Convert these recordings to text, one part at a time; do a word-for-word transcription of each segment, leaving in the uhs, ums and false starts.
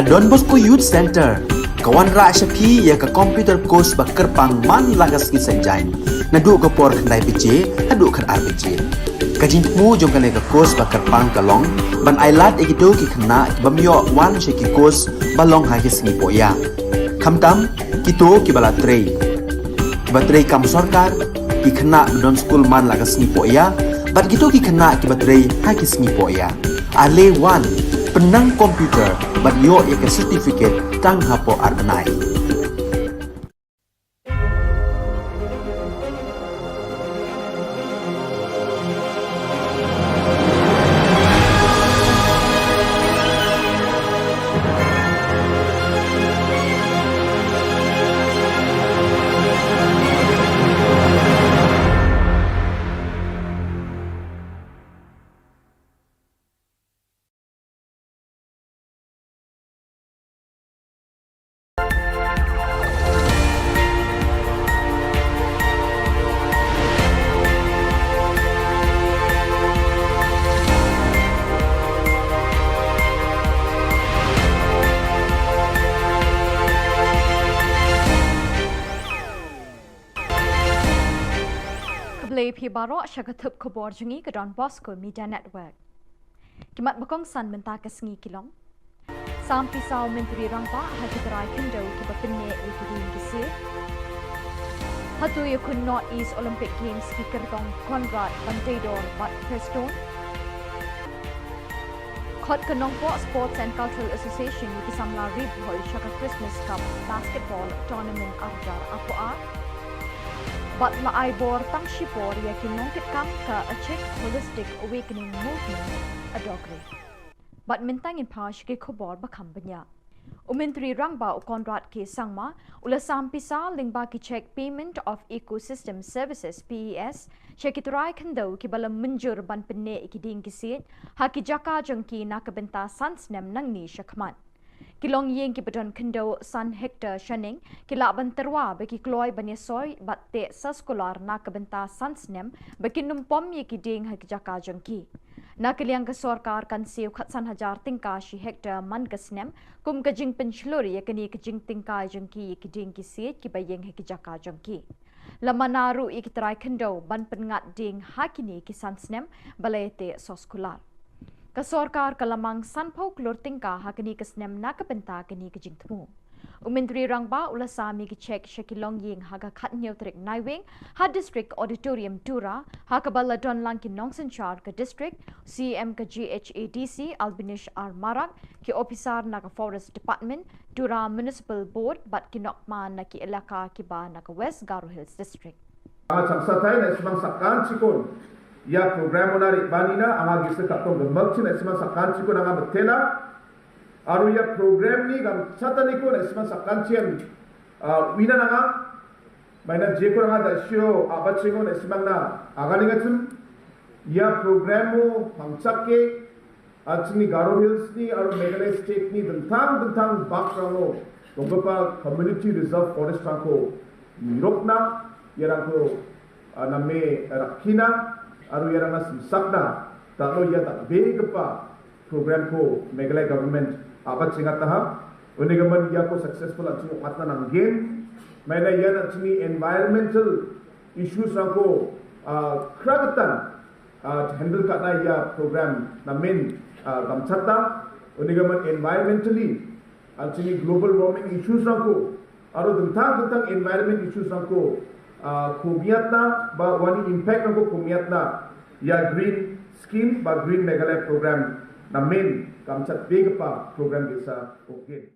Don Bosco Youth Center ka wanrah sha phi ïa ka computer course ba kyrpang man la ka sngi Saitjaiñ, naduh ka por khyndai baje haduh khatar baje. Ka jingthmu jong kane ka course ba kyrpang ka long ban ailad ïa kito ki khynnah ki bym ïoh wan sha ki course ba long ha ki sngi poh ïa. Khamtam kito kiba la trei, kiba trei kam sorkar, ki khynnah ba don skul man la ka sngi poh ïa, bad kito ki khynnah kiba trei ha ki sngi poh ïa. Ale wan, pynnang computer bad ïoh ïa ka certificate tang hapoh ar bnai. Khublei phi baroh, sha ka thup khubor jong ngi ka Don Bosco Media Network. Ki mat ba kongsan mynta ka sngi ki long. Sam pisa u Myntri Rangbah ha ki trai khyndew kiba pynneh ïa ki dieng ki siej. Hato ïakhun North East Olympic Games ki kyrtong Conrad, Banteidor bad Prestone. Khot ka Nongpoh Sports and Cultural Association ïa ki samla ri bhoi sha ka Christmas Cup Basketball Tournament ar hajar arphew ar. Bad la ai bor tang shipor ïa ki nongkitkam ka Achik Holistic Awakening Movement, Adokri. Bad mynta ngin phai sha ki khubor ba kham bniah. U Myntri Rangbah u Conrad K Sangma u la sam pisa lyngba ki cheque Payment of Ecosystem Services, P E S, sha ki trai khyndew kiba la mynjur ban pynneh ïa ki dieng ki siej ha ki jaka jong ki na ka bynta san snem nangne sha khmat. Ki longïing kiba don khyndew san hektar shaneng ki lah ban tyrwa ba ki kloi ban ïasoi bad teh soskular na ka bynta san snem ba kin ym pom ïa ki dieng ha ki jaka jong ki. Na ka liang ka sorkar kan siew khatsan hajar tyngka shi hektar man ka snem kum ka jingpynshlur ïa kane ka jingtyngkai jong ki ïa ki dieng ki siej kiba ïeng ha ki jaka jong ki. La mana ruh ïa ki trai khyndew ban pynngat dieng ha kine ki san snem ba la ïateh soskular. Ka sorkar ka la mang sanphew klur tyngka ha kane ka snem na ka bynta kane ka jingthmu. U Myntri Rangbah u la sam ïa ki cheque sha ki longïing ha ka khathynñiew tarik Naiwieng ha District Auditorium Tura, ha kaba la don lang ki nongsynshar ka district, C E M ka G H A D C Albinish R Marak, ki ophisar na ka Forest Department, Tura Municipal Board bad ki nongkman na ki elaka kiba na ka West Garo Hills District. Anga changsatai na·simang sakantikon ia program-ona re·baanina anga gisik ka·tong gimikchi na·simang sakantikon anga mitela. Aro ia program-ni gangchataniko na·simang sakantian, ah, uina nanga. Maina jeko anga da·sio a·bachengo na·simangna aganengachim. Ia program-o pangchake, ah, chingni Garo Hills-ni aro Meghalaya State-ni dingtang dingtang bakrango donggipa Community Reserve Forest-rangko nirokna, iarangko, ah, name rakkina aro iarangna simsakna dal·o ia dal·begipa program-ko Meghalaya government a·bachengataha. Unigimin iako successful an·ching ong·atna nanggen. Maina ian an·chingni environmental issues-rangko, ah, kragitan, ah, handle ka·na ia program namen, ah, gamchata. Unigimin environmentally an·chingni global warming issues-rangko aro dingtang dingtang environment issues-rangko, ah, komiatna ba uani impact-rangko komiatna ia Green Scheme ba Green Meghalaya Program namen gamchatbegipa program ge·sa ong·gen.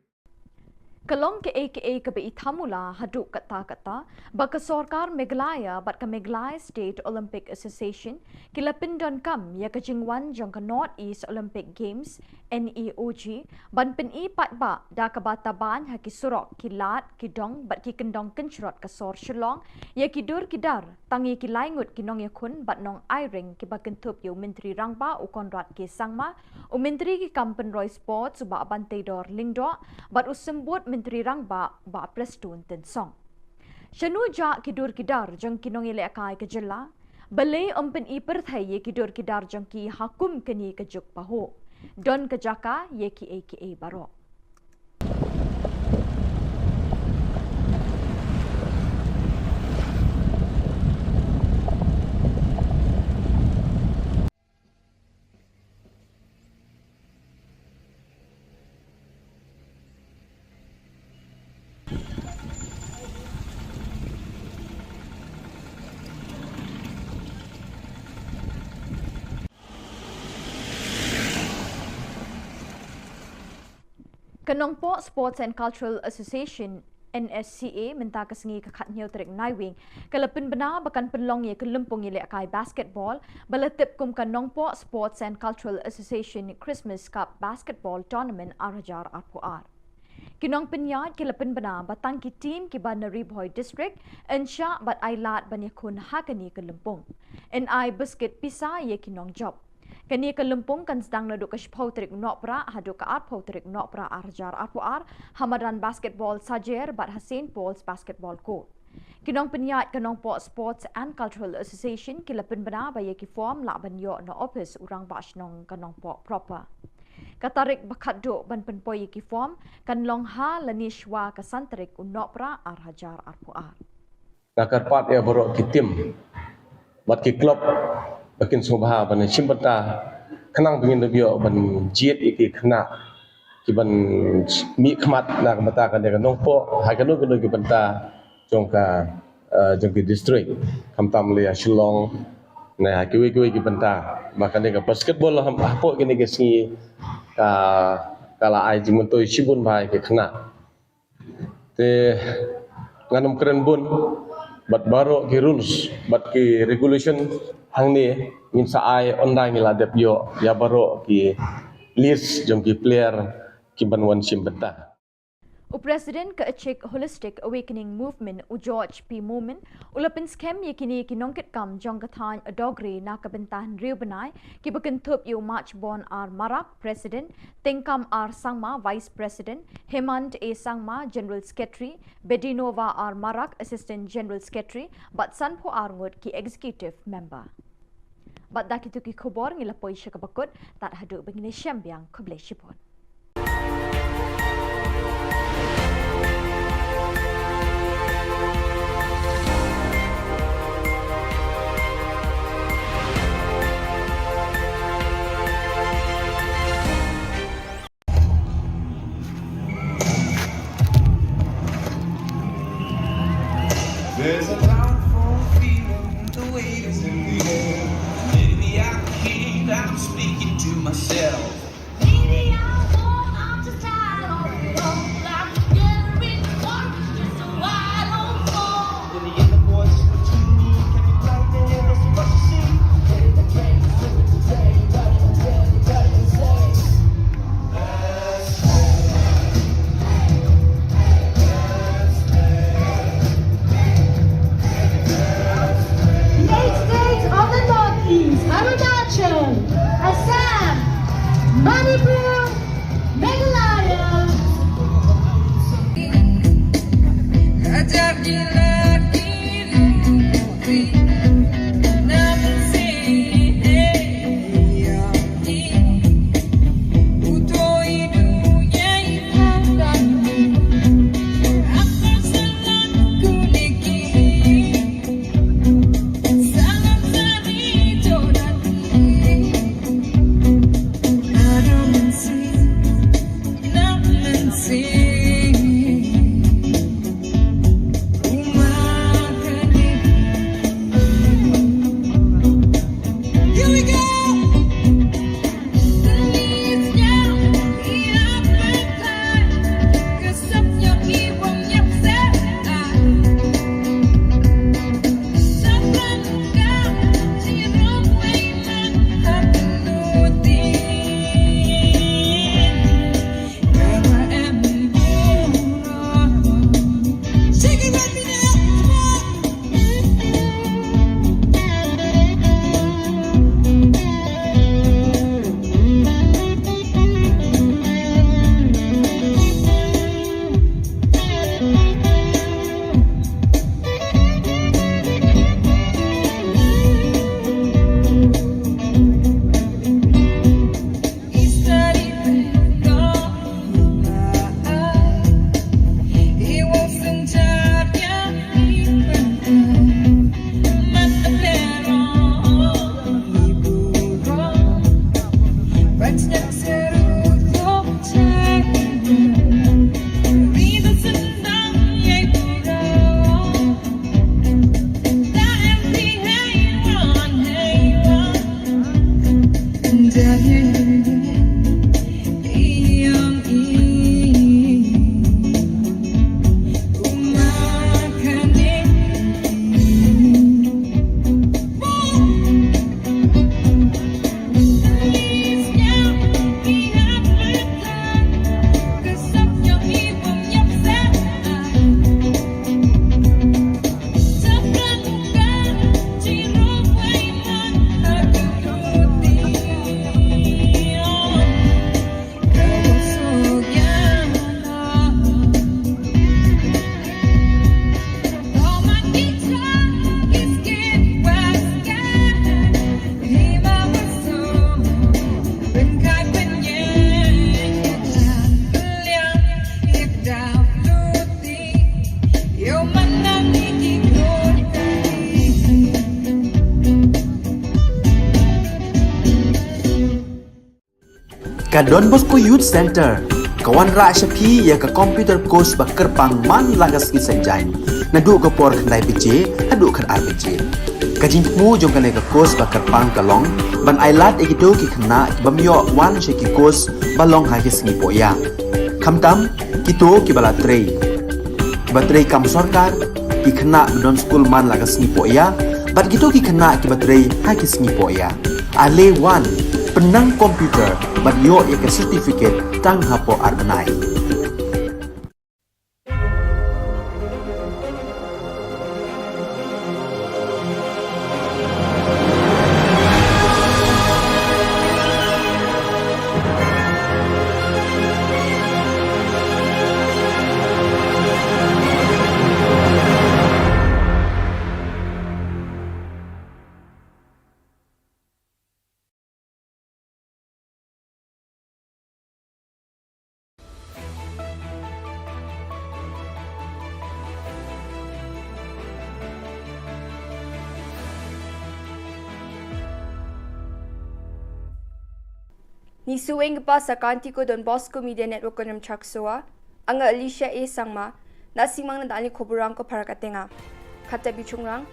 Ka long ka·e ka·e kaba i tamula haduh katta katta ba ka sorkar Meghalaya bad ka Meghalaya State Olympic Association ki la pyndonkam ïa ka jingwan jong ka North East Olympic Games, N E O G, ban pyni paidbah da kaba taban ha ki surok, ki lad, ki dong bad ki kyndong kynshrot ka sor Shillong ïa ki dur ki dar, tang ïa ki lai ngut ki nongïakhun bad nongai ring kiba kynthup ïa u Myntri Rangbah u Conrad K Sangma, u Myntri ki kam pynroi Sports u Bah Banteidor Lyngdoh bad u Symbud Myntri Rangbah Bah Prestone Tynsong. Shano jah ki dur ki dar jong ki nongïalehkai ka jylla? Balei ym pyni pyrthei ïa ki dur ki dar jong ki ha kum kane ka juk pahuh? Don ka jaka ïa kiei kiei baroh. Ka Nongpoh Sports and Cultural Association, N S C A, mynta ka sngi ka khathynñiew tarik Naiwieng ka la pynbna ba kan pynlong ïa ka lympung ïalehkai basketball ba la tip kum ka Nongpoh Sports and Cultural Association Christmas Cup Basketball Tournament ar hajar arphew ar. Ki nongpynïaid ki la pynbna ba tang ki team kiba na Ri Bhoi District yn shah bad ailad ban ïakhun ha kane ka lympung. Yn ai biskit pisa ïa ki nongjop. Kane ka lympung kan sdang naduh ka shiphew tarik Nohprah haduh ka arphew tarik Nohprah ar hajar arphew ar ha madan basketball Sajer bad ha Saint Paul's Basketball Court. Ki nongpynïaid ka Nongpoh Sports and Cultural Association ki la pynbna ba ïa ki form lah ban ïoh na ophis u Rangbah Shnong ka Nongpoh proper. Ka tarik ba khatduh ban pynpoi ïa ki form kan long ha lane shwa ka san tarik u Nohprah ar hajar arphew ar. Nga kyrpad ïa baroh ki team bad ki club ba kin sngewbha ban shim bynta khnang ba ngin da ïoh ban jied ïa ki khynnah kiban mih khmat na ka bynta kane ka Nongpoh ha kano kano ki bynta jong ka, eh, jong ki district, khamtam lei ha Shillong ne ha kiwei kiwei ki bynta. Ba kane ka basketball ha, hapoh kine ki sngi ka, ka la ai jingmyntoi shibun bha ïa ki khynnah. Te ngan ym kren bun bad baroh ki rules bad ki regulation hangne ngin sa ai ynda ngi la dep ïoh ïa baroh ki list jong ki player kiban wan shim bynta. U President ka Achik Holistic Awakening Movement u George P Momin u la pynskhem ïa kine ki nongkitkam jong ka thaiñ Adogri na ka bynta hynriew bnai kiba kynthup ïa u Machbon R Marak, President, Tengkam R Sangma, Vice President, Hemant A Sangma, General Secretary, Bedinova R Marak, Assistant General Secretary, bad sanphew ar ngut ki Executive Member. Bad da kito ki khubor ngi la poi sha kaba kut, tad haduh ba ngin ïashem biang, khublei shibun. There's a powerful feeling, the weight is in the air. Maybe I think I'm speaking to myself. Maybe I won't, I'm just tired of it all. I'm getting bored, it's just a wild old fall. In the inner voice between me, can you brighten it? That's what you see. Getting the game, today, but it's very, very insane. The eight states of the Northeast, Arunachal, Assam, Manipur, Meghalaya. Ka Don Bosco Youth Center ka wanrah sha phi ïa ka computer course ba kyrpang man la ka sngi Saitjaiñ. Naduh ka por khyndai baje haduh khatar baje. Ka jingthmu jong kane ka course ba kyrpang ka long ban ailad ïa kito ki khynnah ki bym ïoh wan sha ki course ba long ha ki sngi poh ïa. Khamtam kito kiba la trei, kiba trei kam sorkar, ki khynnah ba don skul man la ka sngi poh ïa, bad kito ki khynnah kiba trei ha ki sngi poh ïa. Ale wan, pynnang computer bad ïoh ïa ka certificate tang hapoh ar bnai. Nisuenggipa sakantiko Don Bosco Media Network-o rimchaksoa, anga Alicia A Sangma, na·simangna dal·ni koborrangko parakatenga. Kata bichongrang,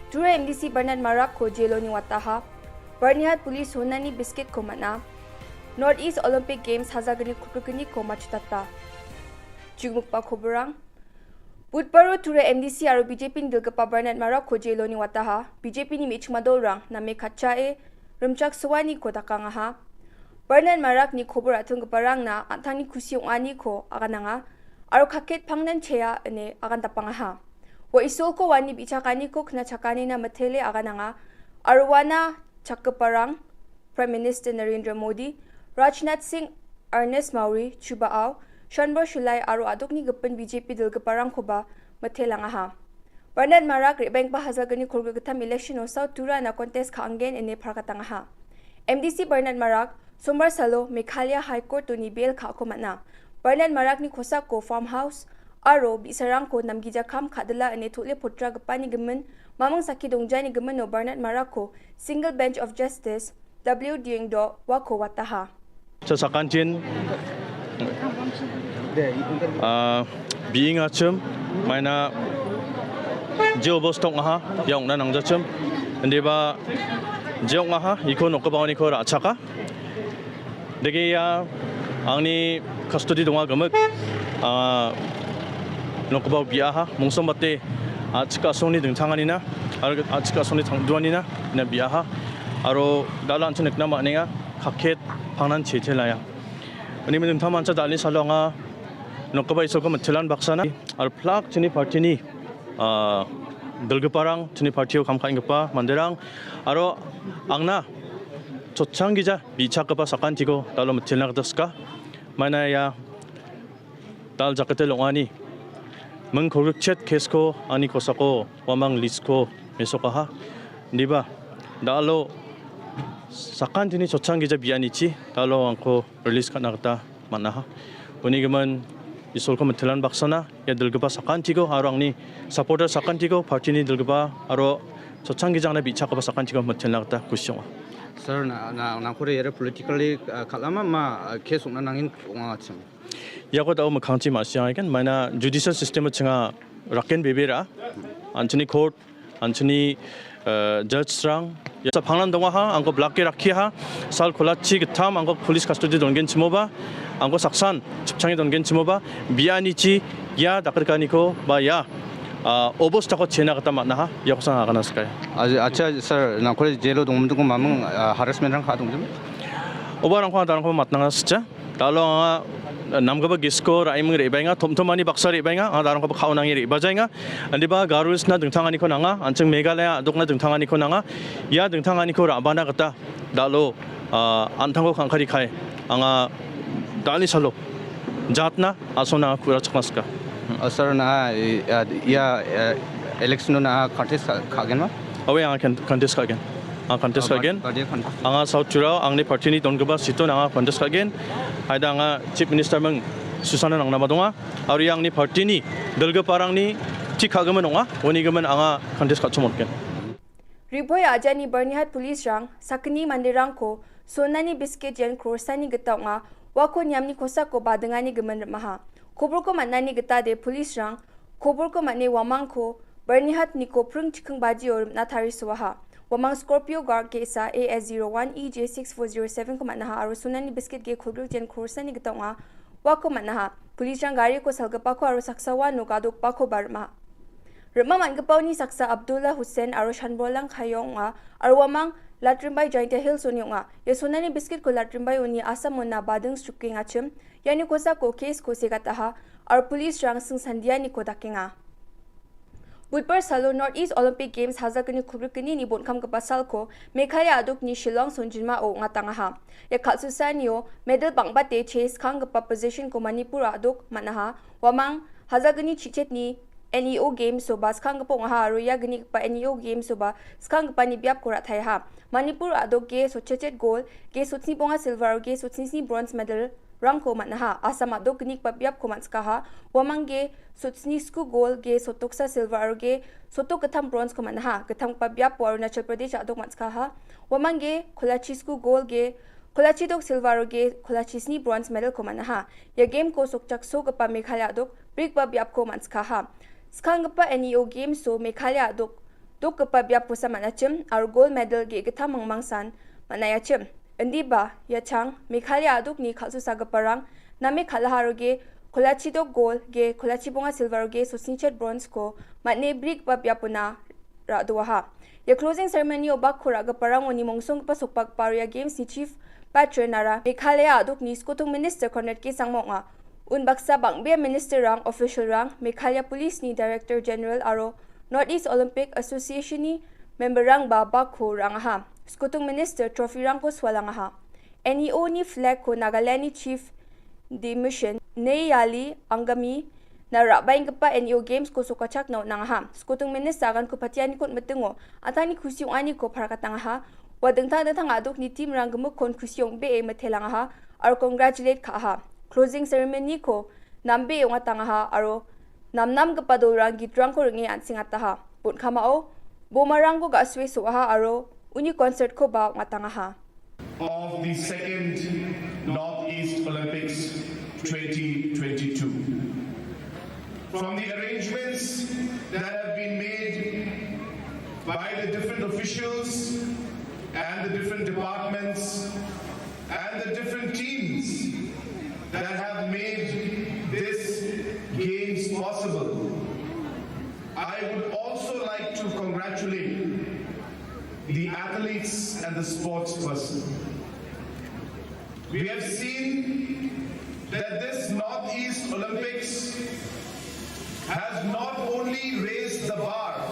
Tura M D C Bernard Marakko jeloni wataha, Byrnihat Police honani biskitko man·a, North East Olympic Games hajalgni kulkulgniko matchotata. Jukmikba koborrang, Budbaro Tura M D C aro B J P-ni dilgipa Bernard Marakko jeloni wataha, B J P-ni me·chikma dolrang name katchae rimchaksoaniko dakangaha. Bernard Marakni kobor a·tonggiparangna an·tangni kusi ong·aniko agananga, aro kaket pangnan chea ine agandapangaha. Ua Isolko wani bi·chakaniko knachakanina mitele agananga, aro uana chakgiparang Prime Minister Narendra Modi, Rajnath Singh, Ernest Mawri, Chuba Aw, Shanbor Shulai aro a·dokni gipin B J P dilgiparangkoba mitelangaha. Bernard Marak re·baenggipa hajalgni kolgrikgittam election-o South Turana contest ka·angen ine parakatangaha. M D C Bernard Marak, Sombar salo Meghalaya High Court-oni bail ka·ako man·a. Bernard Marakni kosako farmhouse aro bi·sarangko namgija kam ka·dila ine tole potragipani gimin, maming sakki dongjani gimino Bernard Marakko Single Bench of Justice W Diengdo uako wataha. Cha sakantin, ah, bi·ing achim, maina je obosta ong·aha, ia ong·na nangjachim. Indiba je ong·aha, iko nokgipaoniko ra·chaka. Dege ia angni custody donga gimik, ah, nokgipao bi·aha, mongsombate, ah, chik asongni dingtanganina, aro chik asongni tangduanina, ina bi·aha. Aro dal·a an·ching nikna man·enga, kaket pangnan chete laya. Uni dingtang mancha dal·ni salo anga nokgipa Isolko mitelan baksana, aro plak chini party-ni, ah, dilgiparang, chini party-o kam ka·enggipa manderang, aro angna chotchang gija bi·chakgipa sakantiko dal·o mitelna gita sika. Maina ia dal jakete long·ani ming kolgrikchet case-ko ani kosako uamang list-ko mesokaha. Indiba dal·o sakantini chotchang gija bi·anichi dal·o angko release ka·na gita man·aha. Uni gimin Isolko mitelan baksana ia dilgipa sakantiko aro angni supporter sakantiko, party-ni dilgipa aro chotchang gijangna bi·chakgipa sakantiko mitelna gita kusi ong·a. Sir, na, na, nangkore iara politically, ah, kal·ama ma, ah, case ong·na nangin ong·achim? Iako da·o mikkangchi ma·siangagen, maina judicial system-o chinga raken bebe ra. An·chingni court, an·chingni, eh, judge-rang, ia pangnan dongaha, angko blake rakkiaha, sal kolachi gittam angko police custody dongenchimoba, angko saksan chipchange dongenchimoba, bi·anichi ia dakrikaniko ba ia, ah, obostako chena gita man·aha, iakosan agana sikaia. Aja-, acha, sir, nangkore jail-o dongmingtiko maming, ah, harassment-rang ka·a dongjim? Oba rangko, darangko matnanga sicha. Dalo anga namgipa gisko ra·eming re·baenga, tomtomani baksa re·baenga, anga darangkoba ka·onange re·bajaenga. Indiba Garo Hills-na dingtanganiko nanga, an·ching Meghalaya a·dokna dingtanganiko nanga. Ia dingtanganiko ra·bana gita dalo, ah, an·tangko kangkari kai anga dal·ni salo jatna asongna ku·rachakna sika. Ah, sir, na, i-, ah, ia, eh, election-o na contest ka-, ka·genma? Awe, anga kan-, contest ka·gen. Anga contest Ah, ka·gen. Party contest. Anga South Tura, angni party-ni donggipa seat-on anga contest ka·gen. Haida anga Chief Minister ming susana nangnaba donga. Aro ia angni party-ni dilgiparangni tik ka·gimin ong·a. Uni gimin anga contest ka·chongmotgen. Riboi ajani Byrnihat police-rang sakgni manderangko sonani biskit yen crore-sani gita ong·a, uako niamni kosako badingani gimin rim·aha. Kobolko man·ani gitade police-rang kobolko man·e uamangko Byrnihatniko pring chiking bajio rim·na tarisoaha. Uamang Scorpio Guard ge·sa A S zero one E J six four zero seven-ko man·aha aro sonani biskit ge kolgrik yen crore-sani gita ong·a, uako man·aha. Police-rang gariko salgipako aro saksa uano gadokbakoba rim·a. Rim·a man·gipaoni saksa Abdullah Hussain aro Shanbolang Khayo ong·a aro uamang Latrimbai Jaintia Hills-oni ong·a. Ia sonani biskitko Latrimbai uni Assam-ona bading srikengachim, iani kosako case-ko segataha aro police-rang singsandianiko dakenga. Budbar salo North East Olympic Games hajalgni kubrikgnini bon·kamgipa salko Meghalaya a·dokni Shillong songjinmao ong·atangaha. Ia kal·susaanio medal bang·bate chase skanggipa position-ko Manipur a·dok man·aha. Uamang hajalgni chichetni N E O Games-oba skanggipa ong·aha aro ia gnigipa N E O Games-oba skanggipani biapko ra·taiaha. Manipur a·dok ge sotchechet gol, ge sotsni bonga silver aro ge sotsni sni bronze medal rangko man·aha. Assam a·dok gnigipa biapko man·sikaha. Uamang ge sotsni sku gol ge sotoksa silver aro ge sotok gittam bronze-ko man·aha. Gittamgipa biapo Arunachal Pradesh a·dok man·sikaha. Uamang ge kolachi sku gol ge kolachi dok silver aro ge kolachi sni bronze medal-ko man·aha. Ia game-ko sokchaksogipa Meghalaya a·dok brikba biapko man·sikaha. Skanggipa N E O Games-o Meghalaya a·dok dokgipa biap posa man·achim aro gold medal ge·gittam mangmangsan man·aiachim. Indiba, ia chang Meghalaya a·dokni kal·susagiparang name kal·aha aro ge kolachi dok gold ge kolachi bonga silver aro ge sotsnichet bronze-ko man·e brikba biapona ra·doaha. Ia closing ceremony-o bakko ra·giparangoni mongsonggipa sokbagipa aro ia games-ni chief patron-ara Meghalaya a·dokni skotung minister Conrad K Sangma ong·a. Unbaksa bang·bea minister-rang, official-rang, Meghalaya Police-ni Director General aro North East Olympic Association-ni member-rangba bakko ra·angaha. Skotung minister trophy-rangko sualangaha. N E O-ni flag-ko Nagaland-ni chief Dimission Neyali Angami na ra·baenggipa N E O Games-ko sokachakna on·angaha. Skotung minister aganko patianiko on·mitingo an·tangni kusi ong·aniko parakatangaha. Ua dingtang dingtang a·dokni team-rang gimikkon kusi ong·bee mitelangaha aro congratulate ka·aha. Closing ceremony-ko nambee ong·atangaha aro namnamgipa dolrang gitrangko ring·e an·sengataha. Bon·kamao bomarangko ga·sue so·aha aro uni concert-koba ong·atangaha. Of the second Northeast Olympics twenty twenty-two. From the arrangements that have been made by the different officials and the different departments and the different teams that have made this games possible, I would also like to congratulate the athletes and the sports person. We have seen that this Northeast Olympics has not only raised the bar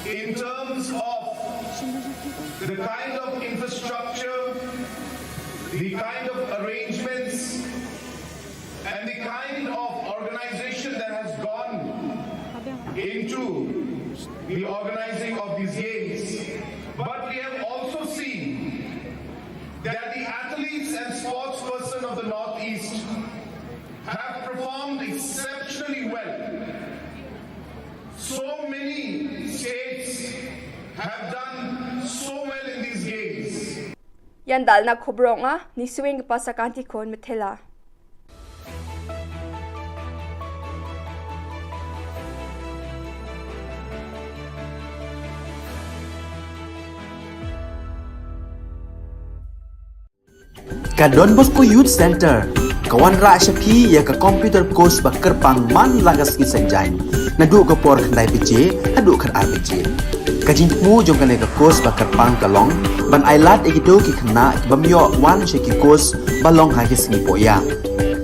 in terms of the kind of infrastructure, the kind of arrangements, and the kind of organization that has gone into the organizing of these games. But we have also seen that the athletes and sports person of the Northeast have performed exceptionally well. So many states have done so well in these games. Ian dalna kobor ong·a, nisuenggipa sakantikon mitela. Ka Don Bosco Youth Center ka wanrah sha phi ïa ka computer course ba kyrpang man la ka sngi Saitjaiñ. Naduh ka por khyndai baje haduh khatar baje. Ka jingthmu jong kane ka course ba kyrpang ka long ban ailad ïa kito ki khynnah ki bym ïoh wan sha ki course ba long ha ki sngi poh ïa.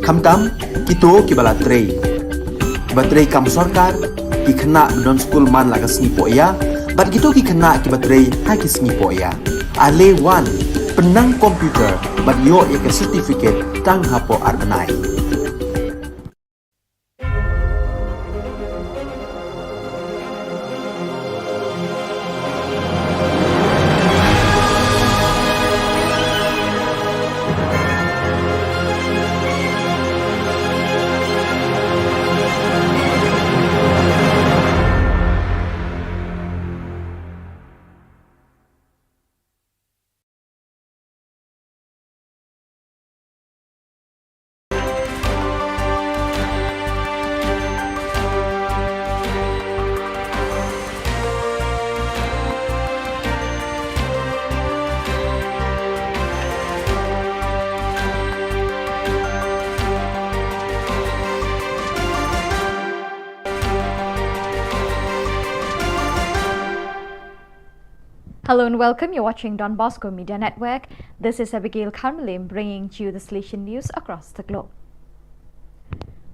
Khamtam kito ki ba la trei, ki ba trei kam sorkar, ki khynnah ba don skul man la ka sngi poh ïa, bad kito ki khynnah ki ba trei ha ki sngi poh ïa. Ale wan, pynnang computer bad ïoh ïa ka certificate tang hapoh ar bnai. Hello and welcome. You're watching Don Bosco Media Network. This is Abigail Karmalim bringing to you the Salesian news across the globe.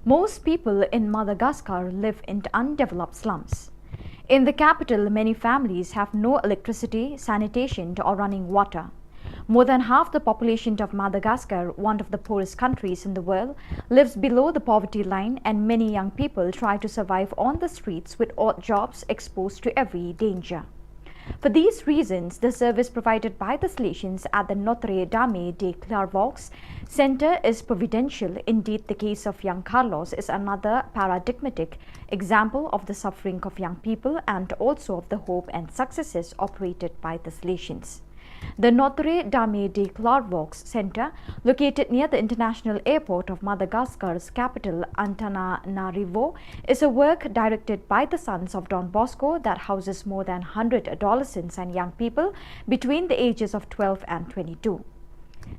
Most people in Madagascar live in undeveloped slums. In the capital, many families have no electricity, sanitation, or running water. More than half the population of Madagascar, one of the poorest countries in the world, lives below the poverty line, and many young people try to survive on the streets with odd jobs, exposed to every danger. For these reasons, the service provided by the Salesians at the Notre Dame de Clairvaux Center is providential. Indeed, the case of young Carlos is another paradigmatic example of the suffering of young people and also of the hope and successes operated by the Salesians. The Notre Dame de Clairvaux Center, located near the international airport of Madagascar's capital, Antananarivo, is a work directed by the Sons of Don Bosco that houses more than one hundred adolescents and young people between the ages of twelve and twenty-two.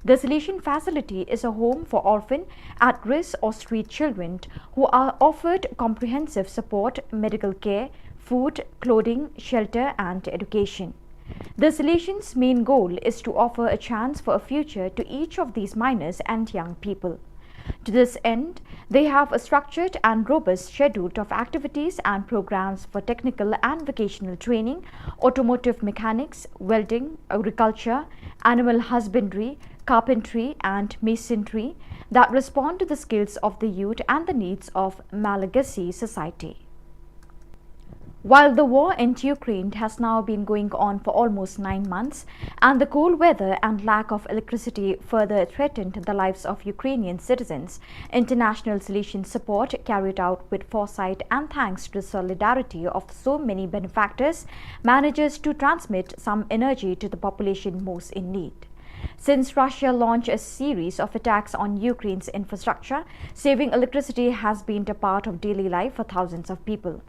The Salesian facility is a home for orphan, at-risk or street children who are offered comprehensive support, medical care, food, clothing, shelter and education. The Salesians' main goal is to offer a chance for a future to each of these minors and young people. To this end, they have a structured and robust schedule of activities and programs for technical and vocational training, automotive mechanics, welding, agriculture, animal husbandry, carpentry, and masonry that respond to the skills of the youth and the needs of Malagasy society. While the war in Ukraine has now been going on for almost nine months, and the cold weather and lack of electricity further threatened the lives of Ukrainian citizens, international Salesian support, carried out with foresight and thanks to the solidarity of so many benefactors, manages to transmit some energy to the population most in need. Since Russia launched a series of attacks on Ukraine's infrastructure, saving electricity has been a part of daily life for thousands of people.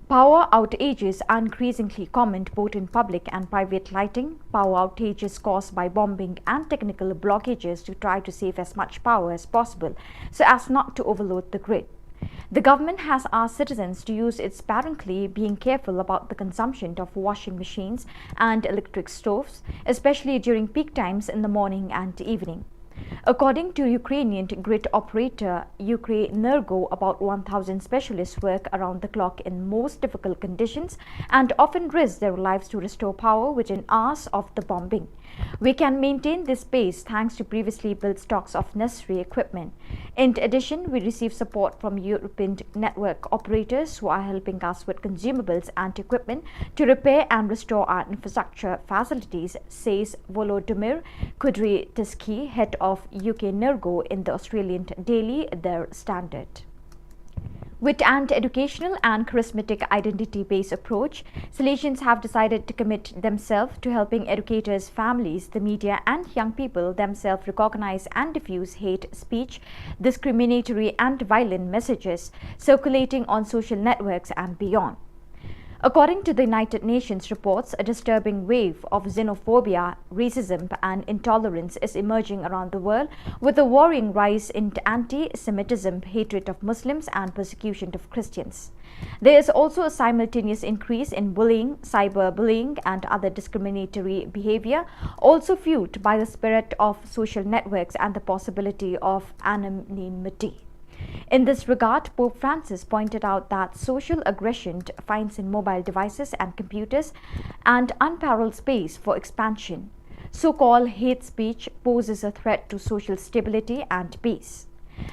Power outages are increasingly common both in public and private lighting. Power outages caused by bombing and technical blockages to try to save as much power as possible so as not to overload the grid. The government has asked citizens to use it sparingly, being careful about the consumption of washing machines and electric stoves, especially during peak times in the morning and evening. According to Ukrainian grid operator Ukrenergo, about one thousand specialists work around the clock in most difficult conditions and often risk their lives to restore power within hours of the bombing. We can maintain this pace thanks to previously built stocks of necessary equipment. In addition, we receive support from European network operators who are helping us with consumables and equipment to repair and restore our infrastructure facilities, says Volodymyr Kudryavtsevsky, head of Ukrenergo, in the Australian daily Der Standard. With an educational and charismatic identity-based approach, Salesians have decided to commit themselves to helping educators, families, the media, and young people themselves recognize and diffuse hate speech, discriminatory and violent messages circulating on social networks and beyond. According to the United Nations reports, a disturbing wave of xenophobia, racism, and intolerance is emerging around the world, with a worrying rise in anti-Semitism, hatred of Muslims, and persecution of Christians. There is also a simultaneous increase in bullying, cyberbullying, and other discriminatory behavior, also fueled by the spirit of social networks and the possibility of anonymity. In this regard, Pope Francis pointed out that social aggression finds in mobile devices and computers an unparalleled space for expansion. So-called hate speech poses a threat to social stability and peace.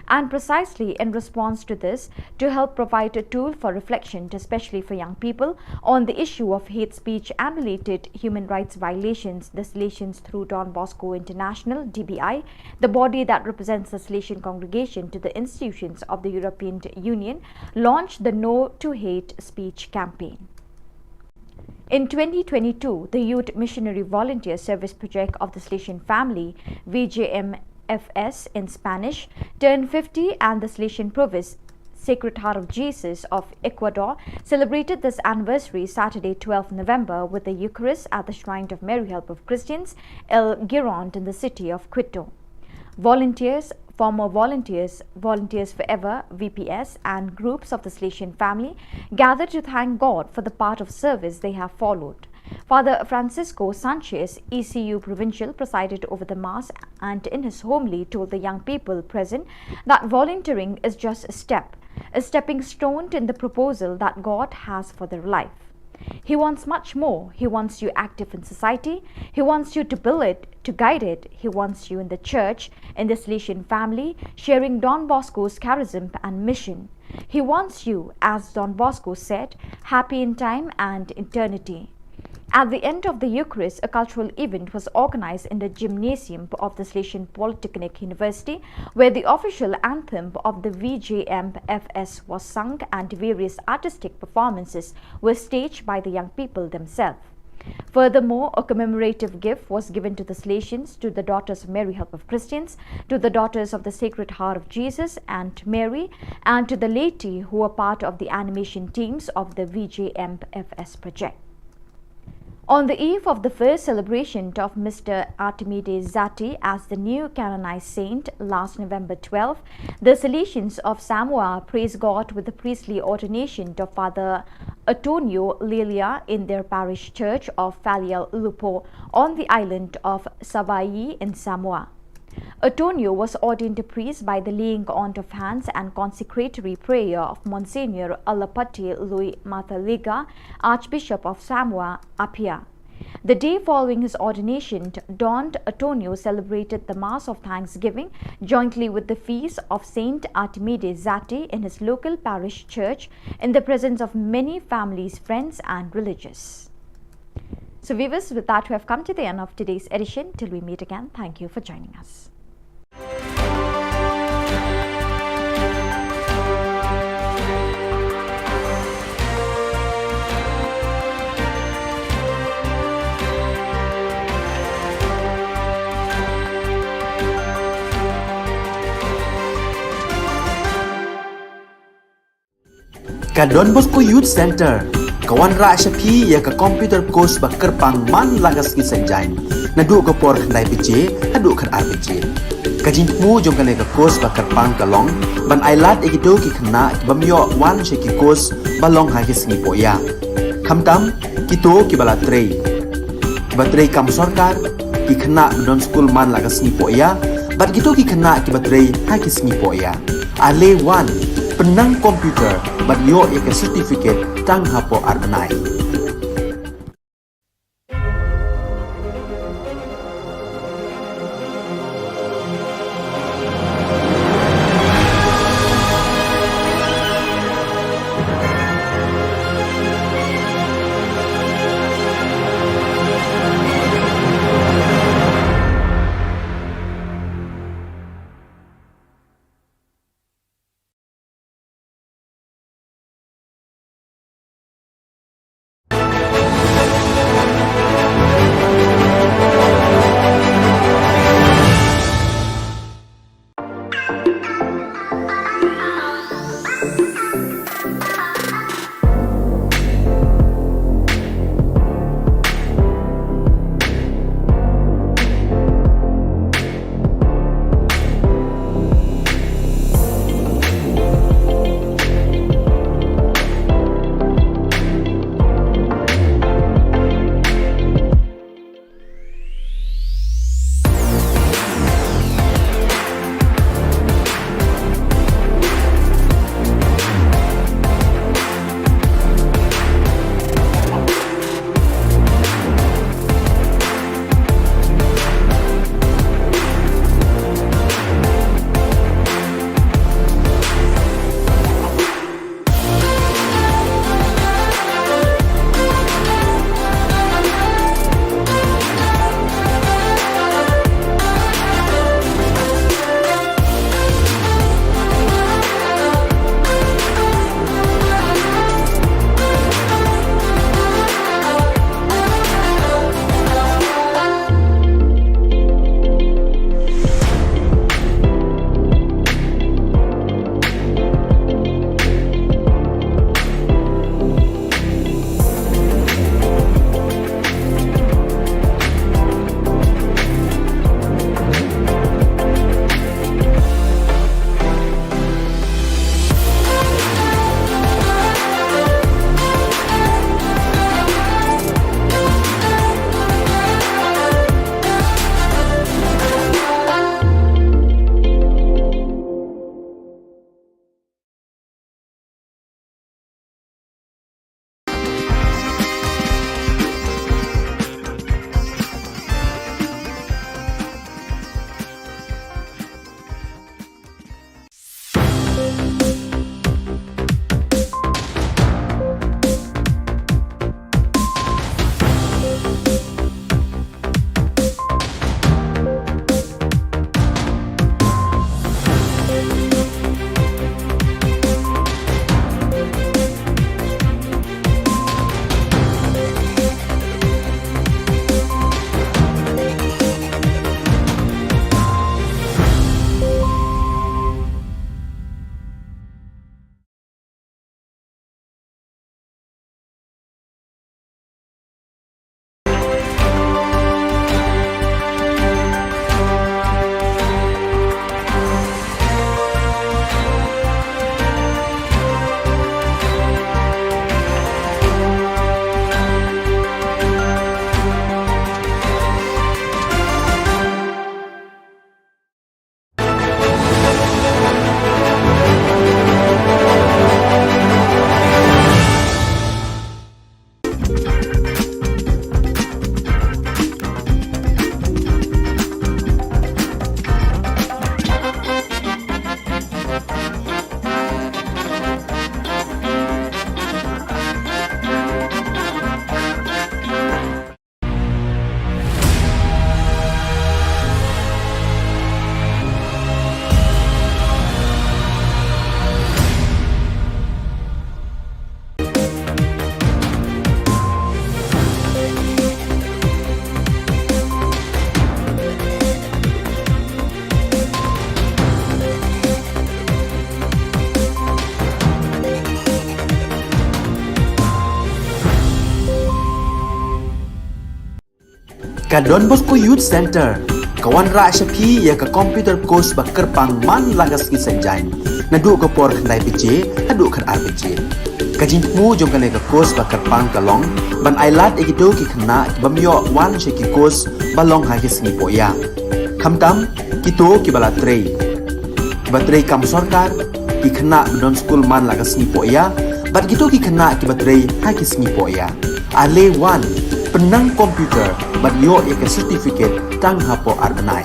And precisely in response to this, to help provide a tool for reflection, especially for young people, on the issue of hate speech and related human rights violations, the Salesians through Don Bosco International, D B I, the body that represents the Salesian congregation to the institutions of the European Union, launched the No to Hate Speech campaign. In twenty twenty-two, the Youth Missionary Volunteer Service Project of the Salesian Family, V J M F S in Spanish, turned fifty, and the Salesian Province Sacred Heart of Jesus of Ecuador celebrated this anniversary Saturday, twelfth November, with the Eucharist at the Shrine of Mary Help of Christians, El Girón, in the city of Quito. Volunteers, former volunteers, Volunteers Forever, V P S, and groups of the Salesian Family gathered to thank God for the path of service they have followed. Father Francisco Sanchez, E C U Provincial, presided over the Mass and in his homily told the young people present that volunteering is just a step, a stepping stone in the proposal that God has for their life. He wants much more. He wants you active in society. He wants you to build it, to guide it. He wants you in the church, in the Salesian family, sharing Don Bosco's charism and mission. He wants you, as Don Bosco said, happy in time and eternity. At the end of the Eucharist, a cultural event was organized in the gymnasium of the Salesian Polytechnic University, where the official anthem of the V J M F S was sung and various artistic performances were staged by the young people themselves. Furthermore, a commemorative gift was given to the Salesians, to the Daughters of Mary, Help of Christians, to the Daughters of the Sacred Heart of Jesus and Mary, and to the laity who were part of the animation teams of the V J M F S project. On the eve of the first celebration of Mister Artemide Zatti as the new canonized saint last November twelve, the Salesians of Samoa praised God with the priestly ordination of Father Antonio Lilia in their parish church of Falealeupo on the island of Savai'i in Samoa. Antonio was ordained a priest by the laying on of hands and consecratory prayer of Monsignor Alapati Lui Mataliga, Archbishop of Samoa Apia. The day following his ordination, Don Antonio celebrated the Mass of Thanksgiving jointly with the feast of Saint Artemide Zatti in his local parish church in the presence of many families, friends, and religious. So viewers, with that, we have come to the end of today's edition. Till we meet again, thank you for joining us. Ka Don Bosco Youth Center ka wanrah sha phi ïa ka computer course ba kyrpang man la ka sngi Saitjaiñ, naduh ka por khyndai baje haduh khatar baje. Ka jingthmu jong kane ka course ba kyrpang ka long ban ailad ïa kito ki khynnah ki bym ïoh wan sha ki course ba long ha ki sngi pohïa. Khamtam kito ki ba la trei, ki ba trei kam sorkar, ki khynnah ba don skul man la ka sngi pohïa, bad kito ki khynnah ki ba trei ha ki sngi pohïa. Ale wan, pynnang computer bad ïoh ïa ka certificate tang hapoh ar bnai. Ka Don Bosco Youth Center ka wanrah sha phi ïa ka computer course ba kyrpang man la ka sngi Saitjaiñ. Naduh ka por khyndai baje haduh khatar baje. Ka jingthmu jong kane ka course ba kyrpang ka long ban ailad ïa kito ki khynnah ki bym ïoh wan sha ki course ba long ha ki sngi poh ïa. Khamtam kito kiba la trei, kiba trei kam sorkar, ki khynnah ba don skul man la ka sngi poh ïa, bad kito ki khynnah kiba trei ha ki sngi poh ïa. Ale wan, pynnang computer bad ïoh ïa ka certificate tang hapoh ar bnai.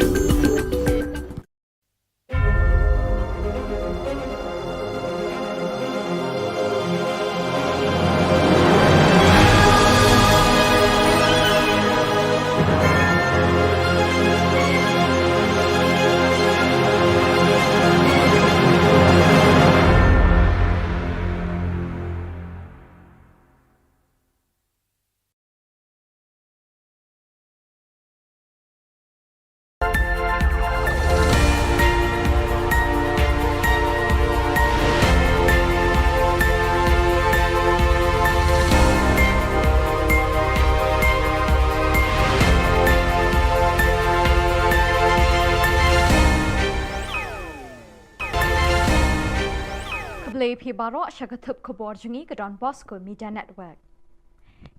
Khublei phi baroh, sha ka thup khubor jong ngi ka Don Bosco Media Network.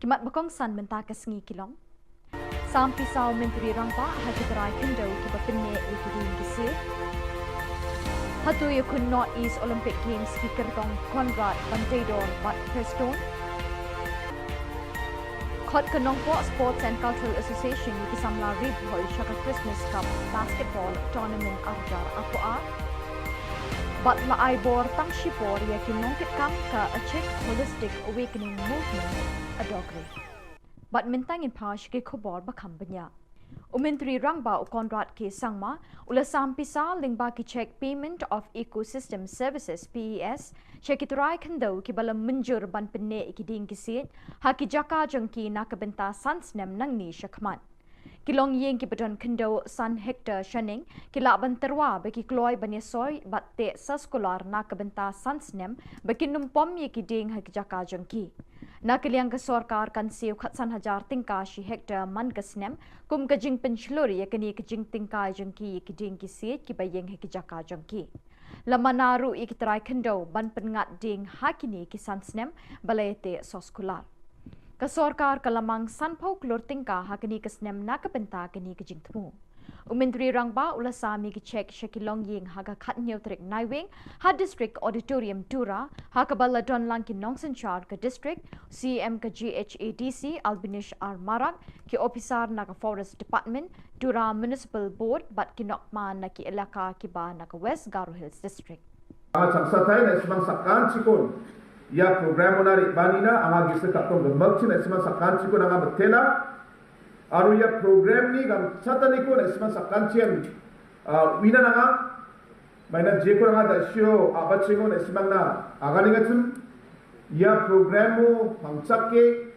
Ki mat ba kongsan mynta ka sngi ki long. Sam pisa u Myntri Rangbah ha ki trai khyndew kiba pynneh ïa ki dieng ki siej. Hato ïakhun North East Olympic Games ki kyrtong Conrad, Banteidor bad Prestone. Khot ka Nongpoh Sports and Cultural Association ïa ki samla rit hoi sha ka Christmas Cup Basketball Tournament ar hajar arphew ar. Bad la ai bor tang shipor ïa ki nongkitkam ka Achik Holistic Awakening Movement, Adogri. Bad mynta ngin pha sha ki khubor ba kham bniah. U Myntri Rangbah u Conrad K Sangma u la sam pisa lyngba ki cheque Payment of Ecosystem Services, P E S, sha ki trai khyndew kiba la mynjur ban pynneh ïa ki dieng ki siej ha ki jaka jong ki na ka bynta san snem nangne sha khmat. Ki longïing kiba don khyndew san hektar shaneng ki lah ban tyrwa ba ki kloi ban ïasoi bad teh soskular na ka bynta san snem ba kin ym pom ïa ki dieng ha ki jaka jong ki. Na ka liang ka sorkar kan siew khatsan hajar tyngka shi hektar man ka snem kum ka jingpynshlur ïa kane ka jingtyngkai jong ki ïa ki dieng ki siej kiba ïeng ha ki jaka jong ki. La mana ruh ïa ki trai khyndew ban pynngat dieng ha kine ki san snem ba la ïateh soskular. Ka sorkar ka la mang sanphew klur tyngka ha kane ka snem na ka bynta kane ka jingthmu. U Myntri Rangbah u la sam ïa ki cheque sha ki longïing ha ka khathynñiew tarik Naiwieng ha District Auditorium Tura, ha kaba la don lang ki nongsynshar ka district, C E M ka G H A D C Albinish R Marak, ki ophisar na ka Forest Department, Tura Municipal Board bad ki nongkman na ki elaka kiba na ka West Garo Hills District. Anga changsatai na·simang sakantikon ia program-ona re·banina anga gisik ka·tong gimikchi na·simang sakantikon anga mitela. Aro ia program-ni gangchataniko na·simang sakantian, ah, uina nanga. Maina jeko anga da·sio a·bachengo na·simangna aganengachim. Ia program-o pangchake,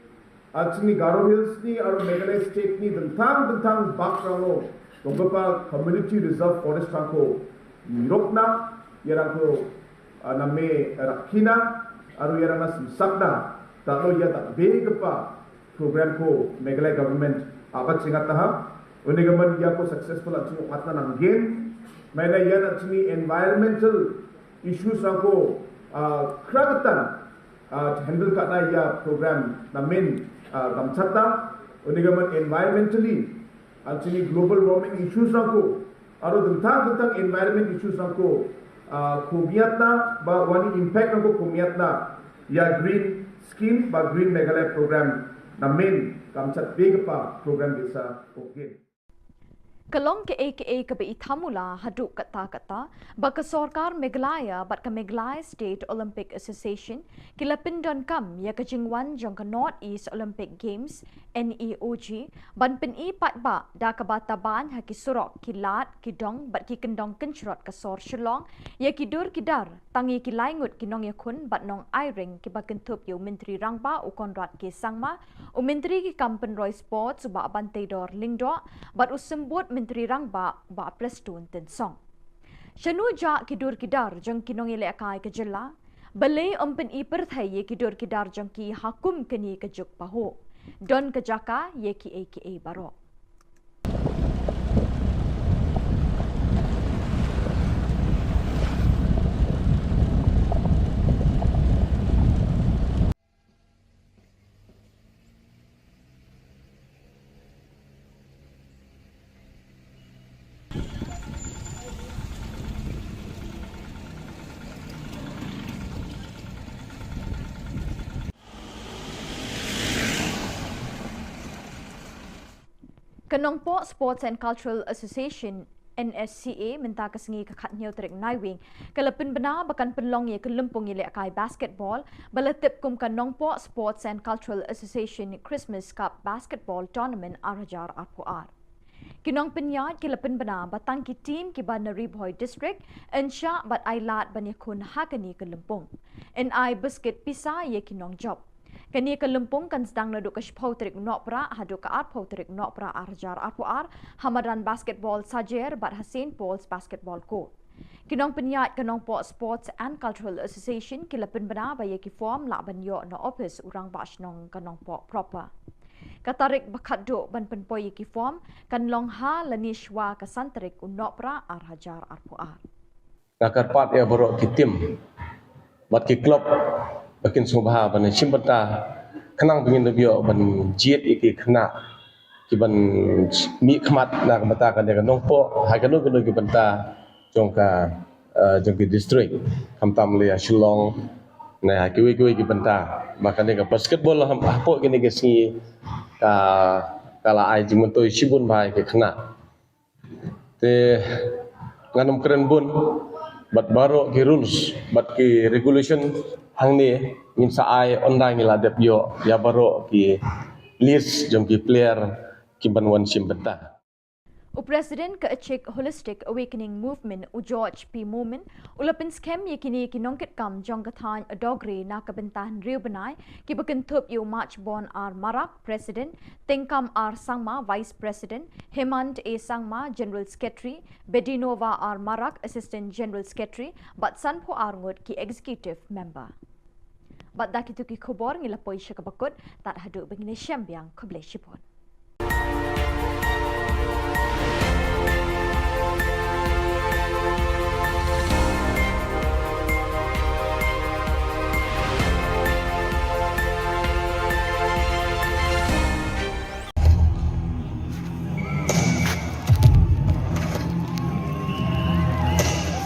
ah, chingni Garo Hills-ni aro Meghalaya State-ni dingtang dingtang bakrango donggipa Community Reserve Forest-rangko nirokna, iarangko, ah, name rakkina aro iarangna simsakna dal·o ia dal·begipa program-ko Meghalaya government a·bachengataha. Unigimin iako successful an·ching ong·atna nanggen. Maina ian an·chingni environmental issues-rangko, ah, kragitan, ah, handle ka·na ia program namen, ah, gamchata. Unigimin environmentally an·chingni global warming issues-rangko aro dingtang dingtang environment issues-rangko, ah, komiatna ba uani impact-rangko komiatna ia Green Scheme ba Green Meghalaya Program namen gamchatbegipa program ge·sa ong·gen. Ka long ka·e ka·e kaba ithamula haduh katta katta ba ka sorkar Meghalaya bad ka Meghalaya State Olympic Association ki la pyndonkam ïa ka jingwan jong ka North East Olympic Games, N E O G, ban pyni paidbah da kaba taban ha ki surok, ki lad, ki dong bad ki kyndong kynshrot ka sor Shillong ïa ki dur ki dar, tang ïa ki lai ngut ki nongïakhun bad nongai ring kiba kynthup ïa u Myntri Rangbah u Conrad K Sangma, u Myntri ki kam pynroi Sports u Bah Banteidor Lyngdoh bad u Symbud Myntri Rangbah u Bah Prestone Tynsong. Shano jah ki dur ki dar jong ki nongïalehkai ka jylla, balei ym pyni pyrthei ïa ki dur ki dar jong ki ha kum kane ka juk pahuh. Don ka jaka ïa kiei kiei baroh. Nongpoh Sports and Cultural Association, N S C A, mynta ka sngi ka khatnïew tarik Naiwieng ka la pynbna ba kan pynlong ïa ka lympung ïalehkai basketball ba la tip kum ka Nongpoh Sports and Cultural Association Christmas Cup Basketball Tournament ar hajar arphew ar. Ki nongpynïaid ki la pynbna ba tang ki team kiba na Ri Bhoi District yn shah bad ai lad ban ïakhun ha kane ka lympung. Yn ai biskit pisa ïa ki nongjop. Kane ka lympung kan sdang naduh ka shiphew tarik Nohprah haduh ka arphew tarik Nohprah ar hajar arphew ar ha madan basketball Sajer bad ha Saint Paul's Basketball Court. Ki nongpynïaid ka Nongpoh Sports and Cultural Association ki la pynbna ba ïa ki form lah ban ïoh na ophis u rangbah shnong ka Nongpoh proper. Ka tarik ba khatduh ban pynpoi ïa ki form kan long ha lane shwa ka san tarik u Nohprah ar hajar arphew ar. Nga kyrpad ïa baroh ki team bad ki club ba kin sngewbha ban shim bynta khnang ba ngin da ïoh ban jied ïa ki khynnah kiban mih khmat na ka bynta kane ka Nongpoh ha kano kano ki bynta jong ka, eh, jong ki district, khamtam lei ha Shillong ne ha kiwei kiwei ki bynta ba kane ka basketball ha, hapoh kine ki sngi ka, ka la ai jingmyntoi shibun bha ïa ki khynnah. Te ngan ym kren bun bad baroh ki rules bad ki regulation hangne ngin sa ai, ynda ngi la dep ïoh ïa baroh ki list jong ki player kiban wan shim bynta. U President ka Achik Holistic Awakening Movement u George P Momin u la pynskhem ïa kine ki nongkitkam jong ka thaiñ Adogre na ka bynta hynriew bnai kiba kynthup ïa u Machbon R Marak, President, Tengkam R Sangma, Vice President, Hemant A Sangma, General Secretary, Bedinova R Marak, Assistant General Secretary, bad sanphew ar ngut ki Executive Member. Bad da kito ki khubor ngi la poi sha kaba kut, tad haduh ba ngin ïashem biang, khublei shibun.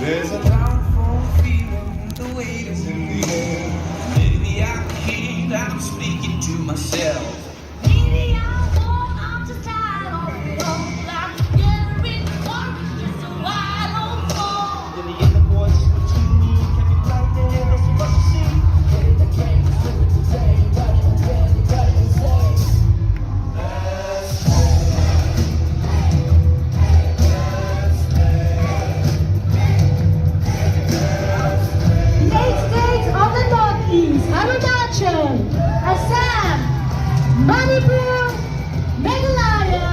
There's a powerful feeling, the weight is in the air. Maybe I can't, I'm speaking to myself. Maybe I won't, I'm just tired of it all. I'm getting bored, just a wild old fool. Then the inner voice between me can be frightened, that's what you see. Hey, the game is different today, but it's really, but it's safe. Eight states of the Northeast, Arunachal, Assam, Manipur, Meghalaya.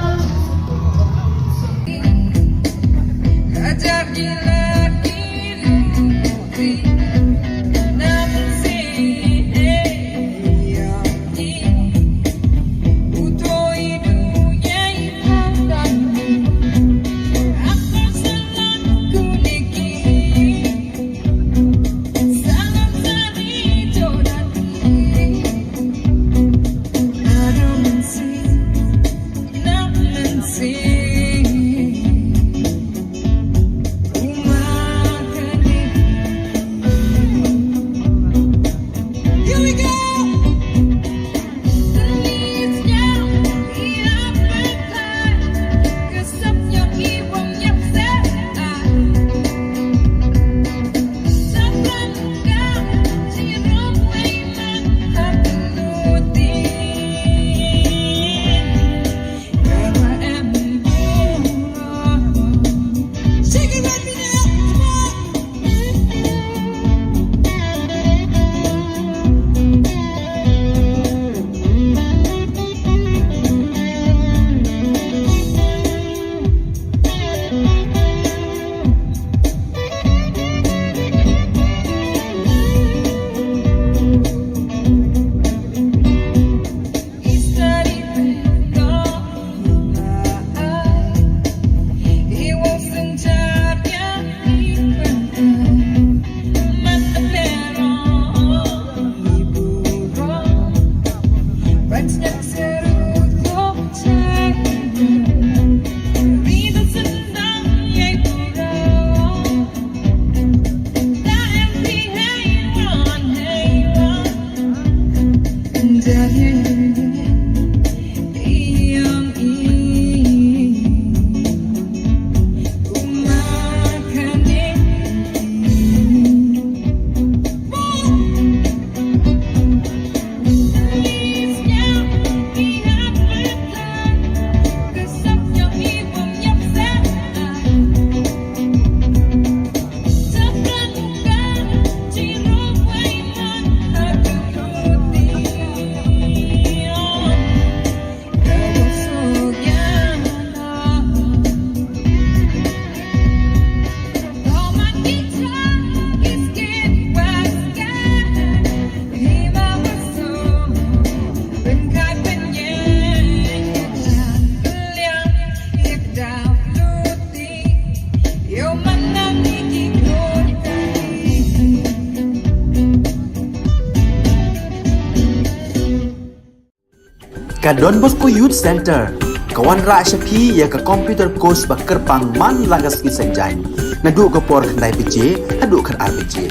Ka Don Bosco Youth Center, ka wanrah sha phi ïa ka computer course ba kyrpang man la ka sngi Saitjaiñ. Naduh ka por khyndai baje, haduh khatar baje.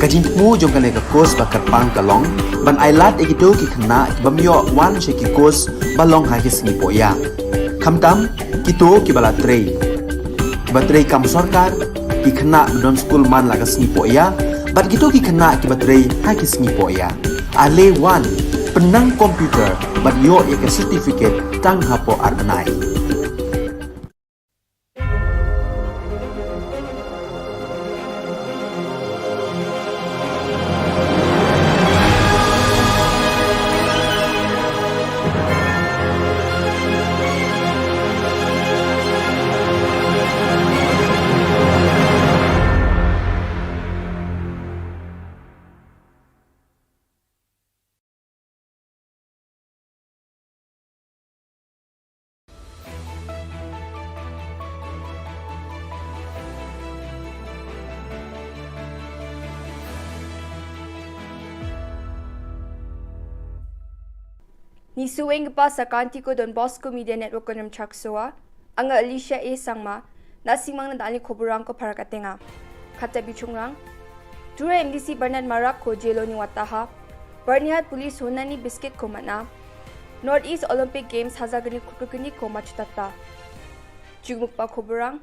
Ka jingthmu jong kane ka course ba kyrpang ka long, ban ailad ïa kito ki khynnah ki bym ïoh wan sha ki course ba long ha ki sngi poh ïa. Khamtam, kito ki ba la trei. Ki ba trei kam sorkar, ki khynnah ba don skul man la ka sngi poh ïa, bad kito ki khynnah ki ba trei ha ki sngi poh ïa. Ale wan, pynnang computer, bad ïoh ïa ka certificate tang hapoh ar bnai. Nisuenggipa sakantiko Don Bosco Media Network-o rimchaksoa. Anga Alicia A Sangma, na·simangna dal·ni koborrangko parakatenga. Kata bichongrang, Tura M D C Bernard Marakko jeloni wataha, Byrnihat Police honani biskitko man·a, North East Olympic Games hajalgni kolgrikgniko matchotata. Jukmikba koborrang,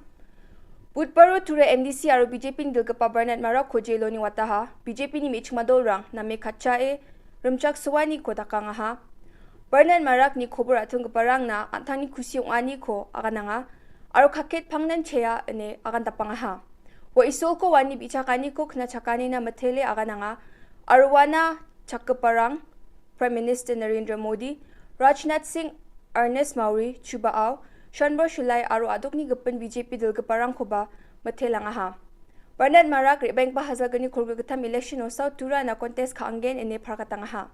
Budbaro Tura M D C aro B J P-ni dilgipa Bernard Marakko jeloni wataha, B J P-ni me·chikma dolrang name katchae rimchaksoaniko dakangaha. Bernard Marakni kobor a·tonggiparangna an·tangni kusi ong·aniko agananga, aro kaket pangnan chea ine agandapangaha. Ua Isolko wani bi·chakaniko knachakanina mitele agananga, aro uana chakgiparang Prime Minister Narendra Modi, Rajnath Singh, Ernest Mawrie, Chuba Aw, Shanbor Shulai aro a·dokni gipin B J P dilgiparangkoba mitelangaha. Bernard Marak re·baenggipa hajalgni kolgrikgittam election-o South Turana contest ka·angen ine parakatangaha.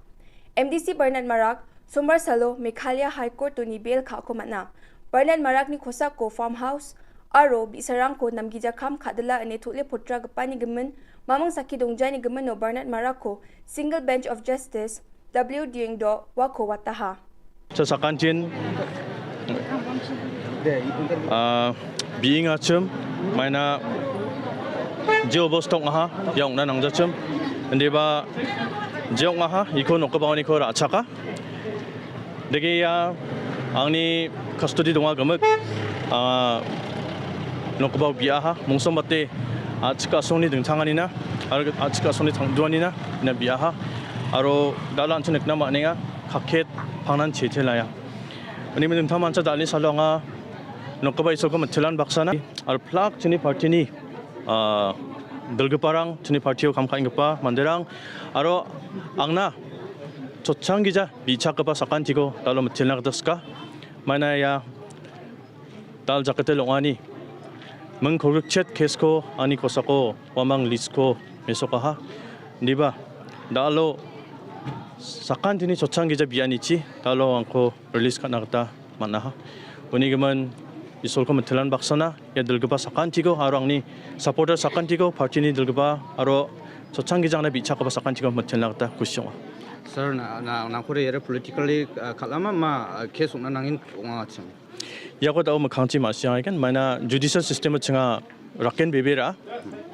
M D C Bernard Marak, Sombar salo Meghalaya High Court-oni bail ka·ako man·a. Bernard Marakni kosako farmhouse aro bi·sarangko namgija kam ka·dila ine tole potragipani gimin, maming sakki dongjani gimino Bernard Marakko Single Bench of Justice W Diengdo uako wataha. Cha sakantin, ah, bi·engachim, maina je obosta ong·aha, ia ong·na nangjachim. Indiba je ong·aha, iko nokgipaoniko ra·chaka. Dege ia angni custody donga gimik, ah, nokgipao bi·aha, mongsombate a·chik a·songni dingtanganina, aro a·chik a·songni tangduanina, ina bi·aha. Aro dal·a an·ching nikna man·enga, kaket pangnan chete laia. Uni dingtang mancha dal·ni salo anga nokgipa Isolko mitelan baksana, aro plak chini party-ni, ah, dilgiparang, chini party-o kam ka·enggipa manderang, aro angna chotchanggija bi·chakgipa sakantiko dal·o mitelna gita sika. Maina ia dal jakete long·ani ming kolgrikchet case-ko ani kosako uamang list-ko mesokaha. Indiba dal·o sakantini chotchanggija bi·anichi dal·o angko release ka·na gita man·aha. Uni gimin Isolko mitelan baksana ia dilgipa sakantiko aro angni supporter sakantiko, party-ni dilgipa aro chotchanggija angna bi·chakgipa sakantiko mitelna gita kusi ong·a. Sir, na, na, nangkore iara politically, ah, kal·ama ma, ah, case ong·na nangin ong·achim? Iako da·o mikkangchi ma·siangagen, maina judicial system-o chinga raken bebera,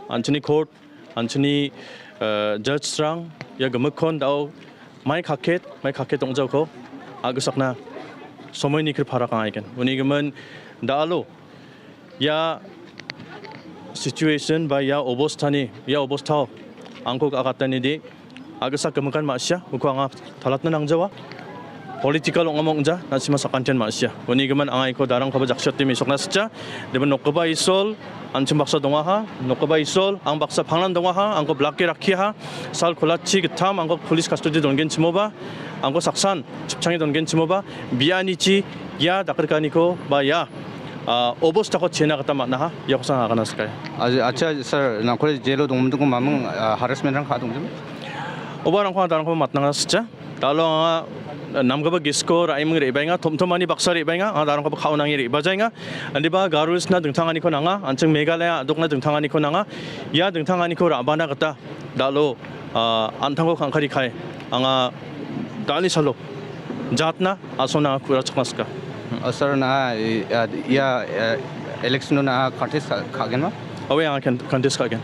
an·chingni court, an·chingni, eh, judge-rang ia gimikkon da·o mai kaket, mai kaket ong·jaoko a·gisakna somoini kri parakangaigen. Uni gimin da·alo ia situation ba ia obostani, ia obostao angko ga·agatani de a·gisak gimikan ma·sia, uko anga talatna nangjawa. Political ong·amo ong·ja, na·sima sakantian ma·sia. Uni gimin anga iko darangkoba jaksio ate mesokna sitja. Deben nokgipa Isol, an·ching baksa dongaha, nokgipa Isol, ang baksa pangnan dongaha, angko blake rakkiaha, sal kolachi gittam, angko police custody dongenchimoba, angko saksan chipchange dongenchimoba, bianichi ia dakrikaniko ba ia, ah, obostako chena gita man·aha, iakosan agana sikai. Acha, acha, sir, nangkore jelo dongmidiko mamung, ah, harassment-rang ka·dongjem? Oba rangko darangko matnanga sitja. Dalo anga namgipa gisko ra·eming re·baenga, tomtomani baksa re·baenga, anga darangkoba ka·onange re·bajaenga. Indiba Garo Hills-na dingtanganiko nanga, an·ching Meghalaya a·dokna dingtanganiko nanga. Ia dingtanganiko ra·bana gita dalo, ah, an·tangko kangkari kai. Anga dal·ni salo jatna asona kurachakmaska. Asar na, eh, ia, eh, election na contest ka-, kagen ma? Awe, anga kan-, contest kagen.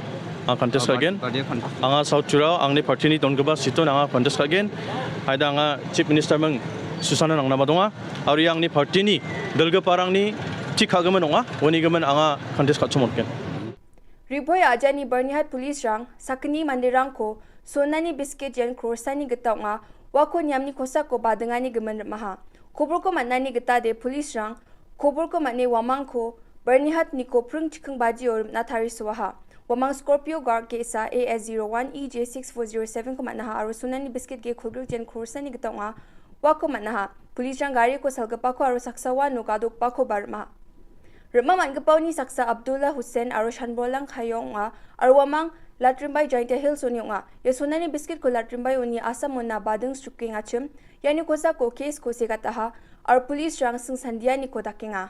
Anga contest Ah, kagen. Party contest. Anga South Jurao, angni party-ni donggipa seat-on anga contest kagen. Haida anga Chief Minister ming susana nangnaba donga. Aro ia angni party-ni dilgiparangni tik kagimin ong·a. Uni gimin anga contest ka·chomotgen. Ribhoi ajani Byrnihat police-rang sakgni manderangko sonani biscuit yen crore-sani gita ong·a, uako niamni kosako badingani gimin rim·aha. Koborko man·ani gitade police-rang koborko man·e uamangko Byrnihat niko pring chiking bajio rim·na tarisoaha. Uamang Scorpio Guard ge·sa A S zero one E J six four zero seven-ko man·aha aro sonani biscuit ge kolgrik yen crore-sani gita ong·a, uako man·aha. Police-rang gariko salgipako aro saksa uano gadokbakoba rim·aha. Rim·a man·gipaoni saksa Abdullah Hussain aro Shanbolang Khayo ong·a, aro uamang Latrimbai Jaintia Hills-oni ong·a. Ia sonani biscuit-ko Latrimbai-oni Assam-ona bading srukengachim, iani kosako case-ko segataha, aro police-rang singsandianiko dakenga.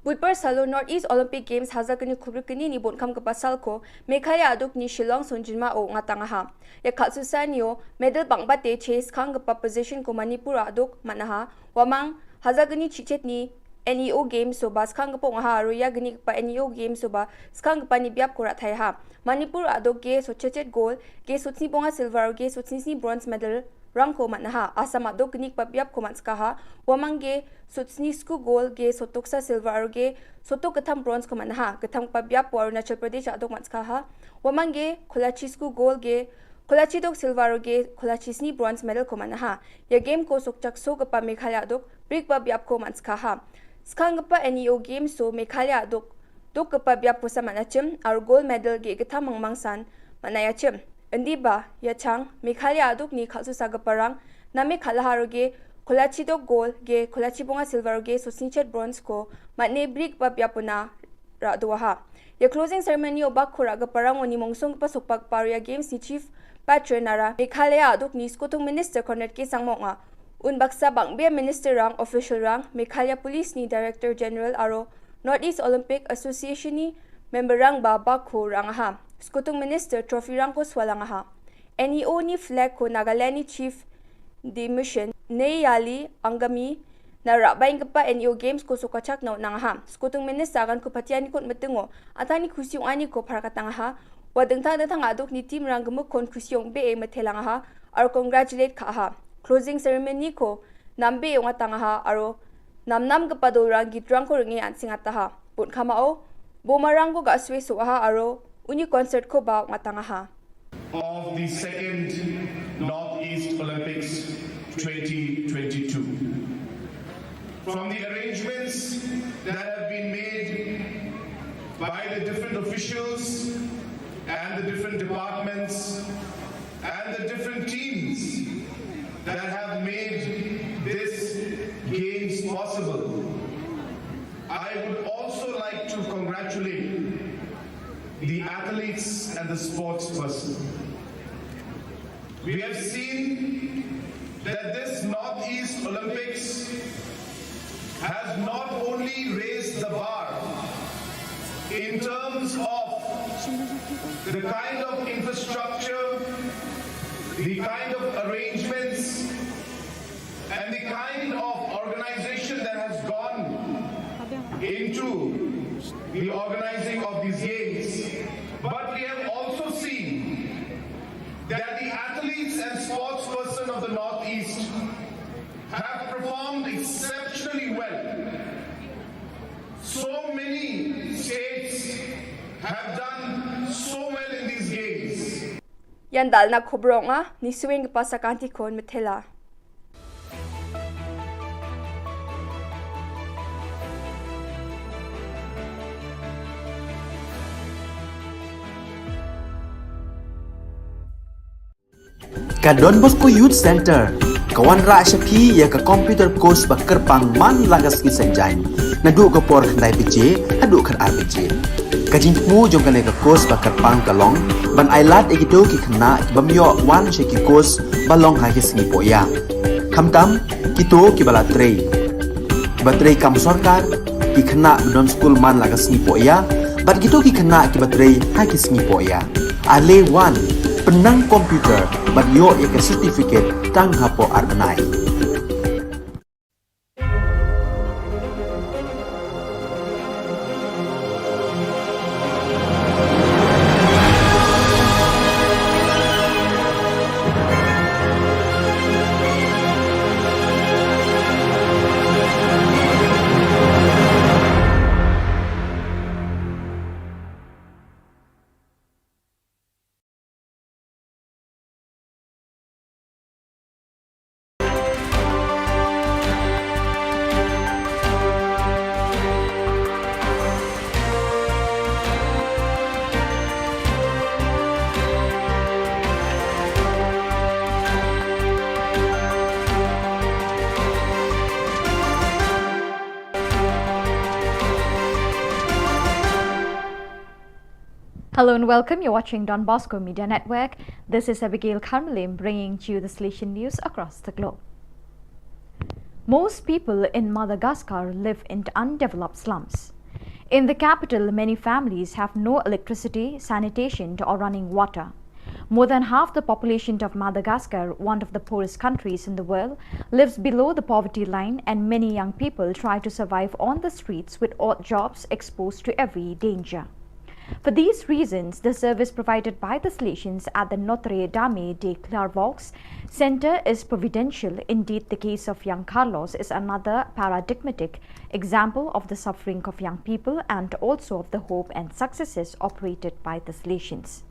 Budbar salo North East Olympic Games hajalgni kolgrikgnini bonkamgipa salko Meghalaya a·dokni Shillong songjinmao ong·atangaha. Ia kal·susaanio medal bang·bate chase skanggipa position-ko Manipur a·dok man·aha. Uamang hajalgni chichetni N E O Games-o ba skanggipa ong·aha aro ia gnigipa N E O Games-o ba skanggipani biapko ra·taiaha. Manipur a·dok ge sotchechet gold, ge sotsni bonga silver aro ge sotsni sni bronze medal-rangko man·aha. Assam a·dok gnigipa biapko man·sikaha. Uamang ge sotsni sku gold, ge sotoksa silver aro ge sotok gittam bronze-ko man·aha. Gittamgipa biapo Arunachal Pradesh a·dok man·sikaha. Uamang ge kolachi sku gold, ge kolachi dok silver aro ge kolachi sni bronze medal-ko man·aha. Ia game-ko sokchaksogipa Meghalaya a·dok brikba biapko man·sikaha. Skanggipa N E O Games-o Meghalaya a·dok dokgipa biapkosa man·achim aro gold medal ge·gittam mangmangsan man·aiachim. Indiba, ia chang Meghalaya a·dokni kal·susagiparang name kal·aha aro ge kolachi dok gold, ge kolachi bonga silver aro ge sotsnichet bronze-ko man·e brikba biapona ra·doaha. Ia closing ceremony-o bakko ra·giparangoni mongsonggipa sokbagipa aro ia games-ni chief patron-ara Meghalaya a·dokni skotung minister Conrad K Sangma ong·a. Unbaksa bang·bea minister-rang, official-rang, Meghalaya Police-ni Director General aro North East Olympic Association-ni member-rangba bakko ra·angaha. Skotung minister trophy-rangko sualangaha. N E O-ni flag-ko Nagaland-ni Chief Demission Neyali Angami-na ra·baenggipa N E O Games-ko sokachakna on·angaha. Skotung minister aganko patianiko on·mitingo an·tangni kusi ong·aniko parakatangaha. Ua dingtang dingtang a·dokni team-rang gimikkon kusi ong·bee mitelangaha aro congratulate ka·aha. Closing ceremony-ko nambee ong·atangaha aro namnamgipa dolrang gitrangko ring·e an·sengataha. Botkamao bomarangko ga·sue so·aha aro uni concert-koba ong·atangaha. Of the second Northeast Olympics twenty twenty-two. From the arrangements that have been made by the different officials and the different departments and the different teams that have made this games possible, I would also like to congratulate the athletes and the sports person. We have seen that this Northeast Olympics has not only raised the bar in terms of the kind of infrastructure, the kind of arrangements, and the kind of organization that has gone into the organizing of these games. But we have also seen that the athletes and sports person of the Northeast have performed exceptionally well. So many states have done so well in these games. Ian dal·na kobro ong·a, nisuenggipa sakantikon mitela. Ka Don Bosco Youth Center, ka wanrah sha phi ïa ka computer course ba kyrpang man la ka sngi Saitjaiñ. Naduh ka por khyndai baje, haduh khatar baje. Ka jingthmu jong kane ka course ba kyrpang ka long, ban ailad ïa kito ki khynnah ki bym ïoh wan sha ki course ba long ha ki sngi Poh Ïa. Khamtam, kito ki ba la trei. Ki ba trei kam sorkar, ki khynnah ba don skul man la ka sngi Poh Ïa, bad kito ki khynnah ki ba trei ha ki sngi Poh Ïa. Ale wan, Pynang komputer, bad ïoh ïa ka certificate tang hapoh arnai. Hello and welcome. You're watching Don Bosco Media Network. This is Abigail Kharmalim bringing to you the Salesian news across the globe. Most people in Madagascar live in undeveloped slums. In the capital, many families have no electricity, sanitation, or running water. More than half the population of Madagascar, one of the poorest countries in the world, lives below the poverty line, and many young people try to survive on the streets with odd jobs exposed to every danger. For these reasons, the service provided by the Salesians at the Notre Dame de Clairvaux Center is providential. Indeed, the case of young Carlos is another paradigmatic example of the suffering of young people and also of the hope and successes operated by the Salesians.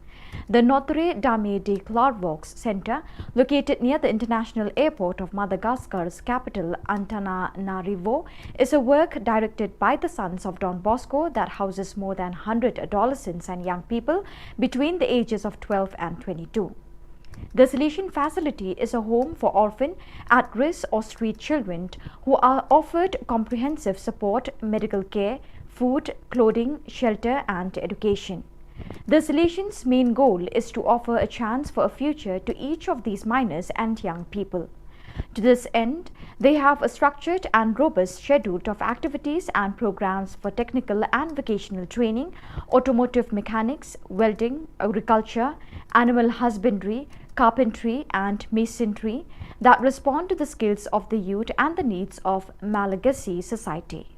The Notre Dame de Clairvaux Center, located near the international airport of Madagascar's capital, Antananarivo, is a work directed by the Sons of Don Bosco that houses more than hundred adolescents and young people between the ages of twelve and twenty-two. The Salesian facility is a home for orphan, at-risk or street children who are offered comprehensive support, medical care, food, clothing, shelter and education. The Salesians' main goal is to offer a chance for a future to each of these minors and young people. To this end, they have a structured and robust schedule of activities and programs for technical and vocational training, automotive mechanics, welding, agriculture, animal husbandry, carpentry, and masonry that respond to the skills of the youth and the needs of Malagasy society.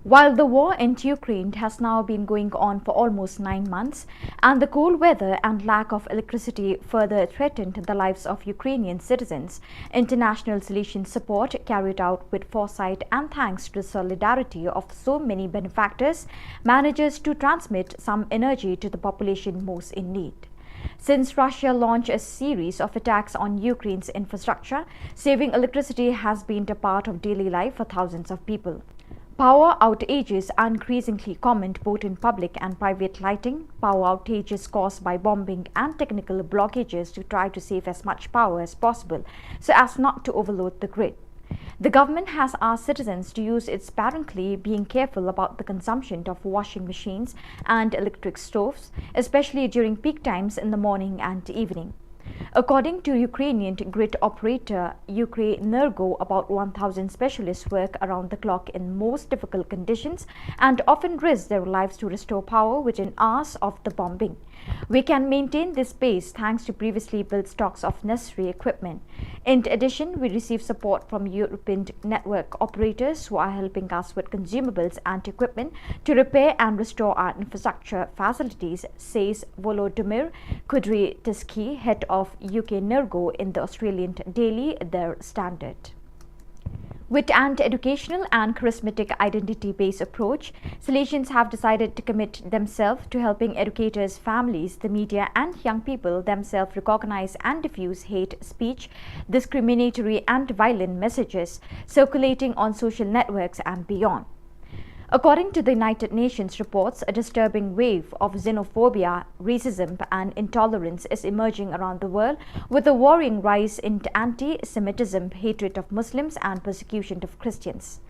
While the war in Ukraine has now been going on for almost nine months, and the cold weather and lack of electricity further threatened the lives of Ukrainian citizens, international Salesian support, carried out with foresight and thanks to the solidarity of so many benefactors, manages to transmit some energy to the population most in need. Since Russia launched a series of attacks on Ukraine's infrastructure, saving electricity has been a part of daily life for thousands of people. Power outages are increasingly common both in public and private lighting. Power outages caused by bombing and technical blockages to try to save as much power as possible so as not to overload the grid. The government has asked citizens to use it sparingly, being careful about the consumption of washing machines and electric stoves, especially during peak times in the morning and evening. According to Ukrainian grid operator Ukrenergo, about one thousand specialists work around the clock in most difficult conditions and often risk their lives to restore power within hours of the bombing. We can maintain this pace thanks to previously built stocks of necessary equipment. In addition, we receive support from European network operators who are helping us with consumables and equipment to repair and restore our infrastructure facilities, says Volodymyr Kudryavtsevsky, head of Ukrenergo, in the Australian daily Der Standard. With an educational and charismatic identity-based approach, Salesians have decided to commit themselves to helping educators, families, the media, and young people themselves recognize and diffuse hate speech, discriminatory and violent messages circulating on social networks and beyond. According to the United Nations reports, a disturbing wave of xenophobia, racism, and intolerance is emerging around the world, with a worrying rise in anti-Semitism, hatred of Muslims, and persecution of Christians.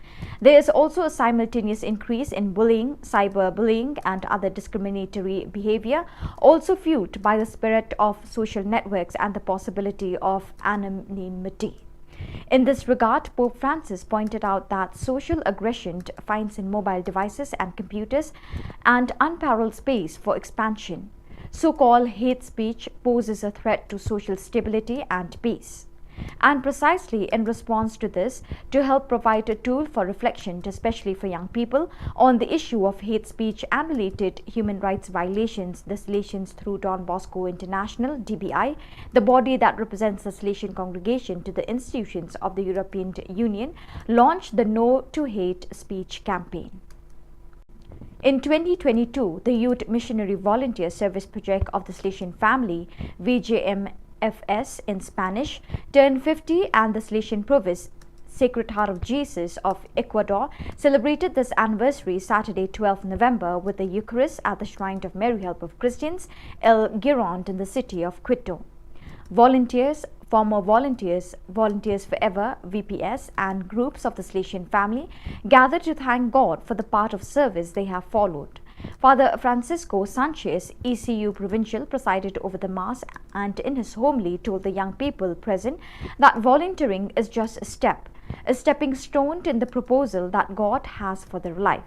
There is also a simultaneous increase in bullying, cyberbullying, and other discriminatory behavior, also fueled by the spread of social networks and the possibility of anonymity. In this regard, Pope Francis pointed out that social aggression finds in mobile devices and computers an unparalleled space for expansion. So-called hate speech poses a threat to social stability and peace. And precisely in response to this, to help provide a tool for reflection, especially for young people, on the issue of hate speech and related human rights violations, the Salesians through Don Bosco International, D B I, the body that represents the Salesian congregation to the institutions of the European Union, launched the No to Hate Speech campaign. In twenty twenty-two, the Youth Missionary Volunteer Service Project of the Salesian Family, V J M F S in Spanish, turned fifty, and the Salesian province, Sacred Heart of Jesus of Ecuador, celebrated this anniversary Saturday, twelfth November, with the Eucharist at the Shrine of Mary Help of Christians, El Girón, in the city of Quito. Volunteers, former volunteers, Volunteers Forever, V P S, and groups of the Salesian Family gathered to thank God for the path of service they have followed. Father Francisco Sanchez, E C U Provincial, presided over the Mass and in his homily told the young people present that volunteering is just a step, a stepping stone in the proposal that God has for their life.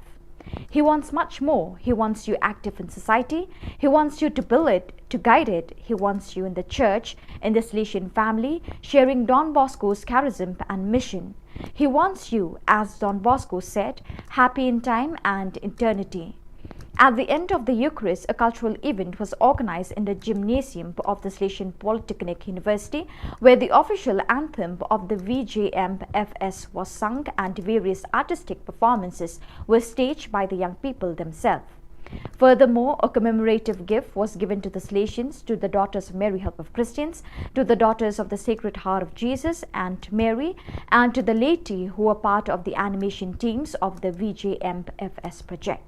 He wants much more. He wants you active in society. He wants you to build it, to guide it. He wants you in the church, in the Salesian family, sharing Don Bosco's charism and mission. He wants you, as Don Bosco said, happy in time and eternity. At the end of the Eucharist, a cultural event was organized in the gymnasium of the Salesian Polytechnic University, where the official anthem of the V J M F S was sung and various artistic performances were staged by the young people themselves. Furthermore, a commemorative gift was given to the Salesians, to the Daughters of Mary Help of Christians, to the Daughters of the Sacred Heart of Jesus and Mary, and to the laity who were part of the animation teams of the V J M F S project.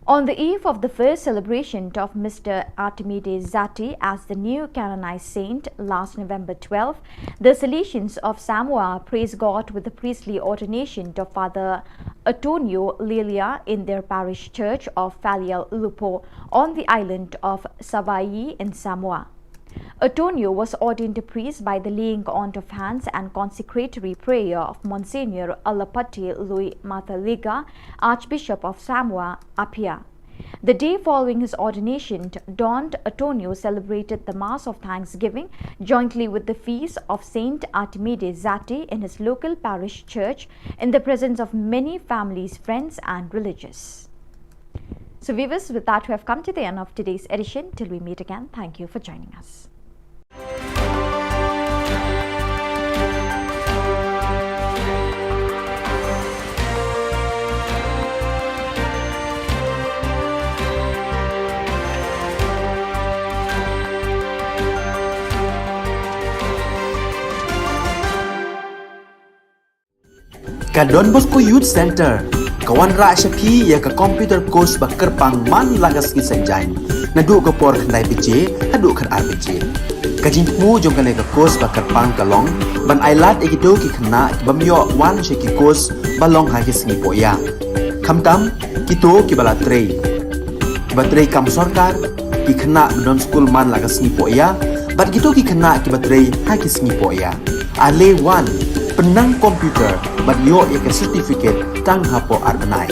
On the eve of the first celebration of Mister Artemide Zatti as the new canonized saint last November twelfth, the Salesians of Samoa praised God with the priestly ordination of Father Antonio Lilia in their parish church of Falealuppo on the island of Savai'i in Samoa. Antonio was ordained a priest by the laying on of hands and consecratory prayer of Monsignor Alapati Lui Mataliga, Archbishop of Samoa Apia. The day following his ordination, Don Antonio celebrated the Mass of Thanksgiving jointly with the feast of Saint Artemide Zatti in his local parish church in the presence of many families, friends, and religious. So viewers, with that, we have come to the end of today's edition. Till we meet again, thank you for joining us. Ka Don Bosco Youth Center ka wanrah sha phi ïa ka computer course ba kyrpang man la ka sngi Saitjaiñ, naduh ka por khyndai baje haduh khatar baje. Ka jingthmu jong kane ka course ba kyrpang ka long ban ailad ïa kito ki khynnah ki bym ïoh wan sha ki course ba long ha ki sngi poh ïa. Khamtam kito kiba la trei, kiba trei kam sorkar, ki khynnah ba don skul man la ka sngi poh ïa, bad kito ki khynnah kiba trei ha ki sngi poh ïa. Ale wan, pynnang computer bad ïoh ïa ka certificate tang hapoh ar bnai.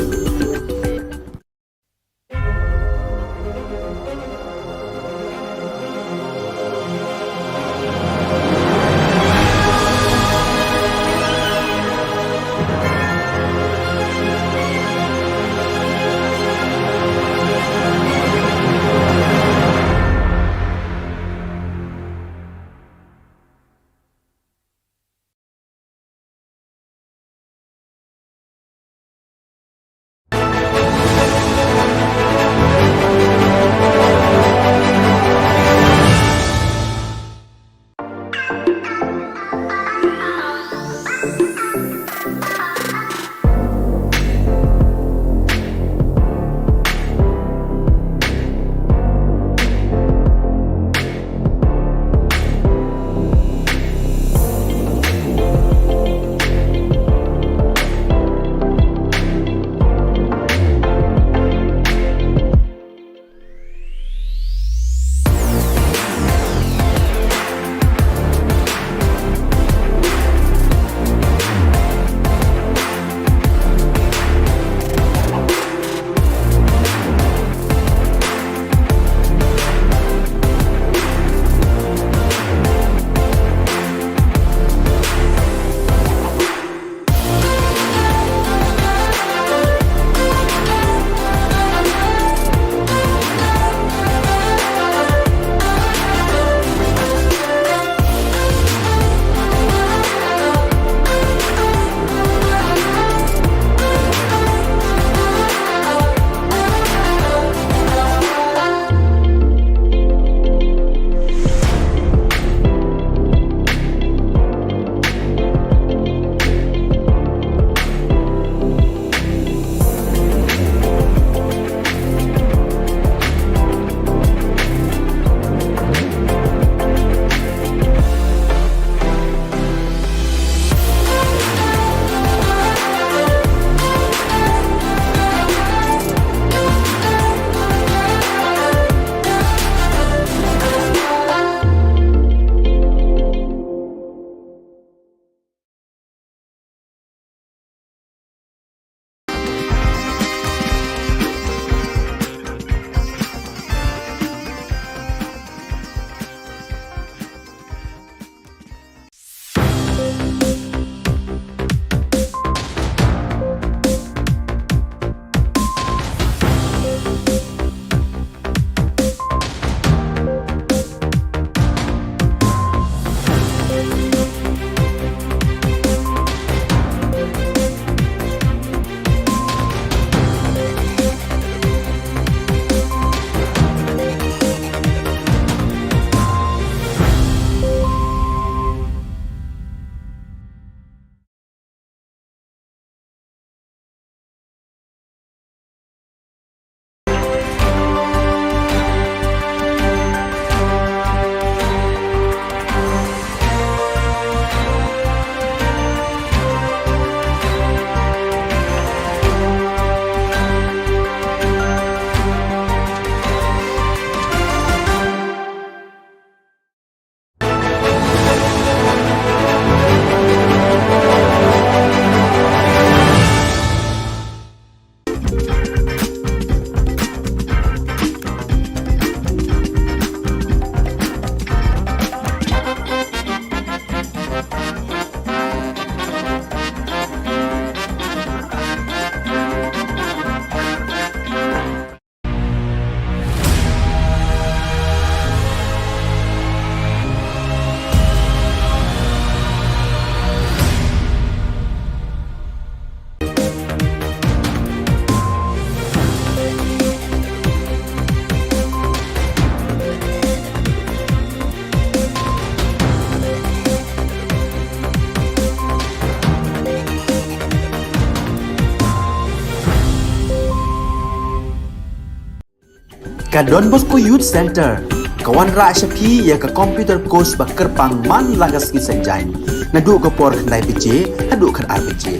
Don Bosco Youth Center ka wanrah sha phi ïa ka computer course ba kyrpang man la ka sngi Saitjaiñ, naduh ka por khyndai baje haduh khatar baje.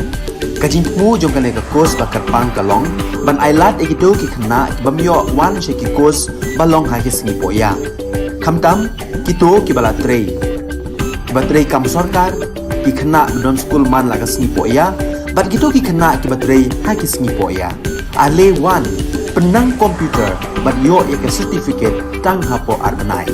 Ka jingthmu jong kane ka course ba kyrpang ka long ban ailad ïa kito ki khynnah ki bym ïoh wan sha ki course ba long ha ki sngi poh ïa. Khamtam kito kiba la trei, kiba trei kam sorkar, ki khynnah ba don skul man la ka sngi poh ïa, bad kito ki khynnah kiba trei ha ki sngi poh ïa. Ale wan, pynnang computer bad ïoh ïa ka certificate tang hapoh ar bnai.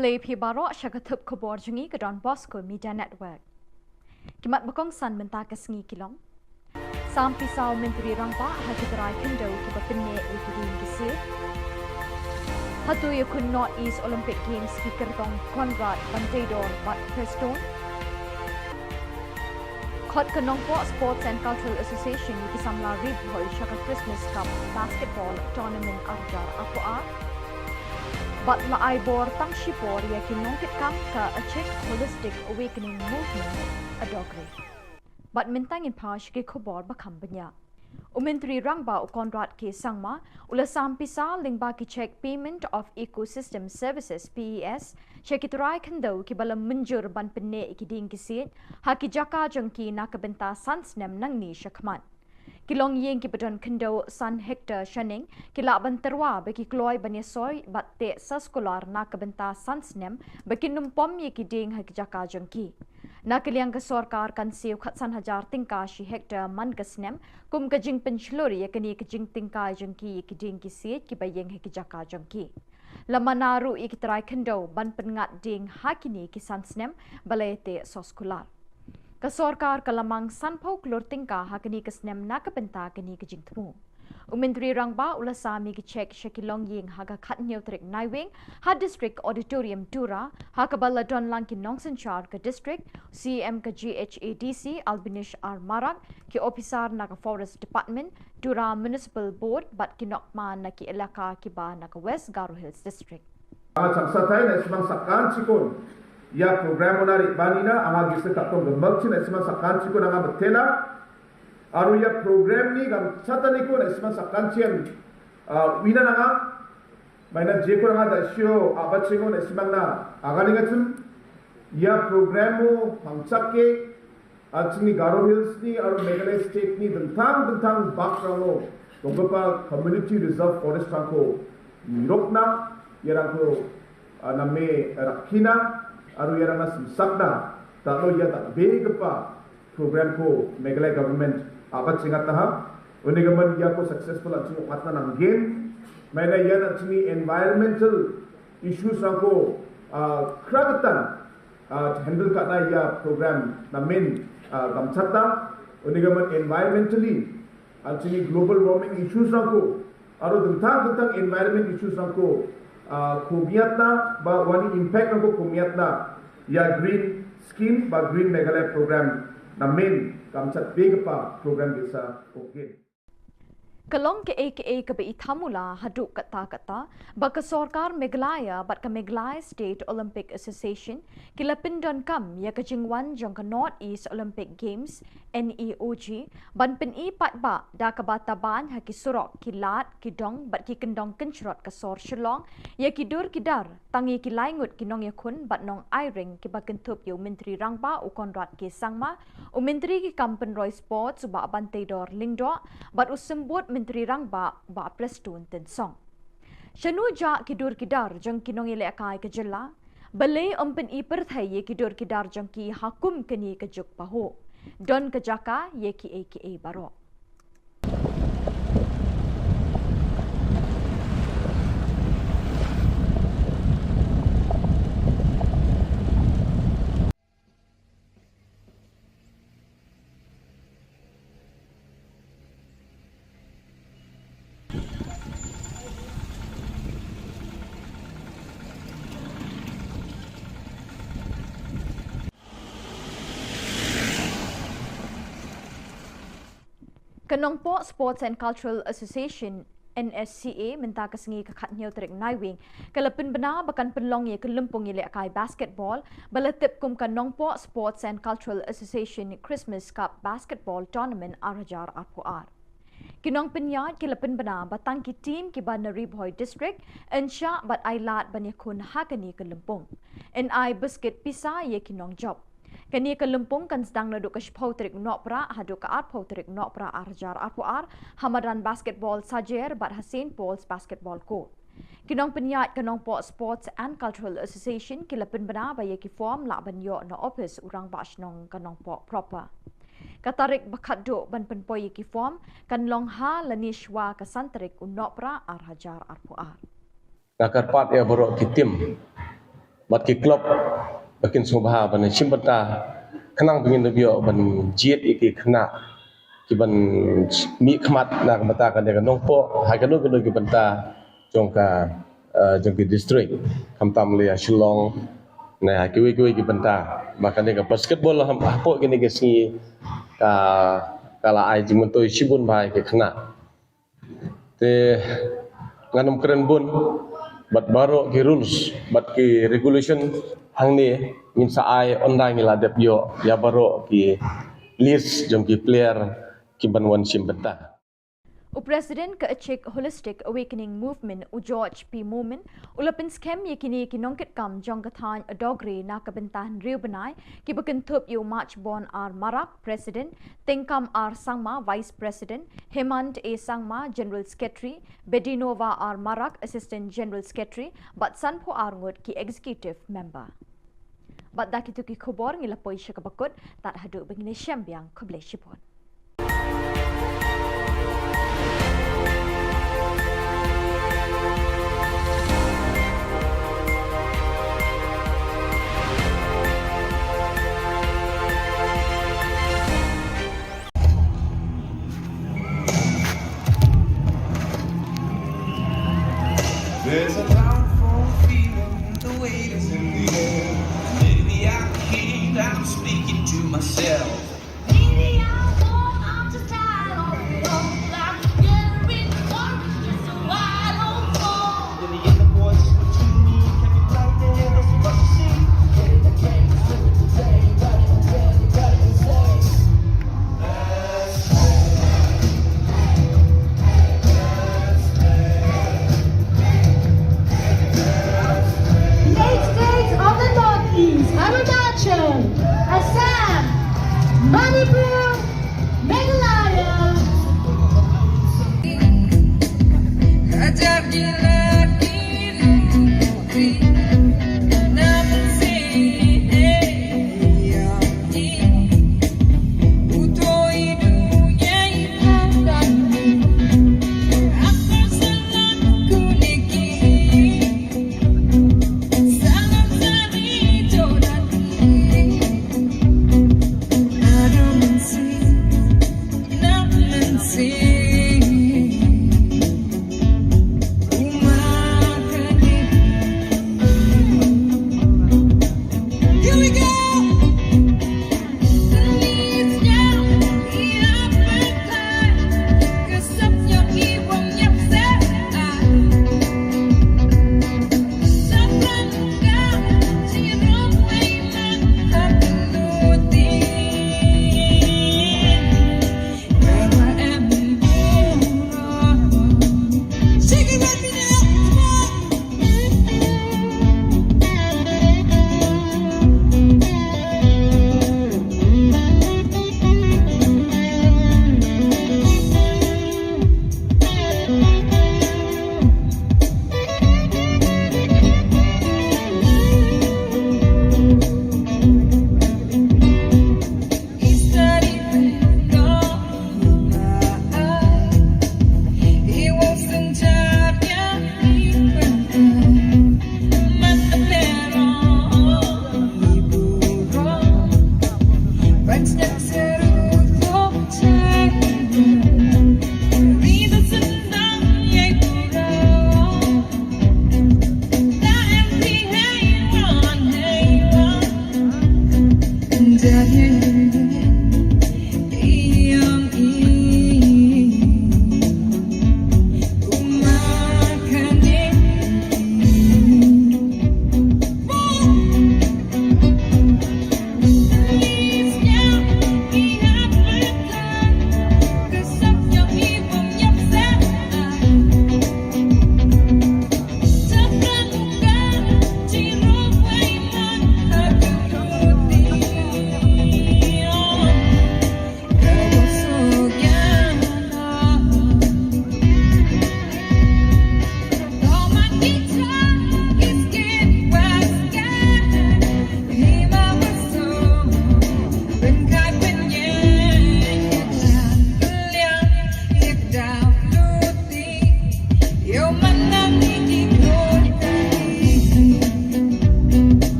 Khublei phi baroh, sha ka thup khubor jong ngi ka Don Bosco Media Network. Ki mat ba kongsan mynta ka sngi ki long. Sam pisa u Myntri Rangbah ha ki trai khyndew kiba pynneh ïa ki dieng ki siej. Hatu ïakhun North East Olympic Games ki kyrtong Conrad, Banteidor bad Prestone. Khot ka Nongpoh Sports and Cultural Association ïa ki samla ri bhoi sha ka Christmas Cup Basketball Tournament ar hajar arphew ar. Bad la ai bor tang shipor ïa ki nongkitkam ka Achik Holistic Awakening Movement, Adokri. Bad mynta ngin phai sha ki khubor ba kham bniah. U Myntri Rangbah u Conrad K Sangma u la sam pisa lyngba ki cheque Payment of Ecosystem Services, P E S, sha ki trai khyndew kiba la mynjur ban pynneh ïa ki dieng ki siej ha ki jaka jong ki na ka bynta san snem nangne shakhmat. Ki longïing kiba don khyndew san hektar shaneng ki lah ban tyrwa ba ki kloi ban ïasoi bad teh soskular na ka bynta san snem ba kin ym pom ïa ki dieng ha ki jaka jong ki. Na ka liang ka sorkar kan siew khatsan hajar tyngka shi hektar man ka snem kum ka jingpynshlur ïa kane ka jingtyngkai jong ki ïa ki dieng ki siej kiba ïeng ha ki jaka jong ki. La mana ruh ïa ki trai khyndew ban pynngat dieng ha kine ki san snem ba la ïateh soskular. Ka sorkar ka la mang sanphew klur tyngka ha kane ka snem na ka bynta kane ka jingthmu. U Myntri Rangbah u la sam ïa ki cheque sha ki longïing ha ka khathynñiew tarik Naiwieng ha District Auditorium Tura, ha kaba la don lang ki nongsynshar ka district, C E M ka G H A D C Albinish R Marak, ki ophisar na ka Forest Department, Tura Municipal Board bad ki nongmah na ki elaka kiba na ka West Garo Hills District. Anga changsatai na·simang sakantikon ia program-ona re·baanina anga gisik ka·tong gimikchi na·simang sakantikon anga mitela. Aro ia program-ni gamchataniko na·simang sakantian, ah, uina nanga. Maina jeko anga da·sio a·bachengo na·simangna aganengachim. Ia program-o pangchake, an·chingni Garo Hills-ni aro Meghalaya State-ni dingtang dingtang bakrango donggipa Community Reserve Forest-rangko nirokna, iarangko, ah, name rakkina aro iarangna simsakna dal·o ia dal·begipa program-ko Meghalaya government a·bachengataha. Unigimin iako successful an·ching ong·atna nanggen. Maina ian an·chingni environmental issues-rangko, ah, kragitan, ah, handle ka·na ia program namen, ah, gamchata. Unigimin environmentally an·chingni global warming issues-rangko aro dingtang dingtang environment issues-rangko, ah, komiatna ba uani impact-rangko komiatna ia Green Scheme ba Green Meghalaya Program namen gamchatbegipa program ge·sa ong·gen. Ka long ka·e ka·e kaba ithamula haduh katta katta ba ka sorkar Meghalaya bad ka Meghalaya State Olympic Association ki la pyndonkam ïa ka jingwan jong ka North East Olympic Games, N E O G, ban pyni paidbah da kaba taban ha ki surok, ki lad, ki dong bad ki kyndong kynshrot ka sor Shillong ïa ki dur ki dar, tang ïa ki lai ngut ki nongïakhun bad nongai ring kiba kynthup ïa u Myntri Rangbah u Conrad K Sangma, u Myntri ki kam pynroi Sports u Bah Banteidor Lyngdoh bad u Symbud Myntri Rangbah u Bah Prestone Tynsong. Shano jah ki dur ki dar jong ki nongïalehkai ka jylla? Balei ym pyni pyrthei ïa ki dur ki dar jong ki ha kum kane ka juk pahuh? Don ka jaka ïa kiei kiei baroh. Ka Nongpoh Sports and Cultural Association, N S C A, mynta ka sngi ka khatnïew tarik Naiwieng ka la pynbna ba kan pynlong ïa ka lympung ïalehkai basketball ba la tip kum ka Nongpoh Sports and Cultural Association Christmas Cup Basketball Tournament ar hajar arphew ar. Ki nongpynïaid ki la pynbna ba tang ki team kiba na Ri Bhoi District yn shah bad ailad ban ïakhun ha kane ka lympung. Yn ai biscuit pisa ïa ki nongjop. Kane ka lympung kan sdang naduh ka shiphew tarik Nohprah haduh ka arphew tarik Nohprah ar hajar arphew ar, ha madan basketball Sajer bad ha Saint Paul's Basketball Court. Ki nongpynïaid ka Nongpoh Sports and Cultural Association ki la pynbna ba ïa ki form lah ban ïoh na office u Rangbah Shnong ka Nongpoh proper. Ka tarik ba khatduh ban pynpoi ïa ki form kan long ha lane shuwa ka san tarik u Nohprah ar hajar arphew ar. Nga kyrpad ïa baroh ki team bad ki club ba kin sngewbha ban shim bynta khnang ba ngin da ïoh ban jied ïa ki khynnah kiban mih khmat na ka bynta kane ka Nongpoh ha kano kano ki bynta jong ka, eh, jong ki district, khamtam lei ha Shillong ne ha kiwei kiwei ki bynta ba kane ka basketball ha hapoh kine ki sngi ka, ka la ai jingmyntoi shibun bha ïa ki khynnah. Te ngan ym kren bun bad baroh ki rules bad ki regulation hangne ngin sa ai, ynda ngi la dep ïoh ïa baroh ki list jong ki player kiban wan shim bynta. U President ka Achik Holistic Awakening Movement u George P Momin u la pynskhem ïa kine ki nongkitkam jong ka thaiñ Adogre na ka bynta hynriew bnai kiba kynthup ïa u Machbon R Marak, President, Tengkam R Sangma, Vice President, Hemant A Sangma, General Secretary, Bedinova R Marak, Assistant General Secretary, bad sanphew ar ngut ki Executive Member. Bad da kito ki khubor ngi la poi sha kaba kut, tad haduh ba ngin ïashem biang, khublei shibun. There's a powerful feeling, the weight is in the air. Maybe I can't, I'm speaking to myself. Maybe I won't, I'm just tired of it all. I'm getting rich, or it's just so I don't fall. In the end, the boys just put you and me, kept you right there, that's what you see. Get in the game, slip it today, you got it, you got it, you got it, you got it. Eight states of the Northeast, Arunachal, Assam, Manipur, Meghalaya.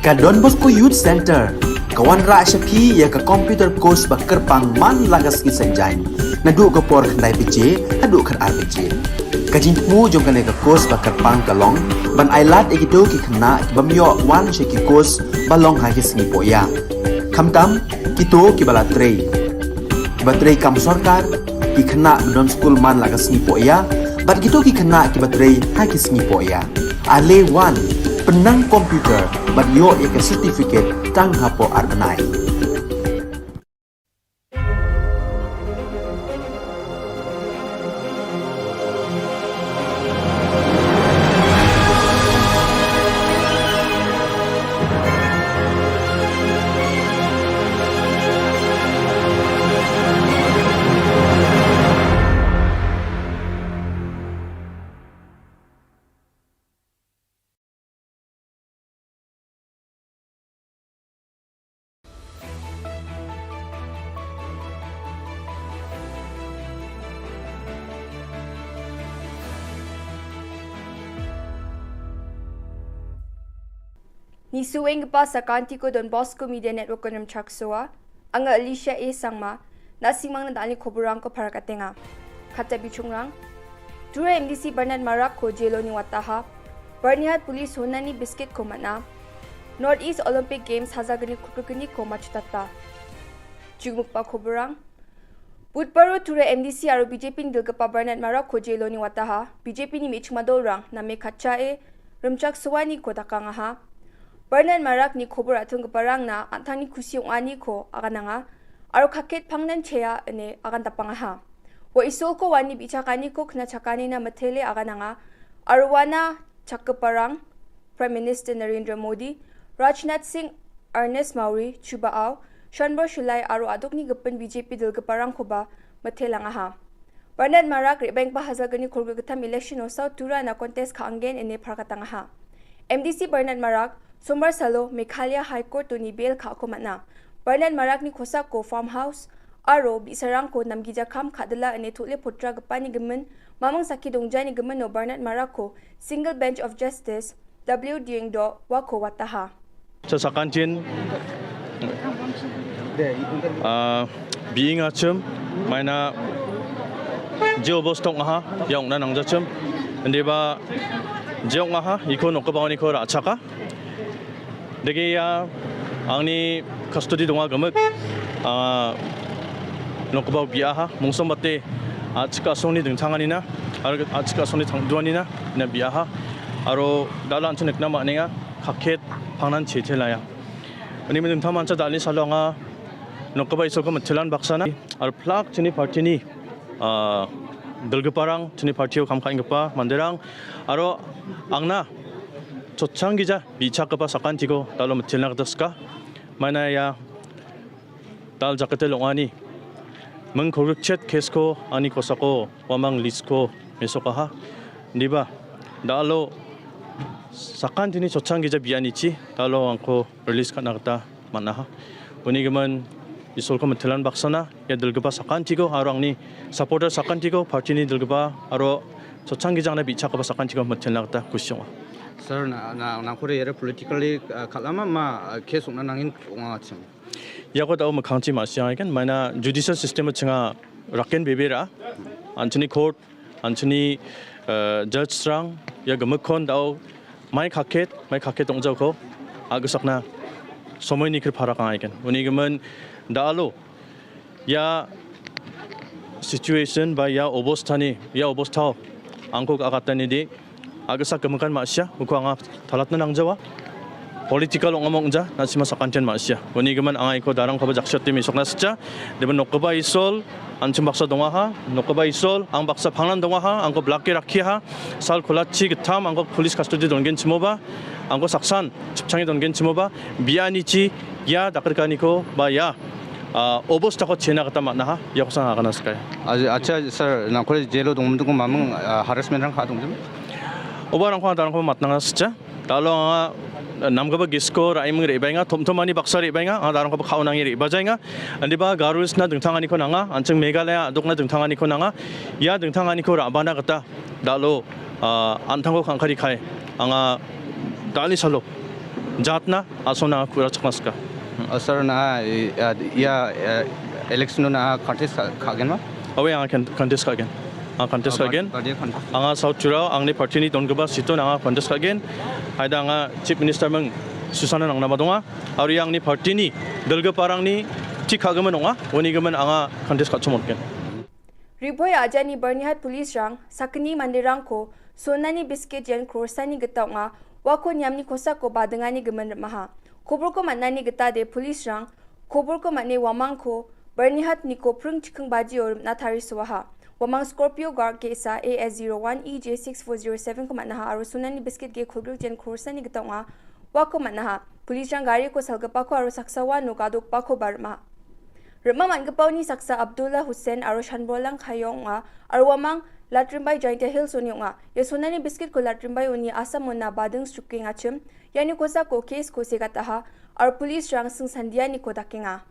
Ka Don Bosco Youth Center, ka wanrah sha phi ïa ka computer course ba kyrpang man la ka sngi Saitjaiñ. Naduh ka por khyndai baje, haduh khatar baje. Ka jingthmu jong kane ka course ba kyrpang ka long, ban ailad ïa kito ki khynnah, ki bym ïoh wan sha ki course, ba long ha ki sngi poh ïa. Khamtam, kito ki ba la trei. Ki ba trei kam sorkar, ki khynnah ba don skul man la ka sngi poh ïa, bad kito ki khynnah ki ba trei ha ki sngi poh ïa. Ale wan, pynnang computer, bad ïoh ïa ka certificate tang hapoh ar bnai. Nisuenggipa sakantiko Don Bosco Media Network-o rimchaksoa. Anga Alicia A Sangma, na·simangna dal·ni koborrangko parakatenga. Kata bichongrang, Tura M D C Bernard Marakko jeloni wataha, Byrnihat Police honani biskitko man·a, North East Olympic Games hajalgni kolgrikgniko matchotata. Jukmikba koborrang, Budbaro Tura M D C aro B J P-ni dilgipa Bernard Marakko jeloni wataha, B J P-ni me·chikma dolrang name katchae rimchaksoaniko dakangaha. Bernard Marakni kobor a·tonggiparangna an·tangni kusi ong·aniko agananga, aro kaket pangnan chea ine agandapangaha. Ua Isolko uani bi·chakaniko knachakanina mitele agananga, aro uana chakgiparang Prime Minister Narendra Modi, Rajnath Singh, Ernest Mawri, Chuba Aw, Shanbor Shulai aro a·dokni gipin B J P dilgiparangkoba mitelangaha. Bernard Marak re·baenggipa hajalgni kolgrikgittam election-o South Turana contest ka·angen ine parakatangaha. M D C Bernard Marak, Sombar salo Meghalaya High Court-oni bail ka·ako man·a. Bernard Marakni kosako farmhouse aro bi·sarangko namgija kam ka·dila ine tole potragipani gimin, maming sakki dongjani gimino Bernard Marakko Single Bench of Justice W Diengdo uako wataha. Cha sakantin, ah, bi·ingachim, maina je obosta ong·aha, ia ong·na nangjachim. Indiba je ong·aha, iko nokgipaoniko ra·chaka. Dege ia angni custody donga gimik, ah, nokgipao bi·aha, mongsombate a·chik a·songni dingtanganina, aro a·chik a·songni tangduanina, ina bi·aha. Aro dal·a an·ching nikna man·enga, kaket pangnan chete laia. Uni dingtang mancha dal·ni salo anga nokgipa Isolko mitelan baksana, aro plak chini party-ni, ah, dilgiparang, chini party-o kam ka·enggipa manderang, aro angna chotchanggija bi·chakgipa sakantiko dal·o mitelna gita sika. Maina ia dal jakete long·ani ming kolgrikchet case-ko ani kosako uamang list-ko mesokaha. Indiba dal·o sakantini chotchanggija bi·anichi dal·o angko release ka·na gita man·aha. Uni gimin Isolko mitelan baksana ia dilgipa sakantiko aro angni supporter sakantiko, party-ni dilgipa aro chotchanggija angna bi·chakgipa sakantiko mitelna gita kusi ong·a. Sir, na, na, nangkore iara politically, ah, kal·ama ma, ah, case ong·na nangin ong·achim? Iako da·o mikkangchi ma·siangagen, maina judicial system-o chinga raken bebera, an·chingni court, an·chingni, eh, judge-rang ia gimikkon da·o mai kaket, mai kaket ong·jaoko a·gisakna somoini kri parakangaigen. Uni gimin da·alo ia situation ba ia obostani, ia obostao angko agatani de a·gisak gimikan ma·sia, uko anga talatna nangjawa. Political ong·amo ong·ja, na·sima sakantian ma·sia. Uni gimin anga iko darangkoba jaksio ate mesokna sitja. Deben nokgipa Isol, an·ching baksa dongaha, nokgipa Isol, ang baksa pangnan dongaha, angko blake rakkiaha, sal kolachi gittam, angko police custody dongenchimoba, angko saksan, chipchange dongenchimoba, bianichi, ia dakrikaniko, ba ia, ah, obostako chena gita man·aha, iakosan agana sikai. Acha, acha, sir, nangkore jelo dongmidiko maming, ah, harassment-rang ka·dongdim? Oba rangko, darangko matnanga sitja. Dalo anga namgipa gisko ra·eming re·baenga, tomtomani baksa re·baenga, anga darangkoba ka·onange re·bajaenga. Indiba Garo Hills-na dingtanganiko nanga, an·ching Meghalaya a·dokna dingtanganiko nanga. Ia dingtanganiko ra·bana gita dalo, ah, an·tangko kangkari kai. Anga dal·ni salo jatna asona pura chakmaska. Asar na, eh, eh, ia, eh, election na contest ka-, ka·genma? Awe, anga kan-, contest ka·gen. Anga contest Ah, ka·gen. Party contest. Anga South Churao, angni party-ni donggipa seat-on anga contest ka·gen. Haida anga Chief Minister ming susana nangnaba donga. Aro ia angni party-ni dilgiparangni tik ka·gimin ong·a. Uni gimin anga contest ka·chim ong·gen. Ribhoi ajani Barnihat police-rang sakgni manderangko sonani biscuit yen crore-sani gita ong·a, uako niamni kosako badingani gimin rim·aha. Koborko man·ani gitade police-rang koborko man·e uamangko Barnihat niko pring chikking bajio rim·na tarisoaha. Uamang Scorpio Guard ge·sa A S zero one E J six four zero seven-ko man·aha aro sonani biscuit ge kolgrik yen crore-sani gita ong·a, uako man·aha. Police-rang gariko salgipako aro saksa uano gadokbakoba rim·a. Rim·a man·gipaoni saksa Abdullah Hussain aro Shanbolang Khaiyong ong·a, aro uamang Latrimbai Jaintia Hills-oni ong·a. Ia sonani biscuit-ko Latrimbai-oni Assam-ona bading srukengachim, iani kosako case-ko segataha, aro police-rang singsandianiko dakenga.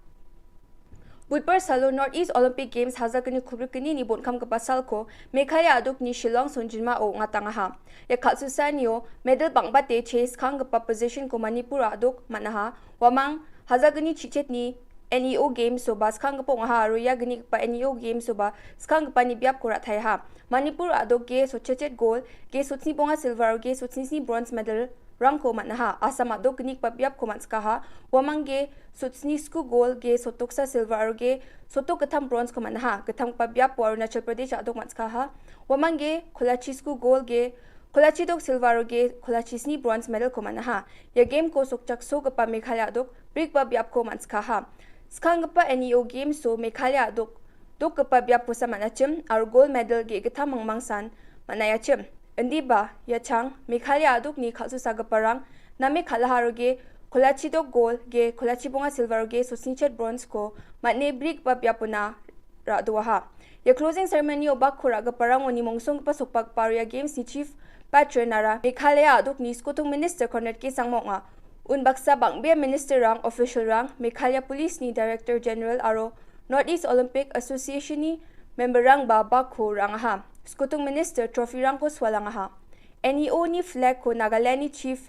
Budbar salo North East Olympic Games hajalgni kolgrikgnini bonkamgipa salko Meghalaya a·dokni Shillong songjinmao ong·atangaha. Ia kal·susaanio medal bang·bate chase skanggipa position-ko Manipur a·dok man·aha. Uamang hajalgni chichetni N E O Games-o ba skanggipa ong·aha aro ia gnigipa N E O Games-o ba skanggipani biapko ra·taiaha. Manipur a·dok ge sotchechet gol, ge sotsni bonga silver aro ge sotsni sni bronze medal-rangko man·aha. Assam a·dok gnigipa biapko man·sikaha. Uamang ge sotsni sku gol, ge sotoksa silver aro ge sotok gittam bronze-ko man·aha. Gittamgipa biapo Arunachal Pradesh a·dok man·sikaha. Uamang ge kolachi sku gol, ge kolachi dok silver aro ge kolachi sni bronze medal-ko man·aha. Ia game-ko sokchaksogipa Meghalaya a·dok brikba biapko man·sikaha. Skanggipa N E O Games-o Meghalaya a·dok dokgipa biaposa man·achim aro gold medal ge·gittam mangmangsan man·aiachim. Indiba, ia chang Meghalaya a·dokni kal·susagiparang name kal·aha aro ge kolachi dok gold, ge kolachi bonga silver aro ge sotsnichet bronze-ko man·e brikba biapona ra·doaha. Ia closing ceremony-o bakko ra·giparangoni mongsonggipa sokbagipa aro ia games-ni chief patron-ara Meghalaya a·dokni skotung minister Conrad K Sangma ong·a. Unbaksa bang·bea minister-rang, official-rang, Meghalaya Police-ni Director General aro North East Olympic Association-ni member-rangba bakko ra·angaha. Skotung minister trophy-rangko sualangaha. N E O-ni flag-ko Nagaland-ni Chief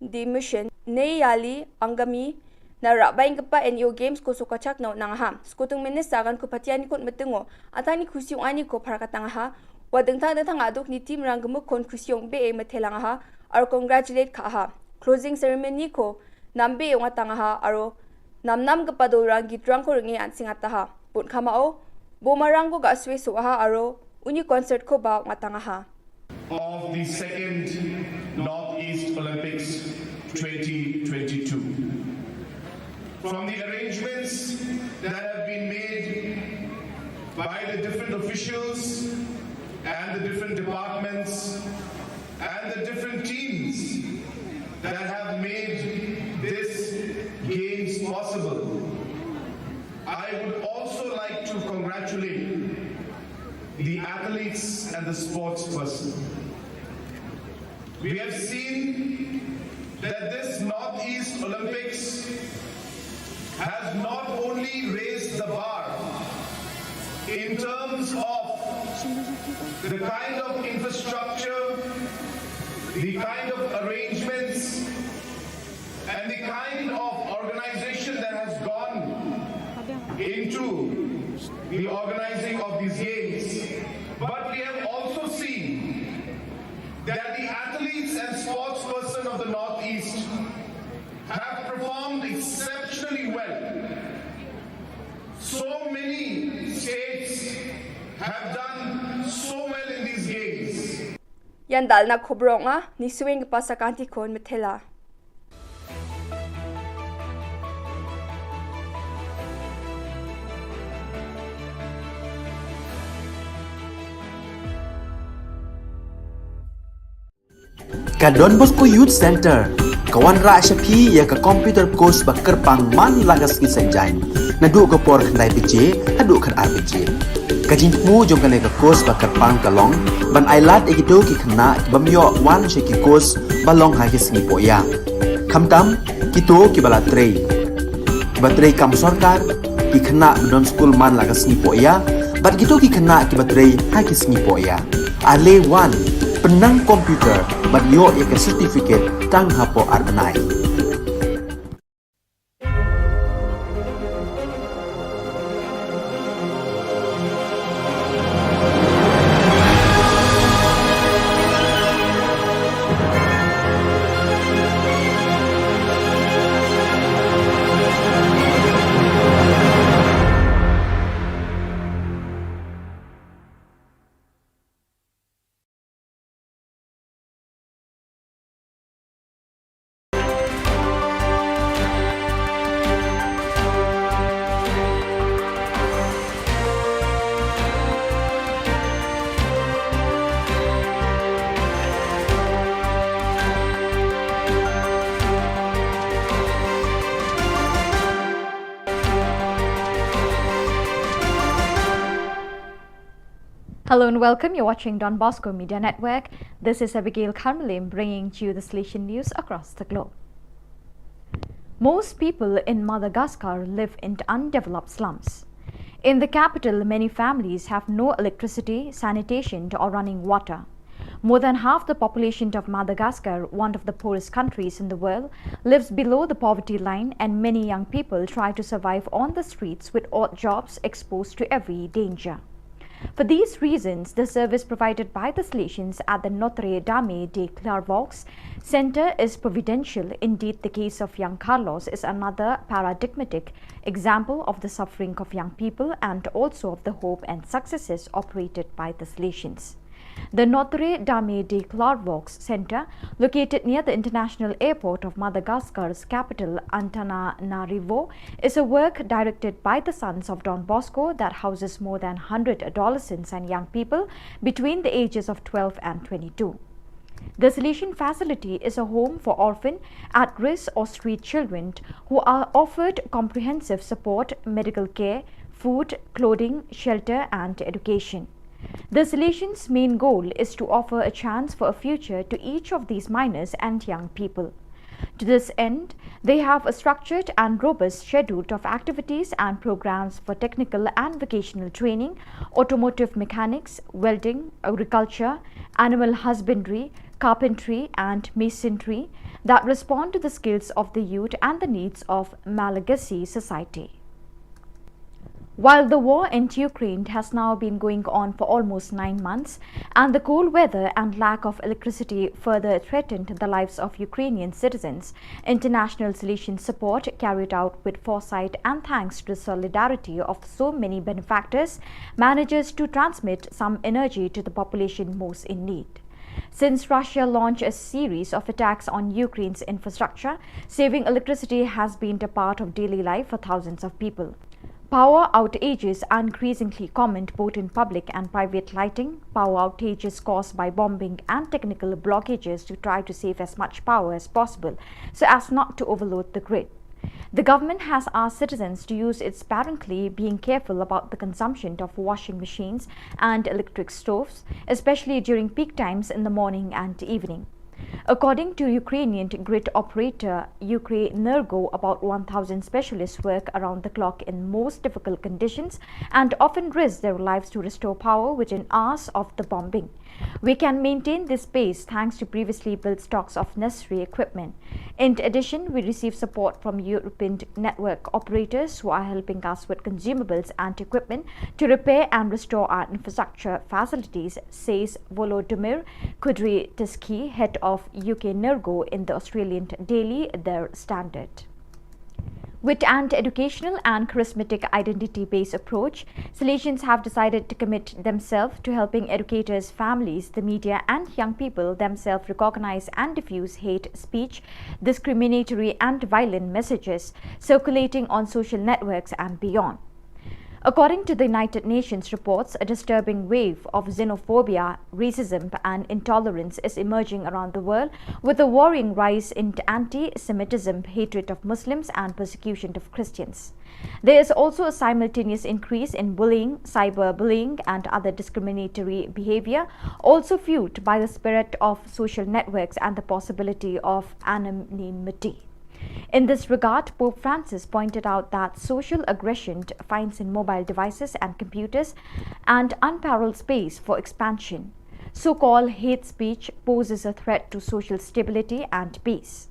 de Mission Neyali Angami-na ra·baenggipa N E O Games-ko sokachakna on·angaha. Skotung minister aganko patianiko on·mitingo an·tangni kusi ong·aniko parakatangaha. Ua dingtang dingtang a·dokni team-rang gimikkon kusi ong·bee mitelangaha aro congratulate ka·aha. Closing ceremony-ko nambee ong·atangaha aro namnamgipa dolrang gitrangko ring·e an·sengataha. Botkamao bomarangko ga·sue so·aha aro uni concert-koba ong·atangaha. Of the second Northeast Olympics twenty twenty-two. From the arrangements that have been made by the different officials and the different departments and the different teams that have made this games possible, I would also like to congratulate the athletes and the sports person. We have seen that this Northeast Olympics has not only raised the bar in terms of the kind of infrastructure, the kind of arrangements, and the kind of organization that has gone into the organizing of these games. But we have also seen that the athletes and sports person of the Northeast have performed exceptionally well. So many states have done so well in these games. Ian dal·na kobro ong·a, nisuenggipa sakantikon mitela. Ka Don Bosco Youth Center, ka wanrah sha phi ïa ka computer course ba kyrpang man la ka sngi Saitjaiñ. Naduh ka por khyndai baje, haduh khatar baje. Ka jingthmu jong kane ka course ba kyrpang ka long, ban ailad ïa kito ki khynnah ki bym ïoh wan sha ki course ba long ha ki sngi Poh Ïa. Khamtam, kito ki ba la trei. Ki ba trei kam sorkar, ki khynnah ba don skul man la ka sngi Poh Ïa, bad kito ki khynnah ki ba trei ha ki sngi Poh Ïa. Ale wan, pynnang computer, bad ïoh ïa ka certificate tang hapoh ar bnai. Hello and welcome. You're watching Don Bosco Media Network. This is Abigail Karmalim bringing to you the Salesian news across the globe. Most people in Madagascar live in undeveloped slums. In the capital, many families have no electricity, sanitation, or running water. More than half the population of Madagascar, one of the poorest countries in the world, lives below the poverty line, and many young people try to survive on the streets with odd jobs exposed to every danger. For these reasons, the service provided by the Salesians at the Notre Dame de Clairvaux Center is providential. Indeed, the case of young Carlos is another paradigmatic example of the suffering of young people and also of the hope and successes operated by the Salesians. The Notre Dame de Clairvaux Center, located near the international airport of Madagascar's capital, Antananarivo, is a work directed by the Sons of Don Bosco that houses more than one hundred adolescents and young people between the ages of twelve and twenty-two. The Salesian facility is a home for orphan, at-risk or street children who are offered comprehensive support, medical care, food, clothing, shelter and education. The Salesians' main goal is to offer a chance for a future to each of these minors and young people. To this end, they have a structured and robust schedule of activities and programs for technical and vocational training, automotive mechanics, welding, agriculture, animal husbandry, carpentry, and masonry that respond to the skills of the youth and the needs of Malagasy society. While the war in Ukraine has now been going on for almost nine months, and the cold weather and lack of electricity further threatened the lives of Ukrainian citizens, international Salesian support, carried out with foresight and thanks to the solidarity of so many benefactors, manages to transmit some energy to the population most in need. Since Russia launched a series of attacks on Ukraine's infrastructure, saving electricity has been a part of daily life for thousands of people. Power outages are increasingly common both in public and private lighting. Power outages caused by bombing and technical blockages to try to save as much power as possible so as not to overload the grid. The government has asked citizens to use it sparingly, being careful about the consumption of washing machines and electric stoves, especially during peak times in the morning and evening. According to Ukrainian grid operator Ukrenergo, about one thousand specialists work around the clock in most difficult conditions and often risk their lives to restore power within hours of the bombing. We can maintain this pace thanks to previously built stocks of necessary equipment. In addition, we receive support from European network operators who are helping us with consumables and equipment to repair and restore our infrastructure facilities, says Volodymyr Kudryavtsevsky, head of Ukrenergo, in the Australian daily Der Standard. With an educational and charismatic identity-based approach, Salesians have decided to commit themselves to helping educators, families, the media, and young people themselves recognize and diffuse hate speech, discriminatory and violent messages circulating on social networks and beyond. According to the United Nations reports, a disturbing wave of xenophobia, racism, and intolerance is emerging around the world, with a worrying rise in anti-Semitism, hatred of Muslims, and persecution of Christians. There is also a simultaneous increase in bullying, cyberbullying, and other discriminatory behavior, also fueled by the spirit of social networks and the possibility of anonymity. In this regard, Pope Francis pointed out that social aggression finds in mobile devices and computers an unparalleled space for expansion. So-called hate speech poses a threat to social stability and peace.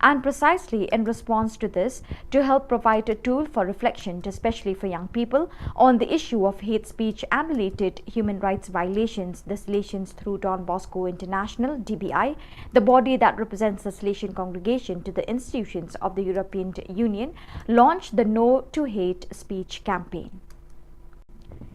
And precisely in response to this, to help provide a tool for reflection, especially for young people, on the issue of hate speech and related human rights violations, the Salesians through Don Bosco International, D B I, the body that represents the Salesian congregation to the institutions of the European Union, launched the No to Hate Speech campaign.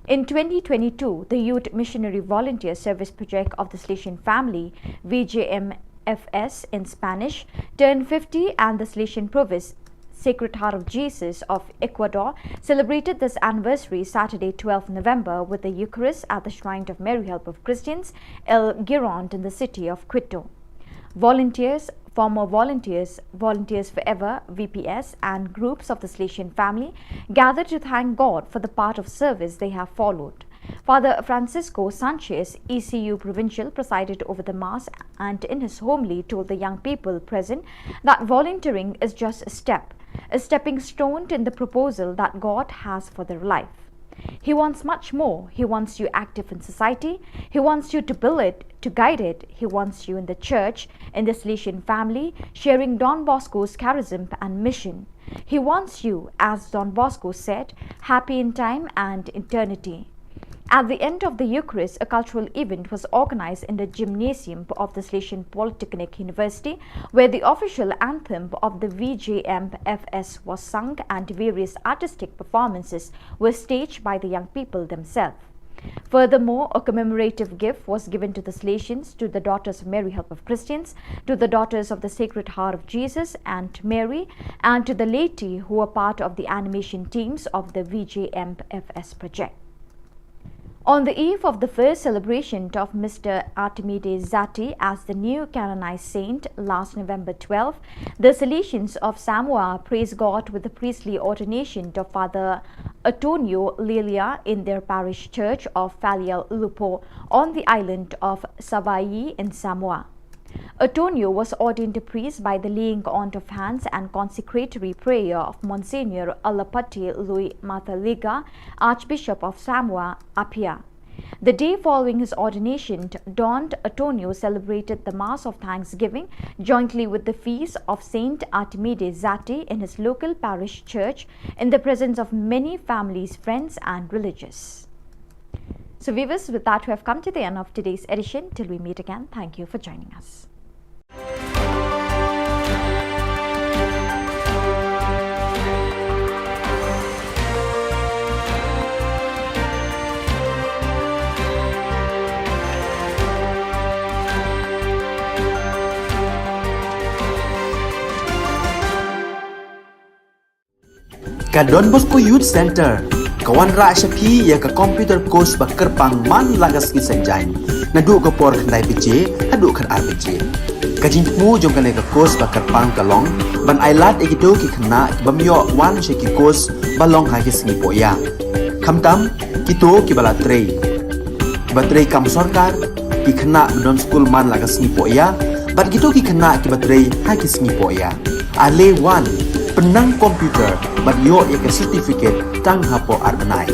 In twenty twenty-two, the Youth Missionary Volunteer Service Project of the Salesian Family, V J M F S in Spanish, turned fifty, and the Salesian province Sacred Heart of Jesus of Ecuador celebrated this anniversary Saturday, twelfth November, with the Eucharist at the Shrine of Mary Help of Christians, El Girón, in the city of Quito. Volunteers, former volunteers, Volunteers Forever, V P S, and groups of the Salesian family gathered to thank God for the path of service they have followed. Father Francisco Sanchez, E C U Provincial, presided over the Mass and in his homily told the young people present that volunteering is just a step, a stepping stone in the proposal that God has for their life. He wants much more. He wants you active in society. He wants you to build it, to guide it. He wants you in the church, in the Salesian family, sharing Don Bosco's charism and mission. He wants you, as Don Bosco said, happy in time and eternity. At the end of the Eucharist, a cultural event was organized in the gymnasium of the Salesian Polytechnic University, where the official anthem of the V J M F S was sung and various artistic performances were staged by the young people themselves. Furthermore, a commemorative gift was given to the Salesians, to the Daughters of Mary Help of Christians, to the Daughters of the Sacred Heart of Jesus and Mary, and to the laity who were part of the animation teams of the V J M F S project. On the eve of the first celebration of Mister Artemide Zatti as the new canonized saint last November twelve, the Salesians of Samoa praised God with the priestly ordination of Father Antonio Lilia in their parish church of Falealaupo on the island of Savai'i in Samoa. Antonio was ordained a priest by the laying on of hands and consecratory prayer of Monsignor Alapati Lui Mataliga, Archbishop of Samoa Apia. The day following his ordination, Don Antonio celebrated the Mass of Thanksgiving jointly with the feast of Saint Artemide Zatti in his local parish church in the presence of many families, friends, and religious. So, viewers, with that, we have come to the end of today's edition. Till we meet again, thank you for joining us. Ka Don Bosco Youth Center ka wanrah sha phi ïa ka computer course ba kyrpang man la ka sngi Saitjaiñ, naduh ka por khyndai baje haduh khatar baje. Ka jingthmu jong kane ka course ba kyrpang ka long ban ailad ïa kito ki khynnah ki bym ïoh wan sha ki course ba long ha ki sngi Poh Ïa. Khamtam kito ki ba la trei, ki ba trei kam sorkar, ki khynnah ba don skul man la ka sngi Poh Ïa, bad kito ki khynnah ki ba trei ha ki sngi Poh Ïa. Ale wan, pynnang computer bad ïoh ïa ka certificate tang hapoh ar bnai.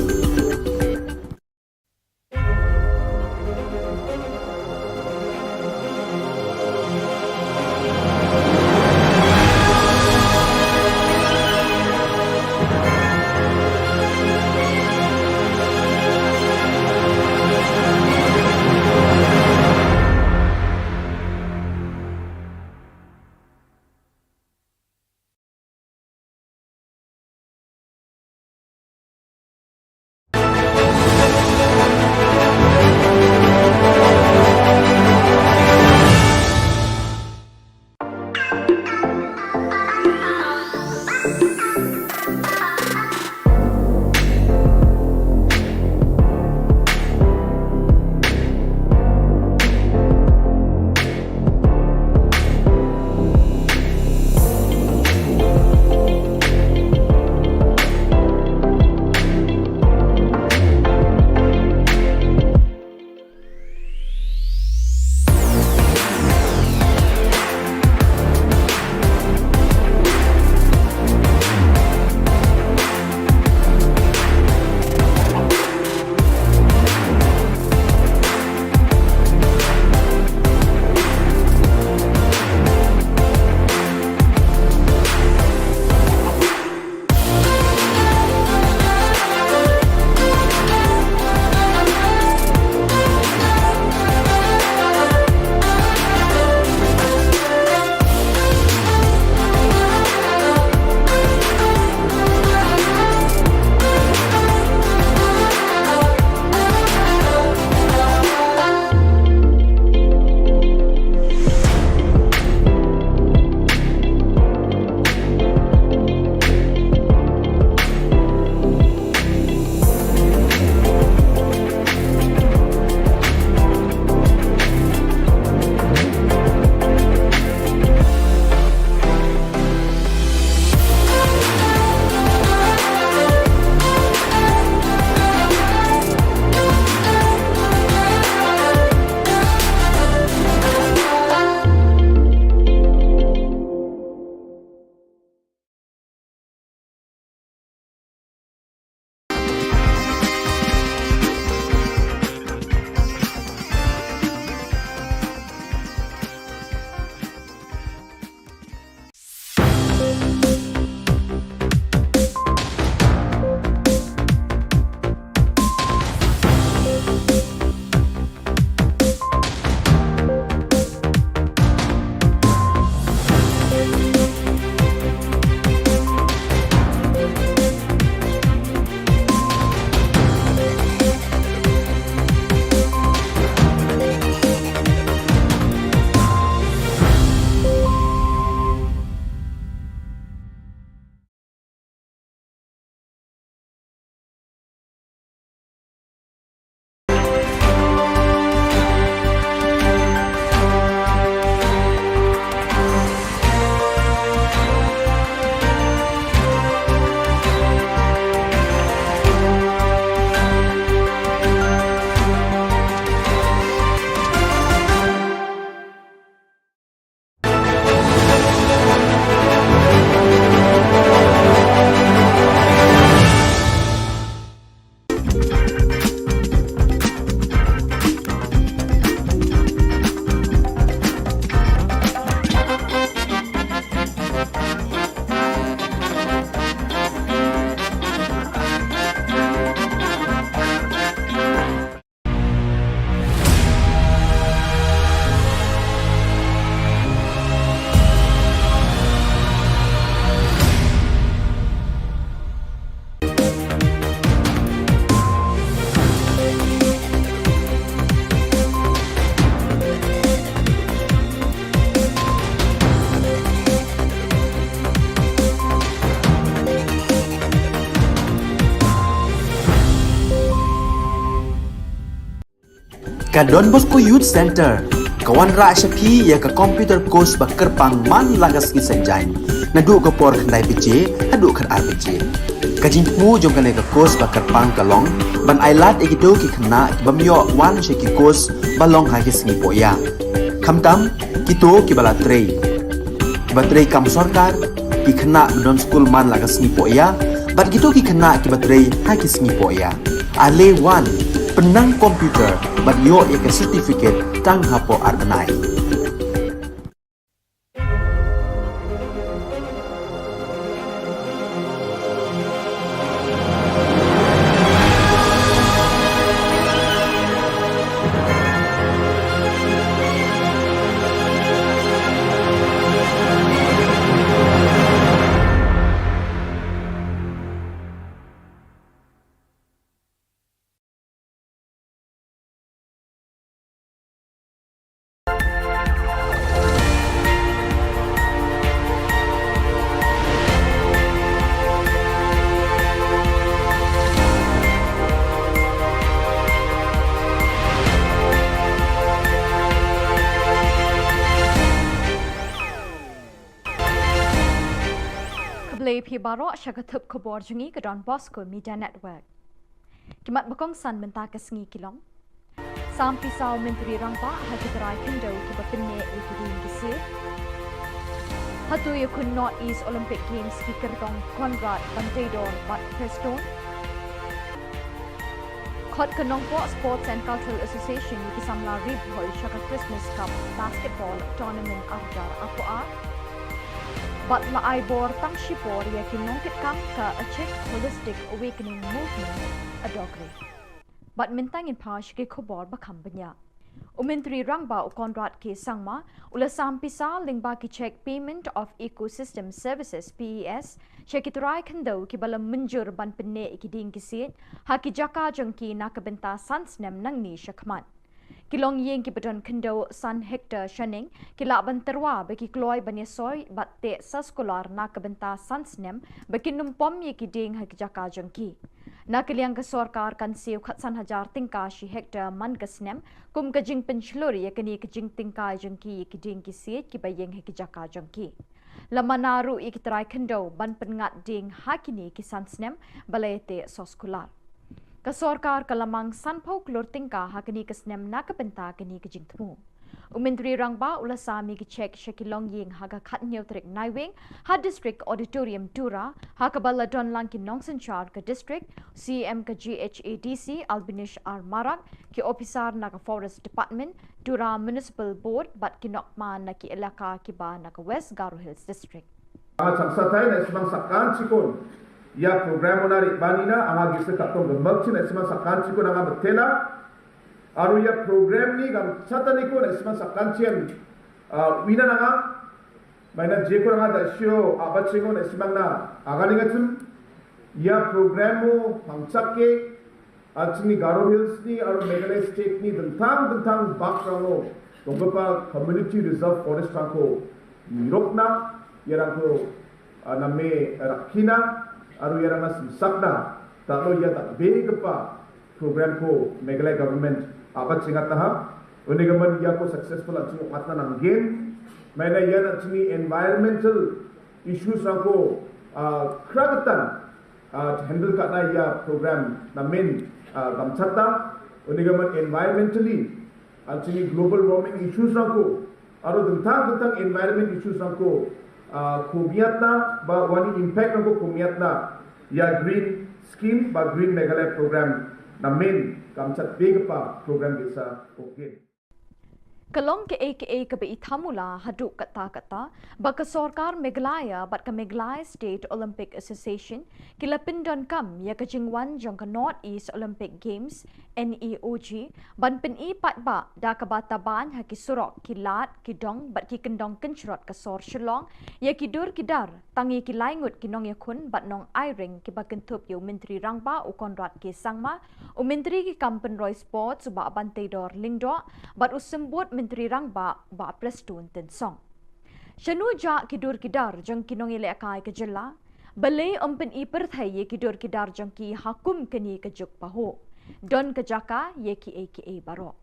Ka Don Bosco Youth Center ka wanrah sha phi ïa ka computer course ba kyrpang man la ka sngi Saitjaiñ, naduh ka por khyndai baje haduh khatar baje. Ka jingthmu jong kane ka course ba kyrpang ka long ban ailad ïa kito ki khynnah ki bym ïoh wan sha ki course ba long ha ki sngi poh ïa. Khamtam kito kiba la trei, kiba trei kam sorkar, ki khynnah ba don skul man la ka sngi poh ïa, bad kito ki khynnah kiba trei ha ki sngi poh ïa. Ale wan, pynnang computer bad ïoh ïa ka certificate tang hapoh ar bnai. Khublei phi baroh, sha ka thup khubor jong ngi ka Don Bosco Media Network. Ki mat ba kongsan mynta ka sngi ki long. Sam pisa u Myntri Rangbah ha ki trai khyndew kiba pynneh ïa ki dieng ki siej. Hatu ïakhun North East Olympic Games ki kyrtong Conrad, Banteidor bad Prestone. Khot ka Nongpoh Sports and Cultural Association ïa ki samla ri bhoi sha ka Christmas Cup Basketball Tournament ar hajar arphew ar. Bad la ai bor tang shipor ïa ki nongkitkam ka Achik Holistic Awakening Movement, Adokri. Bad mynta ngin phai sha ki khubor ba kham bniah. U Myntri Rangbah u Conrad K Sangma u la sam pisa lyngba ki cheque Payment of Ecosystem Services, P E S, sha ki trai khyndew kiba la mynjur ban pynneh ïa ki dieng ki siej ha ki jaka jong ki na ka bynta san snem nangne shakhmat. Ki longïing kiba don khyndew san hektar shaneng ki lah ban tyrwa ba ki kloi ban ïasoi bad teh soskular na ka bynta san snem ba kin ym pom ïa ki dieng ha ki jaka jong ki. Na ka liang ka sorkar kan siew khatsan hajar tyngka shi hektar man ka snem kum ka jingpynshlur ïa kane ka jingtyngkai jong ki ïa ki dieng ki siej kiba ïeng ha ki jaka jong ki. La mana ruh ïa ki trai khyndew ban pynngat dieng ha kine ki san snem ba la ïateh soskular. Ka sorkar ka la mang sanphew klur tyngka ha kane ka snem na ka bynta kane ka jingthmu. U Myntri Rangbah u la sam ïa ki cheque sha ki longïing ha ka khathynñiew tarik Naiwieng ha District Auditorium Tura, ha kaba la don lang ki nongsynshar ka district, C E M ka G H A D C Albinish R Marak, ki ophisar na ka Forest Department, Tura Municipal Board bad ki nongkmie na ki elaka kiba na ka West Garo Hills District. Anga changsatai na·simang sakantikon ia program-ona re·baanina anga gisik ka·tong gimikchi na·simang sakantikon anga mitela. Aro ia program-ni gamchataniko na·simang sakantian, ah, uina nanga. Maina jeko anga da·sio a·bachengo na·simangna aganengachim. Ia program-o pangchake an·chingni Garo Hills-ni aro Meghalaya State-ni dingtang dingtang bakrango donggipa Community Reserve Forest-rangko nirokna, iarangko, ah, name rakkina aro iarangna simsakna dal·o ia dal·begipa program-ko Meghalaya government a·bachengataha. Unigimin iako successful an·ching ong·atna nanggen. Maina ian an·chingni environmental issues-rangko, ah, kragitan ah, handle ka·na ia program namen, ah, gamchata. Unigimin environmentally, an·chingni global warming issues-rangko aro dingtang dingtang environment issues-rangko, ah, komiatna ba uani impact-rangko komiatna ia Green Scheme ba Green Meghalaya program namen gamchatbegipa program ge·sa ong·gen. Ka long ka·e ka·e kaba ithamula haduh katta katta ba ka sorkar Meghalaya bad ka Meghalaya State Olympic Association ki la pyndonkam ïa ka jingwan jong ka North East Olympic Games, N E O G, ban pyni paidbah da kaba taban ha ki surok, ki lad, ki dong bad ki kyndong kynshrot ka sor Shillong ïa ki dur ki dar, tang ïa ki lai ngut ki nongïakhun bad nongai ring kiba kynthup ïa u Myntri Rangbah u Conrad K Sangma, u Myntri ki kam pynroi Sports u Bah Banteidor Lyngdoh bad u Symbud Myntri Rangbah u Bah Prestone Tynsong. Shano jah ki dur ki dar jong ki nongïalehkai ka jylla? Balei ym pyni pyrthei ïa ki dur ki dar jong ki ha kum kane ka juk pahuh? Don ka jaka ïa kiei kiei baroh.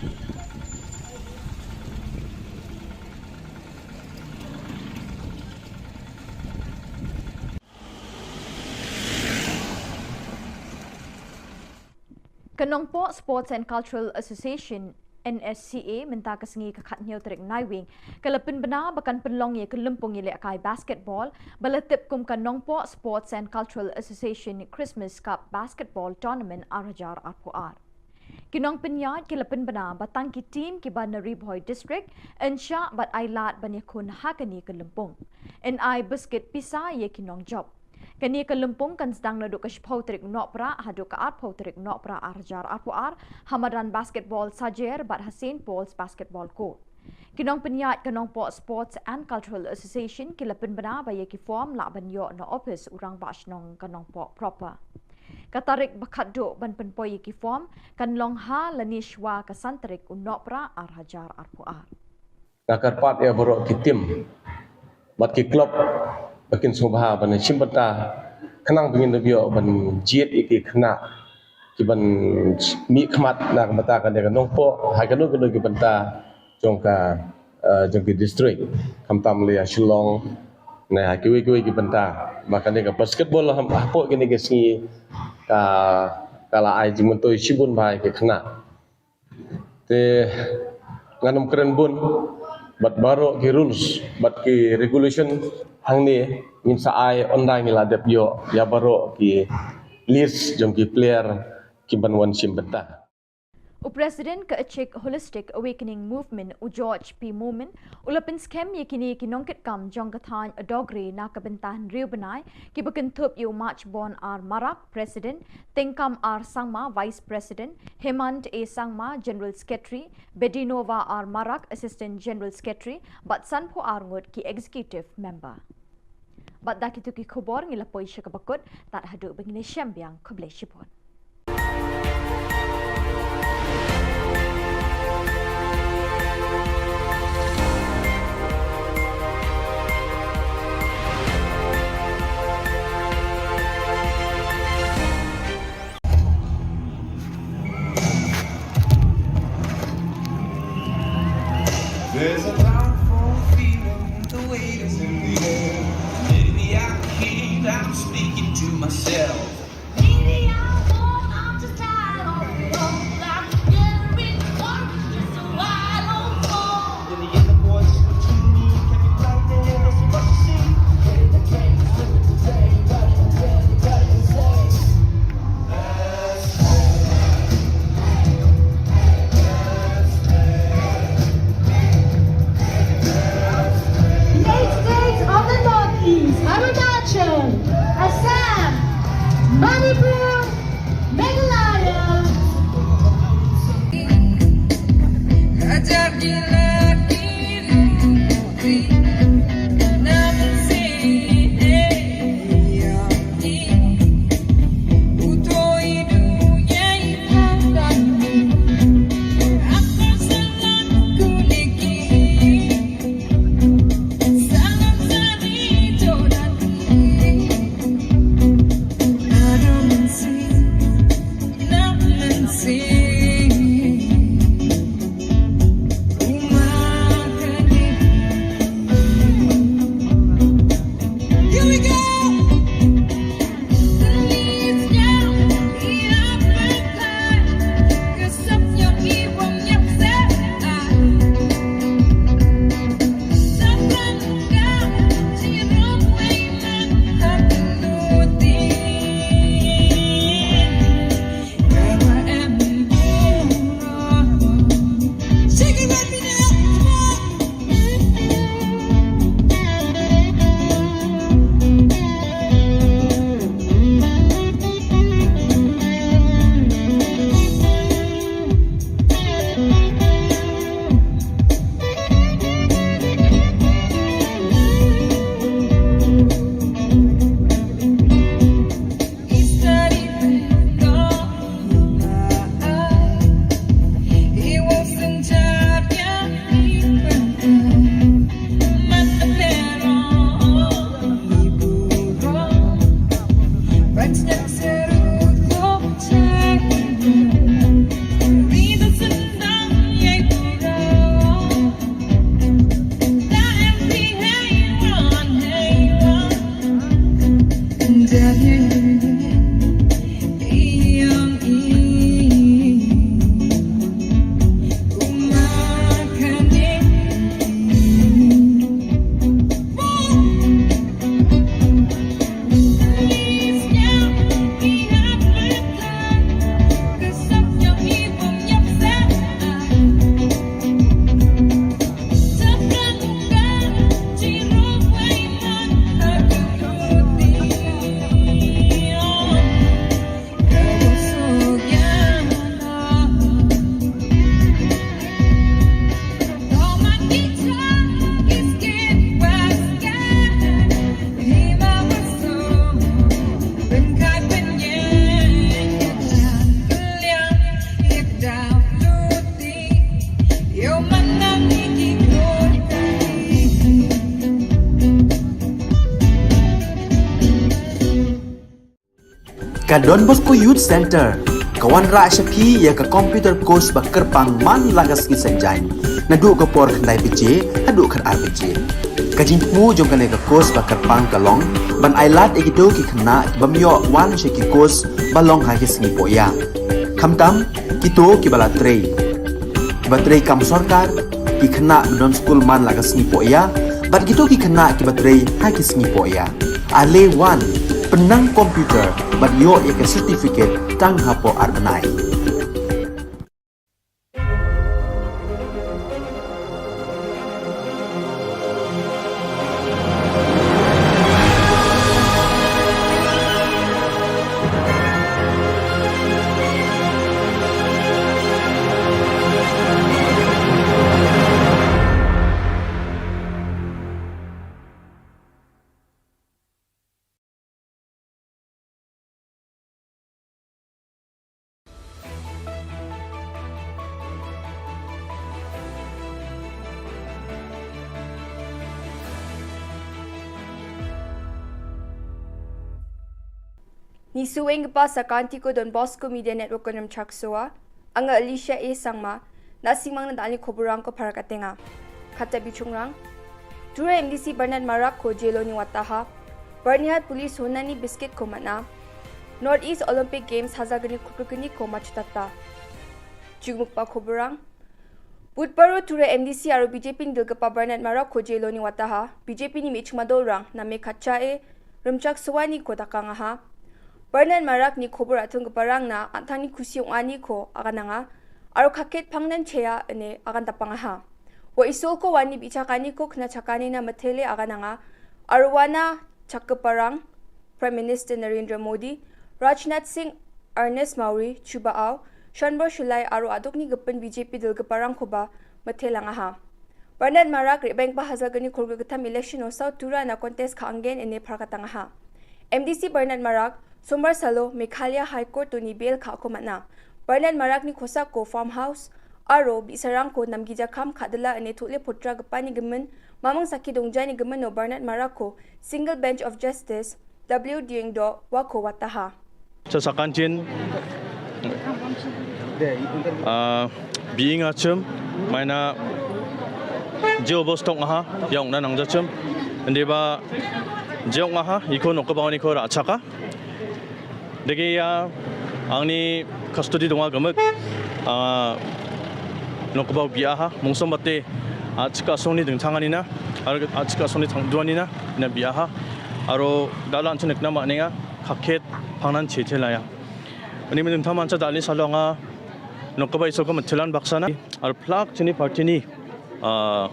Ka Nongpoh Sports and Cultural Association, N S C A, mynta ka sngi ka khathynñiew tarik Naiwieng ka la pynbna ba kan pynlong ïa ka lympung ïalehkai basketball ba la tip kum ka Nongpoh Sports and Cultural Association Christmas Cup Basketball Tournament ar hajar arphew ar. Ki nongpynïaid ki la pynbna ba tang ki team kiba na Ri Bhoi District yn shah bad ailad ban ïakhun ha kane ka lympung. Yn ai biscuit pisa ïa ki nongjop. Kane ka lympung kan sdang naduh ka shiphew tarik Nohprah haduh ka arphew tarik Nohprah ar hajar arphew ar ha madan basketball Sajer bad ha Saint Paul's Basketball Court. Ki nongpynïaid ka Nongpoh Sports and Cultural Association ki la pynbna ba ïa ki form lah ban ïoh na office u Rangbah Shnong ka Nongpoh proper. Ka tarik ba khatduh ban pynpoi ïa ki form kan long ha lane shuwa ka san tarik u Nohprah ar hajar arphew ar. Nga kyrpad ïa baroh ki team bad ki club ba kin sngewbha ban shim bynta khnang ba ngin da ïoh ban jied ïa ki khynnah kiban mih khmat na ka bynta kane ka Nongpoh, ha kano kano ki bynta jong ka, eh, jong ki district, khamtam lei ha Shillong ne ha kiwei kiwei ki bynta. Ba kane ka basketball ha, hapoh kine ki sngi ka, ka la ai jingmyntoi shibun bha ïa ki khynnah. Te ngan ym kren bun bad baroh ki rules bad ki regulation hangne ngin sa ai, ynda ngi la dep ïoh ïa baroh ki list jong ki player kiban wan shim bynta. U President ka Achik Holistic Awakening Movement u George P Momin u la pynskhem ïa kine ki nongkitkam jong ka thaiñ Adogre na ka bynta hynriew bnai kiba kynthup ïa u Machbon R Marak, President, Tengkam R Sangma, Vice President, Hemant A Sangma, General Secretary, Bedinova R Marak, Assistant General Secretary, bad sanphew ar ngut ki Executive Member. Bad da kito ki khubor ngi la poi sha kaba kut, tad haduh ba ngin ïashem biang, khublei shibun. There's a powerful feeling, the weight is in the air. Maybe I can't, I'm speaking to myself. Maybe I won't, I'm just tired of it all. I'm getting rich, or just a wild old fool. In the end, the boys, what you need, can be right there, that's what you see. Play the game, flip it today, but it until you got it insane. The eight states of the Northeast, Arunachal, Assam, Manipur, Meghalaya. Ka Don Bosco Youth Center ka wanrah sha phi ïa ka computer course ba kyrpang man la ka sngi Saitjaiñ. Naduh ka por khyndai baje haduh khatar baje. Ka jingthmu jong kane ka course ba kyrpang ka long ban ailad ïa kito ki khynnah ki bym ïoh wan sha ki course ba long ha ki sngi poh ïa. Khamtam kito kiba la trei, kiba trei kam sorkar, ki khynnah ba don skul man la ka sngi poh ïa, bad kito ki khynnah kiba trei ha ki sngi poh ïa. Ale wan, pynnang computer bad ïoh ïa ka certificate tang hapoh ar bnai. Nisuenggipa sakantiko Don Bosco Media Network-o rimchaksoa. Anga Alicia A Sangma, na·simangna dal·ni koborangko parakatenga. Kata bichongrang, Tura M D C Bernard Marakko jeloni wataha, Byrnihat Police honani biskitko man·a, North East Olympic Games hajalgni kulkulgniko matchotata. Jugmikba koborang, Budbaro Tura M D C aro B J P-ni dilgipa Bernard Marakko jeloni wataha, B J P-ni me·chikma dolrang name katchae rimchaksoaniko dakangaha. Bernard Marakni kobor a·tonggiparangna an·tangni kusi ong·aniko agananga aro kaket pangnan chea ine agandapangaha. Ua Isolko uani bi·chakaniko knachakanina mitele agananga aro uana chakgiparang Prime Minister Narendra Modi, Rajnath Singh, Ernest Mawrie, Chuba Aw, Shanbor Shulai aro a·dokni gipin B J P dilgiparangkoba mitelangaha. Bernard Marak re·baenggipa hajalgni kolgrikgittam election-o South Turana contest ka·angen ine parakatangaha. M D C Bernard Marak, Sombar salo Meghalaya High Court-oni bail ka·ako man·a. Bernard Marakni kosako farmhouse aro bi·sarangko namgijakam ka·dila ine tole potragipani gimin, maming sakki dongjani gimino Bernard Marakko Single Bench of Justice W Diengdo uako wataha. Cha sakantin, ah, bi·ing achim, maina je obosta ong·aha, ia ong·na nangjachim. Indiba je ong·aha, iko nokgipaoniko ra·chaka. Dege ia angni custody donga gimik, ah, nokgipao bi·aha, mongsombate a·chik a·songni dingtanganina, aro a·chik a·songni tangduanina, ina bi·aha. Aro dal·a an·ching nikna man·enga, kaket pangnan chetelaya. Uni dingtang mancha dal·ni salo anga nokgipa Isolko mitelan baksana, aro plak chini party-ni, ah,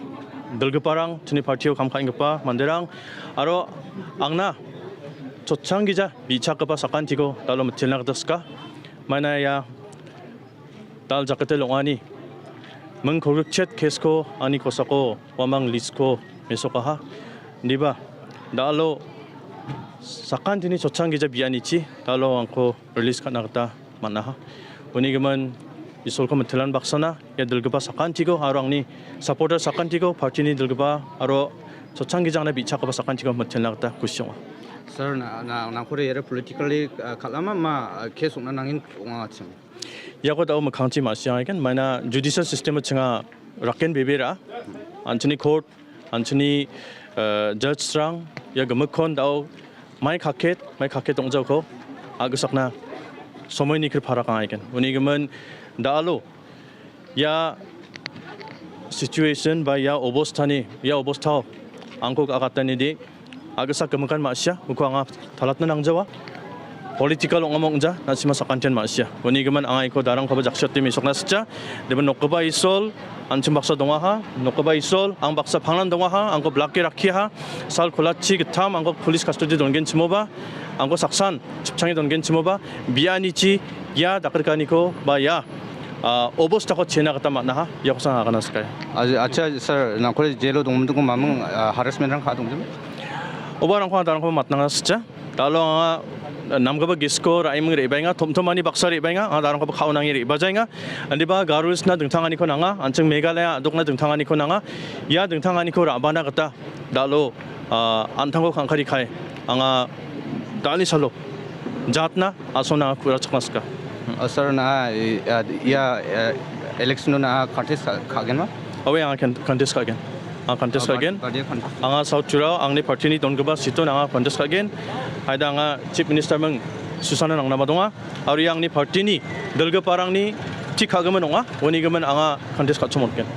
dilgiparang, chini party-o kam ka·enggipa manderang, aro angna chotchanggija bi·chakgipa sakantiko dalo mitelna gita sika. Maina ia dal jakete ong·ani ming kolgrikchet case-ko ani kosako uamang list-ko mesokaha. Indiba dalo sakantini chotchanggija bianichi dalo angko release ka·na gita man·aha. Uni gimin Isolko mitelan baksana ia dilgipa sakantiko aro angni supporter sakantiko, party-ni dilgipa aro chotchanggijangna bi·chakgipa sakantiko mitelna gita kusi ong·a. Sir, na-, na-, nangkore iara politically, ah, kal·ama ma, ah, case ong·na nangin ong·achim? Iako dao mikkangchi ma·siangagen, maina judicial system-o chinga raken bebera. An·chingni court, an·chingni, eh, judge-rang ia gimikkon dao mai kaket, mai kaket ong·jako a·gisakna somoini kri parakangaigen. Uni gimin dalo ia situation ba ia obostani, ia obostao angko agatani de a·gisa gimikan ma·sia, uko anga talatna nangjawa. Political ong·a ong·ja, na·sima sakantian ma·sia. Uni gimin anga iko darangkoba jaksio timi sokna sitja. Deben nokgipa Isol, an·ching baksa dongaha, nokgipa Isol, ang baksa pangnan dongaha, angko blake rakkiaha, sal kolachi gittam angko police custody dongenchimoba, angko saksan chipchange dongenchimoba, bianichi ia dakrikaniko ba ia, ah, obostako chena gita man·aha, iakosan agana sikaia. Acha, acha, sir, nangkore jelo dongmintiko maming, ah, harassment-rang ka·a dongjim? Oba rangko darangko matnanga sitja. Dalo anga Namgipa gisko ra·eming re·baenga, tomtomani baksa re·baenga, anga darangkoba ka·onange re·bajaenga. Indiba Garo Hills-na dingtanganiko nanga, an·ching Meghalaya a·dokna dingtanganiko nanga. Ia dingtanganiko ra·bana gita da·o, ah, an·tangko kangkari kae anga da·alni salo jatna asongna anga ku·rachakna sika. Oh, sir, na, i-, ah, ia, eh, election-o na contest ka-, ka·genma? Aue, anga kan-, contest ka·gen. Anga contest Ah, ka·gen. Party, party contest. Anga South Tirao, angni party-ni donggipa seat-o anga contest ka·gen. Haida anga Chief Minister-ming susana nangnaba donga. Aro ia angni party-ni dilgiparangni tik ka·gimin ong·a. Uni gimin anga contest ka·chongmotgen.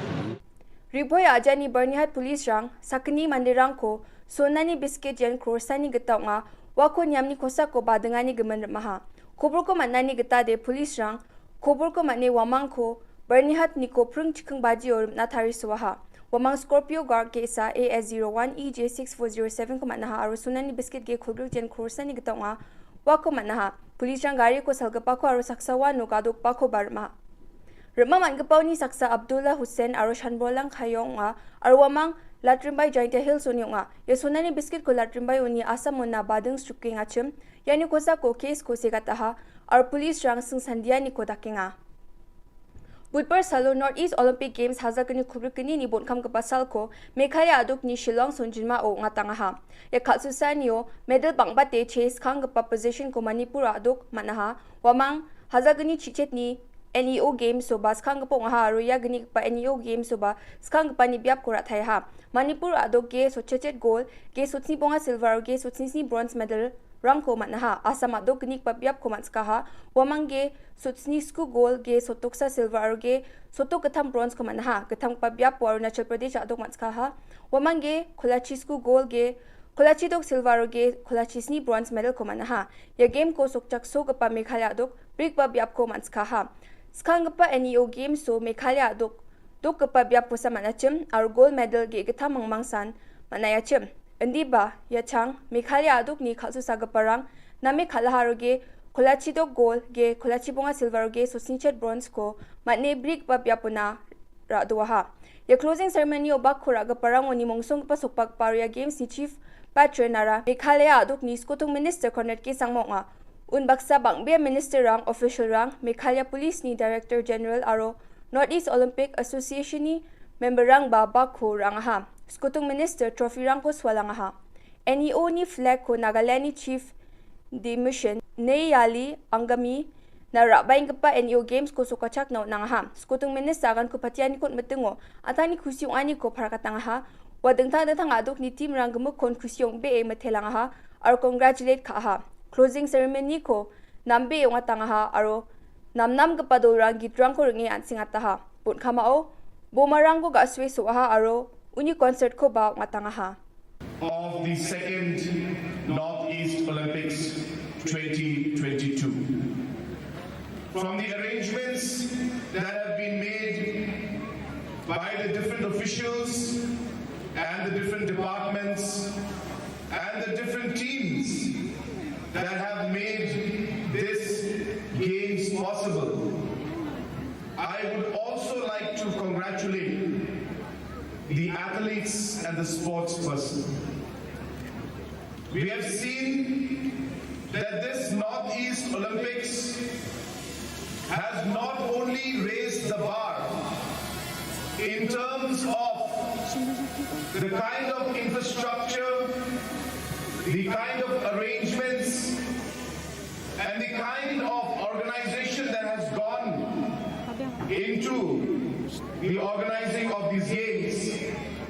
Ri Bhoi a·jani Byrnihat police-rang sakgni manderangko sonani biscuit yen crore-sani gita ong·a, uako niamni kosako badingani gimin rim·aha. Koborko man·ani gitade police-rang koborko man·e uamangko Byrnihat-niko pring chiking bajio rim·na tarisoaha. Uamang Scorpio Guard ge·sa A S zero one E J six four zero seven-ko man·aha aro sonani biscuit ge kolgrik yen crore-sani gita ong·a, uako man·aha. Police-rang gariko salgipako aro saksa uano gadokbakoba rim·a. Rim·a man·gipaoni saksa Abdullah Hussain aro Shanbolang Kayong ong·a aro uamang Latrimbai Jaintia Hills-oni ong·a. Ia sonani biscuit-ko Latrimbai uni Assam-ona bading srikengachim, iani kosako case-ko segataha aro police-rang singsandianiko dakenga. Budbar salo North East Olympic Games hajalgni kolgrikgnini bon·kamgipa salko Meghalaya a·dokni Shillong songjinmao ong·atangaha. Ia kal·susaanio medal bang·bate chase skanggipa position-ko Manipur a·dok man·aha. Uamang hajalgni chichetni N E O Games-oba skanggipa ong·aha aro ia gnigipa N E O Games-oba skanggipani biapko ra·taiaha. Manipur a·dok ge sotchechet gol, ge sotsni bonga silver aro ge sotsni sni bronze medal-rangko man·aha. Assam a·dok gnigipa biapko man·sikaha. Uamang ge sotsni sku gol, ge sotoksa silver aro ge sotok gittam bronze-ko man·aha. Gittamgipa biapo Arunachal Pradesh a·dok man·sikaha. Uamang ge kolachi sku gol, ge kolachi dok silver aro ge kolachi sni bronze medal-ko man·aha. Ia game-ko sokchaksogipa Meghalaya a·dok brikba biapko man·sikaha. Skanggipa N E O Games-o Meghalaya a·dok dokgipa biaposa man·achim aro gold medal ge·gittam mingmangsan man·aiachim. Indiba, ia chang Meghalaya a·dokni kal·susagiparang name kal·aha aro ge kolachi dok gold, ge kolachi bonga silver aro ge sotsnichet bronze-ko man·e brikba biapona ra·doaha. Ia closing ceremony-o bakko ra·giparangoni mongsonggipa sokbagipa aro ia games-ni chief patron-ara Meghalaya a·dokni skotung minister Conrad K Sangma ong·a. Unbaksa bang·bea minister-rang, official-rang, Meghalaya Police-ni Director General aro North East Olympic Association-ni member-rangba bakko ra·angaha. Skotung minister trophy-rangko sualangaha. N E O-ni flag-ko Nagaland-ni chief de mission Neyali Angami na ra·baenggipa N E O Games-ko sokachakna on·angaha. Skotung minister aganko patianiko on·mitingo an·tangni kusi ong·aniko parakatangaha. Ua dingtang dingtang a·dokni team-rang gimikkon kusi ong·bee mitelangaha aro congratulate ka·aha. Closing ceremony-ko nambee ong·atangaha aro namnamgipa dolrang gitrangko ring·e an·sengataha. Bon·kamao bomarangko ga·sue so·aha aro uni concert-koba ong·atangaha. Of the second Northeast Olympics twenty twenty-two. From the arrangements that have been made by the different officials and the different departments and the different teams that have made this games possible, I would also like to congratulate the athletes and the sports person. We have seen that this Northeast Olympics has not only raised the bar in terms of the kind of infrastructure, the kind of arrangements, and the kind of organization that has gone into the organizing of these games,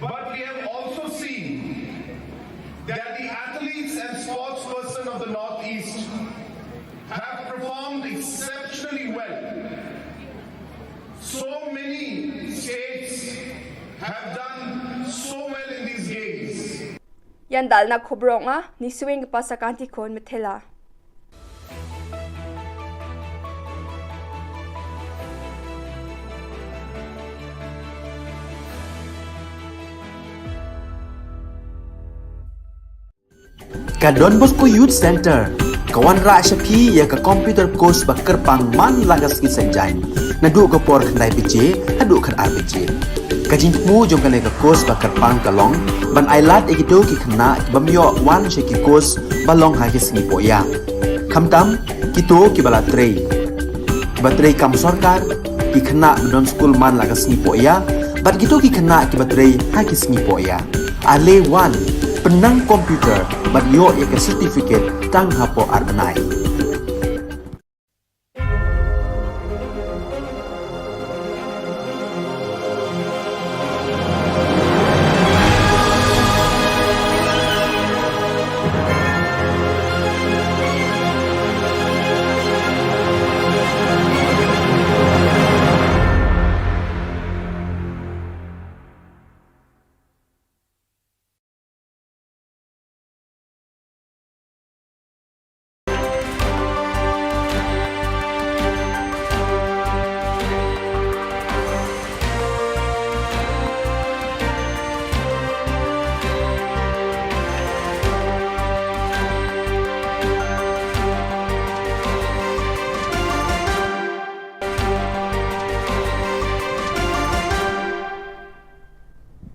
but we have also seen that the athletes and sports person of the Northeast have performed exceptionally well. So many states have done so well in these games. Ian dal·na kobor ong·a, nisuenggipa sakantikon mitela. Ka Don Bosco Youth Center ka wanrah sha phi ïa ka computer course ba kyrpang man la ka sngi saitjaiñ. Naduh ka por khyndai baje haduh khatar baje. Ka jingthmu jong kane ka course ba kyrpang ka long ban ailad ïa kito ki khynnah ki bym ïoh wan sha ki course ba long ha ki sngi poh ïa. Khamtam, kito kiba la trei. Kiba trei kam sorkar, ki khynnah ba don skul man la ka sngi poh ïa, bad kito ki khynnah kiba trei ha ki sngi poh ïa. Ale wan, pynnang computer, bad ïoh ïa ka certificate tang hapoh ar bnai.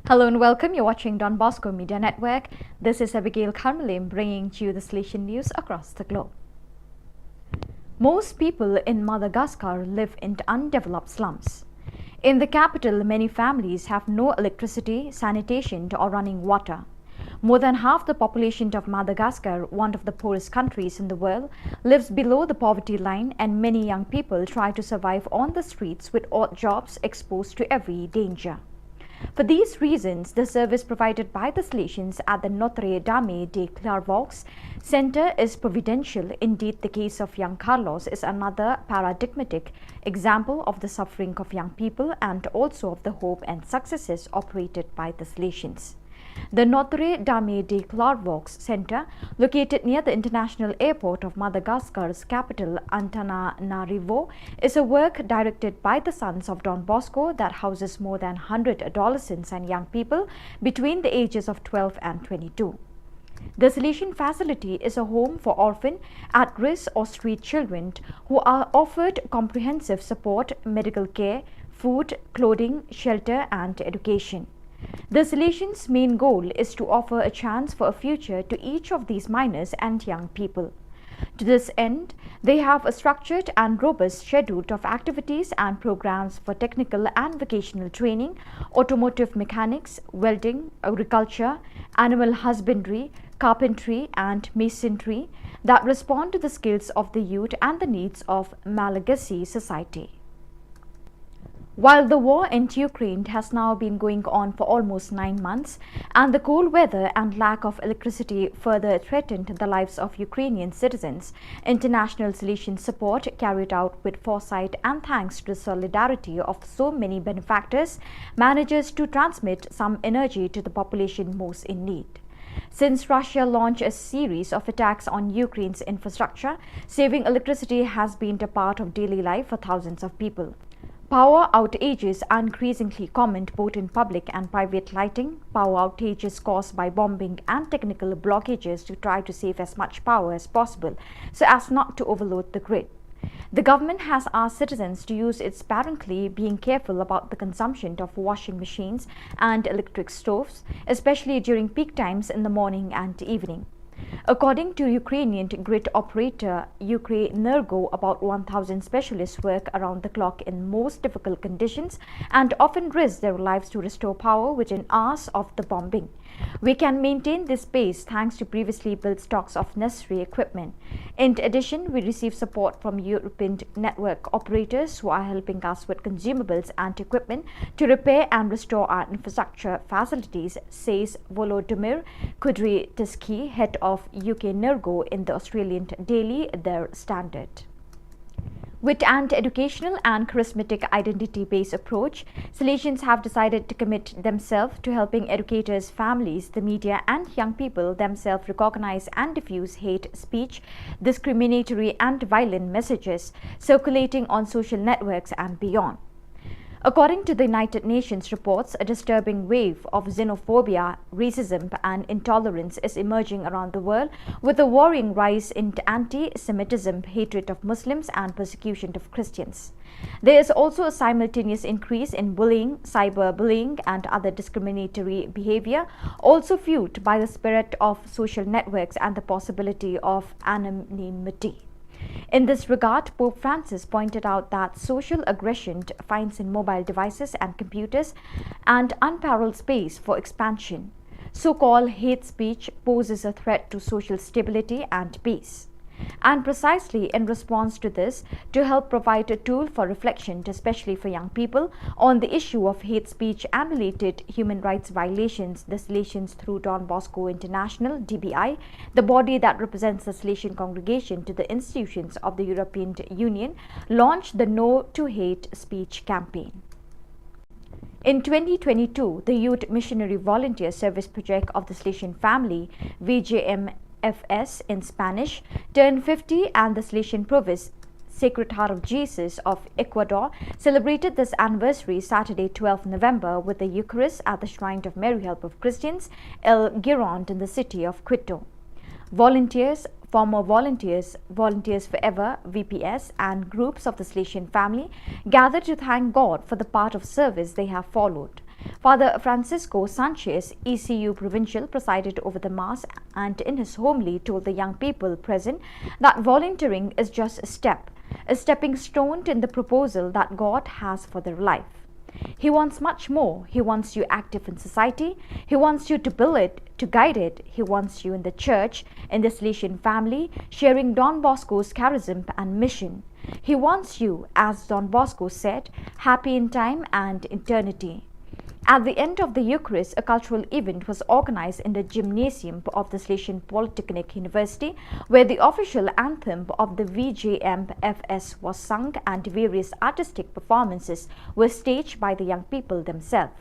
Hello and welcome. You're watching Don Bosco Media Network. This is Abigail Kharmalim bringing to you the Salesian news across the globe. Most people in Madagascar live in undeveloped slums. In the capital, many families have no electricity, sanitation, or running water. More than half the population of Madagascar, one of the poorest countries in the world, lives below the poverty line, and many young people try to survive on the streets with odd jobs exposed to every danger. For these reasons, the service provided by the Salesians at the Notre Dame de Clairvaux Center is providential. Indeed, the case of young Carlos is another paradigmatic example of the suffering of young people and also of the hope and successes operated by the Salesians. The Notre Dame de Clairvaux Center, located near the international airport of Madagascar's capital, Antananarivo, is a work directed by the Sons of Don Bosco that houses more than hundred adolescents and young people between the ages of twelve and twenty-two. The Salesian facility is a home for orphan, at-risk or street children who are offered comprehensive support, medical care, food, clothing, shelter and education. The Salesians' main goal is to offer a chance for a future to each of these minors and young people. To this end, they have a structured and robust schedule of activities and programs for technical and vocational training, automotive mechanics, welding, agriculture, animal husbandry, carpentry, and masonry that respond to the skills of the youth and the needs of Malagasy society. While the war in Ukraine has now been going on for almost nine months, and the cold weather and lack of electricity further threatened the lives of Ukrainian citizens, international Salesian support, carried out with foresight and thanks to the solidarity of so many benefactors, manages to transmit some energy to the population most in need. Since Russia launched a series of attacks on Ukraine's infrastructure, saving electricity has been a part of daily life for thousands of people. Power outages are increasingly common both in public and private lighting. Power outages caused by bombing and technical blockages to try to save as much power as possible so as not to overload the grid. The government has asked citizens to use it sparingly, being careful about the consumption of washing machines and electric stoves, especially during peak times in the morning and evening. According to Ukrainian grid operator Ukrenergo, about one thousand specialists work around the clock in most difficult conditions and often risk their lives to restore power within hours of the bombing. We can maintain this pace thanks to previously built stocks of necessary equipment. In addition, we receive support from European network operators who are helping us with consumables and equipment to repair and restore our infrastructure facilities, says Volodymyr Kudryavtsev, head of Ukrenergo, in the Australian daily Der Standard. With an educational and charismatic identity-based approach, Salesians have decided to commit themselves to helping educators, families, the media, and young people themselves recognize and diffuse hate speech, discriminatory, and violent messages circulating on social networks and beyond. According to the United Nations reports, a disturbing wave of xenophobia, racism, and intolerance is emerging around the world, with a worrying rise in anti-Semitism, hatred of Muslims, and persecution of Christians. There is also a simultaneous increase in bullying, cyberbullying, and other discriminatory behavior, also fueled by the spirit of social networks and the possibility of anonymity. In this regard, Pope Francis pointed out that social aggression finds in mobile devices and computers an unparalleled space for expansion. So-called hate speech poses a threat to social stability and peace. And precisely in response to this, to help provide a tool for reflection, especially for young people, on the issue of hate speech and related human rights violations, the Salesians through Don Bosco International, D B I, the body that represents the Salesian congregation to the institutions of the European Union, launched the No to Hate Speech campaign. In twenty twenty-two, the Youth Missionary Volunteer Service Project of the Salesian Family, V J M F S in Spanish, turned fifty, and the Salesian Province Sacred Heart of Jesus of Ecuador celebrated this anniversary Saturday, twelfth November, with the Eucharist at the Shrine of Mary Help of Christians, El Girón, in the city of Quito. Volunteers, former volunteers, Volunteers Forever, V P S, and groups of the Salesian Family gathered to thank God for the path of service they have followed. Father Francisco Sanchez, E C U Provincial, presided over the Mass and in his homily told the young people present that volunteering is just a step, a stepping stone in the proposal that God has for their life. He wants much more. He wants you active in society. He wants you to build it, to guide it. He wants you in the church, in the Salesian family, sharing Don Bosco's charism and mission. He wants you, as Don Bosco said, happy in time and eternity. At the end of the Eucharist, a cultural event was organized in the gymnasium of the Salesian Polytechnic University, where the official anthem of the V J M F S was sung and various artistic performances were staged by the young people themselves.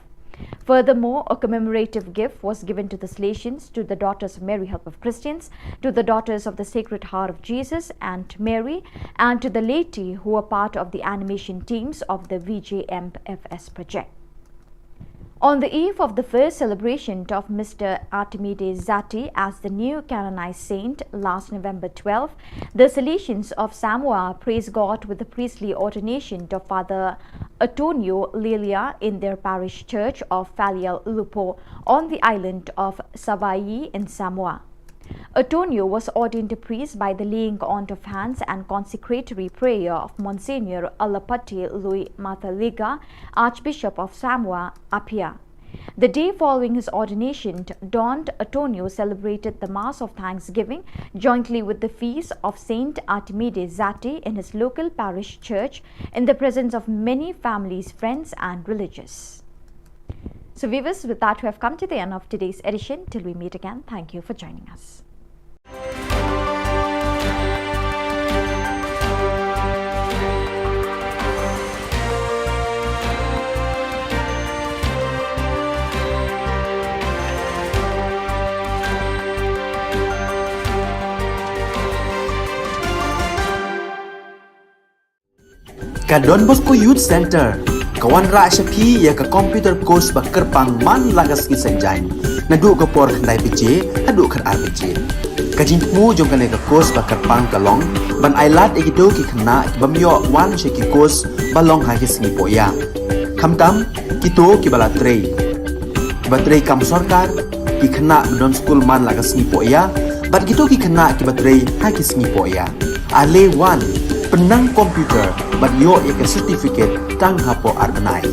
Furthermore, a commemorative gift was given to the Salesians, to the Daughters of Mary Help of Christians, to the Daughters of the Sacred Heart of Jesus and Mary, and to the laity who were part of the animation teams of the V J M F S project. On the eve of the first celebration of Mister Artemide Zatti as the new canonized saint last November twelfth, the Salesians of Samoa praised God with the priestly ordination of Father Antonio Lilia in their parish church of Falealaupo on the island of Savai'i in Samoa. Antonio was ordained a priest by the laying on of hands and consecratory prayer of Monsignor Alapati Louis Mataliga, Archbishop of Samoa Apia. The day following his ordination, Don Antonio celebrated the Mass of Thanksgiving jointly with the feast of Saint Artemide Zatti in his local parish church in the presence of many families, friends, and religious. So viewers, with that, we have come to the end of today's edition. Till we meet again, thank you for joining us. Ka Don Bosco Youth Center ka wanrah sha phi ïa ka computer course ba kyrpang man la ka sngi Saitjaiñ, naduh ka por khyndai baje haduh khatar baje. Ka jingthmu jong kane ka course ba kyrpang ka long ban ailad ïa kito ki khynnah ki bym ïoh wan sha ki course ba long ha ki sngi Pohïa. Khamtam kito kiba la trei, kiba trei kam sorkar, ki khynnah ba don skul man la ka sngi Pohïa, bad kito ki khynnah kiba trei ha ki sngi Pohïa. Ale wan, pynnang computer bad ïoh ïa ka certificate tang hapoh ar bnai.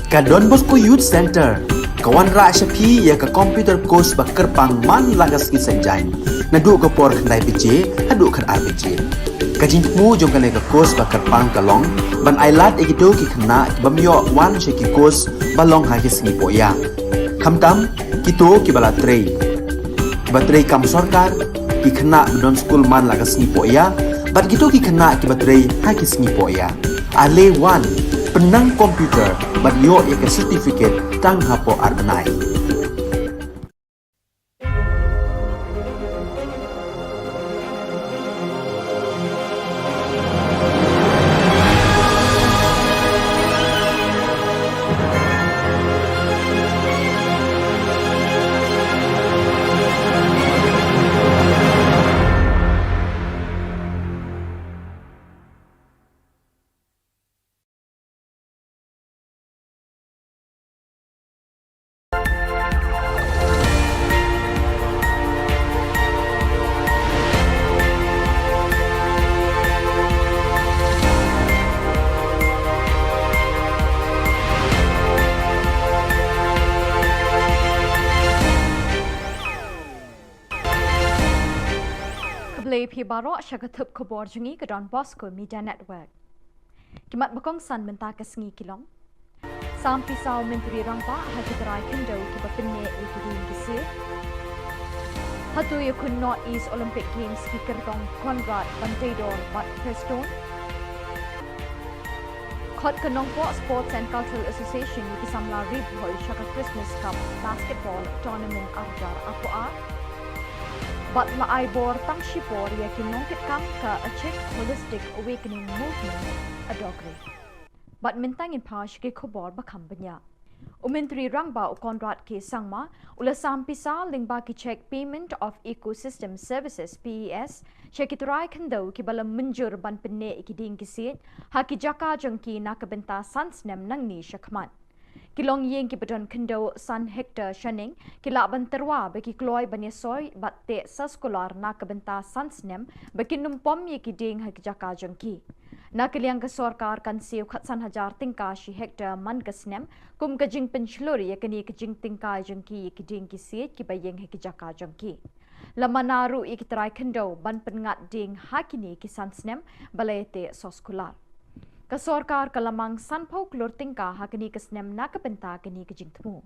Ka Don Bosco Youth Center ka wanrah sha phi ïa ka computer course ba kyrpang man la ka sngi Saitjaiñ. Naduh ka por khyndai baje haduh khatar baje. Ka jingthmu jong kane ka course ba kyrpang ka long ban ailad ïa kito ki khynnah ki bym ïoh wan sha ki course ba long ha ki sngi poh ïa. Khamtam kito kiba la trei, kiba trei kam sorkar, ki khynnah ba don skul man la ka sngi poh ïa, bad kito ki khynnah kiba trei ha ki sngi poh ïa. Ale wan, pynnang computer bad ïoh ïa ka certificate tang hapoh ar bnai. Khublei phi baroh, sha ka thup khubor jong ngi ka Don Bosco Media Network. Ki mat ba kongsan mynta ka sngi ki long. Sam pisa u Myntri Rangbah ha ki trai khyndew kiba pynneh ïa ki dieng ki siej. Hato ïakhun North East Olympic Games ki kyrtong Conrad, Banteidor bad Prestone. Khot ka Nongpoh Sports and Cultural Association ïa ki samla ri bhoi sha ka Christmas Cup Basketball Tournament ar hajar arphew ar. Bad la ai bor tang shipor ïa ki nongkitkam ka Achik Holistic Awakening Movement, Adogri. Bad mynta ngin phai sha ki khubor ba kham bniah. U Myntri Rangbah u Conrad K Sangma u la sam pisa lyngba ki cheque Payment of Ecosystem Services, P E S, sha ki trai khyndew kiba la mynjur ban pynneh ïa ki dieng ki siej ha ki jaka jong ki na ka bynta san snem nangne shakhmat. Ki longïing kiba don khyndew san hektar shaneng ki lah ban tyrwa ba ki kloi ban ïasoi bad teh soskular na ka bynta san snem ba kin ym pom ïa ki dieng ha ki jaka jong ki. Na ka liang ka sorkar kan siew khatsan hajar tyngka shi hektar man ka snem kum ka jingpynshlur ïa kane ka jingtyngkai jong ki ïa ki dieng ki siej kiba ïeng ha ki jaka jong ki. La mana ruh ïa ki trai khyndew ban pynngat dieng ha kine ki san snem ba la ïateh soskular. Ka sorkar ka la mang sanphew klur tyngka ha kane ka snem na ka bynta kane ka jingthmu.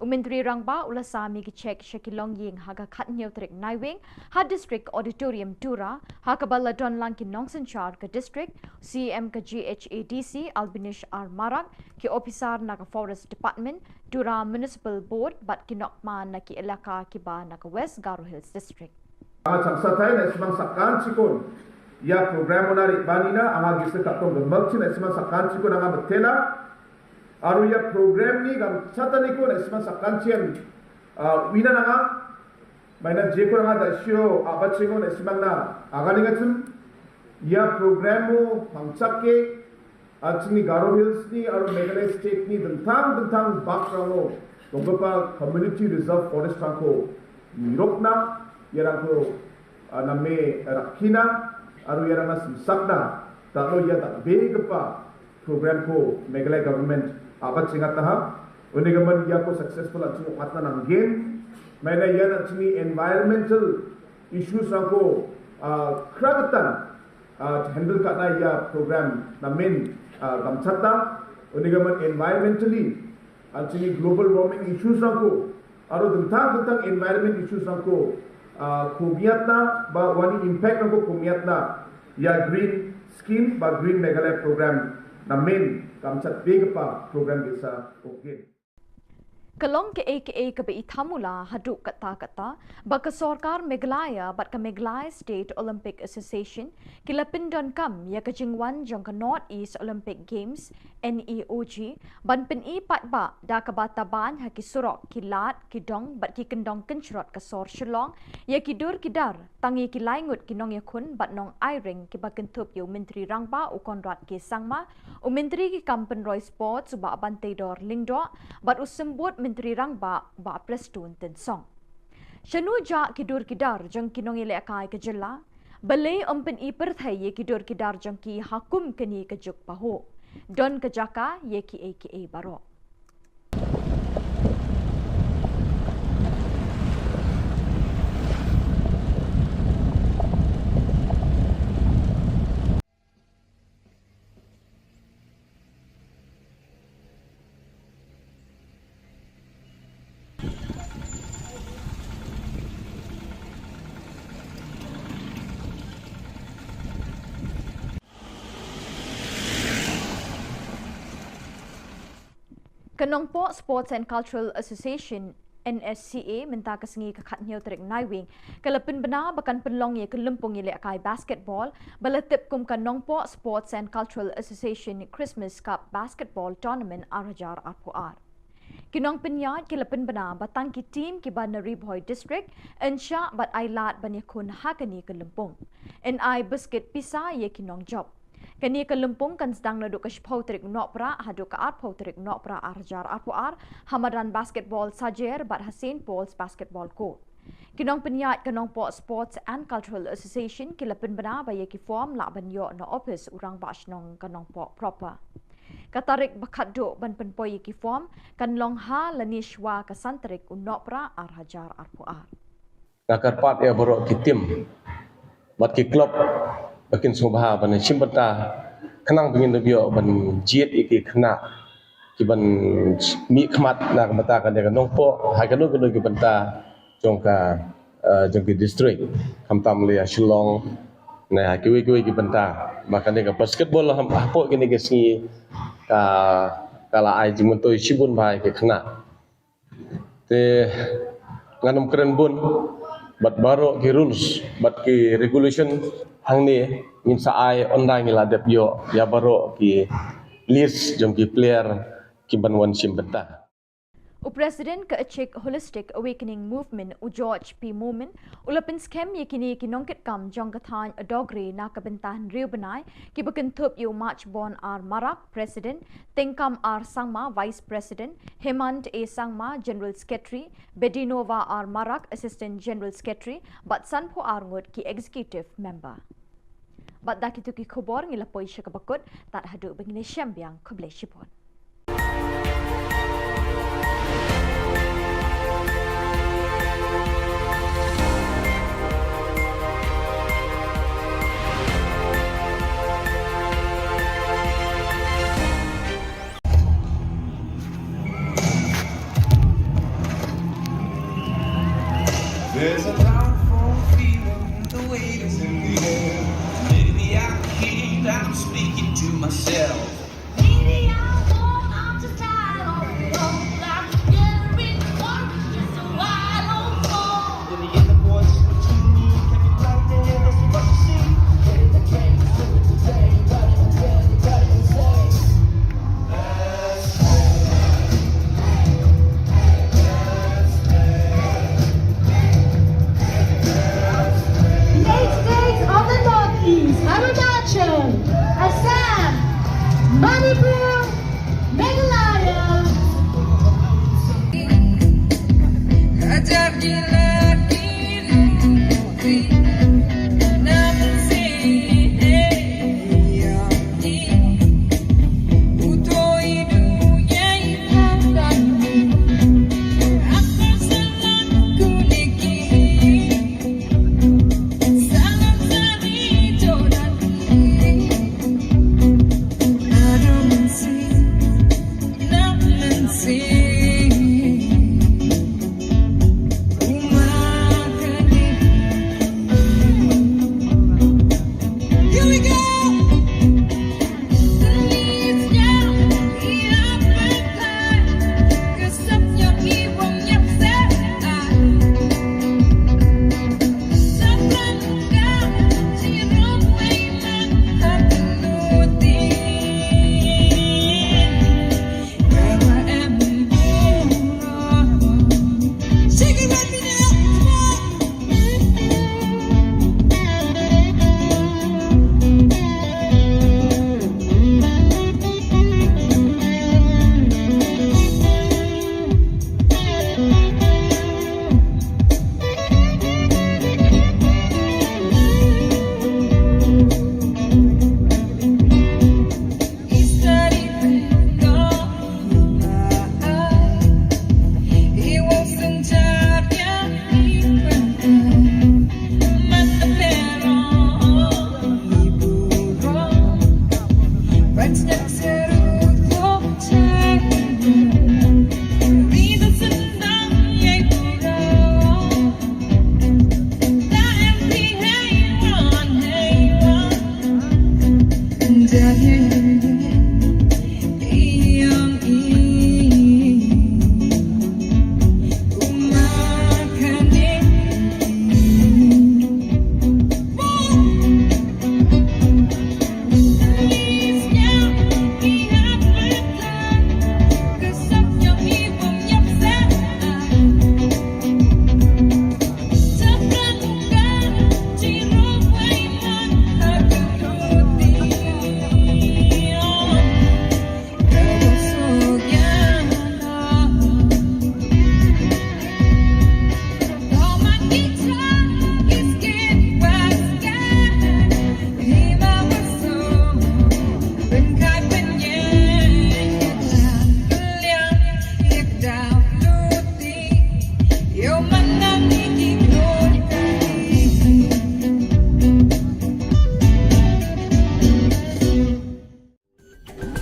U Myntri Rangbah u la sam ïa ki cheque sha ki longïing ha ka khathynñiew tarik Naiwieng ha District Auditorium Tura, ha kaba la don lang ki nongsynshar ka district, C E M ka G H A D C Albinish R Marak, ki officer na ka Forest Department, Tura Municipal Board bad ki nongkmie na ki elaka kiba na ka West Garo Hills District. Anga changsatai na·simang sakantikon ia program-ona re·baanina anga gisik ka·tong gimikchi na·simang sakantikon anga mitela. Aro ia program-ni gamchataniko na·simang sakantian, ah, uina nanga. Maina jeko anga da·sio a·bachengo na·simangna aganengachim. Ia program-o pangchake, ah, chingni Garo Hills-ni aro Meghalaya State-ni dingtang dingtang bakrango donggipa Community Reserve Forest-rangko nirokna, iarangko, ah, name rakkina aro iarangna simsakna dal·o ia dal·begipa program-ko Meghalaya government a·bachengataha. Unigimin iako successful an·ching ong·atna nanggen. Maina ian an·chingni environmental issues-rangko, ah, kragitan, ah, handle ka·na ia program namen, ah, gamchata. Unigimin environmentally an·chingni global warming issues-rangko aro dingtang dingtang environment issues-rangko, ah, komiatna ba uani impact-rangko komiatna ia Green Scheme ba Green Meghalaya Program namen gamchatbegipa program ge·sa ong·gen. Ka long ka·e ka·e kaba i tamula haduh katta katta ba ka sorkar Meghalaya bad ka Meghalaya State Olympic Association ki la pyndonkam ïa ka jingwan jong ka North East Olympic Games, N E O G, ban pyni paidbah da kaba taban ha ki surok, ki lad, ki dong bad ki kyndong kynshrot ka sor Shillong ïa ki dur ki dar, tang ïa ki lai ngut ki nongïakhun bad nongai ring kiba kynthup ïa u Myntri Rangbah u Conrad K Sangma, u Myntri ki kam pynroi Sports u Bah Banteidor Lyngdoh bad u Symbud Myntri Rangbah u Bah Prestone Tynsong. Shano jah ki dur ki dar jong ki nongïalehkai ka jylla? Balei ym pyni pyrthei ïa ki dur ki dar jong ki ha kum kane ka juk pahuh? Don ka jaka ïa kiei kiei baroh. Ka Nongpoh Sports and Cultural Association, N S C A, mynta ka sngi ka khatnïew tarik Naiwieng ka la pynbna ba kan pynlong ïa ka lympung ïalehkai basketball ba la tip kum ka Nongpoh Sports and Cultural Association Christmas Cup Basketball Tournament ar hajar arphew ar. Ki nongpynïaid ki la pynbna ba tang ki team kiba na Ri Bhoi District yn shah bad ailad ban ïakhun ha kane ka lympung, yn ai biscuit pisa ïa ki nongjop. Kane ka lympung kan sdang naduh ka shiphew tarik Nohprah haduh ka arphew tarik Nohprah ar hajar arphew ar ha madan basketball Sajer bad ha Saint Paul's Basketball Court. Ki nongpynïaid ka Nongpoh Sports and Cultural Association ki la pynbna ba ïa ki form lah ban ïoh na ophis u Rangbah Shnong ka Nongpoh proper. Ka tarik ba khatduh ban pynpoi ïa ki form kan long ha lane shwa ka san tarik u Nohprah ar hajar arphew ar. Nga kyrpad ïa baroh ki team bad ki club ba kin sngewbha ban shim bynta khnang ba ngin da ïoh ban jied ïa ki khynnah kiban mih khmat na ka bynta kane ka Nongpoh, ha kano kano ki bynta jong ka, eh, jong ki district, khamtam lei ha Shillong ne ha kiwei kiwei ki bynta ba kane ka basketball ha, hapoh kine ki sngi ka, ka la ai jingmyntoi shibun bha ïa ki khynnah. Te ngan ym kren bun bad baroh ki rules bad ki regulation hangne ngin sa ai, ynda ngi la dep ïoh ïa baroh ki list jong ki player kiban wan shim bynta. U President ka Achik Holistic Awakening Movement u George P Momin u la pynskhem ïa kine ki nongkitkam jong ka thaiñ Adogre na ka bynta hynriew bnai kiba kynthup ïa u Machbon R Marak, President, Tengkam R Sangma, Vice President, Hemant A Sangma, General Secretary, Bedinova R Marak, Assistant General Secretary, bad sanphew ar ngut ki Executive Member. Bad da kito ki khubor ngi la poi sha kaba kut, tad haduh ba ngin ïashem biang, khublei shibun. There's a powerful feeling, the weight is in the air. Maybe I can't, I'm speaking to myself. Maybe I won't, I'm just tired of it all. I'm getting rich, or it's just a wild old song. In the inner voice, what you need can be right there. That's what you see. Get in the game, do it today. You got it, you got it, you got it, you say. The eight states of the Northeast, Arunachal, Assam, Manipur, Meghalaya.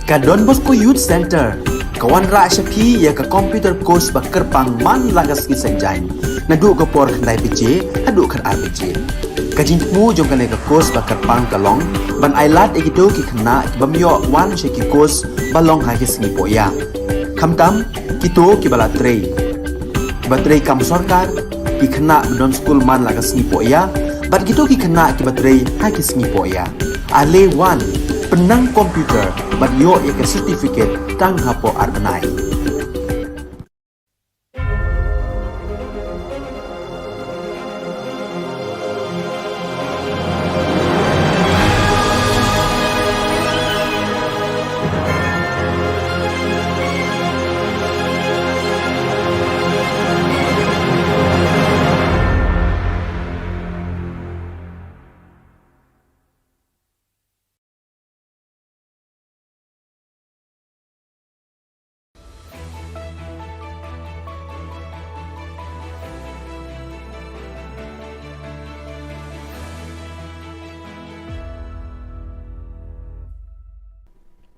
Ka Don Bosco Youth Center ka wanrah sha phi ïa ka computer course ba kyrpang man la ka sngi Saitjaiñ. Naduh ka por khyndai baje haduh khatar baje. Ka jingthmu jong kane ka course ba kyrpang ka long ban ailad ïa kito ki khynnah ki bym ïoh wan sha ki course ba long ha ki sngi poh ïa. Khamtam kito kiba la trei, kiba trei kam sorkar, ki khynnah ba don skul man la ka sngi poh ïa, bad kito ki khynnah kiba trei ha ki sngi poh ïa. Ale wan, pynnang computer bad ïoh ïa ka certificate tang hapoh ar bnai.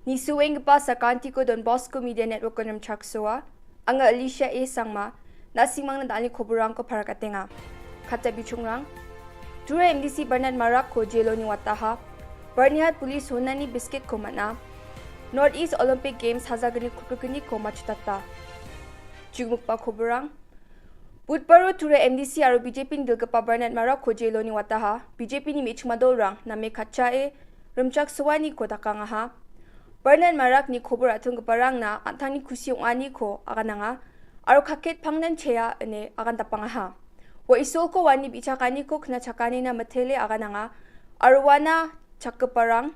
Nisuenggipa sakantiko Don Bosco Media Network-o rimchaksoa. Anga Alicia A Sangma, na·simangna dal·ni koborangko parakatenga. Kata bichongrang, Tura M D C Bernard Marakko jeloni wataha, Byrnihat Police honani biskitko man·a, North East Olympic Games hajalgni kulkulgniko matchotata. Jugmikba koborang, Budbaro Tura M D C aro B J P-ni dilgipa Bernard Marakko jeloni wataha, B J P-ni me·chikma dolrang name katchae rimchaksoaniko dakangaha. Bernard Marakni kobor a·tonggiparangna an·tangni kusi ong·aniko agananga aro kaket pangnan chea ine agandapangaha. Ua Isolko wani bi·chakaniko knachakanina mitele agananga aro uana chakgiparang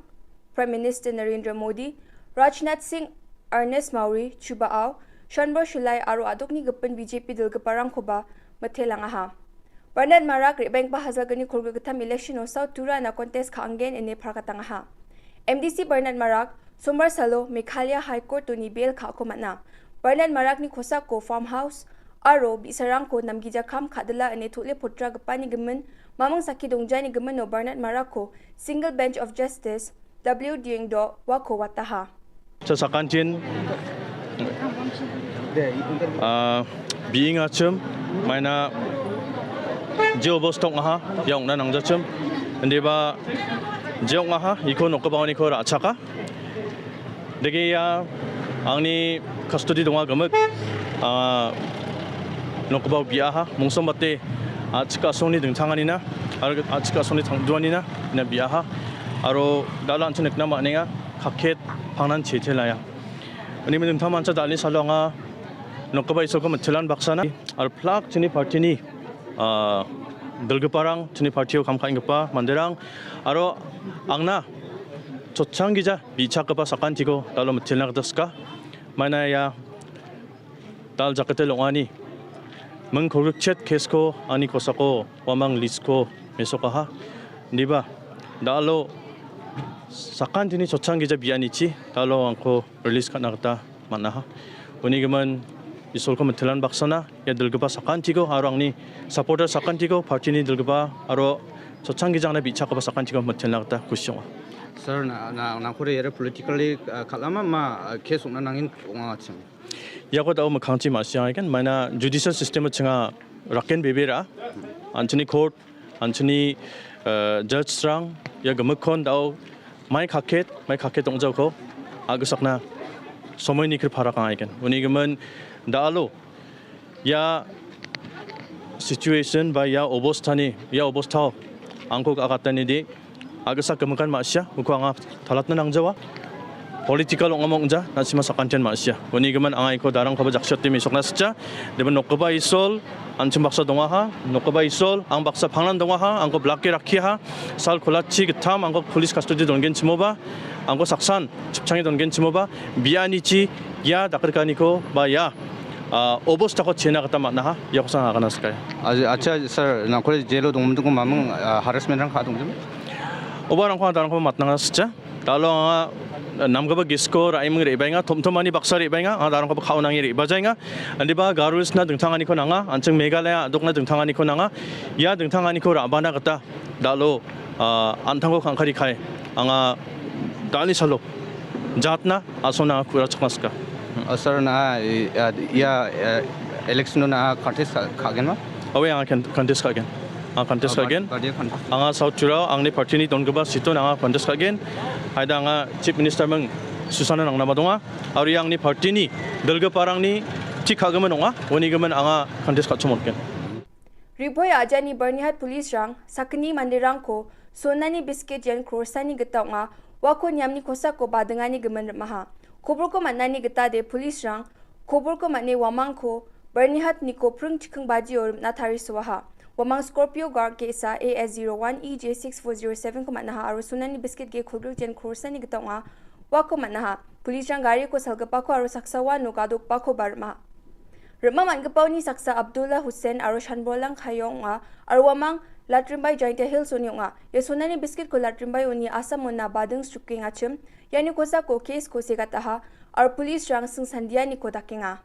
Prime Minister Narendra Modi, Rajnath Singh, Ernest Mawri, Chuba Aw, Shanbor Shilai aro a·dokni gipin B J P dilgiparangkoba mitelangaha. Bernard Marak re·baenggipa hajalgni kolgrikgittam election-o South Turana contest ka·angen ine parakatangaha. M D C Bernard Marak, Sombar salo Meghalaya High Court-oni bail ka·ako man·a. Bernard Marakni kosako farmhouse aro bi·sarangko namgija kam ka·dila ine tole potragipani gimin, maming sakki dongjani gimino Bernard Marakko Single Bench of Justice W Diengdo uako wataha. Cha sakantin, ah, bi·ing achim, maina je obosta ong·aha, ia ong·na nangjachim. Indiba je ong·aha, iko nokgipaoniko ra·chaka. Dege ia angni custody donga gimik, ah, nokgipao bi·aha, mungsombate, ah, chik asongni dingtanganina, aro, ah, chik asongni tangduanina, ina bi·aha. Aro dal·a an·ching nikna man·enga, kaket pangnan chete laia. Uni dingtang mancha dal·ni salo anga nokgipa Isolko mitilan baksana, aro plak chini partini, ah, dilgiparang, chini partio kam ka·enggipa manderang, aro angna chotchang gija bi·chakgipa sakantiko dalo mitilna gita sika. Maina ia dal jakete long·ani ming kolgrikchet kesko ani kosako uamang lisko mesokaha. Indiba dalo sakantini chotchang gija bianichi dalo angko release ka·na gita man·aha. Uni gimin Isolko mitilan baksana ia dilgipa sakantiko aro angni supporter sakantiko, partini dilgipa aro chotchang gijangna bi·chakgipa sakantiko mitilna gita kusi ong·a. Sir, na, na, nangkore iara politically, ah, kal·ama ma, ah, case ong·na nangin ong·achim? Iako dao mikkangchi ma·siangagen, maina judicial system-o chinga raken bebera. An·chingni court, an·chingni, eh, judge-rang ia gimikkon dao mai kaket, mai kaket ong·jako a·gisakna somoini kri parakangaigen. Uni gimin dalo ia situation ba ia obostani, ia obostao angko ka·agatani de a·gisa gimikan ma·sia, uko anga talatna nangjawa. Political ong·amo ong·ja, na·sima sakantian ma·sia. Uni gimin anga iko darangkoba jaksio timi sokna sitja. Deben nokgipa Isol, an·ching baksa dongaha, nokgipa Isol, ang baksa pangnan dongaha, angko blake rakkiaha, sal kolachi gittam angko police custody dongenchimoba, angko saksan chipchange dongenchimoba, bianichi ia dakrikaniko ba ia, ah, obostako chena gita man·aha, iakosa agana sikaia. Acha, acha, sir, nangkore jelo dongmintiko mamung, ah, harassment-rang ka·a dongjim? Oba rangko darangko matnanga sitja. Dalo anga namgipa gisko ra·iming re·baenga, tomtomani baksa re·baenga, anga darangkoba ka·onange re·bajaenga. Indiba Garo Hills-na dingtanganiko nanga, an·ching Meghalaya a·dokna dingtanganiko nanga. Ia dingtanganiko ra·bana gita dalo, ah, an·tangko kangkari kai anga dal·ni salo jatna asongna anga ku·rachakna sika. Oh, sir, na, i-, a, ia, a, election-o na contest ka-, ka·genma? Aue, anga con-, contest ka·gen. Anga contest Ah, ka·gen. Party-o contest. Anga South Tirao, angni party-ni dongipa seat-on anga contest ka·gen. Haida anga Chief Minister ming susana nangnaba donga. Aro ia angni party-ni dilgiparangni tik ka·gimin ong·a. Uni gimin anga contest ka·chongmotgen. Ri Bhoi a·jani Byrnihat police-rang sakgni manderangko sonani biskit yen crore-sani gita ong·a, uako niamni kosako badingani gimin rim·aha. Kobolko man·ani gitade police-rang kobolko man·e uamangko Byrnihat-niko pring chikking bajio rim·na tarisoaha. Uamang Scorpio Guard ge·sa A S zero one E J six four zero seven-ko man·aha aro sonani biskit ge kolgrik yen crore-sani gita ong·a, uako man·aha. Police-rang gariko salgipako aro saksa uano gadokbakoba rim·a. Rim·a man·gipaoni saksa Abdullah Hussain aro Shanbolang Khaiyong ong·a, aro uamang Latrimbai Jaintia Hills-oni ong·a. Ia sonani biskitko Latrimbai uni Assam-ona bading srikengachim, iani kosako case-ko segataha, aro police-rang singsandianiko dakenga.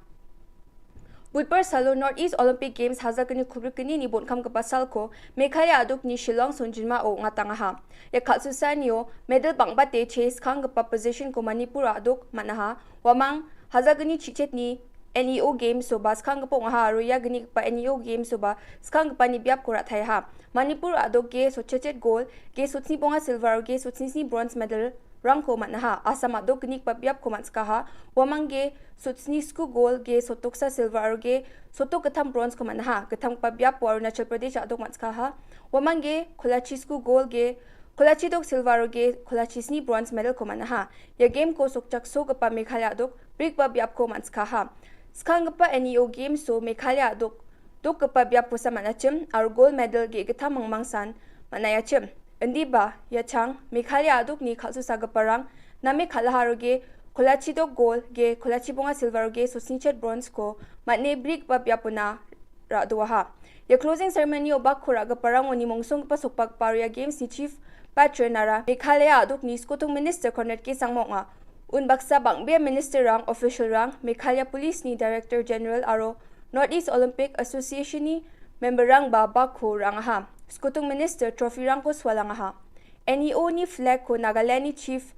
Budbar salo North East Olympic Games hajalgni kolgrikgnini bon·kamgipa salko Meghalaya a·dokni Shillong songjinmao ong·atangaha. Ia kal·susaanio medal bang·bate chase skanggipa position-ko Manipur a·dok man·aha. Uamang hajalgni chichetni N E O Games-oba skanggipa ong·aha aro ia gnigipa N E O Games-oba skanggipani biapko ra·taiaha. Manipur a·dok ge sotchechet gol, ge sotsni bonga silver aro ge sotsni sni bronze medal-rangko man·aha. Assam a·dok gnigipa biapko man·sikaha. Uamang ge sotsni sku gol, ge sotoksa silver aro ge sotok gittam bronze-ko man·aha. Gittamgipa biapo Arunachal Pradesh a·dok man·sikaha. Uamang ge kolachi sku gol, ge kolachi dok silver aro ge kolachi sni bronze medal-ko man·aha. Ia game-ko sokchaksogipa Meghalaya a·dok brikba biapko man·sikaha. Skanggipa N E O Games-o Meghalaya a·dok dokgipa biapkosa man·achim aro gold medal ge·gittam mangmangsan man·aiachim. Indiba, ia chang Meghalaya a·dokni kal·susagiparang name kal·aha aro ge kolachi dok gold, ge kolachi bonga silver aro ge sotsni chet bronze-ko man·e brikba biapona ra·doaha. Ia closing ceremony-o bakko ra·giparangoni mongsonggipa sokbakba aro ia Games-ni chief patron-ara Meghalaya a·dokni skotung minister Conrad K Sangma ong·a. Unbaksa bang·bea minister-rang, official-rang, Meghalaya Police-ni Director General aro North East Olympic Association-ni member-rangba bakko ra·angaha. Skotung minister trophy-rangko sualangaha. N E O-ni flag-ko Nagaland-ni chief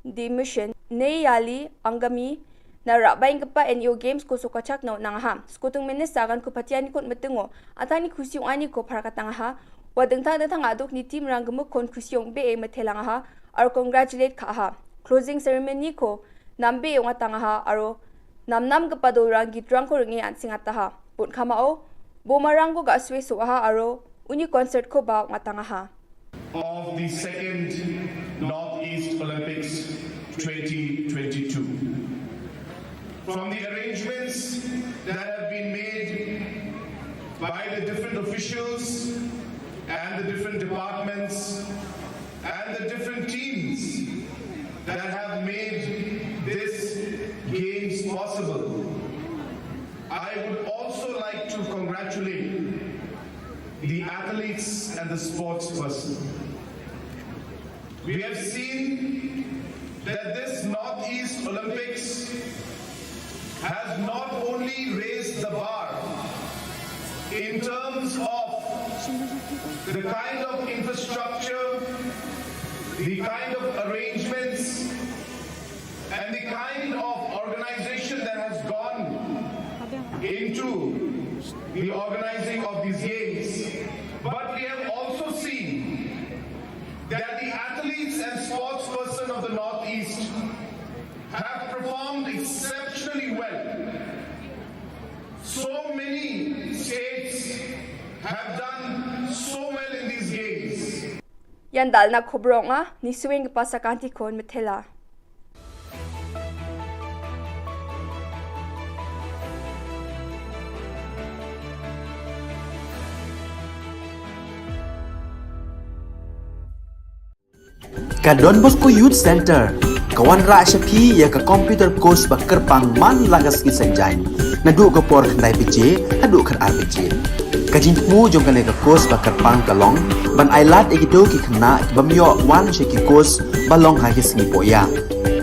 Dimission Nei Yali Angami na ra·baenggipa N E O Games-ko sokachakna on·angaha. Skotung minister aganko patianiko on·mitingo an·tangni kusi ong·aniko parakatangaha. Ua dingtang dingtang a·dokni team-rang gimikkon kusi ong·bee mitelangaha aro congratulate ka·aha. Closing ceremony-ko nambe ong·atangaha aro namnamgipa dolrang gitrangko ring·e an·sengataha. Bon·kamao bomarangko ga·sue so·aha aro uni concert-koba ong·atangaha. Of the second Northeast Olympics twenty twenty-two. From the arrangements that have been made by the different officials and the different departments and the different teams that have made this games possible, I would also like to congratulate the athletes and the sports person. We have seen that this Northeast Olympics has not only raised the bar in terms of the kind of infrastructure, the kind of arrangements, and the kind of organization that has gone into the organizing of these games. But we have also seen that the athletes and sports person of the Northeast have performed exceptionally well. So many states have done so well in these games. Ian dal·na kobor ong·a, nisuenggipa sakantikon mitela. Ka Don Bosco Youth Center, ka wanrah sha phi ïa ka computer course ba kyrpang man la ka sngi Saitjaiñ. Naduh ka por khyndai baje haduh khatar baje. Ka jingthmu jong kane ka course ba kyrpang ka long ban ailad ïa kito ki khynnah ki bym ïoh wan sha ki course ba long ha ki sngi pohïa.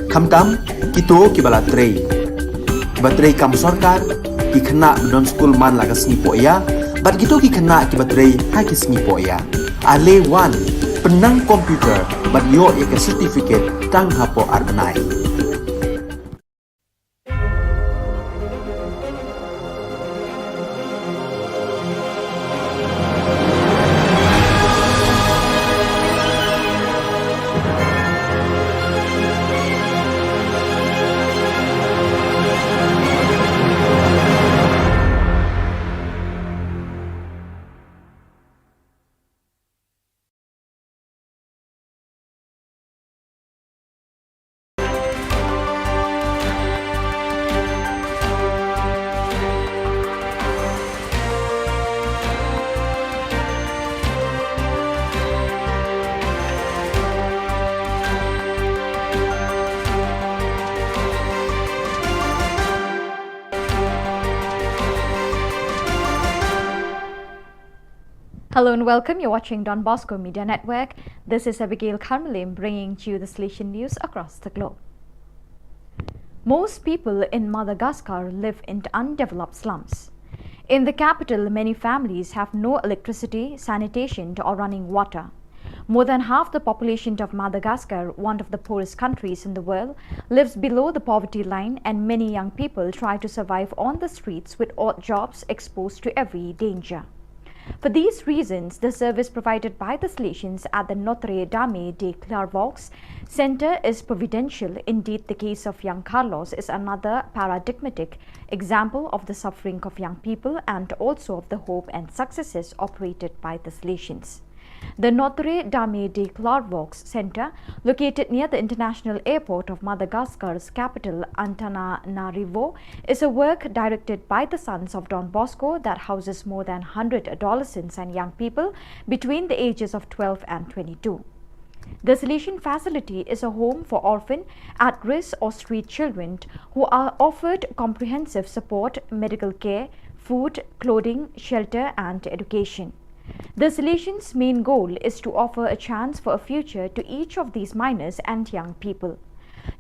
Khamtam kito kiba la trei, kiba trei kam sorkar, ki khynnah ba don skul man la ka sngi pohïa, bad kito ki khynnah kiba trei ha ki sngi pohïa. Ale wan, pynnang computer bad ïoh ïa ka certificate tang hapoh ar bnai. Hello and welcome. You're watching Don Bosco Media Network. This is Abigail Karmalim bringing to you the Salesian news across the globe. Most people in Madagascar live in undeveloped slums. In the capital, many families have no electricity, sanitation, or running water. More than half the population of Madagascar, one of the poorest countries in the world, lives below the poverty line, and many young people try to survive on the streets with odd jobs exposed to every danger. For these reasons, the service provided by the Salesians at the Notre Dame de Clairvaux Center is providential. Indeed, the case of young Carlos is another paradigmatic example of the suffering of young people and also of the hope and successes operated by the Salesians. The Notre Dame de Clairvaux Center, located near the international airport of Madagascar's capital, Antananarivo, is a work directed by the Sons of Don Bosco that houses more than one hundred adolescents and young people between the ages of twelve and twenty-two. The Salesian facility is a home for orphan, at-risk or street children who are offered comprehensive support, medical care, food, clothing, shelter and education. The Salesians' main goal is to offer a chance for a future to each of these minors and young people.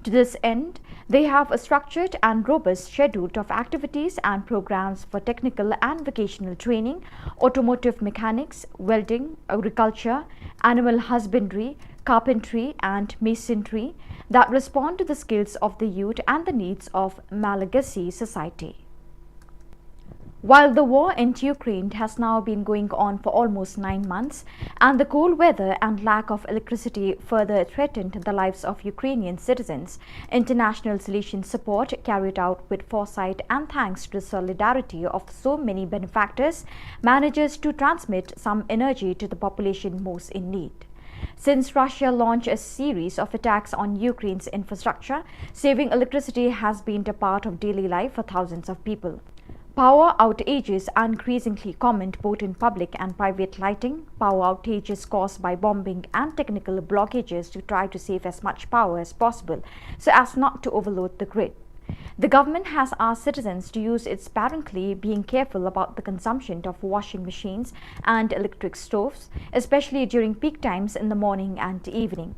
To this end, they have a structured and robust schedule of activities and programs for technical and vocational training, automotive mechanics, welding, agriculture, animal husbandry, carpentry, and masonry that respond to the skills of the youth and the needs of Malagasy society. While the war in Ukraine has now been going on for almost nine months, and the cold weather and lack of electricity further threatened the lives of Ukrainian citizens, international Salesian support, carried out with foresight and thanks to the solidarity of so many benefactors, manages to transmit some energy to the population most in need. Since Russia launched a series of attacks on Ukraine's infrastructure, saving electricity has been a part of daily life for thousands of people. Power outages are increasingly common both in public and private lighting. Power outages caused by bombing and technical blockages to try to save as much power as possible so as not to overload the grid. The government has asked citizens to use it sparingly, being careful about the consumption of washing machines and electric stoves, especially during peak times in the morning and evening.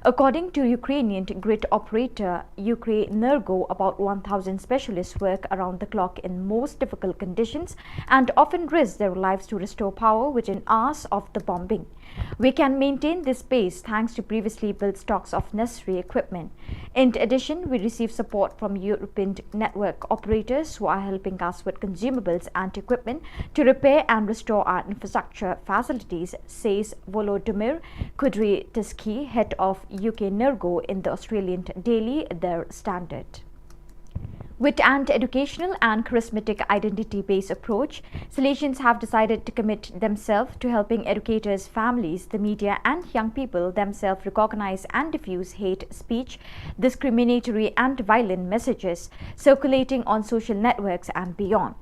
According to Ukrainian grid operator Ukrenergo, about one thousand specialists work around the clock in most difficult conditions and often risk their lives to restore power within hours of the bombing. We can maintain this pace thanks to previously built stocks of necessary equipment. In addition, we receive support from European network operators who are helping us with consumables and equipment to repair and restore our infrastructure facilities, says Volodymyr Kudryavtsevsky, head of Ukrenergo, in the Australian daily Der Standard. With an educational and charismatic identity-based approach, Salesians have decided to commit themselves to helping educators, families, the media, and young people themselves recognize and diffuse hate speech, discriminatory and violent messages circulating on social networks and beyond.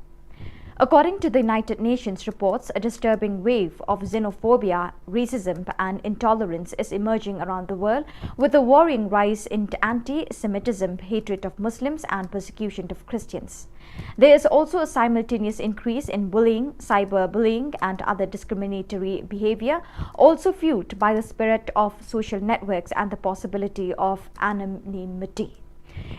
According to the United Nations reports, a disturbing wave of xenophobia, racism, and intolerance is emerging around the world, with a worrying rise in anti-Semitism, hatred of Muslims, and persecution of Christians. There is also a simultaneous increase in bullying, cyberbullying, and other discriminatory behavior, also fueled by the spirit of social networks and the possibility of anonymity.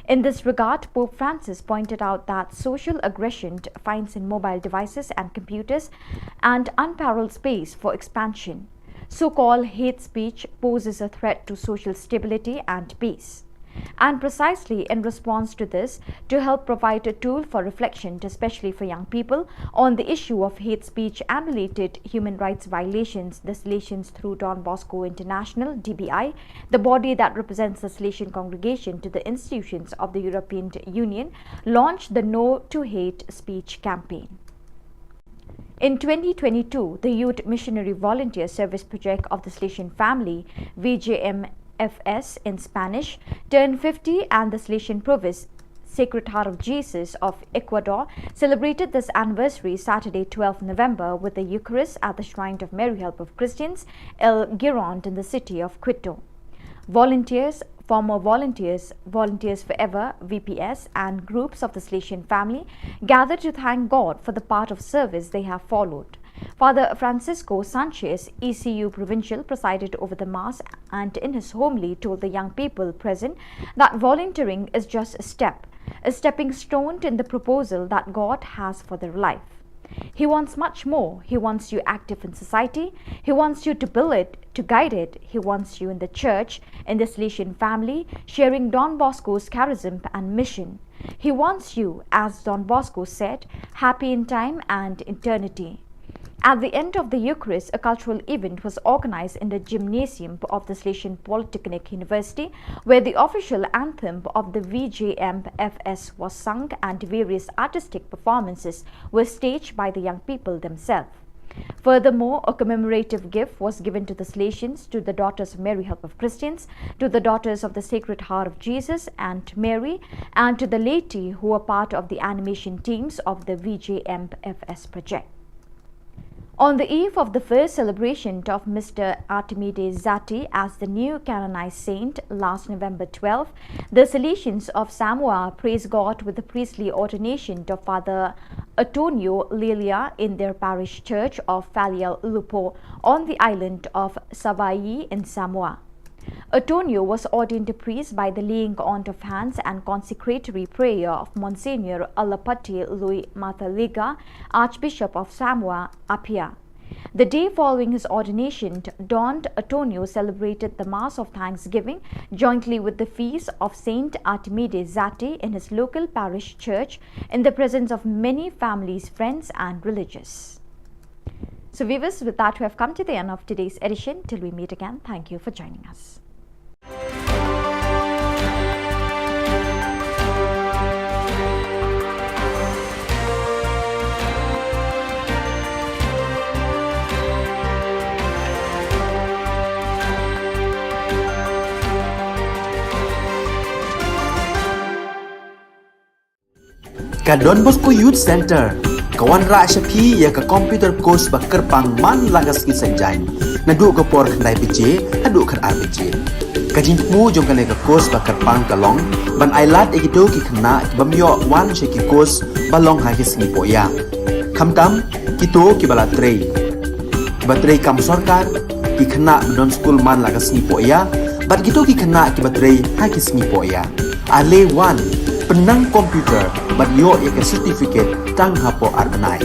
In this regard, Pope Francis pointed out that social aggression finds in mobile devices and computers an unparalleled space for expansion. So-called hate speech poses a threat to social stability and peace. And precisely in response to this, to help provide a tool for reflection, especially for young people, on the issue of hate speech and related human rights violations, the Salesians through Don Bosco International, D B I, the body that represents the Salesian congregation to the institutions of the European Union, launched the No to Hate Speech campaign. In twenty twenty-two, the Youth Missionary Volunteer Service Project of the Salesian Family, V J M F S in Spanish, turned fifty, and the Salesian province Sacred Heart of Jesus of Ecuador celebrated this anniversary Saturday, twelfth November, with the Eucharist at the Shrine of Mary Help of Christians, El Girón, in the city of Quito. Volunteers, former volunteers, Volunteers Forever, V P S, and groups of the Salesian family gathered to thank God for the path of service they have followed. Father Francisco Sanchez, E C U Provincial, presided over the Mass and in his homily told the young people present that volunteering is just a step, a stepping stone in the proposal that God has for their life. He wants much more. He wants you active in society. He wants you to build it, to guide it. He wants you in the church, in the Salesian family, sharing Don Bosco's charism and mission. He wants you, as Don Bosco said, happy in time and eternity. At the end of the Eucharist, a cultural event was organized in the gymnasium of the Salesian Polytechnic University, where the official anthem of the V J M F S was sung and various artistic performances were staged by the young people themselves. Furthermore, a commemorative gift was given to the Salesians, to the Daughters of Mary, Help of Christians, to the Daughters of the Sacred Heart of Jesus and Mary, and to the laity who were part of the animation teams of the V J M F S project. On the eve of the first celebration of Mister Artemide Zatti as the new canonized saint last November twelve, the Salesians of Samoa praised God with the priestly ordination of Father Antonio Lilia in their parish church of Falealeupo on the island of Savai'i in Samoa. Antonio was ordained a priest by the laying on of hands and consecratory prayer of Monsignor Alapati Lui Mataliga, Archbishop of Samoa Apia. The day following his ordination, Don Antonio celebrated the Mass of Thanksgiving jointly with the feast of Saint Artemide Zatti in his local parish church in the presence of many families, friends, and religious. So viewers, with that, we have come to the end of today's edition. Till we meet again, thank you for joining us. Ka Don Bosco Youth Center ka wanrah sha phi ïa ka computer course ba kyrpang man la ka sngi Saitjaiñ, naduh ka por khyndai baje haduh khatar baje. Ka jingthmu jong kane ka course ba kyrpang ka long ban ailad ïa kito ki khynnah ki bym ïoh wan sha ki course ba long ha ki sngi poh ïa. Khamtam kito kiba la trei, kiba trei kam sorkar, ki khynnah ba don skul man la ka sngi poh ïa, bad kito ki khynnah kiba trei ha ki sngi poh ïa. Ale wan, pynnang computer bad ïoh ïa ka certificate tang hapoh ar bnai.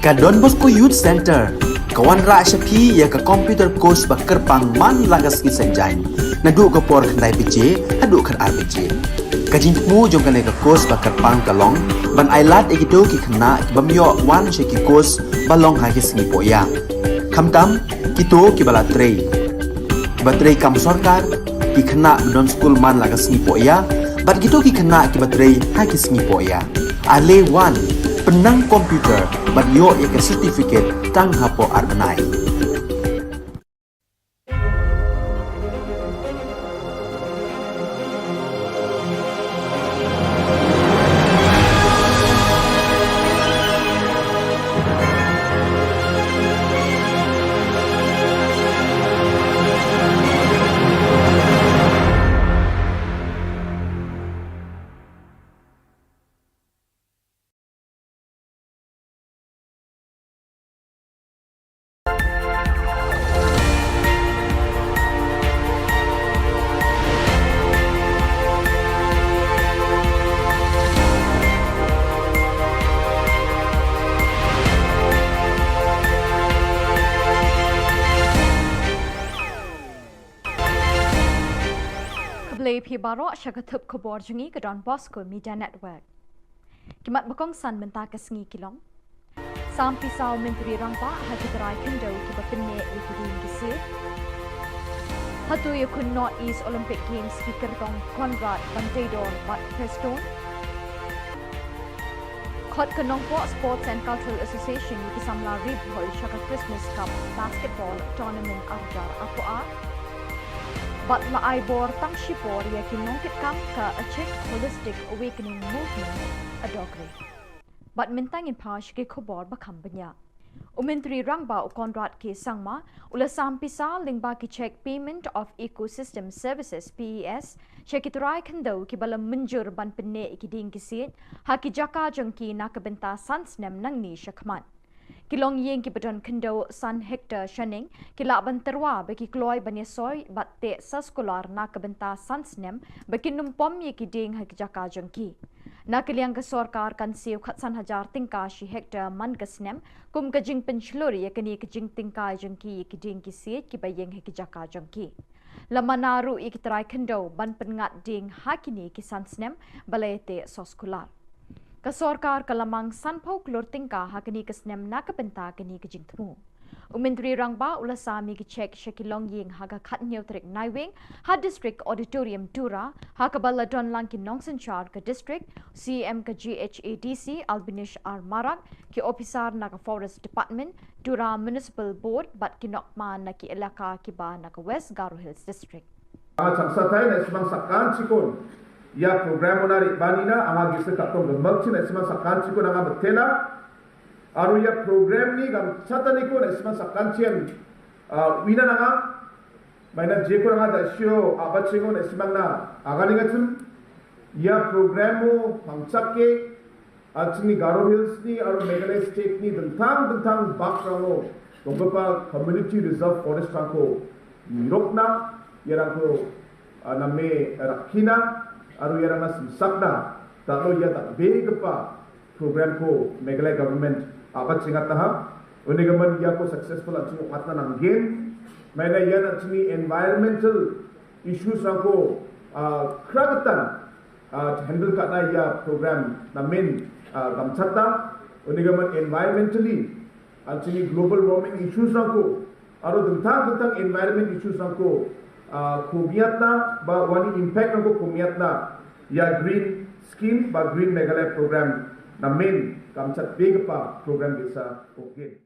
Ka Don Bosco Youth Center ka wanrah sha phi ïa ka computer course ba kyrpang man la ka sngi Saitjaiñ, naduh ka por khyndai baje haduh khatar baje. Ka jingthmu jong kane ka course ba kyrpang ka long ban ailad ïa kito ki khynnah ki bym ïoh wan sha ki course ba long ha ki sngi pohïa. Khamtam kito kiba la trei, kiba trei kam sorkar, ki khynnah ba don skul man la ka sngi pohïa bad kito ki khynnah kiba trei ha ki sngi pohïa. Ale wan, pynnang computer bad ïoh ïa ka certificate tang hapoh ar bnai. Khublei phi baroh, sha ka thup khubor jong ngi ka Don Bosco Media Network. Ki mat ba kongsan mynta ka sngi ki long. Sam pisa u Myntri Rangbah ha ki trai khyndew kiba pynneh ïa ki dieng ki siej. Hato ïakhun North East Olympic Games ki kyrtong Conrad, Banteidor bad Prestone. Khot ka Nongpoh Sports and Cultural Association ïa ki samla Ri Bhoi sha ka Christmas Cup Basketball Tournament ar hajar arphew ar. Bad la ai bor tang shipor ïa ki nongkitkam ka Achik Holistic Awakening Movement, Adokri. Bad mynta ngin phai sha ki khubor ba kham bniah. U Myntri Rangbah u Conrad K Sangma u la sam pisa lyngba ki cheque Payment of Ecosystem Services, P E S, sha ki trai khyndew kiba la mynjur ban pynneh ïa ki dieng ki siej ha ki jaka jong ki na ka bynta san snem nangne shakhmat. Ki longïing kiba don khyndew san hektar shaneng ki lah ban tyrwa ba ki kloi ban ïasoi bad teh soskular na ka bynta san snem ba kin ym pom ïa ki dieng ha ki jaka jong ki. Na ka liang ka sorkar kan siew khatsan hajar tyngka shi hektar man ka snem kum ka jingpynshlur ïa kane ka jingtyngkai jong ki ïa ki dieng ki siej kiba ïeng ha ki jaka jong ki. La mana ruh ïa ki trai khyndew ban pynngat dieng ha kine ki san snem ba la ïateh soskular. Ka sorkar ka la mang sanphew klur tyngka ha kane ka snem na ka bynta kane ka jingthmu. U Myntri Rangbah u la sam ïa ki cheque sha ki longïing ha ka khathynñiew tarik Naiwieng ha District Auditorium Tura, ha kaba la don lang ki nongsynshar ka district, C E M ka G H A D C Albinish R Marak, ki ophisar na ka Forest Department, Tura Municipal Board bad ki nokman na ki elaka kiba na ka West Garo Hills District. Anga changsatai na·simang sakantikon ia program-ona re·baanina anga gisik ka·tong gimikchi na·simang sakantikon anga mitela. Aro ia program-ni gangchataniko na·simang sakantian, ah, uina nanga. Maina jeko anga da·sio a·bachengo na·simangna aganengachim. Ia program-o pangchake an·chingni Garo Hills-ni aro Meghalaya State-ni dingtang dingtang bakrango donggipa Community Reserve Forest-rangko nirokna, iarangko, ah, name rakkina aro iarangna simsakna dal·o ia dal·begipa program-ko Meghalaya government a·bachengataha. Unigimin iako successful an·ching ong·atna nanggen. Maina ian an·chingni environmental issues-rangko, ah, kragitan ah, handle ka·na ia program namen, ah, gamchata. Unigimin environmentally, an·chingni global warming issues-rangko aro dingtang dingtang environment issues-rangko, ah, komiatna ba uani impact-rangko komiatna ia Green Scheme ba Green Meghalaya program namen gamchatbegipa program ge·sa ong·gen.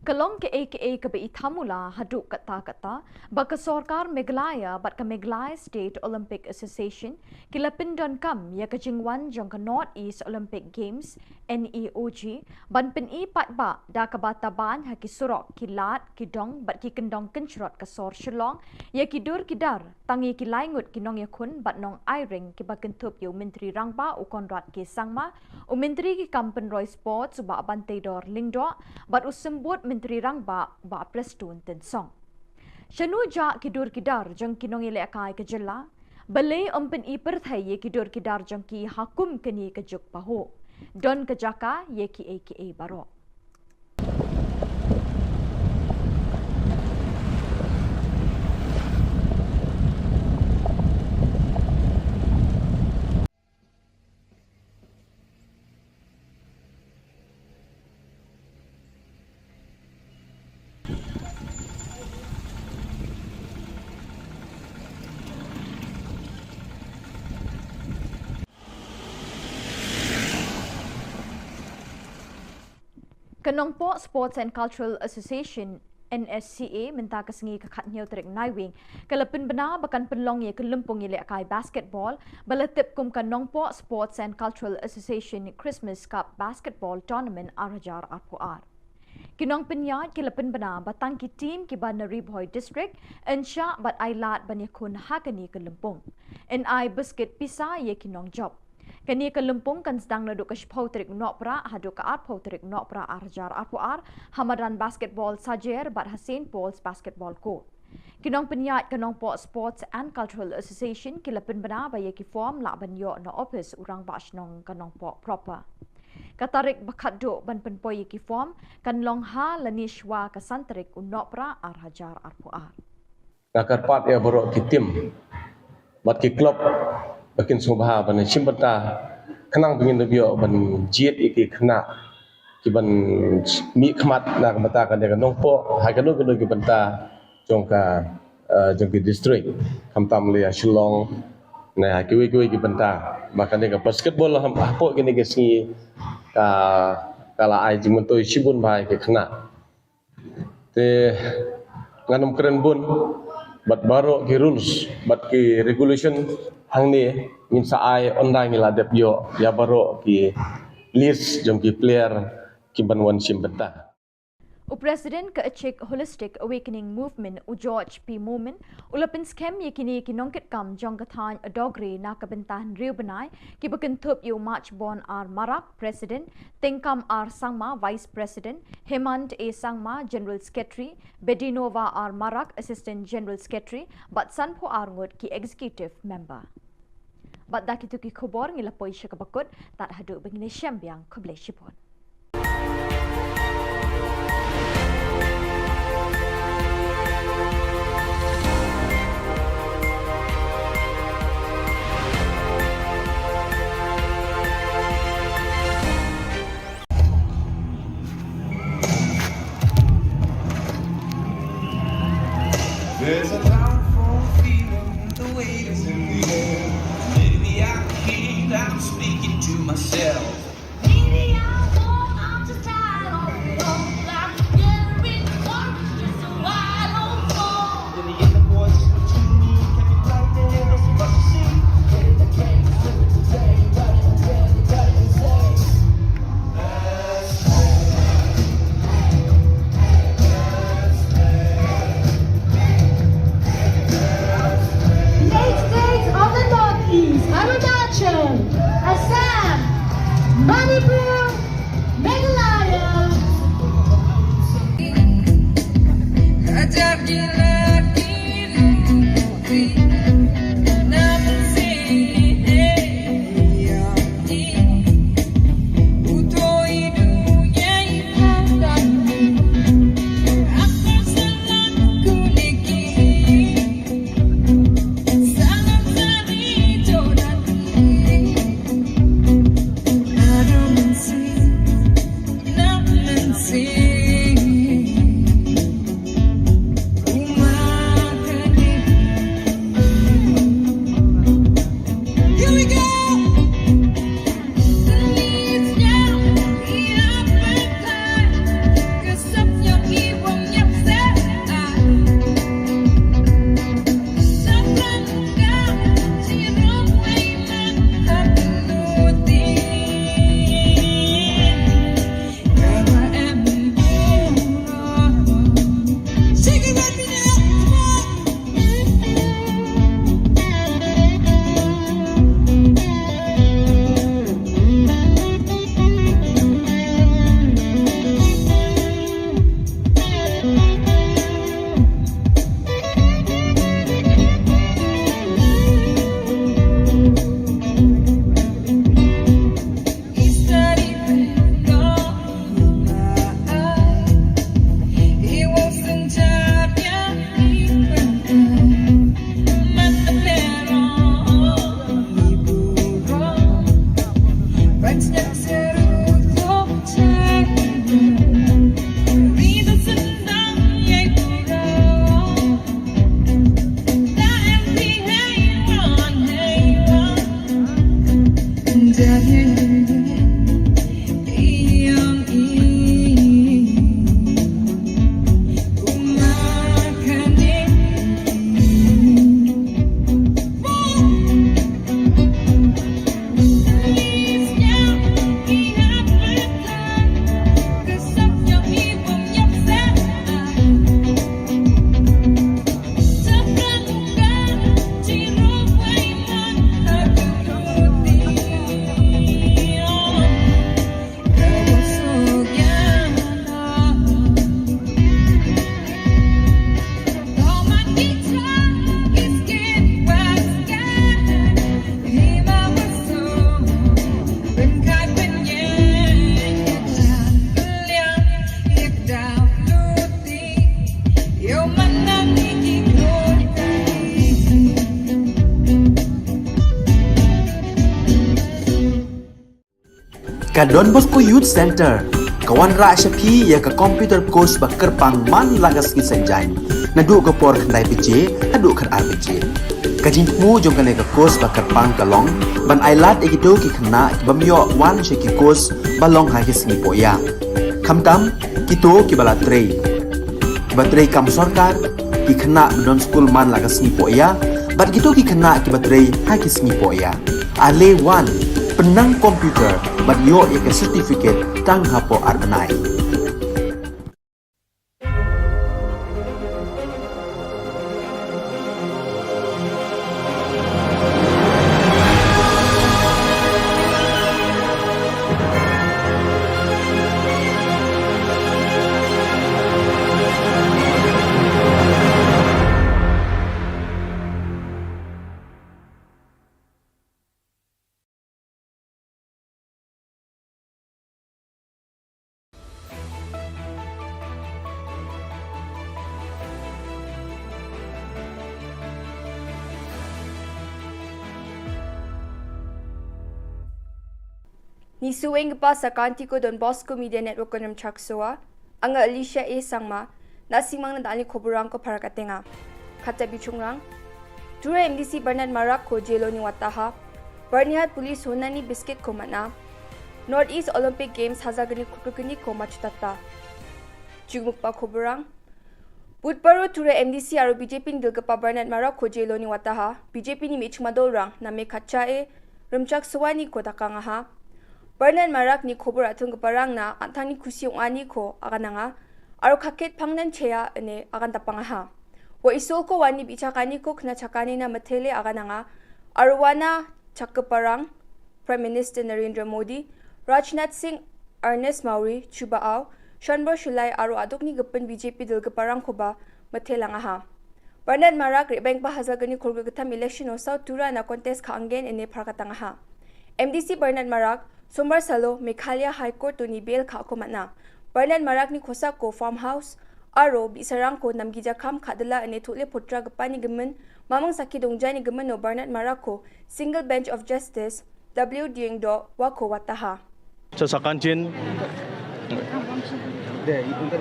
Ka long ka·e ka·e kaba ithamula haduh katta katta ba ka sorkar Meghalaya bad ka Meghalaya State Olympic Association ki la pyndonkam ïa ka jingwan jong ka North East Olympic Games, N E O G, ban pyni paidbah da kaba taban ha ki surok, ki lad, ki dong bad ki kyndong kynshrot ka sor Shillong ïa ki dur ki dar, tang ïa ki lai ngut ki nongïakhun bad nongai ring kiba kynthup ïa u Myntri Rangbah u Conrad K Sangma, u Myntri ki kam pynroi Sports u Bah Banteidor Lyngdoh bad u Symbud Myntri Rangbah u Bah Prestone Tynsong. Shano jah ki dur ki dar jong ki nongïalehkai ka jylla? Balei ym pyni pyrthei ïa ki dur ki dar jong ki ha kum kane ka juk pahuh? Don ka jaka ïa kiei kiei baroh. Ka Nongpoh Sports and Cultural Association, N S C A, mynta ka sngi ka khatnïew tarik Naiwieng ka la pynbna ba kan pynlong ïa ka lympung ïalehkai basketball ba la tip kum ka Nongpoh Sports and Cultural Association Christmas Cup Basketball Tournament ar hajar arphew ar. Ki nongpynïaid ki la pynbna ba tang ki team kiba na Ri Bhoi District yn shah bad ai lad ban ïakhun ha kane ka lympung. Yn ai biskit pisa ïa ki nongjop. Kane ka lympung kan sdang naduh ka shiphew tarik Nohprah haduh ka arphew tarik Nohprah ar hajar arphew ar ha madan basketball Sajer bad ha Saint Paul's Basketball Court. Ki nongpynïaid ka Nongpoh Sports and Cultural Association ki la pynbna ba ïa ki form lah ban ïoh na ophis u Rangbah Shnong ka Nongpoh proper. Ka tarik ba khatduh ban pynpoi ïa ki form kan long ha lane shwa ka san tarik u Nohprah ar hajar arphew ar. Nga kyrpad ïa baroh ki team bad ki club ba kin sngewbha ban shim bynta khnang ba ngin da ïoh ban jied ïa ki khynnah kiban mih khmat na ka bynta kane ka Nongpoh ha kano kano ki bynta jong ka, eh, jong ki district, khamtam lei ïa Shillong ne ha kiwei kiwei ki bynta ba kane ka basketball ha, hapoh kine ki sngi ka, ka la ai jingmyntoi shibun bha ïa ki khynnah. Te ngan ym kren bun bad baroh ki rules bad ki regulation hangne ngin sa ai, ynda ngi la dep ïoh ïa baroh ki list jong ki player kiban wan shim bynta. U President ka Achik Holistic Awakening Movement u George P Momin u la pynskhem ïa kine ki nongkitkam jong ka thaiñ Adogre na ka bynta hynriew bnai kiba kynthup ïa u Machbon R Marak, President, Tengkam R Sangma, Vice President, Hemant A Sangma, General Secretary, Bedinova R Marak, Assistant General Secretary, bad sanphew ar ngut ki Executive Member. Bad da kito ki khubor ngi la poi sha kaba kut, tad haduh ba ngin ïashem biang, khublei shibun. There's a powerful feeling, the weight is in the air. Maybe I can't, I'm speaking to myself. Maybe I won't, I'm just tired of it all. I'm getting rich, just a wide open. In the inner voice between me, can you play the rest of what you see? The eight states of the Northeast, Arunachal, Assam, Manipur, Meghalaya. Ka Don Bosco Youth Center, ka wanrah sha phi ïa ka computer course ba kyrpang man la ka sngi Saitjaiñ. Naduh ka por khyndai baje, haduh khatar baje. Ka jingthmu jong kane ka course ba kyrpang ka long, ban ailad ïa kito ki khynnah ki bym ïoh wan sha ki course ba long ha ki sngi poh ïa. Khamtam, kito ki ba la trei. Ki ba trei kam sorkar, ki khynnah ba don skul man la ka sngi poh ïa, bad kito ki khynnah ki ba trei ha ki sngi poh ïa. Ale wan, pynnang computer, bad ïoh ïa ka certificate tang hapoh ar bnai. Nisuenggipa sakantiko Don Bosco Media Network-o rimchaksoa. Anga Alicia A Sangma, na·simangna dal·ni koborrangko parakatenga. Kata bichongrang, Tura M D C Bernard Marakko jeloni wataha, Byrnihat Police honani biskitko man·a, North East Olympic Games hajalgni kolgrikgniko matchotata. Jugmikba koborrang, Budbaro Tura M D C aro B J P-ni dilgipa Bernard Marakko jeloni wataha, B J P-ni me·chikma dolrang name katchae rimchaksoaniko dakangaha. Bernard Marakni kobor a·tonggiparangna an·tangni kusi ong·aniko agananga, aro kaket pangnan chea ine agandapangaha. Ua Isolko uani bi·chakaniko knachakanina mitele agananga, aro uana chakgiparang Prime Minister Narendra Modi, Rajnath Singh, Ernest Mawrie, Chuba Aw, Shanbor Shilai aro a·dokni gipin B J P dilgiparangkoba mitelangaha. Bernard Marak re·baenggipa hajalgni kolgrikgittam election-o South Turana contest ka·angen ine parakatangaha. M D C Bernard Marak, Sombar salo Meghalaya High Court-oni bail ka·ako man·a. Bernard Marakni kosako farmhouse aro bi·sarangko namgija kam ka·dila ine tole potragipani gimin, maming sakki dongjani gimino Bernard Marakko Single Bench of Justice W Diengdo uako wataha. Cha sakantin,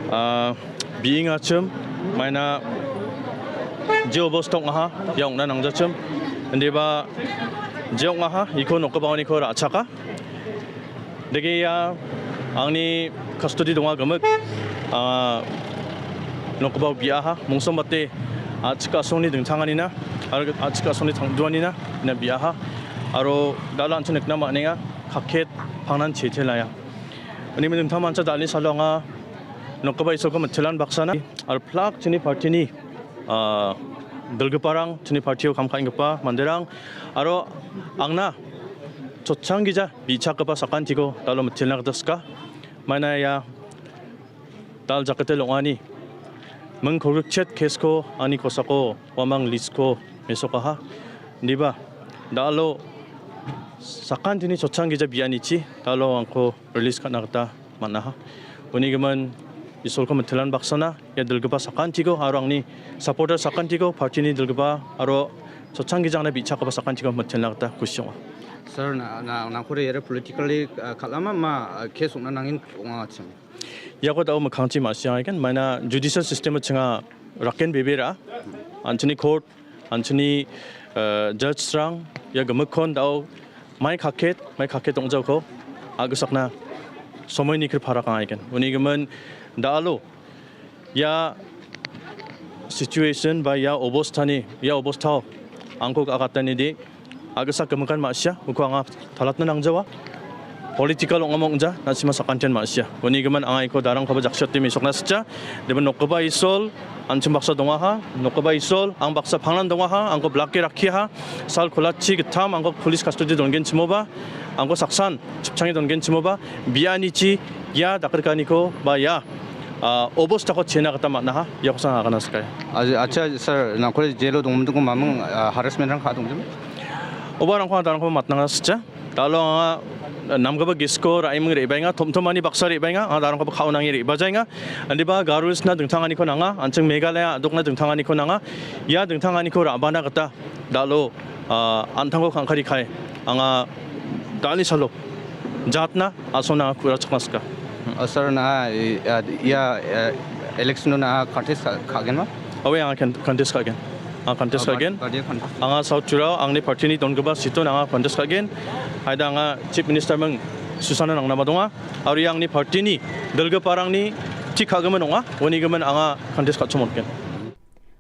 ah, bi·engachim, maina je obosta ong·aha, ia ong·na nangjachim. Indiba je ong·aha, iko nokgipaoniko ra·chaka. Dege ia angni custody donga gimik, ah, nokgipao bi·aha, mongsombate a·chik a·songni dingtanganina, aro a·chik a·songni tangduanina, ina bi·aha. Aro dal·a an·ching nikna man·enga, kaket pangnan chechelaya. Uni dingtang mancha dal·ni salo anga nokgipa Isolko mitelan baksana, aro plak chini partini, ah, dilgiparang, chini partio kam ka·enggipa manderang, aro angna chotchanggija bi·chakgipa sakantiko dal·o mitelna gita sika. Maina ia dal jakete long·ani ming kolgrikchet kesko ani kosako uamang list-ko mesokaha. Indiba dal·o sakantini chotchanggija bi·anichi dal·o angko release ka·na gita man·aha. Uni gimin Isolko mitelan baksana ia dilgipa sakantiko aro angni supporter sakantiko, partini dilgipa aro chotchanggija angna bi·chakgipa sakantiko mitelna gita kusi ong·a. Sir, na, na, nangkore iara politically, ah, kal·ama ma, ah, case ong·na nangin ong·achim? Iako da·o mikkangchi ma·siangagen, maina judicial system-o chinga raken bebera, an·chingni court, an·chingni, eh, judge-rang ia gimikkon da·o mai kaket, mai kaket ong·jaoko a·gisakna somoini kri parakangaigen. Uni gimin da·alo ia situation ba ia obostani, ia obostao angko agatani de a·gisak gimikan ma·sia, uko anga talatna nangjawa. Political ong·amo ong·ja, na·sima sakantian ma·sia. Uni gimin anga iko darangkoba jaksio timi sokna sitja. Deben nokgipa Isol, an·ching baksa dongaha, nokgipa Isol, ang baksa pangnan dongaha, angko blake rakkiaha, sal kolachi gittam, angko police custody dongenchimoba, angko saksan, chipchange dongenchimoba, bianichi, ia dakrikaniko, ba ia, ah, obostako chena gita man·aha, iakosan agana sikai. Acha, acha, sir, nangkore jelo dongmidiko maming, ah, harassment-rang ka·dongjem? Oba rangko, darangko matnanga sitja. Dalo anga namgipa gisko ra·eming re·baenga, tomtomani baksa re·baenga, anga darangkoba ka·onange re·bajaenga. Indiba Garo Hills-na dingtanganiko nanga, an·ching Meghalaya a·dokna dingtanganiko nanga. Ia dingtanganiko ra·bana gita dalo, ah, an·tangko kangkari kai anga dal·ni salo jatna asongna anga ku·rachakna sika. Hmm. Oh, sir, na, eh, eh, ia, eh, election-o na contest ka-, ka·genma? Aue, anga kan-, contest ka·gen. Anga contest Oh, ka·gen. Party-o contest. Anga South Tirao, angni party-ni dongipa seat-on anga contest ka·gen. Haida anga Chief Minister-ming susana nangnaba donga. Aro ia angni party-ni dilgiparangni tik ka·gimin ong·a. Uni gimin anga contest ka·chim on·gen.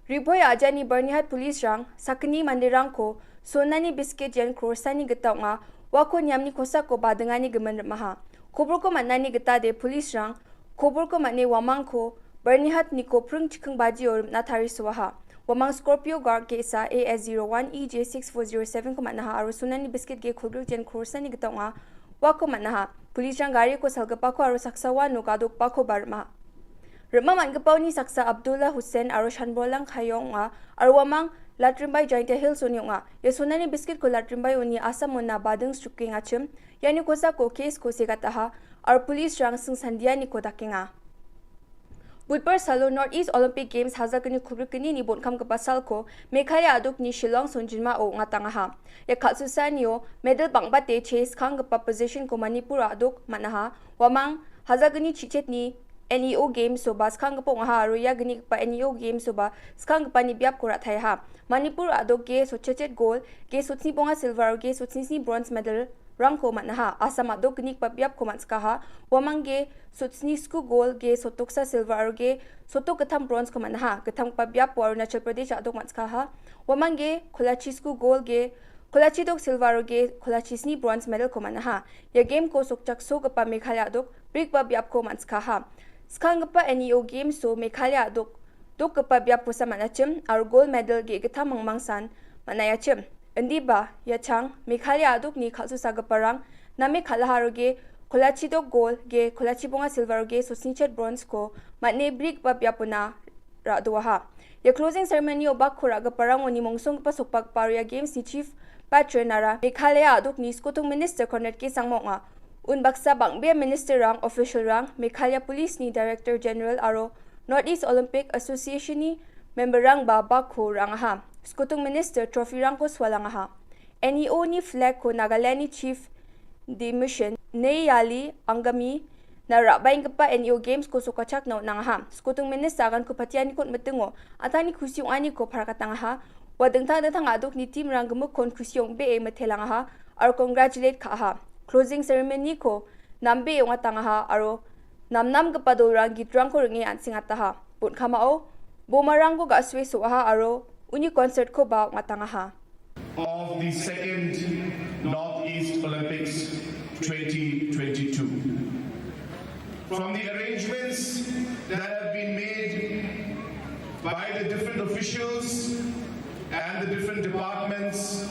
Ri·bhoi a·jani Byrnihat police-rang sakgni manderangko sonani bisket yen crore-sani gita ong·a, uako niamni kosako badingani gimin rim·aha. Koborko man·ani gitade police-rang koborko man·e uamangko Byrnihat-niko pring chikking bajio rim·na tarisoaha. Uamang Scorpio Guard ge·sa A S zero one E J six four zero seven-ko man·aha aro sonani bisket ge kolgrik yen crore-sani gita ong·a, uako man·aha. Police-rang gariko salgipako aro saksa uano gadokbakoba rim·a. Rim·a man·gipaoni saksa Abdullah Hussain aro Shanbolang Khaiyong ong·a, aro uamang Latrimbai Jaintia Hills-oni ong·a. Ia sonani biskitko Latrimbai uni Assam-ona bading srukengachim, iani kosako case-ko segataha, aro police-rang singsandianiko dakenga. Budbar salo North East Olympic Games hajalgni kulgrikgnini bonkamgipa salko Meghalaya a·dokni Shillong songjinmao ong·atangaha. Ia kal·susaanio medal bang·bate chase skanggipa position-ko Manipur a·dok man·aha. Uamang hajalgni chichetni N E O Games-o ba skanggipa ong·aha aro ia gnigipa N E O Games-o ba skanggipani biapko ra·taiaha. Manipur a·dok ge sotchechet gol, ge sotsni bonga silver aro ge sotsni sni bronze medal-rangko man·aha. Assam a·dok gnigipa biapko man·sikaha. Uamang ge sotsni sku gol, ge sotoksa silver aro ge sotok gittam bronze-ko man·aha. Gittamgipa biapo Arunachal Pradesh a·dok man·sikaha. Uamang ge kolachi sku gol, ge kolachi dok silver aro ge kolachi sni bronze medal-ko man·aha. Ia game-ko sokchaksogipa Meghalaya a·dok brikba biapko man·sikaha. Skanggipa N E O Games-o Meghalaya a·dok dokgipa biapkosa man·achim aro gold medal ge·gittam mangmangsan man·aiachim. Indiba, ia chang Meghalaya a·dokni kal·susagiparang name kal·aha aro ge kolachi dok gold, ge kolachi bonga silver aro ge sotsnichet bronze-ko man·e brikba biapona ra·doaha. Ia closing ceremony-o bakko ra·giparangoni mongsonggipa sokbagipa aro ia games-ni chief patron-ara Meghalaya a·dokni skotung minister Conrad K Sangma ong·a. Unbaksa bang·bea minister-rang, official-rang, Meghalaya Police-ni Director General aro North East Olympic Association-ni member-rangba bakko ra·angaha. Skotung minister trophy-rangko sualangaha. N E O-ni flag-ko Nagaland-ni chief demission Neyali Angami na ra·baenggipa N E O Games-ko sokachakna on·angaha. Skotung minister aganko patianiko on·mitingo an·tangni kusi ong·aniko parakatangaha. Ua dingtang dingtang a·dokni team-rang gimikkon kusi ong·bee mitelangaha aro congratulate ka·aha. Closing ceremony-ko nambee ong·atangaha aro namnamgipa dolrang gitrangko ring·e an·sengataha. Bonkamao bomarangko ga·sue so·aha aro uni concert-koba ong·atangaha. Of the second Northeast Olympics twenty twenty-two. From the arrangements that have been made by the different officials and the different departments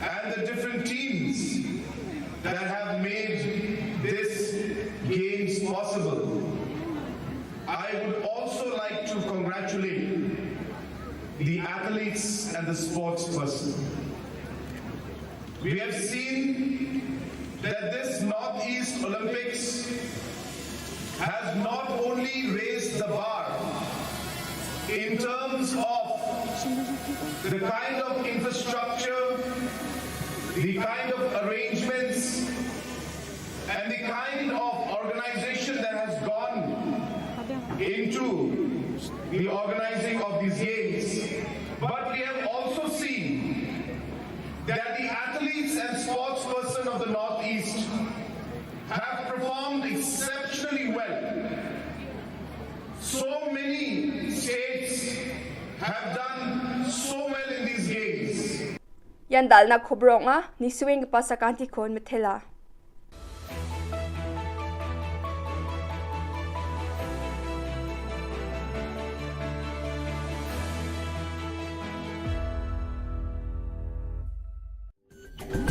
and the different teams that have made this games possible, I would also like to congratulate the athletes and the sports person. We have seen that this Northeast Olympics has not only raised the bar in terms of the kind of infrastructure, the kind of arrangements, and the kind of organization that has gone into the organizing of these games, but we have also seen that the athletes and sports person of the Northeast have performed exceptionally well. So many states have done so well in these games. Ian dal·na kobor ong·a, nisuenggipa sakantikon mitela.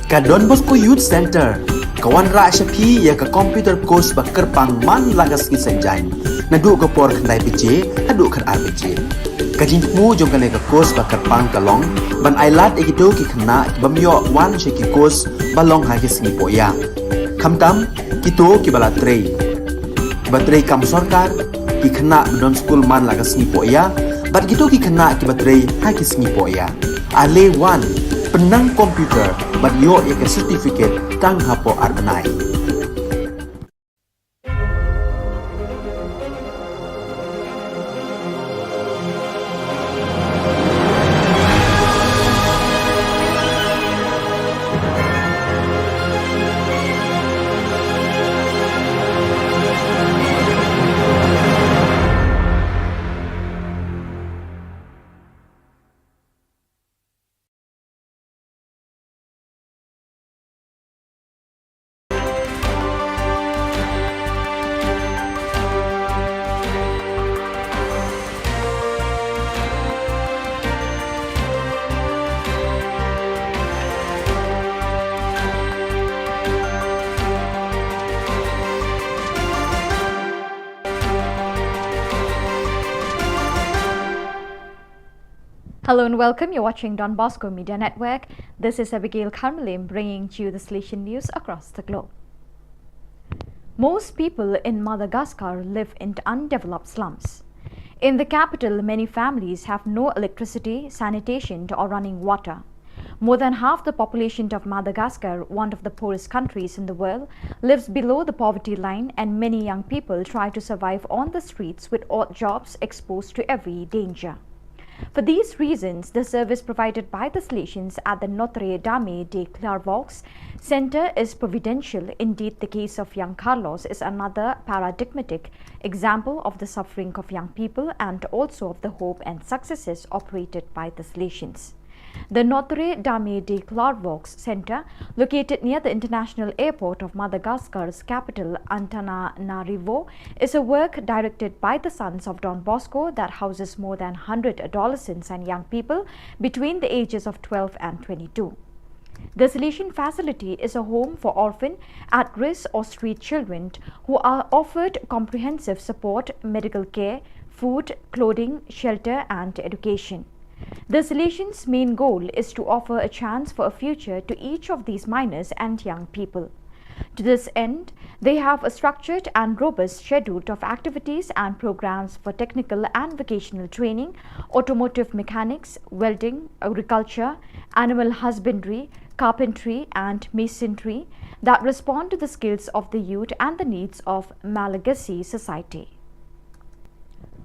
Ka Don Bosco Youth Center, ka wanrah sha phi ïa ka computer course ba kyrpang man la ka sngi Saitjaiñ. Naduh ka por khyndai baje, haduh khatar baje. Ka jingthmu jong kane ka course ba kyrpang ka long, ban ailad ïa kito ki khynnah ki bym ïoh wan sha ki course ba long ha ki sngi Poh Ïa. Khamtam, kito ki ba la trei. Ki ba trei kam sorkar, ki khynnah ba don skul man la ka sngi Poh Ïa, bad kito ki khynnah ki ba trei ha ki sngi Poh Ïa. Ale wan, pynnang computer, bad ïoh ïa ka certificate tang hapoh ar bnai. Hello and welcome. You're watching Don Bosco Media Network. This is Abigail Karmalim bringing to you the Salesian news across the globe. Most people in Madagascar live in undeveloped slums. In the capital, many families have no electricity, sanitation, or running water. More than half the population of Madagascar, one of the poorest countries in the world, lives below the poverty line, and many young people try to survive on the streets with odd jobs exposed to every danger. For these reasons, the service provided by the Salesians at the Notre Dame de Clairvaux Center is providential. Indeed, the case of young Carlos is another paradigmatic example of the suffering of young people and also of the hope and successes operated by the Salesians. The Notre Dame de Clairvaux Center, located near the international airport of Madagascar's capital, Antananarivo, is a work directed by the Sons of Don Bosco that houses more than one hundred adolescents and young people between the ages of twelve and twenty-two. The Salesian facility is a home for orphan, at-risk or street children who are offered comprehensive support, medical care, food, clothing, shelter and education. The Salesians' main goal is to offer a chance for a future to each of these minors and young people. To this end, they have a structured and robust schedule of activities and programs for technical and vocational training, automotive mechanics, welding, agriculture, animal husbandry, carpentry, and masonry that respond to the skills of the youth and the needs of Malagasy society.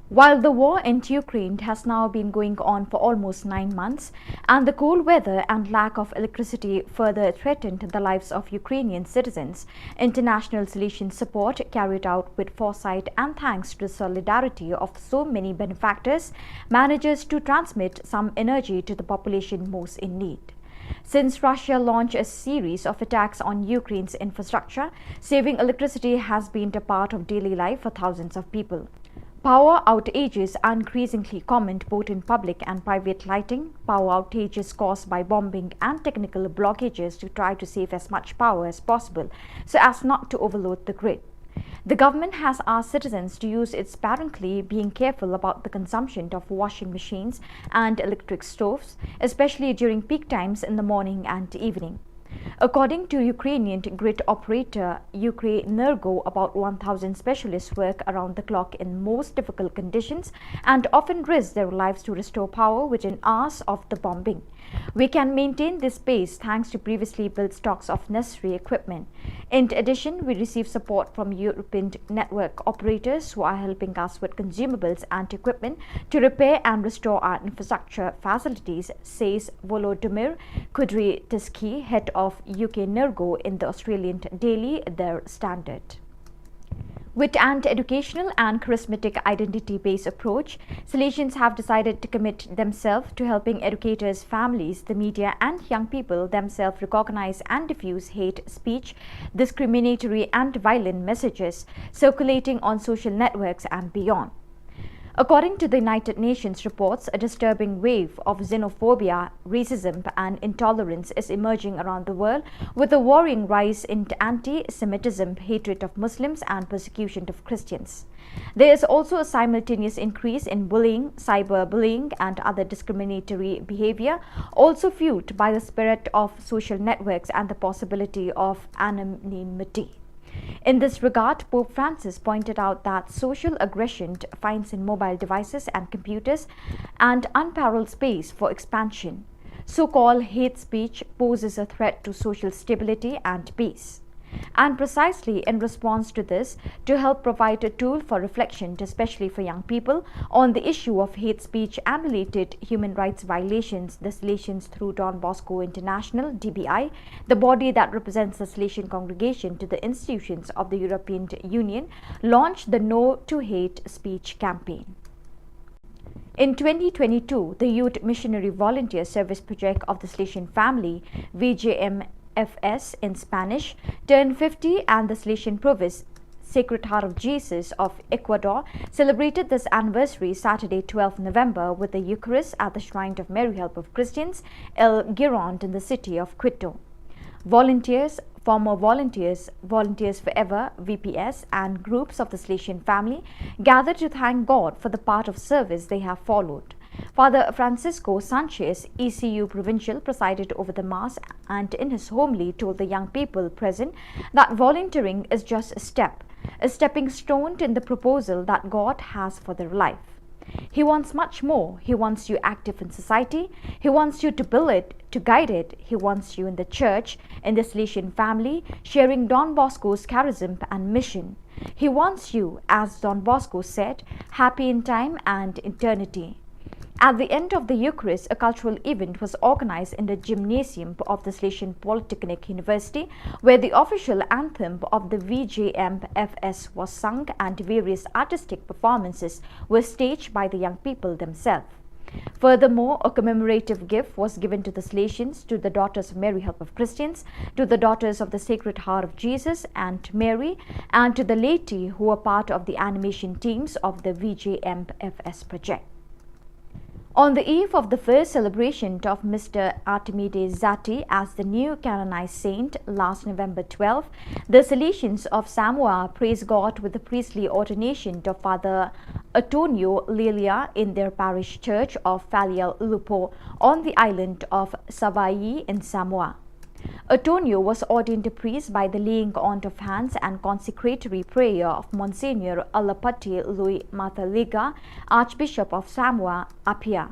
While the war in Ukraine has now been going on for almost nine months, and the cold weather and lack of electricity further threatened the lives of Ukrainian citizens, international Salesian support, carried out with foresight and thanks to the solidarity of so many benefactors, manages to transmit some energy to the population most in need. Since Russia launched a series of attacks on Ukraine's infrastructure, saving electricity has been a part of daily life for thousands of people. Power outages are increasingly common both in public and private lighting. Power outages caused by bombing and technical blockages to try to save as much power as possible so as not to overload the grid. The government has asked citizens to use it sparingly, being careful about the consumption of washing machines and electric stoves, especially during peak times in the morning and evening. According to Ukrainian grid operator Ukrenergo, about one thousand specialists work around the clock in most difficult conditions and often risk their lives to restore power within hours of the bombing. We can maintain this pace thanks to previously built stocks of necessary equipment. In addition, we receive support from European network operators who are helping us with consumables and equipment to repair and restore our infrastructure facilities, says Volodymyr Kudryavtsevsky, head of Ukrenergo, in the Australian daily Der Standard. With an educational and charismatic identity-based approach, Salesians have decided to commit themselves to helping educators, families, the media, and young people themselves recognize and diffuse hate speech, discriminatory and violent messages circulating on social networks and beyond. According to the United Nations reports, a disturbing wave of xenophobia, racism, and intolerance is emerging around the world, with a worrying rise in anti-Semitism, hatred of Muslims, and persecution of Christians. There is also a simultaneous increase in bullying, cyberbullying, and other discriminatory behavior, also fueled by the spirit of social networks and the possibility of anonymity. In this regard, Pope Francis pointed out that social aggression finds in mobile devices and computers an unparalleled space for expansion. So-called hate speech poses a threat to social stability and peace. And precisely in response to this, to help provide a tool for reflection, especially for young people, on the issue of hate speech and related human rights violations, the Salesians through Don Bosco International, D B I, the body that represents the Salesian congregation to the institutions of the European Union, launched the No to Hate Speech campaign. In twenty twenty-two, the Youth Missionary Volunteer Service Project of the Salesian Family, V J M F S in Spanish, turned fifty, and the Salesian province Sacred Heart of Jesus of Ecuador celebrated this anniversary Saturday, twelfth November, with the Eucharist at the Shrine of Mary Help of Christians, El Girón, in the city of Quito. Volunteers, former volunteers, Volunteers Forever, V P S, and groups of the Salesian Family gathered to thank God for the path of service they have followed. Father Francisco Sanchez, E C U Provincial, presided over the Mass and in his homily told the young people present that volunteering is just a step, a stepping stone in the proposal that God has for their life. He wants much more. He wants you active in society. He wants you to build it, to guide it. He wants you in the church, in the Salesian family, sharing Don Bosco's charism and mission. He wants you, as Don Bosco said, happy in time and eternity. At the end of the Eucharist, a cultural event was organized in the gymnasium of the Salesian Polytechnic University, where the official anthem of the V J M F S was sung and various artistic performances were staged by the young people themselves. Furthermore, a commemorative gift was given to the Salesians, to the Daughters of Mary, Help of Christians, to the Daughters of the Sacred Heart of Jesus and Mary, and to the laity who were part of the animation teams of the V J M F S project. On the eve of the first celebration of Mister Artemide Zatti as the new canonized saint last November twelve, the Salesians of Samoa praised God with the priestly ordination of Father Antonio Lilia in their parish church of Falealeupo on the island of Savai'i in Samoa. Antonio was ordained a priest by the laying on of hands and consecratory prayer of Monsignor Alapati Lui Mataliga, Archbishop of Samoa Apia.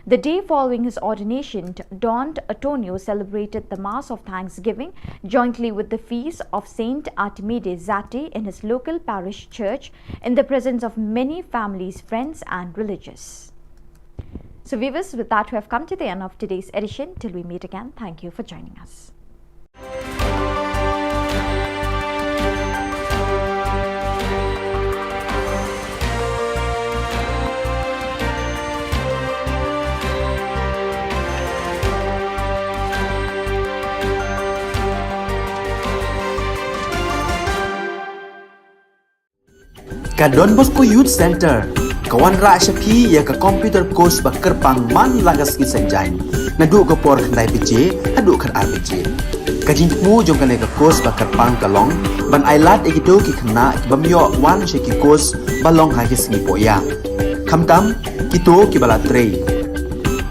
The day following his ordination, Don Antonio celebrated the Mass of Thanksgiving jointly with the feast of Saint Artemide Zatti in his local parish church in the presence of many families, friends, and religious. So viewers, with that, we have come to the end of today's edition. Till we meet again, thank you for joining us. Ka Don Bosco Youth Center ka wanrah sha phi ïa ka computer course ba kyrpang man la ka sngi Saitjaiñ, naduh ka por khyndai baje haduh khatar baje. Ka jingthmu jong kane ka course ba kyrpang ka long ban ailad ïa kito ki khynnah ki bym ïoh wan sha ki course ba long ha ki sngi poh ïa. Khamtam kito ki ba la trei,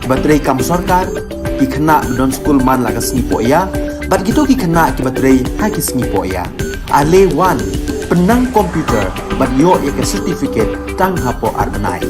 ba trei kam sorkar, ki khynnah ba don skul man la ka sngi poh ïa, bad kito ki khynnah ki ba trei ha ki sngi poh ïa. Ale wan, pynnang computer bad ïoh ïa ka certificate tang hapoh ar bnai.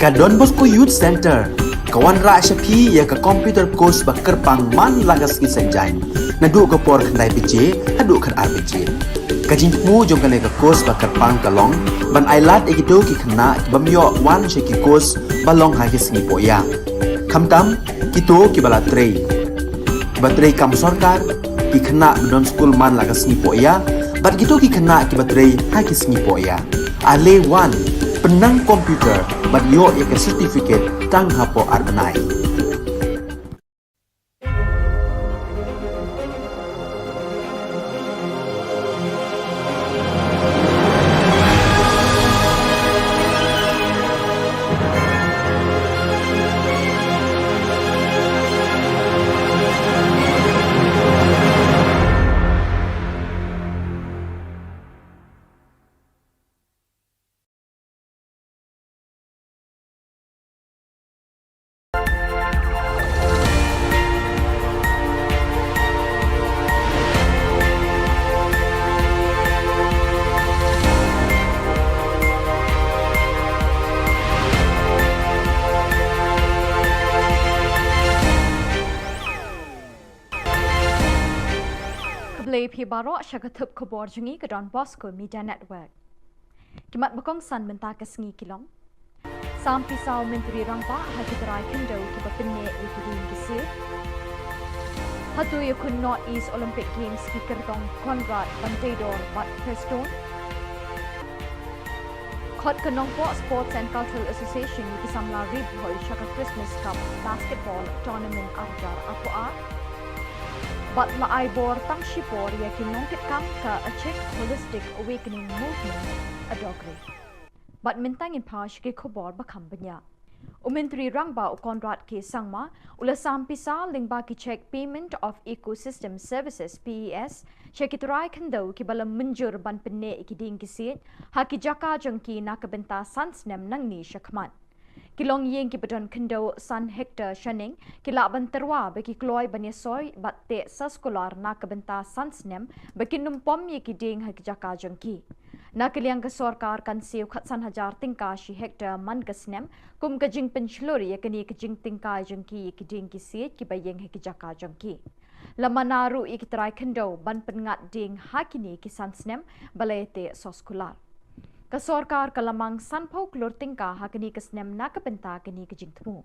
Ka Don Bosco Youth Center ka wanrah sha phi ïa ka computer course ba kyrpang man la ka sngi Saitjaiñ. Naduh ka por khyndai baje haduh khatar baje. Ka jingthmu jong kane ka course ba kyrpang ka long ban ailad ïa kito ki khynnah ki bym ïoh wan sha ki course ba long ha ki sngi poh ïa. Khamtam kito kiba la trei, kiba trei kam sorkar, ki khynnah ba don skul man la ka sngi poh ïa, bad kito ki khynnah kiba trei ha ki sngi poh ïa. Ale wan, pynnang computer bad ïoh ïa ka certificate tang hapoh ar bnai. Khublei phi baroh, sha ka thup khubor jong ngi ka Don Bosco Media Network. Ki mat ba kongsan mynta ka sngi ki long. Sam pisa u Myntri Rangbah ha ki trai khyndew kiba pynneh ïa ki dieng ki siej. Hato ïakhun North East Olympic Games ki kyrtong Conrad, Banteidor bad Prestone. Khot ka Nongpoh Sports and Cultural Association ïa ki samla ri bhoi sha ka Christmas Cup Basketball Tournament ar hajar arphew ar. Bad la ai bor tang shipor ïa ki nongkitkam ka Achik Holistic Awakening Movement, Adokri. Bad mynta ngin phai sha ki khubor ba kham bniah. U Myntri Rangbah u Conrad K Sangma u la sam pisa lyngba ki cheque Payment of Ecosystem Services, P E S, sha ki trai khyndew kiba la mynjur ban pynneh ïa ki dieng ki siej ha ki jaka jong ki na ka bynta san snem nangne shakhmat. Ki longïing kiba don khyndew san hektar shaneng ki lah ban tyrwa ba ki kloi ban ïasoi bad teh soskular na ka bynta san snem ba kin ym pom ïa ki dieng ha ki jaka jong ki. Na ka liang ka sorkar kan siew khatsan hajar tyngka shi hektar man ka snem kum ka jingpynshlur ïa kane ka jingtyngkai jong ki ïa ki dieng ki siej kiba ïeng ha ki jaka jong ki. La mana ruh ïa ki trai khyndew ban pynngat dieng ha kine ki san snem ba la ïateh soskular. Ka sorkar ka la mang sanphew klur tyngka ha kane ka snem na ka bynta kane ka jingthmu.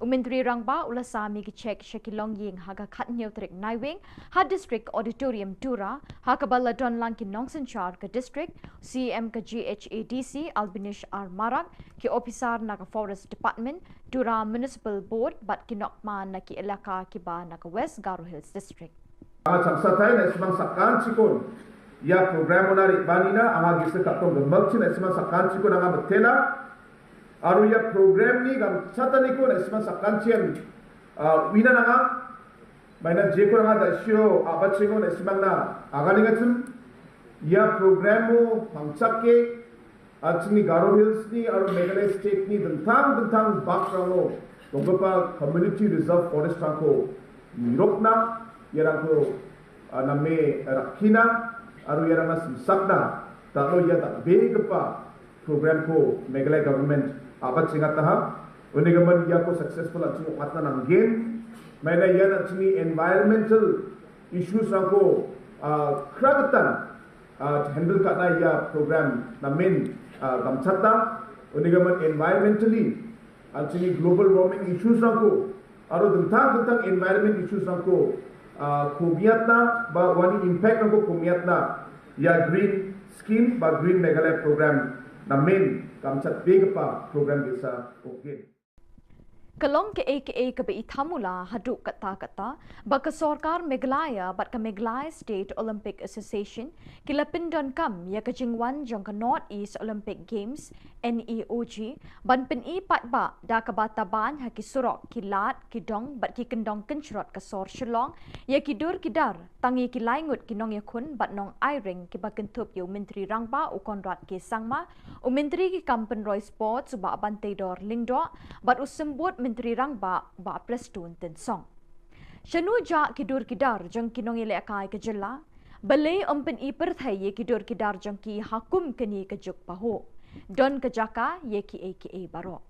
U Myntri Rangbah u la sam ïa ki cheque sha ki longïing ha ka khathynñiew tarik Naiwieng ha District Auditorium Tura, ha kaba la don lang ki nongsynshar ka district, C E M ka G H A D C Albinish R Marak, ki ophisar na ka Forest Department, Tura Municipal Board bad ki nongkmie na ki elaka kiba na ka West Garo Hills District. Anga changsatai na·simang sakantikon ia program-ona re·baanina anga gisik ka·tong gimikchi na·simang sakantikon anga mitela. Aro ia program-ni gamchataniko na·simang sakantian, ah, uina nanga. Maina jeko anga da·sio a·bachengo na·simangna aganengachim. Ia program-o pangchake an·chingni Garo Hills-ni aro Meghalaya State-ni dingtang dingtang bakrango donggipa Community Reserve Forest-rangko nirokna, iarangko, ah, name rakkina aro iarangna simsakna dal·o ia dal·begipa program-ko Meghalaya government a·bachengataha. Unigimin iako successful an·ching ong·atna nanggen. Maina ian an·chingni environmental issues-rangko, ah, kragitan, ah, handle ka·na ia program namen, ah, gamchata. Unigimin environmentally an·chingni global warming issues-rangko aro dingtang dingtang environment issues-rangko, ah, komiatna ba uani impact-rangko komiatna ia Green Scheme ba Green Meghalaya Program namen gamchatbegipa program ge·sa ong·gen. Ka long ka·e ka·e kaba ithamula haduh katta katta ba ka sorkar Meghalaya bad ka Meghalaya State Olympic Association ki la pyndonkam ïa ka jingwan jong ka North East Olympic Games, N E O G, ban pyni paidbah da kaba taban ha ki surok, ki lad, ki dong bad ki kyndong kynshrot ka sor Shillong ïa ki dur ki dar, tang ïa ki lai ngut ki nongïakhun bad nongai ring kiba kynthup ïa u Myntri Rangbah u Conrad K Sangma, u Myntri ki kam pynroi Sports u Bah Banteidor Lyngdoh bad u Symbud Myntri Rangbah u Bah Prestone Tynsong. Shano jah ki dur ki dar jong ki nongïalehkai ka jylla? Balei ym pyni pyrthei ïa ki dur ki dar jong ki ha kum kane ka juk pahuh? Don ka jaka ïa kiei kiei baroh.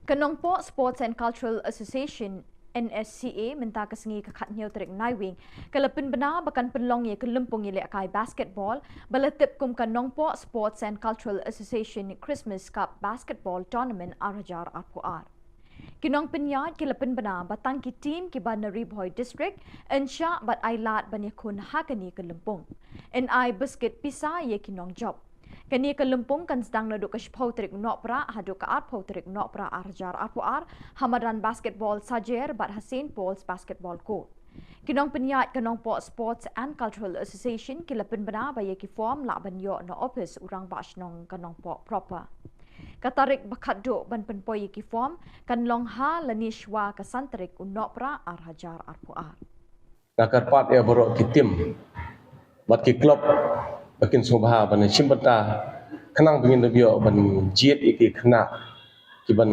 Ka Nongpoh Sports and Cultural Association, N S C A, mynta ka sngi ka khatnïew tarik Naiwieng ka la pynbna ba kan pynlong ïa ka lympung ïalehkai basketball ba la tip kum ka Nongpoh Sports and Cultural Association Christmas Cup Basketball Tournament ar hajar arphew ar. Ki nongpynïaid ki la pynbna ba tang ki team kiba na Ri Bhoi District yn shah bad ailad ban ïakhun ha kane ka lympung, yn ai biscuit pisa ïa ki nongjop. Kane ka lympung kan sdang naduh ka shiphew tarik Nohprah haduh ka arphew tarik Nohprah ar hajar arphew ar ha madan basketball Sajer bad ha Saint Paul's Basketball Court. Ki nongpynïaid ka Nongpoh Sports and Cultural Association ki la pynbna ba ïa ki form lah ban ïoh na ophis u Rangbah Shnong ka Nongpoh proper. Ka tarik ba khatduh ban pynpoi ïa ki form kan long ha lane shuwa ka san tarik u Nohprah ar hajar arphew ar. Nga kyrpad ïa baroh ki team bad ki club ba kin sngewbha ban shim bynta khnang ba ngin da ïoh ban jied ïa ki khynnah kiban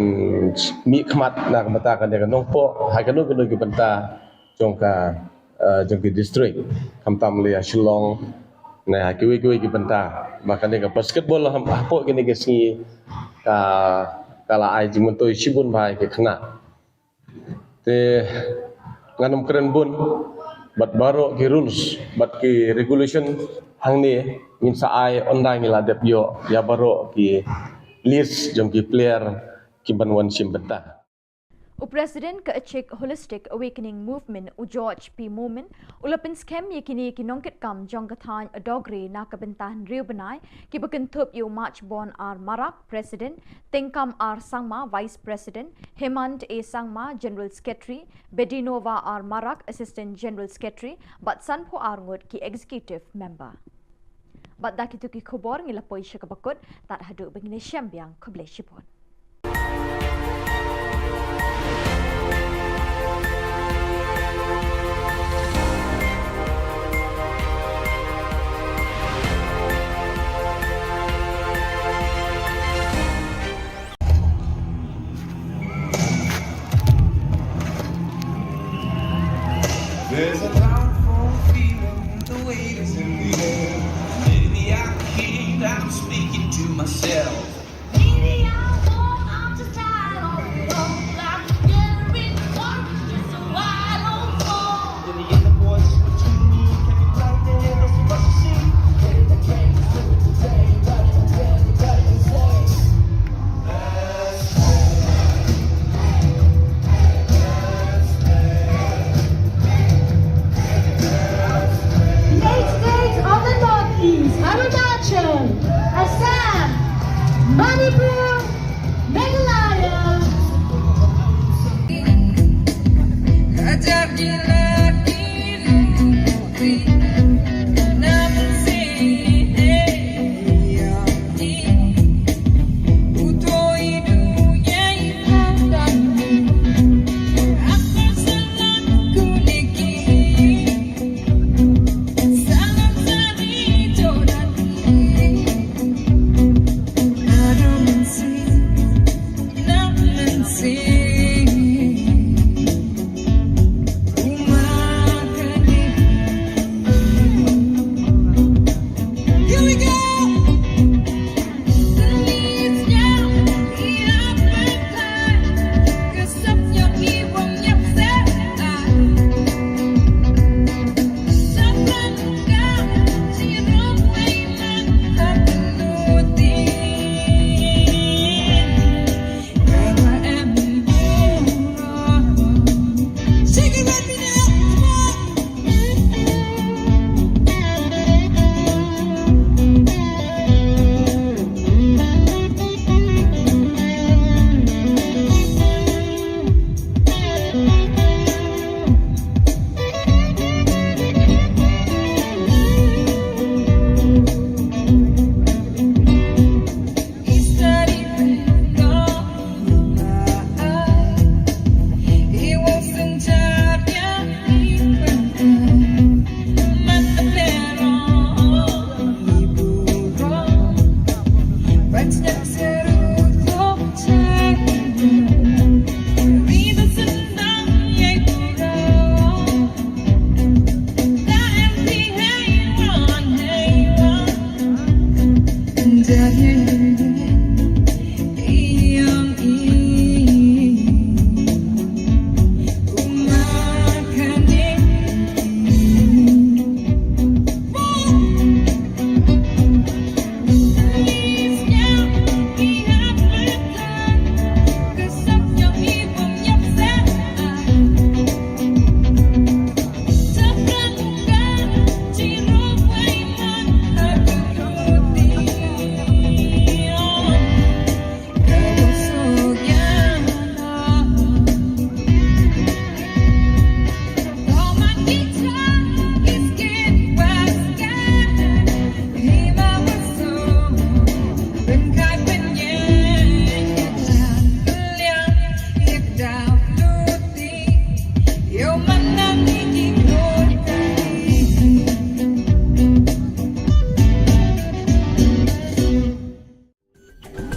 mih khmat na ka bynta kane ka Nongpoh, ha kano kano ki bynta jong ka, eh, jong ki district, khamtam lei ha Shillong ne ha kiwei kiwei ki bynta ba kane ka basketball ha, hapoh kine ki sngi ka, ka la ai jingmyntoi shibun bha ïa ki khynnah. Te ngan ym kren bun bad baroh ki rules bad ki regulation hangne ngin sa ai, ynda ngi la dep ïoh ïa baroh ki list jong ki player kiban wan shim bynta. U President ka Achik Holistic Awakening Movement u George P Momin u la pynskhem ïa kine ki nongkitkam jong ka thaiñ Adogre na ka bynta hynriew bnai kiba kynthup ïa u Machbon R Marak, President, Tengkam R Sangma, Vice President, Hemant A Sangma, General Secretary, Bedinova R Marak, Assistant General Secretary, bad sanphew ar ngut ki Executive Member. Bad da kito ki khubor ngi la poi sha kaba kut, tad haduh ba ngin ïashem biang, khublei shibun. There's a powerful feeling, the weight is in the air. Maybe I can't, I'm speaking to myself. Maybe I won't, I'm just tired of it all. I'm getting rich, or it's just a wild old fall. In the end, the boys, what you need can be right there. That's what you see. Get in the game, flip it today. Got it, got it, got it, insane. The eight states of the Northeast, Arunachal, Assam,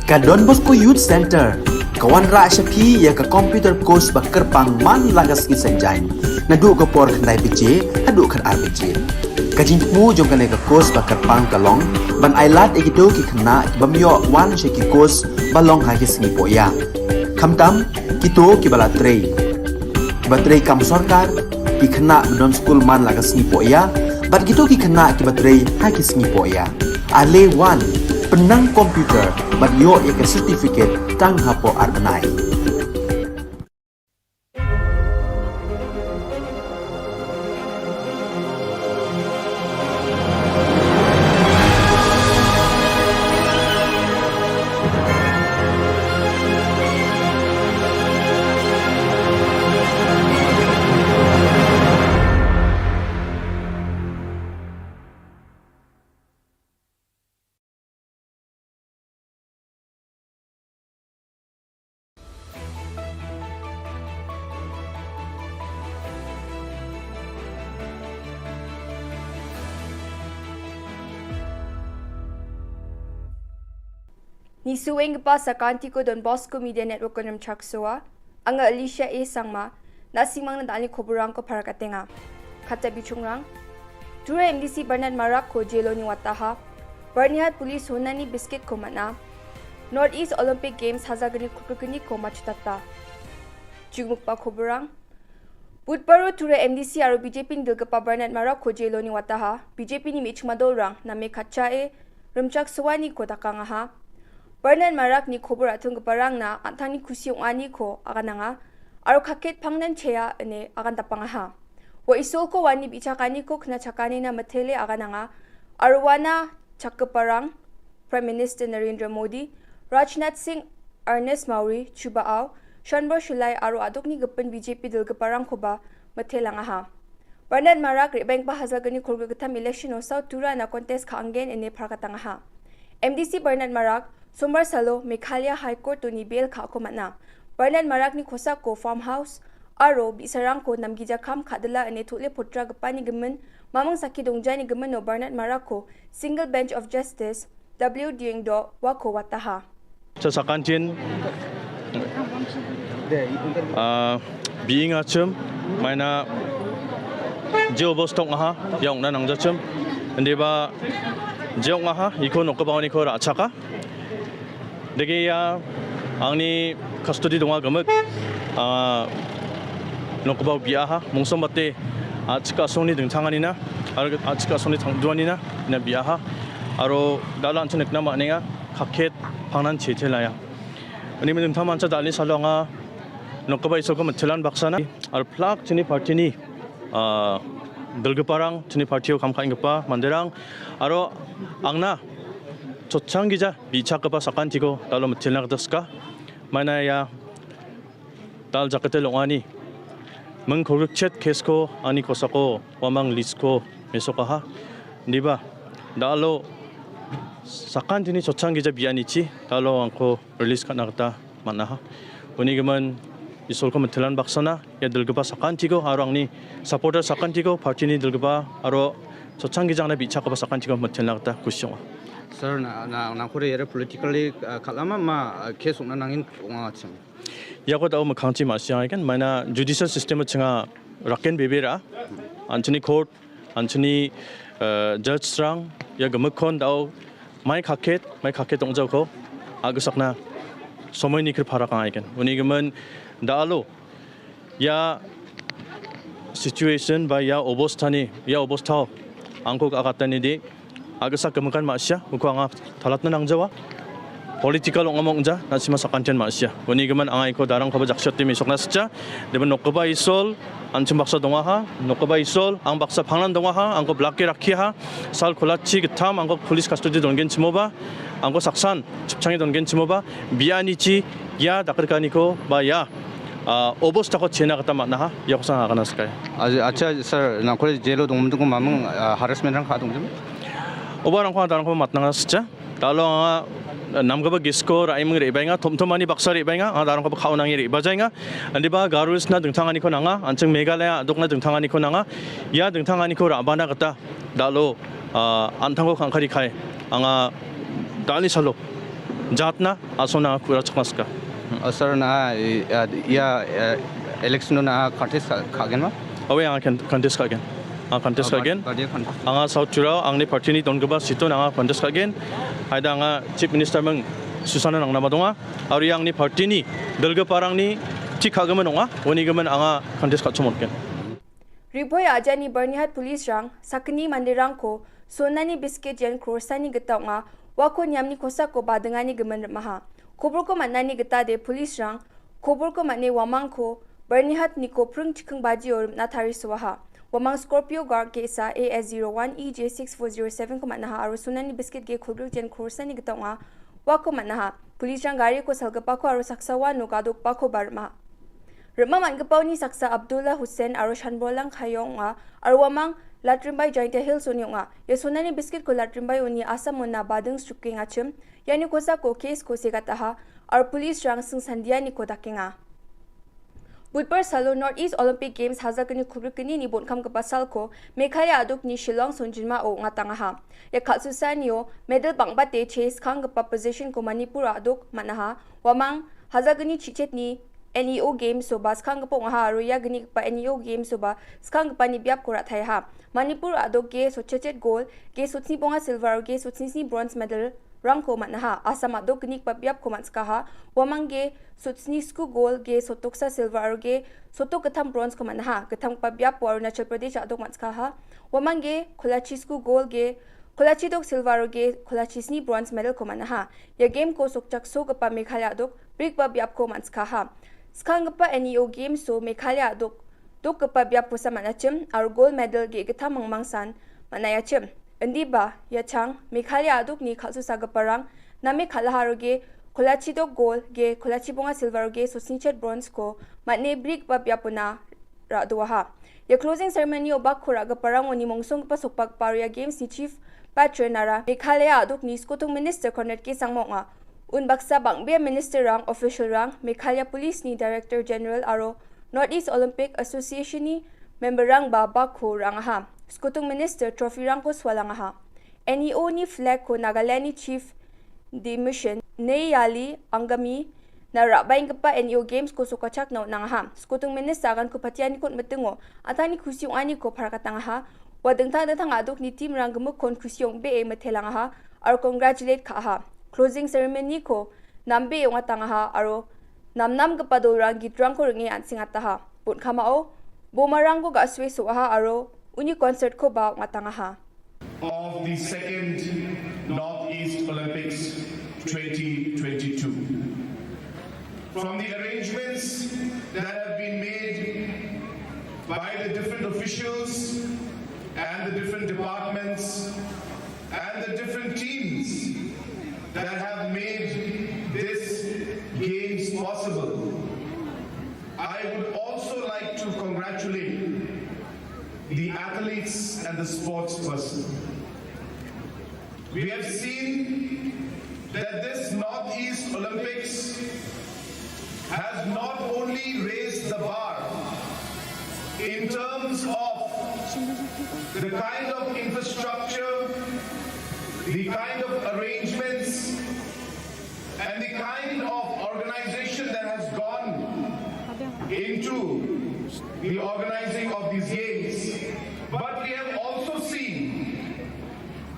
Ka Don Bosco Youth Center ka wanrah sha phi ïa ka computer course ba kyrpang man la ka sngi Saitjaiñ, naduh ka por khyndai baje haduh khatar baje. Ka jingthmu jong kane ka course ba kyrpang ka long ban ailad ïa kito ki khynnah ki bym ïoh wan sha ki course ba long ha ki sngi poh ïa. Khamtam kito kiba la trei, kiba trei kam sorkar, ki khynnah ba don skul man la ka sngi poh ïa, bad kito ki khynnah kiba trei ha ki sngi poh ïa. Ale wan, pynnang computer bad ïoh ïa ka certificate tang hapoh ar bnai. Nisuenggipa sakantiko Don Bosco Media Network-o rimchaksoa. Anga Alicia A Sangma, na·simangna dal·ni koborrangko parakatenga. Kata bichongrang, Tura M D C Bernard Marakko jeloni wataha, Barnihat Police honani biskitko man·a, North East Olympic Games hajalgni kolgrikgniko matchotata. Jukmikba koborrang, Budbaro Tura M D C aro B J P-ni dilgipa Bernard Marakko jeloni wataha, B J P-ni me·chikma dolrang name katchae rimchaksoaniko dakangaha. Bernard Marakni kobor a·tonggiparangna an·tangni kusi ong·aniko agananga aro kaket pangnan chea ine agandapangaha. Ua Isolko wani bi·chakaniko knachakanina mitele agananga aro uana chakgiparang Prime Minister Narendra Modi, Rajnath Singh, Ernest Mawri, Chuba Aw, Shanbor Shulai aro a·dokni gipin B J P dilgiparangkoba mitelangaha. Bernard Marak re·baenggipa hajalgni kolgrikgittam election-o South Turana contest ka·angen ine parakatangaha. M D C Bernard Marak, Sombar salo Meghalaya High Court-oni bail ka·ako man·a. Bernard Marakni kosako farmhouse aro bi·sarangko namgija kam ka·dila ine tole potragipani gimin, maming sakki dongjani gimino Bernard Marakko Single Bench of Justice W Diengdo uako wataha. Cha sakantin, ah, bi·engachim, maina je obosta ong·aha, ia ong·na nangjachim. Indiba je ong·aha, iko nokgipaoniko ra·chaka. Dege ia angni custody donga gimik, ah, nokgipao bi·aha, mongsombate a·chik a·songni dingtanganina, aro a·chik a·songni tangduanina, ina bi·aha. Aro dal·a an·ching nikna man·enga, kaket pangnan chete laia. Uni dingtang mancha dal·ni salo anga nokgipa Isolko mitelan baksana, aro plak chini partini, ah, dilgiparang, chini partio kam ka·enggipa manderang, aro angna chotchanggija bi·chakgipa sakantiko dal·o mitelna gita sika. Maina ia dal jakete long·ani ming kolgrikchet kesko ani kosako uamang lisko mesokaha. Indiba dal·o sakantini chotchanggija bianichi dal·o angko release ka·na gita man·aha. Uni gimin Isolko mitelan baksana ia dilgipa sakantiko aro angni supporter sakantiko, partini dilgipa aro chotchanggija angna bi·chakgipa sakantiko mitelna gita kusi ong·a. Sir, na, na, nangkore iara politically, ah, kal·ama ma, ah, case ong·na nangin ong·achim? Iako da·o mikkangchi ma·siangagen, maina judicial system-o chinga raken bebera, an·chingni court, an·chingni, eh, judge-rang ia gimikkon da·o mai kaket, mai kaket ong·jako a·gisakna somoini kri parakangaigen. Uni gimin da·alo ia situation ba ia obostani, ia obostao angko a·gatanide a·gisak gimikan ma·sia, uko anga talatna nangjawa. Political ong·a ong·ja, na·sima sakantian ma·sia. Uni gimin anga iko darangkoba jaksio ate mesokna sikja. Deba nokgipa Isol, an·ching baksa dongaha, nokgipa Isol, ang baksa pangnan dongaha, angko blake rakkiaha, sal kolachi gittam, angko police custody dongenchimoba, angko saksan chipchange dongenchimoba, bianichi ia dakrikaniko ba ia, ah, obostako chena gita man·aha, iakosan agana sikai. Acha, acha, sir, nangkore jelo dongmintiko mamung, ah, harassment-rang ka·dongjem? Oba rangko darangko matnanga sikja. Dalo anga namgipa gisko ra·eming re·baenga, tomtomani baksa re·baenga, anga darangkoba ka·o nange re·bajaenga. Indiba Garo Hills-na dingtanganiko nanga, an·ching Meghalaya a·dokna dingtanganiko nanga. Ia dingtanganiko ra·bana gita dalo, ah, an·tangko kangkari kai anga dal·ni salo Jatna asongna kurachakna sika. Oh, sir, na, eh, ia, eh, election na contest ka-, ka·genba? Awe, anga kan-, contest ka·gen. Anga contest Oh, ka·gen. Party contest. Anga South Tirao, angni party-ni donggipa seat-on anga contest ka·gen. Haida anga Chief Minister ming susana nangnaba donga. Aro ia angni party-ni dilgiparangni tik ka·gimin ong·a. Uni gimin anga contest ka·chongmotgen. Riboi ajani Byrnihat police-rang sakgni manderangko sonani biskit yen crore-sani gita ong·a, uako niamni kosako badingani gimin rim·aha. Koborko man·ani gitade police-rang koborko man·e uamangko Byrnihat-niko pring chiking bajio rim·na tarisoaha. Uamang Scorpio Guard ge·sa A S zero one E J six four zero seven-ko man·aha aro sonani biskit ge kolgrik yen crore-sani gita ong·a, uako man·aha. Police-rang gariko salgipako aro saksa uano gadokbakoba rim·aha. Rim·a man·gipaoni saksa Abdullah Hussain aro Shanbolang Khayo ong·a, aro uamang Latrimbai Jaintia Hills-oni ong·a. Ia sonani biskitko Latrimbai uni Assam-ona bading srukengachim, iani kosako case-ko segataha, aro police-rang singsandianiko dakenga. Budbar salo North East Olympic Games hajalgni kubrikgnini bonkamgipa salko Meghalaya adokni Shillong songjinmao ong·atangaha. Ia kal·susaanio medal bang·bate chase skanggipa position-ko Manipur adok man·aha. Uamang hajalgni chichetni N E O Games-oba skanggipa ong·aha aro ia gnigipa N E O Games-oba skanggipani biapko ra·taiaha. Manipur adok ge sotchechet gol, ge sotsni bonga silver aro ge sotsni sni bronze medal-rangko man·aha. Assam adok gnigipa biapko man·sikaha. Uamang ge sotsni sku gol, ge sotoksa silver aro ge sotok gittam bronze-ko man·aha. Gittamgipa biapo Arunachal Pradesh adok man·sikaha. Uamang ge kolachi sku gol, ge kolachi dok silver aro ge kolachi sni bronze medal-ko man·aha. Ia game-ko sokchaksogipa Meghalaya adok brikba biapko man·sikaha. Skanggipa N E O Games-o Meghalaya adok dokgipa biapkosa man·achim aro gold medal ge·gittam mangmangsan man·aiachim. Indiba, ia chang Meghalaya adokni kal·susagiparang name kal·aha aro ge kolachi dok gold, ge kolachi bonga silver aro ge sotsni chet bronze-ko man·e brikba biapona ra·doaha. Ia closing ceremony-o bakko ra·giparangoni mongsonggipa sokbakgipa aro ia Games-ni chief patron-ara Meghalaya adokni skotung minister Conrad K Sangma ong·a. Unbaksa bang·bea minister-rang, official-rang, Meghalaya Police-ni Director General aro North East Olympic Association-ni member-rangba bakko ra·angaha. Skotung minister trophy-rangko sualangaha. N E O-ni flag-ko Nagaland-ni chief Dimission Nei Yali Angami na ra·baenggipa N E O Games-ko sokachakna on·angaha. Skotung minister aganko patianiko on·mitingo an·tangni kusi ong·aniko parakatangaha. Ua dingtang dingtang adokni team-rang gimikkon kusi ong·bee mitelangaha aro congratulate ka·aha. Closing ceremony-ko nambee ong·atangaha aro namnamgipa dolrang gitrangko ring·e an·sengataha. Bonkamao bomarangko ga·sue so·aha aro uni concert-koba ong·atangaha. Of the second Northeast Olympics twenty twenty-two. From the arrangements that have been made by the different officials and the different departments and the different teams that have made this games possible, I would also like to congratulate the athletes and the sports person. We have seen that this Northeast Olympics has not only raised the bar in terms of the kind of infrastructure, the kind of arrangements, and the kind of organization that has gone into the organizing of these games. But we have also seen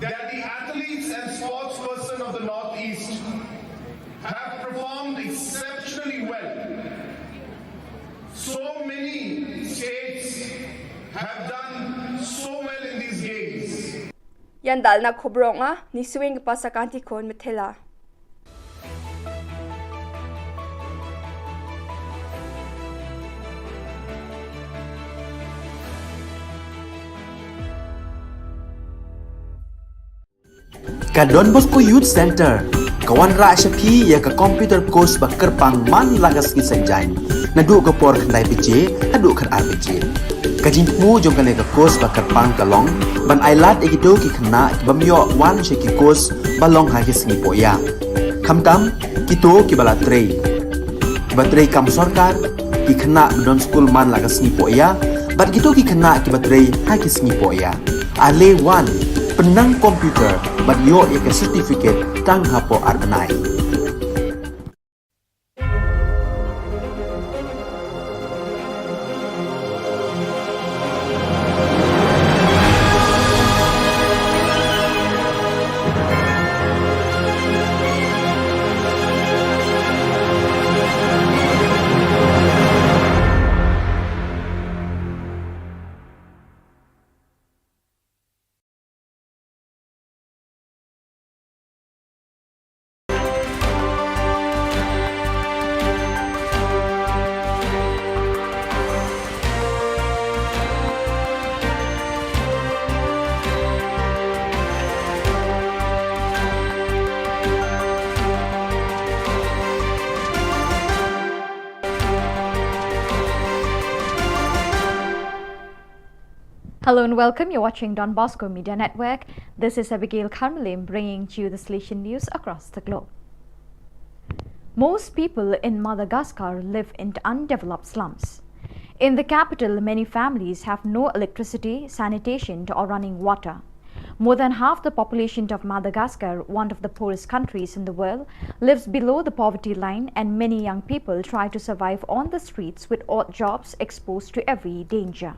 that the athletes and sports person of the Northeast have performed exceptionally well. So many states have done so well in these games. Ian dal·na kobor ong·a, nisuenggipa sakantikon mitela. Ka Don Bosco Youth Center, ka wanrah sha phi ïa ka computer course ba kyrpang man la ka sngi Saitjaiñ. Naduh ka por khyndai baje haduh khatar baje. Ka jingthmu jong kane ka course ba kyrpang ka long ban ailad ïa kito ki khynnah ki bym ïoh wan sha ki course ba long ha ki sngi poh ïa. Khamtam kito ki ba la trei, ki ba trei kam sorkar, ki khynnah ba don skul man la ka sngi poh ïa, bad kito ki khynnah ki ba trei ha ki sngi poh ïa. Ale wan, pynnang computer bad ïoh ïa ka certificate tang hapoh ar bnai. Hello and welcome. You're watching Don Bosco Media Network. This is Abigail Karmalim bringing to you the Salesian news across the globe. Most people in Madagascar live in undeveloped slums. In the capital, many families have no electricity, sanitation, or running water. More than half the population of Madagascar, one of the poorest countries in the world, lives below the poverty line, and many young people try to survive on the streets with odd jobs exposed to every danger.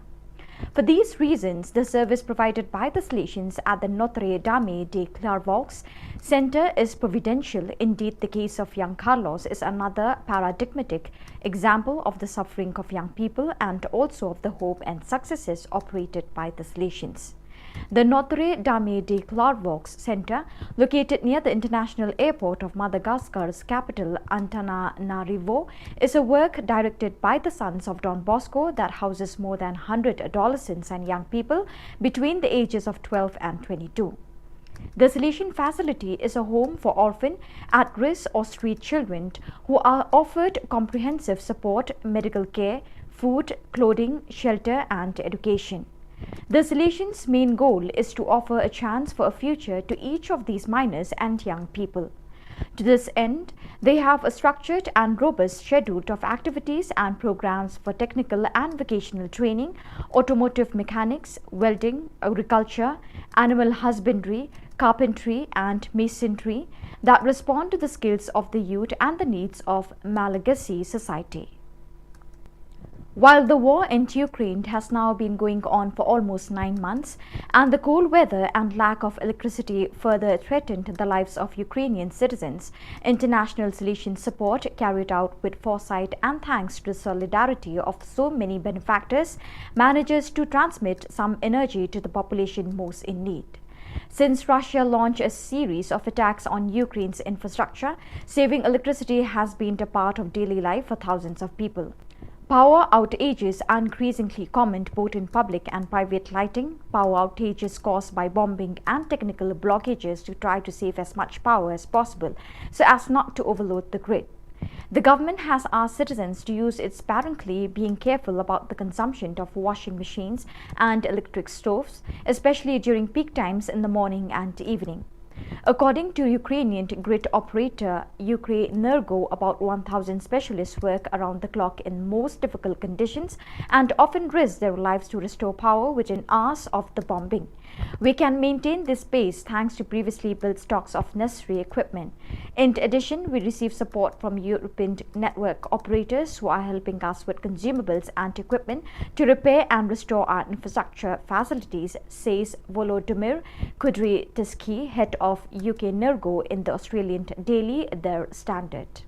For these reasons, the service provided by the Salesians at the Notre Dame de Clairvaux Center is providential. Indeed, the case of young Carlos is another paradigmatic example of the suffering of young people and also of the hope and successes operated by the Salesians. The Notre Dame de Clairvaux Center, located near the international airport of Madagascar's capital, Antananarivo, is a work directed by the Sons of Don Bosco that houses more than one hundred adolescents and young people between the ages of twelve and twenty-two. The Salesian facility is a home for orphan, at-risk or street children who are offered comprehensive support, medical care, food, clothing, shelter and education. The Salesians' main goal is to offer a chance for a future to each of these minors and young people. To this end, they have a structured and robust schedule of activities and programs for technical and vocational training, automotive mechanics, welding, agriculture, animal husbandry, carpentry, and masonry that respond to the skills of the youth and the needs of Malagasy society. While the war in Ukraine has now been going on for almost nine months, and the cold weather and lack of electricity further threatened the lives of Ukrainian citizens, international Salesian support, carried out with foresight and thanks to the solidarity of so many benefactors, manages to transmit some energy to the population most in need. Since Russia launched a series of attacks on Ukraine's infrastructure, saving electricity has been a part of daily life for thousands of people. Power outages are increasingly common both in public and private lighting. Power outages caused by bombing and technical blockages to try to save as much power as possible so as not to overload the grid. The government has asked citizens to use it sparingly, being careful about the consumption of washing machines and electric stoves, especially during peak times in the morning and evening. According to Ukrainian grid operator Ukrenergo, about one thousand specialists work around the clock in most difficult conditions and often risk their lives to restore power within hours of the bombing. We can maintain this pace thanks to previously built stocks of necessary equipment. In addition, we receive support from European network operators who are helping us with consumables and equipment to repair and restore our infrastructure facilities, says Volodymyr Kudryavtsevsky, head of Ukrenergo, in the Australian daily Der Standard.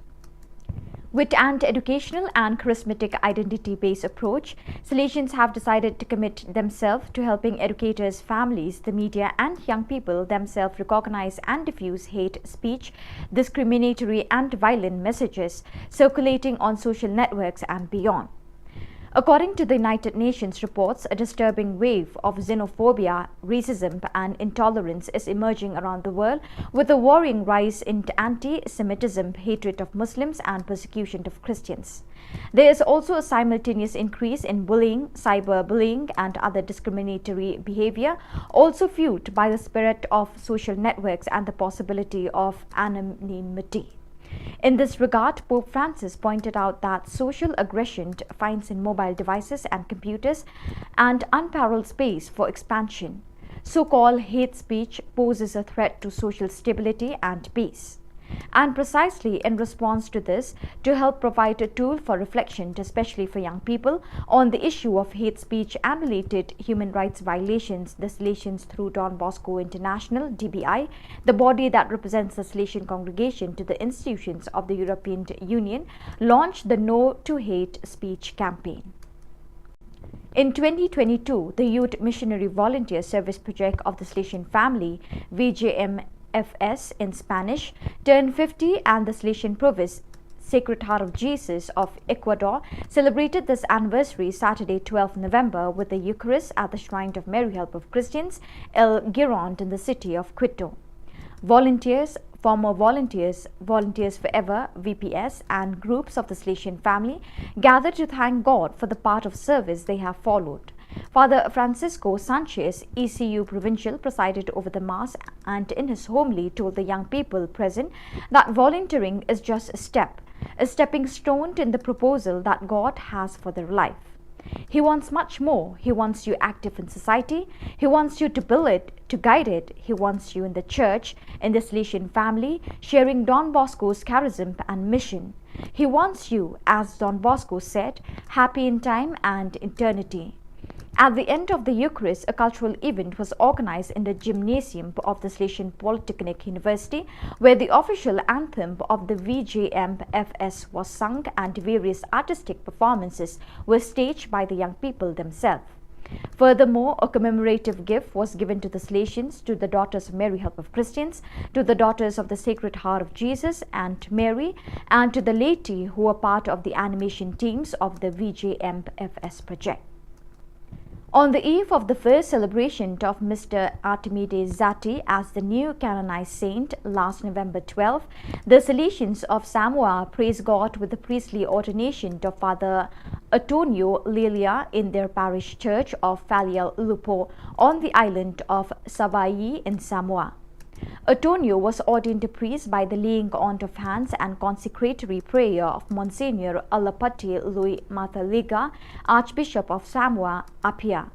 With an educational and charismatic identity-based approach, Salesians have decided to commit themselves to helping educators, families, the media, and young people themselves recognize and diffuse hate speech, discriminatory and violent messages circulating on social networks and beyond. According to the United Nations reports, a disturbing wave of xenophobia, racism, and intolerance is emerging around the world, with a worrying rise in anti-Semitism, hatred of Muslims, and persecution of Christians. There is also a simultaneous increase in bullying, cyberbullying, and other discriminatory behavior, also fueled by the spirit of social networks and the possibility of anonymity. In this regard, Pope Francis pointed out that social aggression finds in mobile devices and computers an unparalleled space for expansion. So-called hate speech poses a threat to social stability and peace. And precisely in response to this, to help provide a tool for reflection, especially for young people, on the issue of hate speech and related human rights violations, the Salesians through Don Bosco International, D B I, the body that represents the Salesian congregation to the institutions of the European Union, launched the No to Hate Speech campaign. In twenty twenty-two, the Youth Missionary Volunteer Service Project of the Salesian Family, V J M F S in Spanish, turned fifty, and the Salesian Province Sacred Heart of Jesus of Ecuador celebrated this anniversary Saturday, twelfth November, with the Eucharist at the Shrine of Mary Help of Christians, El Girón, in the city of Quito. Volunteers, former volunteers, Volunteers Forever, V P S, and groups of the Salesian Family gathered to thank God for the path of service they have followed. Father Francisco Sanchez, E C U Provincial, presided over the Mass and in his homily told the young people present that volunteering is just a step, a stepping stone in the proposal that God has for their life. He wants much more. He wants you active in society. He wants you to build it, to guide it. He wants you in the church, in the Salesian family, sharing Don Bosco's charism and mission. He wants you, as Don Bosco said, happy in time and eternity. At the end of the Eucharist, a cultural event was organized in the gymnasium of the Salesian Polytechnic University, where the official anthem of the V J M F S was sung and various artistic performances were staged by the young people themselves. Furthermore, a commemorative gift was given to the Salesians, to the Daughters of Mary, Help of Christians, to the Daughters of the Sacred Heart of Jesus and Mary, and to the laity who were part of the animation teams of the V J M F S project. On the eve of the first celebration of Mister Artemide Zatti as the new canonized saint last November twelve, the Salesians of Samoa praised God with the priestly ordination of Father Antonio Lilia in their parish church of Falealaupo on the island of Savai'i in Samoa. Antonio was ordained a priest by the laying on of hands and consecratory prayer of Monsignor Alapati Lui Mataliga, Archbishop of Samoa Apia.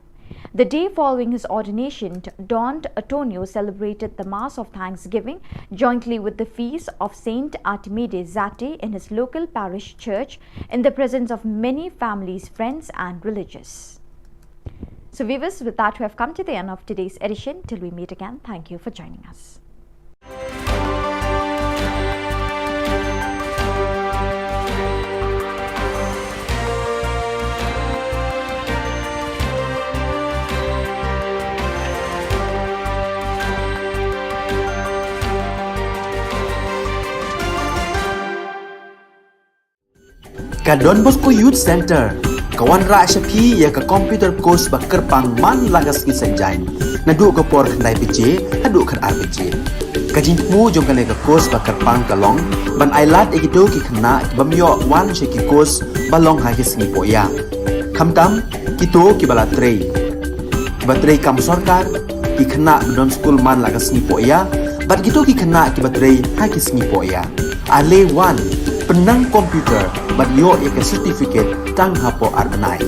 The day following his ordination, Don Antonio celebrated the Mass of Thanksgiving jointly with the feast of Saint Artemide Zatti in his local parish church in the presence of many families, friends, and religious. So viewers, with that, we have come to the end of today's edition. Till we meet again, thank you for joining us. Ka Don Bosco Youth Center ka wanrah sha phi ïa ka computer course ba kyrpang man la ka sngi Saitjaiñ, naduh ka por khyndai baje haduh khatar baje. Ka jingthmu jong kane ka course ba kyrpang ka long ban ailad ïa kito ki khynnah ki bym ïoh wan sha ki course ba long ha ki sngi poh ïa. Khamtam kito ki ba la trei, ki ba trei kam sorkar, ki khynnah ba don skul man la ka sngi poh ïa, bad kito ki khynnah ki ba trei ha ki sngi poh ïa. Ale wan, pynnang computer bad ïoh ïa ka certificate tang hapoh ar bnai.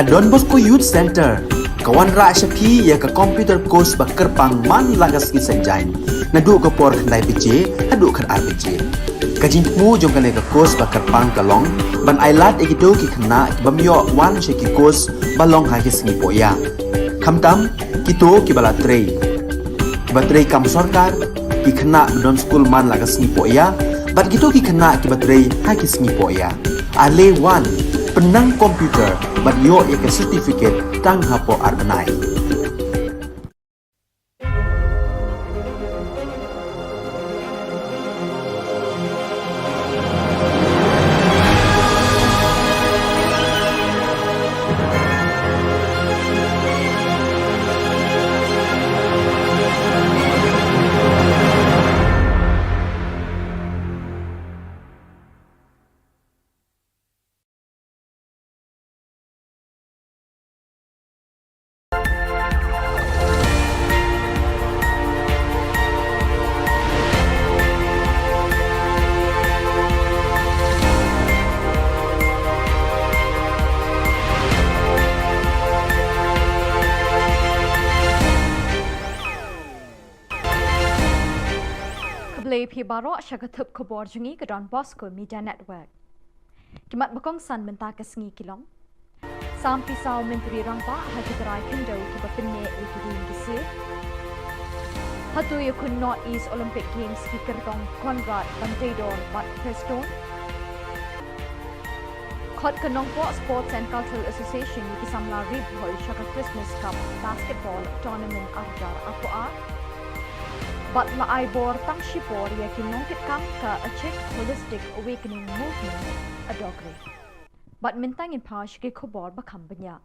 Don Bosco Youth Center ka wanrah sha phi ïa ka computer course ba kyrpang man la ka sngi Saitjaiñ, naduh ka por khyndai baje haduh khatar baje. Ka jingthmu jong kane ka course ba kyrpang ka long ban ailad ïa kito ki khynnah ki bym ïoh wan sha ki course ba long ha ki sngi poh ïa. Khamtam kito kiba la trei, kiba trei kam sorkar, ki khynnah ba don skul man la ka sngi poh ïa, bad kito ki khynnah kiba trei ha ki sngi poh ïa. Ale wan, pynnang computer bad ïoh ïa ka certificate tang hapoh ar bnai. Khublei phi baroh, sha ka thup khubor jong ngi ka Don Bosco Media Network. Ki mat ba kongsan mynta ka sngi ki long. Sam pisa u Myntri Rangbah ha ki trai khyndew kiba pynneh ïa ki dieng ki siej. Hato ïakhun North East Olympic Games ki kyrtong Conrad, Banteidor bad Prestone. Khot ka Nongpoh Sports and Cultural Association ïa ki samla ri bhoi sha ka Christmas Cup Basketball Tournament ar hajar arphew ar. Bad la ai bor tang shipor ïa ki nongkitkam ka Achik Holistic Awakening Movement, Adokri. Bad mynta ngin phai sha ki khubor ba kham bniah.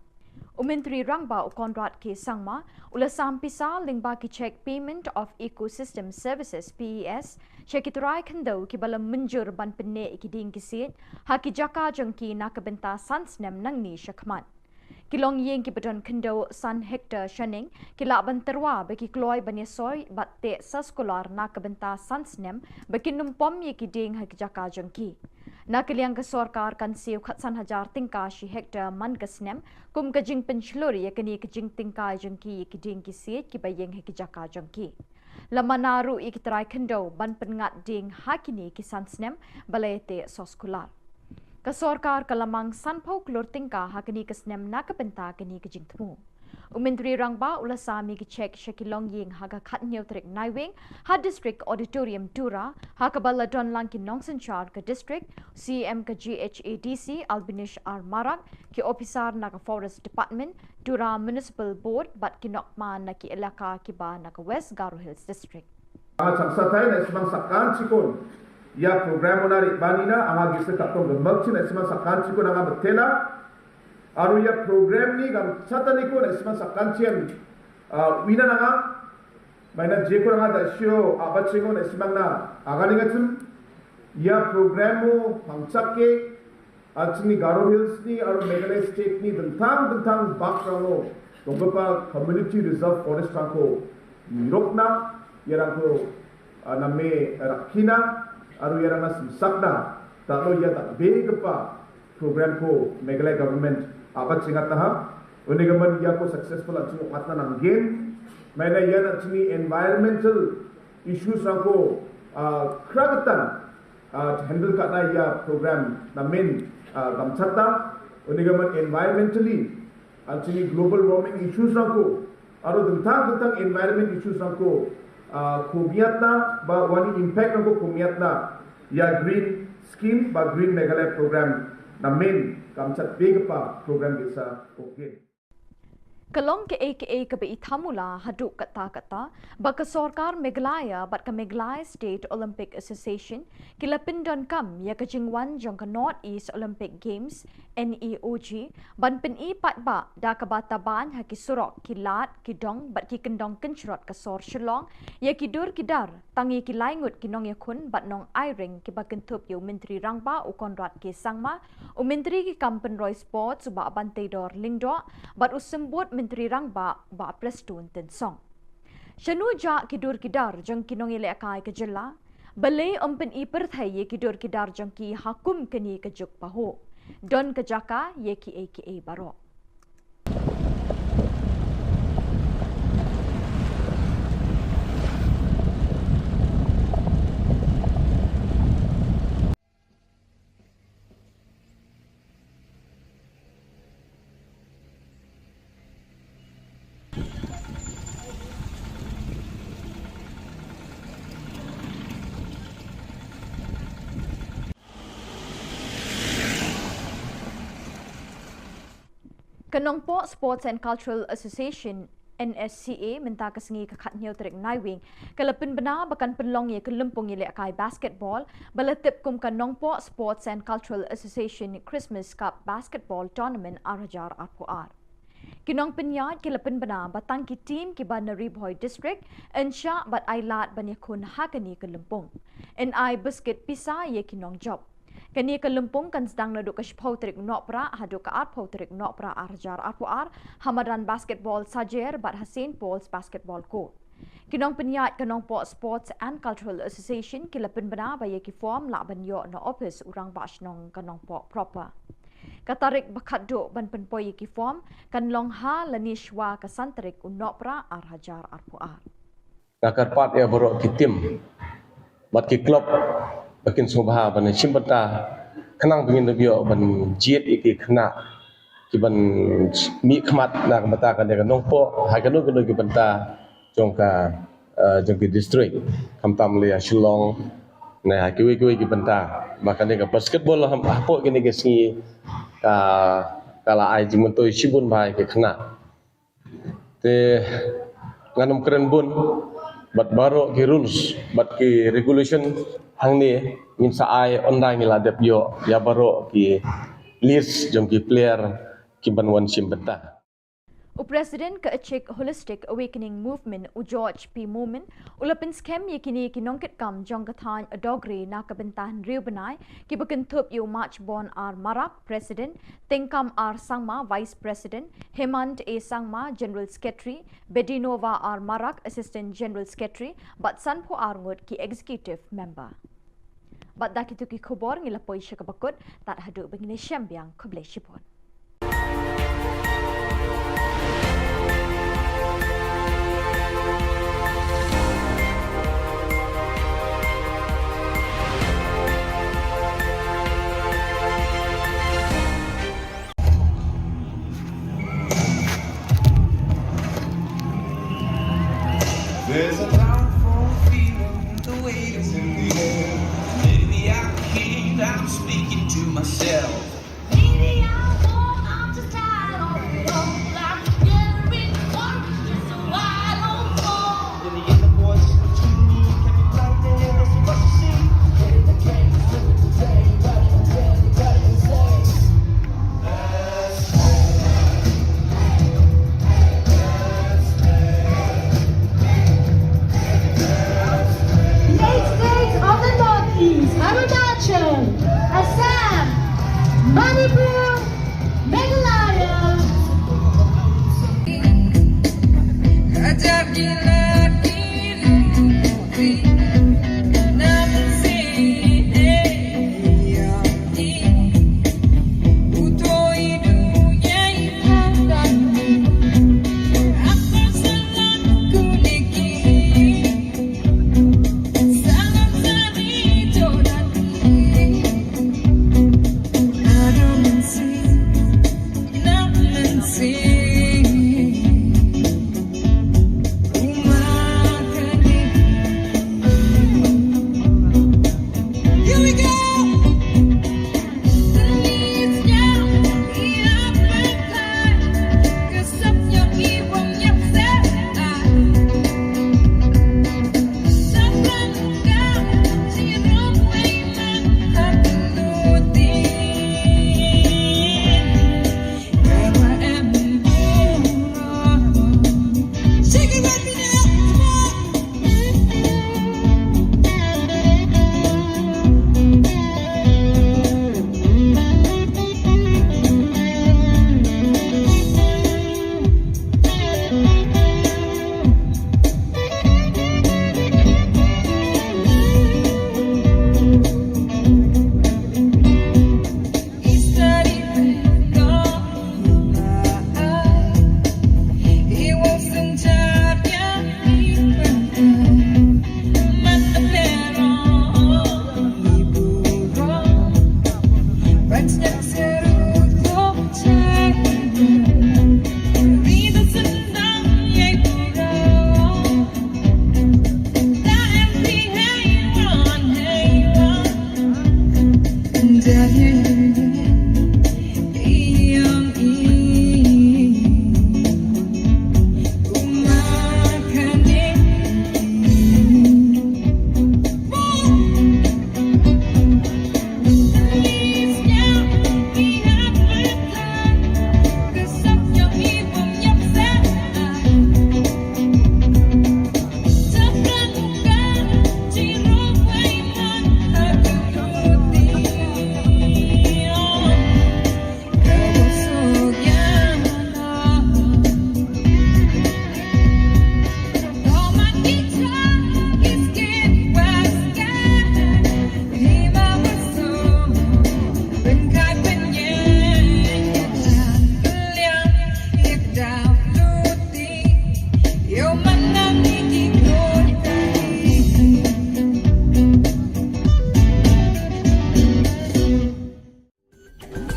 U Myntri Rangbah u Conrad K Sangma u la sam pisa lyngba ki cheque Payment of Ecosystem Services, P E S, sha ki trai khyndew kiba la mynjur ban pynneh ïa ki dieng ki siej ha ki jaka jong ki na ka bynta san snem nangne shakhmat. Ki longïing kiba don khyndew san hektar shaneng ki lah ban tyrwa ba ki kloi ban ïasoi bad teh soskular na ka bynta san snem ba kin ym pom ïa ki dieng ha ki jaka jong ki. Na ka liang ka sorkar kan siew khatsan hajar tyngka shi hektar man ka snem kum ka jingpynshlur ïa kane ka jingtyngkai jong ki ïa ki dieng ki siej kiba ïeng ha ki jaka jong ki. La mana ruh ïa ki trai khyndew ban pynngat dieng ha kine ki san snem ba la ïateh soskular. Ka sorkar ka la mang sanphew klur tyngka ha kane ka snem na ka bynta kane ka jingthmu. U Myntri Rangbah u la sam ïa ki cheque sha ki longïing ha ka khathynñiew tarik Naiwieng ha District Auditorium Tura, ha kaba la don lang ki nongsynshar ka district, C E M ka G H A D C Albinish R Marak, ki ophisar na ka Forest Department, Tura Municipal Board bad ki nongkman na ki elaka kiba na ka West Garo Hills District. Anga changsatai na·simang sakantikon ia program-ona re·baanina anga gisik ka·tong gimikchi na·simang sakantikon anga mitela. Aro ia program-ni gamchataniko na·simang sakantian, ah, uina nanga. Maina jeko anga da·sio a·bachengo na·simangna aganengachim. Ia program-o pangchake an·chingni Garo Hills-ni aro Meghalaya State-ni dingtang dingtang bakrango donggipa Community Reserve Forest-rangko nirokna, iarangko, ah, name rakkina aro iarangna simsakna dal·o ia dal·begipa program-ko Meghalaya government a·bachengataha. Unigimin iako successful an·ching ong·atna nanggen. Maina ian an·chingni environmental issues-rangko, ah, kragitan, ah, handle ka·na ia program namen, ah, gamchata. Unigimin environmentally an·chingni global warming issues-rangko aro dingtang dingtang environment issues-rangko, ah, komiatna ba uani impact-rangko komiatna ia Green Scheme ba Green Meghalaya Program namen gamchatbegipa program ge·sa ong·gen. Ka long ka·e ka·e kaba i tamula haduh katta katta ba ka sorkar Meghalaya bad ka Meghalaya State Olympic Association ki la pyndonkam ïa ka jingwan jong ka North East Olympic Games, N E O G, ban pyni paidbah da kaba taban ha ki surok, ki lad, ki dong bad ki kyndong kynshrot ka sor Shillong ïa ki dur ki dar, tang ïa ki lai ngut ki nongïakhun bad nongai ring kiba kynthup ïa u Myntri Rangbah u Conrad K Sangma, u Myntri ki kam pynroi Sports u Bah Banteidor Lyngdoh bad u Symbud Myntri Rangbah u Bah Prestone Tynsong. Shano jah ki dur ki dar jong ki nongïalehkai ka jylla? Balei ym pyni pyrthei ïa ki dur ki dar jong ki ha kum kane ka juk pahuh? Don ka jaka ïa kiei kiei baroh. Ka Nongpoh Sports and Cultural Association, N S C A, mynta ka sngi ka khathynñiew tarik Naiwieng ka la pynbna ba kan pynlong ïa ka lympung ïalehkai basketball ba la tip kum ka Nongpoh Sports and Cultural Association Christmas Cup Basketball Tournament ar hajar arphew ar. Ki nongpynïaid ki la pynbna ba tang ki team kiba na Ri Bhoi District yn shah bad ailad ban ïakhun ha kane ka lympung. Yn ai biskit pisa ïa ki nongjop. Kane ka lympung kan sdang naduh ka shiphew tarik Nohprah haduh ka arphew tarik Nohprah ar hajar arphew ar ha madan basketball Sajer bad ha Saint Paul's Basketball Court. Ki nongpynïaid ka Nongpoh Sports and Cultural Association ki la pynbna ba ïa ki form lah ban ïoh na office u Rangbah Shnong ka Nongpoh proper. Ka tarik ba khatduh ban pynpoi ïa ki form kan long ha lane shuwa ka san tarik u Nohprah ar hajar arphew ar. Nga kyrpad ïa baroh ki team bad ki club ba kin sngewbha ban shim bynta khnang ba ngin da ïoh ban jied ïa ki khynnah kiban mihkhmat na ka bynta kane ka Nongpoh ha kano kano ki bynta jong ka, eh, jong ki district, khamtam lei ha Shillong ne ha kiwei kiwei ki bynta. Ba kane ka basketball ha, hapoh kine ki sngi ka, ka la ai jingmyntoi shibun bha ïa ki khynnah. Te ngan ym kren bun bad baroh ki rules bad ki regulation hangne ngin sa ai ynda ngi la dep ïoh ïa baroh ki list jong ki player kiban wan shim bynta. U President ka Achik Holistic Awakening Movement u George P Momin u la pynskhem ïa kine ki nongkitkam jong ka thaiñ Adogre na ka bynta hynriew bnai kiba kynthup ïa u Machbon R Marak, President, Tengkam R Sangma, Vice President, Hemant A Sangma, General Secretary, Bedinova R Marak, Assistant General Secretary, bad sanphew ar ngut ki Executive Member. Bad da kito ki khubor ngi la poi sha kaba kut, tad haduh ba ngin ïashem biang, khublei shibun. There's a powerful feeling, the weight is in the air. Maybe I can't, I'm speaking to myself. Maybe I won't, I'm just tired of it all. I'm getting rich, just a wild old fool. In the inner voice between me, can be blinded, that's what you see. Getting the game, flipping today, but it's dead, but it's insane.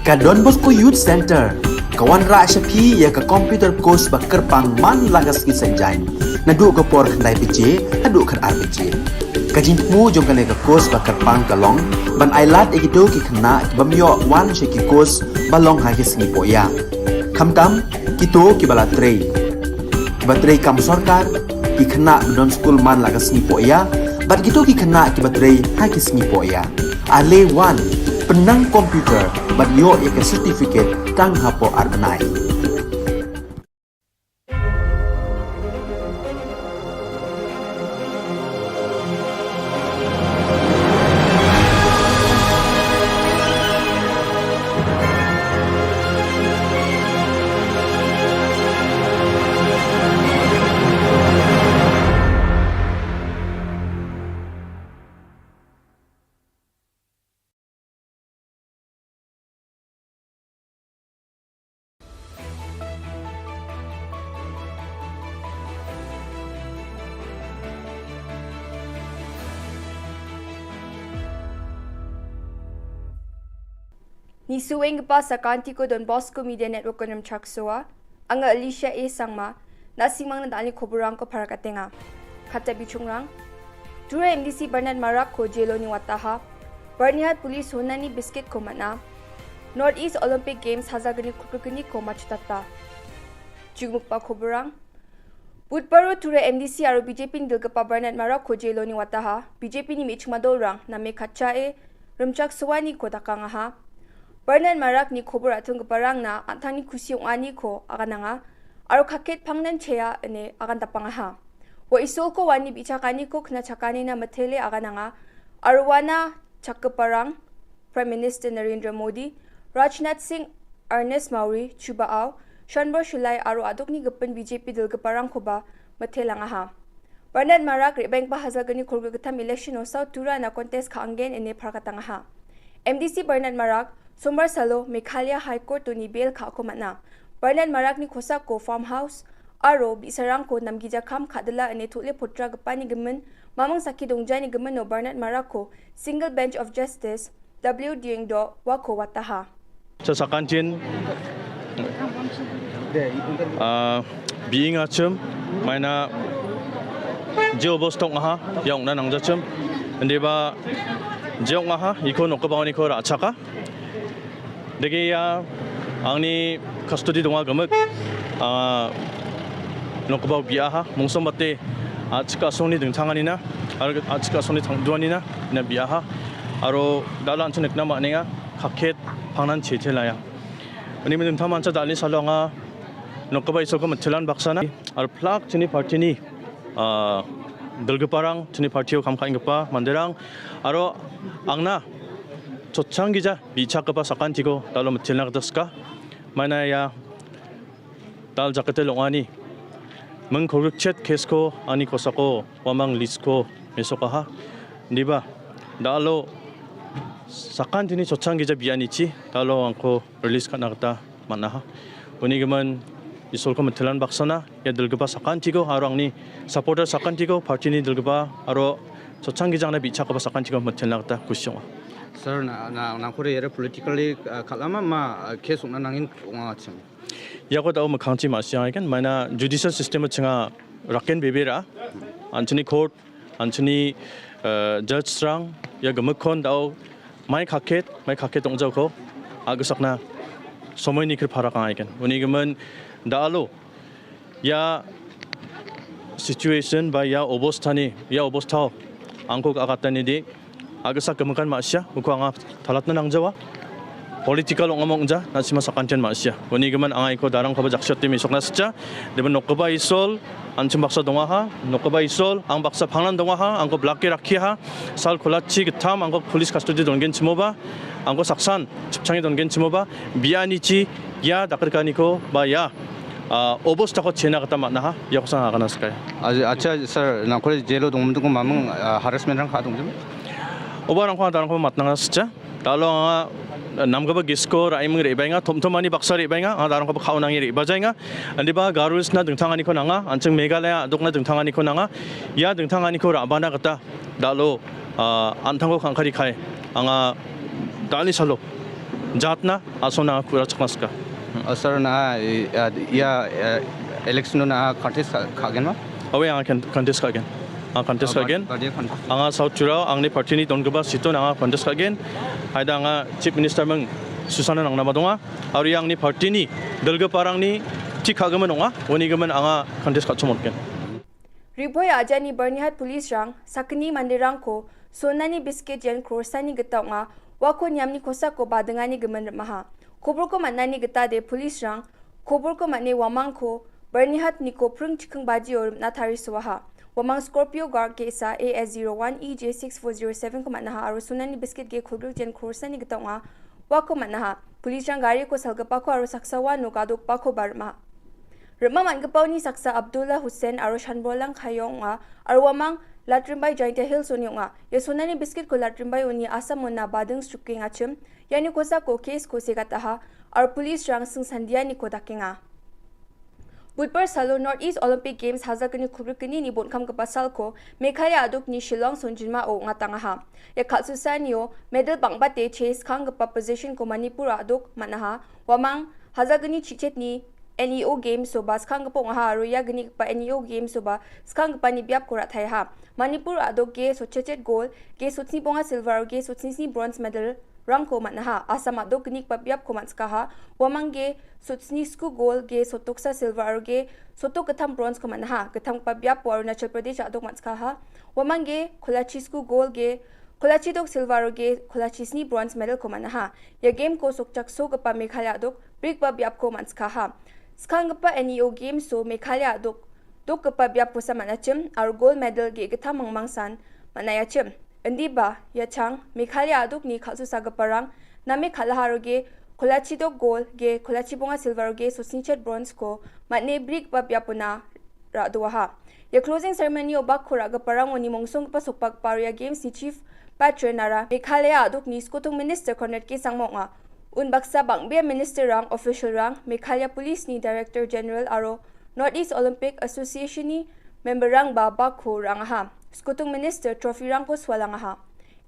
Ka Don Bosco Youth Center ka wanrah sha phi ïa ka computer course ba kyrpang man la ka sngi Saitjaiñ, naduh ka por khyndai baje haduh khatar baje. Ka jingthmu jong kane ka course ba kyrpang ka long ban ailad ïa kito ki khynnah ki bym ïoh wan sha ki course ba long ha ki sngi Poh Ïa. Khamtam kito ki ba la trei, ki ba trei kam sorkar, ki khynnah ba don skul man la ka sngi Poh Ïa, bad kito ki khynnah ki ba trei ha ki sngi Poh Ïa. Ale wan, pynnang computer bad ïoh ïa ka certificate tang hapoh ar bnai. Nisuenggipa sakantiko Don Bosco Media Network-o rimchaksoa. Anga Alicia A Sangma, na·simangna dal·ni koborrangko parakatenga. Kata bichongrang, Tura M D C Bernard Marakko jeloni wataha, Byrnihat Police honani biskitko man·a, North East Olympic Games hajalgni kolgrikgniko matchotata. Jukmikba koborrang, Budbaro Tura M D C aro B J P-ni dilgipa Bernard Marakko jeloni wataha, B J P-ni me·chikma dolrang name katchae rimchaksoaniko dakangaha. Bernard Marakni kobor a·tonggiparangna an·tangni kusi ong·aniko agananga, aro kaket pangnan chea ine agandapangaha. Ua Isolko uani bi·chakaniko knachakanina mitele agananga, aro uana chakgiparang Prime Minister Narendra Modi, Rajnath Singh, Ernest Mawrie, Chuba Aw, Shanbor Shilai aro a·dokni gipin B J P dilgiparangkoba mitelangaha. Bernard Marak re·baenggipa hajalgni kolgrikgittam election-o South Turana contest ka·angen ine parakatangaha. M D C Bernard Marak, Sombar salo Meghalaya High Court-oni bail ka·ako man·a. Bernard Marakni kosako farmhouse aro bi·sarangko namgija kam ka·dila ine tole potragipani gimin, maming sakki dongjani gimino Bernard Marakko Single Bench of Justice W Diengdo uako wataha. Cha sakantin, ah, bi·ingachim, maina je obosta ong·aha, ia ong·na nangjachim. Indiba je ong·aha, iko nokgipaoniko ra·chaka. Dege ia angni custody donga gimik, ah, nokgipao bi·aha, mongsombate a·chik a·songni dingtanganina, aro a·chik a·songni tangduanina, ina bi·aha. Aro dal·a an·ching nikna man·enga, kaket pangnan chete laya. Uni dingtang mancha dal·ni salo anga nokgipa Isolko mitelan baksana, aro plak chini party-ni, ah, dilgiparang, chini party-o kam ka·enggipa manderang, aro angna chotchanggija bi·chakgipa sakantiko dal·o mitelna gita sika. Maina ia dal jakete long·ani ming kolgrikchet case-ko ani kosako uamang list-ko mesokaha. Indiba dal·o sakantini chotchanggija bi·anichi dal·o angko release ka·na gita man·aha. Uni gimin Isolko mitelan baksana ia dilgipa sakantiko aro angni supporter sakantiko, party-ni dilgipa aro chotchanggija angna bi·chakgipa sakantiko mitelna gita kusi ong·a. Sir, na, na, nangkore iara politically, ah, kal·ama ma, ah, case ong·na nangin ong·achim? Iako da·o mikkangchi ma·siangagen, maina judicial system-o chinga raken bebera, an·chingni court, an·chingni, eh, judge-rang ia gimikkon da·o mai kaket, mai kaket ong·jaoko a·gisakna somoini kri parakangaigen. Uni gimin da·alo ia situation ba ia obostani, ia obostao angko a·gatanide a·gisa gimikan ma·sia, uko anga talatna nangjawa. Political ong·amo ong·ja, na·sima sakantian ma·sia. Uni gimin anga iko darangkoba jaksio ate mesokna sitja. Deben nokgipa Isol, an·ching baksa dongaha, nokgipa Isol, ang baksa pangnan dongaha, angko blake rakkiaha, sal kolachi gittam, angko police custody dongenchimoba, angko saksan chipchange dongenchimoba, bianichi ia dakrikaniko ba ia, ah, obostako chena gita man·aha, iakosa anga agana sikaya. Acha, acha, sir, nangkore jelo dongmidingko maming, ah, harassment-rang ka·a dongjim? Oba rangko anga darangko matnanga sitja. Dalo anga namgipa gisko ra·iming re·baenga, tomtomani baksa re·baenga, anga darangkoba ka·o nange re·bajaenga. Indiba Garo Hills-na dingtanganiko nanga, an·ching Meghalaya a·dokna dingtanganiko nanga. Ia dingtanganiko ra·bana gita dalo, ah, an·tangko kangkari kae anga dal·ni salo jatna asongna anga ku·rachakna sika. Hmm. Oh, sir, na, eh, ah, ia, eh, election-o na contest ka-, ka·genma? Aue, anga kan-, contest ka·gen. Anga contest Ah, ka·gen. Party-o contest. Anga South Tirao, angni party-ni dongipa seat-on anga contest ka·gen. Haida anga Chief Minister-ming susana nangnaba donga. Aro ia angni party-ni dilgiparangni tik ka·gimin ong·a. Uni gimin anga contest ka·chim on·gen. Ri·bhoi ajani Byrnihat police-rang sakgni manderangko sonani biskit yen crore-sani gita ong·a, uako niamni kosako badingani gimin rim·aha. Koborko man·ani gitade police-rang koborko man·e uamangko Byrnihat niko pring chikking bajio rim·na tarisoaha. Uamang Scorpio Guard ge·sa A S zero one E J six four zero seven-ko man·aha aro sonani biskit ge kolgrik yen crore-sani gita ong·a, uako man·aha. Police-rang gariko salgipako aro saksa uano gadokbakoba rim·a. Rim·a man·gipaoni saksa Abdullah Hussain aro Shanbolang Khayo ong·a, aro uamang Latrimbai Jaintia Hills-oni ong·a. Ia sonani biskitko Latrimbai uni Assam-ona bading srukengachim, iani kosako case-ko segataha, aro police-rang singsandianiko dakenga. Budbar salo North East Olympic Games hajalgni kubrikgnini bonkamgipa salko Meghalaya adokni Shillong songjinmao ong·atangaha. Ia kal·susaanio medal bang·bate chase skanggipa position-ko Manipur adok man·aha. Uamang hajalgni chichetni N E O Games-o ba skanggipa ong·aha aro ia gnigipa N E O Games-o ba skanggipani biapko ra·taiaha. Manipur adok ge sotchechet gol, ge sotsni bonga silver aro ge sotsni sni bronze medal-rangko man·aha. Assam adok gnigipa biapko man·sikaha. Uamang ge sotsni sku gol, ge sotoksa silver aro ge sotok gittam bronze-ko man·aha. Gittamgipa biapo Arunachal Pradesh adok man·sikaha. Uamang ge kolachi sku gol, ge kolachi dok silver aro ge kolachi sni bronze medal-ko man·aha. Ia game-ko sokchaksogipa Meghalaya adok brikba biapko man·sikaha. Skanggipa N E O Games-o Meghalaya adok dokgipa biapkosa man·achim aro gold medal ge·gittam mingmangsan man·aiachim. Indiba, ia chang Meghalaya adokni kal·susagiparang name kal·aha aro ge kolachi dok gold, ge kolachi bonga silver aro ge sotsnichet bronze-ko man·e brikba biapona ra·doaha. Ia closing ceremony-o bakko ra·giparangoni mongsonggipa sokbagipa aro ia games-ni chief patron-ara Meghalaya adokni skotung minister Conrad K Sangma ong·a. Unbaksa bang·bea minister-rang, official-rang, Meghalaya Police-ni Director General aro North East Olympic Association-ni member-rangba bakko ra·angaha. Skotung minister trophy-rangko sualangaha.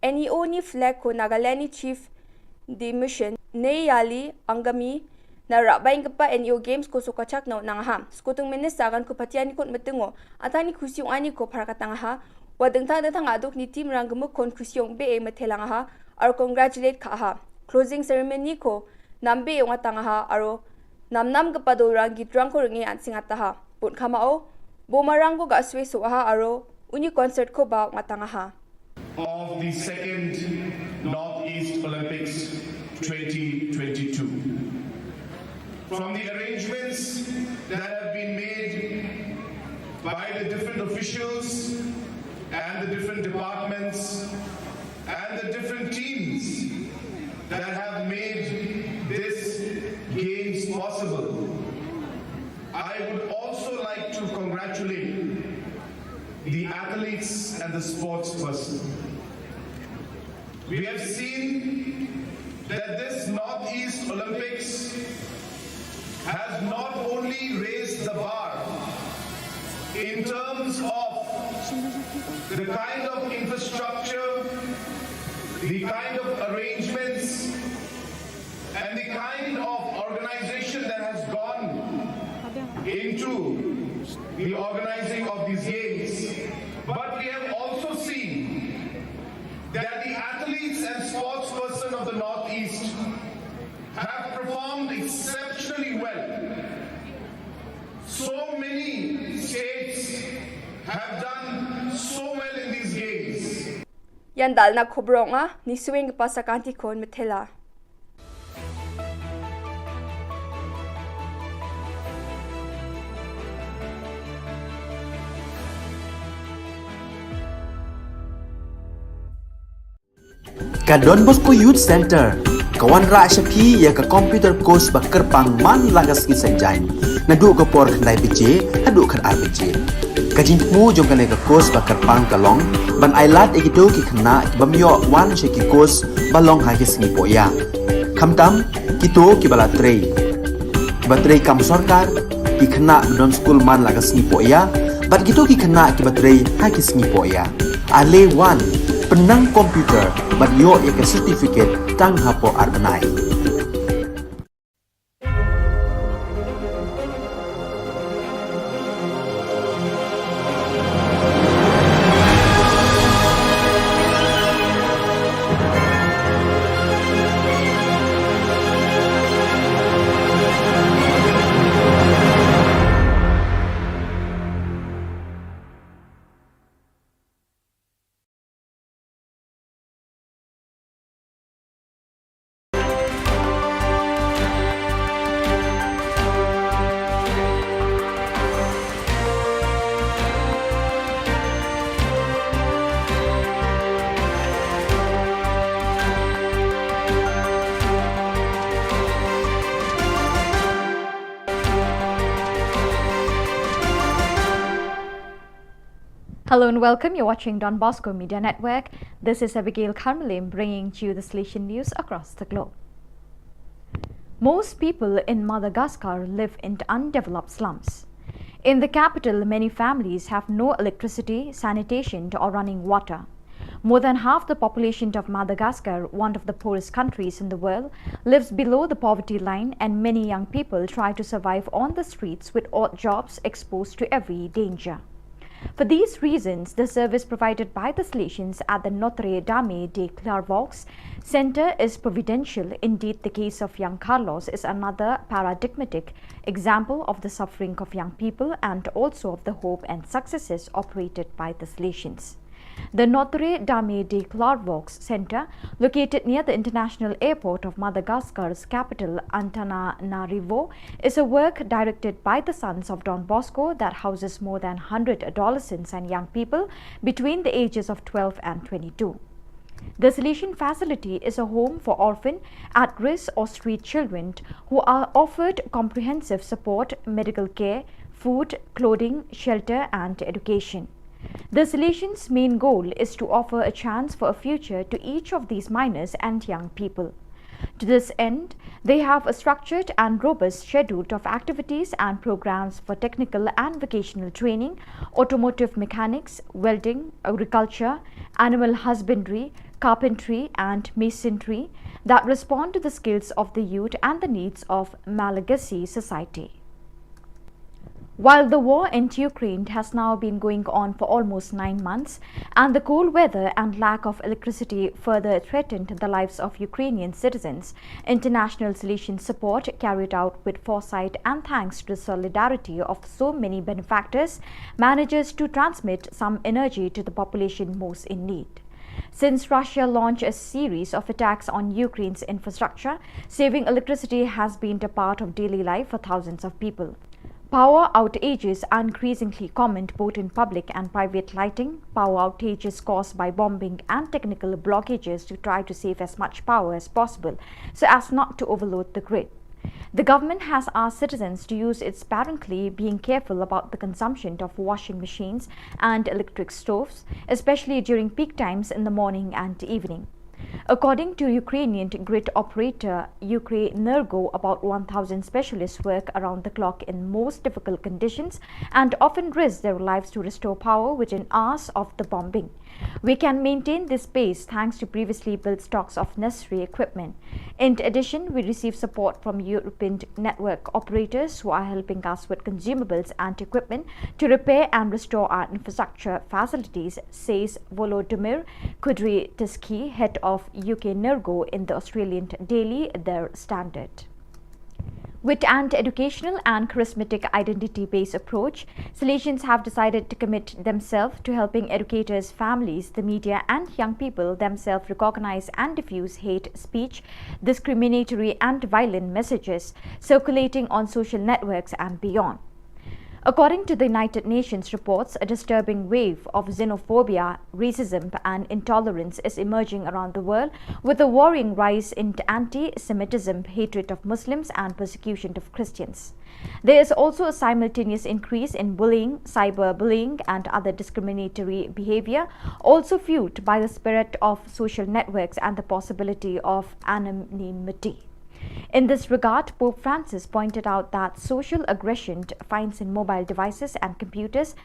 N E O-ni flag-ko Nagaland-ni Chief de Mission Neyali Angami-na ra·baenggipa N E O Games-ko sokachakna on·angaha. Skotung minister aganko patianiko on·mitingo an·tangni kusi ong·aniko parakatangaha. Ua dingtang dingtang adokni team-rang gimikkon kusi ong·bee mitelangaha aro congratulate ka·aha. Closing ceremony-ko nambee ong·atangaha aro namnamgipa dolrang gitrangko ring·e an·sengataha. Bonkamao bomarangko ga·sue so·aha aro uni concert-koba ong·atangaha. Of the second Northeast Olympics twenty twenty-two. From the arrangements that have been made by the different officials and the different departments and the different teams that have made this games possible, I would also like to congratulate the athletes and the sports person. We have seen that this Northeast Olympics has not only raised the bar in terms of the kind of infrastructure, the kind of arrangements, and the kind of organization that has gone into the organizing of these games, but we have also seen that the athletes and sports person of the Northeast have performed exceptionally well. So many states have done so well in these games. Ian dal·na kobor ong·a, nisuenggipa sakantikon mitela. Ka Don Bosco Youth Center, ka wanrah sha phi ïa ka computer course ba kyrpang man la ka sngi Saitjaiñ. Naduh ka por khyndai baje, haduh khatar baje. Ka jingthmu jong kane ka course ba kyrpang ka long, ban ailad ïa kito ki khynnah ki bym ïoh wan sha ki course ba long ha ki sngi poh ïa. Khamtam, kito ki ba la trei. Ki ba trei kam sorkar, ki khynnah ba don skul man la ka sngi poh ïa, bad kito ki khynnah ki ba trei ha ki sngi poh ïa. Ale wan, pynnang computer, bad ïoh ïa ka certificate tang hapoh ar bnai. Hello and welcome. You're watching Don Bosco Media Network. This is Abigail Karmalim bringing to you the Salesian news across the globe. Most people in Madagascar live in undeveloped slums. In the capital, many families have no electricity, sanitation, or running water. More than half the population of Madagascar, one of the poorest countries in the world, lives below the poverty line, and many young people try to survive on the streets with odd jobs, exposed to every danger. For these reasons, the service provided by the Salesians at the Notre Dame de Clairvaux Center is providential. Indeed, the case of young Carlos is another paradigmatic example of the suffering of young people and also of the hope and successes operated by the Salesians. The Notre Dame de Clairvaux Center, located near the international airport of Madagascar's capital, Antananarivo, is a work directed by the Sons of Don Bosco that houses more than hundred adolescents and young people between the ages of twelve and twenty-two. The Salesian facility is a home for orphan, at-risk or street children who are offered comprehensive support, medical care, food, clothing, shelter and education. The Salesians' main goal is to offer a chance for a future to each of these minors and young people. To this end, they have a structured and robust schedule of activities and programs for technical and vocational training, automotive mechanics, welding, agriculture, animal husbandry, carpentry, and masonry that respond to the skills of the youth and the needs of Malagasy society. While the war in Ukraine has now been going on for almost nine months, and the cold weather and lack of electricity further threatened the lives of Ukrainian citizens, international Salesian support, carried out with foresight and thanks to the solidarity of so many benefactors, manages to transmit some energy to the population most in need. Since Russia launched a series of attacks on Ukraine's infrastructure, saving electricity has been a part of daily life for thousands of people. Power outages are increasingly common both in public and private lighting. Power outages caused by bombing and technical blockages to try to save as much power as possible so as not to overload the grid. The government has asked citizens to use it sparingly, being careful about the consumption of washing machines and electric stoves, especially during peak times in the morning and evening. According to Ukrainian grid operator Ukrenergo, about one thousand specialists work around the clock in most difficult conditions and often risk their lives to restore power within hours of the bombing. We can maintain this pace thanks to previously built stocks of necessary equipment. In addition, we receive support from European network operators who are helping us with consumables and equipment to repair and restore our infrastructure facilities, says Volodymyr Kudryavtsevsky, head of Ukrenergo, in the Australian daily Der Standard. With an educational and charismatic identity-based approach, Salesians have decided to commit themselves to helping educators, families, the media, and young people themselves recognize and diffuse hate speech, discriminatory and violent messages circulating on social networks and beyond. According to the United Nations reports, a disturbing wave of xenophobia, racism, and intolerance is emerging around the world, with a worrying rise in anti-Semitism, hatred of Muslims, and persecution of Christians. There is also a simultaneous increase in bullying, cyberbullying, and other discriminatory behavior, also fueled by the spread of social networks and the possibility of anonymity. In this regard, Pope Francis pointed out that social aggression finds in mobile devices and computers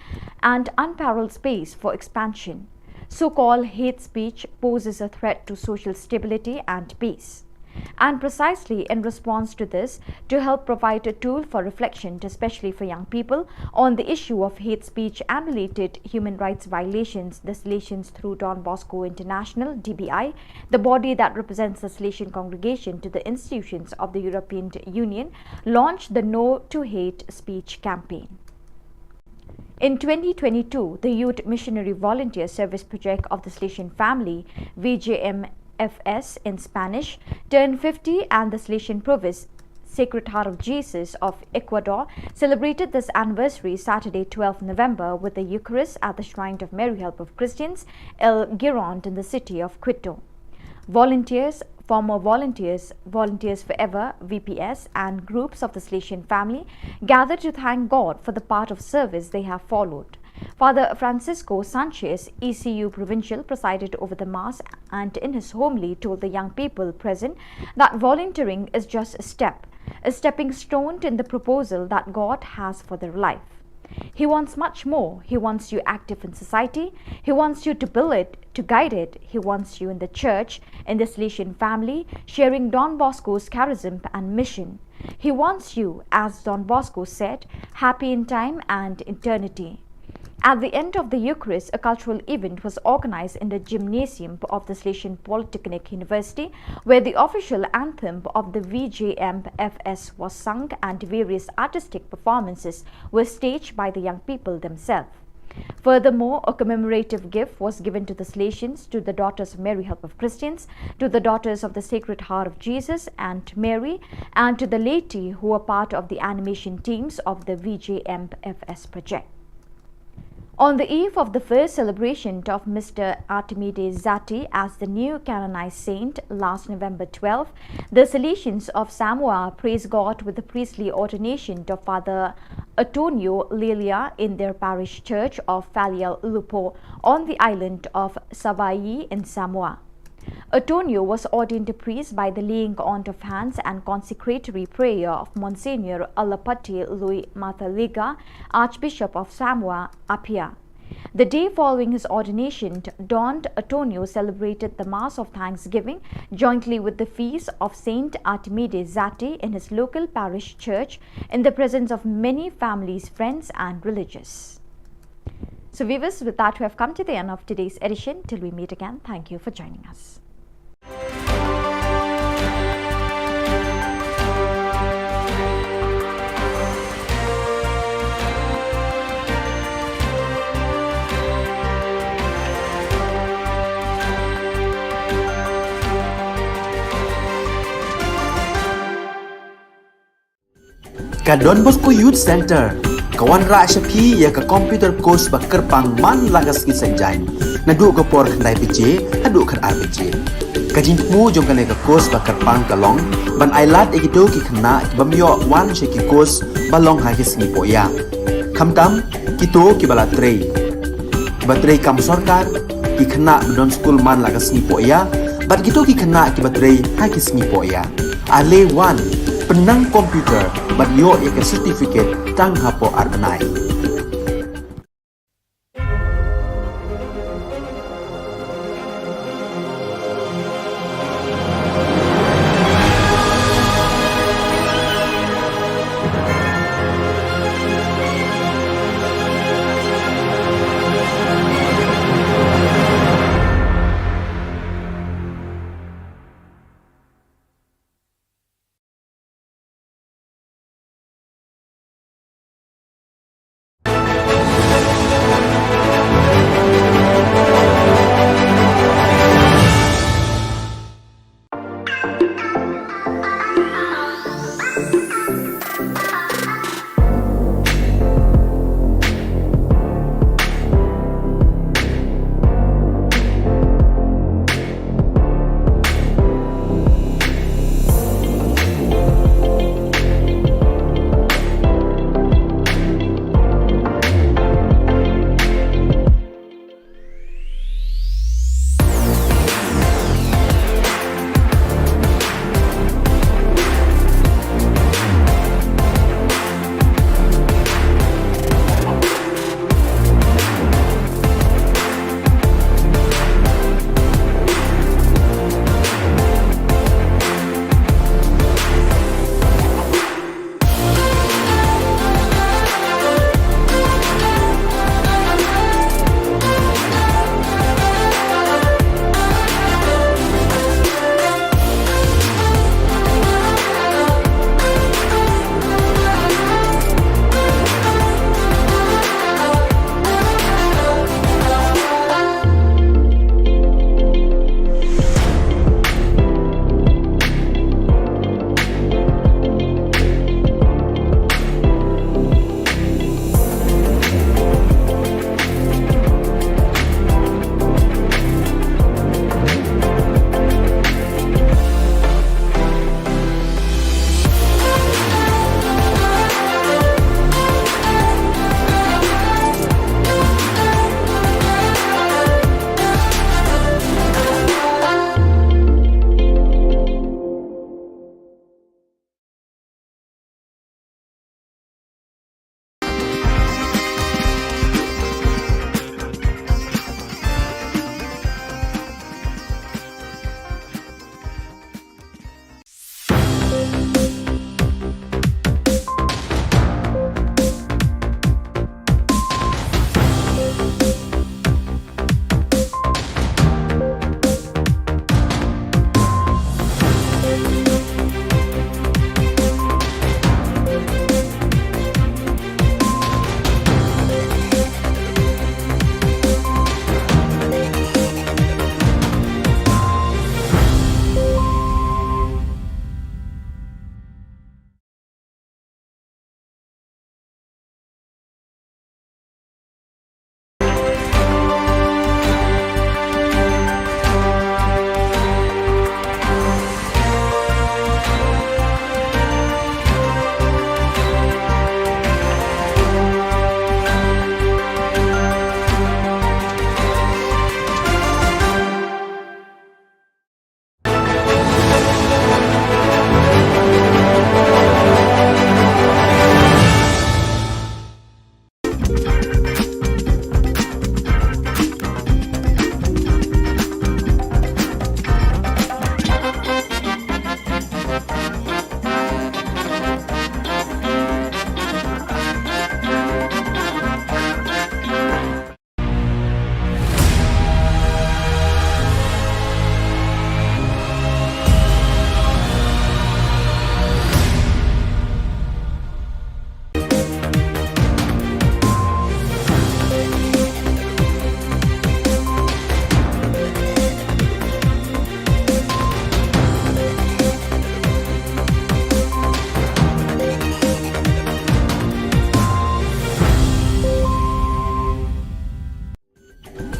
an unparalleled space for expansion. So-called hate speech poses a threat to social stability and peace. And precisely in response to this, to help provide a tool for reflection, especially for young people, on the issue of hate speech and related human rights violations, the Salesians through Don Bosco International, D B I, the body that represents the Salesian congregation to the institutions of the European Union, launched the No to Hate Speech campaign. In twenty twenty-two, the Youth Missionary Volunteer Service Project of the Salesian Family, V J M F S in Spanish, turned fifty, and the Salesian province Sacred Heart of Jesus of Ecuador celebrated this anniversary Saturday, twelfth November, with the Eucharist at the Shrine of Mary Help of Christians, El Giron, in the city of Quito. Volunteers, former volunteers, Volunteers Forever, V P S, and groups of the Salesian family gathered to thank God for the path of service they have followed. Father Francisco Sanchez, E C U Provincial, presided over the Mass and in his homily told the young people present that volunteering is just a step, a stepping stone in the proposal that God has for their life. He wants much more. He wants you active in society. He wants you to build it, to guide it. He wants you in the church, in the Salesian family, sharing Don Bosco's charism and mission. He wants you, as Don Bosco said, happy in time and eternity. At the end of the Eucharist, a cultural event was organized in the gymnasium of the Salesian Polytechnic University, where the official anthem of the V J M F S was sung and various artistic performances were staged by the young people themselves. Furthermore, a commemorative gift was given to the Salesians, to the Daughters of Mary, Help of Christians, to the Daughters of the Sacred Heart of Jesus and Mary, and to the laity who were part of the animation teams of the V J M F S project. On the eve of the first celebration of Mister Artemide Zati as the new canonized saint last November twelve, the Salesians of Samoa praised God with the priestly ordination of Father Antonio Lilia in their parish church of Falial Lupo on the island of Savai'i in Samoa. Antonio was ordained a priest by the laying on of hands and consecratory prayer of Monsignor Alapati Lui Mataliga, Archbishop of Samoa Apia. The day following his ordination, Don Antonio celebrated the Mass of Thanksgiving jointly with the feast of Saint Artemide Zati in his local parish church in the presence of many families, friends, and religious. So viewers, with that, we have come to the end of today's edition. Till we meet again, thank you for joining us. Ka Don Bosco Youth Center ka wanrah sha phi ïa ka computer course ba kyrpang man la ka sngi Saitjaiñ, naduh ka por khyndai baje haduh khatar baje. Ka jingthmu jong kane ka course ba kyrpang ka long ban ailad ïa kito ki khynnah ki bym ïoh wan sha ki course ba long ha ki sngi poh ïa. Khamtam kito ki ba la trei, ki ba trei kam sorkar, ki khynnah ba don skul man la ka sngi poh ïa, bad kito ki khynnah ki ba trei ha ki sngi poh ïa. Ale wan, pynnang computer bad ïoh ïa ka certificate tang hapoh ar bnai.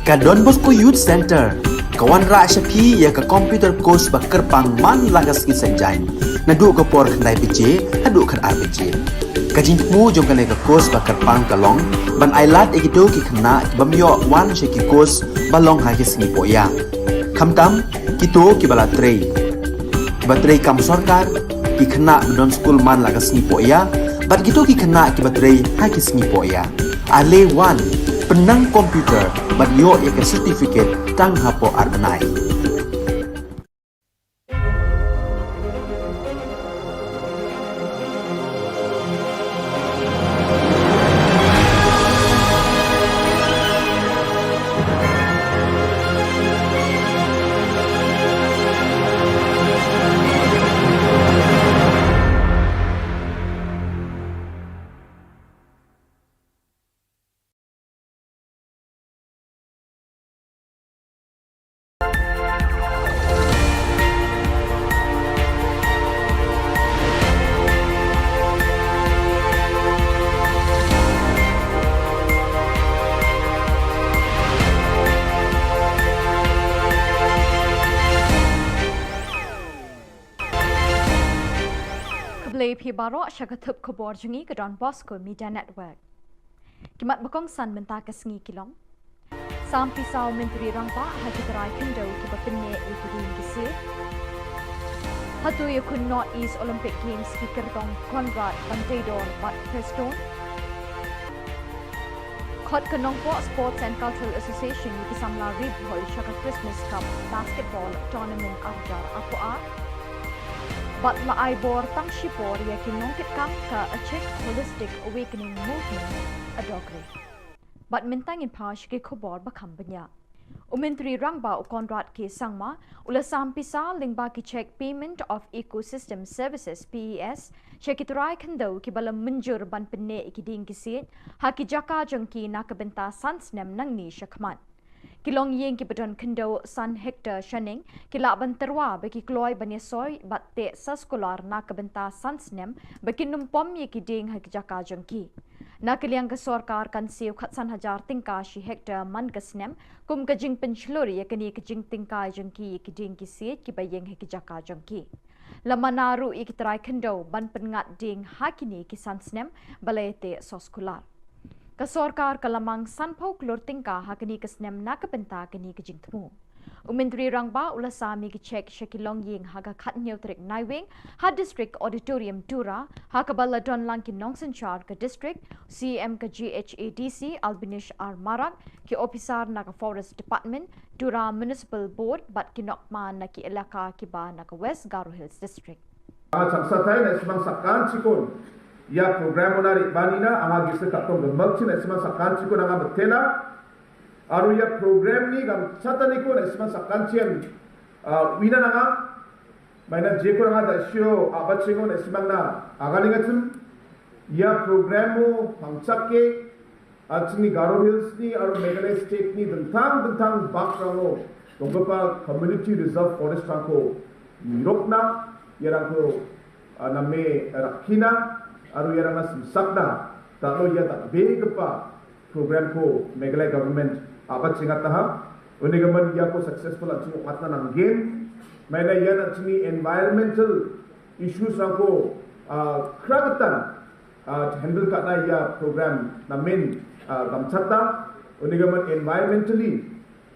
Ka Don Bosco Youth Center ka wanrah sha phi ïa ka computer course ba kyrpang man la ka sngi Saitjaiñ, naduh ka por khyndai baje haduh khatar baje. Ka jingthmu jong kane ka course ba kyrpang ka long ban ailad ïa kito ki khynnah ki bym ïoh wan sha ki course ba long ha ki sngi poh ïa. Khamtam kito kiba la trei, kiba trei kam sorkar, ki khynnah ba don skul man la ka sngi poh ïa, bad kito ki khynnah kiba trei ha ki sngi poh ïa. Ale wan, pynnang computer bad ïoh ïa ka certificate tang hapoh ar bnai. Khublei phi baroh, sha ka thup khubor jong ngi ka Don Bosco Media Network. Ki mat ba kongsan mynta ka sngi ki long. Sam pisa u Myntri Rangbah ha ki trai khyndew kiba pyneh ïa ki dieng ki siej. Hato ïakhun North East Olympic Games ki kyrtong Conrad, Banteidor bad Prestone. Khot ka Nongpoh Sports and Cultural Association ïa ki samla ri bhoi sha ka Christmas Cup Basketball Tournament ar hajar arphew ar. Bad la ai bor tang shipor ïa ki nongkitkam ka Achik Holistic Awakening Movement, Adokri. Bad mynta ngin phai sha ki khubor ba kham bniah. U Myntri Rangbah u Conrad K Sangma u la sam pisa lyngba ki cheque Payment of Ecosystem Services, P E S, sha ki trai khyndew kiba la mynjur ban pyneh ïa ki dieng ki siej ha ki jaka jong ki na ka bynta san snem nangne shakhmat. Ki longïing kiba don khyndew san hectare shaneng ki lah ban tyrwa ba ki kloi ban ïasoi bad teh soskular na ka bynta san snem ba kin ym pom ïa ki dieng ha ki jaka jong ki. Na ka liang ka sorkar kan siew khatsan hajar tyngka shi hectare man ka snem kum ka jingpynshlur ïa kane ka jingtyngkai jong ki ïa ki dieng ki siej kiba ïeng ha ki jaka jong ki. La mana ruh ïa ki trai khyndew ban pynngat dieng ha kine ki san snem ba la ïateh soskular. Ka sorkar ka la mang sanphew klur tyngka ha kane ka snem na ka bynta kane ka jingthmu. U Myntri Rangbah u la sam ïa ki cheque sha ki longïing ha ka khathynñiew tarik Naiwieng ha District Auditorium Tura, ha kaba la don lang ki nongsynshar ka district, C E M ka G H A D C Albinish R Marak, ki ophisar na ka Forest Department, Tura Municipal Board bad ki nongmaham na ki elaka kiba na ka West Garo Hills District. Anga changsatai na·simang sakantikon ia program-ona re·baanina anga gisik ka·tong gimikchi na·simang sakantikon anga mitena. Aro ia program-ni gamchataniko na·simang sakantian, ah, uina nanga. Maina jeko anga da·sio a·bachengo na·simangna aganengachim. Ia program-o pangchake an·chingni Garo Hills-ni aro Meghalaya State-ni dingtang dingtang bakrango donggipa Community Reserve Forest-rangko nirokna, iarangko, ah, name rakkina aro iarangna simsakna dal·o ia dal·begipa program-ko Meghalaya government a·bachengataha. Unigimin iako successful an·ching ong·atna nanggen. Maina ian an·chingni environmental issues-rangko, ah, kragitan, ah, handle ka·na ia program namen, ah, gamchata. Unigimin environmentally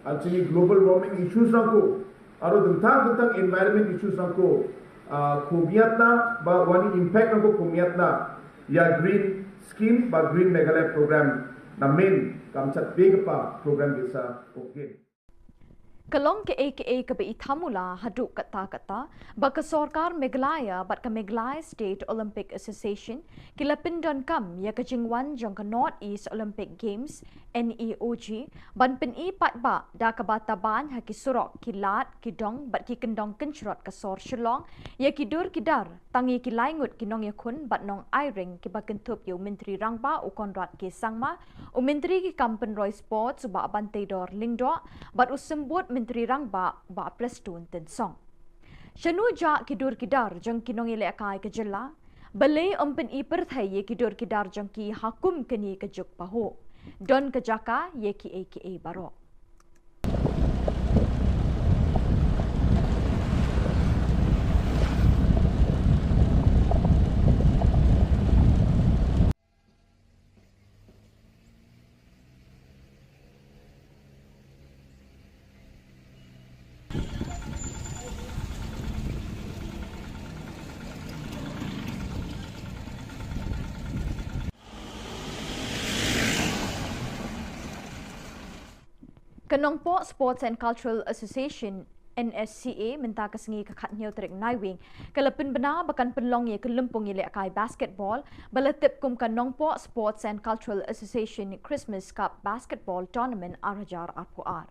an·chingni global warming issues-rangko aro dingtang dingtang environment issues-rangko, ah, komiatna ba uani impact-rangko komiatna ia Green Scheme ba Green Meghalaya Program namen gamchatbegipa program ge·sa ong·gen. Ka long ka·e ka·e kaba ithamula haduh katta katta ba ka sorkar Meghalaya bad ka Meghalaya State Olympic Association ki la pyndonkam ïa ka jingwan jong ka North East Olympic Games, N E O G, ban pyni paidbah da kaba taban ha ki surok, ki lad, ki dong bad ki kyndong kynshrot ka sor Shillong ïa ki dur ki dar, tang ïa ki lai ngut ki nongïakhun bad nongai ring kiba kynthup ïa u Myntri Rangbah u Conrad K Sangma, u Myntri ki kam pynroi Sports u Bah Banteidor Lyngdoh bad u Symbud Myntri Rangbah u Bah Prestone Tynsong. Shano jah ki dur ki dar jong ki nongïalehkai ka jylla? Balei ym pyni pyrthei ïa ki dur ki dar jong ki ha kum kane ka juk pahuh? Don ka jaka ïa kiei kiei baroh. Ka Nongpoh Sports and Cultural Association, N S C A, mynta ka sngi ka khatnïew tarik Naiwieng ka la pynbna ba kan pynlong ïa ka lympung ïalehkai basketball ba la tip kum ka Nongpoh Sports and Cultural Association Christmas Cup Basketball Tournament ar hajar arphew ar.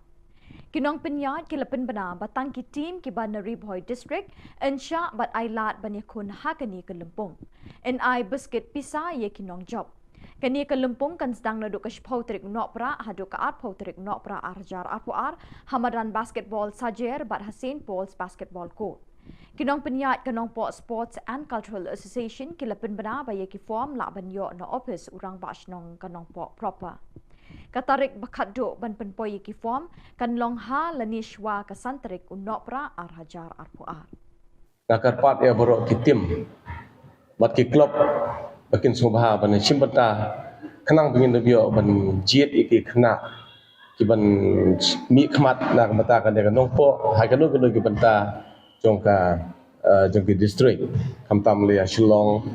Ki nongpynïaid ki la pynbna ba tang ki team kiba na Ri Bhoi District yn shah bad ai lad ban ïakhun ha kane ka lympung. Yn ai biscuit pisa ïa ki nongjop. Kane ka lympung kan sdang naduh ka shiphew tarik Nohprah haduh ka arphew tarik Nohprah ar hajar arphew ar, ha madan basketball Sajer bad ha Saint Paul's Basketball Court. Ki nongpynïaid ka Nongpoh Sports and Cultural Association ki la pynbna ba ïa ki form lah ban ïoh na office u Rangbah Shnong ka Nongpoh proper. Ka tarik ba khatduh ban pynpoi ïa ki form kan long ha lane shuwa ka san tarik u Nohprah ar hajar arphew ar. Nga kyrpad ïa baroh ki team bad ki club ba kin sngewbha ban shim bynta khnang ba ngin da ïoh ban jied ïa ki khynnah kiban mih khmat na ka bynta kane ka Nongpoh, ha kano kano ki bynta jong ka, eh, jong ki district, khamtam lei ha Shillong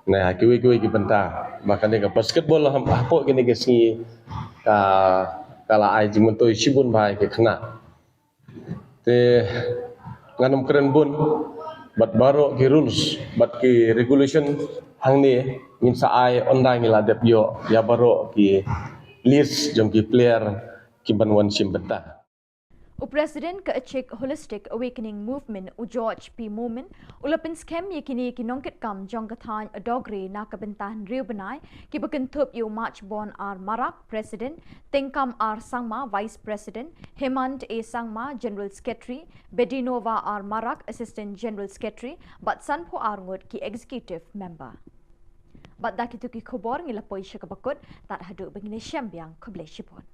ne ha kiwei kiwei ki bynta ba kane ka basketball ha, hapoh kine ki sngi ka, ka la ai jingmyntoi shibun bha ïa ki khynnah. Te ngan ym kren bun bad baroh ki rules bad ki regulation hangne ngin sa ai ynda ngi la dep ïoh ïa baroh ki list jong ki player kiban wan shim bynta. U President ka Achik Holistic Awakening Movement u George P Momin u la pynskhem ïa kine ki nongkitkam jong ka thaiñ Adogre na ka bynta hynriew bnai kiba kynthup ïa u Machbon R Marak, President, Tengkam R Sangma, Vice President, Hemant A Sangma, General Secretary, Bedinova R Marak, Assistant General Secretary, bad sanphew ar ngut ki Executive Member. Bad da kito ki khubor ngi la poi sha kaba kut, tad haduh ba ngin ïashem biang, khublei shibun.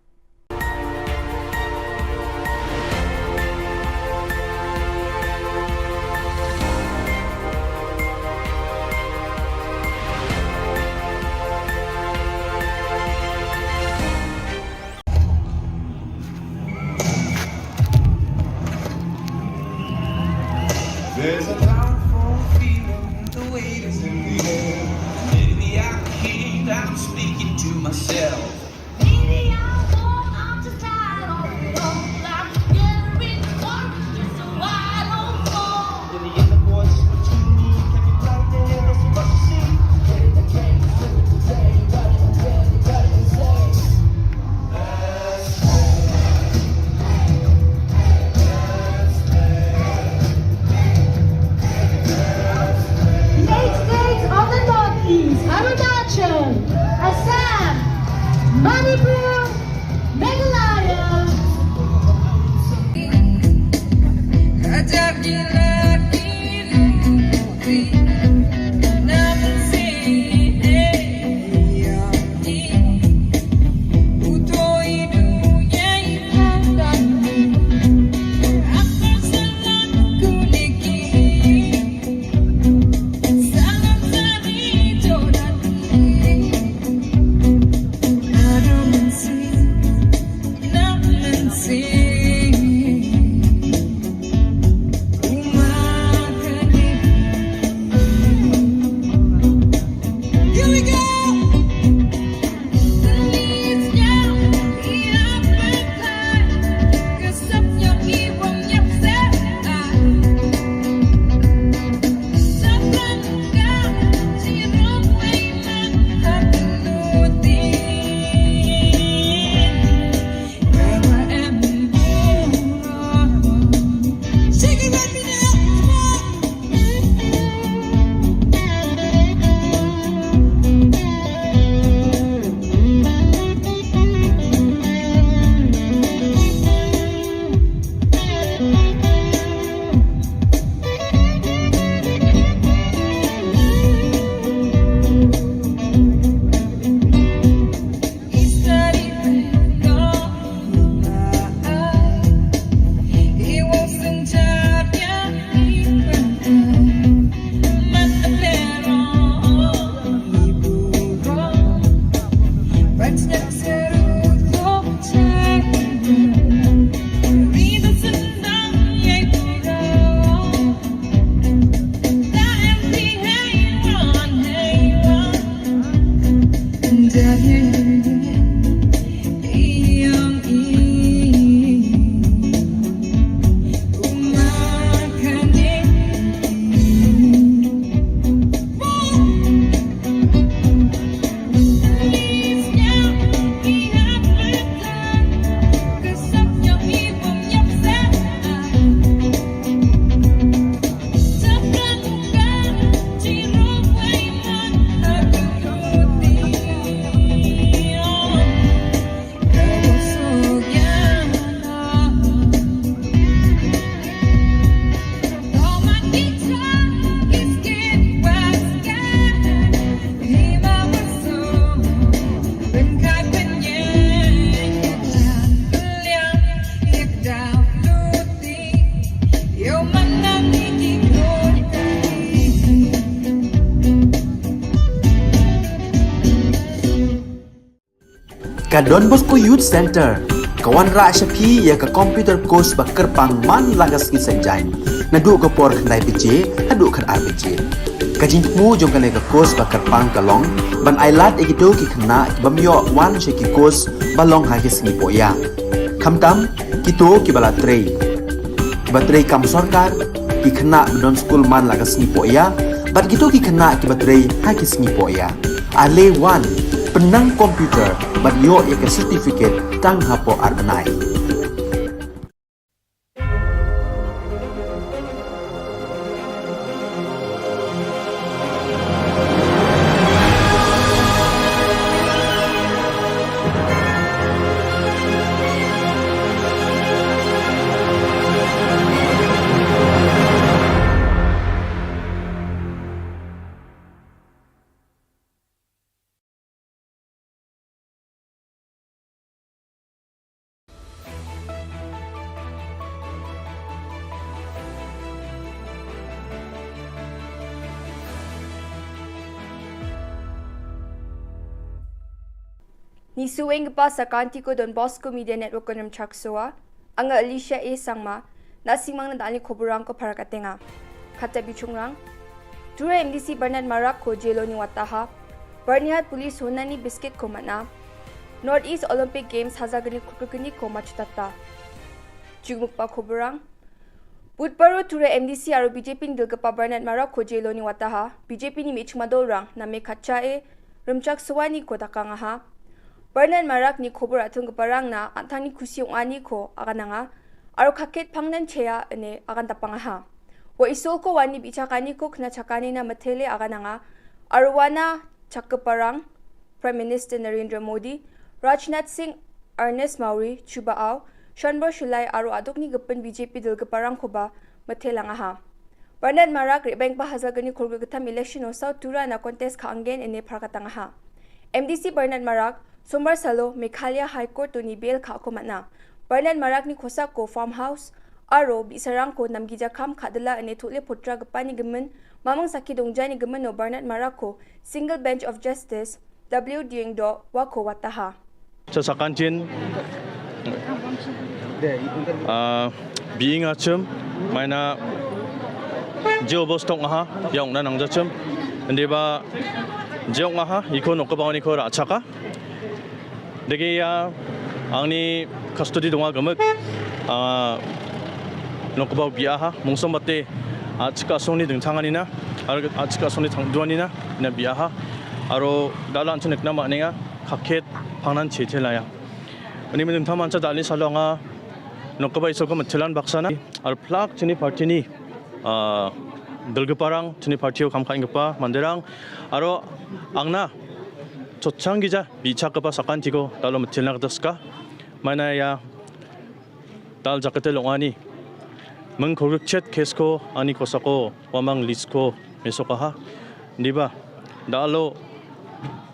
There's a powerful feeling, the weight is in the air. Maybe I'm a kid, I'm speaking to myself. Maybe I'm bored, I'm just tired of it all. I'm getting rich, or it's just a wild old fall. In the end, the boys, what you need can be right there. That's what you see. The eight states of the Northeast, Arunachal, Assam, Manipur, Meghalaya. Ka Don Bosco Youth Center ka wanrah sha phi ïa ka computer course ba kyrpang man la ka sngi Saitjaiñ. Naduh ka por khyndai baje haduh khatar baje. Ka jingthmu jong kane ka course ba kyrpang ka long ban ailad ïa kito ki khynnah ki bym ïoh wan sha ki course ba long ha ki sngi poh ïa. Khamtam kito kiba la trei, kiba trei kam sorkar, ki khynnah ba don skul man la ka sngi poh ïa, bad kito ki khynnah kiba trei ha ki sngi poh ïa. Ale wan, pynnang computer bad ïoh ïa ka certificate tang hapoh ar bnai. Nisuenggipa sakantiko Don Bosco Media Network-o rimchaksoa. Anga Alicia A Sangma, na·simangna dal·ni koborrangko parakatenga. Kata bichongrang, Tura M D C Bernard Marakko jeloni wataha, Byrnihat Police honani biskitko man·a, North East Olympic Games hajalgni kolgrikgniko matchotata. Jukmikba koborrang, Budbaro Tura M D C aro B J P-ni dilgipa Bernard Marakko jeloni wataha, B J P-ni me·chikma dolrang name katchae rimchaksoaniko dakangaha. Bernard Marakni kobor a·tonggiparangna an·tangni kusi ong·aniko agananga aro kaket pangnan chea ine agandapangaha. Ua Isolko wani bi·chakaniko knachakanina mitele agananga aro uana chakgiparang Prime Minister Narendra Modi, Rajnath Singh, Ernest Mawri, Chuba Aw, Shanbor Shulai aro a·dokni gipin B J P dilgiparangkoba mitelangaha. Bernard Marak re·baenggipa hajalgni kolgrikgittam election-o South Turana contest ka·angen ine parakatangaha. M D C Bernard Marak, Sombar salo Meghalaya High Court-oni bail ka·ako man·a. Bernard Marakni kosako farmhouse aro bi·sarangko namgija kam ka·dila ine tole potragipani gimin, maming sakki dongjani gimino Bernard Marakko Single Bench of Justice W Diengdo uako wataha. Cha sakantin, ah, bi·engachim, maina je obosta ong·aha, ia ong·na nangjachim. Indiba je ong·aha, iko nokgipaoniko ra·chaka. Dege ia angni custody donga gimik, ah, nokgipao bi·aha, mongsombate a·chik a·songni dingtanganina, aro a·chik a·songni tangduanina, ina bi·aha. Aro dal·a an·ching nikna man·enga, kaket pangnan chete laya. Uni dingtang mancha dal·ni salo anga nokgipa Isolko mitelan baksana, aro plak chini party-ni, ah, dilgiparang, chini party-o kam ka·enggipa manderang, aro angna chotchang gija bi·chakgipa sakantiko dal·o mitelna gita sika. Maina ia dal jakete long·ani ming kolgrikchet case-ko ani kosako uamang list-ko mesokaha. Indiba dal·o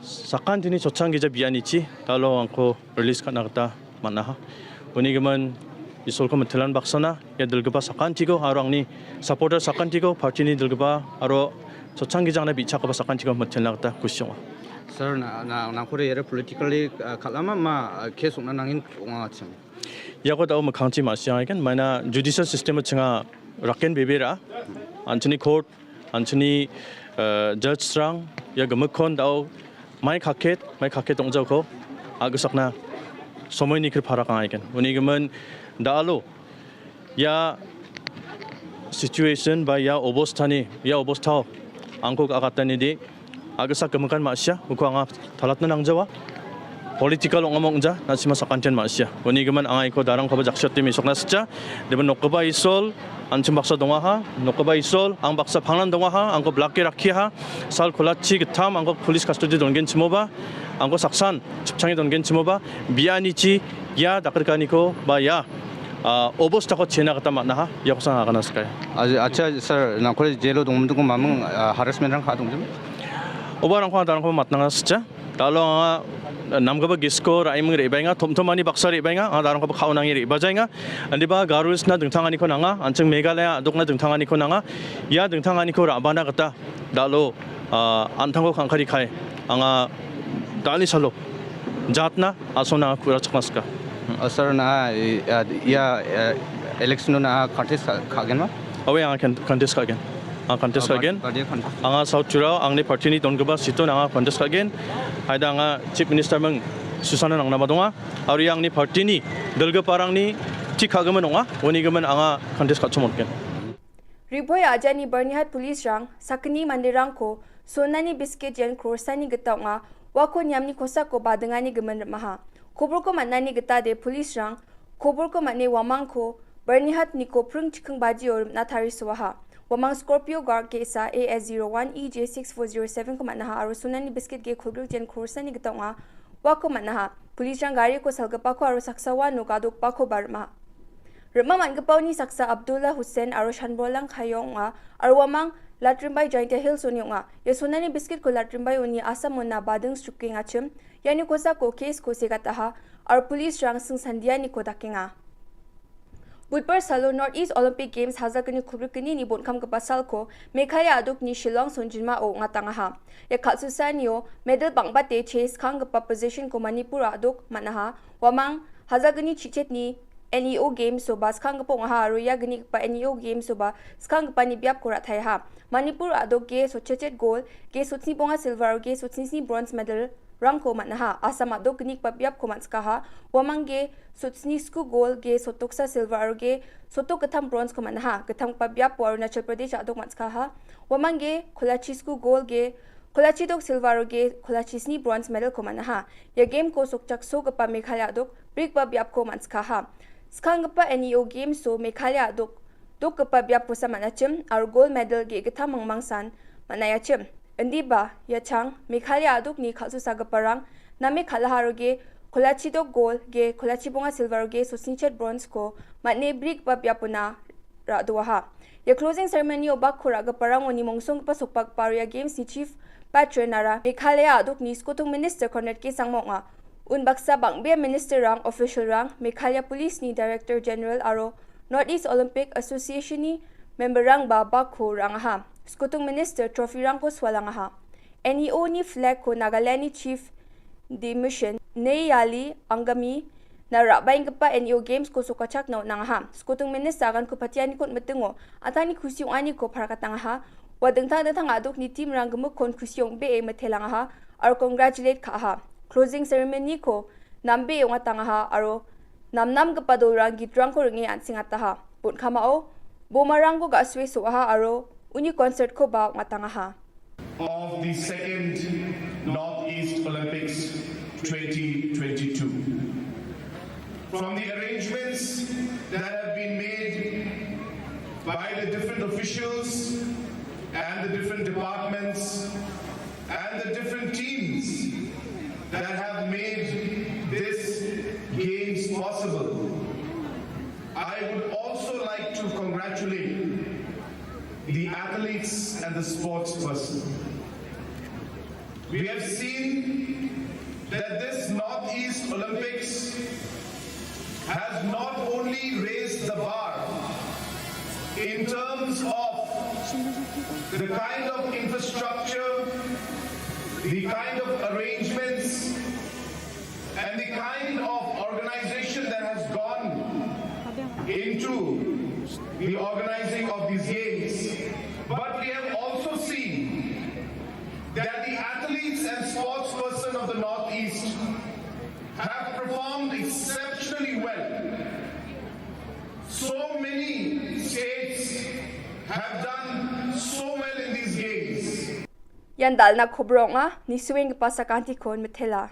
sakantini chotchang gija bi·anichi dal·o angko release ka·na gita man·aha. Uni gimin Isolko mitelan baksana ia dilgipa sakantiko aro angni supporter sakantiko, party-ni dilgipa aro chotchang gijangna bi·chakgipa sakantiko mitelna gita kusi ong·a. Sir, na, na, nangkore iara politically, ah, kal·ama ma, ah, case ong·na nangin ong·achim? Iako da·o mikkangchi ma·siangagen, maina judicial system-o chinga raken bebe ra. An·chingni court, an·chingni, eh, judge-rang ia gimikkon da·o mai kaket, mai kaket ong·jako a·gisakna somoini kri parakangaigen. Uni gimin da·alo ia situation ba ia obostani, ia obostao angko a·gatanide a·gisak gimikan ma·sia, uko anga talatna nangjawa. Political ong·amo ong·ja, na·sima sakantian ma·sia. Uni gimin anga iko darangkoba jaksio ate mesokna sitja. Deba nokgipa Isol, an·ching baksa dongaha, nokgipa Isol, ang baksa pangnan dongaha, angko blake rakkiaha, sal kolachi gittam angko police custody dongenchimoba, angko saksan chipchange dongenchimoba, bianichi ia dakrikaniko ba ia, ah, obostako chena gita man·aha, iakosan agana sikaia. Acha, acha, sir, nangkore jelo dongmintiko maming, ah, harassment-rang ka·a dongjim? Oba rangko darangko matnanga sitja. Dalo anga namgipa gisko ra·eming re·baenga, tomtomani baksa re·baenga, anga darangkoba ka·o nange re·bajaenga. Indiba Garo Hills-na dingtanganiko nanga, an·ching Meghalaya a·dokna dingtanganiko nanga. Ia dingtanganiko ra·bana gita dalo, ah, an·tangko kangkari kai anga dal·ni salo jatna asongna kurachakna sika. Oh, sir, na, eh, ah, ia, eh, election na contest ka-, ka·genba? Awe, anga kan-, contest ka·gen. Anga contest Ah, ka·gen. Party contest. Anga South Jurao, angni party-ni dongipa seat-on anga contest ka·gen. Haida anga Chief Minister ming Susana nangnaba donga. Aro ia angni party-ni dilgiparangni tik ka·gimin ong·a. Uni gimin anga contest ka·chongmotgen. Riboi ajani Barnihat police-rang sakgni manderangko sonani biscuit yen crore-sani gita ong·a, uako niamni kosako badingani gimin rim·aha. Koborko man·ani gitade police-rang koborko man·e uamangko Barnihat-niko pring chiking bajio rim·na tarisoaha. Uamang Scorpio Guard ge·sa A S zero one E J six four zero seven-ko man·aha aro sonani biscuit ge kolgrik yen crore-sani gita ong·a, uako man·aha. Police-rang gariko salgipako aro saksa uano gadokbakoba rim·aha. Rim·a man·gipaoni saksa Abdullah Hussain aro Shanbolang Khayo ong·a, aro uamang Latrimbai Jaintia Hills-oni ong·a. Ia sonani biscuit-ko Latrimbai-oni Assam-ona bading srukengachim, iani kosako case-ko segataha, aro police-rang singsandianiko dakenga. Budbar salo North East Olympic Games hajalgni kolgrikgnini bon·kamgipa salko Meghalaya a·dokni Shillong songjinmao ong·atangaha. Ia kal·susaanio medal bang·bate chase skanggipa position-ko Manipur a·dok man·aha. Uamang hajalgni chichetni N E O Games-oba skanggipa ong·aha aro ia gnigipa N E O Games-oba skanggipani biapko ra·taiaha. Manipur a·dok ge sotchechet gol, ge sotsni bonga silver aro ge sotsni sni bronze medal-rangko man·aha. Assam a·dok gnigipa biapko man·sikaha. Uamang ge sotsni sku gol, ge sotoksa silver aro ge sotok gittam bronze-ko man·aha. Gittamgipa biapo Arunachal Pradesh a·dok man·sikaha. Uamang ge kolachi sku gol, ge kolachi dok silver aro ge kolachi sni bronze medal-ko man·aha. Ia game-ko sokchaksogipa Meghalaya a·dok brikba biapko man·sikaha. Skanggipa N E O Games-o Meghalaya a·dok dokgipa biapkosa man·achim aro gold medal ge·gittam mingmangsan man·aiachim. Indiba, ia chang Meghalaya a·dokni kal·susagiparang name kal·aha aro ge kolachi dok gold, ge kolachi bonga silver aro ge sotsni chet bronze-ko man·e brikba biapona ra·doaha. Ia closing ceremony-o bakko ra·giparangoni mongsonggipa sokbakgipa aro ia Games-ni chief patron-ara Meghalaya a·dokni skotung minister Conrad K Sangma ong·a. Unbaksa bang·bea minister-rang, official-rang, Meghalaya Police-ni Director General aro North East Olympic Association-ni member-rangba bakko ra·angaha. Skotung minister trophy-rangko sualangaha. N E O-ni flag-ko Nagaland-ni chief Dimission Nei Yali Angami na ra·baenggipa N E O Games-ko sokachakna on·angaha. Skotung minister aganko patianiko on·mitingo an·tangni kusi ong·aniko parakatangaha. Ua dingtang dingtang a·dokni team-rang gimikkon kusi ong·bee mitelangaha aro congratulate ka·aha. Closing ceremony-ko nambee ong·atangaha aro namnamgipa dolrang gitrangko ring·e an·sengataha. Bon·kamao bomarangko ga·sue so·aha aro uni concert-koba ong·atangaha. Of the second Northeast Olympics twenty twenty-two. From the arrangements that have been made by the different officials and the different departments and the different teams that have made this games possible, I would also like to congratulate the athletes and the sports person. We have seen that this Northeast Olympics has not only raised the bar in terms of the kind of infrastructure, the kind of arrangements, and the kind of organization that has gone into the organizing of these games. But we have also seen that the athletes and sports person of the Northeast have performed exceptionally well. So many states have done so well in these games. Ian dal·na kobor ong·a, nisuenggipa sakantikon mitela.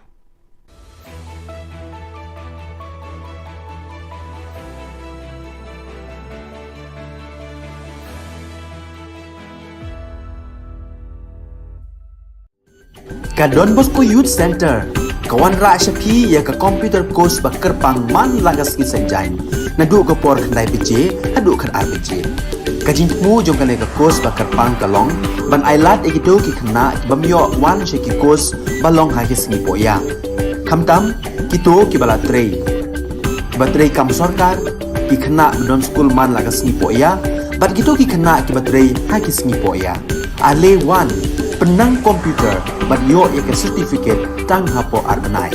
Ka Don Bosco Youth Center, ka wanrah sha phi ïa ka computer course ba kyrpang man la ka sngi Saitjaiñ. Naduh ka por khyndai baje, haduh khatar baje. Ka jingthmu jong kane ka course ba kyrpang ka long, ban ailad ïa kito ki khynnah ki bym ïoh wan sha ki course ba long ha ki sngi poh ïa. Khamtam, kito ki ba la trei. Ki ba trei kam sorkar, ki khynnah ba don skul man la ka sngi poh ïa, bad kito ki khynnah ki ba trei ha ki sngi poh ïa. Ale wan, pynnang computer, bad ïoh ïa ka certificate tang hapoh ar bnai.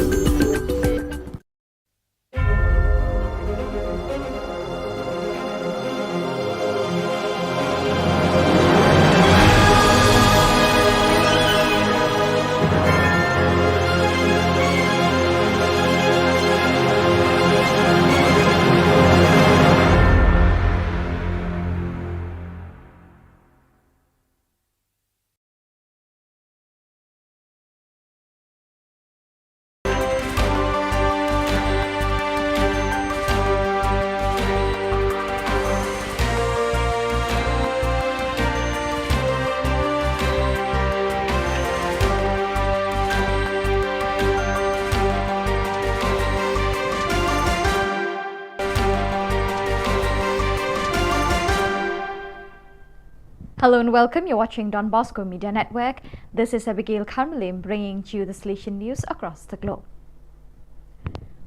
Hello and welcome. You're watching Don Bosco Media Network. This is Abigail Karmalim bringing to you the Salesian news across the globe.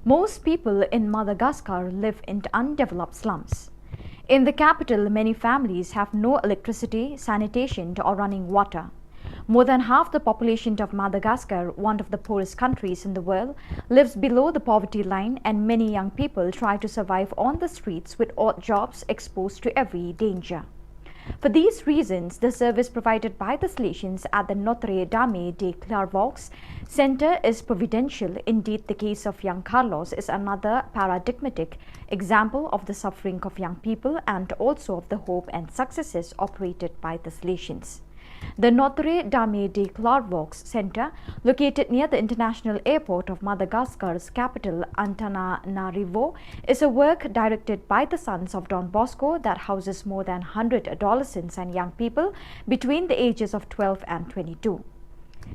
Most people in Madagascar live in undeveloped slums. In the capital, many families have no electricity, sanitation, or running water. More than half the population of Madagascar, one of the poorest countries in the world, lives below the poverty line, and many young people try to survive on the streets with odd jobs exposed to every danger. For these reasons, the service provided by the Salesians at the Notre Dame de Clairvaux Center is providential. Indeed, the case of young Carlos is another paradigmatic example of the suffering of young people and also of the hope and successes operated by the Salesians. The Notre Dame de Clairvaux Center, located near the international airport of Madagascar's capital, Antananarivo, is a work directed by the Sons of Don Bosco that houses more than one hundred adolescents and young people between the ages of twelve and twenty-two.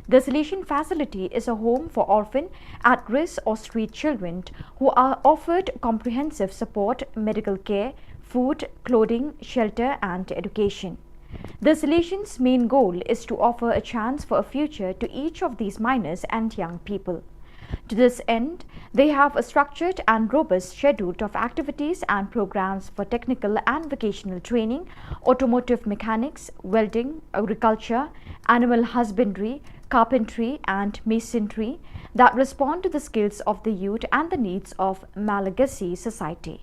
The Salesian facility is a home for orphan, at-risk or street children who are offered comprehensive support, medical care, food, clothing, shelter and education. The Salesians' main goal is to offer a chance for a future to each of these minors and young people. To this end, they have a structured and robust schedule of activities and programs for technical and vocational training, automotive mechanics, welding, agriculture, animal husbandry, carpentry, and masonry that respond to the skills of the youth and the needs of Malagasy society.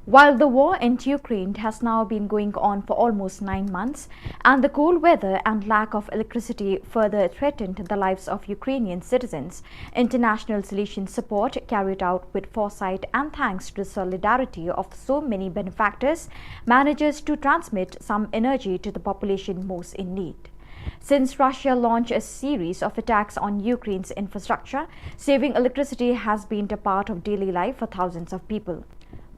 While the war in Ukraine has now been going on for almost nine months, and the cold weather and lack of electricity further threatened the lives of Ukrainian citizens, international Salesian support, carried out with foresight and thanks to the solidarity of so many benefactors, manages to transmit some energy to the population most in need. Since Russia launched a series of attacks on Ukraine's infrastructure, saving electricity has been a part of daily life for thousands of people.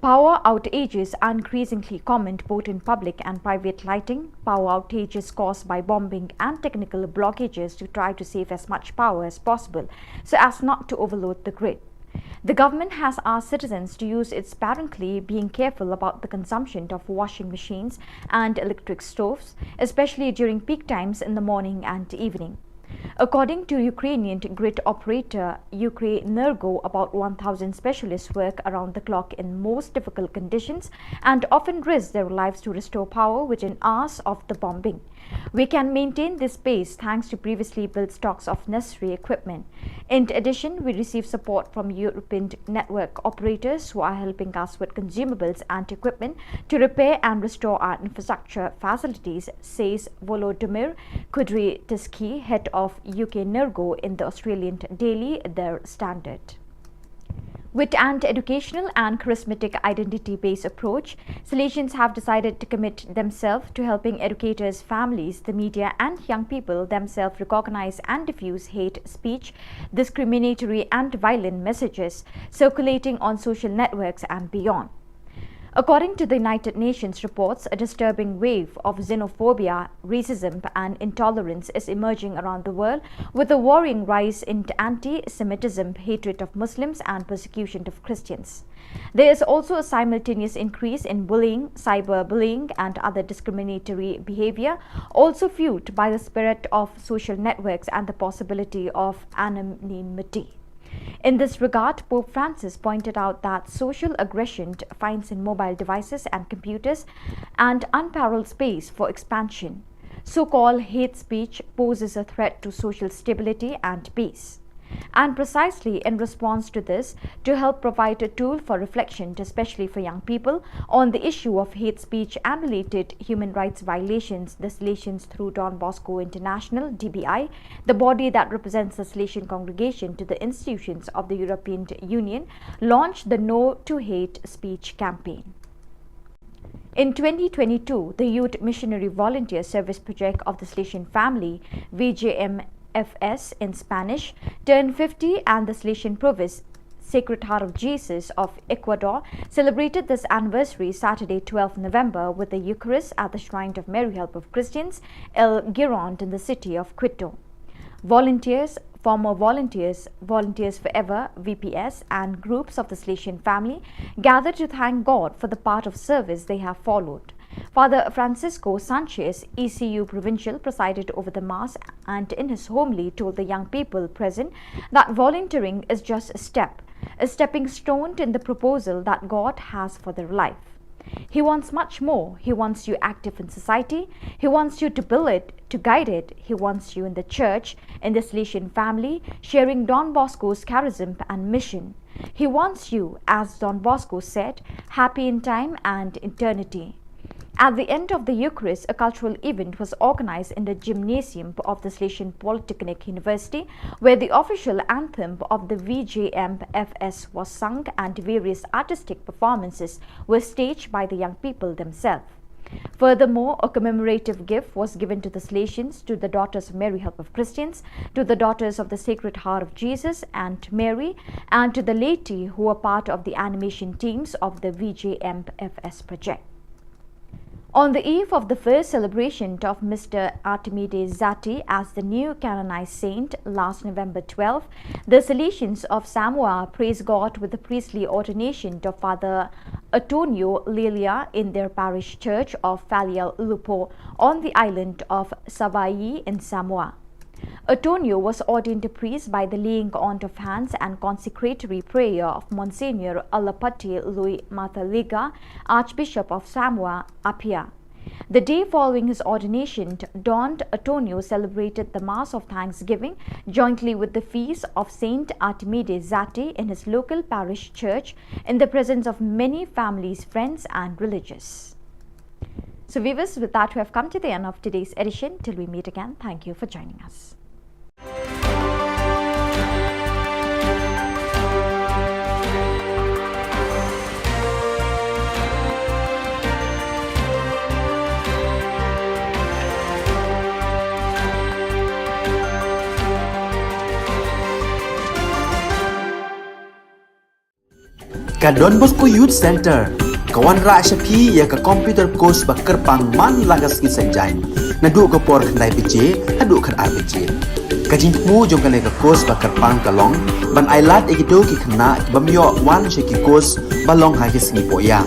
Power outages are increasingly common both in public and private lighting. Power outages caused by bombing and technical blockages to try to save as much power as possible so as not to overload the grid. The government has asked citizens to use it sparingly, being careful about the consumption of washing machines and electric stoves, especially during peak times in the morning and evening. According to Ukrainian grid operator Ukrenergo, about one thousand specialists work around the clock in most difficult conditions and often risk their lives to restore power within hours of the bombing. We can maintain this pace thanks to previously built stocks of necessary equipment. In addition, we receive support from European network operators who are helping us with consumables and equipment to repair and restore our infrastructure facilities, says Volodymyr Kudryavtsevsky, head of Ukrenergo, in the Australian daily Der Standard. With an educational and charismatic identity-based approach, Salesians have decided to commit themselves to helping educators, families, the media, and young people themselves recognize and diffuse hate speech, discriminatory and violent messages circulating on social networks and beyond. According to the United Nations reports, a disturbing wave of xenophobia, racism, and intolerance is emerging around the world, with a worrying rise in anti-Semitism, hatred of Muslims, and persecution of Christians. There is also a simultaneous increase in bullying, cyberbullying, and other discriminatory behavior, also fueled by the spirit of social networks and the possibility of anonymity. In this regard, Pope Francis pointed out that social aggression finds in mobile devices and computers an unparalleled space for expansion. So-called hate speech poses a threat to social stability and peace. And precisely in response to this, to help provide a tool for reflection, especially for young people, on the issue of hate speech and related human rights violations, the Salesians through Don Bosco International, D B I, the body that represents the Salesian congregation to the institutions of the European Union, launched the No to Hate Speech campaign. In twenty twenty-two, the Youth Missionary Volunteer Service Project of the Salesian Family, V J M F S in Spanish, turned fifty, and the Salesian province, Sacred Heart of Jesus of Ecuador, celebrated this anniversary Saturday, twelfth November, with the Eucharist at the Shrine of Mary Help of Christians, El Girón, in the city of Quito. Volunteers, former volunteers, Volunteers Forever, V P S, and groups of the Salesian Family gathered to thank God for the path of service they have followed. Father Francisco Sanchez, E C U Provincial, presided over the Mass and in his homily told the young people present that volunteering is just a step, a stepping stone in the proposal that God has for their life. He wants much more. He wants you active in society. He wants you to build it, to guide it. He wants you in the church, in the Salesian family, sharing Don Bosco's charism and mission. He wants you, as Don Bosco said, happy in time and eternity. At the end of the Eucharist, a cultural event was organized in the gymnasium of the Salesian Polytechnic University, where the official anthem of the V J M F S was sung and various artistic performances were staged by the young people themselves. Furthermore, a commemorative gift was given to the Salesians, to the Daughters of Mary Help of Christians, to the Daughters of the Sacred Heart of Jesus and Mary, and to the laity who were part of the animation teams of the V J M F S project. On the eve of the first celebration of Mister Artemide Zatti as the new canonized saint last November twelve, the Salesians of Samoa praised God with the priestly ordination of Father Antonio Lilia in their parish church of Falealeupo on the island of Savai'i in Samoa. Antonio was ordained a priest by the laying on of hands and consecratory prayer of Monsignor Alapati Lui Mataliga, Archbishop of Samoa Apia. The day following his ordination, Don Antonio celebrated the Mass of Thanksgiving jointly with the feast of Saint Artemide Zatti in his local parish church in the presence of many families, friends, and religious. So viewers, with that, we have come to the end of today's edition. Till we meet again, thank you for joining us. Ka Don Bosco Youth Center ka wanrah sha phi ïa ka computer course ba kyrpang man la ka sngi Saitjaiñ, naduh ka por khyndai baje haduh khatar baje. Ka jingthmu jong kane ka course ba kyrpang ka long ban ailad ïa kito ki khynnah ki bym ïoh wan sha ki course ba long ha ki sngi poh ïa.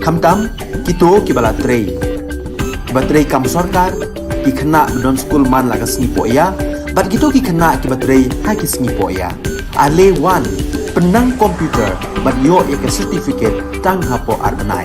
Khamtam kito ki ba la trei, ki ba trei kam sorkar, ki khynnah ba don skul man la ka sngi poh ïa, bad kito ki khynnah ki ba trei ha ki sngi poh ïa. Ale wan, pynnang computer bad ïoh ïa ka certificate tang hapoh ar bnai.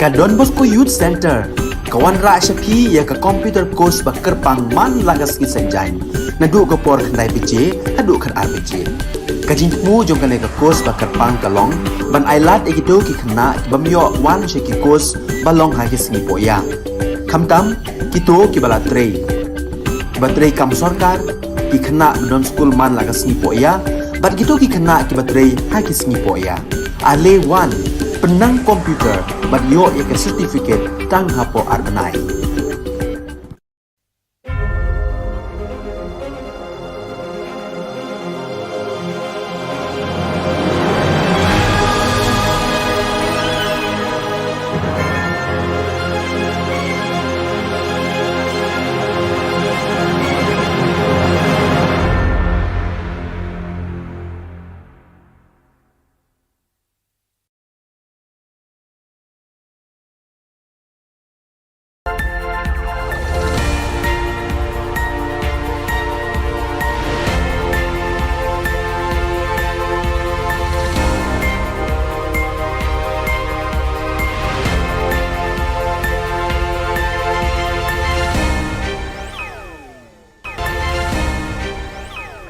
Ka Don Bosco Youth Center ka wanrah sha phi ïa ka computer course ba kyrpang man la ka sngi Saitjaiñ. Naduh ka por khyndai baje haduh khatar baje. Ka jingthmu jong kane ka course ba kyrpang ka long ban ailad ïa kito ki khynnah ki bym ïoh wan sha ki course ba long ha ki sngi poh ïa. Khamtam kito kiba la trei, kiba trei kam sorkar, ki khynnah ba don skul man la ka sngi poh ïa, bad kito ki khynnah kiba trei ha ki sngi poh ïa. Ale wan, pynnang computer bad ïoh ïa ka certificate tang hapoh ar bnai.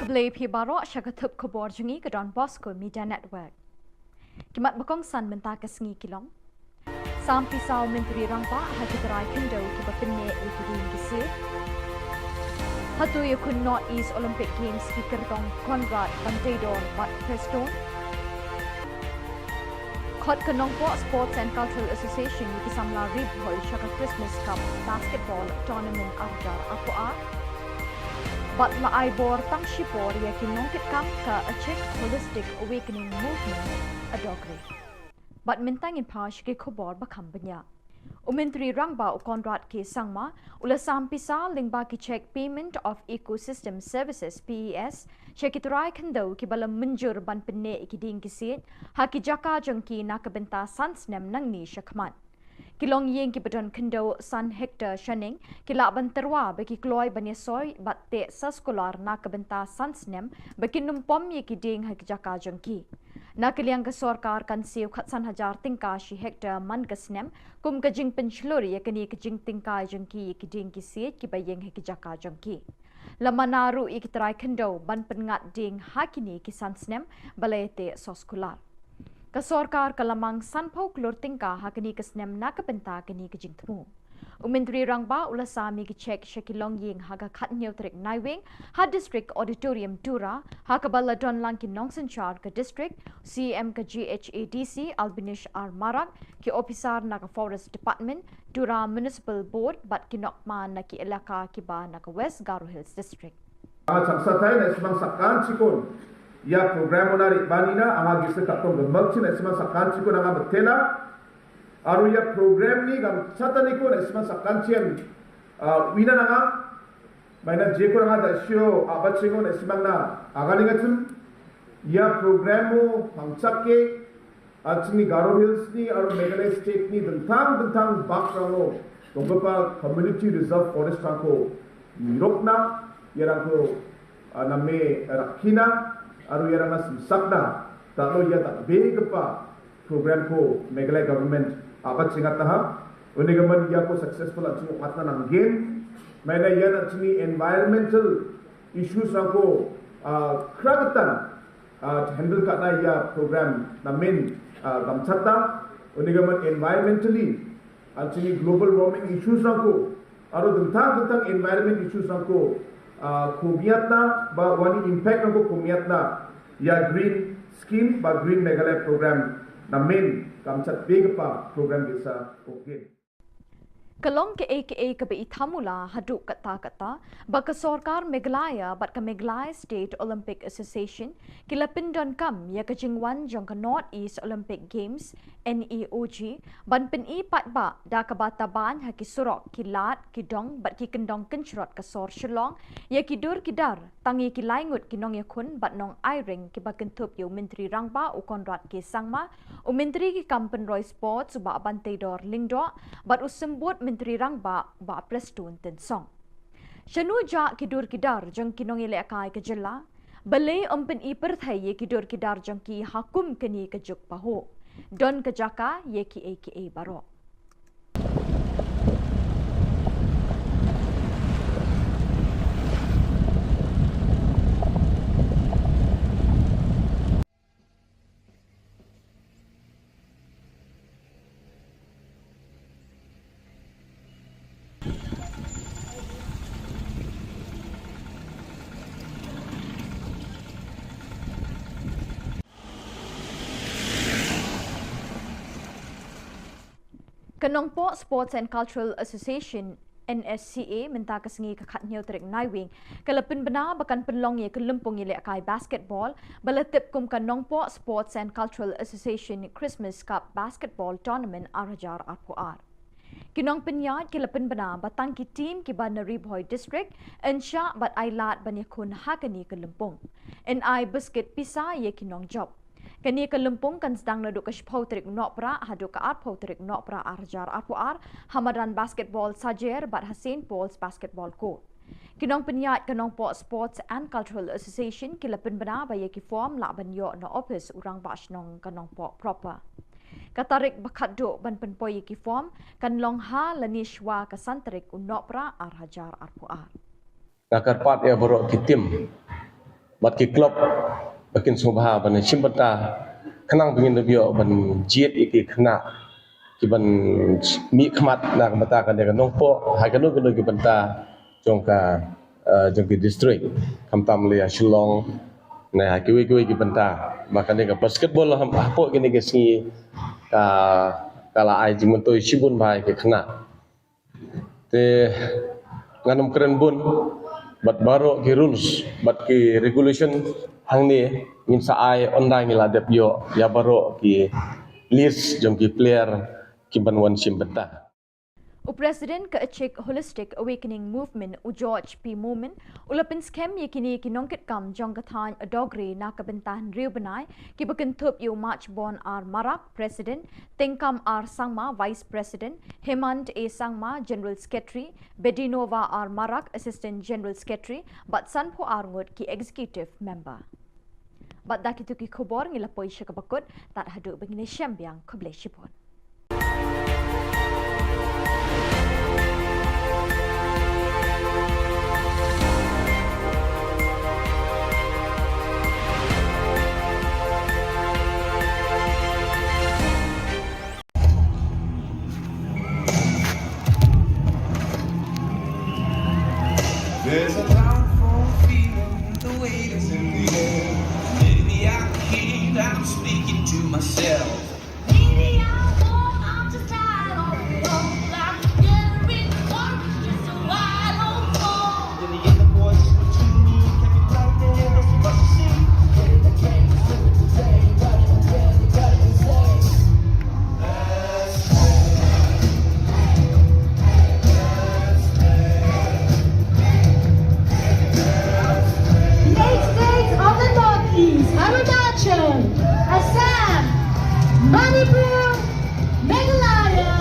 Khublei phi baroh, sha ka thup khubor jong ngi ka Don Bosco Media Network. Ki mat ba kongsan mynta ka sngi ki long. Sam pisa u Myntri Rangbah ha ki trai khyndew kiba pynneh ïa ki dieng ki siej. Hato ïakhun North East Olympic Games ki kyrtong Conrad, Banteidor bad Prestone. Khot ka Nongpoh Sports and Cultural Association ïa ki samla ri bhoi sha ka Christmas Cup Basketball Tournament ar hajar arphew ar. Bad la ai bor tang shipor ïa ki nongkitkam ka Achik Holistic Awakening Movement, Adokri. Bad mynta ngin phai sha ki khubor ba kham bniah. U Myntri Rangbah u Conrad K Sangma u la sam pisa lyngba ki cheque Payment of Ecosystem Services, P E S, sha ki trai khyndew kiba la mynjur ban pynneh ïa ki dieng ki siej ha ki jaka jong ki na ka bynta san snem nangne shakhmat. Ki longïing kiba don khyndew san hektar shaneng ki lah ban tyrwa ba ki kloi ban ïasoi bad teh soskular na ka bynta san snem ba kin ym pom ïa ki dieng ha ki jaka jong ki. Na ka liang ka sorkar kan siew khatsan hajar tyngka shi hektar man ka snem kum ka jingpynshlur ïa kane ka jingtyngkai jong ki ïa ki dieng ki siej kiba ïeng ha ki jaka jong ki. La mana ruh ïa ki trai khyndew ban pynngat dieng ha kine ki san snem ba la ïateh soskular. Ka sorkar ka la mang sanphew klur tyngka ha kane ka snem na ka bynta kane ka jingthmu. U Myntri Rangbah u la sam ïa ki cheque sha ki longïing ha ka khathynñiew tarik Naiwieng ha District Auditorium Tura, ha kaba la don lang ki nongsynshar ka district, C E M ka G H A D C Albinish R Marak, ki ophisar na ka Forest Department, Tura Municipal Board bad ki nongkman na ki elaka kiba na ka West Garo Hills District. Anga changsatai na·simang sakantikon ia program-ona re·baanina anga gisik ka·tong gimikchi na·simang sakantikon anga mitela. Aro ia program-ni gamchataniko na·simang sakantian, ah, uina nanga. Maina jeko anga da·sio a·bachengo na·simangna aganengachim. Ia program-o mangchake an·chingni Garo Hills-ni aro Meghalaya State-ni dingtang dingtang bakrango donggipa Community Reserve Forest-rangko nirokna, iarangko, ah, name rakkina aro iarangna simsakna dal·o ia dal·begipa program-ko Meghalaya government a·bachengataha. Unigimin iako successful an·ching ong·atna nanggen. Maina ian an·chingni environmental issues-rangko, ah, kragitan ah, handle ka·na ia program namen, ah, gamchata. Unigimin environmentally, an·chingni global warming issues-rangko aro dingtang dingtang environment issues-rangko, ah, komiatna ba uani impact-rangko komiatna ia Green Scheme ba Green Meghalaya program namen gamchatbegipa program ge·sa ong·gen. Ka long ka·e ka·e kaba ithamula haduh katta katta ba ka sorkar Meghalaya bad ka Meghalaya State Olympic Association ki la pyndonkam ïa ka jingwan jong ka North East Olympic Games, N E O G, ban pyni paidbah da kaba taban ha ki surok, ki lad, ki dong bad ki kyndong kynshrot ka sor Shillong ïa ki dur ki dar, tang ïa ki lai ngut ki nongïakhun bad nongai ring kiba kynthup ïa u Myntri Rangbah u Conrad K Sangma, u Myntri ki kam pynroi Sports u Bah Banteidor Lyngdoh bad u Symbud Myntri Rangbah u Bah Prestone Tynsong. Shano jah ki dur ki dar jong ki nongïalehkai ka jylla? Balei ym pyni pyrthei ïa ki dur ki dar jong ki ha kum kane ka juk pahuh? Don ka jaka ïa kiei kiei baroh. Ka Nongpoh Sports and Cultural Association, N S C A, mynta ka sngi ka khatnïew tarik Naiwieng ka la pynbna ba kan pynlong ïa ka lympung ïalehkai basketball ba la tip kum ka Nongpoh Sports and Cultural Association Christmas Cup Basketball Tournament ar hajar arphew ar. Ki nongpynïaid ki la pynbna ba tang ki team kiba na Ri Bhoi District yn shah bad ai lad ban ïakhun ha kane ka lympung, yn ai biscuit pisa ïa ki nongjop. Kane ka lympung kan sdang naduh ka shiphew tarik Nohprah haduh ka arphew tarik Nohprah ar hajar arphew ar ha madan basketball Sajer bad ha Saint Paul's Basketball Court. Ki nongpynïaid ka Nongpoh Sports and Cultural Association ki la pynbna ba ïa ki form lah ban ïoh na ophis u rangbah shnong ka Nongpoh proper. Ka tarik ba khatduh ban pynpoi ïa ki form kan long ha lane shwa ka san tarik u Nohprah ar hajar arphew ar. Nga kyrpad ïa baroh ki team bad ki club ba kin sngewbha ban shim bynta khnang ba ngin da ïoh ban jied ïa ki khynnah kiban mih khmat na ka bynta kane ka Nongpoh ha kano kano ki bynta jong ka, eh, jong ki district, khamtam lei ha Shillong ne ha kiwei kiwei ki bynta ba kane ka basketball ha, hapoh kine ki sngi ka, ka la ai jingmyntoi shibun bha ïa ki khynnah. Te ngan ym kren bun bad baroh ki rules bad ki regulation hangne ngin sa ai, ynda ngi la dep ïoh ïa baroh ki list jong ki player kiban wan shim bynta. U President ka Achik Holistic Awakening Movement u George P Momin u la pynskhem ïa kine ki nongkitkam jong ka thaiñ Adogri na ka bynta hynriew bnai kiba kynthup ïa u Machbon R Marak, President, Tengkam R Sangma, Vice President, Hemant A Sangma, General Secretary, Bedinova R Marak, Assistant General Secretary, bad sanphew ar ngut ki Executive Member. Bad da kito ki khubor ngi la poi sha kaba kut, tad haduh ba ngin ïashem biang, khublei shibun. There's a powerful feeling, the weight is in the air. Maybe I can't, I'm speaking to myself. Maybe I won't, I'm just tired of it all. I'm getting rich, just a while on. In the inner voice between me, can you tell me what you see? Eight states of the Northeast, Arunachal, Assam, Manipur, Meghalaya.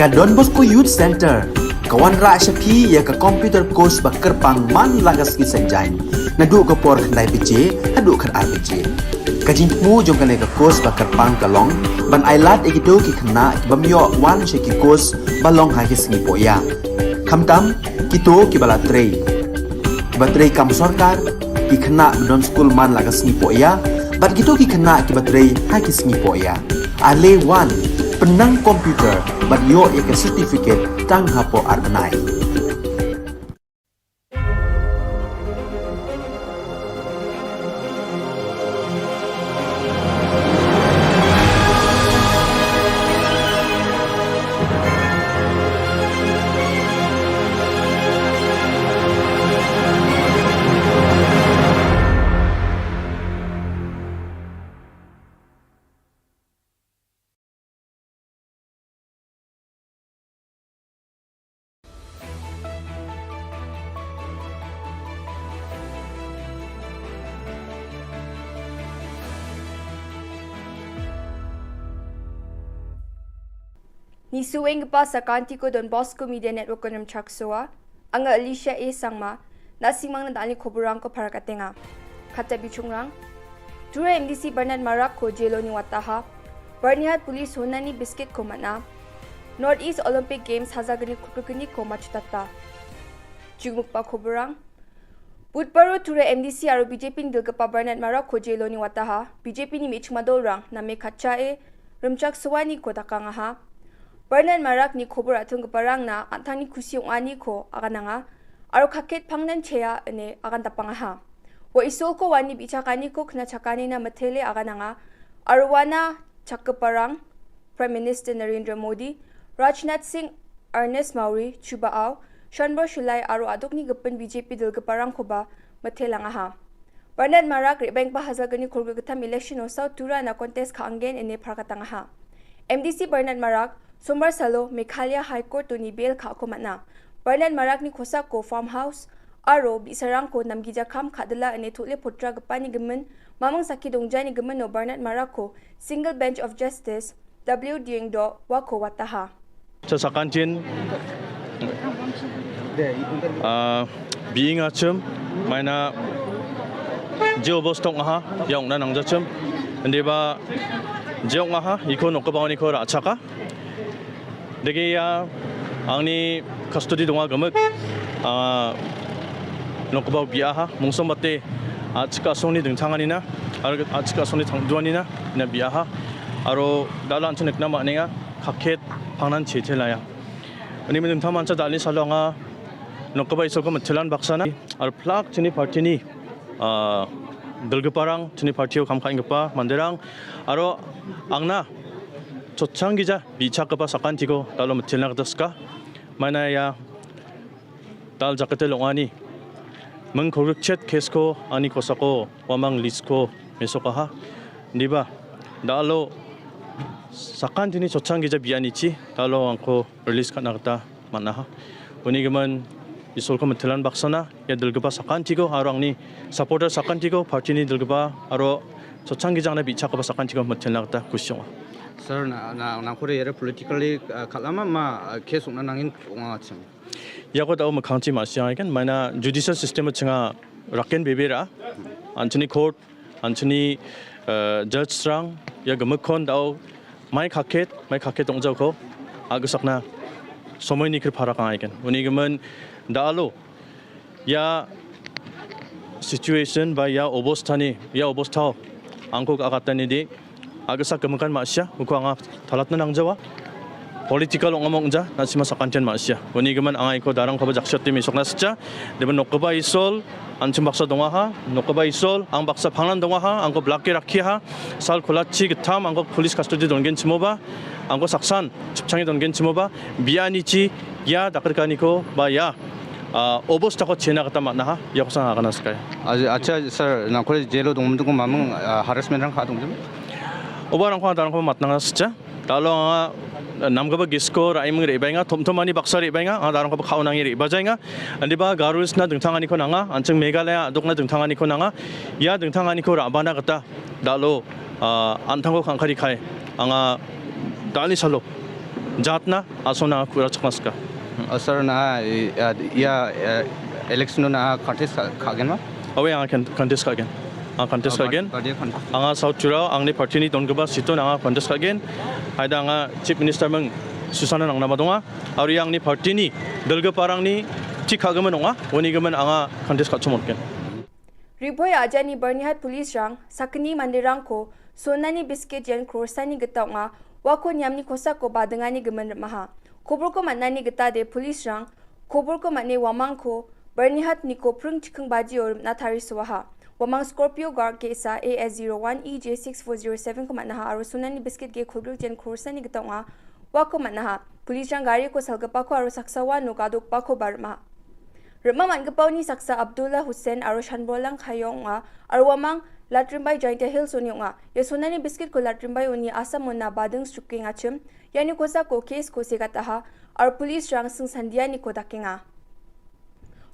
Ka Don Bosco Youth Center ka wanrah sha phi ïa ka computer course ba kyrpang man la ka sngi Saitjaiñ. Naduh ka por khyndai baje haduh khatar baje. Ka jingthmu jong kane ka course ba kyrpang ka long ban ailad ïa kito ki khynnah ki bym ïoh wan sha ki course ba long ha ki sngi poh ïa. Khamtam kito kiba la trei, kiba trei kam sorkar, ki khynnah ba don skul man la ka sngi poh ïa, bad kito ki khynnah kiba trei ha ki sngi poh ïa. Ale wan, pynnang computer bad ïoh ïa ka certificate tang hapoh ar bnai. Nisuenggipa sakantiko Don Bosco Media Network-o rimchaksoa. Anga Alicia A Sangma, na·simangna dal·ni koborrangko parakatenga. Kata bichongrang, Tura M D C Bernard Marakko jeloni wataha. Byrnihat Police honani biskitko man·a. North East Olympic Games hajalgni kolgrikgniko matchotata. Jigmikba koborrang. Budbaro Tura M D C aro B J P-ni dilgipa Bernard Marakko jeloni wataha. B J P-ni me·chikma dolrang name katchae rimchaksoaniko dakangaha. Bernard Marakni kobor a·tonggiparangna an·tangni kusi ong·aniko agananga, aro kaket pangnan chea ine agandapangaha. Ua Isolko uani bi·chakaniko knachakanina mitele agananga, aro uana chakgiparang Prime Minister Narendra Modi, Rajnath Singh, Ernest Mawrie, Chuba Aw, Shanbor Shulai aro a·dokni gipin B J P dilgiparangkoba mitelangaha. Bernard Marak re·baenggipa hajalgni kolgrikgittam election-o South Turana contest ka·angen ine parakatangaha. M D C Bernard Marak, Sombar salo Meghalaya High Court-oni bail ka·ako man·a. Bernard Marakni kosako farmhouse aro bi·sarangko namgija kam ka·dila ine tole potragipani gimin, maming sakki dongjani gimino Bernard Marakko Single Bench of Justice W Diengdo uako wataha. Cha sakantin, ah, bi·engachim, maina je obosta ong·aha, ia ong·na nangjachim. Indiba je ong·aha, iko nokgipaoniko ra·chaka. Dege ia angni custody donga gimik, ah, nokgipao bi·aha, mungsongbate a·chik a·songni dingtanganina, aro a·chik a·songni tangduanina, ina bi·aha. Aro dal·a an·ching nikna man·enga, kaket pangnan chete laia. Uni dingtang mancha dal·ni salo anga nokgipa Isolko mitelan baksana, aro plak chini partini, ah, dilgiparang, chini partio kam ka·enggipa manderang, aro angna chotchanggija bi·chakgipa sakantiko dal·o mitelna gita sika. Maina ia dal jakete long·ani ming kolgrikchet kesko ani kosako uamang list-ko mesokaha. Indiba dal·o sakantini chotchanggija bi·anichi dal·o angko release ka·na gita man·aha. Uni gimin Isolko mitelan baksana ia dilgipa sakantiko aro angni supporter sakantiko, partini dilgipa aro chotchanggijangna bi·chakgipa sakantiko mitelna gita kusi ong·a. Sir, na, na, nangkore iara politically, ah, kal·ama ma, ah, case ong·na nangin ong·achim? Iako da·o mikkangchi ma·siangagen, maina judicial system-o chinga raken bebera, an·chingni court, an·chingni, eh, judge-rang ia gimikkon da·o mai kaket, mai kaket ong·jaoko a·gisakna somoini kri parakangaigen. Uni gimin da·alo ia situation ba ia obostani, ia obostao angko a·gatanide a·gisak gimikan ma·sia, uko anga talatna nangjawa. Political ong·amo ong·ja, na·sima sakantian ma·sia. Uni gimin anga iko darangkoba jaksio ate mesokna sikja. Deben nokgipa Isol, an·ching baksa dongaha, nokgipa Isol, ang baksa pangnan dongaha, angko blake rakkiaha, sal kolachi gittam angko police custody dongenchimoba, angko saksan chipchange dongenchimoba, bianichi ia dakrikaniko ba ia, ah, obostako chena gita man·aha, iakosan agana sikai. Acha, acha, sir, nangkore jelo dongmidiko maming, ah, harassment-rang ka·a dongjim? Oba rangko, darangko matnanga sikja. Dalo anga namgipa gisko ra·eming re·baenga, tomtomani baksa re·baenga, anga darangkoba ka·onange re·bajaenga. Indiba Garo Hills-na dingtanganiko nanga, an·ching Meghalaya a·dokna dingtanganiko nanga. Ia dingtanganiko ra·bana gita dalo, ah, an·tangko kangkari kai. Anga dal·ni salo jatna asongna anga ku·rachakna sika. Oh, sir, na, eh, ia, eh, election-o na contest ka-, ka·genma? Aue, anga kan-, contest ka·gen. Anga contest Oh, ka·gen. Party-o contest. Anga South Tirao, angni party-ni dongipa seat-on anga contest ka·gen. Haida anga Chief Minister ming susana nangnaba donga. Aro ia angni party-ni dilgiparangni tik ka·gimin ong·a. Uni gimin anga contest ka·chim ong·gen. Ribhoi ajani Byrnihat police-rang sakgni manderangko sonani biscuit yen crore-sani gita ong·a, uako niamni kosako badingani gimin rim·aha. Koborko man·ani gitade police-rang koborko man·e uamangko Byrnihat niko pring chikking bajio rim·na tarisoaha. Uamang Scorpio Guard ge·sa A S zero one E J six four zero seven-ko man·aha aro sonani biscuit ge kolgrik yen crore-sani gita ong·a, uako man·aha. Police-rang gariko salgipako aro saksa uano gadokbakoba rim·a. Rim·a man·gipaoni saksa Abdullah Hussain aro Shanbolang Khaiyong ong·a, aro uamang Latrimbai Jaintia Hills-oni ong·a. Ia sonani biscuit-ko Latrimbai-oni Assam-ona bading srikengachim, iani kosako case-ko segataha, aro police-rang singsandianiko dakenga.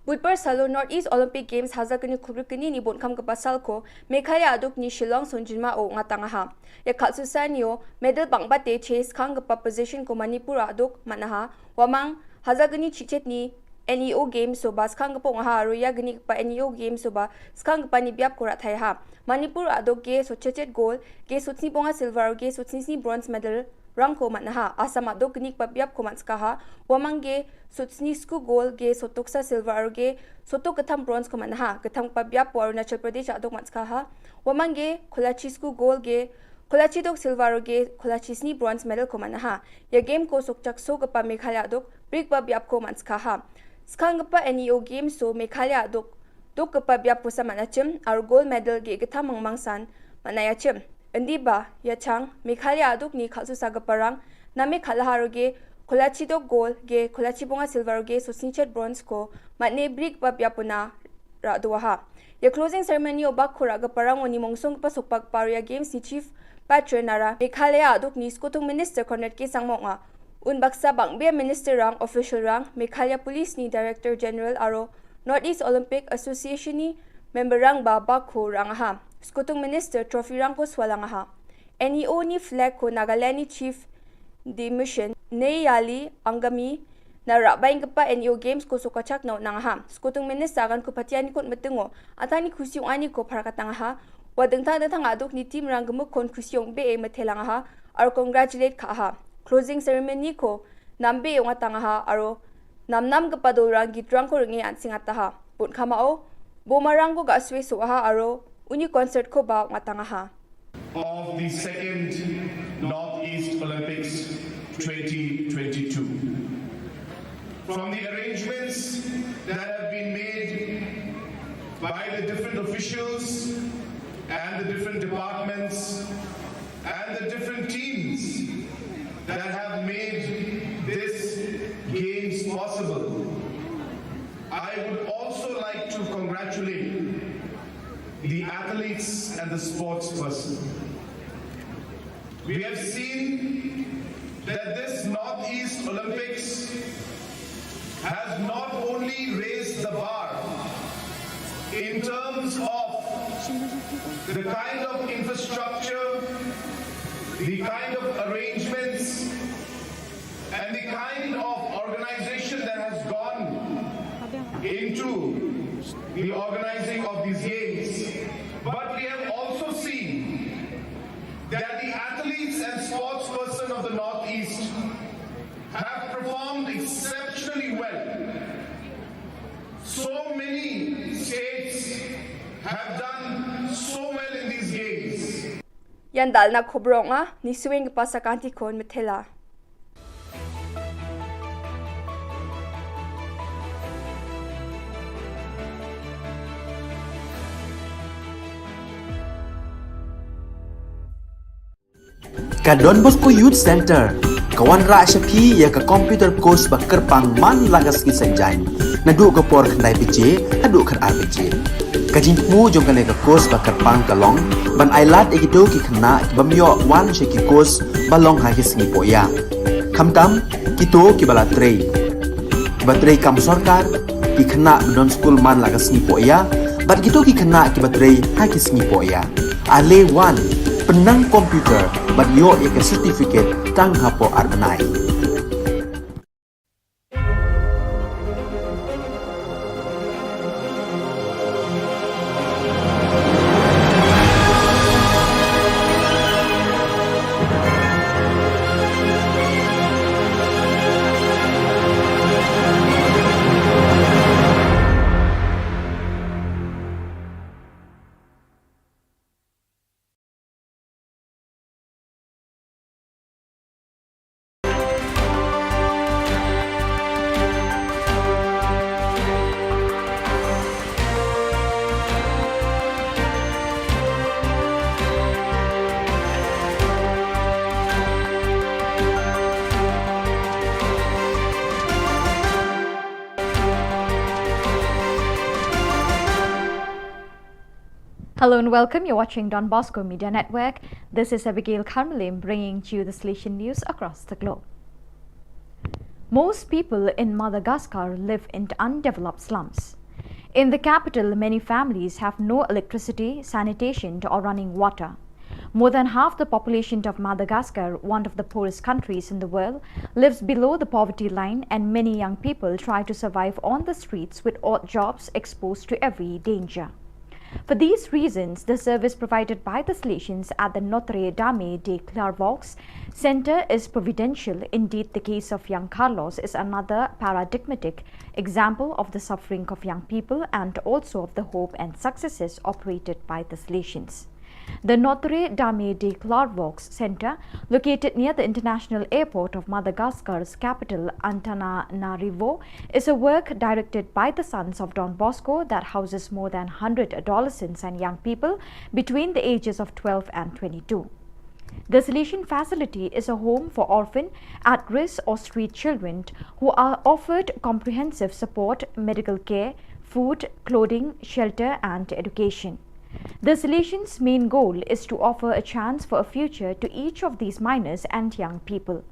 Budbar salo North East Olympic Games hajalgni kulgrikgnini bonkamgipa salko Meghalaya a·dokni Shillong songjinmao ong·atangaha. Ia kal·susaanio medal bang·bate chase skanggipa position-ko Manipur a·dok man·aha. Uamang hajalgni chichetni N E O Games-o ba skanggipa ong·aha aro ia gnigipa N E O Games-o ba skanggipani biapko ra·taiaha. Manipur a·dok ge sotchechet gol, ge sotsni bonga silver aro ge sotsni sni bronze medal-rangko man·aha. Assam a·dok gnigipa biapko man·sikaha. Uamang ge sotsni sku gol, ge sotoksa silver aro ge sotok gittam bronze-ko man·aha. Gittamgipa biapo Arunachal Pradesh a·dok man·sikaha. Uamang ge kolachi sku gol, ge kolachi dok silver aro ge kolachi sni bronze medal-ko man·aha. Ia game-ko sokchaksogipa Meghalaya a·dok brikba biapko man·sikaha. Skanggipa N E O Games-o Meghalaya a·dok dokgipa biapkosa man·achim aro gold medal ge·gittam mingmangsan man·aiachim. Indiba, ia chang Meghalaya a·dokni kal·susagiparang name kal·aha aro ge kolachi dok gold, ge kolachi bonga silver aro ge sotsnichet bronze-ko man·e brikba biapona ra·doaha. Ia closing ceremony-o bakko ra·giparangoni mongsonggipa sokbagipa aro ia games-ni chief patron-ara Meghalaya a·dokni skotung minister Conrad K Sangma ong·a. Unbaksa bang·bea minister-rang, official-rang, Meghalaya Police-ni Director General aro North East Olympic Association-ni member-rangba bakko ra·angaha. Skotung minister trophy-rangko sualangaha. N E O-ni flag-ko Nagaland-ni Chief Dimission Neyali Angami-na ra·baenggipa N E O Games-ko sokachakna on·angaha. Skotung minister aganko patianiko on·mitingo an·tangni kusi ong·aniko parakatangaha. Ua dingtang dingtang a·dokni team-rang gimikkon kusi ong·bee mitelangaha aro congratulate ka·aha. Closing ceremony-ko nambee ong·atangaha aro namnamgipa dolrang gitrangko ring·e an·sengataha. Bonkamao bomarangko ga·sue so·aha aro uni concert-koba ong·atangaha. Of the second Northeast Olympics twenty twenty-two. From the arrangements that have been made by the different officials and the different departments and the different teams that have made this games possible, I would also like to congratulate the athletes and the sports person. We have seen that this Northeast Olympics has not only raised the bar in terms of the kind of infrastructure, the kind of arrangements, and the kind of organization that has gone into the organizing of these games, but we have also seen that the athletes and sports person of the Northeast have performed exceptionally well. So many states have done so well in these games. Ian dalna kobro ong·a, nisuenggipa sakantikon mitela. Ka Don Bosco Youth Center, ka wanrah sha phi ïa ka computer course ba kyrpang man la ka sngi saitjaiñ. Naduh ka por khyndai baje, haduh khatar baje. Ka jingthmu jong kane ka course ba kyrpang ka long, ban ailad ïa kito ki khynnah ki bym ïoh wan sha ki course ba long ha ki sngi pohïa. Khamtam, kito ki ba la trei. Ki ba trei kam sorkar, ki khynnah ba don skul man la ka sngi pohïa, bad kito ki khynnah ki ba trei ha ki sngi pohïa. Ale wan, pynnang computer, bad ïoh ïa ka certificate tang hapoh ar bnai. Hello and welcome. You're watching Don Bosco Media Network. This is Abigail Karmalim bringing to you the Salesian news across the globe. Most people in Madagascar live in undeveloped slums. In the capital, many families have no electricity, sanitation, or running water. More than half the population of Madagascar, one of the poorest countries in the world, lives below the poverty line, and many young people try to survive on the streets with odd jobs exposed to every danger. For these reasons, the service provided by the Salesians at the Notre Dame de Clairvaux Center is providential. Indeed, the case of young Carlos is another paradigmatic example of the suffering of young people and also of the hope and successes operated by the Salesians. The Notre Dame de Clairvaux Center, located near the international airport of Madagascar's capital, Antananarivo, is a work directed by the Sons of Don Bosco that houses more than one hundred adolescents and young people between the ages of twelve and twenty-two. The Salesian facility is a home for orphan, at-risk or street children who are offered comprehensive support, medical care, food, clothing, shelter and education. The Salesians' main goal is to offer a chance for a future to each of these minors and young people.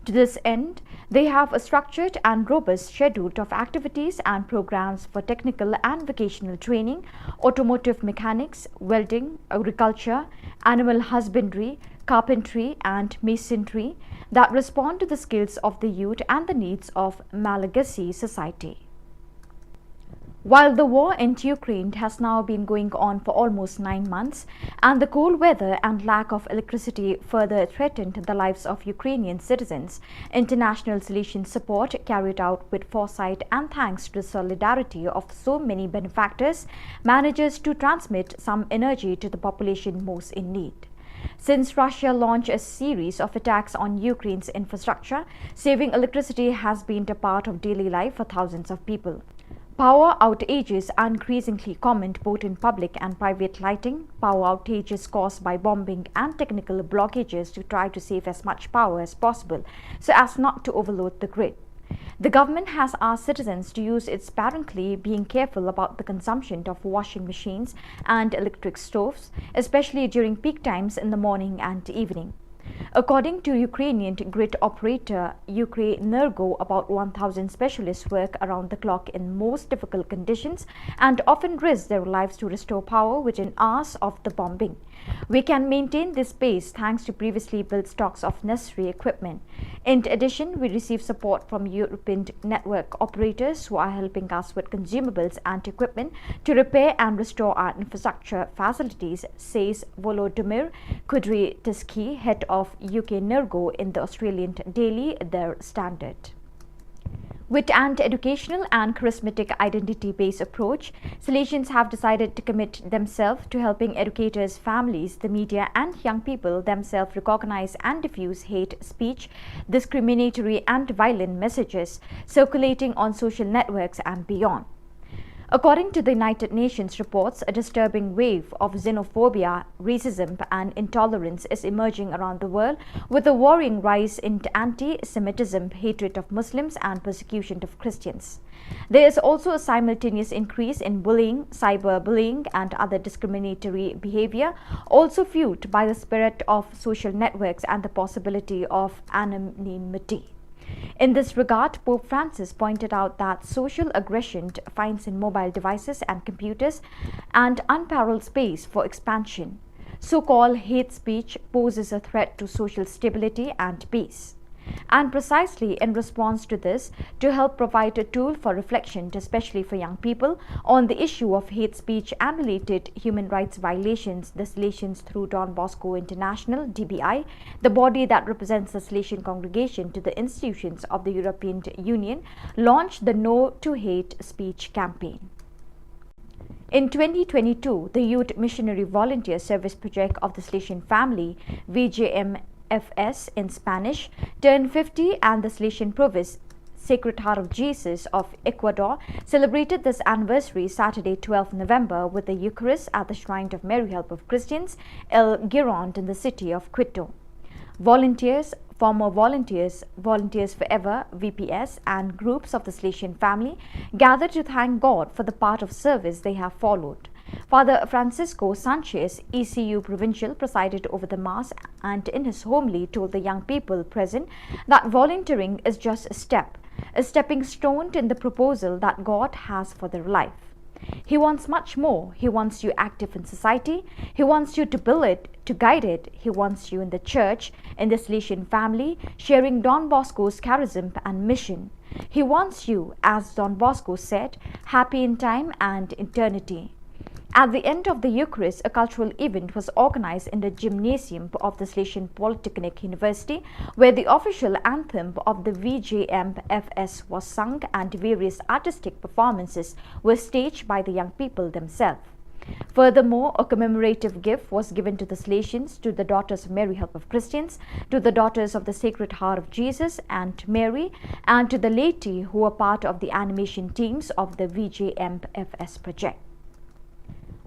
To this end, they have a structured and robust schedule of activities and programs for technical and vocational training, automotive mechanics, welding, agriculture, animal husbandry, carpentry, and masonry that respond to the skills of the youth and the needs of Malagasy society. While the war in Ukraine has now been going on for almost nine months, and the cold weather and lack of electricity further threatened the lives of Ukrainian citizens, international Salesian support, carried out with foresight and thanks to the solidarity of so many benefactors, manages to transmit some energy to the population most in need. Since Russia launched a series of attacks on Ukraine's infrastructure, saving electricity has been a part of daily life for thousands of people. Power outages are increasingly common both in public and private lighting. Power outages caused by bombing and technical blockages to try to save as much power as possible so as not to overload the grid. The government has asked citizens to use it sparingly, being careful about the consumption of washing machines and electric stoves, especially during peak times in the morning and evening. According to Ukrainian grid operator Ukrenergo, about one thousand specialists work around the clock in most difficult conditions and often risk their lives to restore power within hours of the bombing. We can maintain this pace thanks to previously built stocks of necessary equipment. In addition, we receive support from European network operators who are helping us with consumables and equipment to repair and restore our infrastructure facilities, says Volodymyr Kudryavtsevsky, head of Ukrenergo, in the Australian daily Der Standard. With an educational and charismatic identity-based approach, Salesians have decided to commit themselves to helping educators, families, the media, and young people themselves recognize and diffuse hate speech, discriminatory and violent messages circulating on social networks and beyond. According to the United Nations reports, a disturbing wave of xenophobia, racism, and intolerance is emerging around the world, with a worrying rise in anti-Semitism, hatred of Muslims, and persecution of Christians. There is also a simultaneous increase in bullying, cyberbullying, and other discriminatory behavior, also fueled by the spirit of social networks and the possibility of anonymity. In this regard, Pope Francis pointed out that social aggression finds in mobile devices and computers an unparalleled space for expansion. So-called hate speech poses a threat to social stability and peace. And precisely in response to this, to help provide a tool for reflection, especially for young people, on the issue of hate speech and related human rights violations, the Salesians through Don Bosco International, D B I, the body that represents the Salesian congregation to the institutions of the European Union, launched the No to Hate Speech campaign. In twenty twenty-two, the Youth Missionary Volunteer Service Project of the Salesian Family, V J M F S in Spanish, turned fifty, and the Salesian province, Sacred Heart of Jesus of Ecuador, celebrated this anniversary Saturday, twelfth November, with the Eucharist at the Shrine of Mary Help of Christians, El Girón, in the city of Quito. Volunteers, former volunteers, Volunteers Forever, V P S, and groups of the Salesian Family gathered to thank God for the path of service they have followed. Father Francisco Sanchez, E C U Provincial, presided over the Mass and in his homily told the young people present that volunteering is just a step, a stepping stone in the proposal that God has for their life. He wants much more. He wants you active in society. He wants you to build it, to guide it. He wants you in the church, in the Salesian family, sharing Don Bosco's charism and mission. He wants you, as Don Bosco said, happy in time and eternity. At the end of the Eucharist, a cultural event was organized in the gymnasium of the Salesian Polytechnic University, where the official anthem of the V J M F S was sung and various artistic performances were staged by the young people themselves. Furthermore, a commemorative gift was given to the Salesians, to the Daughters of Mary Help of Christians, to the Daughters of the Sacred Heart of Jesus and Mary, and to the laity who were part of the animation teams of the V J M F S project.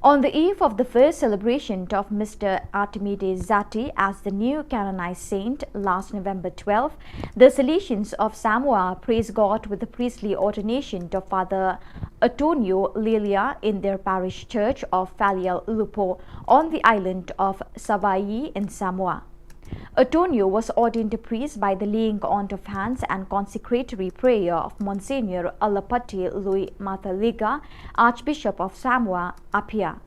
On the eve of the first celebration of Mister Artemide Zatti as the new canonized saint last November twelve, the Salesians of Samoa praised God with the priestly ordination of Father Antonio Lilia in their parish church of Falealaupo on the island of Savai'i in Samoa. Antonio was ordained a priest by the laying on of hands and consecratory prayer of Monsignor Alapati Lui Mataliga, Archbishop of Samoa Apia.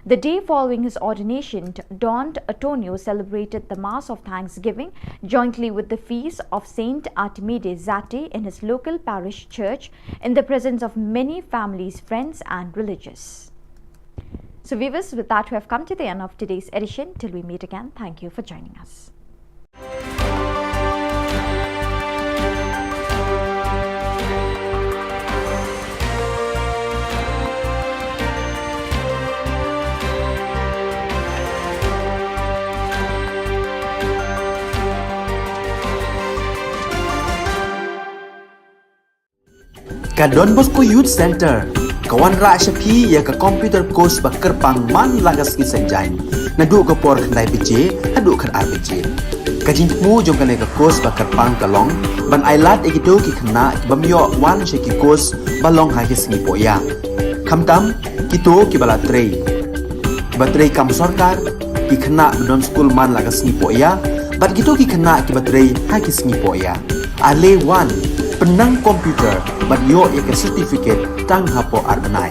The day following his ordination, Don Antonio celebrated the Mass of Thanksgiving jointly with the feast of Saint Artemide Zatti in his local parish church in the presence of many families, friends, and religious. So viewers, with that, we have come to the end of today's edition. Till we meet again, thank you for joining us. Ka Don Bosco Youth Center ka wanrah sha phi ïa ka computer course ba kyrpang man la ka sngi Saitjaiñ, naduh ka por khyndai baje haduh khatar baje. Ka jingthmu jong kane ka course ba kyrpang ka long ban ailad ïa kito ki khynnah ki bym ïoh wan sha ki course ba long ha ki sngi poh ïa. Khamtam kito ki ba la trei, ki ba trei kam sorkar, ki khynnah ba don skul man la ka sngi poh ïa, bad kito ki khynnah ki ba trei ha ki sngi poh ïa. Ale wan, pynnang computer bad ïoh ïa ka certificate tang hapoh ar bnai.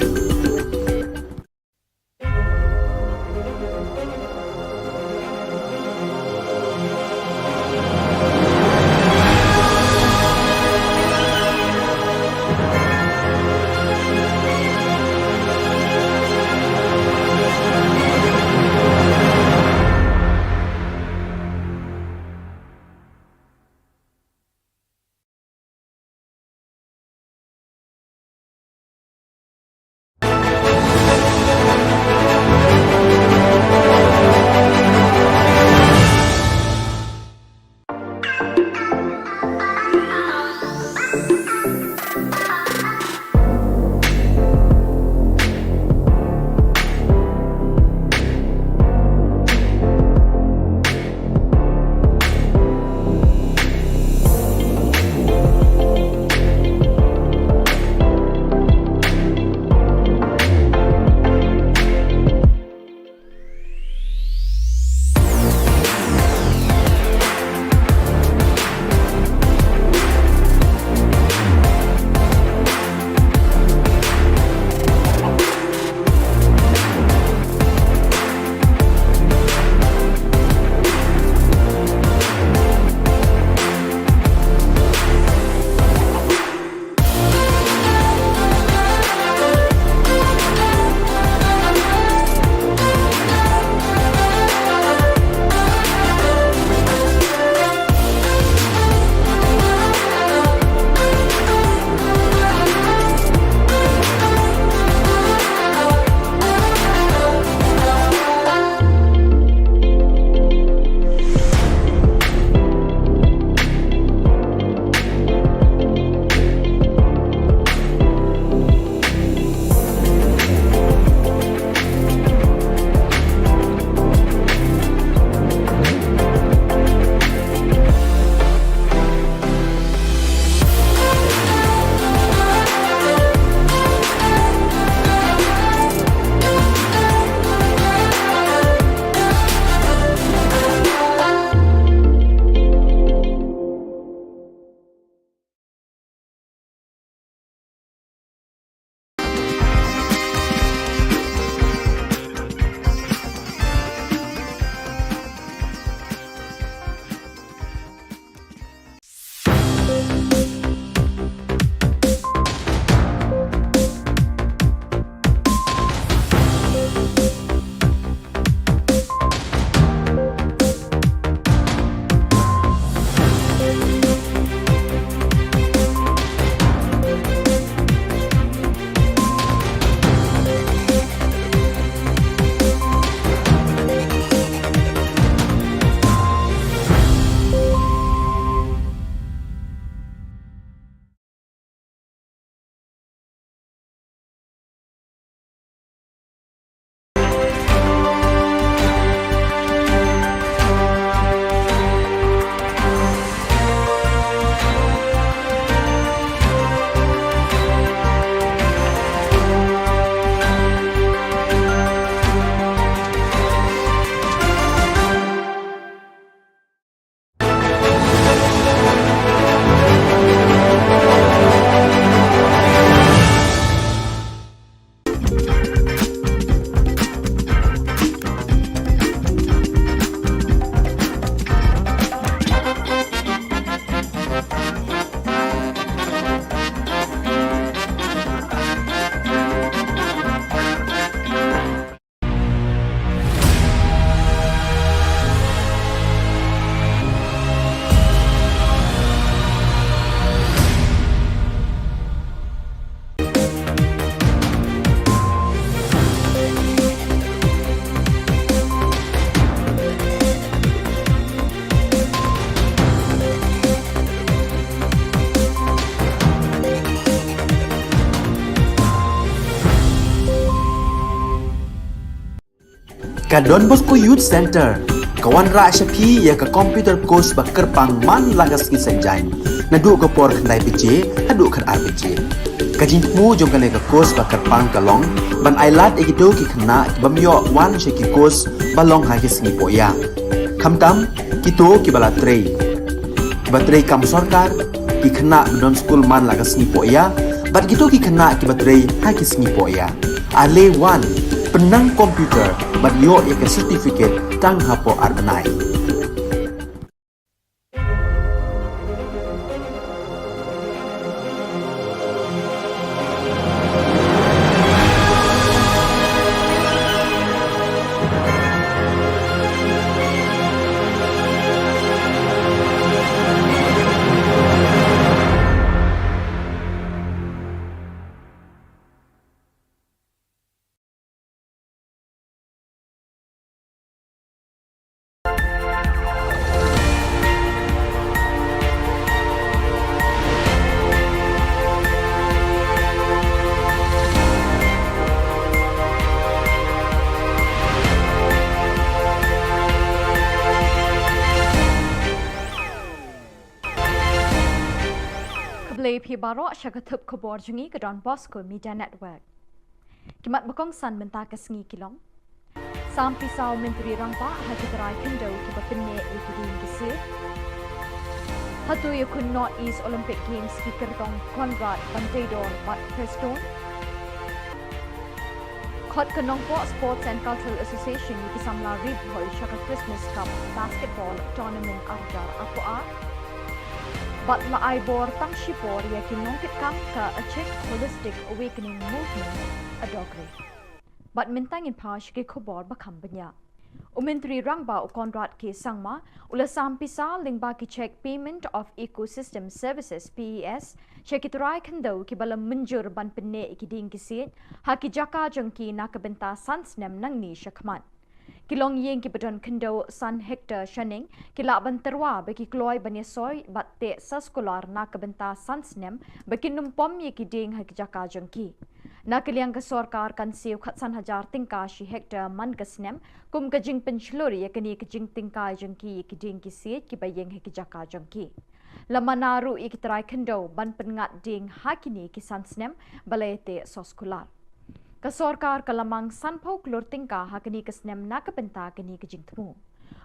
Ka Don Bosco Youth Center ka wanrah sha phi ïa ka computer course ba kyrpang man la ka sngi Saitjaiñ, naduh ka por khyndai baje haduh khatar baje. Ka jingthmu jong kane ka course ba kyrpang ka long ban ailad ïa kito ki khynnah ki bym ïoh wan sha ki course ba long ha ki sngi Pohïa. Khamtam kito kiba la trei, kiba trei kam sorkar, ki khynnah ba don skul man la ka sngi Pohïa bad kito ki khynnah kiba trei ha ki sngi Pohïa. Ale wan, pynnang computer bad ïoh ïa ka certificate tang hapoh ar bnai. Khublei phi baroh, sha ka thup khubor jong ngi ka Don Bosco Media Network. Ki mat ba kongsan mynta ka sngi ki long. Sam pisa u Myntri Rangbah ha ki trai khyndew kiba pynneh ïa ki dieng ki siej. Hato ïakhun North East Olympic Games ki kyrtong Conrad, Banteidor bad Prestone. Khot ka Nongpoh Sports and Cultural Association ïa ki samla ri bhoi sha ka Christmas Cup Basketball Tournament ar hajar arphew ar. Bad la ai bor tang shipor ïa ki nongkitkam ka Achik Holistic Awakening Movement, Adokri. Bad mynta ngin phai sha ki khubor ba kham bniah. U Myntri Rangbah u Conrad K Sangma u la sam pisa lyngba ki cheque Payment of Ecosystem Services, P E S, sha ki trai khyndew kiba la mynjur ban pynneh ïa ki dieng ki siej ha ki jaka jong ki na ka bynta san snem nangne shakhmat. Ki longïing kiba don khyndew san hektar shaneng ki lah ban tyrwa ba ki kloi ban ïasoi bad teh soskular na ka bynta san snem ba kin ym pom ïa ki dieng ha ki jaka jong ki. Na ka liang ka sorkar kan siew khatsan hajar tyngka shi hektar man ka snem kum ka jingpynshlur ïa kane ka jingtyngkai jong ki ïa ki dieng ki siej kiba ïeng ha ki jaka jong ki. La mana ruh ïa ki trai khyndew ban pynngat dieng ha kine ki san snem ba la ïateh soskular. Ka sorkar ka la mang sanphew klur tyngka ha kane ka snem na ka bynta kane ka jingthmu.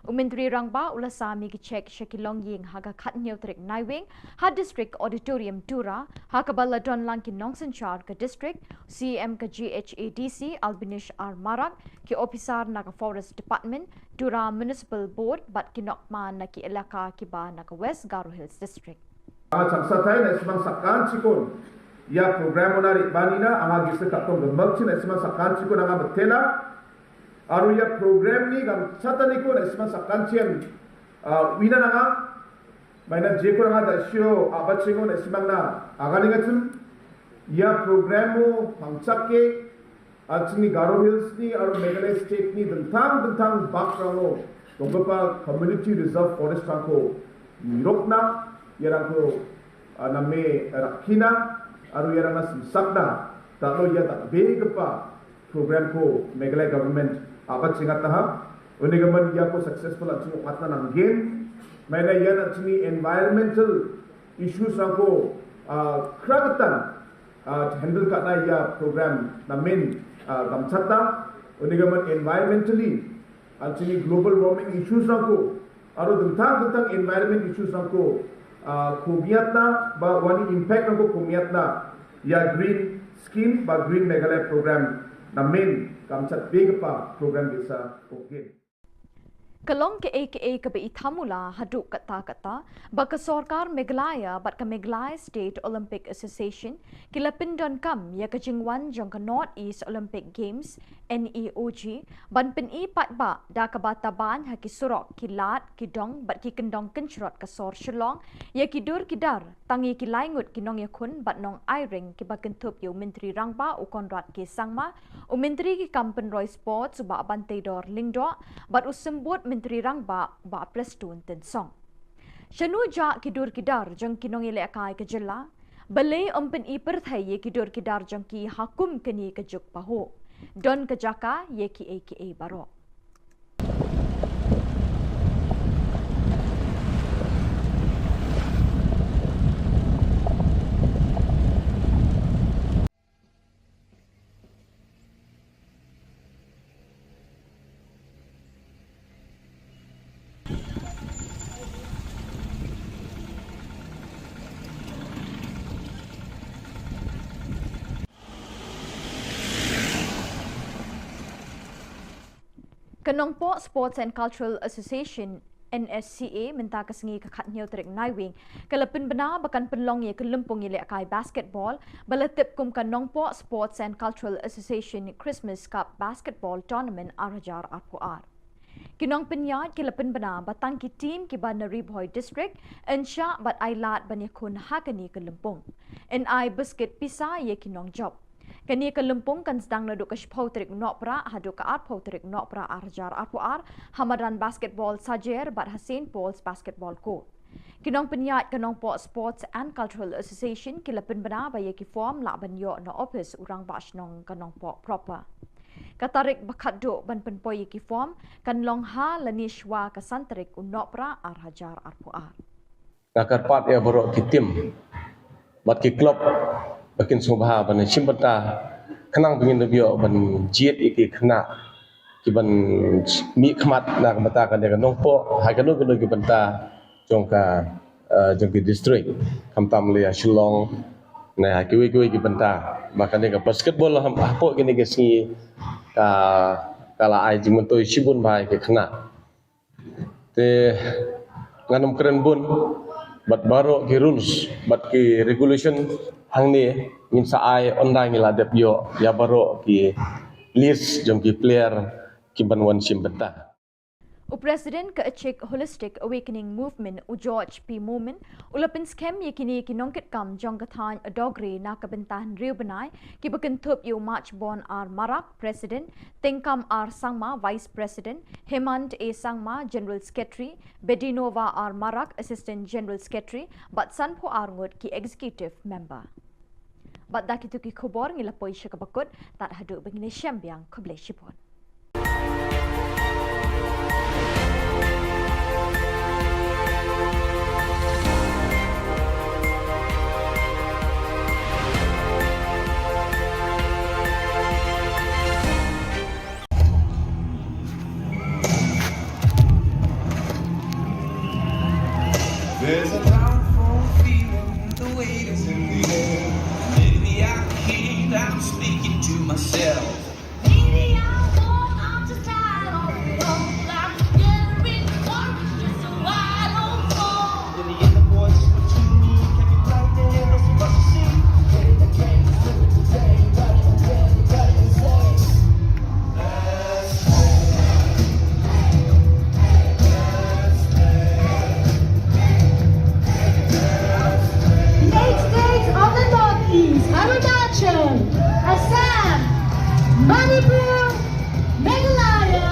U Myntri Rangbah u la sam ïa ki cheque sha ki longïing ha ka khathynñiew tarik Naiwieng ha District Auditorium Tura, ha kaba la don lang ki nongsynshar ka district, C E M ka G H A D C Albinish R Marak, ki ophisar na ka Forest Department, Tura Municipal Board bad ki nongkman na ki elaka kiba na ka West Garo Hills District. Anga changsatai na·simang sakantikon ia program-ona re·baanina anga gisik ka·tong gimikchi na·simang sakantikon anga mitela. Aro ia program-ni gamchataniko na·simang sakantian, ah, uina nanga. Maina jeko anga da·sio a·bachengo na·simangna aganengachim. Ia program-o pangchake an·chingni Garo Hills-ni aro Meghalaya State-ni dingtang dingtang bakrango donggipa Community Reserve Forest-rangko nirokna, iarangko, ah, name rakkina aro iarangna simsakna dal·o ia dal·begipa program-ko Meghalaya government a·bachengataha. Unigimin iako successful an·ching ong·atna nanggen. Maina ian an·chingni environmental issues-rangko, ah, kragitan, ah, handle ka·na ia program namen, ah, gamchata. Unigimin environmentally an·chingni global warming issues-rangko aro dingtang dingtang environment issues-rangko, ah, komiatna ba uani impact-rangko komiatna ia Green Scheme ba Green Meghalaya Program namen gamchatbegipa program ge·sa ong·gen. Ka long ka·e ka·e kaba ithamula haduh katta katta ba ka sorkar Meghalaya bad ka Meghalaya State Olympic Association ki la pyndonkam ïa ka jingwan jong ka North East Olympic Games, N E O G, ban pyni paidbah da kaba taban ha ki surok, ki lad, ki dong bad ki kyndong kynshrot ka sor Shillong ïa ki dur ki dar, tang ïa ki lai ngut ki nongïakhun bad nongai ring kiba kynthup ïa u Myntri Rangbah u Conrad K Sangma, u Myntri ki kam pynroi Sports u Bah Banteidor Lyngdoh bad u Symbud Myntri Rangbah u Bah Prestone Tynsong. Shano jah ki dur ki dar jong ki nongïalehkai ka jylla? Balei ym pyni pyrthei ïa ki dur ki dar jong ki ha kum kane ka juk pahuh? Don ka jaka ïa kiei kiei baroh. Ka Nongpoh Sports and Cultural Association, N S C A, mynta ka sngi ka khatnïew tarik Naiwieng ka la pynbna ba kan pynlong ïa ka lympung ïalehkai basketball ba la tip kum ka Nongpoh Sports and Cultural Association Christmas Cup Basketball Tournament ar hajar arphew ar. Ki nongpynïaid ki la pynbna ba tang ki team kiba na Ri Bhoi District yn shah bad ai lad ban ïakhun ha kane ka lympung, yn ai biskit pisa ïa ki nongjop. Kane ka lympung kan sdang naduh ka shiphew tarik Nohprah haduh ka arphew tarik Nohprah ar hajar arphew ar ha madan basketball Sajer bad ha Saint Paul's Basketball Court. Ki nongpynïaid ka Nongpoh Sports and Cultural Association ki la pynbna ba ïa ki form lah ban ïoh na ophis u rangbah shnong ka Nongpoh proper. Ka tarik ba khatduh ban pynpoi ïa ki form kan long ha lane shwa ka san tarik u Nohprah ar hajar arphew ar. Nga kyrpad ïa baroh ki team bad ki club ba kin sngewbha ban shim bynta khnang ba ngin da ïoh ban jied ïa ki khynnah kiban mih khmat na ka bynta kane ka Nongpoh ha kano kano ki bynta jong ka, eh, jong ki district, khamtam lei ha Shillong ne ha kiwei kiwei ki bynta ba kane ka basketball ha, hapoh kine ki sngi ka, ka la ai jingmyntoi shibun bha ïa ki khynnah. Te ngan ym kren bun bad baroh ki rules bad ki regulation hangne ngin sa ai, ynda ngi la dep ïoh ïa baroh ki list jong ki player kiban wan shim bynta. U President ka Achik Holistic Awakening Movement u George P Momin u la pynskhem ïa kine ki nongkitkam jong ka thaiñ Adogri na ka bynta hynriew bnai kiba kynthup ïa u Machbon R Marak, President, Tengkam R Sangma, Vice President, Hemant A Sangma, General Secretary, Bedinova R Marak, Assistant General Secretary, bad sanphew ar ngut ki Executive Member. Bad da kito ki khubor ngi la poi sha kaba kut, tad haduh ba ngin ïashem biang, khublei shibun. There's a powerful feeling, the weight is in the air. Maybe I can't, I'm speaking to myself. Maybe I won't, I'm just tired of it all. I'm getting rich, or it's just a wild old fall. In the end, the boys, what you need, can be right there, that's what you see. Eight states of the Northeast, Arunachal, Assam, Manipur, Meghalaya.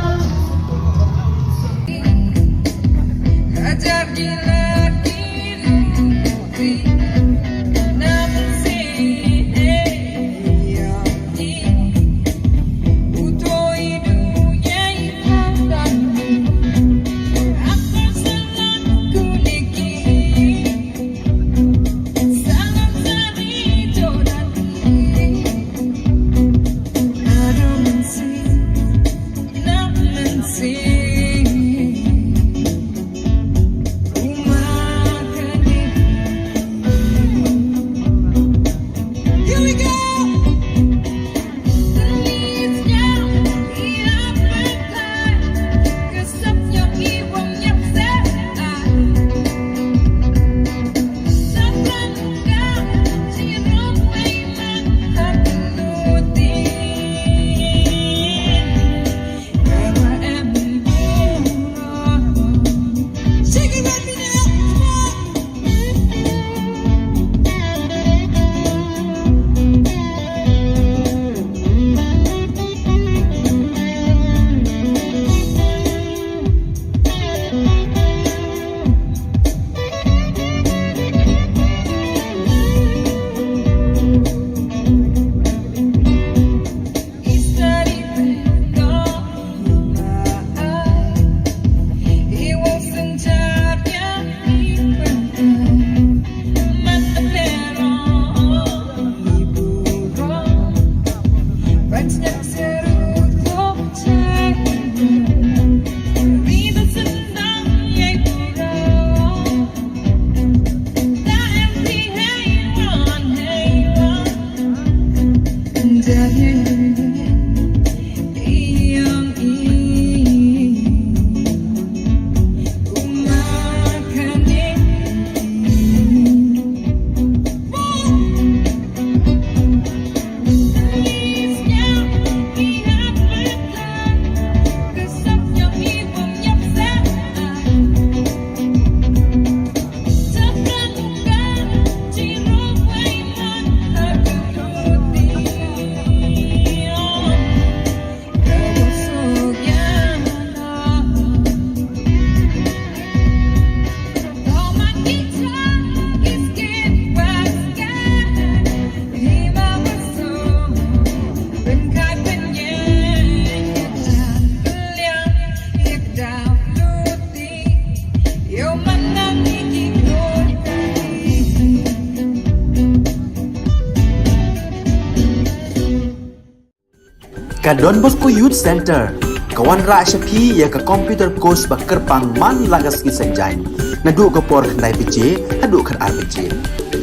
Ka Don Bosco Youth Center ka wanrah sha phi ïa ka computer course ba kyrpang man la ka sngi Saitjaiñ, naduh ka por khyndai baje haduh khatar baje.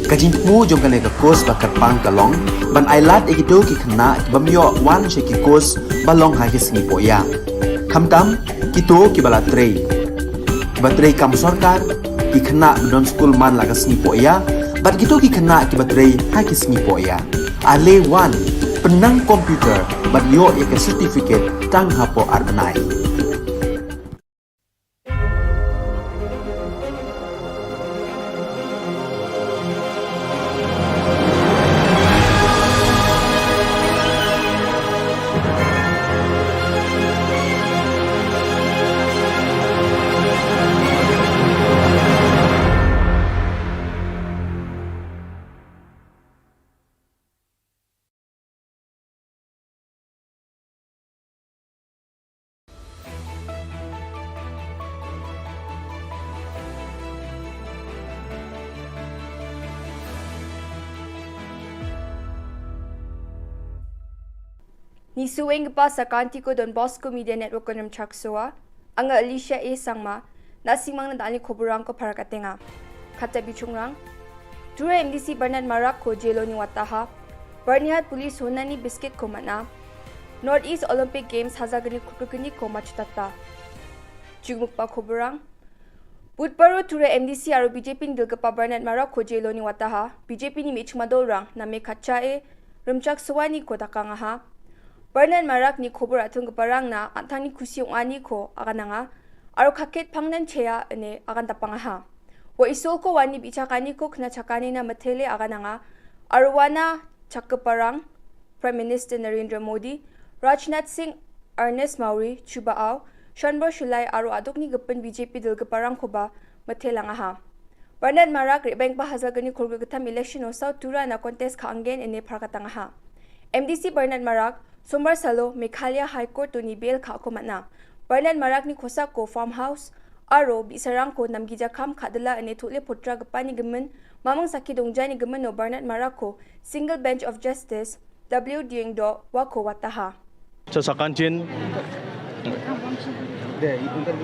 Ka jingthmu jong kane ka course ba kyrpang ka long ban ailad ïa kito ki khynnah ki bym ïoh wan sha ki course ba long ha ki sngi Poh Ïa. Khamtam kito ki ba la trei, ki ba trei kam sorkar, ki khynnah ba don skul man la ka sngi Poh Ïa, bad kito ki khynnah ki ba trei ha ki sngi Poh Ïa. Ale wan, pynnang computer bad ïoh ïa ka certificate tang hapoh ar bnai. Nisuenggipa sakantiko Don Bosco Media Network-o rimchaksoa. Anga Alicia A Sangma, na·simangna da·alni koborrangko parakatenga. Kata bichongrang, Tura M D C Bernard Marakko jeloni wataha, Byrnihat Police honani biskitko man·a, North East Olympic Games hajalgni kulkulgniko matchotata. Jukmikba koborrang, Budbaro Tura M D C aro B J P-ni dilgipa Bernard Marakko jeloni wataha, B J P-ni me·chikma dolrang name katchae rimchaksoaniko dakangaha. Bernard Marakni kobor a·tonggiparangna an·tangni kusi ong·aniko agananga aro kaket pangnan chea ine agandapangaha. Ua Isolko uani bi·chakaniko knachakanina mitele agananga aro uana chakgiparang Prime Minister Narendra Modi, Rajnath Singh, Ernest Mawrie, Chuba Aw, Shanbor Shulai aro a·dokni gipin B J P dilgiparangkoba mitelangaha. Bernard Marak re·baenggipa hajalgni kolgrikgittam election-o South Turana contest ka·angen ine parakatangaha. M D C Bernard Marak, Sombar salo Meghalaya High Court-oni bail ka·ako man·a. Bernard Marakni kosako farmhouse aro bi·sarangko namgija kam ka·dila ine tole potragipani gimin, maming sakki dongjani gimino Bernard Marakko Single Bench of Justice W Diengdo uako wataha. Cha sakantin,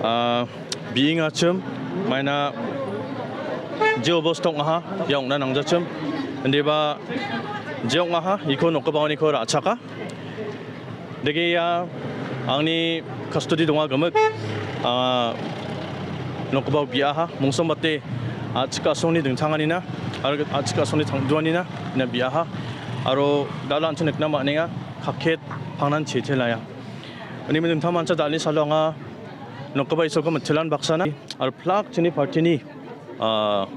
ah, bi·ing achim, maina je obosta ong·aha, ia ong·na nangjachim. Indiba je ong·aha, iko nokgipaoniko ra·chaka. Dege ia angni custody donga gimik, ah, nokgipao bi·aha, mungsombate a·chik a·songni dingtanganina, aro a·chik a·songni tangduanina, ina bi·aha. Aro dal·a an·ching nikna man·enga, kaket pangnan chete laia. Uni dingtang mancha dal·ni salo anga nokgipa Isolko mitelan baksana, aro plak chini party-ni, ah,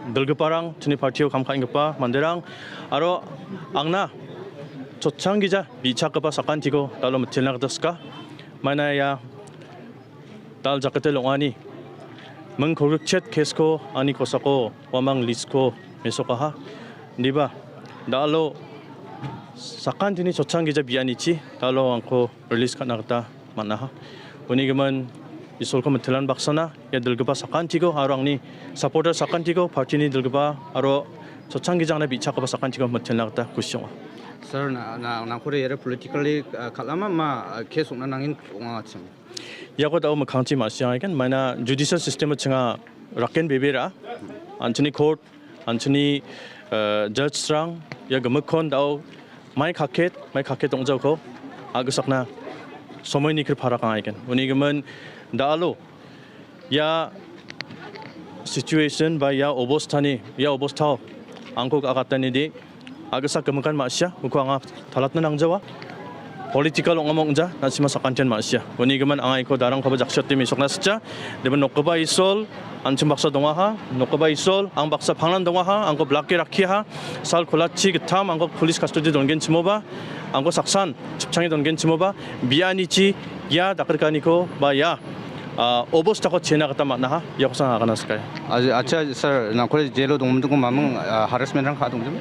dilgiparang, chini party-o kam ka·enggipa manderang, aro angna chotchang gija bi·chakgipa sakantiko dal·o mitelna gita sika. Maina ia dal jakete long·ani ming kolgrikchet case-ko ani kosako uamang list-ko mesokaha. Indiba dal·o sakantini chotchang gija bi·anichi dal·o angko release ka·na gita man·aha. Uni gimin Isolko mitelan baksana ia dilgipa sakantiko aro angni supporter sakantiko, party-ni dilgipa aro chotchang gija angna bi·chakgipa sakantiko mitelna gita kusi ong·a. Sir, na, na, nangkore ere politically, uh, kal·ama ma, uh, case ong·na nangin ong·achim? Iako da·o mikkangchi ma·siangagen, maina judicial system-o chinga raken bebera. An·chingni court, an·chingni, eh, judge-rang ia gimikkon da·o mai kaket, mai kaket ong·jaoko a·gisakna somoini kri parakangaigen. Uni gimin da·alo ia situation ba ia obostani, ia obostao angko agatani de a·gisa gimikan ma·sia, uko anga talatna nangjawa. Political ong·amo ong·ja, na·sima sakantian ma·sia. Uni gimin anga iko darangkoba jaksate mesokna sitja. Deben nokgipa Isol, an·ching baksa dongaha, nokgipa Isol, ang baksa pangnan dongaha, angko blake rakkiaha, sal kolachi gittam angko police custody dongenchimoba, angko saksan chipchange dongenchimoba, bianichi ia dakrikaniko ba ia, ah, obostako chena gita man·aha, iakosan agana sikai. Acha, acha, sir, nangkore jelo dongmintiko maming, ah, harassment-rang ka·a dongjim?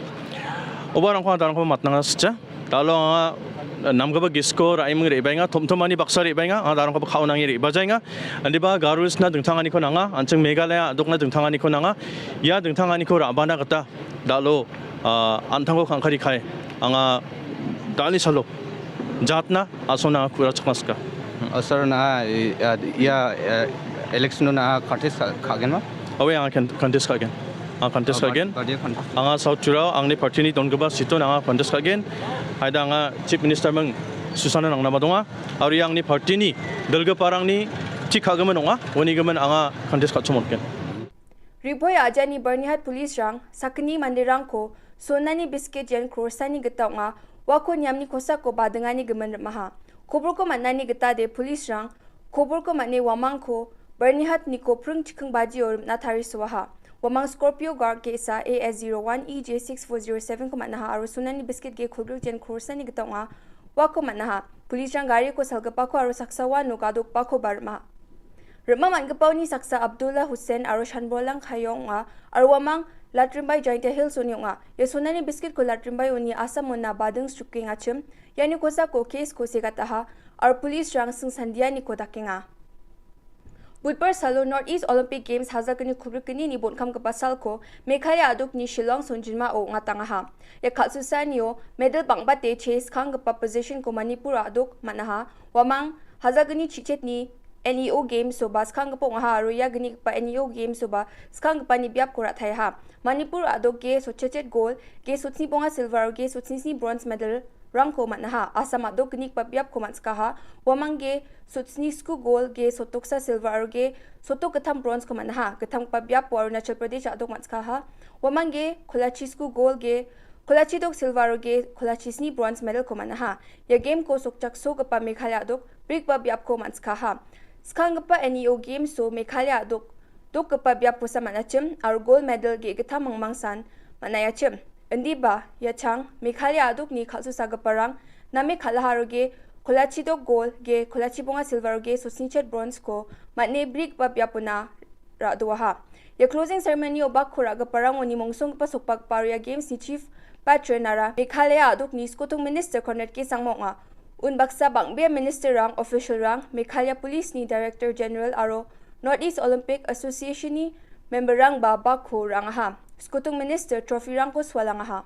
Oba rangko anga darangko matnanga sitja. Dalo anga namgipa gisko ra·iming re·baenga, tomtomani baksa re·baenga, anga darangkoba ka·onange re·bajaenga. Indiba Garo Hills-na dingtanganiko nanga, an·ching Meghalaya a·dokna dingtanganiko nanga. Ia dingtanganiko ra·bana gita dalo, ah, an·tangko kangkari kai. Anga dal·ni salo Jatna asona kura chakmaska. Asar na, eh, eh, ia, eh, election na contest ka-, ka·genma? Awe, anga con-, contest ka·gen. Anga contest ka·gen. Anga South Tirao, angni party-ni dongipa seat-on anga contest ka·gen. Haida anga Chief Minister ming Susana nangnama donga. Aro ia angni party-ni dilgiparangni tik ka·gimin ong·a. Uni gimin anga contest ka·chomotgen. Ribhoi ajani Byrnihat police-rang sakgni manderangko sonani biskit yen crore-sani gita ong·a, uako niamni kosako badingani gimin rim·aha. Koborko man·ani gitade police-rang koborko man·e uamangko Byrnihat niko pring chikking bajio rim·na tarisoaha. Uamang Scorpio Guard ge·sa A S zero one E J six four zero seven-ko man·aha aro sonani biskit ge kolgrik yen crore-sani gita ong·a, uako man·aha. Police-rang gariko salgipako aro saksa uano gadokbakoba rim·a. Rim·a man·gipaoni saksa Abdullah Hussain aro Shanbolang Khayo ong·a, aro uamang Latrimbai Jaintia Hills-oni ong·a. Ia sonani biskitko Latrimbai uni Assam-ona bading srikengachim, iani kosako case-ko segataha, aro police-rang singsandianiko dakenga. Budbar salo North East Olympic Games hajalgni kubrikgnini bonkamgipa salko Meghalaya a·dokni Shillong songjinmao ong·atangaha. Ia kal·susaanio medal bang·bate chase skanggipa position-ko Manipur a·dok man·aha. Uamang hajalgni chichetni N E O Games-oba skanggipa ong·aha aro ia gnigipa N E O Games-oba skanggipani biapko ra·taiaha. Manipur a·dok ge sotchechet gol, ge sotsni bonga silver aro ge sotsni sni bronze medal-rangko man·aha. Assam a·dok gnigipa biapko man·sikaha. Uamang ge sotsni sku gol, ge sotoksa silver aro ge sotok gittam bronze-ko man·aha. Gittamgipa biapo Arunachal Pradesh a·dok man·sikaha. Uamang ge kolachi sku gol, ge kolachi dok silver aro ge kolachi sni bronze medal-ko man·aha. Ia game-ko sokchaksogipa Meghalaya a·dok brikba biapko man·sikaha. Skanggipa N E O Games-o Meghalaya a·dok dokgipa biapkosa man·achim aro gold medal ge·gittam mangmangsan man·aiachim. Indiba, ia chang Meghalaya a·dokni kal·susagiparang name kal·aha aro ge kolachi dok gold, ge kolachi bonga silver aro ge sotsnichet bronze-ko man·e brikba biapona ra·doaha. Ia closing ceremony-o bakko ra·giparangoni mongsonggipa sokbakba aro ia games-ni chief patron-ara Meghalaya a·dokni skotung minister Conrad K Sangma ong·a. Unbaksa bang·bea minister-rang, official-rang, Meghalaya Police-ni Director General aro North East Olympic Association-ni member-rangba bakko ra·angaha. Skotung minister trophy-rangko sualangaha.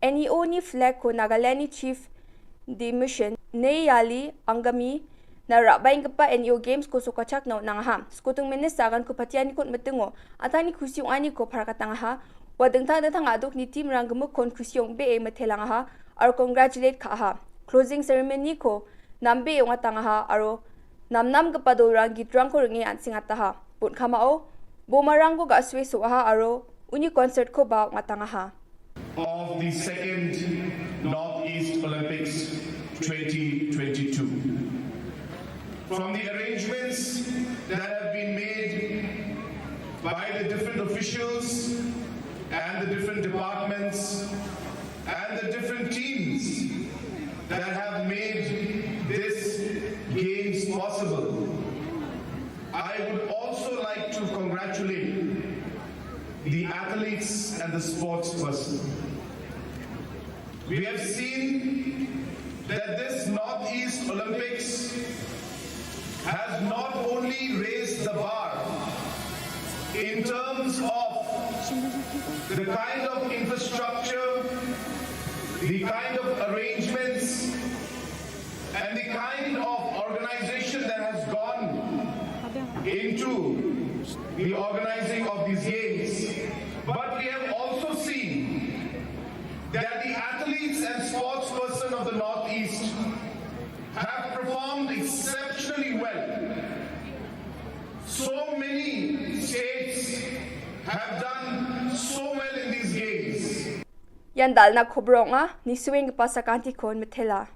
N E O-ni flag-ko Nagaland-ni chief Dimission Neyali Angami na ra·baenggipa N E O Games-ko sokachakna on·angaha. Skotung minister aganko patianiko on·mitingo an·tangni kusi ong·aniko parakatangaha. Ua dingtang dingtang a·dokni team-rang gimikkon kusi ong·bee mitelangaha aro congratulate ka·aha. Closing ceremony-ko nambee ong·atangaha aro namnamgipa dolrang gitrangko ring·e an·sengataha. Bonkamao bomarangko ga·sue so·aha aro uni concert-koba ong·atangaha. Of the second Northeast Olympics twenty twenty-two. From the arrangements that have been made by the different officials and the different departments and the different teams that have made this games possible, I would also like to congratulate the athletes and the sports person. We have seen that this Northeast Olympics has not only raised the bar in terms of the kind of infrastructure, the kind of arrangements, and the kind of organization that has gone into the organizing of these games. But we have also seen that the athletes and sports person of the Northeast have performed exceptionally well. So many states have done so well in these games. Ian dal·na kobro ong·a, nisuenggipa sakantikon mitela.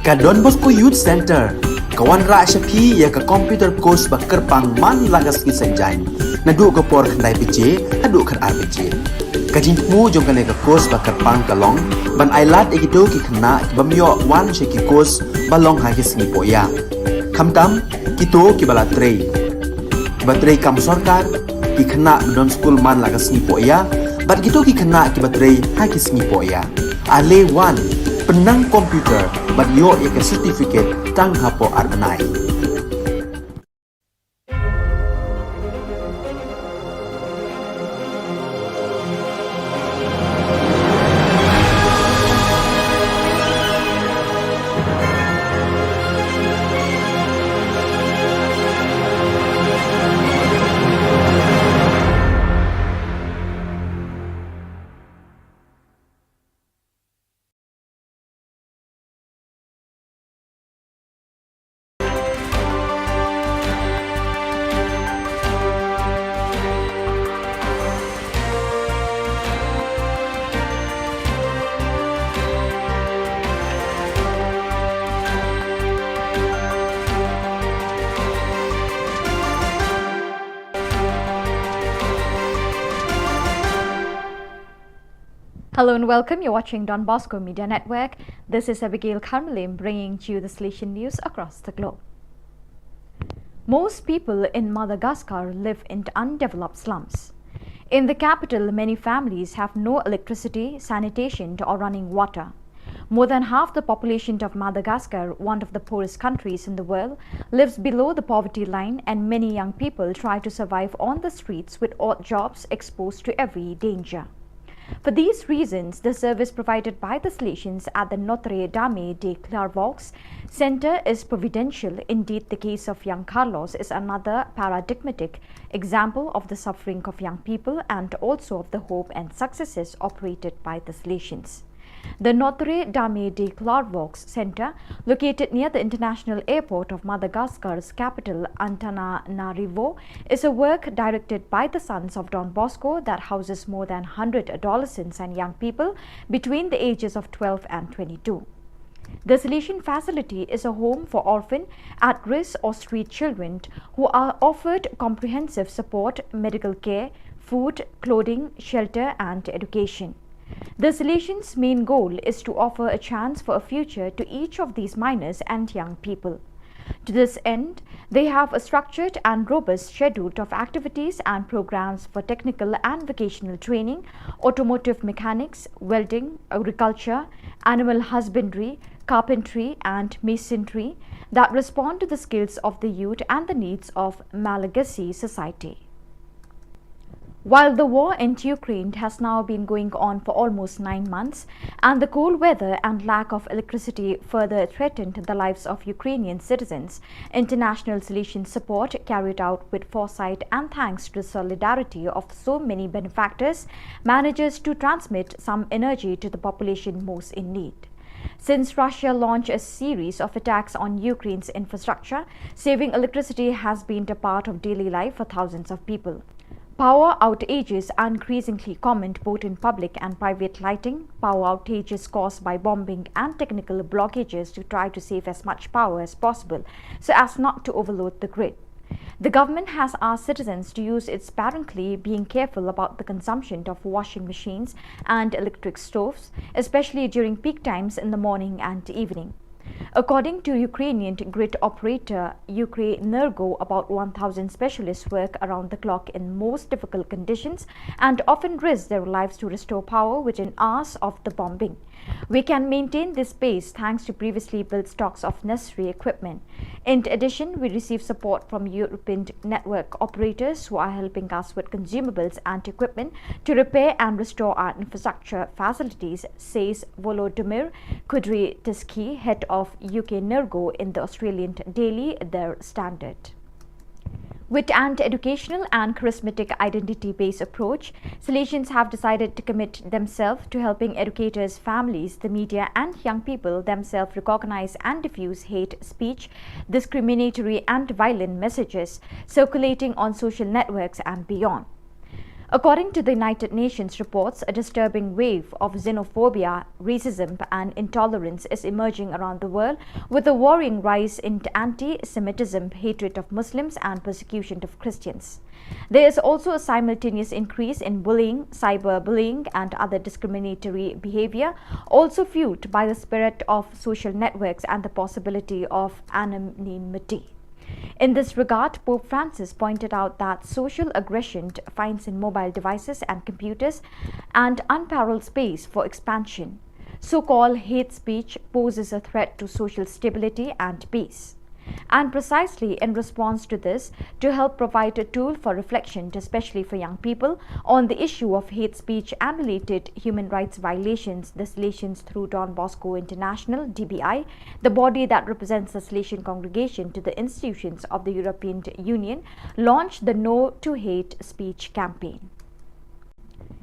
Ka Don Bosco Youth Center, ka wanrah sha phi ïa ka computer course ba kyrpang man la ka sngi Saitjaiñ. Naduh ka por khyndai baje, haduh khatar baje. Ka jingthmu jong kane ka course ba kyrpang ka long, ban ailad ïa kito ki khynnah ki bym ïoh wan sha ki course ba long ha ki sngi poh ïa. Khamtam, kito ki ba la trei. Ki ba trei kam sorkar, ki khynnah ba don skul man la ka sngi poh ïa, bad kito ki khynnah ki ba trei ha ki sngi poh ïa. Ale wan, pynnang computer, bad ïoh ïa ka certificate tang hapoh ar bnai. Hello and welcome. You're watching Don Bosco Media Network. This is Abigail Karmalim bringing to you the Salesian news across the globe. Most people in Madagascar live in undeveloped slums. In the capital, many families have no electricity, sanitation, or running water. More than half the population of Madagascar, one of the poorest countries in the world, lives below the poverty line, and many young people try to survive on the streets with odd jobs, exposed to every danger. For these reasons, the service provided by the Salesians at the Notre Dame de Clairvaux Center is providential. Indeed, the case of young Carlos is another paradigmatic example of the suffering of young people and also of the hope and successes operated by the Salesians. The Notre Dame de Clairvaux Center, located near the international airport of Madagascar's capital, Antananarivo, is a work directed by the Sons of Don Bosco that houses more than one hundred adolescents and young people between the ages of twelve and twenty-two. The Salesian facility is a home for orphan, at-risk or street children who are offered comprehensive support, medical care, food, clothing, shelter and education. The Salesians' main goal is to offer a chance for a future to each of these minors and young people. To this end, they have a structured and robust schedule of activities and programs for technical and vocational training, automotive mechanics, welding, agriculture, animal husbandry, carpentry, and masonry that respond to the skills of the youth and the needs of Malagasy society. While the war in Ukraine has now been going on for almost nine months, and the cold weather and lack of electricity further threatened the lives of Ukrainian citizens, international Salesian support, carried out with foresight and thanks to the solidarity of so many benefactors, manages to transmit some energy to the population most in need. Since Russia launched a series of attacks on Ukraine's infrastructure, saving electricity has been a part of daily life for thousands of people. Power outages are increasingly common both in public and private lighting. Power outages caused by bombing and technical blockages to try to save as much power as possible so as not to overload the grid. The government has asked citizens to use it sparingly, being careful about the consumption of washing machines and electric stoves, especially during peak times in the morning and evening. According to Ukrainian grid operator Ukrenergo, about one thousand specialists work around the clock in most difficult conditions and often risk their lives to restore power within hours of the bombing. We can maintain this pace thanks to previously built stocks of necessary equipment. In addition, we receive support from European network operators who are helping us with consumables and equipment to repair and restore our infrastructure facilities, says Volodymyr Kudryavtsevsky, head of Ukrenergo, in the Australian daily Der Standard. With an educational and charismatic identity-based approach, Salesians have decided to commit themselves to helping educators, families, the media, and young people themselves recognize and diffuse hate speech, discriminatory and violent messages circulating on social networks and beyond. According to the United Nations reports, a disturbing wave of xenophobia, racism, and intolerance is emerging around the world, with a worrying rise in anti-Semitism, hatred of Muslims, and persecution of Christians. There is also a simultaneous increase in bullying, cyberbullying, and other discriminatory behavior, also fueled by the spirit of social networks and the possibility of anonymity. In this regard, Pope Francis pointed out that social aggression finds in mobile devices and computers an unparalleled space for expansion. So-called hate speech poses a threat to social stability and peace. And precisely in response to this, to help provide a tool for reflection, especially for young people, on the issue of hate speech and related human rights violations, the Salesians through Don Bosco International, D B I, the body that represents the Salesian congregation to the institutions of the European Union, launched the No to Hate Speech campaign.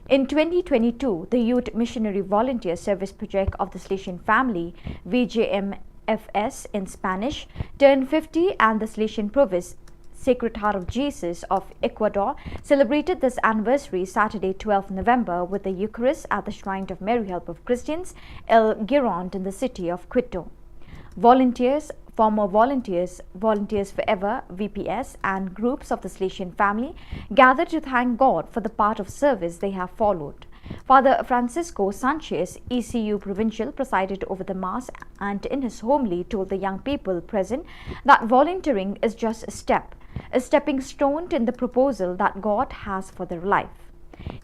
In twenty twenty-two, the Youth Missionary Volunteer Service Project of the Salesian Family, V J M F S in Spanish, turned fifty, and the Salesian Province Sacred Heart of Jesus of Ecuador celebrated this anniversary Saturday, twelfth November, with the Eucharist at the Shrine of Mary Help of Christians, El Girón, in the city of Quito. Volunteers, former volunteers, Volunteers Forever, V P S, and groups of the Salesian Family gathered to thank God for the path of service they have followed. Father Francisco Sanchez, E C U Provincial, presided over the Mass and in his homily told the young people present that volunteering is just a step, a stepping stone in the proposal that God has for their life.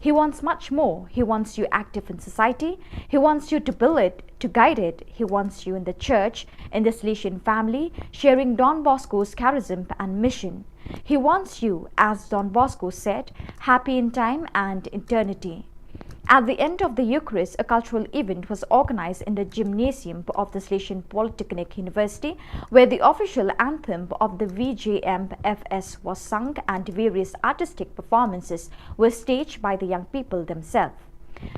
He wants much more. He wants you active in society. He wants you to build it, to guide it. He wants you in the church, in the Salesian family, sharing Don Bosco's charism and mission. He wants you, as Don Bosco said, happy in time and eternity. At the end of the Eucharist, a cultural event was organized in the gymnasium of the Salesian Polytechnic University, where the official anthem of the V J M F S was sung and various artistic performances were staged by the young people themselves.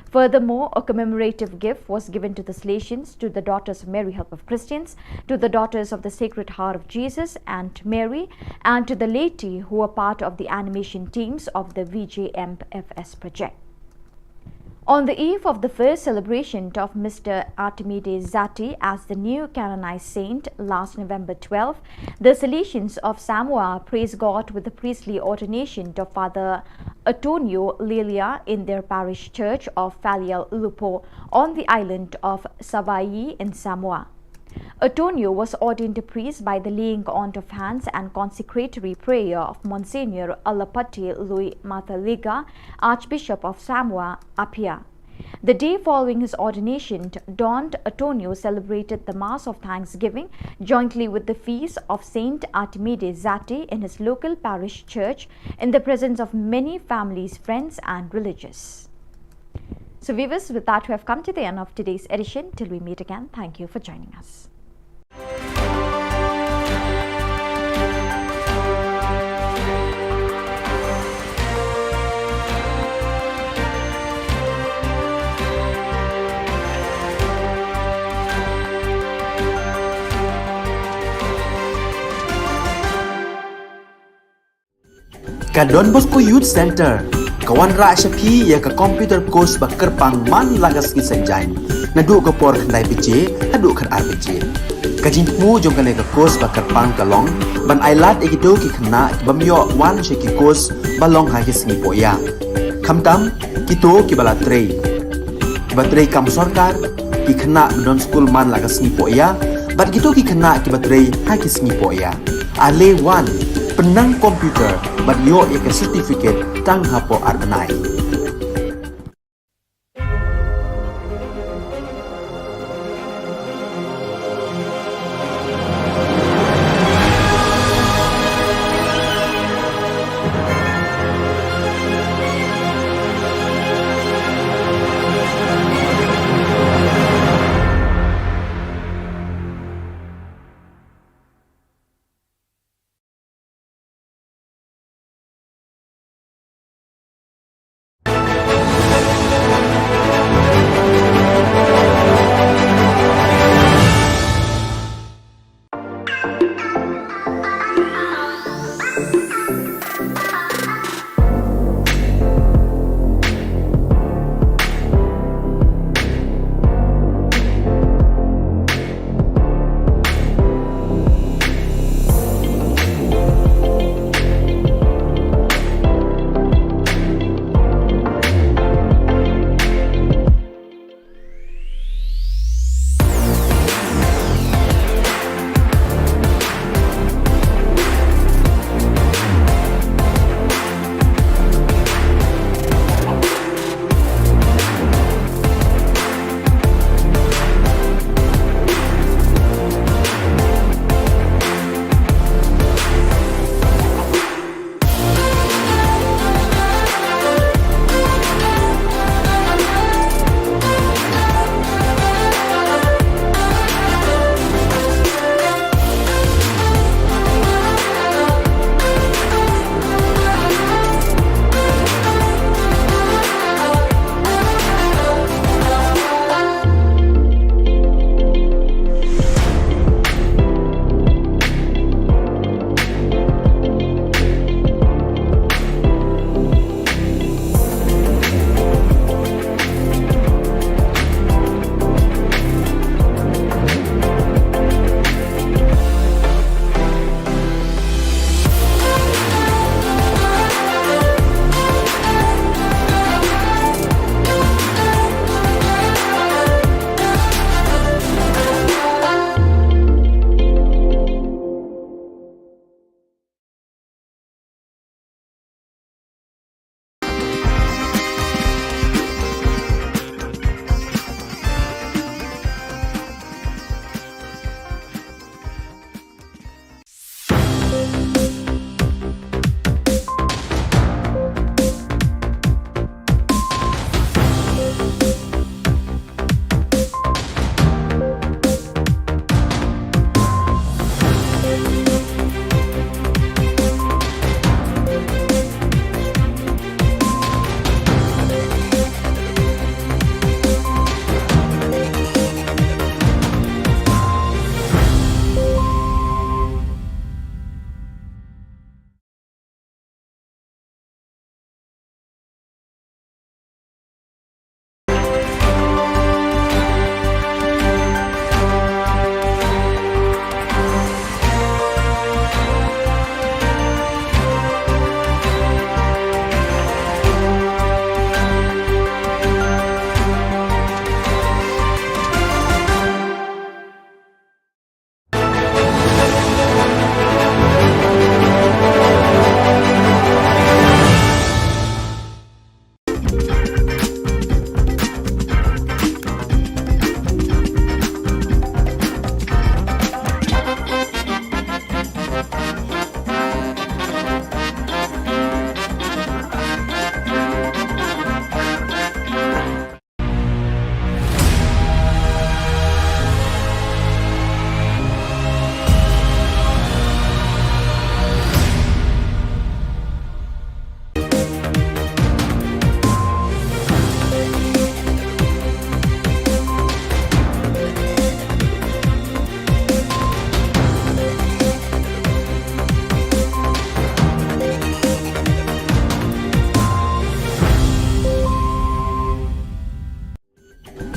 Furthermore, a commemorative gift was given to the Salesians, to the Daughters of Mary, Help of Christians, to the Daughters of the Sacred Heart of Jesus and Mary, and to the laity who were part of the animation teams of the V J M F S project. On the eve of the first celebration of Mister Artemide Zati as the new canonized saint last November twelve, the Salesians of Samoa praised God with the priestly ordination of Father Antonio Lilia in their parish church of Falealaupo on the island of Savai'i in Samoa. Antonio was ordained a priest by the laying on of hands and consecratory prayer of Monsignor Alapati Lui Mataliga, Archbishop of Samoa Apia. The day following his ordination, Don Antonio celebrated the Mass of Thanksgiving jointly with the feast of Saint Artemide Zati in his local parish church in the presence of many families, friends, and religious. So, viewers, with that, we have come to the end of today's edition. Till we meet again, thank you for joining us. Ka Don Bosco Youth Center ka wanrah sha phi ïa ka computer course ba kyrpang man la ka sngi Saitjaiñ, naduh ka por khyndai baje haduh khatar baje. Ka jingthmu jong kane ka course ba kyrpang ka long ban ailad ïa kito ki khynnah ki bym ïoh wan sha ki course ba long ha ki sngi poh ïa. Khamtam kito kiba la trei, kiba trei kam sorkar, ki khynnah ba don skul man la ka sngi poh ïa, bad kito ki khynnah kiba trei ha ki sngi poh ïa. Ale wan, pynnang computer bad ïoh ïa ka certificate tang hapoh ar bnai.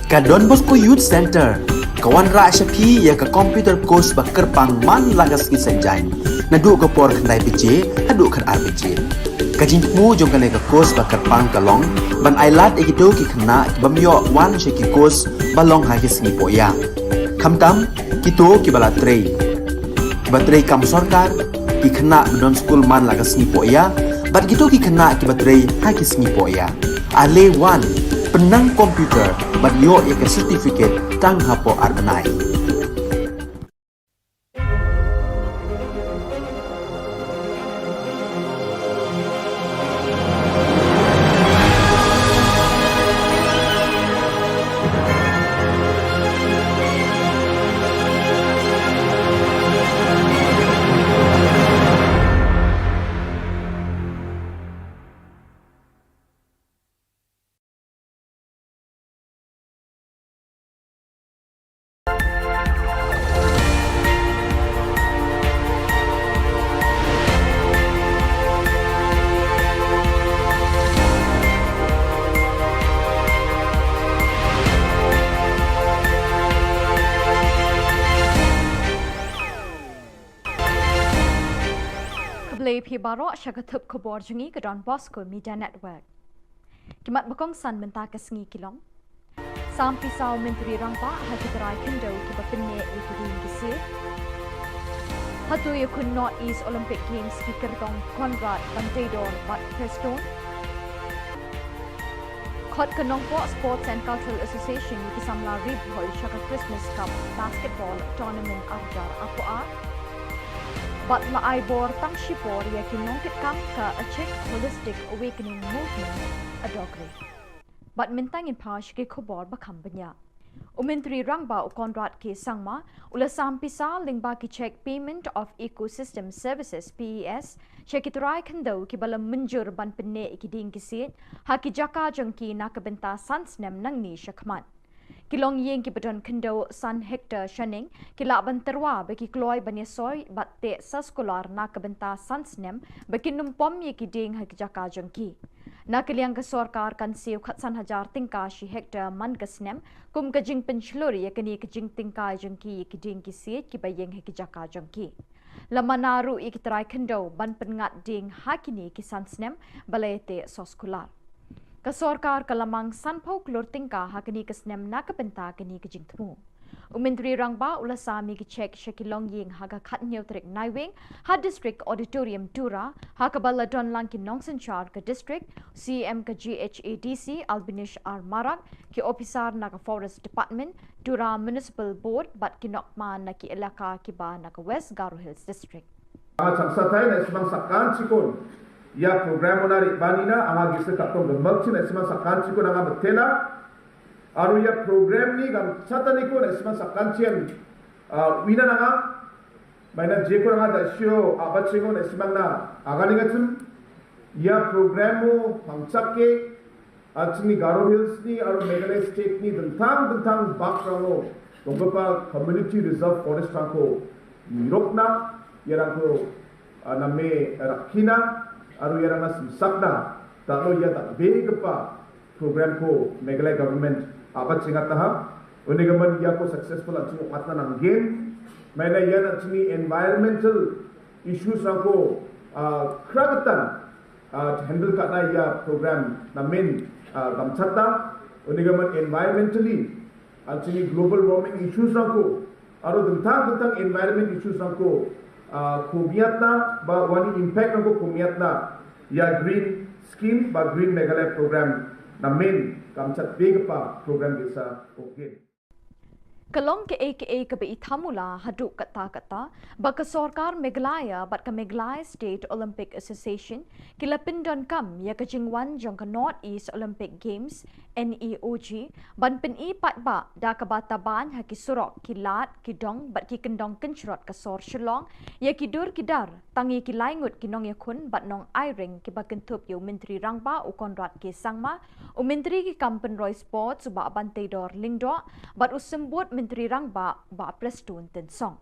Ka Don Bosco Youth Center ka wanrah sha phi ïa ka computer course ba kyrpang man la ka sngi Saitjaiñ, naduh ka por khyndai baje haduh khatar baje. Ka jingthmu jong kane ka course ba kyrpang ka long ban ailad ïa kito ki khynnah ki bym ïoh wan sha ki course ba long ha ki sngi poh ïa. Khamtam kito kiba la trei, kiba trei kam sorkar, ki khynnah ba don skul man la ka sngi poh ïa, bad kito ki khynnah kiba trei ha ki sngi poh ïa. Ale wan, pynnang computer bad ïoh ïa ka certificate tang hapoh ar bnai. Khublei phi baroh, sha ka thup khubor jong ngi ka Don Bosco Media Network. Ki mat ba kongsan mynta ka sngi ki long. Sam pisa u Myntri Rangbah ha ki trai khyndew kiba pynneh ïa ki dieng ki siej. Hatu ïakhun North East Olympic Games ki kyrtong Conrad, Banteidor bad Prestone. Khot ka Nongpoh Sports and Cultural Association ïa ki samla ri bhoi sha ka Christmas Cup Basketball Tournament ar hajar arphew ar. Bad la ai bor tang shipor ïa ki nongkitkam ka Achik Holistic Awakening Movement, Adokri. Bad mynta ngin phai sha ki khubor ba kham bniah. U Myntri Rangbah u Conrad K Sangma u la sam pisa lyngba ki cheque Payment of Ecosystem Services, P E S, sha ki trai khyndew kiba la mynjur ban pynneh ïa ki dieng ki siej ha ki jaka jong ki na ka bynta san snem nangne sha khmat. Ki longïing kiba don khyndew san hektar shaneng ki lah ban tyrwa ba ki kloi ban ïasoi bad teh soskular na ka bynta san snem ba kin ym pom ïa ki dieng ha ki jaka jong ki. Na ka liang ka sorkar kan siew khatsan hajar tyngka shi hektar man ka snem kum ka jingpynshlur ïa kane ka jingtyngkai jong ki ïa ki dieng ki siej kiba ïeng ha ki jaka jong ki. La mana ruh ïa ki trai khyndew ban pynngat dieng ha kine ki san snem ba la ïateh soskular. Ka sorkar ka la mang sanphew klur tyngka ha kane ka snem na ka bynta kane ka jingthmu. U Myntri Rangbah u la sam ïa ki cheque sha ki longïing ha ka khathynñiew tarik Naiwieng ha District Auditorium Tura, ha kaba la don lang ki nongsynshar ka district, C E M ka G H A D C Albinish R Marak, ki ophisar na ka Forest Department, Tura Municipal Board bad ki nongkman na ki elaka kiba na ka West Garo Hills District. Anga changsatai na·simang sakantikon ia program-ona re·baanina anga gisik ka·tong gimikchi na·simang sakantikon anga mitela. Aro ia program-ni gamchataniko na·simang sakantian, ah, uina nanga. Maina jeko anga da·sio a·bachengo na·simangna aganengachim. Ia program-o mangchake, an·chingni Garo Hills-ni aro Meghalaya State-ni dingtang dingtang bakrango donggipa Community Reserve Forest-rangko nirokna, iarangko, ah, name rakkina aro iarangna simsakna dal·o ia dal·begipa program-ko Meghalaya government a·bachengataha. Unigimin iako successful an·ching ong·atna nanggen. Maina ian an·chingni environmental issues-rangko, ah, kragitan, ah, handle ka·na ia program namen, ah, gamchata. Unigimin environmentally, an·chingni global warming issues-rangko aro dingtang dingtang environment issues-rangko, ah, komiatna ba uani impact-rangko komiatna ia Green Scheme ba Green Meghalaya Program namen gamchatbegipa program ge·sa ong·gen. Ka long ka·e ka·e kaba ithamula haduh katta katta ba ka sorkar Meghalaya bad ka Meghalaya State Olympic Association ki la pyndonkam ïa ka jingwan jong ka North East Olympic Games, N E O G, ban pyni paidbah da kaba taban ha ki surok, ki lad, ki dong bad ki kyndong kynshrot ka sor Shillong ïa ki dur ki dar, tang ïa ki lai ngut ki nongïakhun bad nongai ring kiba kynthup ïa u Myntri Rangbah u Conrad K Sangma, u Myntri ki kam pynroi Sports u Bah Banteidor Lyngdoh bad u Symbud Myntri Rangbah u Bah Prestone Tynsong.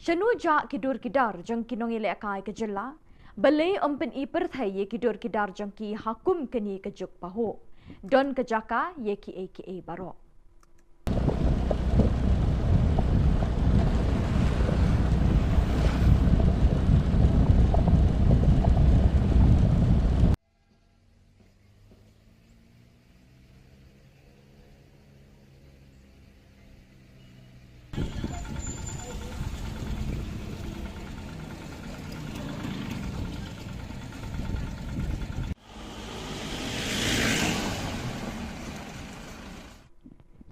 Shano jah ki dur ki dar jong ki nongïalehkai ka jylla? Balei ym pyni pyrthei ïa ki dur ki dar jong ki ha kum kane ka juk pahuh? Don ka jaka ïa kiei kiei baroh.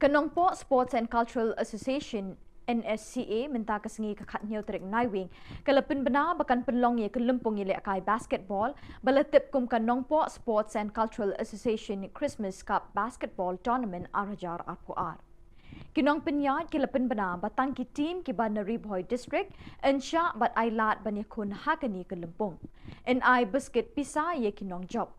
Ka Nongpoh Sports and Cultural Association, N S C A, mynta ka sngi ka khatnïew tarik Naiwieng ka la pynbna ba kan pynlong ïa ka lympung ïalehkai basketball ba la tip kum ka Nongpoh Sports and Cultural Association Christmas Cup Basketball Tournament ar hajar arphew ar. Ki nongpynïaid ki la pynbna ba tang ki team kiba na Ri Bhoi District yn shah bad ai lad ban ïakhun ha kane ka lympung, yn ai biskit pisa ïa ki nongjop.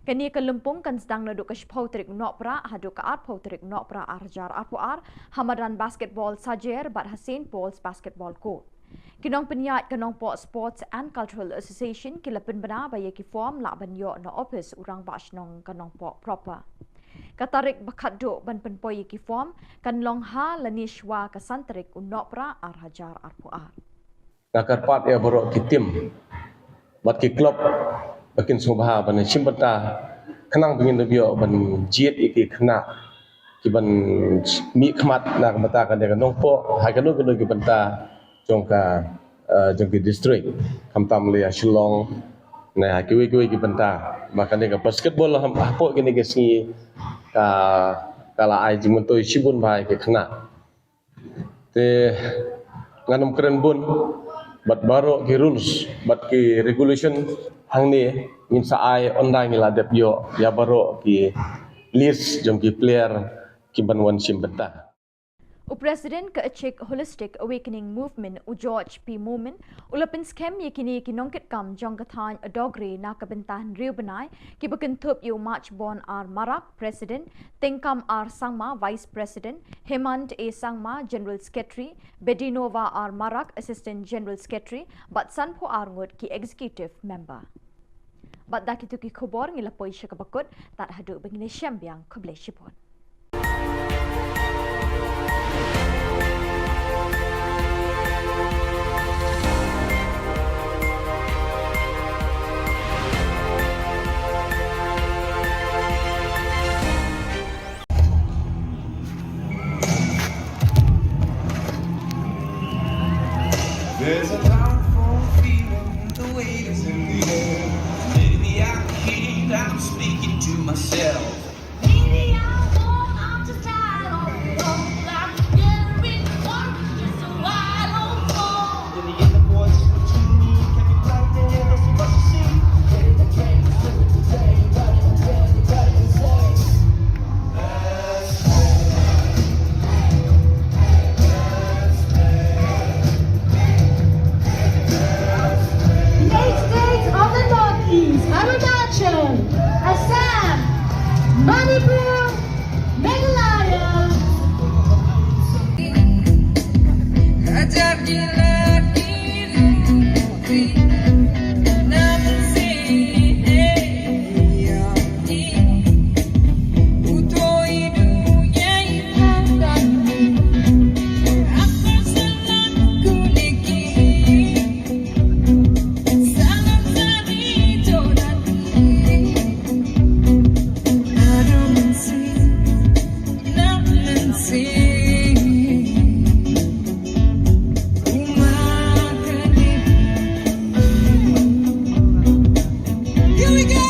Kane ka lympung kan sdang naduh ka shiphew tarik Nohprah haduh ka arphew tarik Nohprah ar hajar arphew ar ha madan basketball Sajer bad ha Saint Paul's Basketball Court. Ki nongpynïaid ka Nongpoh Sports and Cultural Association ki la pynbna ba ïa ki form lah ban ïoh na ophis u rangbah shnong ka Nongpoh proper. Ka tarik ba khatduh ban pynpoi ïa ki form kan long ha lane shwa ka san tarik u Nohprah ar hajar arphew ar. Nga kyrpad ïa baroh ki team bad ki club ba kin sngewbha ban shim bynta khnang ba ngin da ïoh ban jied ïa ki khynnah ki ban mih khmat na ka bynta kane ka Nongpoh ha kano kano ki bynta jong ka, eh, jong ki district, khamtam lei ha Shillong ne ha kiwei kiwei ki bynta ba kane ka basketball ha, hapoh kine ki sngi ka, ka la ai jingmyntoi shibun bha ïa ki khynnah. Te ngan ym kren bun bad baroh ki rules bad ki regulation hangne ngin sa ai, ynda ngi la dep ïoh ïa baroh ki list jong ki player ki ban wan shim bynta. U President ka Achik Holistic Awakening Movement u George P Momin u la pynskhem ïa kine ki nongkitkam jong ka thaiñ Adogri na ka bynta hynriew bnai kiba kynthup ïa u Machbon R Marak, President, Tengkam R Sangma, Vice President, Hemant A Sangma, General Secretary, Bedinova R Marak, Assistant General Secretary, bad sanphew ar ngut ki Executive Member. Bad da kito ki khubor ngi la poi sha kaba kut, tad haduh ba ngin ïashem biang, khublei shibun. There's a powerful feeling, the weight is in the air. Maybe I can't, I'm speaking to myself. Maybe I won't, I'm just tired of it all. I'm getting worried, just so I don't fall. In the inner voice between me, can you fight it? That's what you see. Getting the pain, slip it today, but it's really, but it's insane. The eight states of the Northeast, Arunachal, Assam, Manipur, Meghalaya. Here we go!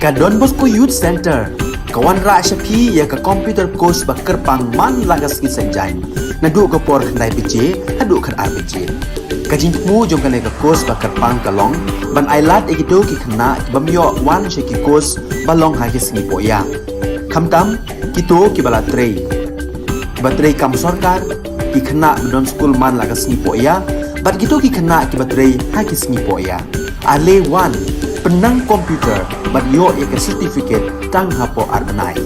Ka Don Bosco Youth Center ka wanrah sha phi ïa ka computer course ba kyrpang man la ka sngi Saitjaiñ. Naduh ka por khyndai baje haduh khatar baje. Ka jingthmu jong kane ka course ba kyrpang ka long ban ailad ïa kito ki khynnah ki bym ïoh wan sha ki course ba long ha ki sngi Poh Ïa. Khamtam kito ki ba la trei, ki ba trei kam sorkar, ki khynnah ba don skul man la ka sngi Poh Ïa, bad kito ki khynnah ki ba trei ha ki sngi Poh Ïa. Ale wan, pynnang computer bad ïoh ïa ka certificate tang hapoh ar bnai.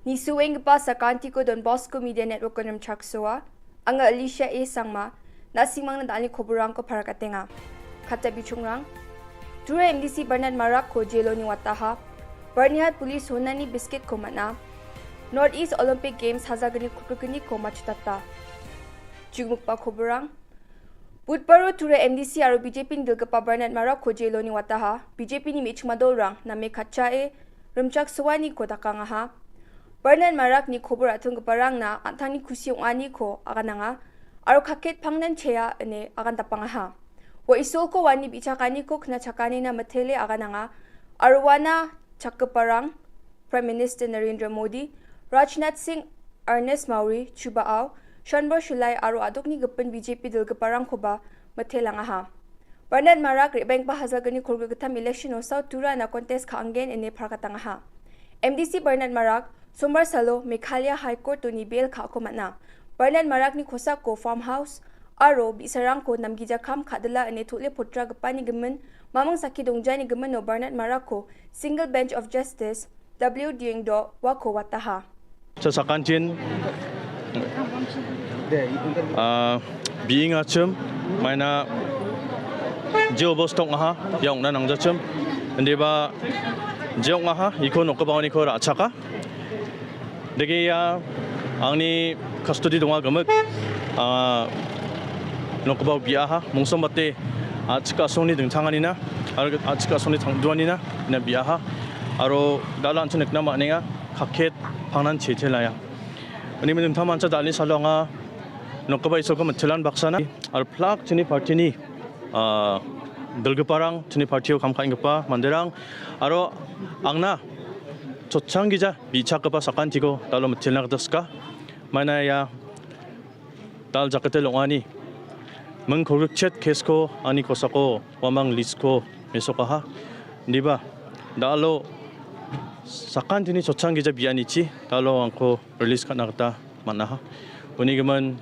Nisuenggipa sakantiko Don Bosco Media Network-o rimchaksoa. Anga Alicia A Sangma, na·simangna dal·ni koborrangko parakatenga. Kata bichongrang, Tura M D C Bernard Marakko jeloni wataha, Byrnihat Police honani biskitko man·a, North East Olympic Games hajalgni kolgrikgniko matchotata. Jukmikba koborrang, Budbaro Tura M D C aro B J P-ni dilgipa Bernard Marakko jeloni wataha, B J P-ni me·chikma dolrang name katchae rimchaksoaniko dakangaha. Bernard Marakni kobor a·tonggiparangna an·tangni kusi ong·aniko agananga aro kaket pangnan chea ine agandapangaha. Ua Isolko wani bi·chakaniko knachakanina mitele agananga aro uana chakgiparang Prime Minister Narendra Modi, Rajnath Singh, Ernest Mawri, Chuba Aw, Shanbor Shulai aro a·dokni gipin B J P dilgiparangkoba mitelangaha. Bernard Marak re·baenggipa hajalgni kolgrikgittam election-o South Turana contest ka·angen ine parakatangaha. M D C Bernard Marak, Sombar salo Meghalaya High Court-oni bail ka·ako man·a. Bernard Marakni kosako farmhouse aro bi·sarangko namgija kam ka·dila ine tole potragipani gimin, maming sakki dongjani gimino Bernard Marakko Single Bench of Justice W Diengdo uako wataha. Cha sakantin, ah, bi·engachim, maina je obosta ong·aha, ia ong·na nangjachim. Indiba je ong·aha, iko nokgipaoniko ra·chaka. Dake ia angni custody donga gimik, ah, nokgipao bi·aha, mongsombate a·chik a·songni dingtanganina, aro a·chik a·songni tangduanina, ina bi·aha. Aro dal·a an·ching nikna man·enga, kaket pangnan chete laia. Uni dingtang mancha dal·ni salo anga nokgipa Isolko mitelan baksana, aro plak chini partini, ah, dilgiparang, chini partio kam ka·enggipa manderang, aro angna chotchanggija bi·chakgipa sakantiko dal·o mitelna gita sika. Maina ia dal jakete long·ani ming kolgrikchet kesko ani kosako uamang list-ko mesokaha. Indiba dal·o sakantini chotchanggija bi·anichi dal·o angko release ka·na gita man·aha. Uni gimin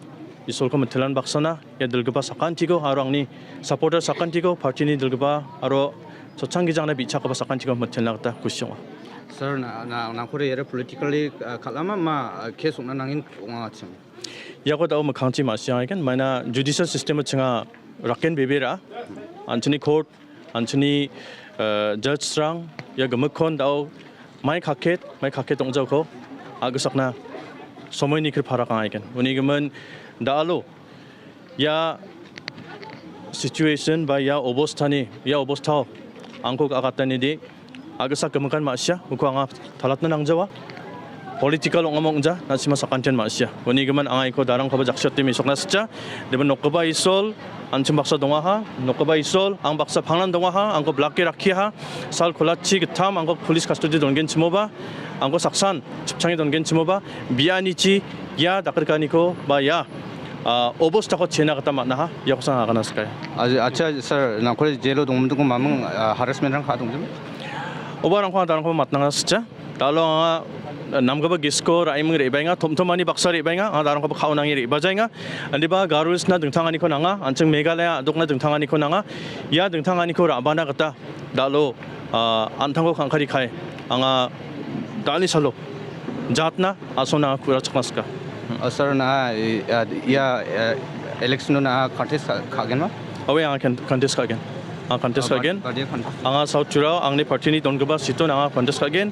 Isolko mitelan baksana ia dilgipa sakantiko aro angni supporter sakantiko, partini dilgipa aro chotchanggija angna bi·chakgipa sakantiko mitelna gita kusi ong·a. Sir, na, na, nangkore iara politically, ah, kal·ama ma, ah, case ong·na nangin ong·achim? Iako da·o mikkangchi ma·siangagen, maina judicial system-o chinga raken bebera. An·chingni court, an·chingni, eh, judge-rang ia gimikkon da·o mai kaket, mai kaket ong·jaoko a·gisakna somoini kri parakangaigen. Uni gimin da·alo ia situation ba ia obostani, ia obostao angko a·gatanide a·gisak gimikan ma·sia, uko anga talatna nangjawa. Political ong·a ong·ja, na·sima sakantian ma·sia. Uni gimin anga iko darangkoba jaksio ate mesokna sitja. Deben nokgipa Isol, an·ching baksa dongaha, nokgipa Isol, ang baksa pangnan dongaha, angko blake rakkiaha, sal kolachi gittam angko police custody dongenchimoba, angko saksan chipchange dongenchimoba, bianichi ia dakrikaniko ba ia, ah, obostako chena gita man·aha, iakosan agana sikaia. Acha, acha, sir, nangkore jelo dongmidingko maming, ah, harassment-rang ka·dongjem? Oba rangko darangko matnanga sitja. Dalo anga namgipa gisko ra·eming re·baenga, tomtomani baksa re·baenga, anga darangkoba ka·onange re·bajaenga. Indiba Garo Hills-na dingtanganiko nanga, an·ching Meghalaya a·dokna dingtanganiko nanga. Ia dingtanganiko ra·bana gita dalo, ah, an·tangko kangkari kae anga dal·ni salo Jatna asona kura chakmaska. Oh, sir, na, eh, ah, ia, eh, election na contest ka-, ka·genma? Awe, anga kan-, contest ka·gen. Anga contest Ah, ka·gen. Party contest. Anga South Jurao, angni party-ni dongipa seat-on anga contest ka·gen.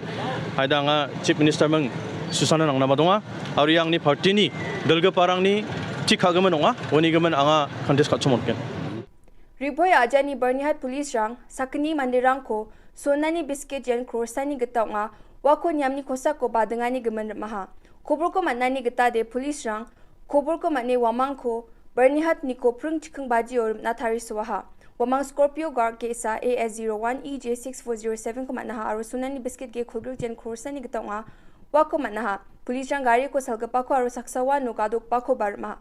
Haida anga Chief Minister ming susana nangnaba donga. Aro ia angni party-ni dilgiparangni tik ka·gimin ong·a. Uni gimin anga contest ka·chongmotgen. Riboi ajani Byrnihat police-rang sakgni manderangko sonani biscuit yen crore-sani gita ong·a, uako niamni kosako badingani gimin rim·aha. Koborko man·ani gitade police-rang koborko man·e uamangko Byrnihat niko pring chiking bajio rim·na tarisoaha. Uamang Scorpio Guard ge·sa A S zero one E J six four zero seven-ko man·aha aro sonani biscuit ge kolgrik yen crore-sani gita ong·a, uako man·aha. Police-rang gariko salgipako aro saksa uano gadokbakoba rim·aha.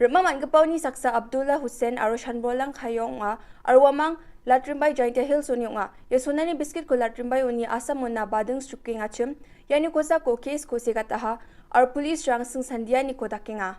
Rim·a man·gipaoni saksa Abdullah Hussain aro Shanbolang Khaiyong ong·a, aro uamang Latrimbai Jaintia Hills-oni ong·a. Ia sonani biscuit-ko Latrimbai uni Assam-ona bading srukengachim, iani kosako case-ko segataha, aro police-rang singsandianiko dakenga.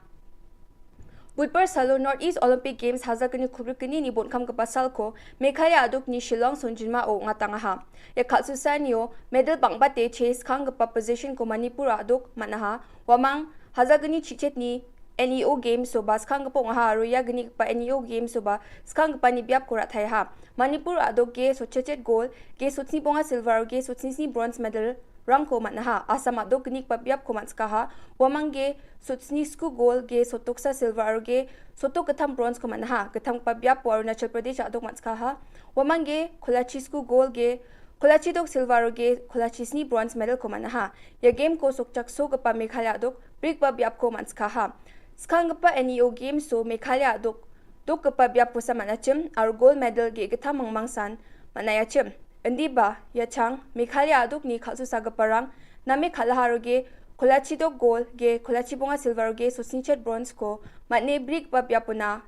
Budbar salo North East Olympic Games hajalgni kubrikgnini bonkamgipa salko Meghalaya a·dokni Shillong songjinmao ong·atangaha. Ia kal·susaanio medal bang·bate chase skanggipa position-ko Manipur a·dok man·aha. Uamang hajalgni chichetni N E O Games-o ba skanggipa ong·aha aro ia gnigipa N E O Games-o ba skanggipani biapko ra·taiaha. Manipur a·dok ge sotchechet gol, ge sotsni bonga silver aro ge sotsni sni bronze medal-rangko man·aha. Assam a·dok gnigipa biapko man·sikaha. Uamang ge sotsni sku gol, ge sotoksa silver aro ge sotok gittam bronze-ko man·aha. Gittamgipa biapo Arunachal Pradesh a·dok man·sikaha. Uamang ge kolachi sku gol, ge kolachi dok silver aro ge kolachi sni bronze medal-ko man·aha. Ia game-ko sokchaksogipa Meghalaya a·dok brikba biapko man·sikaha. Skanggipa N E O Games-o Meghalaya a·dok dokgipa biapkosa man·achim aro gold medal ge·gittam mangmangsan man·aiachim. Indiba, ia chang Meghalaya a·dokni kal·susagiparang name kal·aha aro ge kolachi dok gold, ge kolachi bonga silver aro ge sotsni chet bronze-ko man·e brikba biapona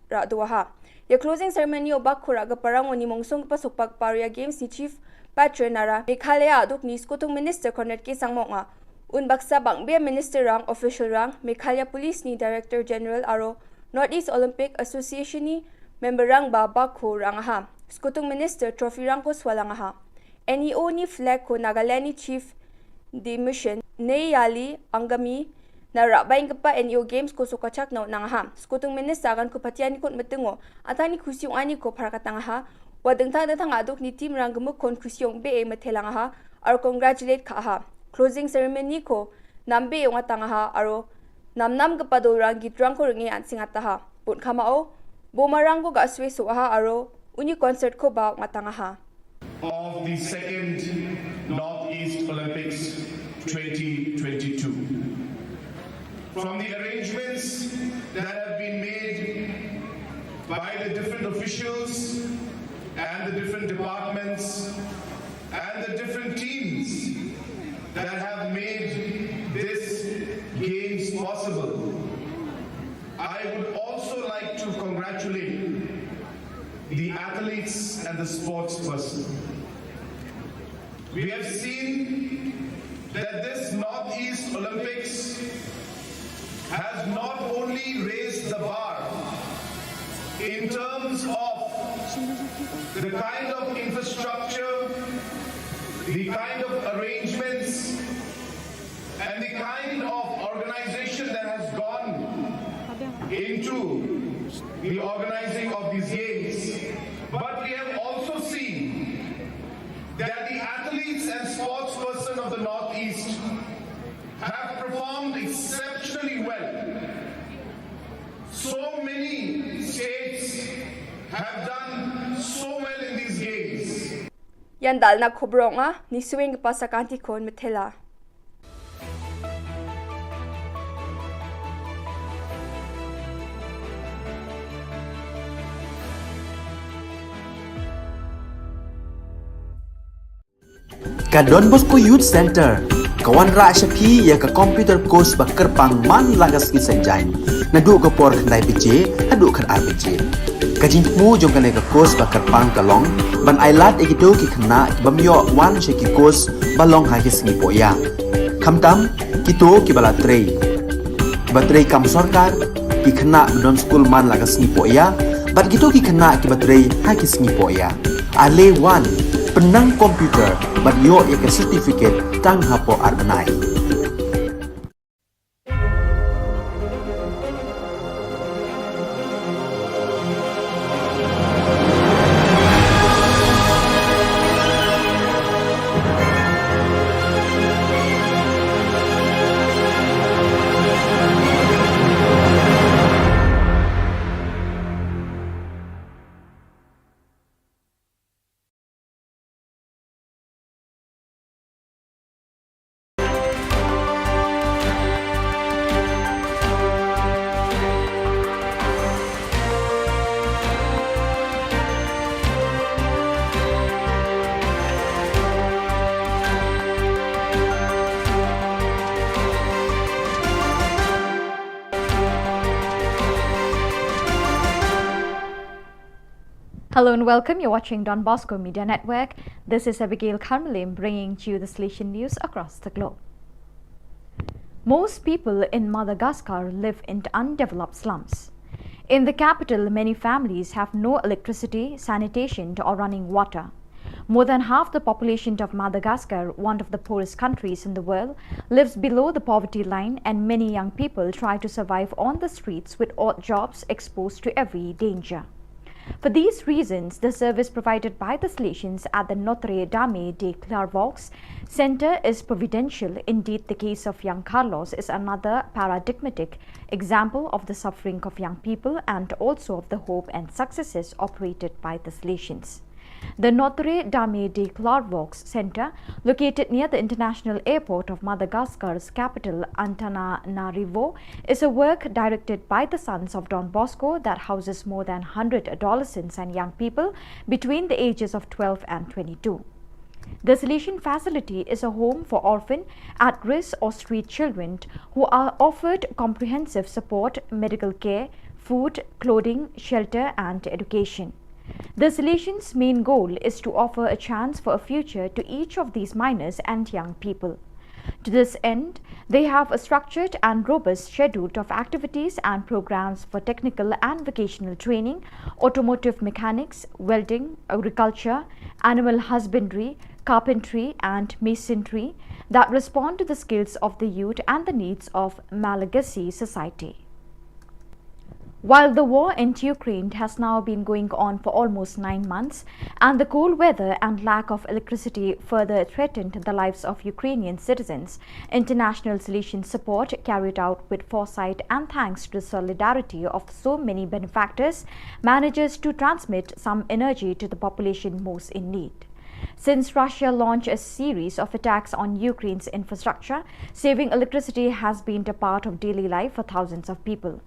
ra·doaha. Ia closing ceremony-o bakko ra·giparangoni mongsonggipa sokbakgipa aro ia games-ni chief patron-ara Meghalaya a·dokni skotong minister Conrad K Sangma ong·a. Unbaksa bang·bea minister-rang, official-rang, Meghalaya Police-ni Director General aro North East Olympic Association-ni member-rangba bakko ra·angaha. Skotong minister trophy-rangko sualangaha. N E O-ni flag-ko Nagaland-ni chief Dimission Nei Yali Angami na ra·baenggipa N E O Games-ko sokachakna on·angaha. Skotong minister aganko patianiko on·mitingo an·tangni kusi ong·aniko parakatangaha. Ua dingtang dingtang a·dokni team-rang gimikkon kusi ong·bee mitelangaha aro congratulate ka·aha. Closing ceremony-ko nambee ong·atangaha aro namnamgipa dolrang gitrangko ring·e an·sengataha. Bonkamao bomarangko ga·sue so·aha aro uni concert-koba ong·atangaha. Of the second Northeast Olympics twenty twenty-two. From the arrangements that have been made by the different officials and the different departments and the different teams that have made this games possible, I would also like to congratulate the athletes and the sports person. We have seen that this Northeast Olympics has not only raised the bar in terms of the kind of infrastructure, the kind of arrangements, and the kind of organization that has gone into the organizing of these games. But we have also seen that the athletes and sports person of the Northeast have performed exceptionally well. So many states have done so well in these games. Ian dal·na kobor ong·a, nisuenggipa sakantikon mitela. Ka Don Bosco Youth Center, ka wanrah sha phi ïa ka computer course ba kyrpang man la ka sngi Saitjaiñ. Naduh ka por khyndai baje, haduh khatar baje. Ka jingthmu jong kane ka course ba kyrpang ka long, ban ailad ïa kito ki khynnah ki bym ïoh wan sha ki course ba long ha ki sngi poh ïa. Khamtam, kito ki ba la trei. Ki ba trei kam sorkar, ki khynnah ba don skul man la ka sngi poh ïa, bad kito ki khynnah ki ba trei ha ki sngi poh ïa. Ale wan, pynnang computer, bad ïoh ïa ka certificate tang hapoh ar bnai. Hello and welcome. You're watching Don Bosco Media Network. This is Abigail Karmalim bringing to you the Salesian news across the globe. Most people in Madagascar live in undeveloped slums. In the capital, many families have no electricity, sanitation, or running water. More than half the population of Madagascar, one of the poorest countries in the world, lives below the poverty line, and many young people try to survive on the streets with odd jobs, exposed to every danger. For these reasons, the service provided by the Salesians at the Notre Dame de Clairvaux Center is providential. Indeed, the case of young Carlos is another paradigmatic example of the suffering of young people and also of the hope and successes operated by the Salesians. The Notre Dame de Clairvaux Center, located near the international airport of Madagascar's capital, Antananarivo, is a work directed by the Sons of Don Bosco that houses more than one hundred adolescents and young people between the ages of twelve and twenty-two. The Salesian facility is a home for orphan, at-risk or street children who are offered comprehensive support, medical care, food, clothing, shelter and education. The Salesians' main goal is to offer a chance for a future to each of these minors and young people. To this end, they have a structured and robust schedule of activities and programs for technical and vocational training, automotive mechanics, welding, agriculture, animal husbandry, carpentry, and masonry that respond to the skills of the youth and the needs of Malagasy society. While the war in Ukraine has now been going on for almost nine months, and the cold weather and lack of electricity further threatened the lives of Ukrainian citizens, international Salesian support, carried out with foresight and thanks to the solidarity of so many benefactors, manages to transmit some energy to the population most in need. Since Russia launched a series of attacks on Ukraine's infrastructure, saving electricity has been a part of daily life for thousands of people.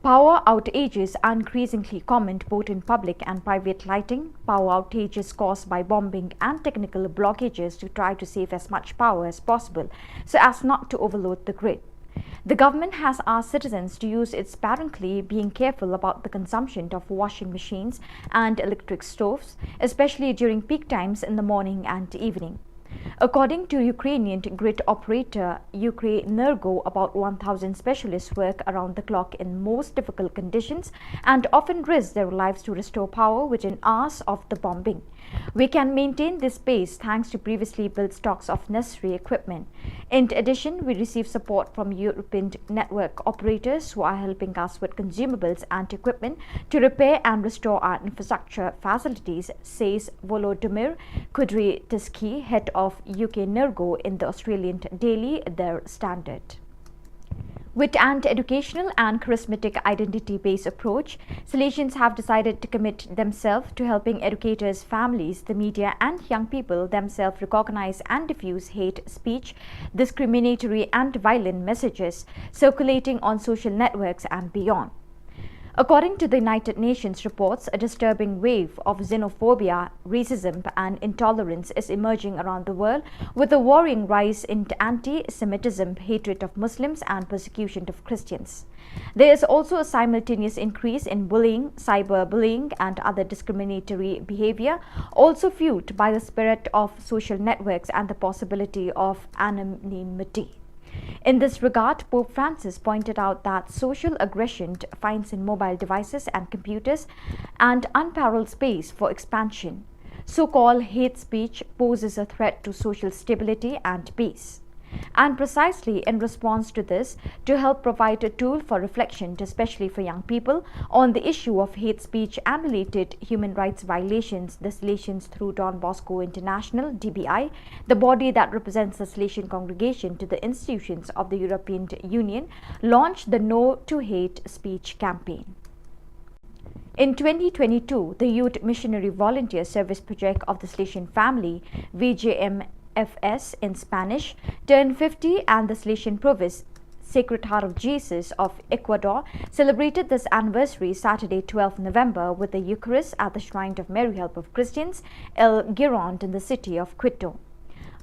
Power outages are increasingly common both in public and private lighting. Power outages caused by bombing and technical blockages to try to save as much power as possible so as not to overload the grid. The government has asked citizens to use it sparingly, being careful about the consumption of washing machines and electric stoves, especially during peak times in the morning and evening. According to Ukrainian grid operator Ukrenergo, about one thousand specialists work around the clock in most difficult conditions and often risk their lives to restore power within hours of the bombing. We can maintain this pace thanks to previously built stocks of necessary equipment. In addition, we receive support from European network operators who are helping us with consumables and equipment to repair and restore our infrastructure facilities, says Volodymyr Kudryavtsevsky, head of Ukrenergo, in the Australian daily Der Standard. With an educational and charismatic identity-based approach, Salesians have decided to commit themselves to helping educators, families, the media, and young people themselves recognize and diffuse hate speech, discriminatory and violent messages circulating on social networks and beyond. According to the United Nations reports, a disturbing wave of xenophobia, racism, and intolerance is emerging around the world, with a worrying rise in anti-Semitism, hatred of Muslims, and persecution of Christians. There is also a simultaneous increase in bullying, cyberbullying, and other discriminatory behavior, also fueled by the spirit of social networks and the possibility of anonymity. In this regard, Pope Francis pointed out that social aggression finds in mobile devices and computers an unparalleled space for expansion. So-called hate speech poses a threat to social stability and peace. And precisely in response to this, to help provide a tool for reflection, especially for young people, on the issue of hate speech and related human rights violations, the Salesians through Don Bosco International, D B I, the body that represents the Salesian congregation to the institutions of the European Union, launched the No to Hate Speech campaign. In twenty twenty-two, the Youth Missionary Volunteer Service Project of the Salesian Family, V J M F S in Spanish, turned fifty, and the Salesian Province Sacred Heart of Jesus of Ecuador celebrated this anniversary Saturday, twelfth November, with the Eucharist at the Shrine of Mary Help of Christians, El Girón, in the city of Quito.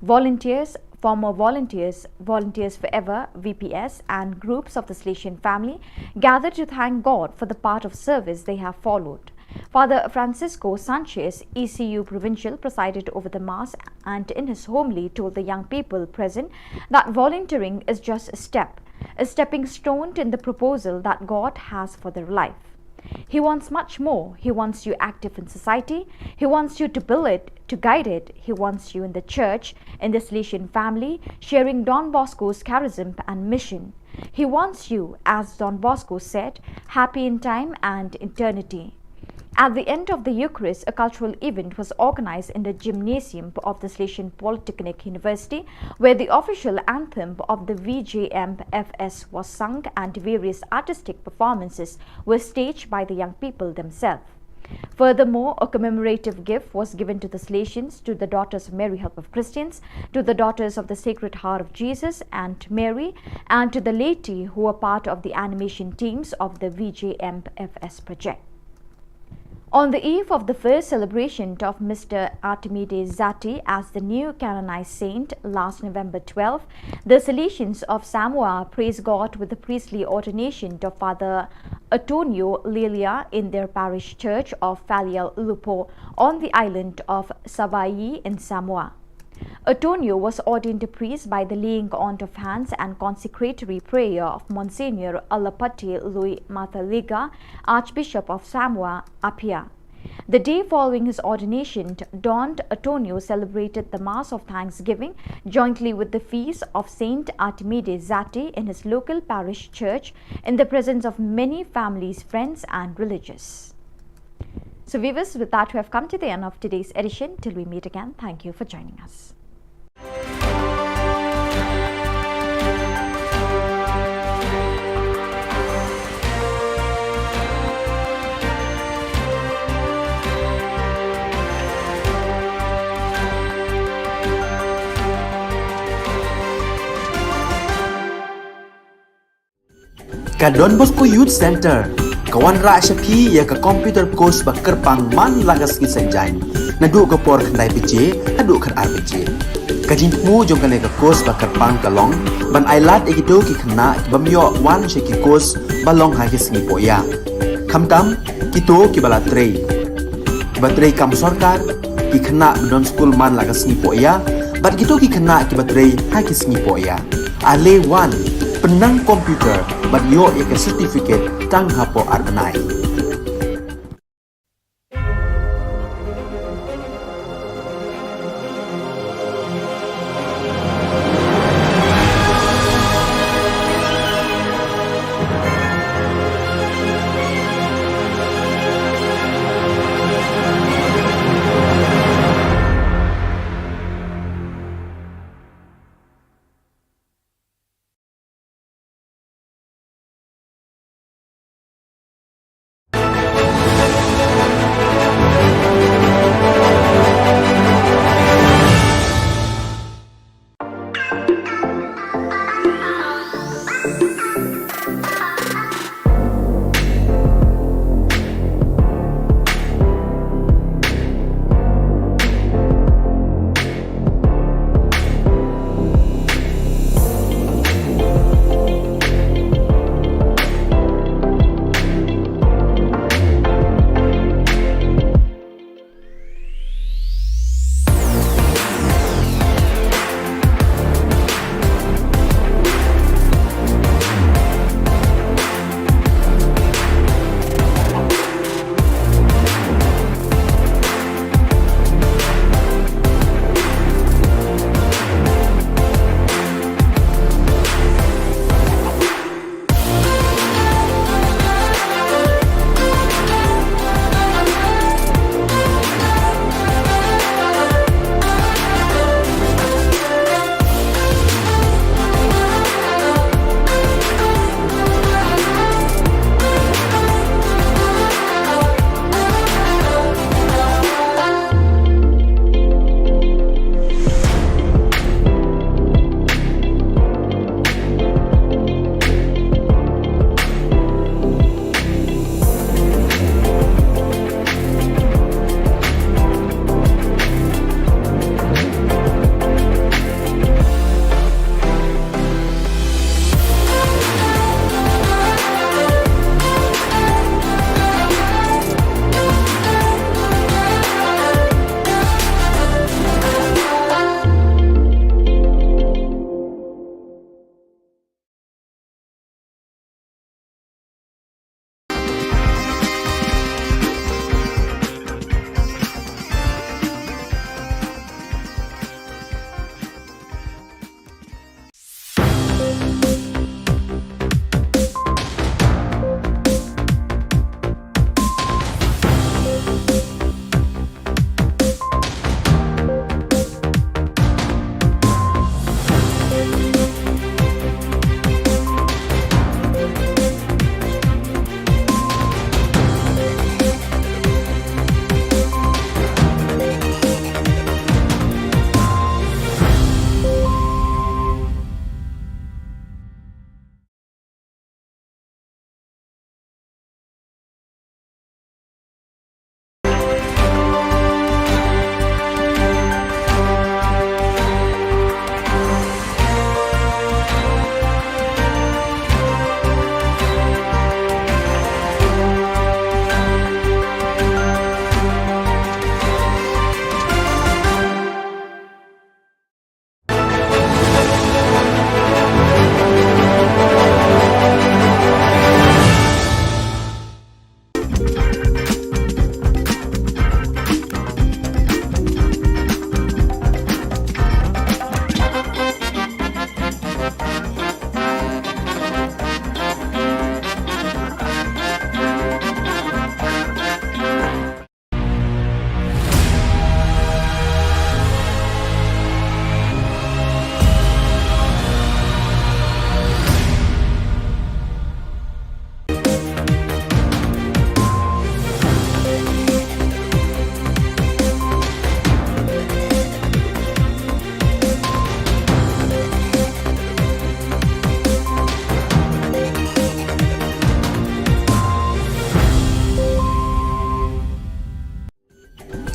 Volunteers, former volunteers, Volunteers Forever, V P S, and groups of the Salesian Family gathered to thank God for the path of service they have followed. Father Francisco Sanchez, E C U Provincial, presided over the Mass and in his homily told the young people present that volunteering is just a step, a stepping stone in the proposal that God has for their life. He wants much more. He wants you active in society. He wants you to build it, to guide it. He wants you in the church, in the Salesian family, sharing Don Bosco's charism and mission. He wants you, as Don Bosco said, happy in time and eternity. At the end of the Eucharist, a cultural event was organized in the gymnasium of the Salesian Polytechnic University, where the official anthem of the V J M F S was sung and various artistic performances were staged by the young people themselves. Furthermore, a commemorative gift was given to the Salesians, to the Daughters of Mary, Help of Christians, to the Daughters of the Sacred Heart of Jesus and Mary, and to the laity who were part of the animation teams of the V J M F S project. On the eve of the first celebration of Mister Artemide Zatti as the new canonized saint last November twelve, the Salesians of Samoa praised God with the priestly ordination of Father Antonio Lilia in their parish church of Falealeupo on the island of Savai'i in Samoa. Antonio was ordained a priest by the laying on of hands and consecratory prayer of Monsignor Alapati Lui Mataliga, Archbishop of Samoa Apia. The day following his ordination, Don Antonio celebrated the Mass of Thanksgiving jointly with the feast of Saint Artemide Zatti in his local parish church in the presence of many families, friends, and religious. So, viewers, with that, we have come to the end of today's edition. Till we meet again, thank you for joining us. Ka Don Bosco Youth Center ka wanrah sha phi ïa ka computer course ba kyrpang man la ka sngi Saitjaiñ, naduh ka por khyndai baje haduh khatar baje. Ka jingthmu jong kane ka course ba kyrpang ka long ban ailad ïa kito ki khynnah ki bym ïoh wan sha ki course ba long ha ki sngi Poh Ïa. Khamtam kito ki ba la trei, ki ba trei kam sorkar, ki khynnah ba don skul man la ka sngi Poh Ïa, bad kito ki khynnah ki ba trei ha ki sngi Poh Ïa. Ale wan, pynnang computer bad ïoh ïa ka certificate tang hapoh ar bnai.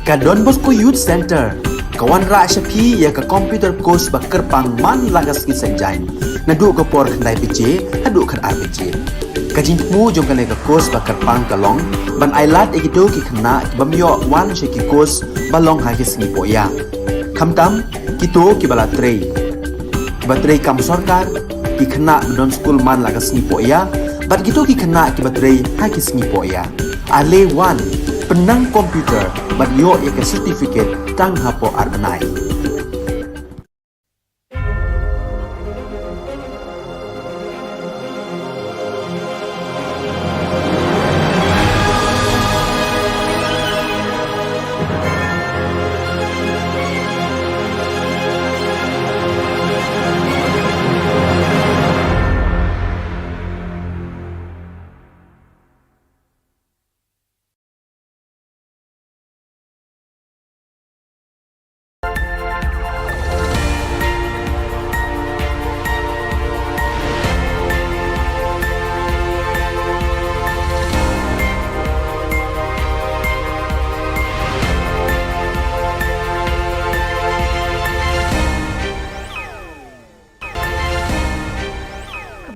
Ka Don Bosco Youth Center ka wanrah sha phi ïa ka computer course ba kyrpang man la ka sngi Saitjaiñ. Naduh ka por khyndai baje haduh khatar baje. Ka jingthmu jong kane ka course ba kyrpang ka long ban ailad ïa kito ki khynnah ki bym ïoh wan sha ki course ba long ha ki sngi Poh Ïa. Khamtam kito ki ba la trei, ki ba trei kam sorkar, ki khynnah ba don skul man la ka sngi Poh Ïa bad kito ki khynnah ki ba trei ha ki sngi Poh Ïa. Ale wan, pynnang computer bad ïoh ïa ka certificate tang hapoh ar bnai.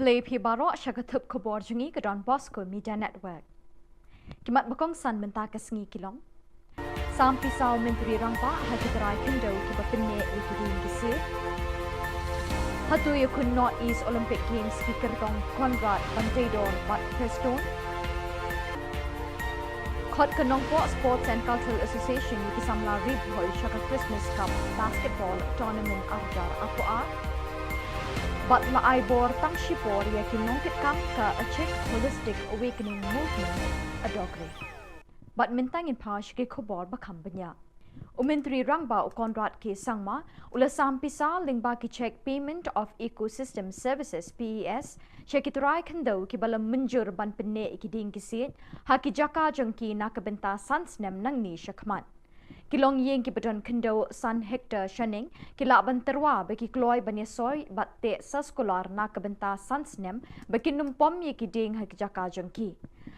Khublei phi baroh, sha ka thup khubor jong ngi ka Don Bosco Media Network. Ki mat ba kongsan mynta ka sngi ki long. Sam pisa u Myntri Rangbah ha ki trai khyndew ki ba pynneh ïa ki dieng ki siej. Hatu ïakhun North East Olympic Games ki kyrtong Conrad, Banteidor bad Prestone. Khot ka Nongpoh Sports and Cultural Association ïa ki samla ri bhoi sha ka Christmas Cup Basketball Tournament ar hajar arphew ar. Bad la ai bor tang shipor ïa ki nongkitkam ka Achik Holistic Awakening Movement, Adokre. Bad mynta ngin phai sha ki khubor ba kham bniah. U Myntri Rangbah u Conrad K Sangma u la sam pisa lyngba ki cheque Payment of Ecosystem Services, P E S, sha ki trai khyndew ki ba la mynjur ban pynneh ïa ki dieng ki siej ha ki jaka jong ki na ka bynta san snem nangne sha khmat. Ki longïing ki ba don khyndew san hektar shaneng ki lah ban tyrwa ba ki kloi ban ïasoi bad teh soskular na ka bynta san snem ba kin ym pom ïa ki dieng ha ki jaka jong ki.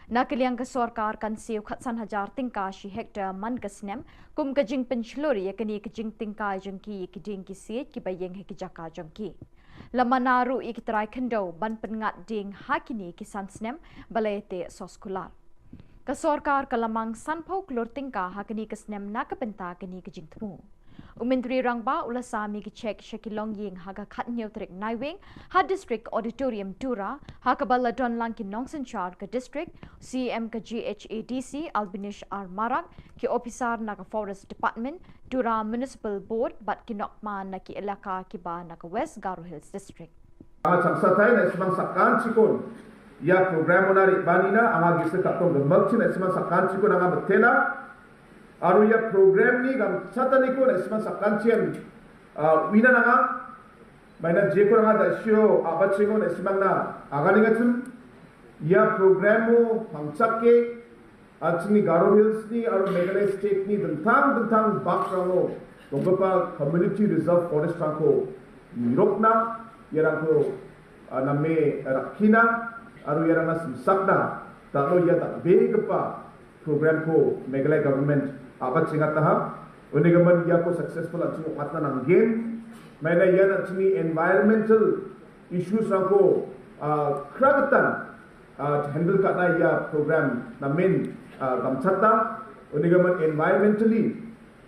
Na ka liang ka sorkar kan siew khatsan hajar tyngka shi hektar man ka snem kum ka jingpynshlur ïa kane ka jingtyngkai jong ki ïa ki dieng ki siej ki ba ïeng ha ki jaka jong ki. La mana ruh ïa ki trai khyndew ban pynngat dieng ha kine ki san snem ba la ïateh soskular. Ka sorkar ka la mang sanphew klur tyngka ha kane ka snem na ka bynta kane ka jingthmu. U Myntri Rangbah u la sam ïa ki cheque sha ki longïing ha ka khathynñiew tarik Naiwieng ha District Auditorium Tura, ha kaba la don lang ki nongsynshar ka district, C E M ka G H A D C Albinish R Marak, ki ophisar na ka Forest Department, Tura Municipal Board bad ki nongkman na ki elaka ki ba na ka West Garo Hills District. Anga changsatai na·simang sakantikon ia program-ona re·baanina anga gisik ka·tong gimikchi na·simang sakantikon anga mitena. Aro ia program-ni gangchataniko na·simang sakantian, ah, uina nanga. Maina jeko anga da·sio a·bachengo na·simangna aganengachim. Ia program-o pangchake, ah, chingni Garo Hills-ni aro Meghalaya State-ni dingtang dingtang bakrango donggipa Community Reserve Forest-rangko nirokna, iarangko, ah, name rakkina aro iarangna simsakna dal·o ia dal·begipa program-ko Meghalaya government a·bachengataha. Unigimin iako successful an·ching ong·atna nanggen. Maina ian an·chingni environmental issues-rangko, ah, kragitan, ah, handle ka·na ia program namen, ah, gamchata. Unigimin environmentally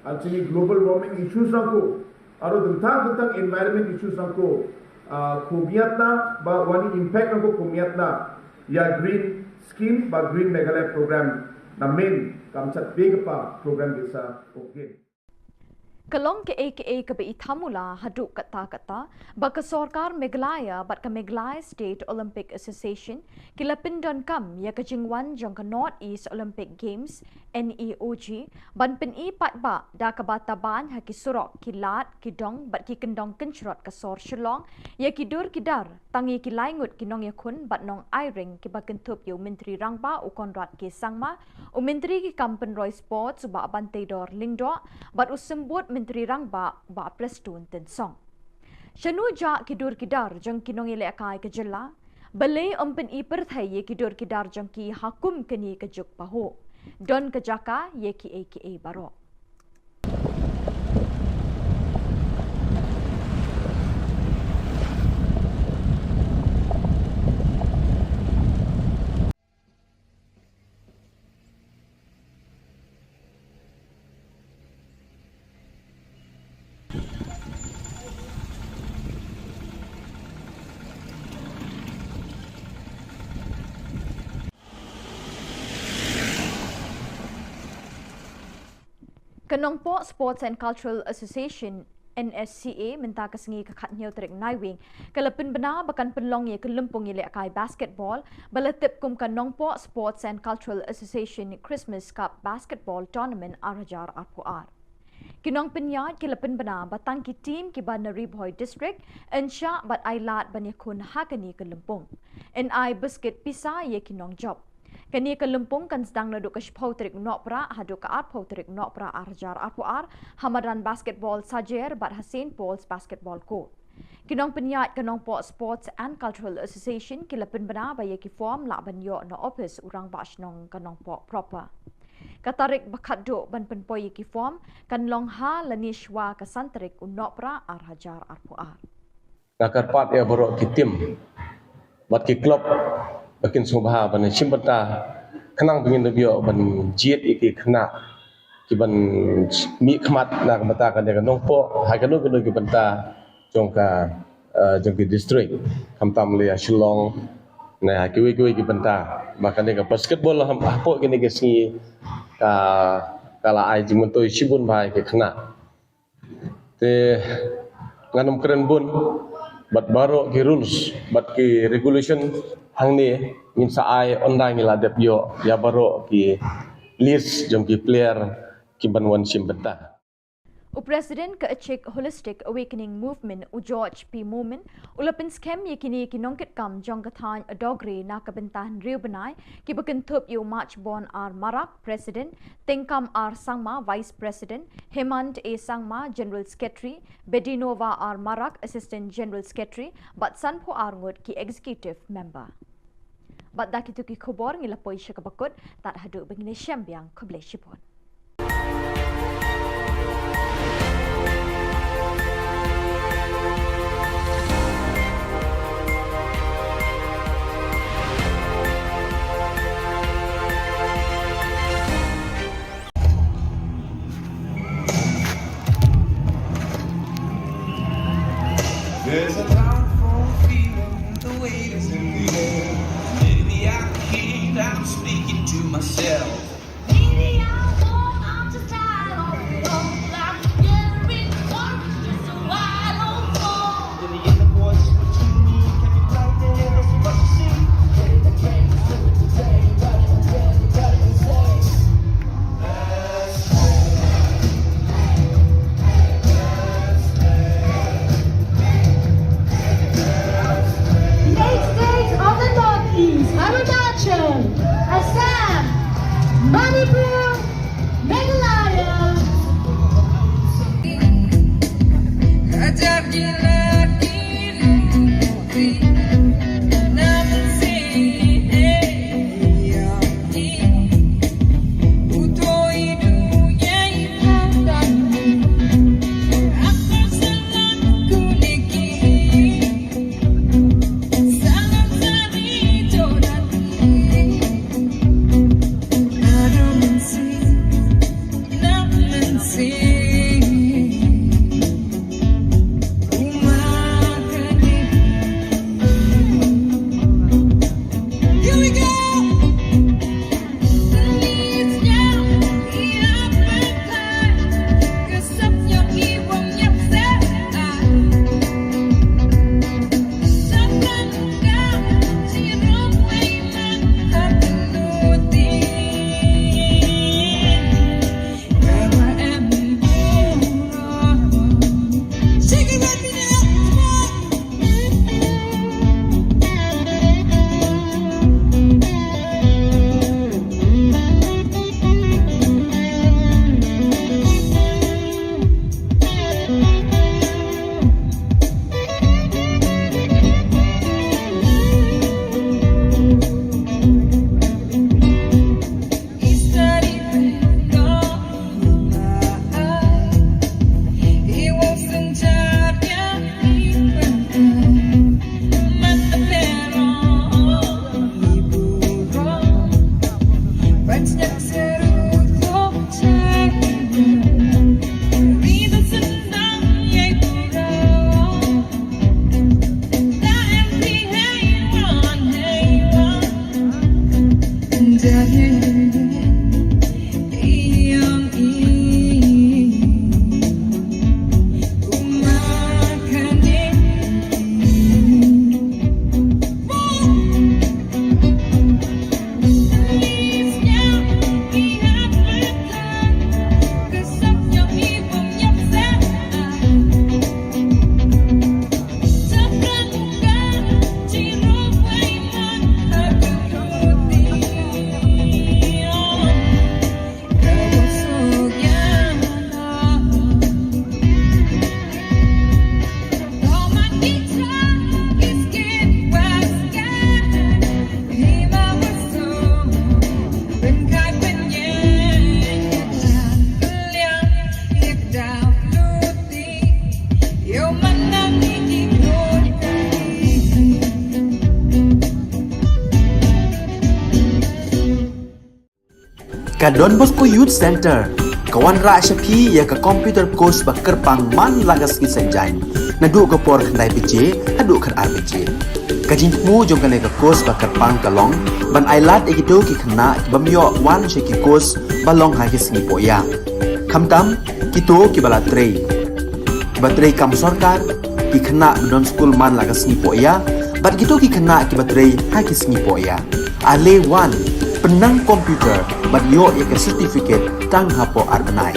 an·chingni global warming issues-rangko aro dingtang dingtang environment issues-rangko, ah, komiatna ba uani impact-rangko komiatna ia Green Scheme ba Green Meghalaya Program namen gamchatbegipa program ge·sa ong·gen. Ka long ka·e ka·e ka ba i tamula haduh katta katta ba ka sorkar Meghalaya bad ka Meghalaya State Olympic Association ki la pyndonkam ïa ka jingwan jong ka North East Olympic Games, N E O G, ban pyni paidbah da kaba taban ha ki surok, ki lad, ki dong bad ki kyndong kynshrot ka sor Shillong ïa ki dur ki dar, tang ïa ki lai ngut ki nongïakhun bad nongai ring ki ba kynthup ïa u Myntri Rangbah u Conrad K Sangma, u Myntri ki kam pynroi Sports u Bah Banteidor Lyngdoh bad u Symbud Myntri Rangbah u Bah Prestone Tynsong. Shano jah ki dur ki dar jong ki nongïalehkai ka jylla, balei ym pyni pyrthei ïa ki dur ki dar jong ki ha kum kane ka juk pahuh. Don ka jaka ïa kiei kiei baroh. Ka Nongpoh Sports and Cultural Association, N S C A, mynta ka sngi ka khatnïew tarik Naiwieng ka la pynbna ba kan pynlong ïa ka lympung ïalehkai basketball ba la tip kum ka Nongpoh Sports and Cultural Association Christmas Cup Basketball Tournament ar hajar arphew ar. Ki nongpynïaid ki la pynbna ba tang ki team kiba na Ri Bhoi District yn shah bad ai lad ban ïakhun ha kane ka lympung. Yn ai biskit pisa ïa ki nongjop. Kane ka lympung kan sdang naduh ka shiphew tarik Nohprah haduh ka arphew tarik Nohprah ar hajar arphew ar ha madan basketball Sajer bad ha Saint Paul's Basketball Court. Ki nongpynïaid ka Nongpoh Sports and Cultural Association ki la pynbna ba ïa ki form lah ban ïoh na ophis u Rangbah Shnong ka Nongpoh proper. Ka tarik ba khatduh ban pynpoi ïa ki form kan long ha lane shwa ka san tarik u Nohprah ar hajar arphew ar. Nga kyrpad ïa baroh ki team bad ki club ba kin sngewbha ban shim bynta khnang ba ngin da ïoh ban jied ïa ki khynnah kiban mih khmat na ka bynta kane ka Nongpoh ha kano kano ki bynta jong ka, eh, jong ki district, khamtam lei ha Shillong ne ha kiwei kiwei ki bynta ba kane ka basketball ha, hapoh kine ki sngi ka, ka la ai jingmyntoi shibun bha ïa ki khynnah. Te ngan ym kren bun bad baroh ki rules bad ki regulation hangne ngin sa ai, ynda ngi la dep ïoh ïa baroh ki list jong ki player kiban wan shim bynta. U President ka Achik Holistic Awakening Movement u George P Momin u la pynskhem ïa kine ki nongkitkam jong ka thaiñ Adogre na ka bynta hynriew bnai kiba kynthup ïa u Machbon R Marak, President, Tengkam R Sangma, Vice President, Hemant A Sangma, General Secretary, Bedinova R Marak, Assistant General Secretary, bad sanphew ar ngut ki Executive Member. Bad da kito ki khubor ngi la poi sha kaba kut, tad haduh ba ngin ïashem biang, khublei shibun. There's a powerful feeling, the weight is in the air. Maybe I can't, I'm speaking to myself. Maybe I won't, I'm just tired of it all. I'm getting rich, just a wide open. In the inner voice, what you need, can you play there? That's what you see. Hey, the train is coming today, but it's really, but it's insane. The eight states of the Northeast, Arunachal, Assam, Manipur, Meghalaya. Ka Don Bosco Youth Center, ka wanrah sha phi ïa ka computer course ba kyrpang man la ka sngi Saitjaiñ. Naduh ka por khyndai baje, haduh khatar baje. Ka jingthmu jong kane ka course ba kyrpang ka long, ban ailad ïa kito ki khynnah ki bym ïoh wan sha ki course ba long ha ki sngi poh ïa. Khamtam, kito ki ba la trei. Ki ba trei kam sorkar, ki khynnah ba don skul man la ka sngi poh ïa, bad kito ki khynnah ki ba trei ha ki sngi poh ïa. Ale wan, pynnang computer, bad ïoh ïa ka certificate tang hapoh ar bnai.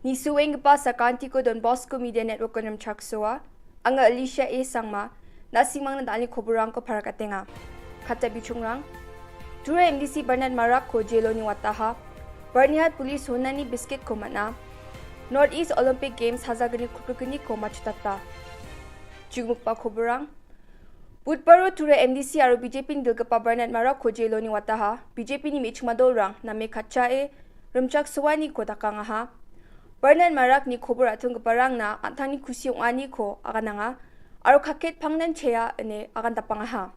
Nisuenggipa sakantiko Don Bosco Media Network-o rimchaksoa. Anga Alicia A Sangma, na·simangna dal·ni koborrangko parakatenga. Kata bichongrang, Tura M D C Bernard Marakko jeloni wataha, Byrnihat Police honani biskitko man·a, North East Olympic Games hajalgni kolgrikgniko matchotata. Jigmikba koborrang, Budbaro Tura M D C aro B J P-ni dilgipa Bernard Marakko jeloni wataha, B J P-ni me·chikma dolrang name katchae rimchaksoaniko dakangaha. Bernard Marakni kobor a·tonggiparangna an·tangni kusi ong·aniko agananga, aro kaket pangnan chea ine agandapangaha.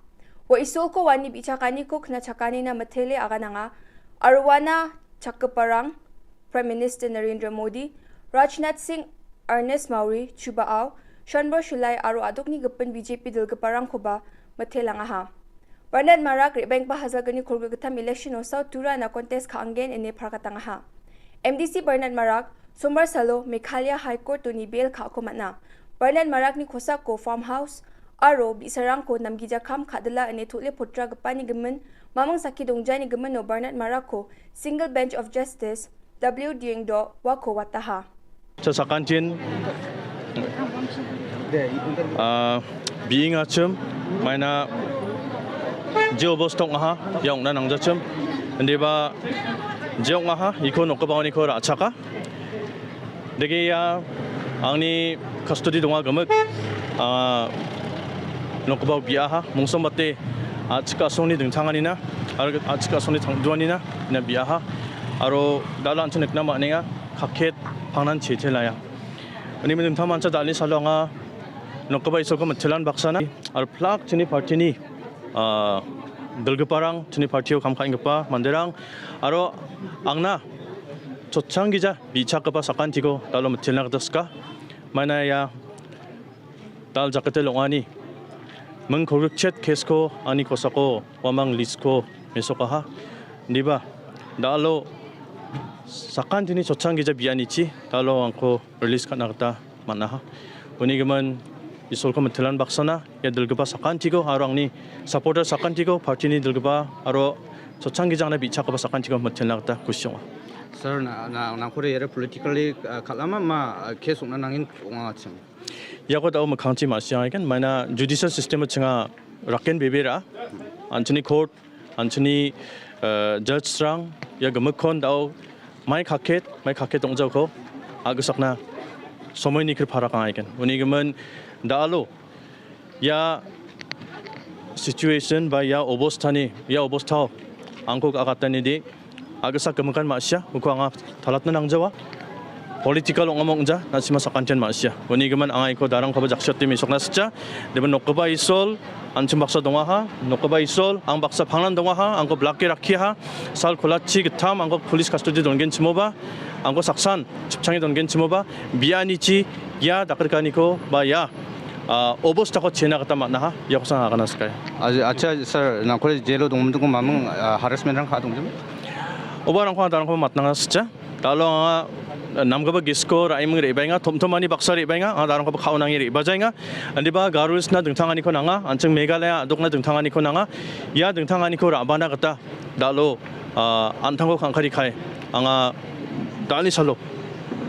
Ua Isolko uani bi·chakaniko knachakanina mitele agananga, aro uana chakgiparang Prime Minister Narendra Modi, Rajnath Singh, Ernest Mawri, Chuba Aw, Shanbor Shulai aro a·dokni gipin B J P dilgiparangkoba mitelangaha. Bernard Marak re·baenggipa hajalgni kolgrikgittam election-o South Turana contest ka·angen ine parakatangaha. M D C Bernard Marak, Sombar salo Meghalaya High Court-oni bail ka·ako man·a. Bernard Marakni kosako farmhouse aro bi·sarangko namgija kam ka·dila ine tole potragipani gimin, maming sakki dongjani gimino Bernard Marakko Single Bench of Justice W Diengdo uako wataha. Cha sakantin, ah, bi·engachim, maina je obosta ong·aha, ia ong·na nangjachim. Indiba je ong·aha, iko nokgipaoniko ra·chaka. Dege ia angni custody donga gimik, ah, nokgipao bi·aha, mongsombate a·chik a·songni dingtanganina, aro a·chik a·songni tangduanina, ina bi·aha. Aro dal·a an·ching nikna man·enga, kaket pangnan chete laia. Uni dingtang mancha dal·ni salo anga nokgipa Isolko mitelan baksana, aro plak chini party-ni, ah, dilgiparang, chini party-o kam ka·enggipa manderang, aro angna chotchanggija bi·chakgipa sakantiko dal·o mitelna gita sika. Maina ia dal jakete long·ani ming kolgrikchet case-ko ani kosako uamang list-ko mesokaha. Indiba dal·o sakantini chotchanggija bi·anichi dal·o angko release ka·na gita man·aha. Uni gimin Isolko mitelan baksana ia dilgipa sakantiko aro angni supporter sakantiko, party-ni dilgipa aro chotchanggija angna bi·chakgipa sakantiko mitelna gita kusi ong·a. Sir, na, na, nangkore iara politically, ah, kal·ama ma, ah, case ong·na nangin ong·achim? Iako da·o mikkangchi ma·siangagen, maina judicial system-o chinga raken bebera, an·chingni court, an·chingni, eh, judge-rang ia gimikkon da·o mai kaket, mai kaket ong·jaoko a·gisakna somoini kri parakangaigen. Uni gimin da·alo ia situation ba ia obostani, ia obostao angko agatani de a·gisak gimikan ma·sia, uko anga talatna nangjawa. Political ong·amo ong·ja, na·sima sakantian ma·sia. Uni gimin anga iko darangkoba jaksio timi sokna sitja. Deben nokgipa Isol, an·ching baksa dongaha, nokgipa Isol, ang baksa pangnan dongaha, angko blake rakkiaha, sal kolachi gittam, angko police custody dongenchimoba, angko saksan, chipchange dongenchimoba, bianichi, ia dakrikaniko, ba ia, ah, obostako chena gita man·aha, iakosan agana sikai. Acha, acha, sir, nangkore jelo dongmidiko maming, ah, harassment-rang ka·a dongjim? Oba rangko, darangko matnanga sitja. Dalo anga namgipa gisko ra·eming re·baenga, tomtomani baksa re·baenga, anga darangkoba ka·onange re·bajaenga. Indiba Garo Hills-na dingtanganiko nanga, an·ching Meghalaya a·dokna dingtanganiko nanga. Ia dingtanganiko ra·bana gita dalo, ah, an·tangko kangkari kai. Anga dal·ni salo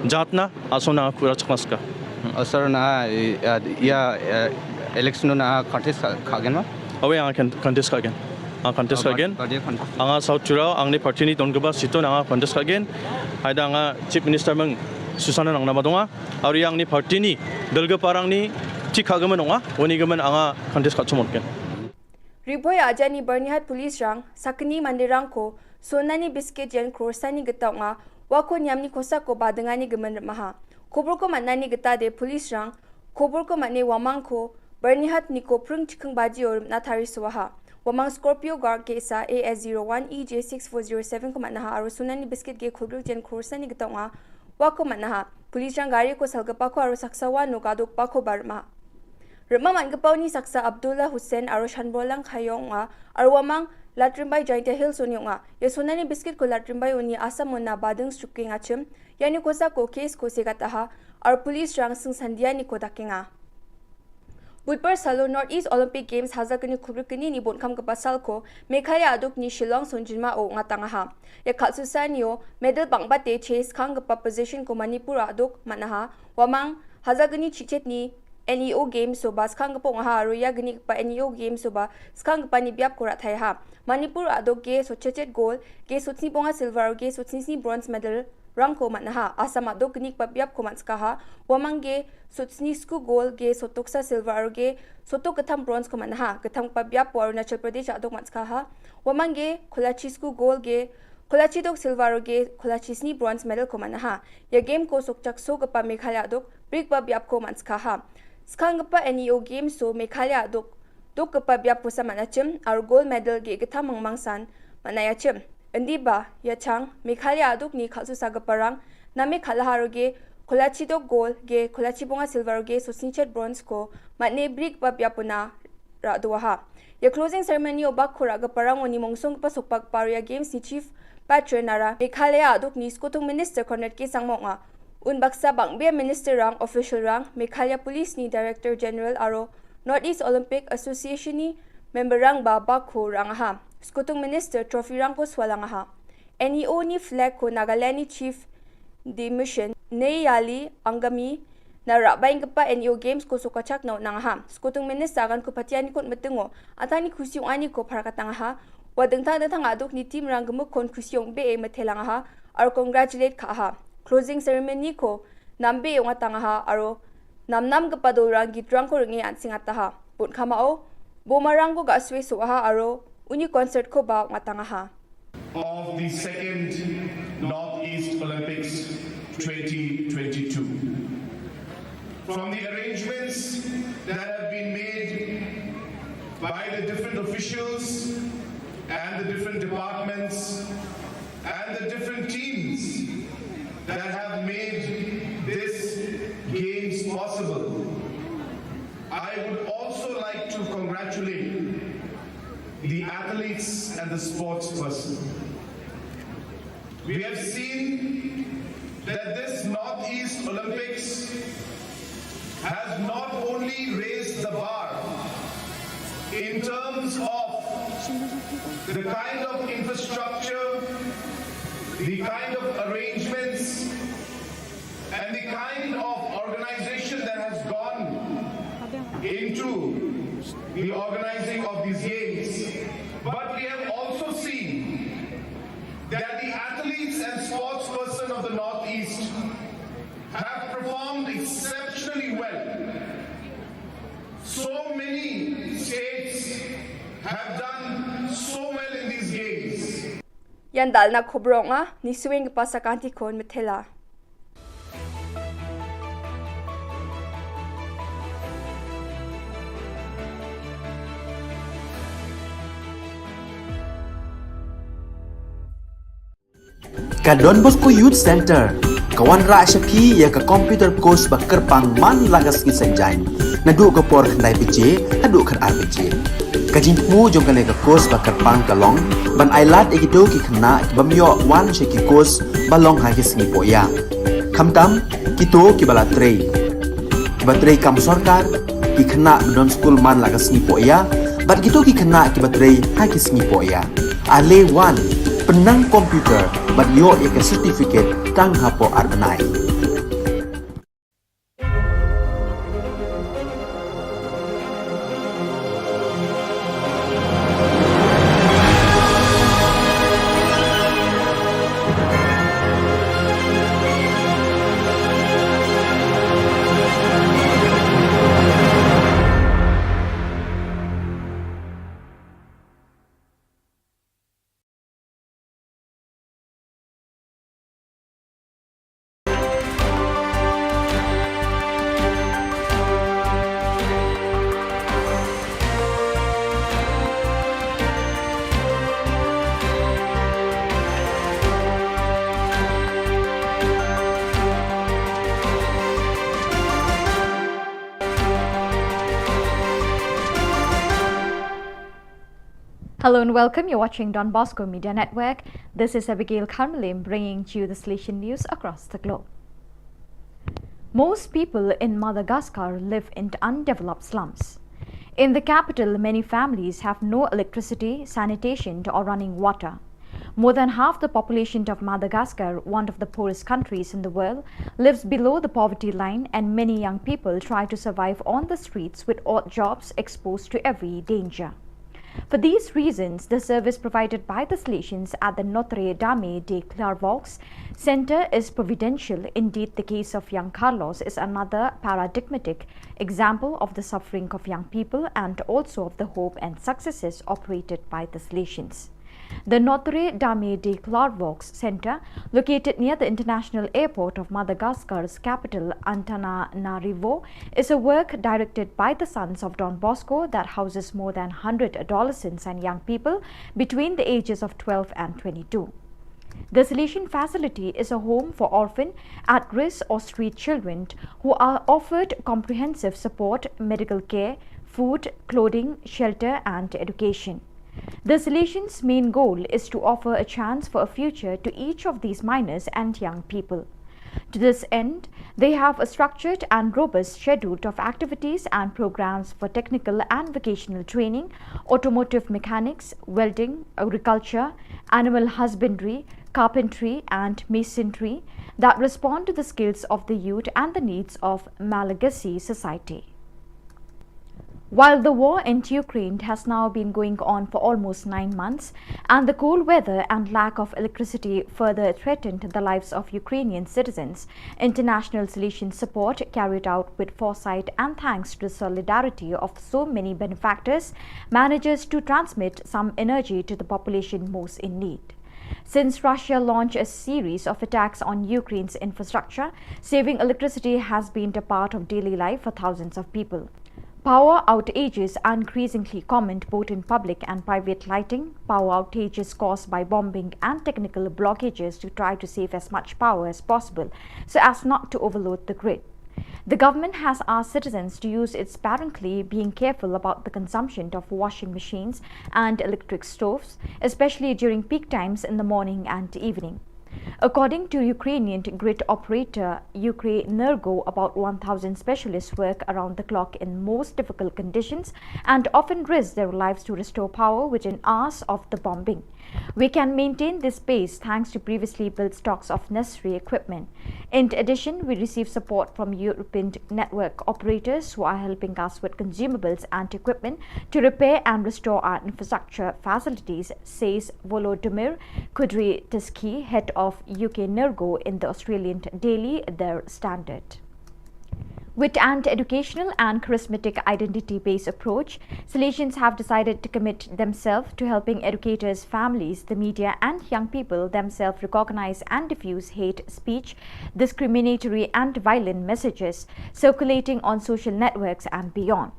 jatna asongna anga ku·rachakna sika. Hmm. Oh, sir, na, eh, eh, ia, eh, election-o na contest ka-, ka·genma? Aue, anga kan-, contest ka·gen. Anga contest Oh, ka·gen. Party-o contest. Anga South Tirao, angni party-ni dongipa seat-on anga contest ka·gen. Haida anga Chief Minister ming susana nangnaba donga. Aro ia angni party-ni dilgiparangni tik ka·gimin ong·a. Uni gimin anga contest ka·chim ong·gen. Riboi ajani Byrnihat police-rang sakgni manderangko sonani biscuit yen crore-sani gita ong·a, uako niamni kosako badingani gimin rim·aha. Koborko man·ani gitade police-rang koborko man·e uamangko Byrnihat niko pring chikking bajio rim·na tarisoaha. Uamang Scorpio Guard ge·sa A S zero one E J six four zero seven-ko man·aha aro sonani biscuit ge kolgrik yen crore-sani gita ong·a, uako man·aha. Police-rang gariko salgipako aro saksa uano gadokbakoba rim·a. Rim·a man·gipaoni saksa Abdullah Hussain aro Shanbolang Khaiyong ong·a, aro uamang Latrimbai Jaintia Hills-oni ong·a. Ia sonani biscuit-ko Latrimbai-oni Assam-ona bading srukengachim, iani kosako case-ko segataha, aro police-rang singsandianiko dakenga. Budbar salo North East Olympic Games hajalgni kubrikgnini bonkamgipa salko Meghalaya a·dokni Shillong songjinmao ong·atangaha. Ia kal·susaanio medal bang·bate chase skanggipa position-ko Manipur a·dok man·aha. Uamang hajalgni chichetni N E O Games-o ba skanggipa ong·aha aro ia gnigipa N E O Games-o ba skanggipani biapko ra·taiaha. Manipur a·dok ge sotchechet gold, ge sotsni bonga silver aro ge sotsni sni bronze medal-rangko man·aha. Assam a·dok gnigipa biapko man·sikaha. Uamang ge sotsni sku gold, ge sotoksa silver aro ge sotok gittam bronze-ko man·aha. Gittamgipa biapo Arunachal Pradesh a·dok man·sikaha. Uamang ge kolachi sku gold, ge kolachi dok silver aro ge kolachi sni bronze medal-ko man·aha. Ia game-ko sokchaksogipa Meghalaya a·dok brikba biapko man·sikaha. Skanggipa N E O Games-o Meghalaya a·dok dokgipa biapkosa man·achim aro gold medal ge·gittam mingmangsan man·aiachim. Indiba, ia chang Meghalaya a·dokni kal·susagiparang name kal·aha aro ge kolachi dok gold, ge kolachi bonga silver aro ge sotsnichet bronze-ko man·e brikba biapona ra·doaha. Ia closing ceremony-o bakko ra·giparangoni mongsonggipa sokbagipa aro ia games-ni chief patron-ara Meghalaya a·dokni skotung minister Conrad K Sangma ong·a. Unbaksa bang·bea minister-rang, official-rang, Meghalaya Police-ni Director General aro North East Olympic Association-ni member-rangba bakko ra·angaha. Skotung minister trophy-rangko sualangaha. N E O-ni flag-ko Nagaland-ni Chief Dimission Neyali Angami-na ra·baenggipa N E O Games-ko sokachakna on·angaha. Skotung minister aganko patianiko on·mitingo an·tangni kusi ong·aniko parakatangaha. Ua dingtang dingtang a·dokni team-rang gimikkon kusi ong·bee mitelangaha aro congratulate ka·aha. Closing ceremony-ko nambee ong·atangaha aro namnamgipa dolrang gitrangko ring·e an·sengataha. Botkamao bomarangko ga·sue so·aha aro uni concert-koba ong·atangaha. Of the second Northeast Olympics twenty twenty-two. From the arrangements that have been made by the different officials and the different departments and the different teams that have made this games possible, I would also like to congratulate the athletes and the sports person. We have seen that this Northeast Olympics has not only raised the bar in terms of the kind of infrastructure, the kind of arrangements, and the kind of organization that has gone into the organizing of these games, but we have also seen that the athletes and sports person of the Northeast have performed exceptionally well. So many states have done so well in these games. Ian dalna kobro ong·a, nisuenggipa sakantikon mitela. Ka Don Bosco Youth Center, ka wanrah sha phi ïa ka computer course ba kyrpang man la ka sngi saitjaiñ. Naduh ka por khyndai baje, haduh khatar baje. Ka jingthmu jong kane ka course ba kyrpang ka long, ban ailad ïa kito ki khynnah ki bym ïoh wan sha ki course ba long ha ki sngi pohïa. Khamtam, kito ki ba la trei. Ki ba trei kam sorkar, ki khynnah ba don skul man la ka sngi pohïa, bad kito ki khynnah ki ba trei ha ki sngi pohïa. Ale wan, pynnang computer, bad ïoh ïa ka certificate tang hapoh ar bnai. Hello and welcome. You're watching Don Bosco Media Network. This is Abigail Karmalim bringing to you the Salesian news across the globe. Most people in Madagascar live in undeveloped slums. In the capital, many families have no electricity, sanitation, or running water. More than half the population of Madagascar, one of the poorest countries in the world, lives below the poverty line, and many young people try to survive on the streets with odd jobs exposed to every danger. For these reasons, the service provided by the Salesians at the Notre Dame de Clairvaux Center is providential. Indeed, the case of young Carlos is another paradigmatic example of the suffering of young people and also of the hope and successes operated by the Salesians. The Notre Dame de Clairvaux Center, located near the international airport of Madagascar's capital, Antananarivo, is a work directed by the Sons of Don Bosco that houses more than one hundred adolescents and young people between the ages of twelve and twenty-two. The Salesian facility is a home for orphan, at-risk or street children who are offered comprehensive support, medical care, food, clothing, shelter and education. The Salesians' main goal is to offer a chance for a future to each of these minors and young people. To this end, they have a structured and robust schedule of activities and programs for technical and vocational training, automotive mechanics, welding, agriculture, animal husbandry, carpentry, and masonry that respond to the skills of the youth and the needs of Malagasy society. While the war in Ukraine has now been going on for almost nine months, and the cold weather and lack of electricity further threatened the lives of Ukrainian citizens, international Salesian support, carried out with foresight and thanks to the solidarity of so many benefactors, manages to transmit some energy to the population most in need. Since Russia launched a series of attacks on Ukraine's infrastructure, saving electricity has been a part of daily life for thousands of people. Power outages are increasingly common both in public and private lighting. Power outages caused by bombing and technical blockages to try to save as much power as possible so as not to overload the grid. The government has asked citizens to use it sparingly, being careful about the consumption of washing machines and electric stoves, especially during peak times in the morning and evening. According to Ukrainian grid operator Ukrenergo, about one thousand specialists work around the clock in most difficult conditions and often risk their lives to restore power within hours of the bombing. We can maintain this pace thanks to previously built stocks of necessary equipment. In addition, we receive support from European network operators who are helping us with consumables and equipment to repair and restore our infrastructure facilities, says Volodymyr Kudryavtsevsky, head of Ukrenergo, in the Australian daily Der Standard. With an educational and charismatic identity-based approach, Salesians have decided to commit themselves to helping educators, families, the media, and young people themselves recognize and diffuse hate speech, discriminatory and violent messages circulating on social networks and beyond.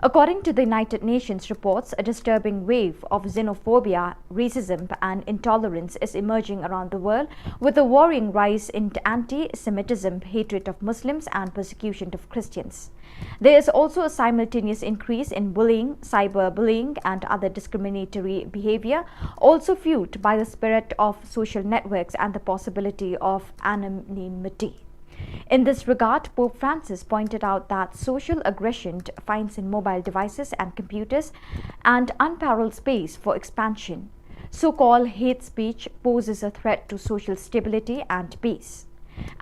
According to the United Nations reports, a disturbing wave of xenophobia, racism, and intolerance is emerging around the world, with a worrying rise in anti-Semitism, hatred of Muslims, and persecution of Christians. There is also a simultaneous increase in bullying, cyberbullying, and other discriminatory behavior, also fueled by the spirit of social networks and the possibility of anonymity. In this regard, Pope Francis pointed out that social aggression finds in mobile devices and computers an unparalleled space for expansion. So-called hate speech poses a threat to social stability and peace.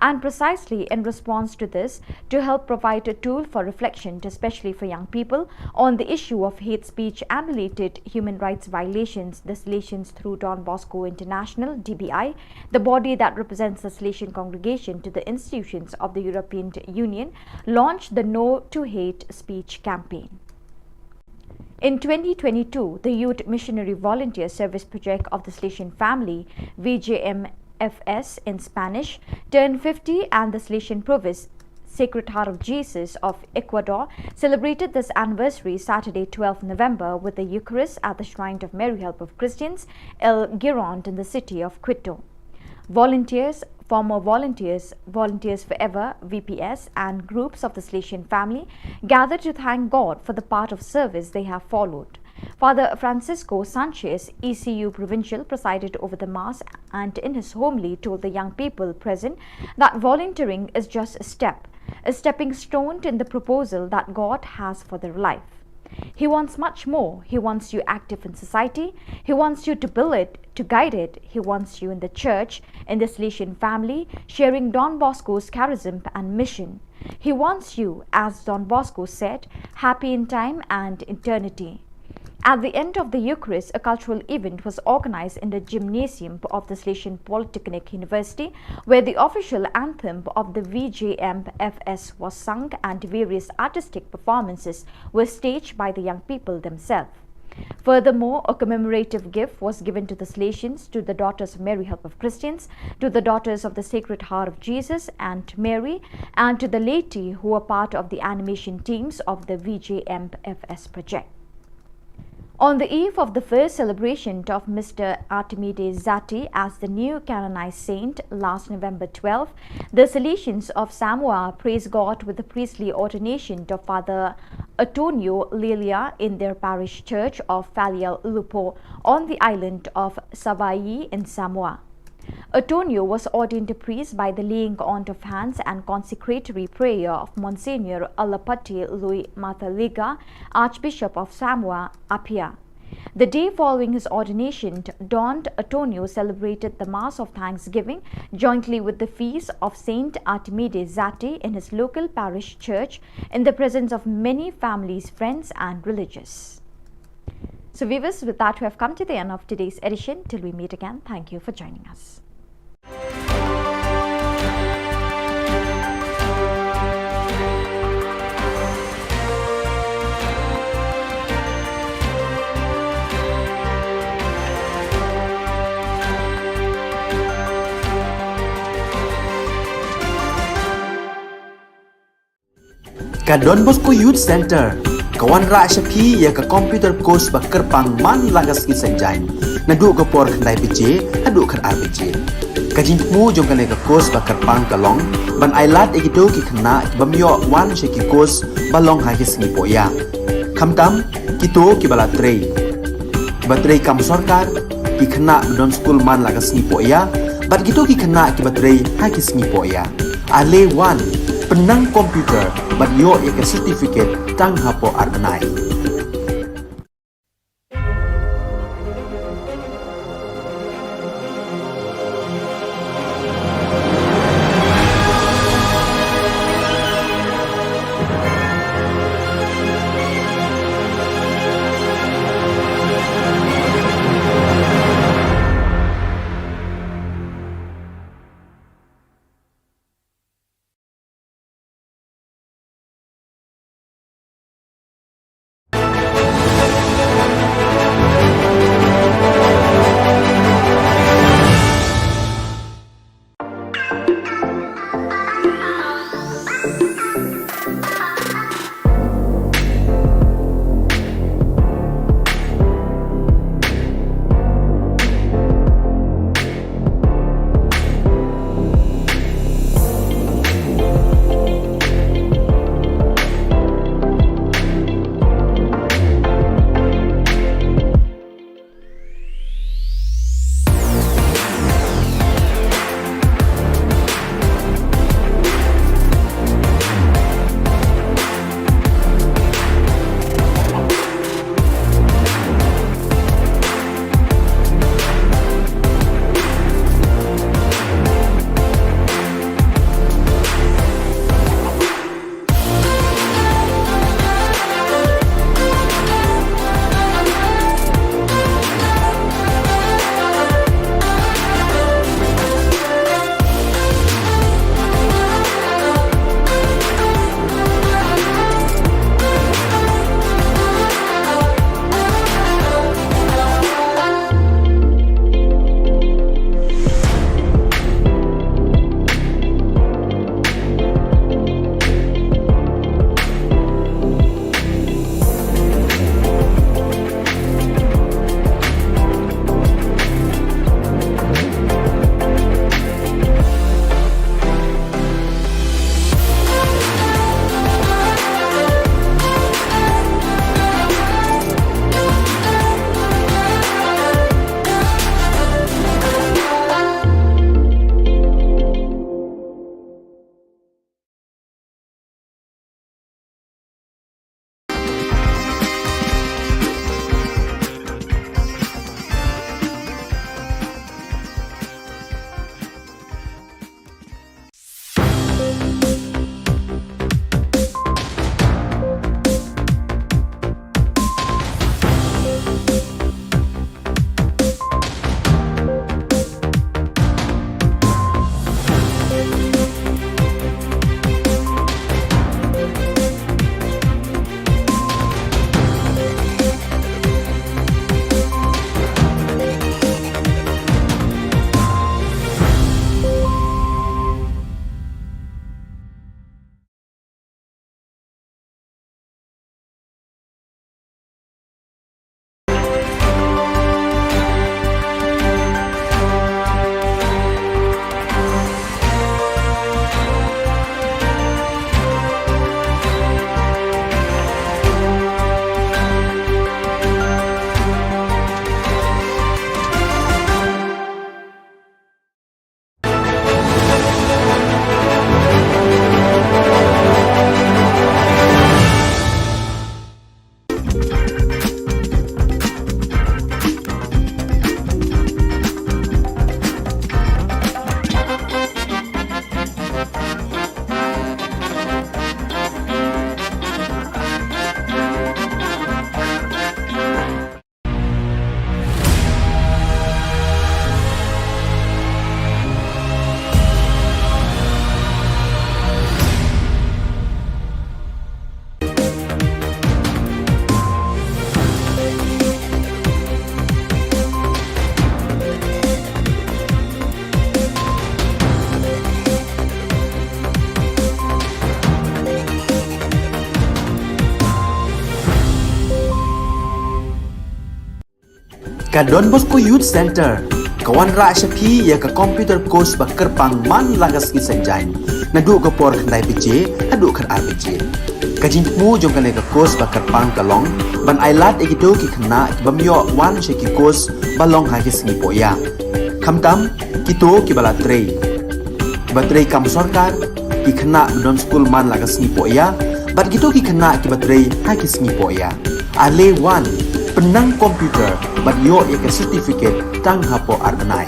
And precisely in response to this, to help provide a tool for reflection, especially for young people, on the issue of hate speech and related human rights violations, the Salesians through Don Bosco International, D B I, the body that represents the Salesian congregation to the institutions of the European Union, launched the No to Hate Speech campaign. In twenty twenty-two, the Youth Missionary Volunteer Service Project of the Salesian Family, V J M F S in Spanish, turned fifty, and the Salesian province Sacred Heart of Jesus of Ecuador celebrated this anniversary Saturday, twelfth November, with the Eucharist at the Shrine of Mary Help of Christians, El Girón, in the city of Quito. Volunteers, former volunteers, Volunteers Forever, V P S, and groups of the Salesian Family gathered to thank God for the path of service they have followed. Father Francisco Sanchez, E C U Provincial, presided over the Mass and in his homily told the young people present that volunteering is just a step, a stepping stone in the proposal that God has for their life. He wants much more. He wants you active in society. He wants you to build it, to guide it. He wants you in the church, in the Salesian family, sharing Don Bosco's charism and mission. He wants you, as Don Bosco said, happy in time and eternity. At the end of the Eucharist, a cultural event was organized in the gymnasium of the Salesian Polytechnic University, where the official anthem of the V J M F S was sung and various artistic performances were staged by the young people themselves. Furthermore, a commemorative gift was given to the Salesians, to the Daughters of Mary, Help of Christians, to the Daughters of the Sacred Heart of Jesus and Mary, and to the laity who were part of the animation teams of the V J M F S project. On the eve of the first celebration of Mister Artemide Zatti as the new canonized saint last November twelve, the Salesians of Samoa praised God with the priestly ordination of Father Antonio Lilia in their parish church of Falealaupo on the island of Savai'i in Samoa. Antonio was ordained a priest by the laying on of hands and consecratory prayer of Monsignor Alapati Lui Mataliga, Archbishop of Samoa Apia. The day following his ordination, Don Antonio celebrated the Mass of Thanksgiving jointly with the feast of Saint Artemide Zatti in his local parish church in the presence of many families, friends, and religious. So, viewers, with that, we have come to the end of today's edition. Till we meet again, thank you for joining us. Ka Don Bosco Youth Center ka wanrah sha phi ïa ka computer course ba kyrpang man la ka sngi Saitjaiñ, naduh ka por khyndai baje haduh khatar baje. Ka jingthmu jong kane ka course ba kyrpang ka long ban ailad ïa kito ki khynnah ki bym ïoh wan sha ki course ba long ha ki sngi Poh Ïa. Khamtam kito ki ba la trei, ki ba trei kam sorkar, ki khynnah ba don skul man la ka sngi Poh Ïa, bad kito ki khynnah ki ba trei ha ki sngi Poh Ïa. Ale wan, pynnang computer bad ïoh ïa ka certificate tang hapoh ar bnai. Ka Don Bosco Youth Center ka wanrah sha phi ïa ka computer course ba kyrpang man la ka sngi Saitjaiñ. Naduh ka por khyndai baje haduh khatar baje. Ka jingthmu jong kane ka course ba kyrpang ka long ban ailad ïa kito ki khynnah ki bym ïoh wan sha ki course ba long ha ki sngi poh ïa. Khamtam kito kiba la trei, kiba trei kam sorkar, ki khynnah ba don skul man la ka sngi poh ïa, bad kito ki khynnah kiba trei ha ki sngi poh ïa. Ale wan, pynnang computer bad ïoh ïa ka certificate tang hapoh ar bnai.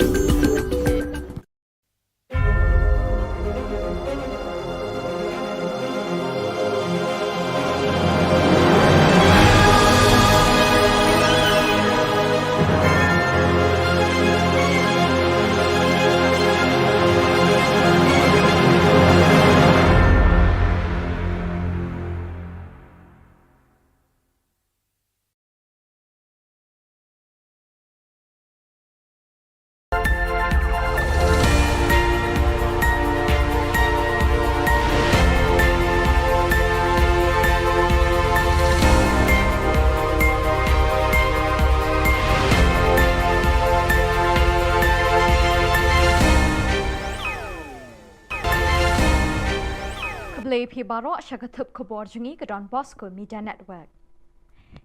Khublei phi baroh, sha ka thup khubor jong ngi ka Don Bosco Media Network.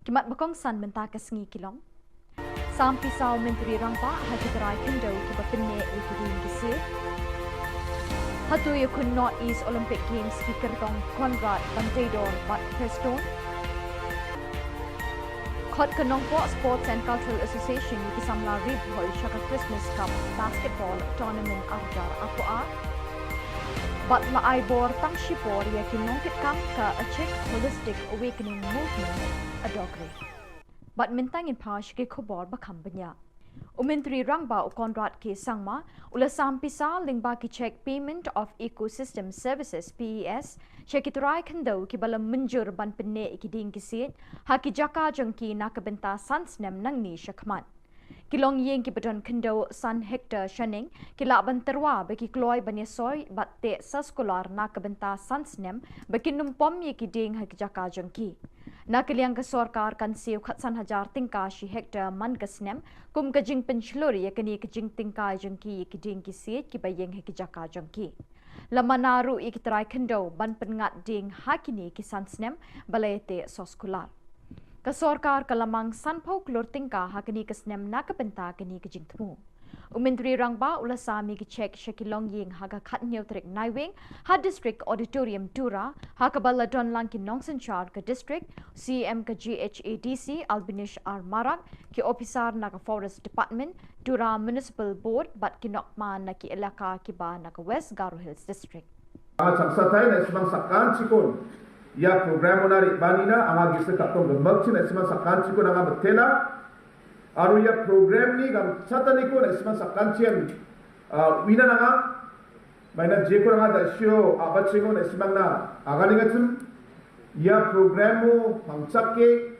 Ki mat ba kongsan mynta ka sngi ki long. Sam pisa u Myntri Rangbah ha ki trai khyndew kiba pynneh ïa ki dieng ki siej. Hato ïakhun North East Olympic Games ki kyrtong Conrad, Banteidor bad Prestone. Khot ka Nongpoh Sports and Cultural Association ïa ki samla rit hoi sha ka Christmas Cup Basketball Tournament ar hajar arphew ar. Bad la ai bor tang shipor ïa ki nongkitkam ka Achik Holistic Awakening Movement, Adokri. Bad mynta ngin phai sha ki khubor ba kham bniah. U Myntri Rangbah u Conrad K Sangma u la sam pisa lyngba ki cheque Payment of Ecosystem Services, P E S, sha ki trai khyndew kiba la mynjur ban pynneh ïa ki dieng ki siej ha ki jaka jong ki na ka bynta san snem nangne sha khmat. Ki longïing kiba don khyndew san hektar shaneng ki lah ban tyrwa ba ki kloi ban ïasoi bad teh soskular na ka bynta san snem ba kin ym pom ïa ki dieng ha ki jaka jong ki. Na ka liang ka sorkar kan siew khatsan hajar tyngka shi hektar man ka snem kum ka jingpynshlur ïa kane ka jingtyngkai jong ki ïa ki dieng ki siej kiba ïeng ha ki jaka jong ki. La mana ruh ïa ki trai khyndew ban pynngat dieng ha kine ki san snem ba la ïateh soskular. Ka sorkar ka la mang sanphew klur tyngka ha kane ka snem na ka bynta kane ka jingthmu. U Myntri Rangbah u la sam ïa ki cheque sha ki longïing ha ka khathynñiew tarik Naiwieng ha District Auditorium Tura, ha kaba la don lang ki nongsynshar ka district, C E M ka G H A D C Albinish R Marak, ki ophisar na ka Forest Department, Tura Municipal Board bad ki nongkman na ki elaka kiba na ka West Garo Hills District. Anga changsatai na·simang sakantikon ia program-ona re·baanina anga gisik ka·tong gimikchi na·simang sakantikon anga mitela. Aro ia program-ni gamchataniko na·simang sakantian, ah, uina nanga. Maina jeko anga da·sio a·bachengo na·simangna aganengachim. Ia program-o pangchake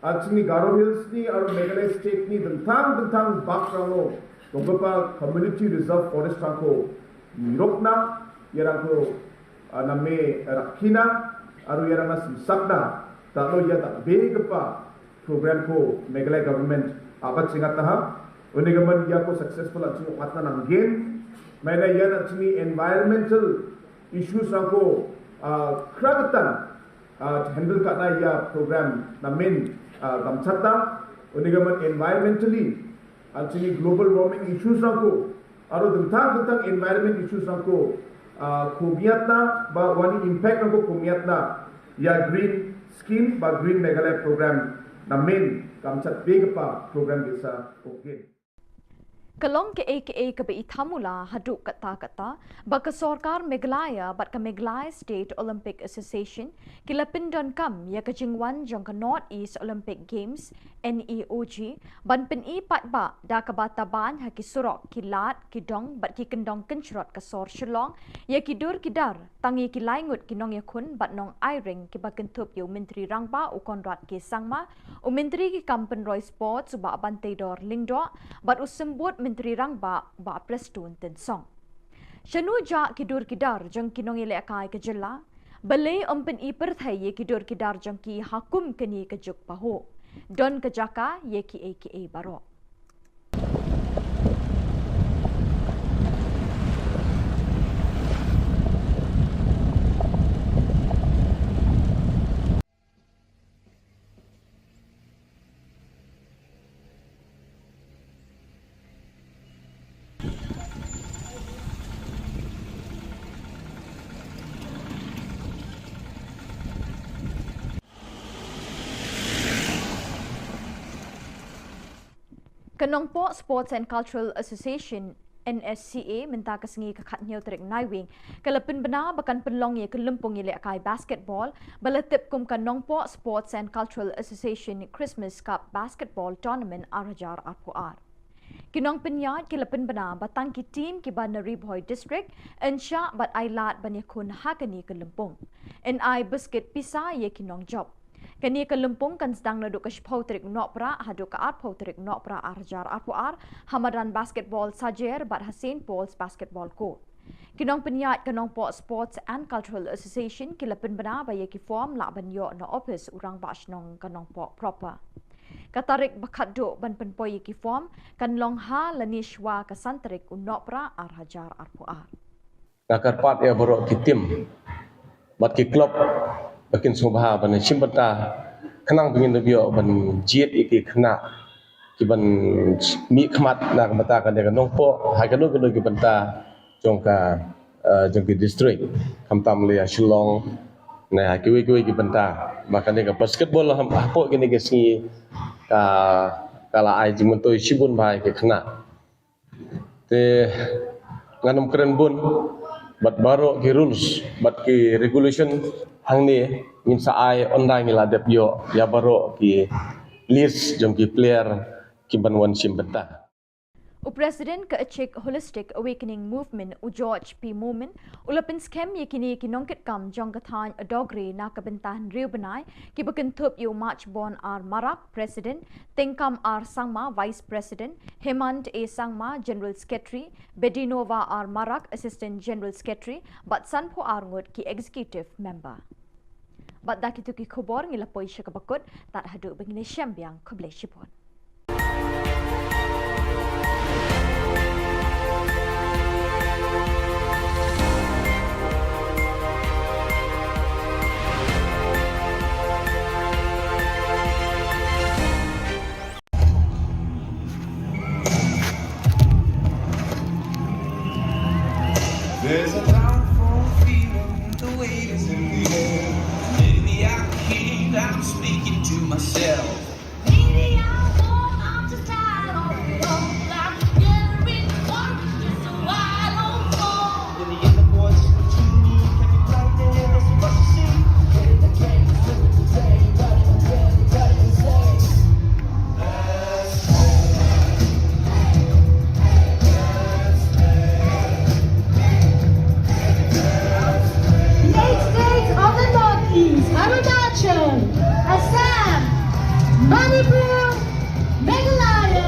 an·chingni Garo Hills-ni aro Meghalaya State-ni dingtang dingtang bakrango donggipa Community Reserve Forest-rangko nirokna, iarangko, ah, name rakkina aro iarangna simsakna dal·o ia dal·begipa program-ko Meghalaya government a·bachengataha. Unigimin iako successful an·ching ong·atna nanggen. Maina ian an·chingni environmental issues-rangko, ah, kragitan ah, handle ka·na ia program namen, ah, gamchata. Unigimin environmentally, an·chingni global warming issues-rangko aro dingtang dingtang environment issues-rangko, ah, komiatna ba uani impact-rangko komiatna ia Green Scheme ba Green Meghalaya program namen gamchatbegipa program ge·sa ong·gen. Ka long ka·e ka·e kaba ithamula haduh katta katta ba ka sorkar Meghalaya bad ka Meghalaya State Olympic Association ki la pyndonkam ïa ka jingwan jong ka North East Olympic Games, N E O G, ban pyni paidbah da kaba taban ha ki surok, ki lad, ki dong bad ki kyndong kynshrot ka sor Shillong ïa ki dur ki dar, tang ïa ki lai ngut ki nongïakhun bad nongai ring kiba kynthup ïa u Myntri Rangbah u Conrad K Sangma, u Myntri ki kam pynroi Sports u Bah Banteidor Lyngdoh bad u Symbud Myntri Rangbah u Bah Prestone Tynsong. Shano jah ki dur ki dar jong ki nongïalehkai ka jylla, balei ym pyni pyrthei ïa ki dur ki dar jong ki ha kum kane ka juk pahuh. Don ka jaka ïa kiei kiei baroh. Ka Nongpoh Sports and Cultural Association, N S C A, mynta ka sngi ka khatnïew tarik Naiwieng ka la pynbna ba kan pynlong ïa ka lympung ïalehkai basketball ba la tip kum ka Nongpoh Sports and Cultural Association Christmas Cup Basketball Tournament ar hajar arphew ar. Ki nongpynïaid ki la pynbna ba tang ki team kiba na Ri Bhoi District yn shah bad ai lad ban ïakhun ha kane ka lympung. Yn ai biskit pisa ïa ki nongjop. Kane ka lympung kan sdang naduh ka shiphew tarik Nohprah haduh ka arphew tarik Nohprah ar hajar arphew ar ha madan basketball Sajer bad ha Saint Paul's Basketball Court. Ki nongpynïaid ka Nongpoh Sports and Cultural Association ki la pynbna ba ïa ki form lah ban ïoh na ophis u Rangbah Shnong ka Nongpoh proper. Ka tarik ba khatduh ban pynpoi ïa ki form kan long ha lane shwa ka san tarik u Nohprah ar hajar arphew ar. Nga kyrpad ïa baroh ki team bad ki club ba kin sngewbha ban shim bynta khnang ba ngin da ïoh ban jied ïa ki khynnah kiban mih khmat na ka bynta kane ka Nongpoh ha kano kano ki bynta jong ka, eh, jong ki district, khamtam lei ha Shillong ne ha kiwei kiwei ki bynta. Ba kane ka basketball ha, hapoh kine ki sngi ka, ka la ai jingmyntoi shibun bha ïa ki khynnah. Te ngan ym kren bun bad baroh ki rules bad ki regulation hangne ngin sa ai, ynda ngi la dep ïoh ïa baroh ki list jong ki player kiban wan shim bynta. U President ka Achik Holistic Awakening Movement u George P Momin u la pynskhem ïa kine ki nongkitkam jong ka thaiñ Adogre na ka bynta hynriew bnai kiba kynthup ïa u Machbon R Marak, President, Tengkam R Sangma, Vice President, Hemant A Sangma, General Secretary, Bedinova R Marak, Assistant General Secretary, bad sanphew ar ngut ki Executive Member. Bad da kito ki khubor ngi la poi sha kaba kut, tad haduh ba ngin ïashem biang, khublei shibun. There's a powerful feeling, the weight is in the air. Maybe I can't, I'm speaking to myself. Maybe I won't, I'm just tired of it all. I'm hearing the chorus, just a wild old song. In the inner voice between me, can you play there? That's what you see. The eight states of the Northeast, Arunachal, Assam, Manipur, Meghalaya.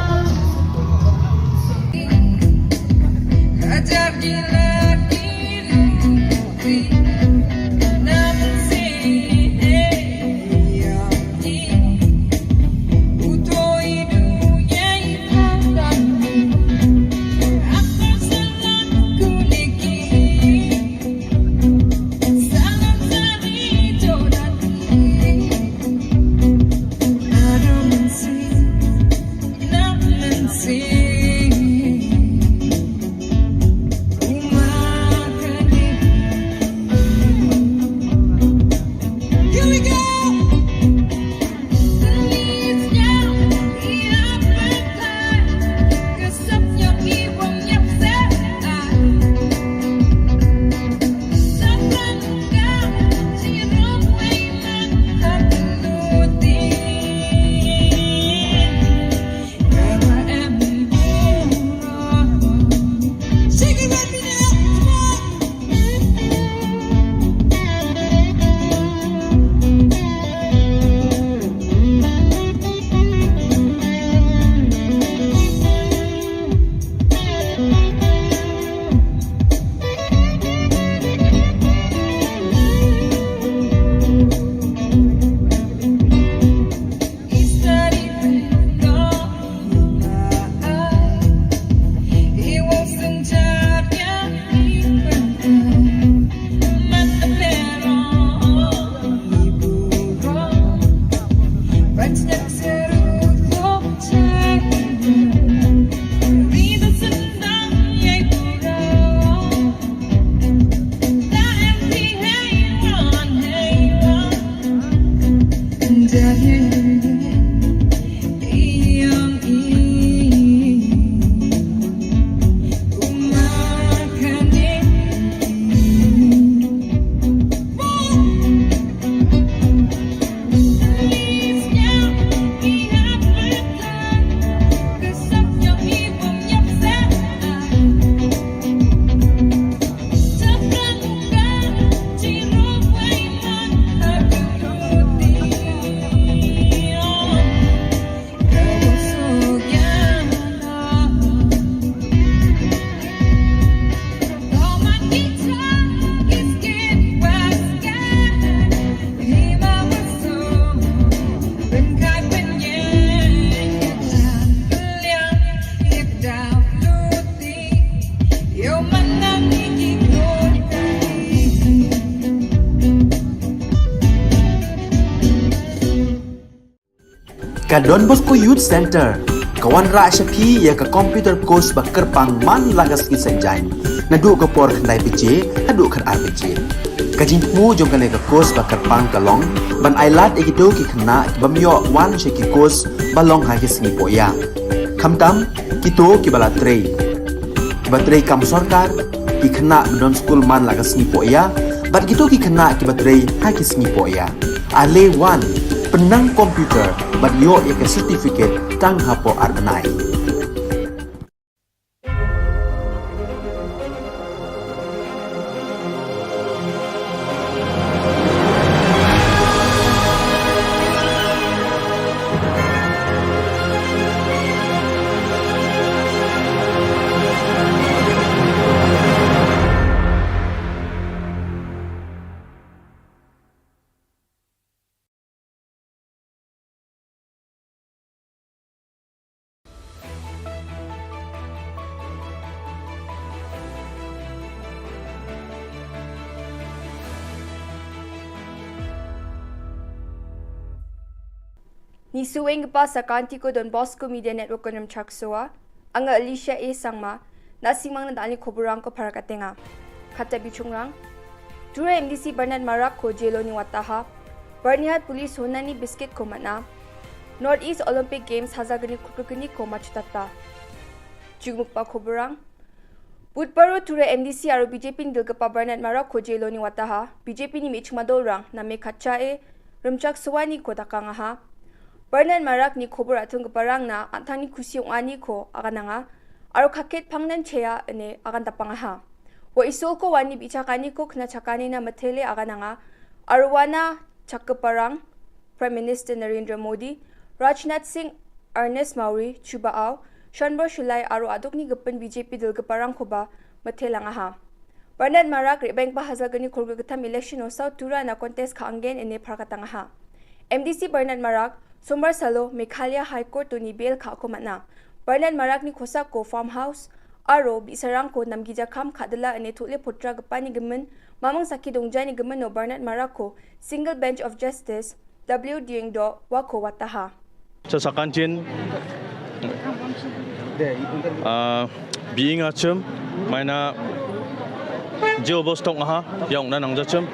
Ka Don Bosco Youth Center, ka wanrah sha phi ïa ka computer course ba kyrpang man la ka sngi Saitjaiñ. Naduh ka por khyndai baje, haduh khatar baje. Ka jingthmu jong kane ka course ba kyrpang ka long, ban ailad ïa kito ki khynnah ki bym ïoh wan sha ki course ba long ha ki sngi poh ïa. Khamtam, kito ki ba la trei. Ki ba trei kam sorkar, ki khynnah ba don skul man la ka sngi poh ïa, bad kito ki khynnah ki ba trei ha ki sngi poh ïa. Ale wan, pynnang computer, bad ïoh ïa ka certificate tang hapoh ar bnai. Nisuenggipa sakantiko Don Bosco Media Network-o rimchaksoa. Anga Alicia A Sangma, na·simangna dal·ni koborrangko parakatenga. Kata bichongrang, Tura M D C Bernard Marakko jeloni wataha, Byrnihat Police honani biskitko man·a, North East Olympic Games hajalgni kolgrikgniko matchotata. Jukmikba koborrang, Budbaro Tura M D C aro B J P-ni dilgipa Bernard Marakko jeloni wataha, B J P-ni me·chikma dolrang name katchae rimchaksoaniko dakangaha. Bernard Marakni kobor a·tonggiparangna an·tangni kusi ong·aniko agananga aro kaket pangnan chea ine agandapangaha. Ua Isolko wani bi·chakaniko knachakanina mitele agananga aro uana chakgiparang Prime Minister Narendra Modi, Rajnath Singh, Ernest Mawri, Chuba Aw, Shanbor Shulai aro a·dokni gipin B J P dilgiparangkoba mitelangaha. Bernard Marak re·baenggipa hajalgni kolgrikgittam election-o South Turana contest ka·angen ine parakatangaha. M D C Bernard Marak, Sombar salo Meghalaya High Court-oni bail ka·ako man·a. Bernard Marakni kosako farmhouse aro bi·sarangko namgija kam ka·dila ine tole potragipani gimin, maming sakki dongjani gimino Bernard Marakko Single Bench of Justice W Diengdo uako wataha. Cha sakantin, ah, bi·engachim, maina je obosta ong·aha, ia ong·na nangjachim.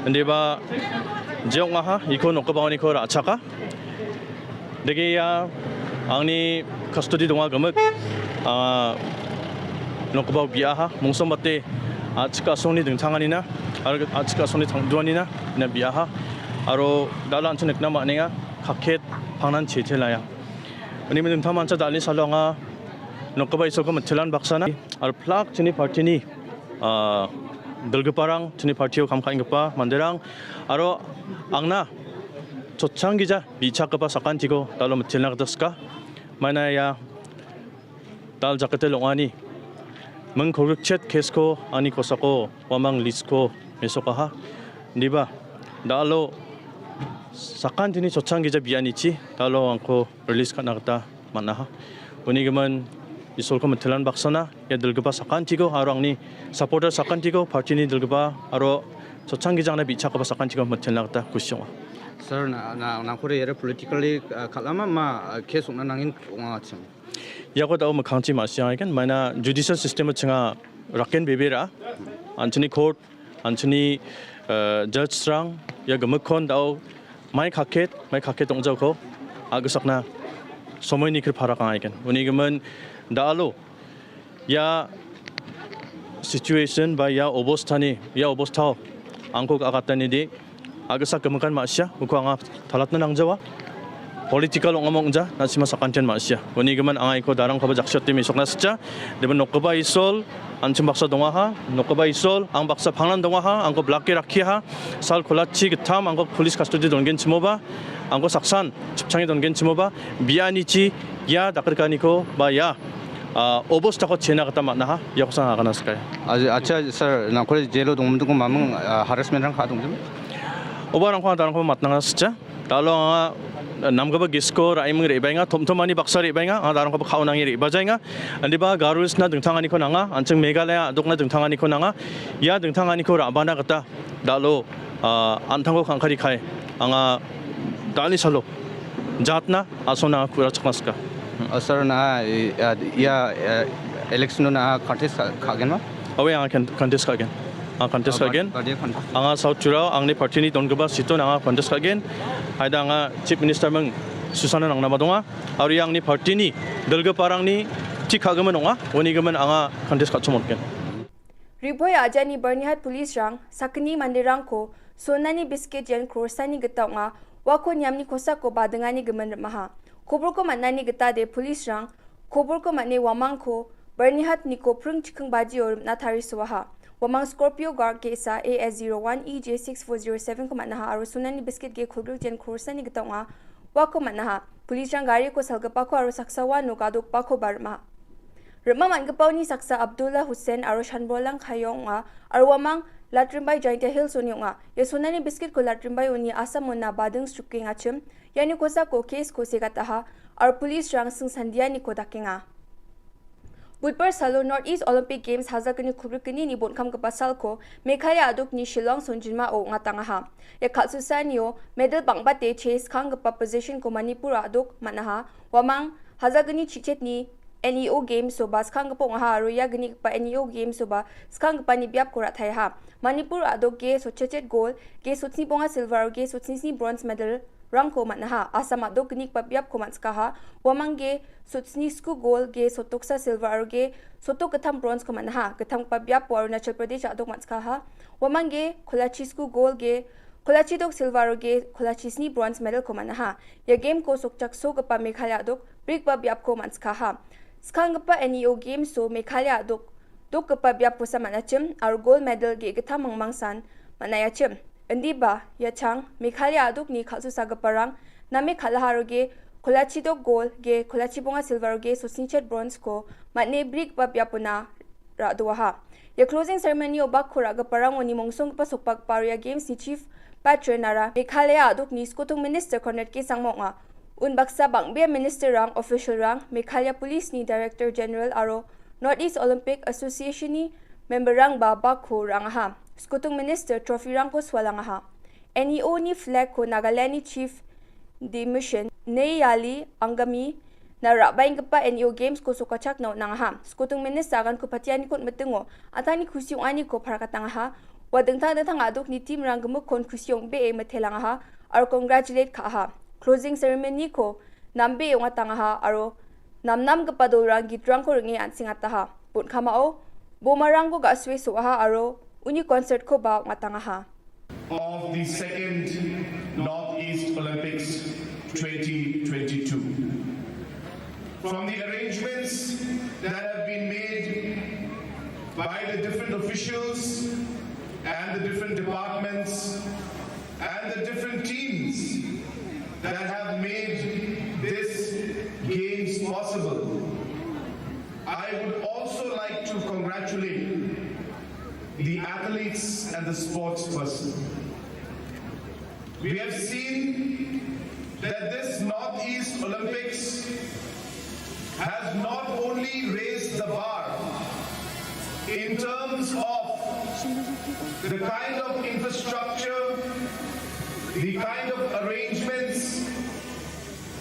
Indiba je ong·aha, iko nokgipaoniko ra·chaka. Dege ia angni custody donga gimik, ah, nokgipao bi·aha, mongsombate a·chik a·songni dingtanganina, aro a·chik a·songni tangduanina, ina bi·aha. Aro dal·a an·ching nikna man·enga, kaket pangnan chete laya. Uni dingtang mancha dal·ni salo anga nokgipa Isolko mitelan baksana, aro plak chini party-ni, ah, dilgiparang, chini party-o kam ka·enggipa manderang, aro angna chotchanggija bi·chakgipa sakantiko dal·o mitelna gita sika. Maina ia dal jakete long·ani ming kolgrikchet case-ko ani kosako uamang list-ko mesokaha. Indiba dal·o sakantini chotchanggija bi·anichi dal·o angko release ka·na gita man·aha. Uni gimin Isolko mitelan baksana ia dilgipa sakantiko aro angni supporter sakantiko, party-ni dilgipa aro chotchanggija angna bi·chakgipa sakantiko mitelna gita kusi ong·a. Sir, na, na, nangkore iara politically, ah, kal·ama ma, ah, case ong·na nangin ong·achim? Iako da·o mikkangchi ma·siangagen, maina judicial system-o chinga raken bebe ra. An·chingni court, an·chingni, eh, judge-rang ia gimikkon da·o mai kaket, mai kaket ong·jako a·gisakna somoini kri parakangaigen. Uni gimin da·alo ia situation ba ia obostani, ia obostao angko ga·gatani de a·gisa gimikan ma·sia, uko anga talatna nangjawa. Political ong·a ong·ja, na·sima sakantian ma·sia. Uni gimin anga iko darangkoba jaksio te mesokna sitja. Deba nokgipa Isol, an·ching baksa dongaha, nokgipa Isol, ang baksa pangnan dongaha, angko blake rakkiaha, sal kolachi gittam angko police custody dongenchimoba, angko saksan chipchange dongenchimoba, bianichi ia dakrikaniko ba ia, ah, obostako chena gita man·aha, iakosan agana sikaia. Acha, acha, sir, nangkore jelo dongmintiko maming, ah, harassment-rang ka·a dongjim? Oba rangko darangko matnanga sitja. Dalo anga namgipa gisko ra·eming re·baenga, tomtomani baksa re·baenga, anga darangkoba ka·o nange re·bajaenga. Indiba Garo Hills-na dingtanganiko nanga, an·ching Meghalaya a·dokna dingtanganiko nanga. Ia dingtanganiko ra·bana gita dalo, ah, an·tangko kangkari kai anga dal·ni salo Jatna asongna kurachakna sika. Oh, sir, na, eh, ah, ia, eh, election na contest ka-, ka·genba? Awe, anga kan-, contest ka·gen. Anga contest Ah, ka·gen. Party contest. Anga South Jurao, angni party-ni dongipa seat-on anga contest ka·gen. Haida anga Chief Minister ming Susana nangnaba donga. Aro ia angni party-ni dilgiparangni tik ka·gimin ong·a. Uni gimin anga contest ka·chongmotgen. Riboi ajani Barnihat police-rang sakgni manderangko sonani biscuit yen crore-sani gita ong·a, uako niamni kosako badingani gimin rim·aha. Kobolko man·ani gitade police-rang kobolko man·e uamangko Barnihat-niko pring chiking bajio rim·na tarisoaha. Uamang Scorpio Guard ge·sa A S zero one E J six four zero seven-ko man·aha aro sonani biscuit ge kolgrik yen crore-sani gita ong·a, uako man·aha. Police-rang gariko salgipako aro saksa uano gadokbakoba rim·a. Rim·a man·gipaoni saksa Abdullah Hussain aro Shanbolang Kayong ong·a, aro uamang Latrimbai Jaintia Hills-oni ong·a. Ia sonani biscuit-ko Latrimbai uni Assam-ona bading srukengachim, iani kosako case-ko segataha, aro police-rang singsandianiko dakenga. Budbar salo North East Olympic Games hajalgni kubrikgnini bonkamgipa salko Meghalaya a·dokni Shillong songjinmao ong·atangaha. Ia kal·susaanio medal bang·bate chase skanggipa position-ko Manipur a·dok man·aha. Uamang hajalgni chichetni N E O Games-oba skanggipa ong·aha aro ia gnigipa N E O Games-oba skanggipani biapko ra·taiaha. Manipur a·dok ge sotchechet gol, ge sotsni bonga silver aro ge sotsni sni bronze medal-rangko man·aha. Assam a·dok gnigipa biapko man·sikaha. Uamang ge sotsni sku gol, ge sotoksa silver aro ge sotok gittam bronze-ko man·aha. Gittamgipa biapo Arunachal Pradesh a·dok man·sikaha. Uamang ge kolachi sku gol, ge kolachi dok silver aro ge kolachi sni bronze medal-ko man·aha. Ia game-ko sokchaksogipa Meghalaya a·dok brikba biapko man·sikaha. Skanggipa N E O Games-o Meghalaya a·dok dokgipa biapkosa man·achim aro gold medal ge·gittam mingmangsan man·aiachim. Indiba, ia chang Meghalaya a·dokni kal·susagiparang name kal·aha aro ge kolachi dok gold, ge kolachi bonga silver aro ge sotsni chet bronze-ko man·e brikba biapona ra·doaha. Ia closing ceremony-o bakko ra·giparangoni mongsonggipa sokbagipa aro ia Games-ni Chief Patron-ara Meghalaya a·dokni Skotung Minister Conrad K Sangma ong·a. Unbaksa bang·bea minister-rang, official-rang, Meghalaya Police-ni Director General aro North East Olympic Association-ni member-rangba bakko ra·angaha. Skotung Minister trophy-rangko sualangaha. N E O-ni flag-ko Nagaland-ni Chief Demission Neyali Angami na ra·baenggipa N E O Games-ko sokachakna on·angaha. Skotung Minister aganko patianiko on·mitingo an·tangni kusi ong·aniko parakatangaha. Ua dingtang dingtang a·dokni team-rang gimikkon kusi ong·bee mitelangaha aro congratulate ka·aha. Closing ceremony-ko nambee ong·atangaha aro namnamgipa dolrang gitrangko ring·e an·sengataha. Bonkamao bomarangko ga·sue so·aha aro uni concert-koba ong·atangaha. Of the second Northeast Olympics twenty twenty-two. From the arrangements that have been made by the different officials and the different departments and the different teams that have made this games possible, I would also like to congratulate the athletes and the sports person. We have seen that this Northeast Olympics has not only raised the bar in terms of the kind of infrastructure, the kind of arrangements,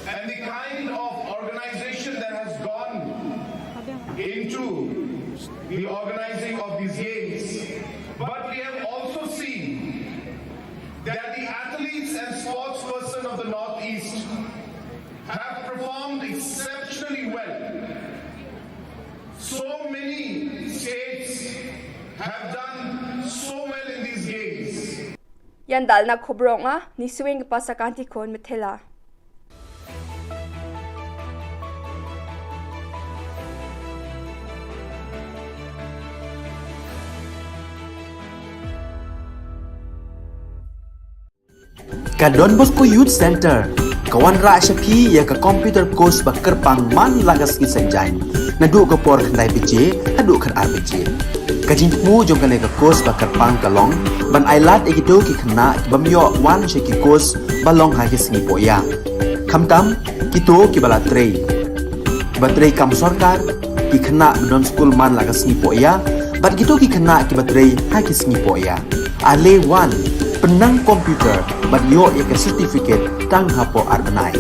and the kind of organization that has gone into the organizing of these games. But we have also seen that the athletes and sports person of the Northeast have performed exceptionally well. So many states have done so well in these games. Ian dal·na kobor ong·a, nisuenggipa sakantikon mitela. Ka Don Bosco Youth Center, ka wanrah sha phi ïa ka computer course ba kyrpang man la ka sngi saitjaiñ. Naduh ka por khyndai baje, haduh khatar baje. Ka jingthmu jong kane ka course ba kyrpang ka long, ban ailad ïa kito ki khynnah ki bym ïoh wan sha ki course ba long ha ki sngi poh ïa. Khamtam, kito ki ba la trei. Ki ba trei kam sorkar, ki khynnah ba don skul man la ka sngi poh ïa, bad kito ki khynnah ki ba trei ha ki sngi poh ïa. Ale wan, pynnang computer, bad ïoh ïa ka certificate tang hapoh ar bnai.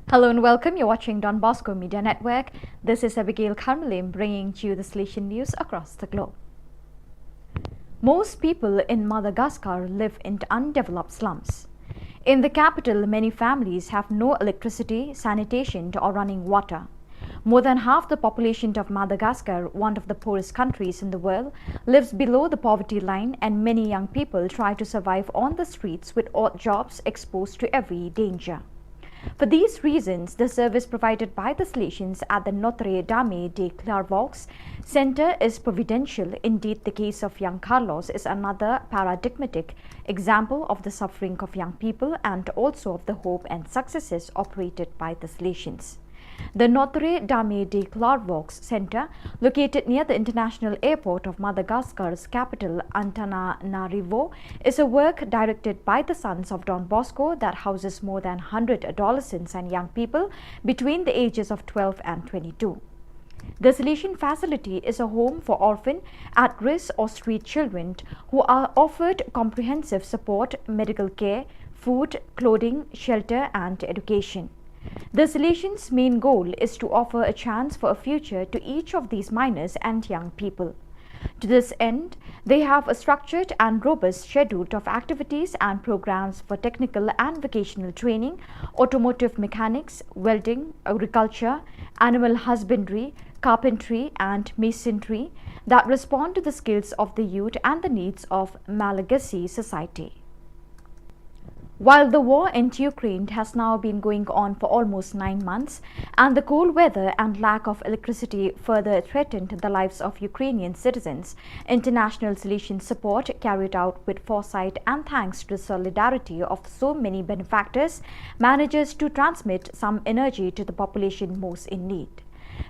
Hello and welcome. You're watching Don Bosco Media Network. This is Abigail Karmalim bringing to you the Salesian news across the globe. Most people in Madagascar live in undeveloped slums. In the capital, many families have no electricity, sanitation, or running water. More than half the population of Madagascar, one of the poorest countries in the world, lives below the poverty line, and many young people try to survive on the streets with odd jobs exposed to every danger. For these reasons, the service provided by the Salesians at the Notre Dame de Clairvaux Center is providential. Indeed, the case of young Carlos is another paradigmatic example of the suffering of young people and also of the hope and successes operated by the Salesians. The Notre Dame de Clairvaux Center, located near the international airport of Madagascar's capital, Antananarivo, is a work directed by the Sons of Don Bosco that houses more than one hundred adolescents and young people between the ages of twelve and twenty-two. The Salesian facility is a home for orphan, at-risk or street children who are offered comprehensive support, medical care, food, clothing, shelter and education. The Salesians' main goal is to offer a chance for a future to each of these minors and young people. To this end, they have a structured and robust schedule of activities and programs for technical and vocational training, automotive mechanics, welding, agriculture, animal husbandry, carpentry, and masonry that respond to the skills of the youth and the needs of Malagasy society. While the war in Ukraine has now been going on for almost nine months, and the cold weather and lack of electricity further threatened the lives of Ukrainian citizens, international Salesian support, carried out with foresight and thanks to the solidarity of so many benefactors, manages to transmit some energy to the population most in need.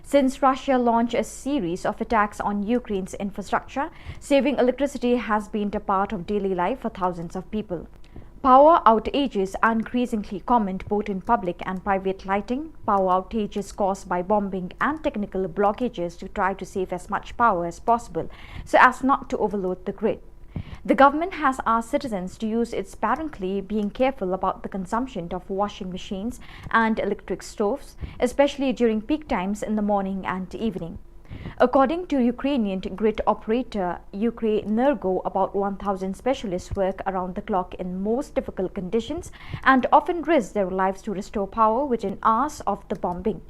Since Russia launched a series of attacks on Ukraine's infrastructure, saving electricity has been a part of daily life for thousands of people. Power outages are increasingly common both in public and private lighting. Power outages caused by bombing and technical blockages to try to save as much power as possible so as not to overload the grid. The government has asked citizens to use it sparingly, being careful about the consumption of washing machines and electric stoves, especially during peak times in the morning and evening. According to Ukrainian grid operator Ukrenergo, about one thousand specialists work around the clock in most difficult conditions and often risk their lives to restore power within hours of the bombing.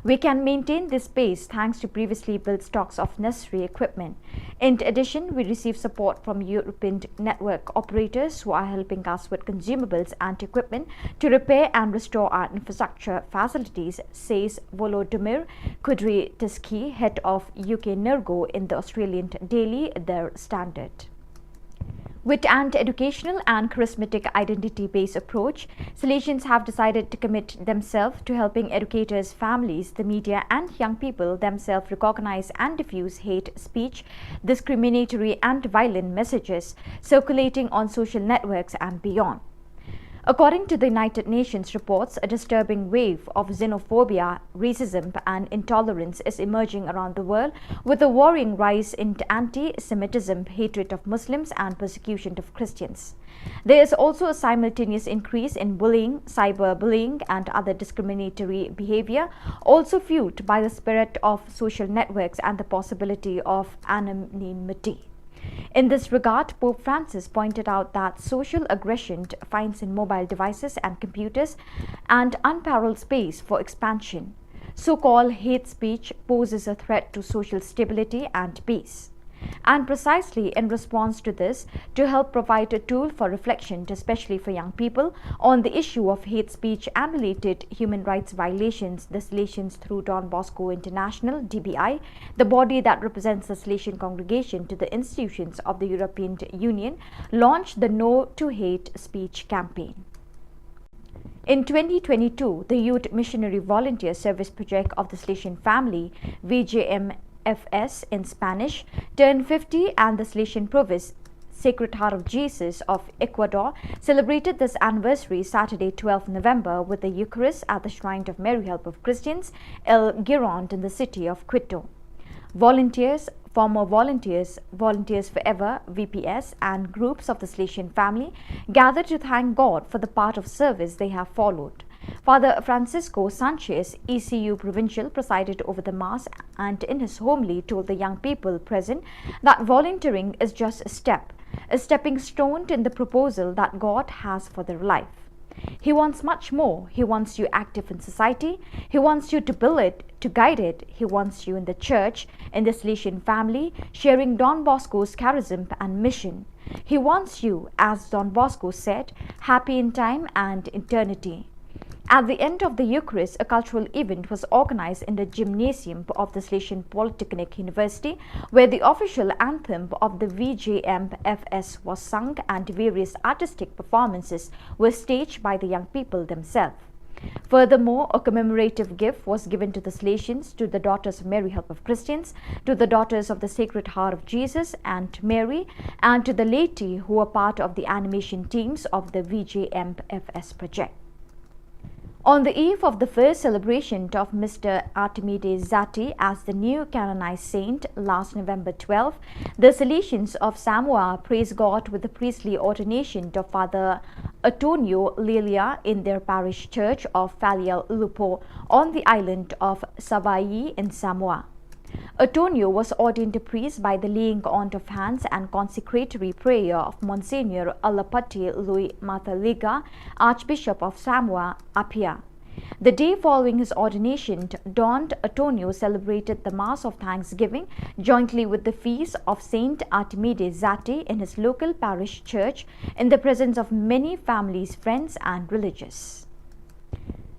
We can maintain this pace thanks to previously built stocks of necessary equipment. In addition, we receive support from European network operators who are helping us with consumables and equipment to repair and restore our infrastructure facilities, says Volodymyr Kudryavtsevsky, head of Ukrenergo, in the Australian daily Der Standard. With an educational and charismatic identity-based approach, Salesians have decided to commit themselves to helping educators, families, the media, and young people themselves recognize and diffuse hate speech, discriminatory and violent messages circulating on social networks and beyond. According to the United Nations reports, a disturbing wave of xenophobia, racism, and intolerance is emerging around the world, with a worrying rise in anti-Semitism, hatred of Muslims, and persecution of Christians. There is also a simultaneous increase in bullying, cyberbullying, and other discriminatory behavior, also fueled by the spirit of social networks and the possibility of anonymity. In this regard, Pope Francis pointed out that social aggression finds in mobile devices and computers an unparalleled space for expansion. So-called hate speech poses a threat to social stability and peace. And precisely in response to this, to help provide a tool for reflection, especially for young people, on the issue of hate speech and related human rights violations, the Salesians through Don Bosco International, D B I, the body that represents the Salesian congregation to the institutions of the European Union, launched the No to Hate Speech campaign. In twenty twenty-two, the Youth Missionary Volunteer Service Project of the Salesian Family, V J M F S in Spanish, turned fifty, and the Salesian province Sacred Heart of Jesus of Ecuador celebrated this anniversary Saturday, twelfth November, with the Eucharist at the Shrine of Mary Help of Christians, El Girón, in the city of Quito. Volunteers, former volunteers, Volunteers Forever, V P S, and groups of the Salesian family gathered to thank God for the path of service they have followed. Father Francisco Sanchez, E C U Provincial, presided over the Mass and in his homily told the young people present that volunteering is just a step, a stepping stone in the proposal that God has for their life. He wants much more. He wants you active in society. He wants you to build it, to guide it. He wants you in the church, in the Salesian family, sharing Don Bosco's charism and mission. He wants you, as Don Bosco said, happy in time and eternity. At the end of the Eucharist, a cultural event was organized in the gymnasium of the Salesian Polytechnic University, where the official anthem of the V J M F S was sung and various artistic performances were staged by the young people themselves. Furthermore, a commemorative gift was given to the Salesians, to the Daughters of Mary, Help of Christians, to the Daughters of the Sacred Heart of Jesus and Mary, and to the laity who were part of the animation teams of the V J M F S project. On the eve of the first celebration of Mister Artemide Zati as the new canonized saint last November twelve, the Salesians of Samoa praised God with the priestly ordination of Father Antonio Lilia in their parish church of Falealaupo on the island of Savai'i in Samoa. Antonio was ordained a priest by the laying on of hands and consecratory prayer of Monsignor Alapati Lui Mataliga, Archbishop of Samoa Apia. The day following his ordination, Don Antonio celebrated the Mass of Thanksgiving jointly with the feast of Saint Artemide Zati in his local parish church in the presence of many families, friends, and religious.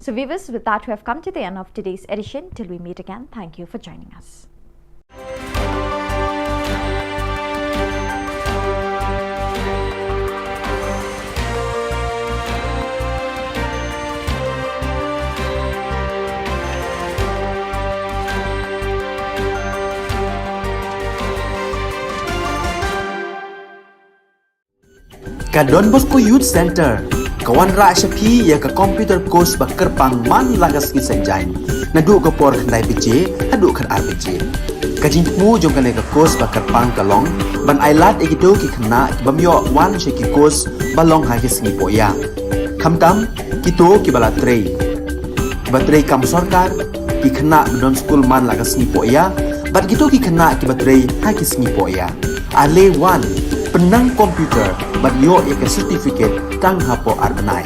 So, viewers, with that, we have come to the end of today's edition. Till we meet again, thank you for joining us. Ka Don Bosco Youth Center ka wanrah sha phi ïa ka computer course ba kyrpang man la ka sngi Saitjaiñ, naduh ka por khyndai baje haduh khatar baje. Ka jingthmu jong kane ka course ba kyrpang ka long ban ailad ïa kito ki khynnah ki bym ïoh wan sha ki course ba long ha ki sngi poh ïa. Khamtam kito ki ba la trei, ki ba trei kam sorkar, ki khynnah ba don skul man la ka sngi poh ïa, bad kito ki khynnah ki ba trei ha ki sngi poh ïa. Ale wan, pynnang computer bad ïoh ïa ka certificate tang hapoh ar bnai.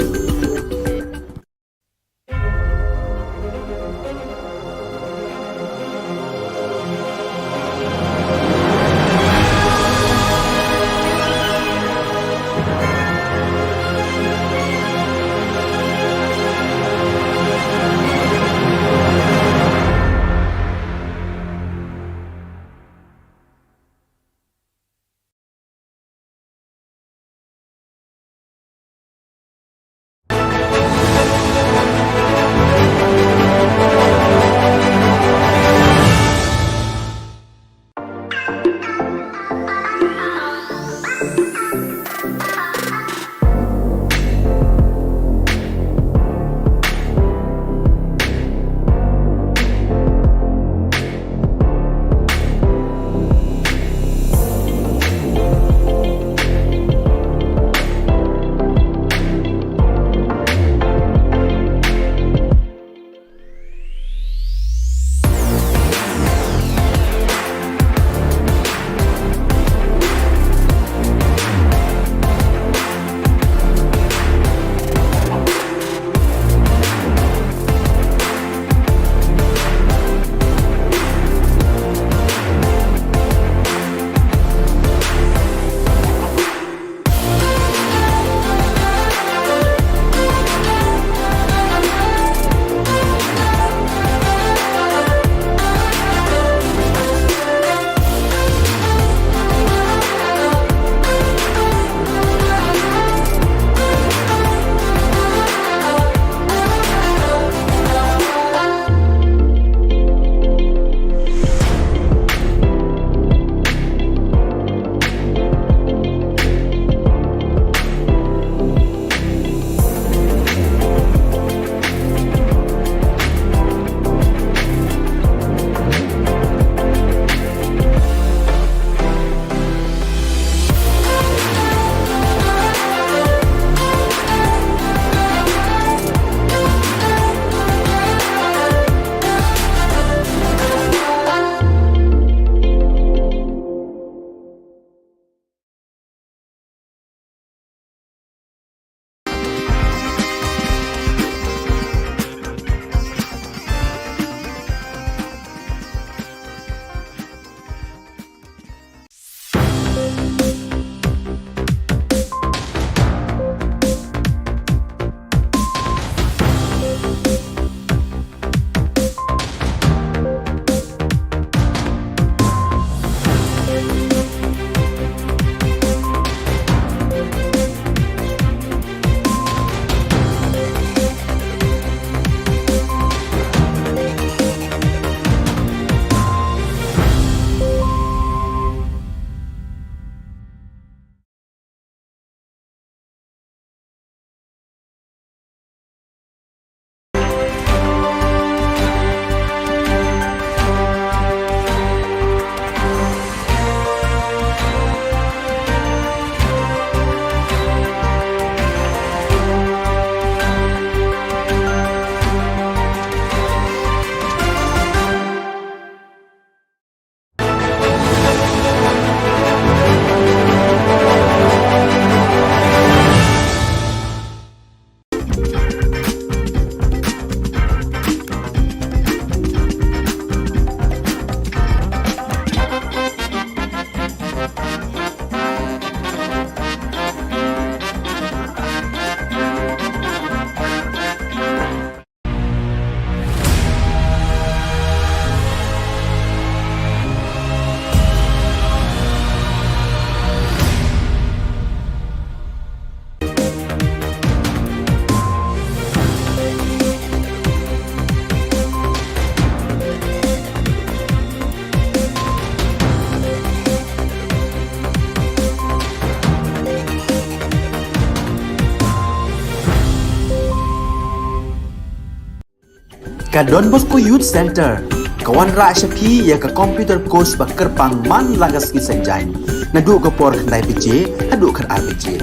Ka Don Bosco Youth Center ka wanrah sha phi ïa ka computer course ba kyrpang man la ka sngi Saitjaiñ, naduh ka por khyndai baje haduh khatar baje.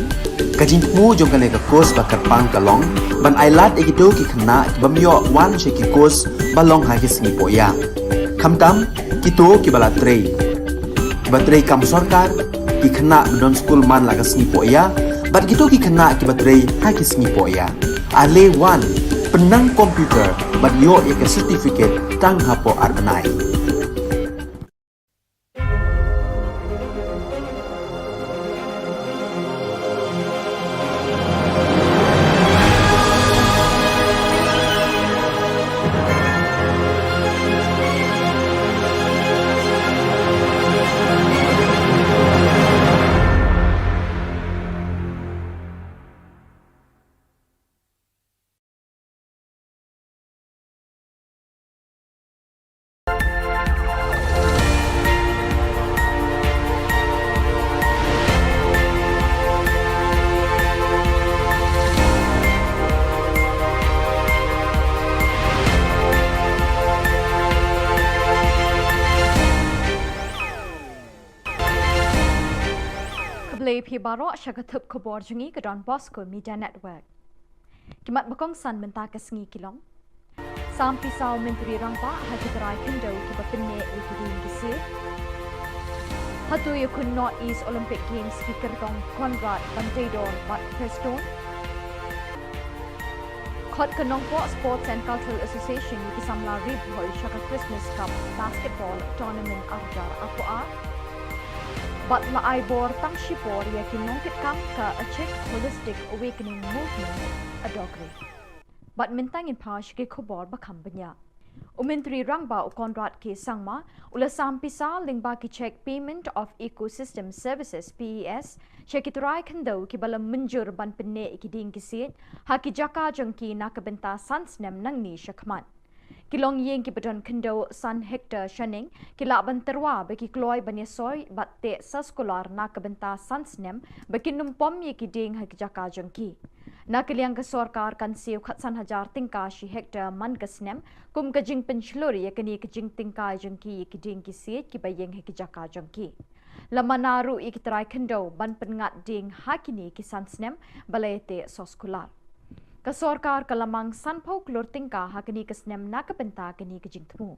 Ka jingthmu jong kane ka course ba kyrpang ka long ban ailad ïa kito ki khynnah ki bym ïoh wan sha ki course ba long ha ki sngi poh ïa. Khamtam kito kiba la trei, kiba trei kam sorkar, ki khynnah ba don skul man la ka sngi poh ïa, bad kito ki khynnah kiba trei ha ki sngi poh ïa. Ale wan, pynnang computer bad ïoh ïa ka certificate tang hapoh ar bnai. Khublei phi baroh, sha ka thup khubor jong ngi ka Don Bosco Media Network. Ki mat ba kongsan mynta ka sngi ki long. Sam pisa u Myntri Rangbah ha ki trai khyndew kiba pynneh ïa ki dieng ki siej. Hato ïakhun North East Olympic Games ki kyrtong Conrad, Banteidor bad Prestone. Khot ka Nongpoh Sports and Cultural Association ïa ki samla rit hoi sha ka Christmas Cup Basketball Tournament ar hajar arphew ar. Bad la ai bor tang shipor ïa ki nongkitkam ka Achik Holistic Awakening Movement, Adogri. Bad mynta ngin phai sha ki khubor ba kham bniah. U Myntri Rangbah u Conrad K Sangma u la sam pisa lyngba ki cheque Payment of Ecosystem Services, P E S, sha ki trai khyndew kiba la mynjur ban pynneh ïa ki dieng ki siej ha ki jaka jong ki na ka bynta san snem nangne sha khmat. Ki longïing kiba don khyndew san hektar shaneng ki lah ban tyrwa ba ki kloi ban ïasoi bad teh soskular na ka bynta san snem ba kin ym pom ïa ki dieng ha ki jaka jong ki. Na ka liang ka sorkar kan siew khatsan hajar tyngka shi hektar man ka snem kum ka jingpynshlur ïa kane ka jingtyngkai jong ki ïa ki dieng ki siej kiba ïeng ha ki jaka jong ki. La mana ruh ïa ki trai khyndew ban pynngat dieng ha kine ki san snem ba la ïateh soskular. Ka sorkar ka la mang sanphew klur tyngka ha kane ka snem na ka bynta kane ka jingthmu.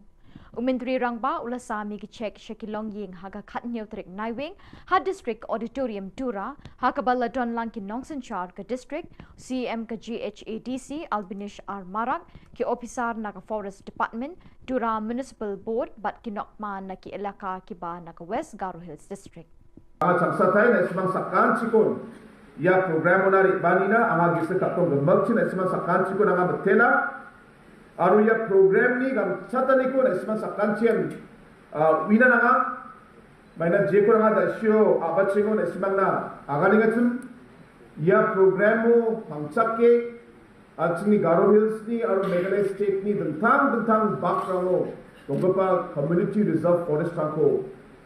U Myntri Rangbah u la sam ïa ki cheque sha ki longïing ha ka khathynñiew tarik Naiwieng ha District Auditorium Tura, ha kaba la don lang ki nongsynshar ka district, C E M ka G H A D C Albinish R Marak, ki ophisar na ka Forest Department, Tura Municipal Board bad ki nongkman na ki elaka kiba na ka West Garo Hills District. Anga changsatai na·simang sakantikon ia program-ona re·baanina anga gisik ka·tong gimikchi na·simang sakantikon anga mitela. Aro ia program-ni gangchataniko na·simang sakantian, ah, uina nanga. Maina jeko anga da·sio a·bachengo na·simangna aganengachim. Ia program-o pangchake an·chingni Garo Hills-ni aro Meghalaya State-ni dingtang dingtang bakrango donggipa Community Reserve Forest-rangko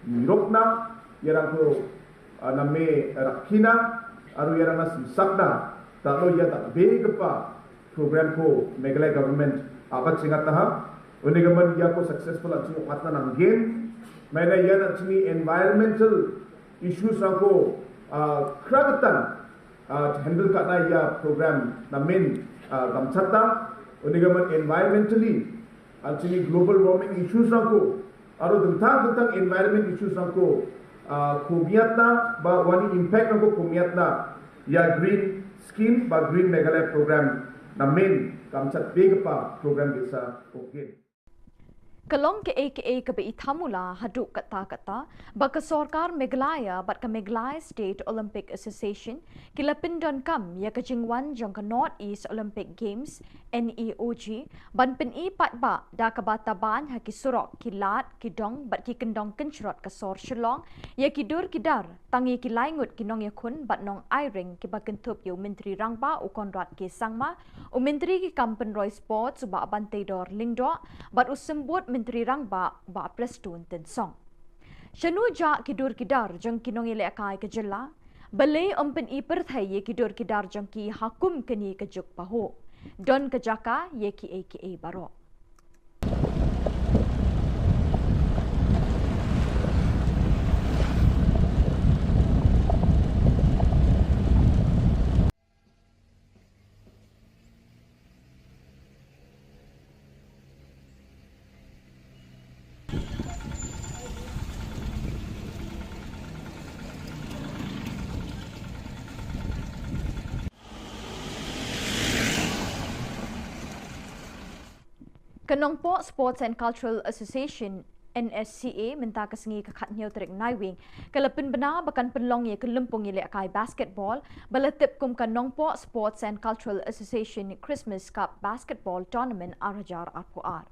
nirokna, iarangko, ah, name rakkina aro iarangna simsakna dal·o ia dal·begipa program-ko Meghalaya government a·bachengataha. Unigimin iako successful an·ching ong·atna nanggen. Maina ian an·chingni environmental issues-rangko, ah, kragitan ah, handle ka·na ia program namen, ah, gamchata. Unigimin environmentally, an·chingni global warming issues-rangko aro dingtang dingtang environment issues-rangko, ah, komiatna ba uani impact-rangko komiatna ia Green Scheme ba Green Meghalaya program namen gamchatbegipa program ge·sa ong·gen. Ka long ka·e ka·e kaba ithamula haduh katta katta ba ka sorkar Meghalaya bad ka Meghalaya State Olympic Association ki la pyndonkam ïa ka jingwan jong ka North East Olympic Games, N E O G, ban pyni paidbah da kaba taban ha ki surok, ki lad, ki dong bad ki kyndong kynshrot ka sor Shillong ïa ki dur ki dar, tang ïa ki lai ngut ki nongïakhun bad nongai ring kiba kynthup ïa u Myntri Rangbah u Conrad K Sangma, u Myntri ki kam pynroi Sports u Bah Banteidor Lyngdoh bad u Symbud Myntri Rangbah u Bah Prestone Tynsong. Shano jah ki dur ki dar jong ki nongïalehkai ka jylla, balei ym pyni pyrthei ïa ki dur ki dar jong ki ha kum kane ka juk pahuh. Don ka jaka ïa kiei kiei baroh. Ka Nongpoh Sports and Cultural Association, N S C A, mynta ka sngi ka khathynñiew tarik Naiwieng ka la pynbna ba kan pynlong ïa ka lympung ïalehkai basketball ba la tip kum ka Nongpoh Sports and Cultural Association Christmas Cup Basketball Tournament ar hajar arphew ar.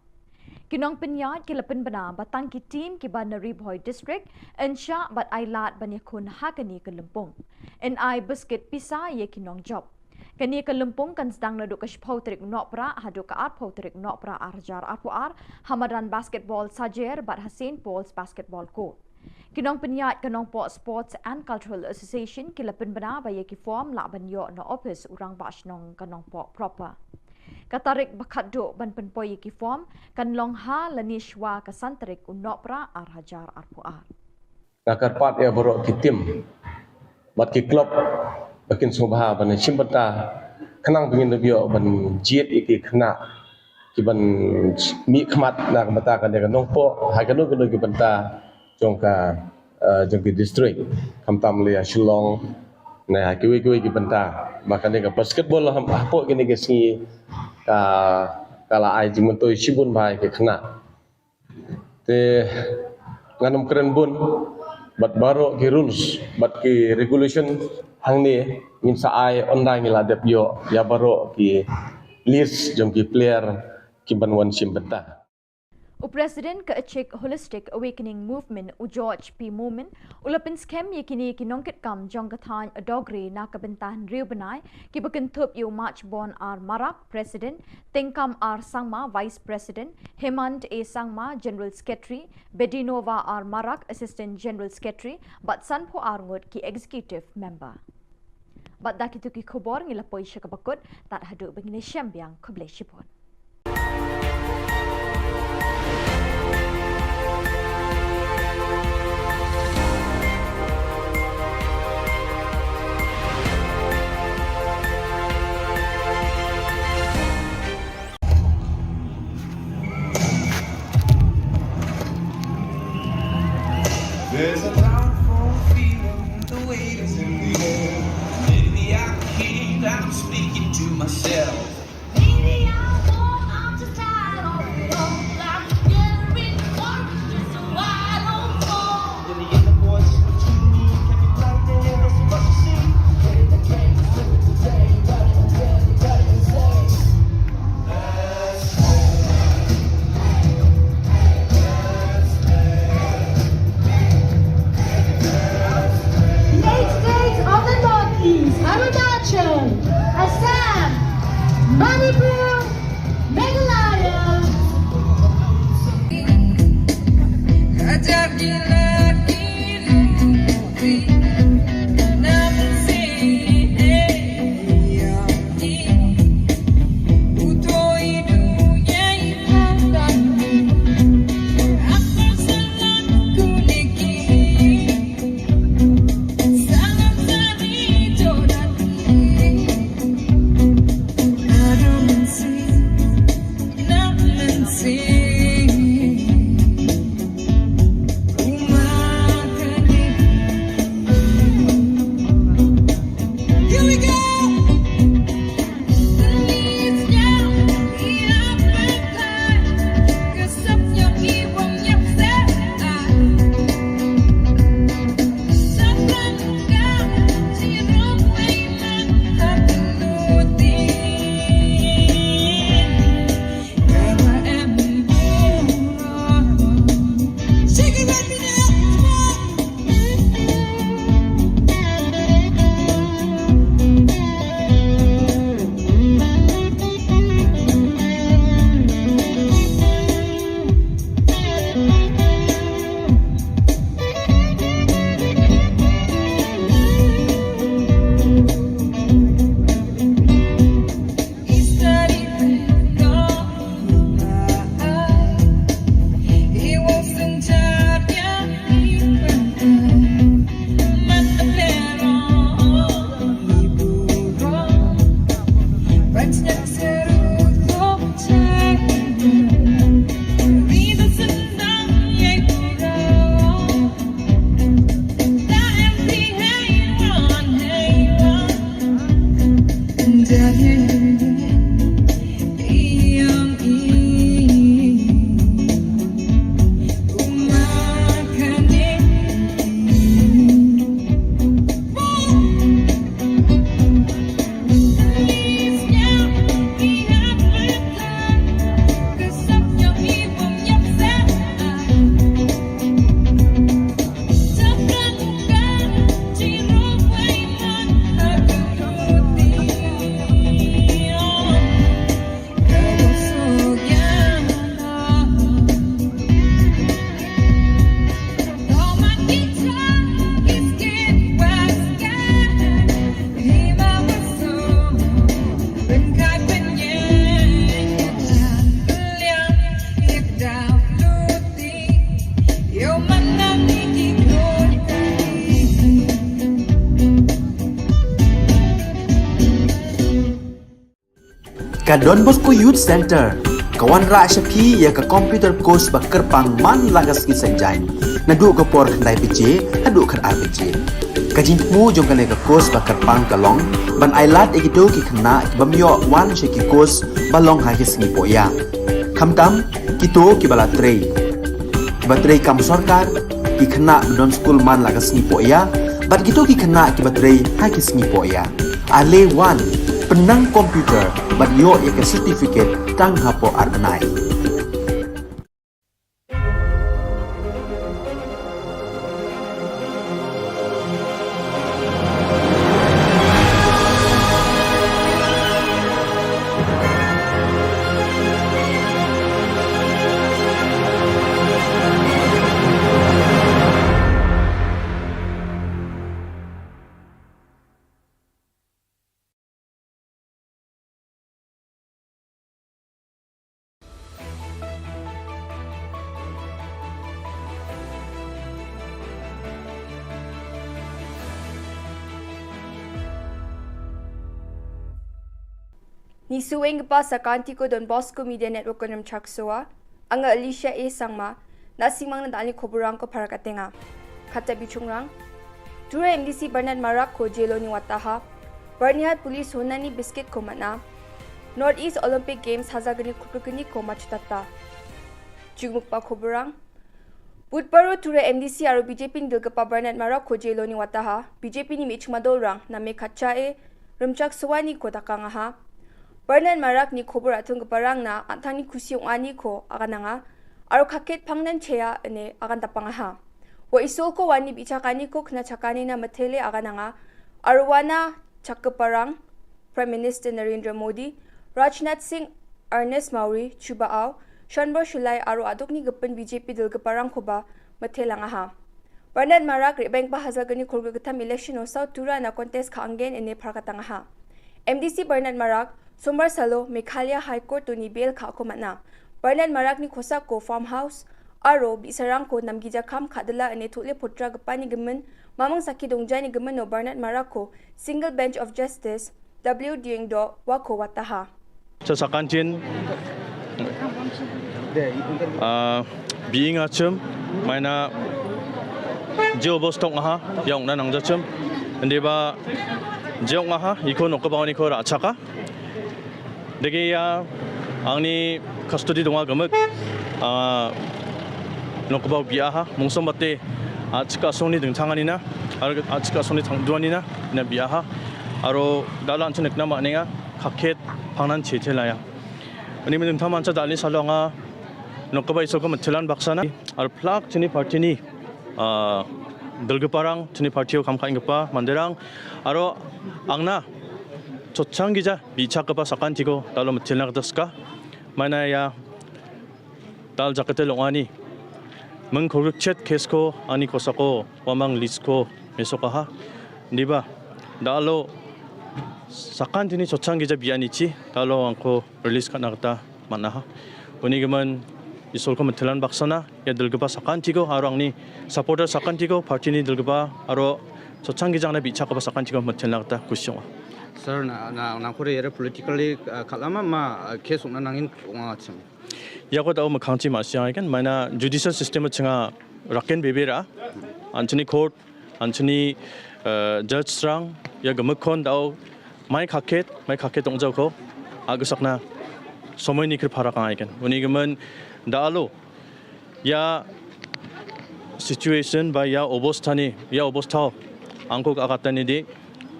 Ki nongpynïaid ki la pynbna ba tang ki team kiba na Ri Bhoi District yn shah bad ailad ban ïakhun ha kane ka lympung. Yn ai biskit pisa ïa ki nongjop. Kane ka lympung kan sdang naduh ka shiphew tarik Nohprah haduh ka arphew tarik Nohprah ar hajar arphew ar ha madan basketball Sajer bad ha Saint Paul's Basketball Court. Ki nongpynïaid ka Nongpoh Sports and Cultural Association ki la pynbna ba ïa ki form lah ban ïoh na ophis u Rangbah Shnong ka Nongpoh proper. Ka tarik ba khatduh ban pynpoi ïa ki form kan long ha lane shwa ka san tarik u Nohprah ar hajar arphew ar. Nga kyrpad ïa baroh ki team bad ki club ba kin sngewbha ban shim bynta khnang ba ngin da ïoh ban jied ïa ki khynnah ki ban mihkhmat na ka bynta kane ka Nongpoh ha kano kano ki bynta jong ka, eh, jong ki district, khamtam lei ha Shillong ne ha kiwei kiwei ki bynta. Ba kane ka basketball ha, hapoh kine ki sngi ka, ka la ai jingmyntoi shibun bha ïa ki khynnah. Te ngan ym kren bun bad baroh ki rules bad ki regulation hangne ngin sa ai ynda ngi la dep ïoh ïa baroh ki list jong ki player ki ban wan shim bynta. U President ka Achik Holistic Awakening Movement u George P Momin u la pynskhem ïa kine ki nongkitkam jong ka thaiñ Adogre na ka bynta hynriew bnai kiba kynthup ïa u Machbon R Marak, President, Tengkam R Sangma, Vice President, Hemant A Sangma, General Secretary, Bedinova R Marak, Assistant General Secretary, bad sanphew ar ngut ki Executive Member. Bad da kito ki khubor ngi la poi sha kaba kut, tad haduh ba ngin ïashem biang, khublei shibun. There's a powerful feeling, the weight is in the air. Maybe I can't, I'm speaking to myself. Maybe I won't, I'm just tired of it all. I'm getting rich, just so I don't fall. In the inner voice between me, can you play the what you see? Getting the train, slip it today, but it's really, but it's safe. Eight states of the Northeast, Arunachal, Assam, Manipur, Meghalaya. Ka Don Bosco Youth Center ka wanrah shaphang ïa ka computer course ba kyrpang man la ka sngi Saitjaiñ. Naduh ka por khyndai baje haduh khatar baje. Ka jingthmu jong kane ka course ba kyrpang ka long ban ailad ïa kito ki khynnah ki bym ïoh wan sha ki course ba long ha ki sngi poh ïa. Khamtam kito ki ba la trei, ki ba trei kam sorkar, ki khynnah ba don skul man la ka sngi poh ïa, bad kito ki khynnah ki ba trei ha ki sngi poh ïa. Ale wan, pynnang computer bad ïoh ïa ka certificate tang hapoh ar bnai. Nisuenggipa sakantiko Don Bosco Media Network-o rimchaksoa. Anga Alicia A Sangma, na·simangna dal·ni koborrangko parakatenga. Kata bichongrang, Tura M D C Bernard Marakko jeloni wataha, Byrnihat Police honani biskitko man·a, North East Olympic Games hajalgni kulkulgniko matchotata. Jukmukba koborrang, Budbaro Tura M D C aro B J P-ni dilgipa Bernard Marakko jeloni wataha, B J P-ni me·chikma dolrang name katchae rimchaksoaniko dakangaha. Bernard Marakni kobor atonggiparangna an·tangni kusi ong·aniko agananga, aro kaket pangnan chea ine agandapangaha. Ua Isolko wani bi·chakaniko knachakanina mitele agananga, aro uana chakgiparang Prime Minister Narendra Modi, Rajnath Singh, Ernest Mawri, Chuba Aw, Shanbor Shulai aro a·dokni gipin B J P dilgiparangkoba mitelangaha. Bernard Marak re·baenggipa hajalgni kolgrikgittam election-o South Turana contest ka·angen ine parakatangaha. M D C Bernard Marak, Sombar salo Meghalaya High Court-oni bail ka·ako man·a. Bernard Marakni kosako farmhouse aro bi·sarangko namgija kam ka·dila ine tole potragipani gimin, maming sakki dongjani gimino Bernard Marakko Single Bench of Justice W Diengdo uako wataha. Cha sakantin, ah, bi·engachim, maina je obosta ong·aha, ia ong·na nangjachim. Indiba je ong·aha, iko nokgipaoniko ra·chaka. Dege ia angni custody donga gimik, ah, nokgipao bi·aha, mongsombate a·chik a·songni dingtanganina, aro a·chik a·songni tangduanina, ina bi·aha. Aro dal·a an·ching nikna man·enga, kaket pangnan chete laia. Uni dingtang mancha dal·ni salo anga nokgipa Isolko mitelan baksana, aro plak chini partini, ah, dilgiparang, chini partio kam ka·enggipa manderang, aro angna chotchanggija bi·chakgipa sakantiko dal·o mitelna gita sika. Maina ia dal jakete long·ani ming kolgrikchet kesko ani kosako uamang list-ko mesokaha. Indiba dal·o sakantini chotchanggija bianichi dal·o angko release ka·na gita man·aha. Uni gimin Isolko mitelan baksana ia dilgipa sakantiko aro angni supporter sakantiko, partini dilgipa aro chotchanggija angna bi·chakgipa sakantiko mitelna gita kusi ong·a. Sir, na, na, nangkore iara politically, ah, kal·ama ma, ah, case ong·na nangin ong·achim? Iako da·o mikkangchi ma·siangagen, maina judicial system-o chinga raken bebera. An·chingni court, an·chingni, eh, judge-rang ia gimikkon da·o mai kaket, mai kaket ong·jaoko a·gisakna somoini kri parakangaigen. Uni gimin da·alo ia situation ba ia obostani, ia obostao angko ga·gatani de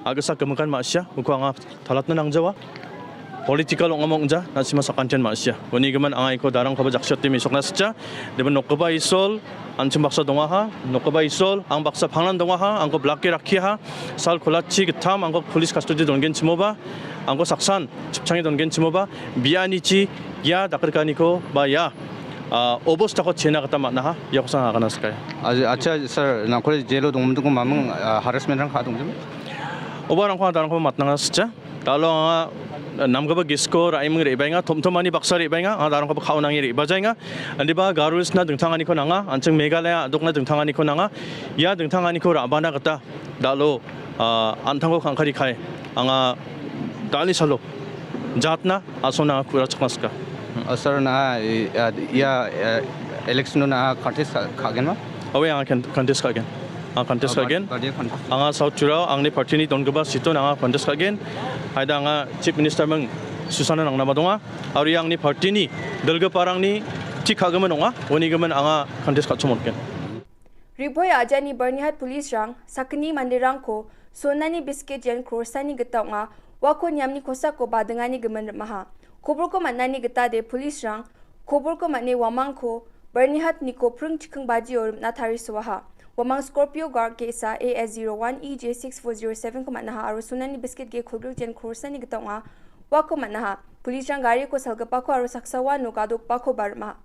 a·gisak gimikan ma·sia, uko anga talatna nangjawa. Political ong·a ong·ja, na·sima sakantian ma·sia. Uni gimin anga iko darangkoba jaksio ate mesokna sitja. Deben nokgipa Isol, an·ching baksa dongaha, nokgipa Isol, ang baksa pangnan dongaha, angko blake rakkiaha, sal kolachi gittam angko police custody dongenchimoba, angko saksan chipchange dongenchimoba, bianichi ia dakrikaniko ba ia, ah, obostako chena gita man·aha, iakosan agana sikaia. Acha, acha, sir, nangkore jelo dongmidingko maming, ah, harassment-rang ka·dongjem? Oba rangko darangko matnanga sitja. Dalo anga namgipa gisko ra·eming re·baenga, tomtomani baksa re·baenga, anga darangkoba ka·onange re·bajaenga. Indiba Garo Hills-na dingtanganiko nanga, an·ching Meghalaya a·dokna dingtanganiko nanga. Ia dingtanganiko ra·bana gita dalo, ah, an·tangko kangkari kae anga dal·ni salo Jatna asongna kurachakmaska. Oh, sir, na, eh, ah, ia, eh, election na contest ka-, ka·genma? Awe, anga kan-, contest ka·gen. Anga contest Ah, ka·gen. Party contest. Anga South Tirao, angni party-ni donggipa seat-on anga contest ka·gen. Haida anga Chief Minister ming susana nangnaba donga. Aro ia angni party-ni dilgiparangni tik ka·gimin ong·a. Uni gimin anga contest ka·chongmotgen. Riboi ajani Byrnihat police-rang sakgni manderangko sonani biscuit yen crore-sani gita ong·a, uako niamni kosako badingani gimin rim·aha. Koborko man·ani gitade police-rang koborko man·e uamangko Byrnihat-niko pring chiking bajio rim·na tarisoaha. Uamang Scorpio Guard ge·sa A S zero one E J six four zero seven-ko man·aha aro sonani biscuit ge kolgrik yen crore-sani gita ong·a, uako man·aha. Police-rang gariko salgipako aro saksa uano gadokbakoba rim·a.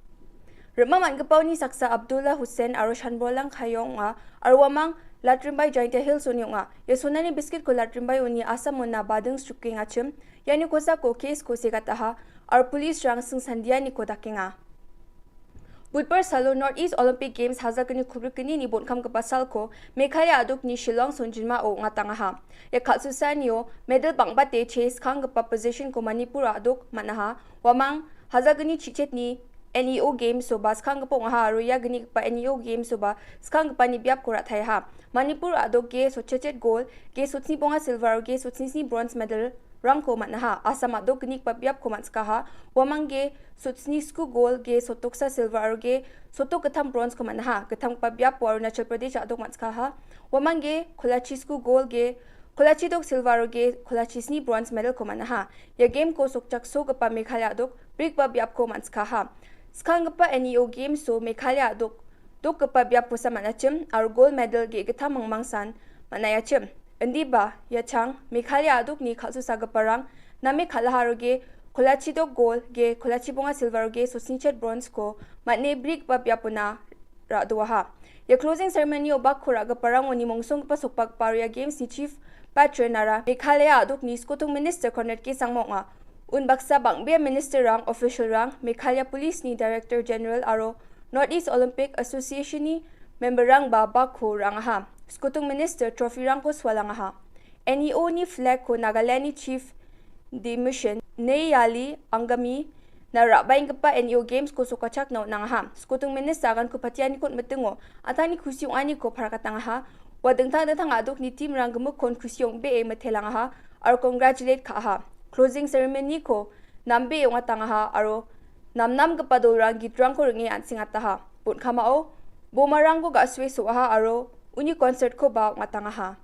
Rim·a man·gipaoni saksa Abdullah Hussain aro Shanbolang Khaiyong ong·a, aro uamang Latrimbai Jaintia Hills-oni ong·a. Ia sonani biscuit-ko Latrimbai uni Assam-ona bading srukengachim, iani kosako case-ko segataha, aro police-rang singsandianiko dakenga. Budbar salo North East Olympic Games hajalgni kubrikgnini bonkamgipa salko Meghalaya a·dokni Shillong songjinmao ong·atangaha. Ia kal·susaanio medal bang·bate chase skanggipa position-ko Manipur a·dok man·aha. Uamang hajalgni chichetni N E O Games-o ba skanggipa ong·aha aro ia gnigipa N E O Games-o ba skanggipani biapko ra·taiaha. Manipur a·dok ge sotchechet gol, ge sotsni bonga silver aro ge sotsni sni bronze medal-rangko man·aha. Assam a·dok gnigipa biapko man·sikaha. Uamang ge sotsni sku gol, ge sotoksa silver aro ge sotok gittam bronze-ko man·aha. Gittamgipa biapo Arunachal Pradesh a·dok man·sikaha. Uamang ge kolachi sku gol, ge kolachi dok silver aro ge kolachi sni bronze medal-ko man·aha. Ia game-ko sokchaksogipa Meghalaya a·dok brikba biapko man·sikaha. Skanggipa N E O Games-o Meghalaya a·dok dokgipa biapkosa man·achim aro gold medal ge·gittam mangmangsan man·aiachim. Indiba, ia chang Meghalaya a·dokni kal·susagiparang name kal·aha aro ge kolachi dok gold, ge kolachi bonga silver aro ge sotsni chet bronze-ko man·e brikba biapona ra·doaha. Ia closing ceremony-o bakko ra·giparangoni mongsonggipa sokbagipa aro ia games-ni chief patron-ara Meghalaya a·dokni skotung minister Conrad K Sangma ong·a. Unbaksa bang·bea minister-rang, official-rang, Meghalaya Police-ni Director General aro North East Olympic Association-ni member-rangba bakko ra·angaha. Skotung minister trophy-rangko sualangaha. N E O-ni flag-ko Nagaland-ni chief Dimission Neyali Angami na ra·baenggipa N E O Games-ko sokachakna on·angaha. Skotung minister aganko patianiko on·mitingo an·tangni kusi ong·aniko parakatangaha. Ua dingtang dingtang a·dokni team-rang gimikkon kusi ong·bee mitelangaha aro congratulate ka·aha. Closing ceremony-ko nambee ong·atangaha aro namnamgipa dolrang gitrangko ring·e an·sengataha. Bonkamao bomarangko ga·sue so·aha aro uni concert-koba ong·atangaha.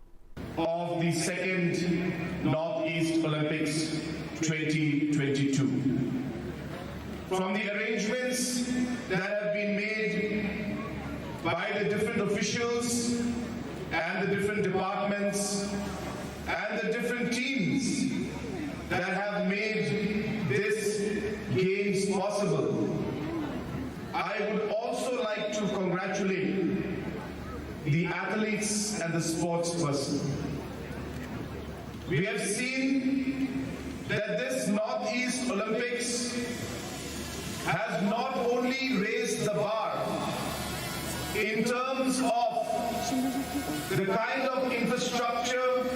Of the second Northeast Olympics twenty twenty-two. From the arrangements that have been made by the different officials and the different departments and the different teams that have made this games possible, I would also like to congratulate the athletes and the sports person. We have seen that this Northeast Olympics has not only raised the bar in terms of the kind of infrastructure,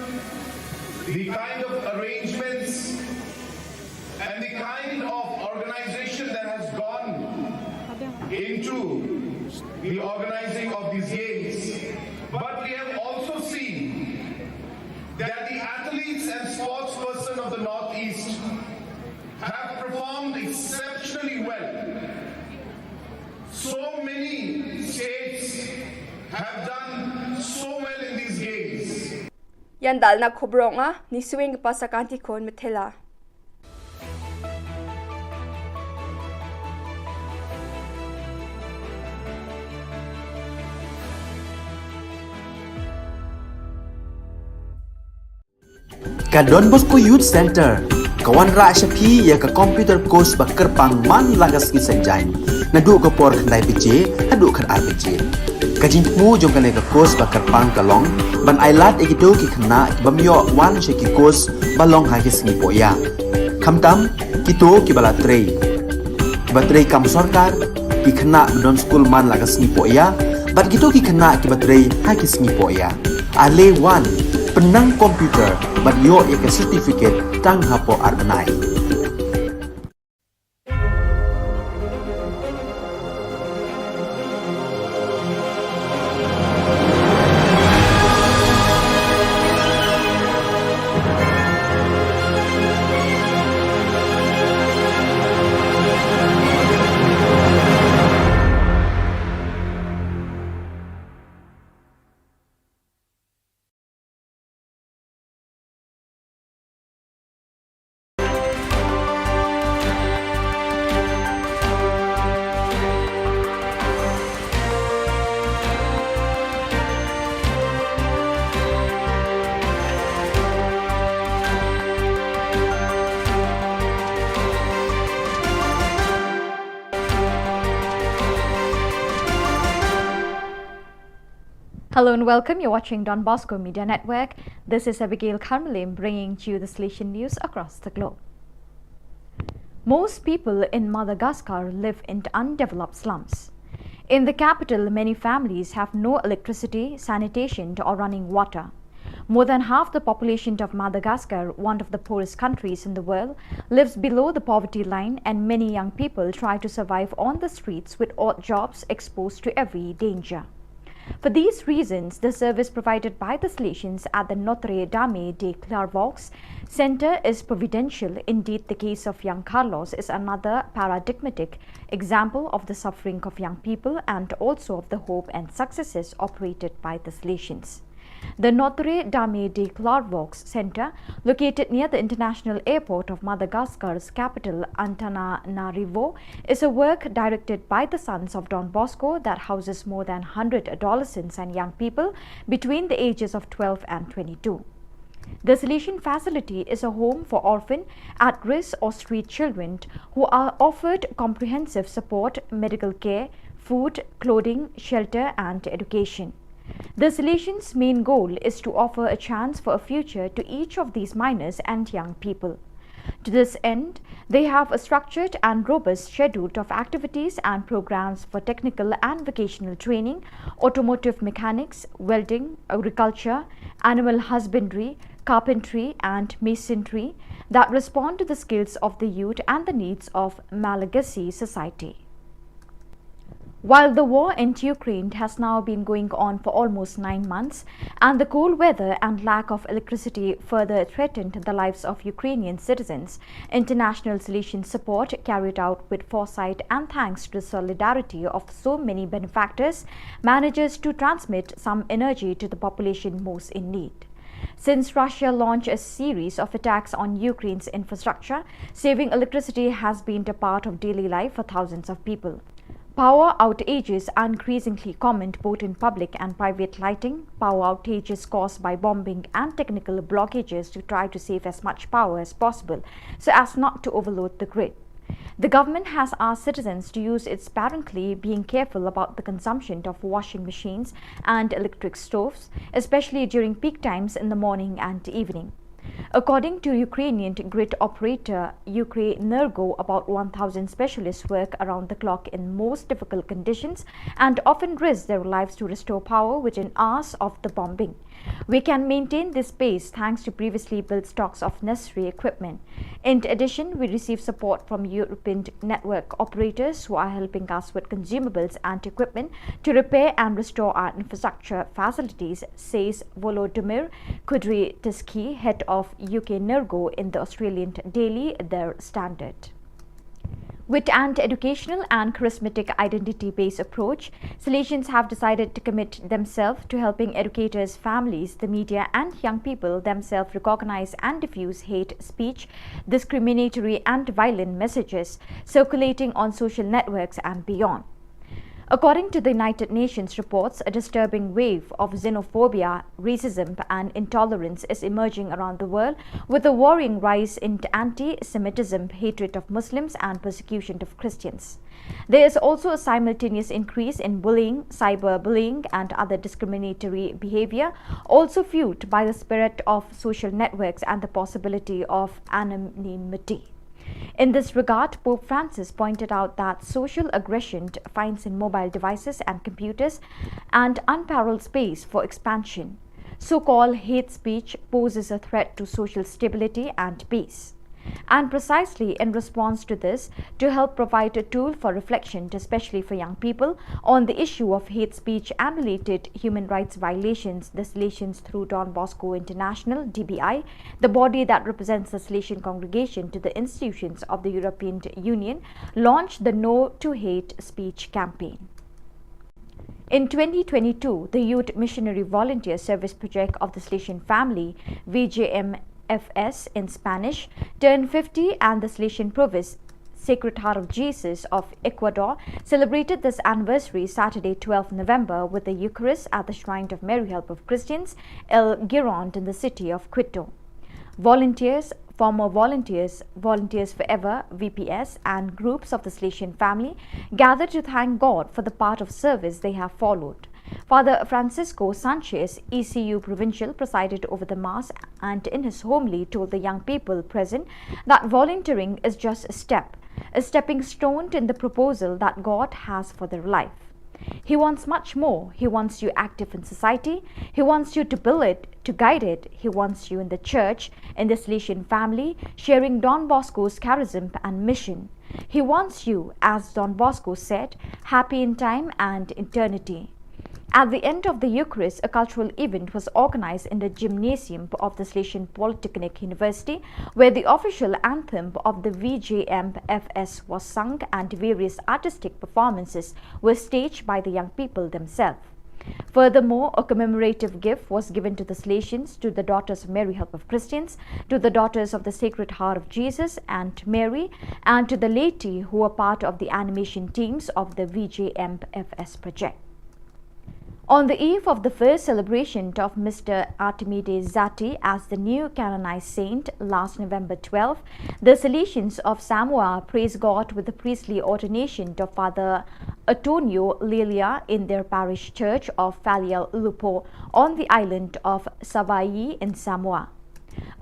the kind of arrangements, and the kind of organization that has gone into the organizing of these games. But we have also seen that the athletes and sports person of the Northeast have performed exceptionally well. So many states have done so well in these games. Ian dal·na kobor ong·a, nisuenggipa sakantikon mitela. Ka Don Bosco Youth Center, ka wanrah sha phi ïa ka computer course ba kyrpang man la ka sngi Saitjaiñ. Naduh ka por khyndai baje, haduh khatar baje. Ka jingthmu jong kane ka course ba kyrpang ka long, ban ailad ïa kito ki khynnah ki bym ïoh wan sha ki course ba long ha ki sngi poh ïa. Khamtam, kito ki ba la trei. Ki ba trei kam sorkar, ki khynnah ba don skul man la ka sngi poh ïa, bad kito ki khynnah ki ba trei ha ki sngi poh ïa. Ale wan, pynnang computer, bad ïoh ïa ka certificate tang hapoh ar bnai. Hello and welcome. You're watching Don Bosco Media Network. This is Abigail Karmalim bringing to you the Salesian news across the globe. Most people in Madagascar live in undeveloped slums. In the capital, many families have no electricity, sanitation, or running water. More than half the population of Madagascar, one of the poorest countries in the world, lives below the poverty line, and many young people try to survive on the streets with odd jobs, exposed to every danger. For these reasons, the service provided by the Salesians at the Notre Dame de Clairvaux Center is providential. Indeed, the case of young Carlos is another paradigmatic example of the suffering of young people and also of the hope and successes operated by the Salesians. The Notre Dame de Clairvaux Center, located near the international airport of Madagascar's capital, Antananarivo, is a work directed by the Sons of Don Bosco that houses more than one hundred adolescents and young people between the ages of twelve and twenty-two. The Salesian facility is a home for orphan, at-risk or street children who are offered comprehensive support, medical care, food, clothing, shelter and education. The Salesians' main goal is to offer a chance for a future to each of these minors and young people. To this end, they have a structured and robust schedule of activities and programs for technical and vocational training, automotive mechanics, welding, agriculture, animal husbandry, carpentry, and masonry that respond to the skills of the youth and the needs of Malagasy society. While the war in Ukraine has now been going on for almost nine months, and the cold weather and lack of electricity further threatened the lives of Ukrainian citizens, international Salesian support, carried out with foresight and thanks to the solidarity of so many benefactors, manages to transmit some energy to the population most in need. Since Russia launched a series of attacks on Ukraine's infrastructure, saving electricity has been a part of daily life for thousands of people. Power outages are increasingly common both in public and private lighting. Power outages caused by bombing and technical blockages to try to save as much power as possible so as not to overload the grid. The government has asked citizens to use it sparingly, being careful about the consumption of washing machines and electric stoves, especially during peak times in the morning and evening. According to Ukrainian grid operator Ukrenergo, about one thousand specialists work around the clock in most difficult conditions and often risk their lives to restore power within hours of the bombing. We can maintain this pace thanks to previously built stocks of necessary equipment. In addition, we receive support from European network operators who are helping us with consumables and equipment to repair and restore our infrastructure facilities, says Volodymyr Kudryavtsevsky, head of Ukrenergo, in the Australian daily Der Standard. With an educational and charismatic identity-based approach, Salesians have decided to commit themselves to helping educators, families, the media, and young people themselves recognize and diffuse hate speech, discriminatory and violent messages circulating on social networks and beyond. According to the United Nations reports, a disturbing wave of xenophobia, racism, and intolerance is emerging around the world, with a worrying rise in anti-Semitism, hatred of Muslims, and persecution of Christians. There is also a simultaneous increase in bullying, cyberbullying, and other discriminatory behavior, also fueled by the spirit of social networks and the possibility of anonymity. In this regard, Pope Francis pointed out that social aggression finds in mobile devices and computers an unparalleled space for expansion. So-called hate speech poses a threat to social stability and peace. And precisely in response to this, to help provide a tool for reflection, especially for young people, on the issue of hate speech and related human rights violations, the Salesians through Don Bosco International, D B I, the body that represents the Salesian congregation to the institutions of the European Union, launched the No to Hate Speech campaign. In twenty twenty-two, the Youth Missionary Volunteer Service Project of the Salesian Family, V J M F S in Spanish, turned fifty, and the Salesian Province Sacred Heart of Jesus of Ecuador celebrated this anniversary Saturday, twelfth November, with the Eucharist at the Shrine of Mary Help of Christians, El Girón, in the city of Quito. Volunteers, former volunteers, Volunteers Forever, V P S, and groups of the Salesian Family gathered to thank God for the path of service they have followed. Father Francisco Sanchez, E C U Provincial, presided over the Mass and in his homily told the young people present that volunteering is just a step, a stepping stone in the proposal that God has for their life. He wants much more. He wants you active in society. He wants you to build it, to guide it. He wants you in the church, in the Salesian family, sharing Don Bosco's charism and mission. He wants you, as Don Bosco said, happy in time and eternity. At the end of the Eucharist, a cultural event was organized in the gymnasium of the Salesian Polytechnic University, where the official anthem of the V J M F S was sung and various artistic performances were staged by the young people themselves. Furthermore, a commemorative gift was given to the Salesians, to the Daughters of Mary Help of Christians, to the Daughters of the Sacred Heart of Jesus and Mary, and to the laity who were part of the animation teams of the V J M F S project. On the eve of the first celebration of Mister Artemide Zatti as the new canonized saint last November twelve, the Salesians of Samoa praised God with the priestly ordination of Father Antonio Lilia in their parish church of Falealeupo on the island of Savai'i in Samoa.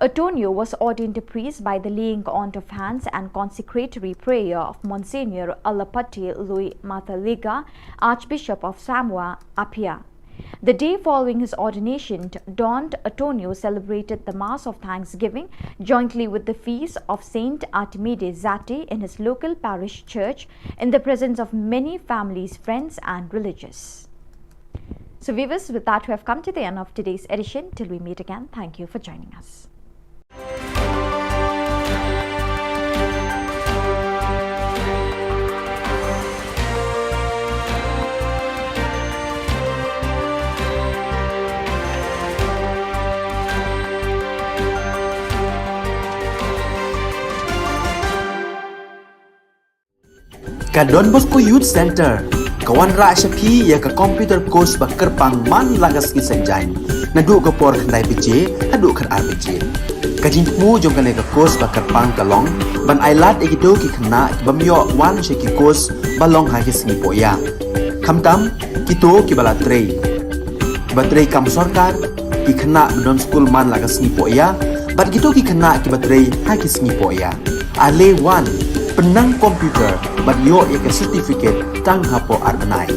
Antonio was ordained a priest by the laying on of hands and consecratory prayer of Monsignor Alapati Lui Mataliga, Archbishop of Samoa Apia. The day following his ordination, Don Antonio celebrated the Mass of Thanksgiving jointly with the feast of Saint Artemide Zatti in his local parish church in the presence of many families, friends, and religious. So viewers, with that, we have come to the end of today's edition. Till we meet again, thank you for joining us. Ka Don Bosco Youth Center ka wanrah sha phi ïa ka computer course ba kyrpang man la ka sngi Saitjaiñ, naduh ka por khyndai baje haduh khatar baje. Ka jingthmu jong kane ka course ba kyrpang ka long ban ailad ïa kito ki khynnah ki bym ïoh wan sha ki course ba long ha ki sngi Poh Ïa. Khamtam kito ki ba la trei, ki ba trei kam sorkar, ki khynnah ba don skul man la ka sngi Poh Ïa, bad kito ki khynnah ki ba trei ha ki sngi Poh Ïa. Ale wan, pynnang computer bad ïoh ïa ka certificate tang hapoh ar bnai.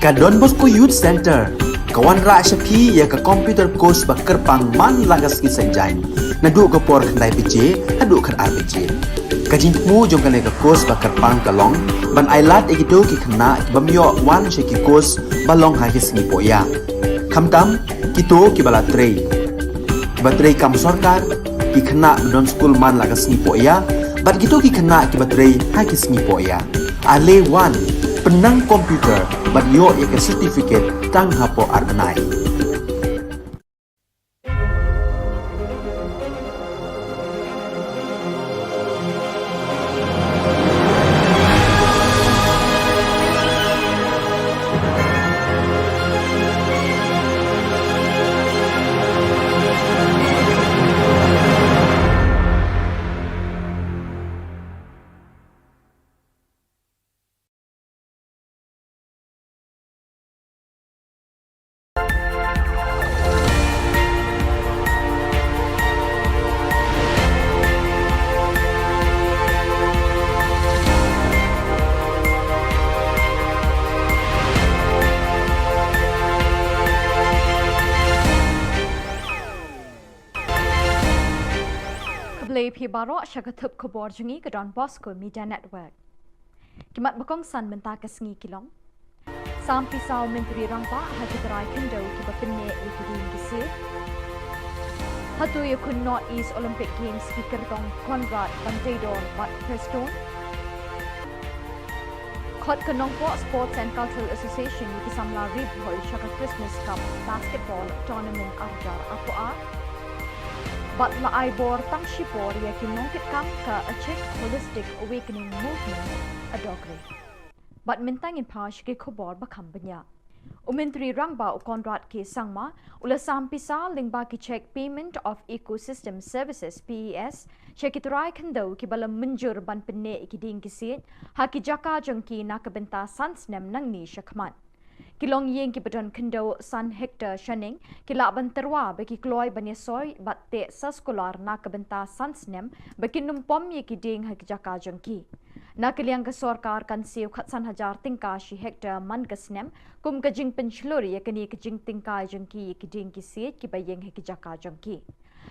Ka Don Bosco Youth Center ka wanrah sha phi ïa ka computer course ba kyrpang man la ka sngi Saitjaiñ. Naduh ka por khyndai baje haduh khatar baje. Ka jingthmu jong kane ka course ba kyrpang ka long ban ailad ïa kito ki khynnah ki bym ïoh wan sha ki course ba long ha ki sngi poh ïa. Khamtam kito ki ba la trei, ki ba trei kam sorkar, ki khynnah ba don skul man la ka sngi poh ïa, bad kito ki khynnah ki ba trei ha ki sngi poh ïa. Ale wan, pynnang computer bad ïoh ïa ka certificate tang hapoh ar bnai. Khublei phi baroh, sha ka thup khubor jong ngi ka Don Bosco Media Network. Ki mat ba kongsan mynta ka sngi ki long. Sam pisa u Myntri Rangbah ha ki trai khyndew ki ba pynneh ïa ki dieng ki siej. Hatu ïakhun North East Olympic Games ki kyrtong Conrad, Banteidor bad Prestone. Khot ka Nongpoh Sports and Cultural Association ïa ki samla ri bhoi sha ka Christmas Cup Basketball Tournament ar hajar arphew ar. Bad la ai bor tang shipor ïa ki nongkitkam ka Achik Holistic Awakening Movement, Adokri. Bad mynta ngin phai sha ki khubor ba kham bniah. U Myntri Rangbah u Conrad K Sangma u la sam pisa lyngba ki cheque Payment of Ecosystem Services, P E S, sha ki trai khyndew ki ba la mynjur ban pynneh ïa ki dieng ki siej ha ki jaka jong ki na ka bynta san snem nangne sha khmat. Ki longïing ki ba don khyndew san hektar shaneng ki lah ban tyrwa ba ki kloi ban ïasoi bad teh soskular na ka bynta san snem ba kin ym pom ïa ki dieng ha ki jaka jong ki. Na ka liang ka sorkar kan siew khatsan hajar tyngka shi hektar man ka snem kum ka jingpynshlur ïa kane ka jingtyngkai jong ki ïa ki dieng ki siej ki ba ïeng ha ki jaka jong ki.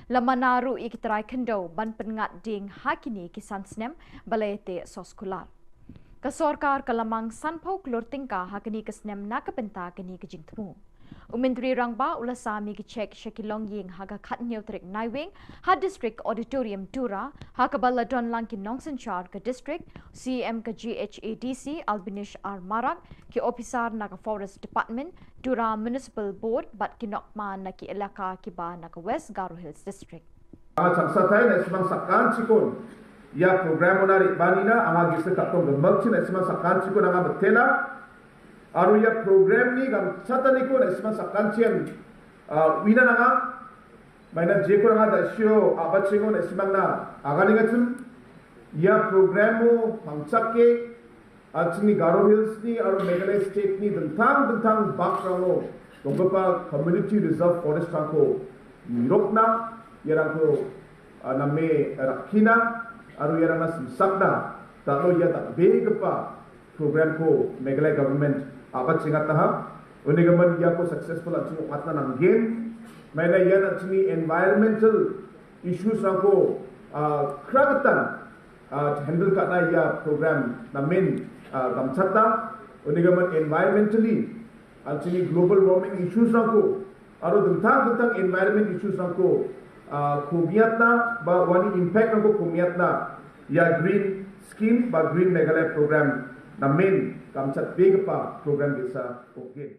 La mana ruh ïa ki trai khyndew ban pynngat dieng ha kine ki san snem ba la ïateh soskular. Ka sorkar ka la mang sanphew klur tyngka ha kane ka snem na ka bynta kane ka jingthmu. U Myntri Rangbah u la sam ïa ki cheque sha ki longïing ha ka khathynñiew tarik Naiwieng ha District Auditorium Tura, ha kaba la don lang ki nongsynshar ka district, C E M ka G H A D C Albinish R Marak, ki ophisar na ka Forest Department, Tura Municipal Board bad ki nongmaham na ki elaka ki ba na ka West Garo Hills District. Anga changsatai na·simang sakantikon ia program-ona re·baanina anga gisik ka·tong gimikchi na·simang sakantikon anga mitela. Aro ia program-ni gamchataniko na·simang sakantian, ah, uina nanga. Maina jeko anga da·sio a·bachengo na·simangna aganengachim. Ia program-o pangchake an·chingni Garo Hills-ni aro Meghalaya State-ni dingtang dingtang bakrango donggipa Community Reserve Forest-rangko nirokna, iarangko, ah, name rakkina aro iarangna simsakna dal·o ia dal·begipa program-ko Meghalaya government a·bachengataha. Unigimin iako successful an·ching ong·atna nanggen. Maina ian an·chingni environmental issues-rangko, ah, kragitan, ah, handle ka·na ia program namen, ah, gamchata. Unigimin environmentally an·chingni global warming issues-rangko aro dingtang dingtang environment issues-rangko, ah, komiatna ba uani impact-rangko komiatna ia Green Scheme ba Green Meghalaya Program namen gamchatbegipa program ge·sa ong·gen.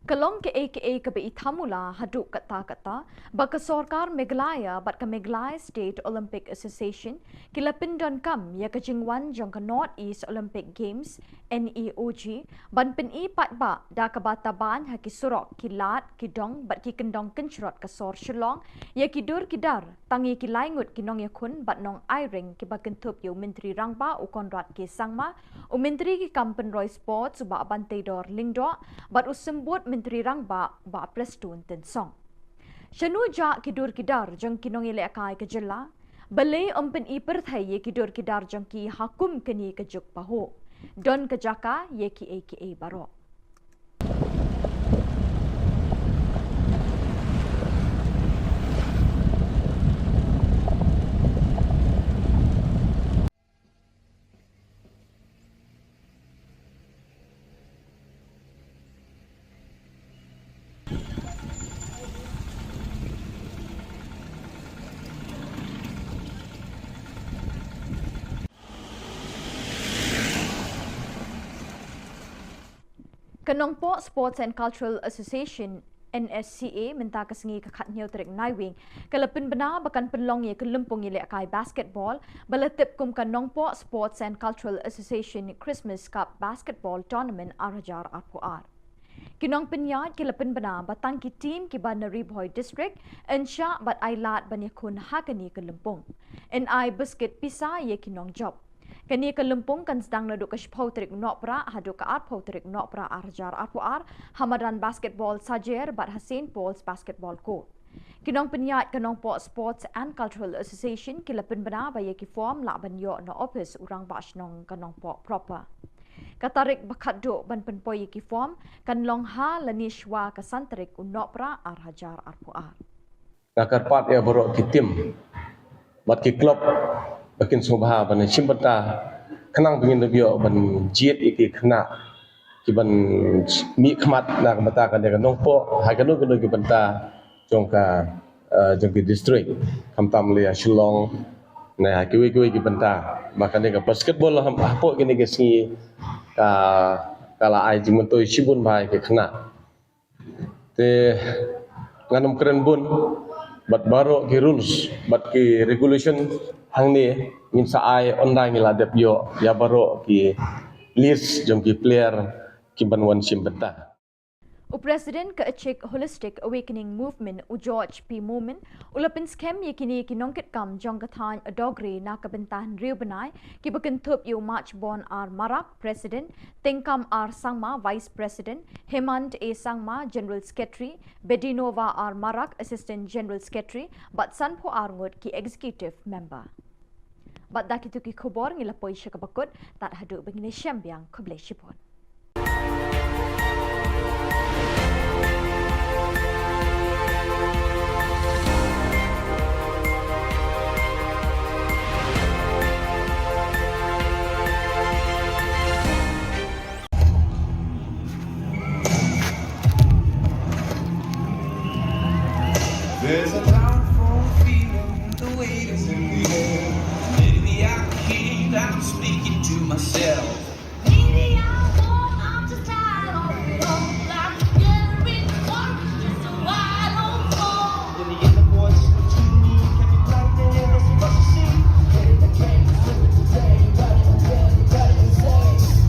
Ka long ka·e ka·e ka ba i tamula haduh katta katta ba ka sorkar Meghalaya bad ka Meghalaya State Olympic Association ki la pyndonkam ïa ka jingwan jong ka North East Olympic Games, N E O G, ban pyn-i paidbah da kaba taban ha ki surok, ki lad, ki dong bad ki kyndong kynshrot ka sor Shillong ïa ki dur ki dar, tang ïa ki laingut ki nongïakhun bad nongaireng kiba kynthup ïa u Myntri Rangbah u Conrad K Sangma, u Myntri ki kam pynroi Sports u Bah Banteidor Lyngdoh bad u Symbud Myntri Rangbah u Bah Prestone Tynsong. Shano jah ki dur ki dar jong ki nongïalehkai ka jylla? Balei ym pyn-i pyrthei ïa ki dur ki dar jong ki ha kum kane ka juk pahuh? Don ka jaka ïa kiei kiei baroh. Ka Nongpoh Sports and Cultural Association, N S C A, mynta ka sngi ka khatnïew tarik Naiwieng ka la pynbna ba kan pynlong ïa ka lympung ïalehkai basketball ba la tip kum ka Nongpoh Sports and Cultural Association Christmas Cup Basketball Tournament ar hajar arphew ar. Ki nongpynïaid ki la pynbna ba tang ki team kiba na Ri Bhoi District yn shah bad ai lad ban ïakhun ha kane ka lympung. Yn ai biskit pisa ïa ki nongjop. Kane ka lympung kan sdang naduh ka shiphew tarik u Nohprah haduh ka arphew tarik u Nohprah ar hajar arphew ar ha madan basketball Sajer bad ha Saint Paul's Basketball Court. Ki nongpynïaid ka Nongpoh Sports and Cultural Association ki la pynbna ba ïa ki form lah ban ïoh na ophis u Rangbah Shnong ka Nongpoh proper. Ka tarik ba khatduh ban pynpoi ïa ki form kan long ha lane shuwa ka san tarik u Nohprah ar hajar arphew ar. Nga kyrpad ïa baroh ki team bad ki club ba kin sngewbha ban shim bynta khnang ba ngin da ïoh ban jied ïa ki khynnah kiban mih khmat na ka bynta kane ka Nongpoh ha kano kano ki bynta jong ka, eh, jong ki district, khamtam lei ha Shillong ne ha kiwei kiwei ki bynta ba kane ka basketball ha, hapoh kine ki sngi ka, ka la ai jingmyntoi shibun bha ïa ki khynnah. Te ngan ym kren bun bad baroh ki rules bad ki regulation hangne ngin sa ai, ynda ngi la dep ïoh ïa baroh ki list jong ki player kiban wan shim bynta. U President ka Achik Holistic Awakening Movement u George P Momin u la pynskhem ïa kine ki nongkitkam jong ka thaiñ Adogre na ka bynta hynriew bnai kiba kynthup ïa u Machbon R Marak, President, Tengkam R Sangma, Vice President, Hemant A Sangma, General Secretary, Bedinova R Marak, Assistant General Secretary, bad sanphew ar ngut ki Executive Member. Bad da kitu ki khubor ngi la poi sha kaba kut, tad haduh ba ngin ïashem biang, khublei shibun. There's a powerful feeling, the weight is in the air. Maybe I'm a kid, I'm speaking to myself. Maybe I'm bored, I'm just tired of it all. I'm getting rich, or it's just a wild old fall. In the inner voice between me, can you play there? That's what you see. Getting the game, living today, but it's really, but it's insane.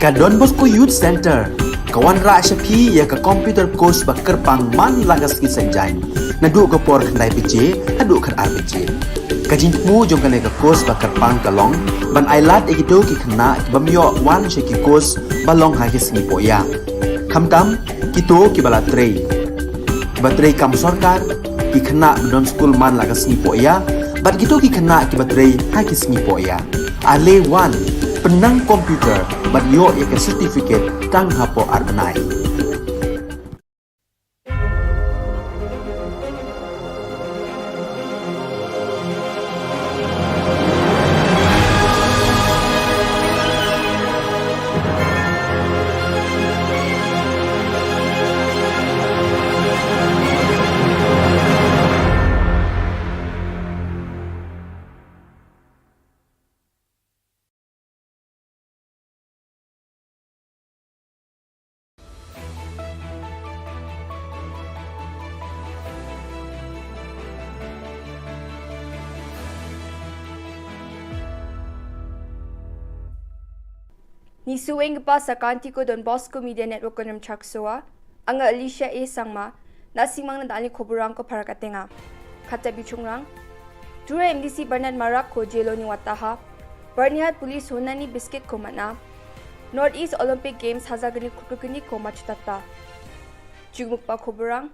Ka Don Bosco Youth Center ka wanrah sha phi ïa ka computer course ba kyrpang man la ka sngi Saitjaiñ. Naduh ka por khyndai baje haduh khatar baje. Ka jingthmu jong kane ka course ba kyrpang ka long ban ailad ïa kito ki khynnah ki bym ïoh wan sha ki course ba long ha ki sngi poh ïa. Khamtam kito ki ba la trei, ki ba trei kam sorkar, ki khynnah ba don skul man la ka sngi poh ïa, bad kito ki khynnah ki ba trei ha ki sngi poh ïa. Ale wan, pynnang computer bad ïoh ïa ka certificate tang hapoh ar bnai. Nisuenggipa sakantiko Don Bosco Media Network-o rimchaksoa. Anga Alicia A Sangma, na·simangna dal·ni koborrangko parakatenga. Kata bichongrang, Tura M D C Bernard Marakko jeloni wataha, Byrnihat Police honani biskitko man·a, North East Olympic Games hajalgni kulkulgniko matchotata. Jukmikba koborrang,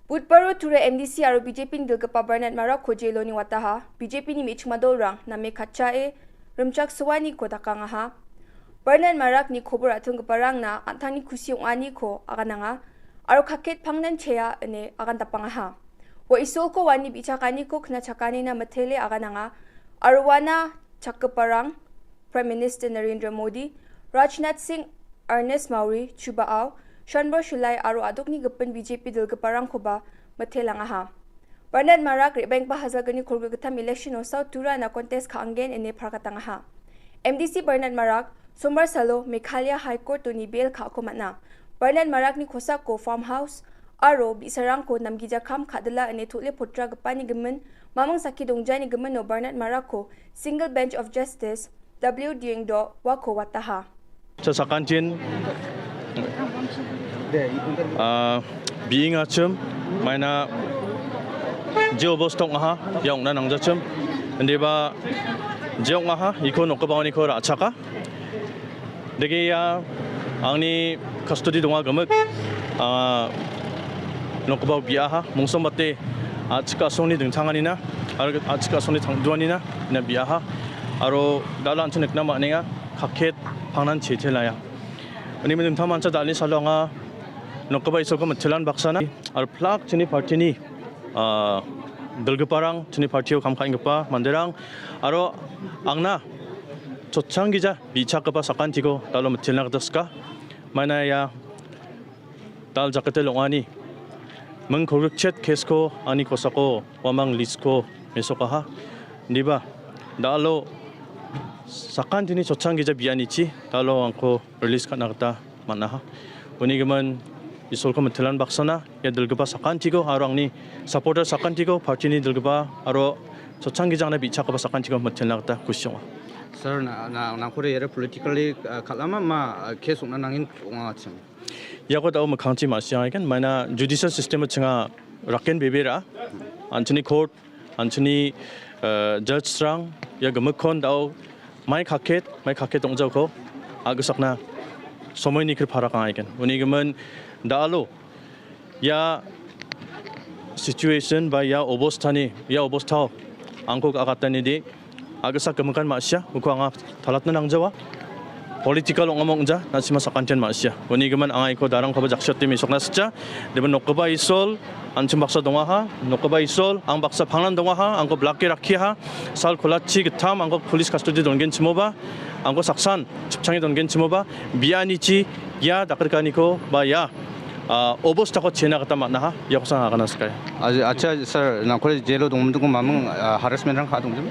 Budbaro Tura M D C aro B J P-ni dilgipa Bernard Marakko jeloni wataha, B J P-ni me·chikma dolrang name katchae rimchaksoaniko dakangaha. Bernard Marakni kobor a·tonggiparangna an·tangni kusi ong·aniko agananga aro kaket pangnan chea ine agandapangaha. Ua Isolko wani bi·chakaniko knachakanina mitele agananga aro uana chakgiparang Prime Minister Narendra Modi, Rajnath Singh, Ernest Mawri, Chuba Aw, Shanbor Shulai aro a·dokni gipin B J P dilgiparangkoba mitelangaha. Bernard Marak re·baenggipa hajalgni kolgrikgittam election-o South Turana contest ka·angen ine parakatangaha. M D C Bernard Marak, Sombar salo Meghalaya High Court-oni bail ka·ako man·a. Bernard Marakni kosako farmhouse aro bi·sarangko namgija kam ka·dila ine tole potragipani gimin, maming sakki dongjani gimino Bernard Marakko Single Bench of Justice W Diengdo uako wataha. Cha sakantin, ah, bi·engachim, maina je obosta ong·aha, ia ong·na nangjachim. Indiba je ong·aha, iko nokgipaoniko ra·chaka. Dake ia angni custody donga gimik, ah, nokgipao bi·aha, mongsombate a·chik a·songni dingtanganina, aro a·chik a·songni tangduanina, ina bi·aha. Aro dal·a an·ching nikna man·enga, kaket pangnan chete laia. Uni dingtang mancha dal·ni salo anga nokgipa Isolko mitelan baksana, aro plak chini partini, ah, dilgiparang, chini partio kam ka·enggipa manderang, aro angna chotchanggija bi·chakgipa sakantiko dal·o mitelna gita sika. Maina ia dal jakete long·ani ming kolgrikchet kesko ani kosako uamang lisko mesokaha. Indiba dal·o sakantini chotchanggija bianichi dal·o angko release ka·na gita man·aha. Uni gimin Isolko mitelan baksana ia dilgipa sakantiko aro angni supporter sakantiko, partini dilgipa aro chotchanggija angna bi·chakgipa sakantiko mitelna gita kusi ong·a. Sir, na, na, nangkore iara politically, ah, kal·ama ma, ah, case ong·na nangin ong·achim? Iako da·o mikkangchi ma·siangagen, maina judicial system-o chinga raken bebera. An·chingni court, an·chingni, eh, judge-rang ia gimikkon da·o mai kaket, mai kaket ong·jaoko a·gisakna somoini kri parakangaigen. Uni gimin da·alo ia situation ba ia obostani, ia obostao angko a·gatanide a·gisa gimikan ma·sia, uko anga talatna nangjawa. Political ong·a ong·ja, na·sima sakantian ma·sia. Uni gimin anga iko darangkoba jaksio ate mesokna sitja. Deben nokgipa Isol, an·ching baksa dongaha, nokgipa Isol, ang baksa pangnan dongaha, angko blake rakkiaha, sal kolachi gittam angko police custody dongenchimoba, angko saksan chipchange dongenchimoba, bianichi ia dakrikaniko ba ia, ah, obostako chena gita man·aha, iakosan agana sikaia. Acha, acha, sir, nangkore jelo dongmidingko maming, ah, harassment-rang ka·dongjem?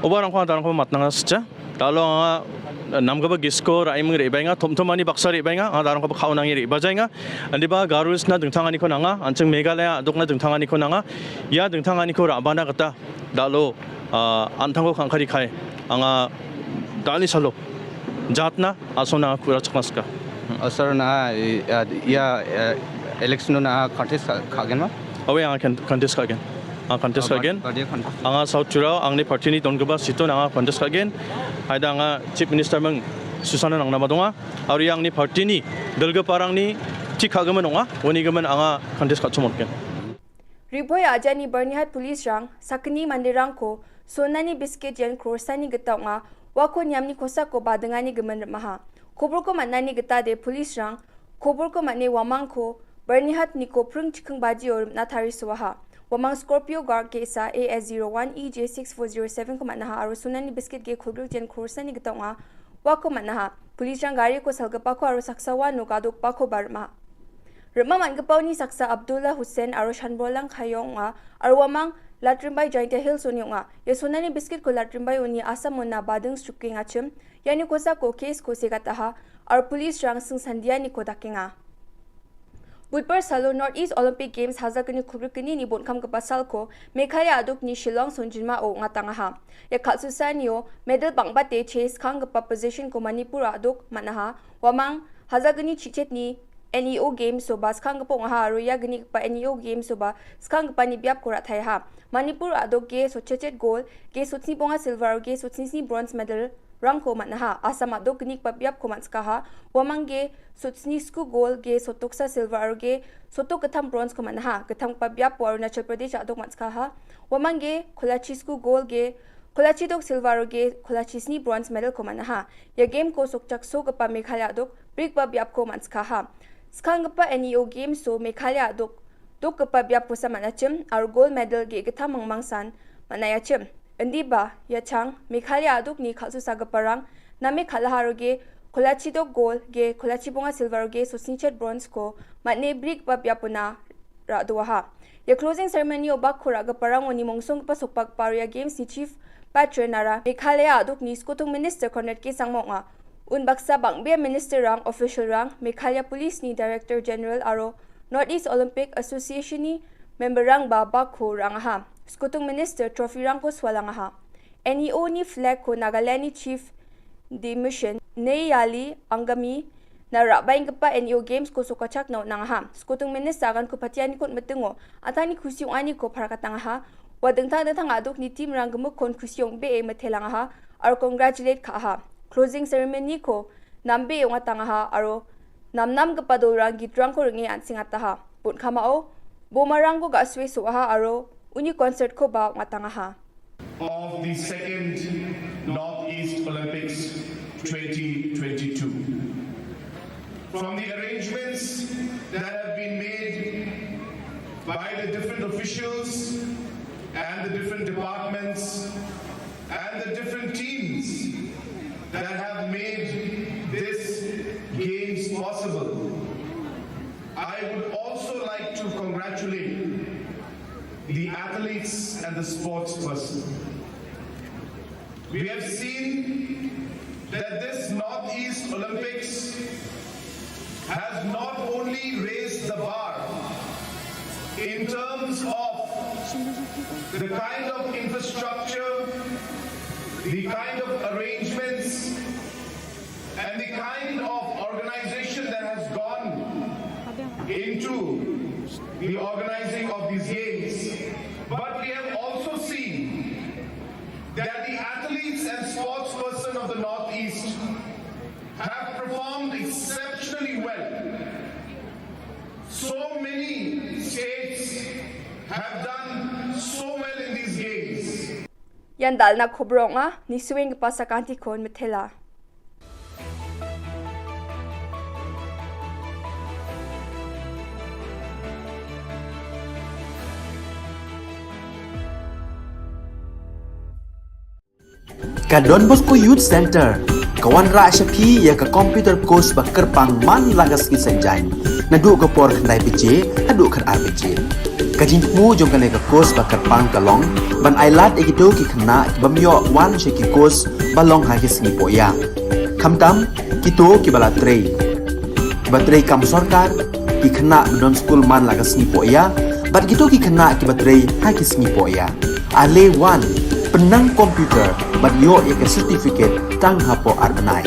Oba rangko darangko matnanga sitja. Dalo anga namgipa gisko ra·eming re·baenga, tomtomani baksa re·baenga, anga darangkoba ka·onange re·bajaenga. Indiba Garo Hills-na dingtanganiko nanga, an·ching Meghalaya a·dokna dingtanganiko nanga. Ia dingtanganiko ra·bana gita dalo, ah, an·tangko kangkari kai anga dal·ni salo Jatna asongna kurachakna sika. Oh, sir, na, eh, ia, eh, election na contest ka-, ka·genma? Awe, anga kan-, contest ka·gen. Anga contest Oh, ka·gen. Party contest. Anga South Tirao, angni party-ni donggipa seat-on anga contest ka·gen. Haida anga Chief Minister ming Susana nangnaba donga. Aro ia angni party-ni dilgiparangni tik ka·gimin ong·a. Uni gimin anga contest ka·chim ong·gen. Riboi ajani Byrnihat police-rang sakgni manderangko sonani biscuit yen crore-sani gita ong·a, uako niamni kosako badingani gimin rim·aha. Koborko man·ani gitade police-rang koborko man·e uamangko Byrnihat-niko pring chiking bajio rim·na tarisoaha. Uamang Scorpio Guard ge·sa A S zero one E J six four zero seven-ko man·aha aro sonani biscuit ge kolgrik yen crore-sani gita ong·a, uako man·aha. Police-rang gariko salgipako aro saksa uano gadokbakoba rim·a. Rim·a man·gipaoni saksa Abdullah Hussain aro Shanbolang Khaiyong ong·a, aro uamang Latrimbai Jaintia Hills-oni ong·a. Ia sonani biscuit-ko Latrimbai uni Assam-ona bading srukengachim, iani kosako case-ko segataha, aro police-rang singsandianiko dakenga. Budbar salo North East Olympic Games hajalgni kolgrikgnini bon·kamgipa salko Meghalaya a·dokni Shillong songjinmao ong·atangaha. Ia kal·susaanio medal bang·bate chase skanggipa position-ko Manipur a·dok man·aha. Uamang hajalgni chichetni N E O Games-oba skanggipa ong·aha aro ia gnigipa N E O Games-oba skanggipani biapko ra·taiaha. Manipur a·dok ge sotchechet gol, ge sotsni bonga silver aro ge sotsni sni bronze medal-rangko man·aha. Assam a·dok gnigipa biapko man·sikaha. Uamang ge sotsni sku gol, ge sotoksa silver aro ge sotok gittam bronze-ko man·aha. Gittamgipa biapo Arunachal Pradesh a·dok man·sikaha. Uamang ge kolachi sku gol, ge kolachi dok silver aro ge kolachi sni bronze medal-ko man·aha. Ia game-ko sokchaksogipa Meghalaya a·dok brikba biapko man·sikaha. Skanggipa N E O Games-o Meghalaya a·dok dokgipa biapkosa man·achim aro gold medal ge·gittam mangmangsan man·aiachim. Indiba, ia chang Meghalaya a·dokni kal·susagiparang name kal·aha aro ge kolachi dok gold, ge kolachi bonga silver aro ge sotsni chet bronze-ko man·e brikba biapona ra·doaha. Ia closing ceremony-o bakko ra·giparangoni mongsonggipa sokbakgipa aro ia Games-ni Chief Patron-ara Meghalaya a·dokni Skotong Minister Conrad K Sangma ong·a. Unbaksa bang·bea minister-rang, official-rang, Meghalaya Police-ni Director General aro North East Olympic Association-ni member-rangba bakko ra·angaha. Skotong Minister trophy-rangko sualangaha. N E O-ni flag-ko Nagaland-ni Chief Demission Neyali Angami na ra·baenggipa N E O Games-ko sokachakna on·angaha. Skotong Minister aganko patianiko on·mitingo an·tangni kusi ong·aniko parakatangaha. Ua dingtang dingtang a·dokni team-rang gimikkon kusi ong·bee mitelangaha aro congratulate ka·aha. Closing ceremony-ko nambee ong·atangaha aro namnamgipa dolrang gitrangko ring·e an·sengataha. Bon·kamao bomarangko ga·sue so·aha aro uni concert-koba ong·atangaha. Of the second Northeast Olympics twenty twenty-two. From the arrangements that have been made by the different officials and the different departments and the different teams that have made this games possible, I would also like to congratulate the athletes and the sports person. We have seen that this Northeast Olympics has not only raised the bar in terms of the kind of infrastructure, the kind of arrangements, and the kind of organization that has gone into the organizing of these games. But we have also seen that the athletes and sports person of the Northeast have performed exceptionally well. So many states have done so well in these games. Ian dal·na kobor ong·a, nisuenggipa sakantikon mitela. Ka Don Bosco Youth Center, ka wanrah sha phi ïa ka computer course ba kyrpang man la ka sngi Saitjaiñ. Naduh ka por khyndai baje haduh khatar baje. Ka jingthmu jong kane ka course ba kyrpang ka long ban ailad ïa kito ki khynnah ki bym ïoh wan sha ki course ba long ha ki sngi poh ïa. Khamtam kito kiba la trei, kiba trei kam sorkar, ki khynnah ba don skul man la ka sngi poh ïa, bad kito ki khynnah kiba trei ha ki sngi poh ïa. Ale wan, pynnang computer bad ïoh ïa ka certificate tang hapoh ar bnai.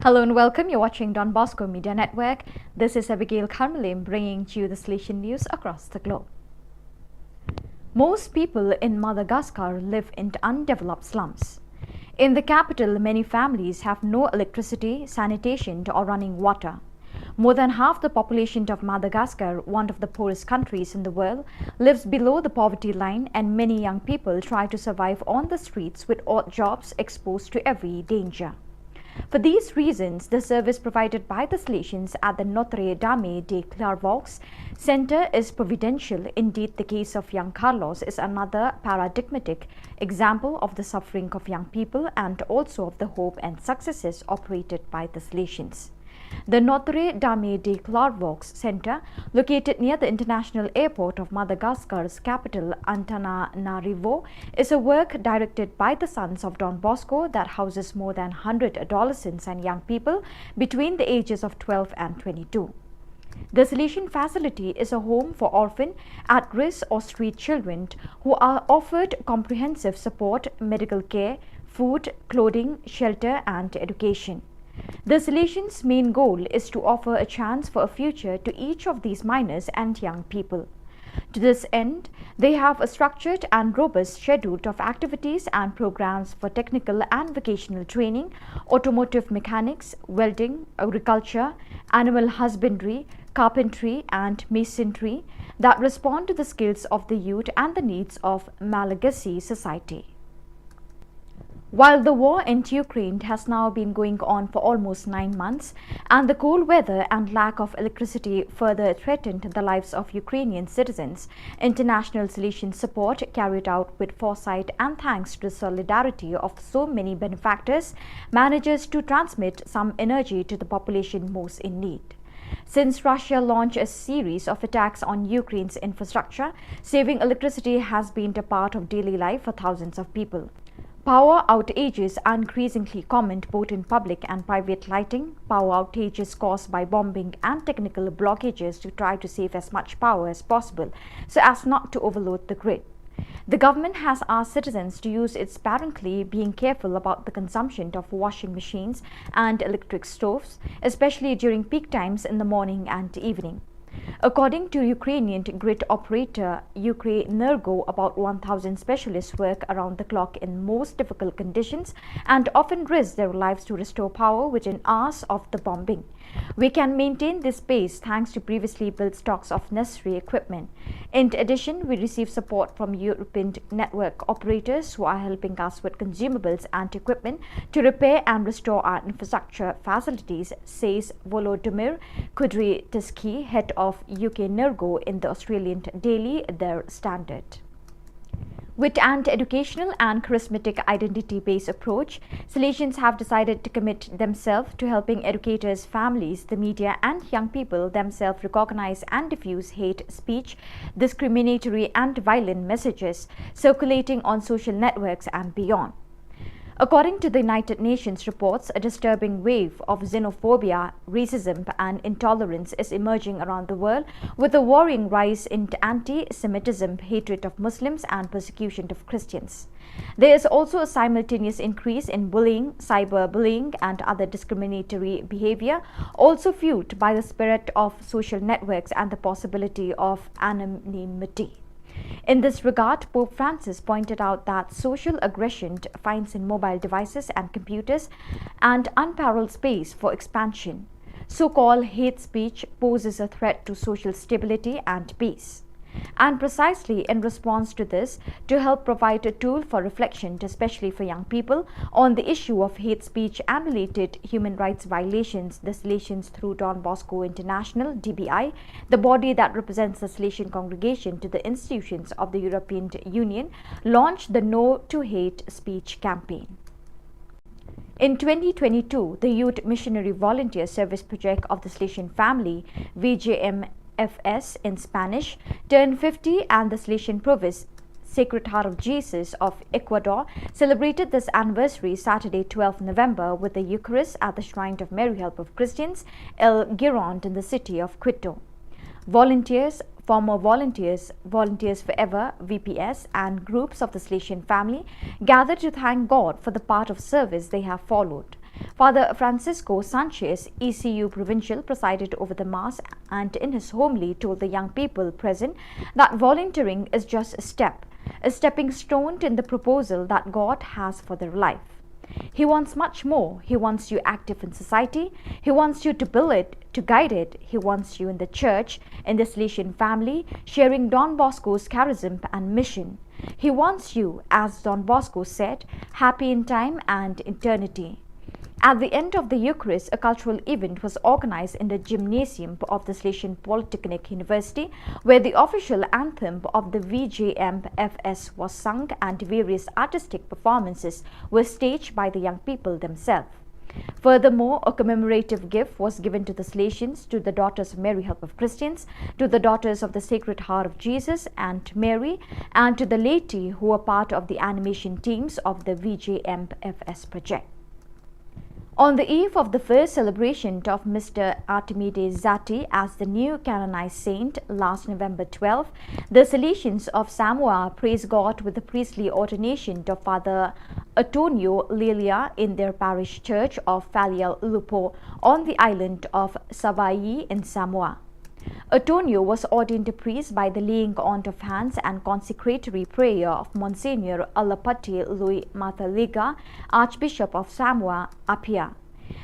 Hello and welcome. You're watching Don Bosco Media Network. This is Abigail Karmalim bringing to you the Salesian news across the globe. Most people in Madagascar live in undeveloped slums. In the capital, many families have no electricity, sanitation, or running water. More than half the population of Madagascar, one of the poorest countries in the world, lives below the poverty line, and many young people try to survive on the streets with odd jobs exposed to every danger. For these reasons, the service provided by the Salesians at the Notre Dame de Clairvaux Center is providential. Indeed, the case of young Carlos is another paradigmatic example of the suffering of young people and also of the hope and successes operated by the Salesians. The Notre Dame de Clairvaux Center, located near the international airport of Madagascar's capital, Antananarivo, is a work directed by the Sons of Don Bosco that houses more than one hundred adolescents and young people between the ages of twelve and twenty-two. The Salesian facility is a home for orphan, at risk, or street children who are offered comprehensive support, medical care, food, clothing, shelter, and education. The Salesians' main goal is to offer a chance for a future to each of these minors and young people. To this end, they have a structured and robust schedule of activities and programs for technical and vocational training, automotive mechanics, welding, agriculture, animal husbandry, carpentry, and masonry that respond to the skills of the youth and the needs of Malagasy society. While the war in Ukraine has now been going on for almost nine months, and the cold weather and lack of electricity further threatened the lives of Ukrainian citizens, international Salesian support, carried out with foresight and thanks to the solidarity of so many benefactors, manages to transmit some energy to the population most in need. Since Russia launched a series of attacks on Ukraine's infrastructure, saving electricity has been a part of daily life for thousands of people. Power outages are increasingly common both in public and private lighting. Power outages caused by bombing and technical blockages to try to save as much power as possible so as not to overload the grid. The government has asked citizens to use it sparingly, being careful about the consumption of washing machines and electric stoves, especially during peak times in the morning and evening. According to Ukrainian grid operator Ukrenergo, about one thousand specialists work around the clock in most difficult conditions and often risk their lives to restore power within hours of the bombing. We can maintain this pace thanks to previously built stocks of necessary equipment. In addition, we receive support from European network operators who are helping us with consumables and equipment to repair and restore our infrastructure facilities, says Volodymyr Kudryavtsevsky, head of Ukrenergo, in the Australian daily Der Standard. With an educational and charismatic identity-based approach, Salesians have decided to commit themselves to helping educators, families, the media, and young people themselves recognize and diffuse hate speech, discriminatory and violent messages circulating on social networks and beyond. According to the United Nations reports, a disturbing wave of xenophobia, racism, and intolerance is emerging around the world, with a worrying rise in anti-Semitism, hatred of Muslims, and persecution of Christians. There is also a simultaneous increase in bullying, cyberbullying, and other discriminatory behavior, also fueled by the spirit of social networks and the possibility of anonymity. In this regard, Pope Francis pointed out that social aggression finds in mobile devices and computers an unparalleled space for expansion. So-called hate speech poses a threat to social stability and peace. And precisely in response to this, to help provide a tool for reflection, especially for young people, on the issue of hate speech and related human rights violations, the Salesians through Don Bosco International, D B I, the body that represents the Salesian congregation to the institutions of the European Union, launched the No to Hate Speech campaign. In twenty twenty-two, the Youth Missionary Volunteer Service Project of the Salesian Family, V J M F S in Spanish, turned fifty, and the Salesian province Sacred Heart of Jesus of Ecuador celebrated this anniversary Saturday, twelfth November, with the Eucharist at the Shrine of Mary Help of Christians, El Girón, in the city of Quito. Volunteers, former volunteers, Volunteers Forever, V P S, and groups of the Salesian family gathered to thank God for the path of service they have followed. Father Francisco Sanchez, E C U Provincial, presided over the Mass and in his homily told the young people present that volunteering is just a step, a stepping stone in the proposal that God has for their life. He wants much more. He wants you active in society. He wants you to build it, to guide it. He wants you in the church, in the Salesian family, sharing Don Bosco's charism and mission. He wants you, as Don Bosco said, happy in time and eternity. At the end of the Eucharist, a cultural event was organized in the gymnasium of the Salesian Polytechnic University, where the official anthem of the V J M F S was sung and various artistic performances were staged by the young people themselves. Furthermore, a commemorative gift was given to the Salesians, to the Daughters of Mary Help of Christians, to the Daughters of the Sacred Heart of Jesus and Mary, and to the laity who were part of the animation teams of the V J M F S project. On the eve of the first celebration of Mister Artemide Zatti as the new canonized saint last November twelve, the Salesians of Samoa praised God with the priestly ordination of Father Antonio Lilia in their parish church of Falealaupo on the island of Savai'i in Samoa. Antonio was ordained a priest by the laying on of hands and consecratory prayer of Monsignor Alapati Lui Mataliga, Archbishop of Samoa Apia.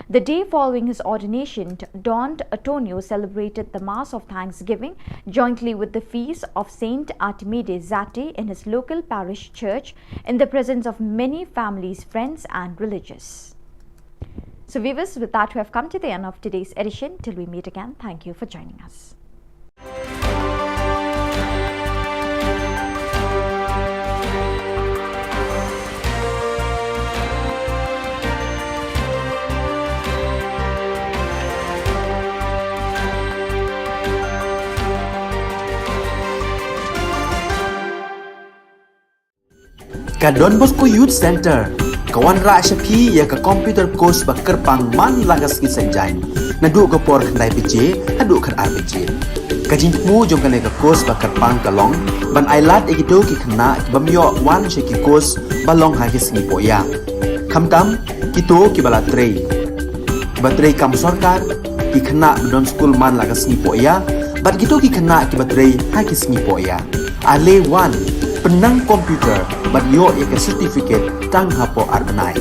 The day following his ordination, Don Antonio celebrated the Mass of Thanksgiving jointly with the feast of Saint Artemide Zatti in his local parish church in the presence of many families, friends, and religious. So, viewers, with that, we have come to the end of today's edition. Till we meet again, thank you for joining us. Ka Don Bosco Youth Center ka wanrah sha phi ïa ka computer course ba kyrpang man la ka sngi Saitjaiñ, naduh ka por khyndai baje haduh khatar baje. Ka jingthmu jong kane ka course ba kyrpang ka long ban ailad ïa kito ki khynnah ki bym ïoh wan sha ki course ba long ha ki sngi Poh Ïa. Khamtam kito ki ba la trei, ki ba trei kam sorkar, ki khynnah ba don skul man la ka sngi Poh Ïa, bad kito ki khynnah ki ba trei ha ki sngi Poh Ïa. Ale wan, pynnang computer bad ïoh ïa ka certificate tang hapoh ar bnai.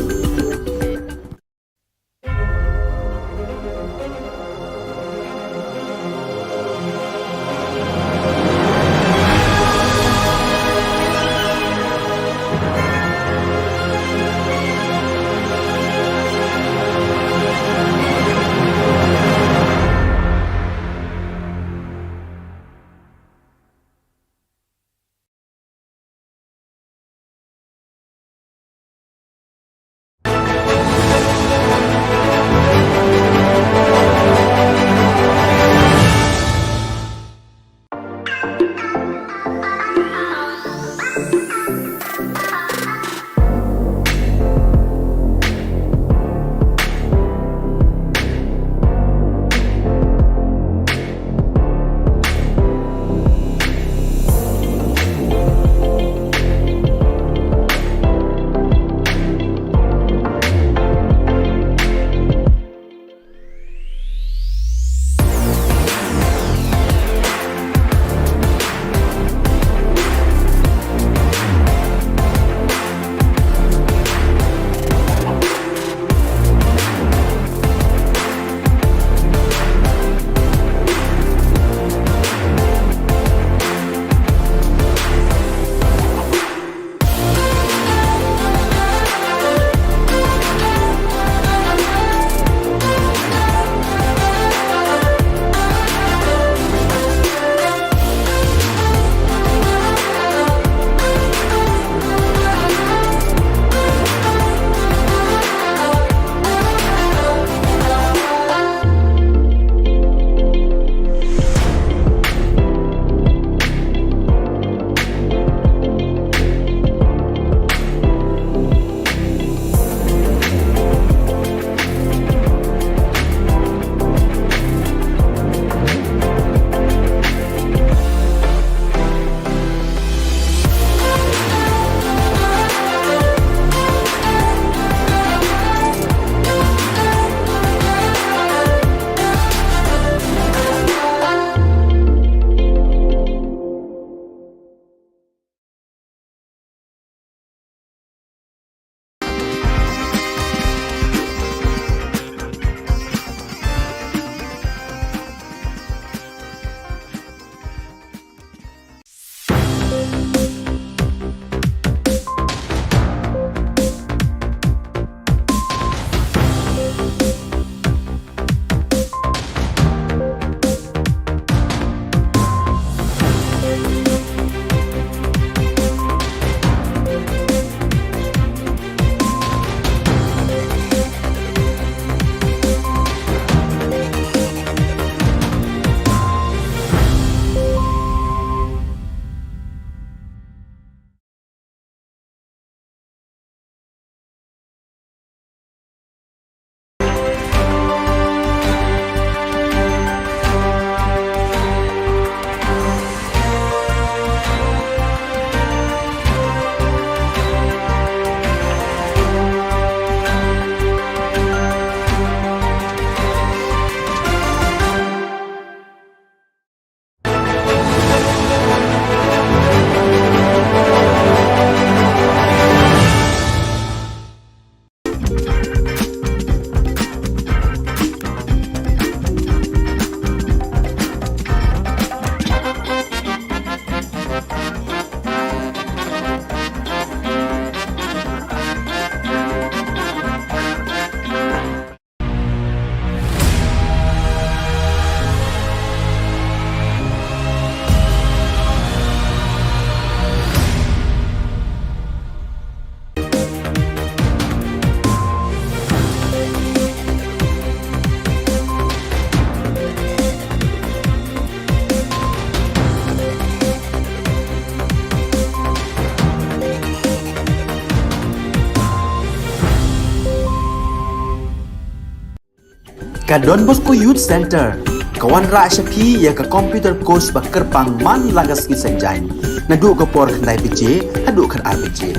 Ka Don Bosco Youth Center ka wanrah sha phi ïa ka computer course ba kyrpang man la ka sngi Saitjaiñ, naduh ka por khyndai baje haduh khatar baje.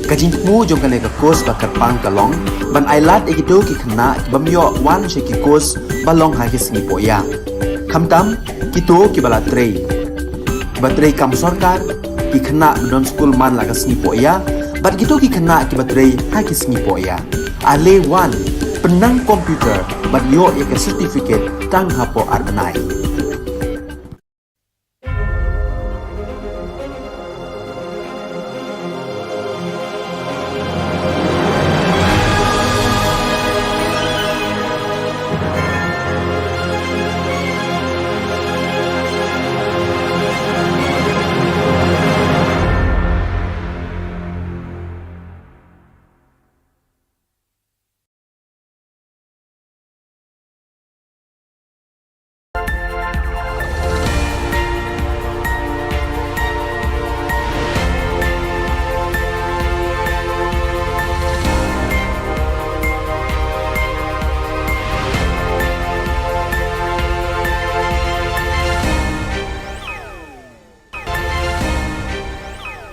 Ka jingthmu jong kane ka course ba kyrpang ka long ban ailad ïa kito ki khynnah ki bym ïoh wan sha ki course ba long ha ki sngi poh ïa. Khamtam kito kiba la trei, kiba trei kam sorkar, ki khynnah ba don skul man la ka sngi poh ïa, bad kito ki khynnah kiba trei ha ki sngi poh ïa. Ale wan, pynnang computer bad ïoh ïa ka certificate tang hapoh ar bnai.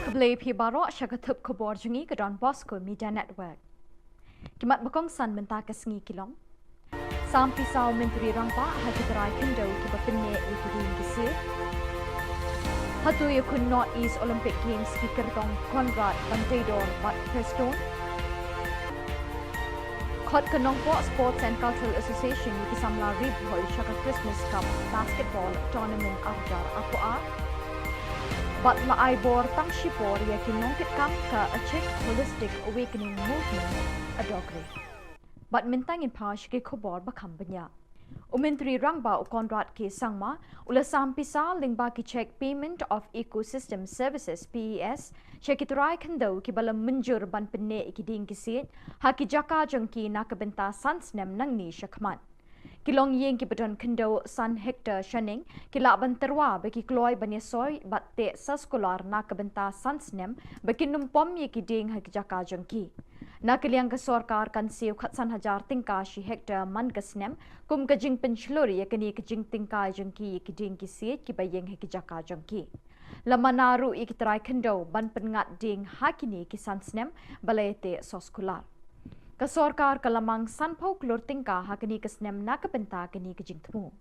Khublei phi baroh, sha ka thup khubor jong ngi ka Don Bosco Media Network. Ki mat ba kongsan mynta ka sngi ki long. Sam pisa u Myntri Rangbah ha ki trai khyndew kiba pynneh ïa ki dieng ki siej. Hatu ïakhun North East Olympic Games ki kyrtong Conrad, Banteidor bad Prestone. Khot ka Nongpoh Sports and Cultural Association ïa ki samla ri bhoi sha ka Christmas Cup Basketball Tournament ar hajar arphew ar. Bad la ai bor tang shipor ïa ki nongkitkam ka Achik Holistic Awakening Movement, Adokri. Bad mynta ngin phai sha ki khubor ba kham bniah. U Myntri Rangbah u Conrad K Sangma u la sam pisa lyngba ki cheque Payment of Ecosystem Services, P E S, sha ki trai khyndew kiba la mynjur ban pynneh ïa ki dieng ki siej ha ki jaka jong ki na ka bynta san snem nangne sha khmat. Ki longïing kiba don khyndew san hektar shaneng ki lah ban tyrwa ba ki kloi ban ïasoi bad teh soskular na ka bynta san snem ba kin ym pom ïa ki dieng ha ki jaka jong ki. Na ka liang ka sorkar kan siew khatsan hajar tyngka shi hektar man ka snem kum ka jingpynshlur ïa kane ka jingtyngkai jong ki ïa ki dieng ki siej kiba ïeng ha ki jaka jong ki. La mana ruh ïa ki trai khyndew ban pynngat dieng ha kine ki san snem ba la ïateh soskular. Ka sorkar ka la mang sanphew klur tyngka ha kane ka snem na ka bynta kane ka jingthmu.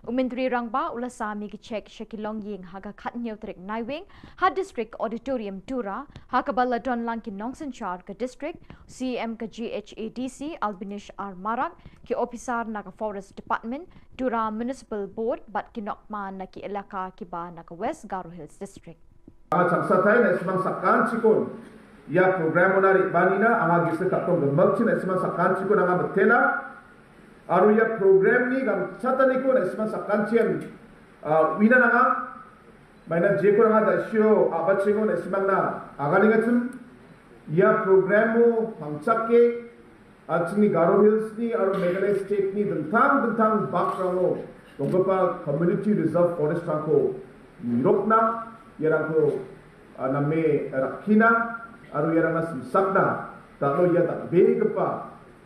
U Myntri Rangbah u la sam ïa ki cheque sha ki longïing ha ka khathynñiew tarik Naiwieng ha District Auditorium Tura, ha kaba la don lang ki nongsynshar ka district, C E M ka G H A D C Albinish R Marak, ki ophisar na ka Forest Department, Tura Municipal Board bad ki nongkman na ki elaka kiba na ka West Garo Hills District. Anga changsatai na·simang sakantikon ia program-ona re·banina anga gisik ka·tong gimikchi na·simang sakantikon anga mitela. Aro ia program-ni gangchataniko na·simang sakantian, ah, uina nanga. Maina jeko anga da·sio a·bachengo na·simangna aganengachim. Ia program-o pangchake, ah, chingni Garo Hills-ni aro Meghalaya State-ni dingtang dingtang bakrango donggipa Community Reserve Forest-rangko nirokna, iarangko, ah, name rakkina aro iarangna simsakna dal·o ia dal·begipa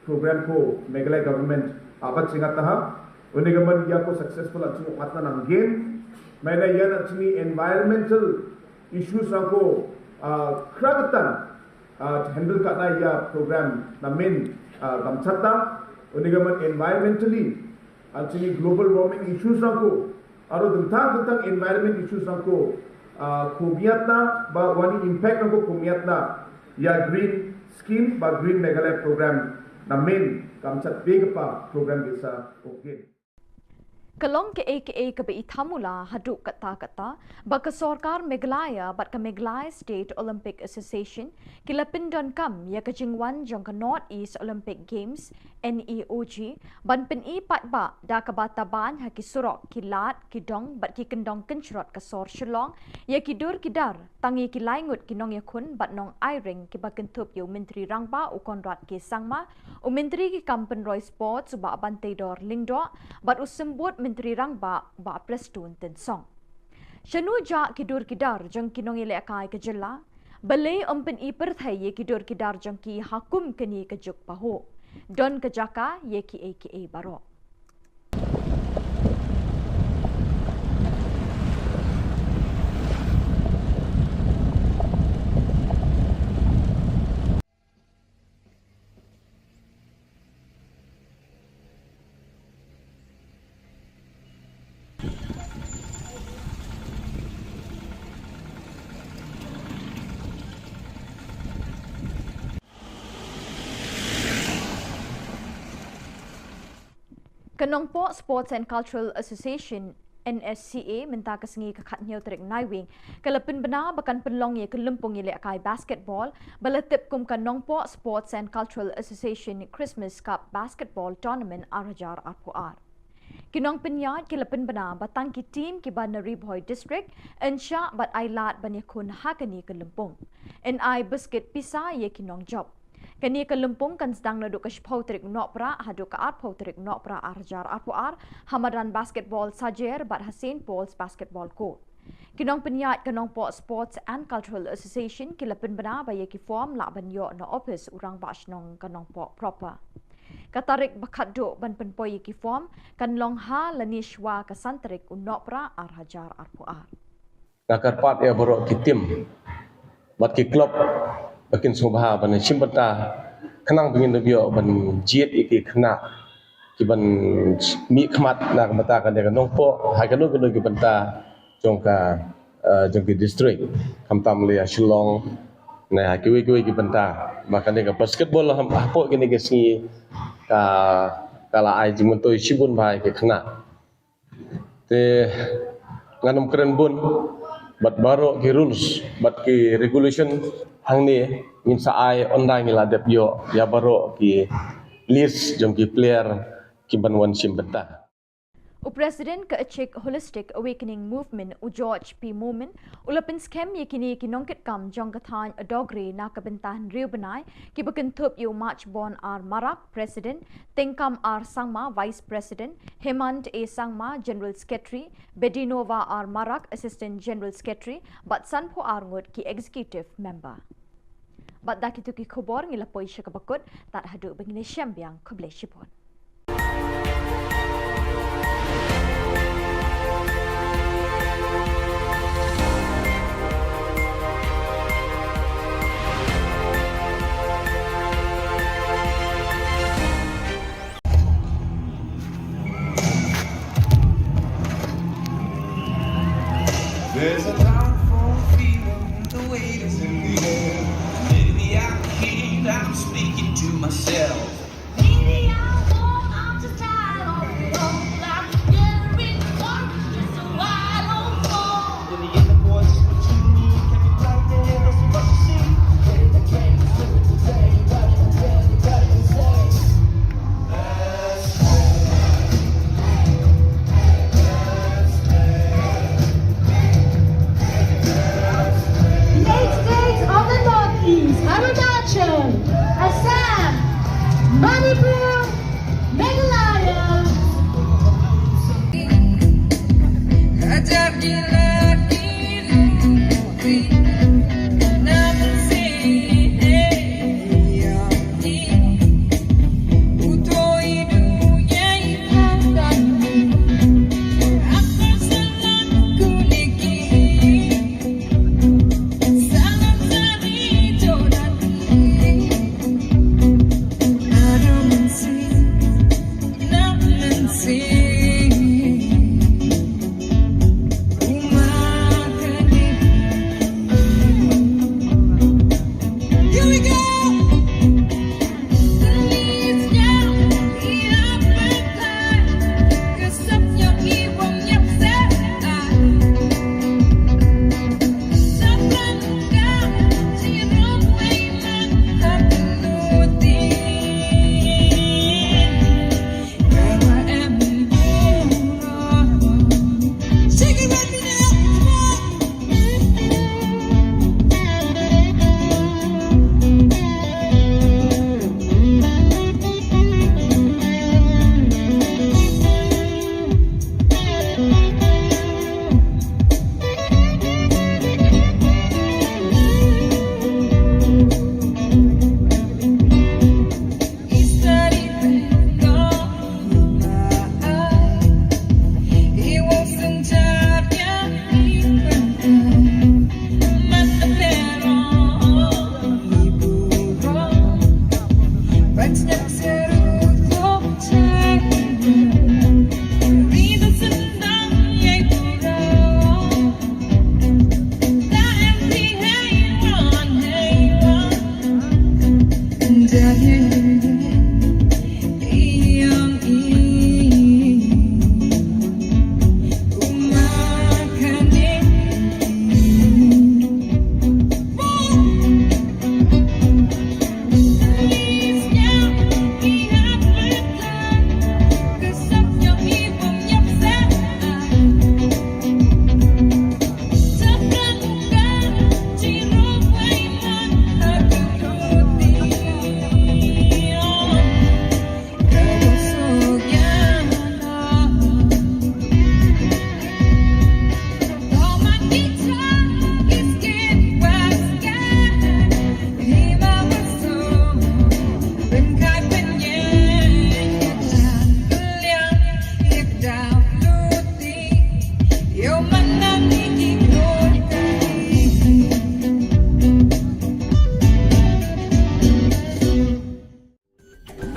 program-ko Meghalaya government a·bachengataha. Unigimin iako successful an·ching ong·atna nanggen. Maina ian an·chingni environmental issues-rangko, ah, kragitan, ah, handle ka·na ia program namen, ah, gamchata. Unigimin environmentally an·chingni global warming issues-rangko aro dingtang dingtang environment issues-rangko, ah, komiatna ba uani impact-rangko komiatna ia Green Scheme ba Green Meghalaya Program namen gamchatbegipa program ge·sa ong·gen. Ka long ka·e ka·e kaba i tamula haduh katta katta ba ka sorkar Meghalaya bad ka Meghalaya State Olympic Association ki la pyndonkam ïa ka jingwan jong ka North East Olympic Games, N E O G, ban pyni paidbah da kaba taban ha ki surok, ki lad, ki dong bad ki kyndong kynshrot ka sor Shillong ïa ki dur ki dar, tang ïa ki lai ngut ki nongïakhun bad nongai ring kiba kynthup ïa u Myntri Rangbah u Conrad K Sangma, u Myntri ki kam pynroi Sports u Bah Banteidor Lyngdoh bad u Symbud Myntri Rangbah u Bah Prestone Tynsong. Shano jah ki dur ki dar jong ki nongïalehkai ka jylla, balei ym pyni pyrthei ïa ki dur ki dar jong ki ha kum kane ka juk pahuh. Don ka jaka ïa kiei kiei baroh. Ka Nongpoh Sports and Cultural Association, N S C A, mynta ka sngi ka khatnïew tarik Naiwieng ka la pynbna ba kan pynlong ïa ka lympung ïalehkai basketball ba la tip kum ka Nongpoh Sports and Cultural Association Christmas Cup Basketball Tournament ar hajar arphew ar. Ki nongpynïaid ki la pynbna ba tang ki team kiba na Ri Bhoi District yn shah bad ai lad ban ïakhun ha kane ka lympung. Yn ai biskit pisa ïa ki nongjop. Kane ka lympung kan sdang naduh ka shiphew tarik Nohprah haduh ka arphew tarik Nohprah ar hajar arphew ar ha madan basketball Sajer bad ha Saint Paul's Basketball Court. Ki nongpynïaid ka Nongpoh Sports and Cultural Association ki la pynbna ba ïa ki form lah ban ïoh na office u Rangbah Shnong ka Nongpoh proper. Ka tarik ba khatduh ban pynpoi ïa ki form kan long ha lane shwa ka san tarik u Nohprah ar hajar arphew ar. Nga kyrpad ïa baroh ki team bad ki club ba kin sngewbha ban shim bynta khnang ba ngin da ïoh ban jied ïa ki khynnah kiban mih khmat na ka bynta kane ka Nongpoh ha kano kano ki bynta jong ka, eh, jong ki district, khamtam lei ha Shillong ne ha kiwei kiwei ki bynta. Ba kane ka basketball ha, hapoh kine ki sngi ka, ka la ai jingmyntoi shibun bha ïa ki khynnah. Te ngan ym kren bun bad baroh ki rules bad ki regulation hangne ngin sa ai, ynda ngi la dep ïoh ïa baroh ki list jong ki player kiban wan shim bynta. U President ka Achik Holistic Awakening Movement u George P Momin u la pynskhem ïa kine ki nongkitkam jong ka thaiñ Adogre na ka bynta hynriew bnai kiba kynthup ïa u Machbon R Marak, President, Tengkam R Sangma, Vice President, Hemant A Sangma, General Secretary, Bedinova R Marak, Assistant General Secretary, bad sanphew ar ngut ki Executive Member. Bad da kito ki khubor ngi la poi sha kaba kut, tad haduh ba ngin ïashem biang, khublei shibun. There's a powerful feeling, the weight is in the air. Maybe I can't, I'm speaking to myself. Maybe I won't, I'm just tired of it all. I'm getting rich, just so I don't fall. In the inner voice between me, can you tell me what's what you see? The eight states of the Northeast, Arunachal, Assam, Manipur, Meghalaya.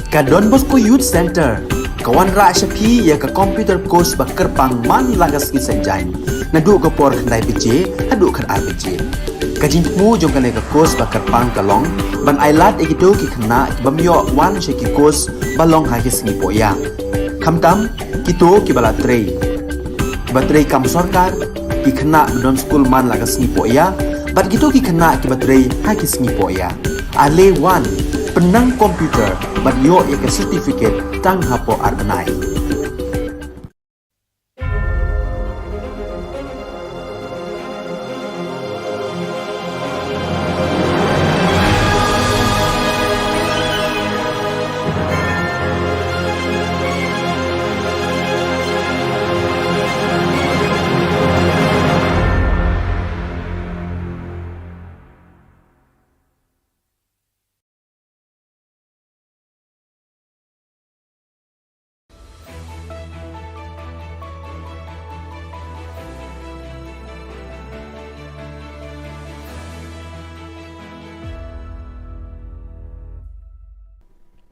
Ka Don Bosco Youth Center, ka wanrah sha phi ïa ka computer course ba kyrpang man la ka sngi Saitjaiñ. Naduh ka por khyndai baje, haduh khatar baje. Ka jingthmu jong kane ka course ba kyrpang ka long, ban ailad ïa kito ki khynnah ki bym ïoh wan sha ki course ba long ha ki sngi poh ïa. Khamtam, kito ki ba la trei. Ki ba trei kam sorkar, ki khynnah ba don skul man la ka sngi poh ïa, bad kito ki khynnah ki ba trei ha ki sngi poh ïa. Ale wan, pynnang computer, bad ïoh ïa ka certificate tang hapoh ar bnai.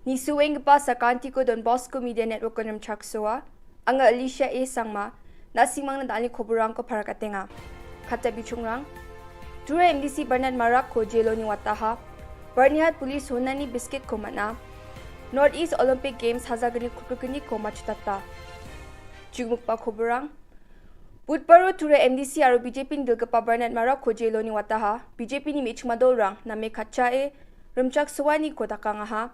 Nisuenggipa sakantiko Don Bosco Media Network-o rimchaksoa. Anga Alicia A Sangma, na·simangna da·alni koborrangko parakatenga. Kata bichongrang, Tura M D C Bernard Marakko jeloni wataha, Byrnihat Police honani biskitko man·a, North East Olympic Games hajalgni kolgrikgniko matchotata. Jukmikba koborrang, Budbaro Tura M D C aro B J P-ni dilgipa Bernard Marakko jeloni wataha, B J P-ni me·chikma dolrang name katchae rimchaksoaniko dakangaha.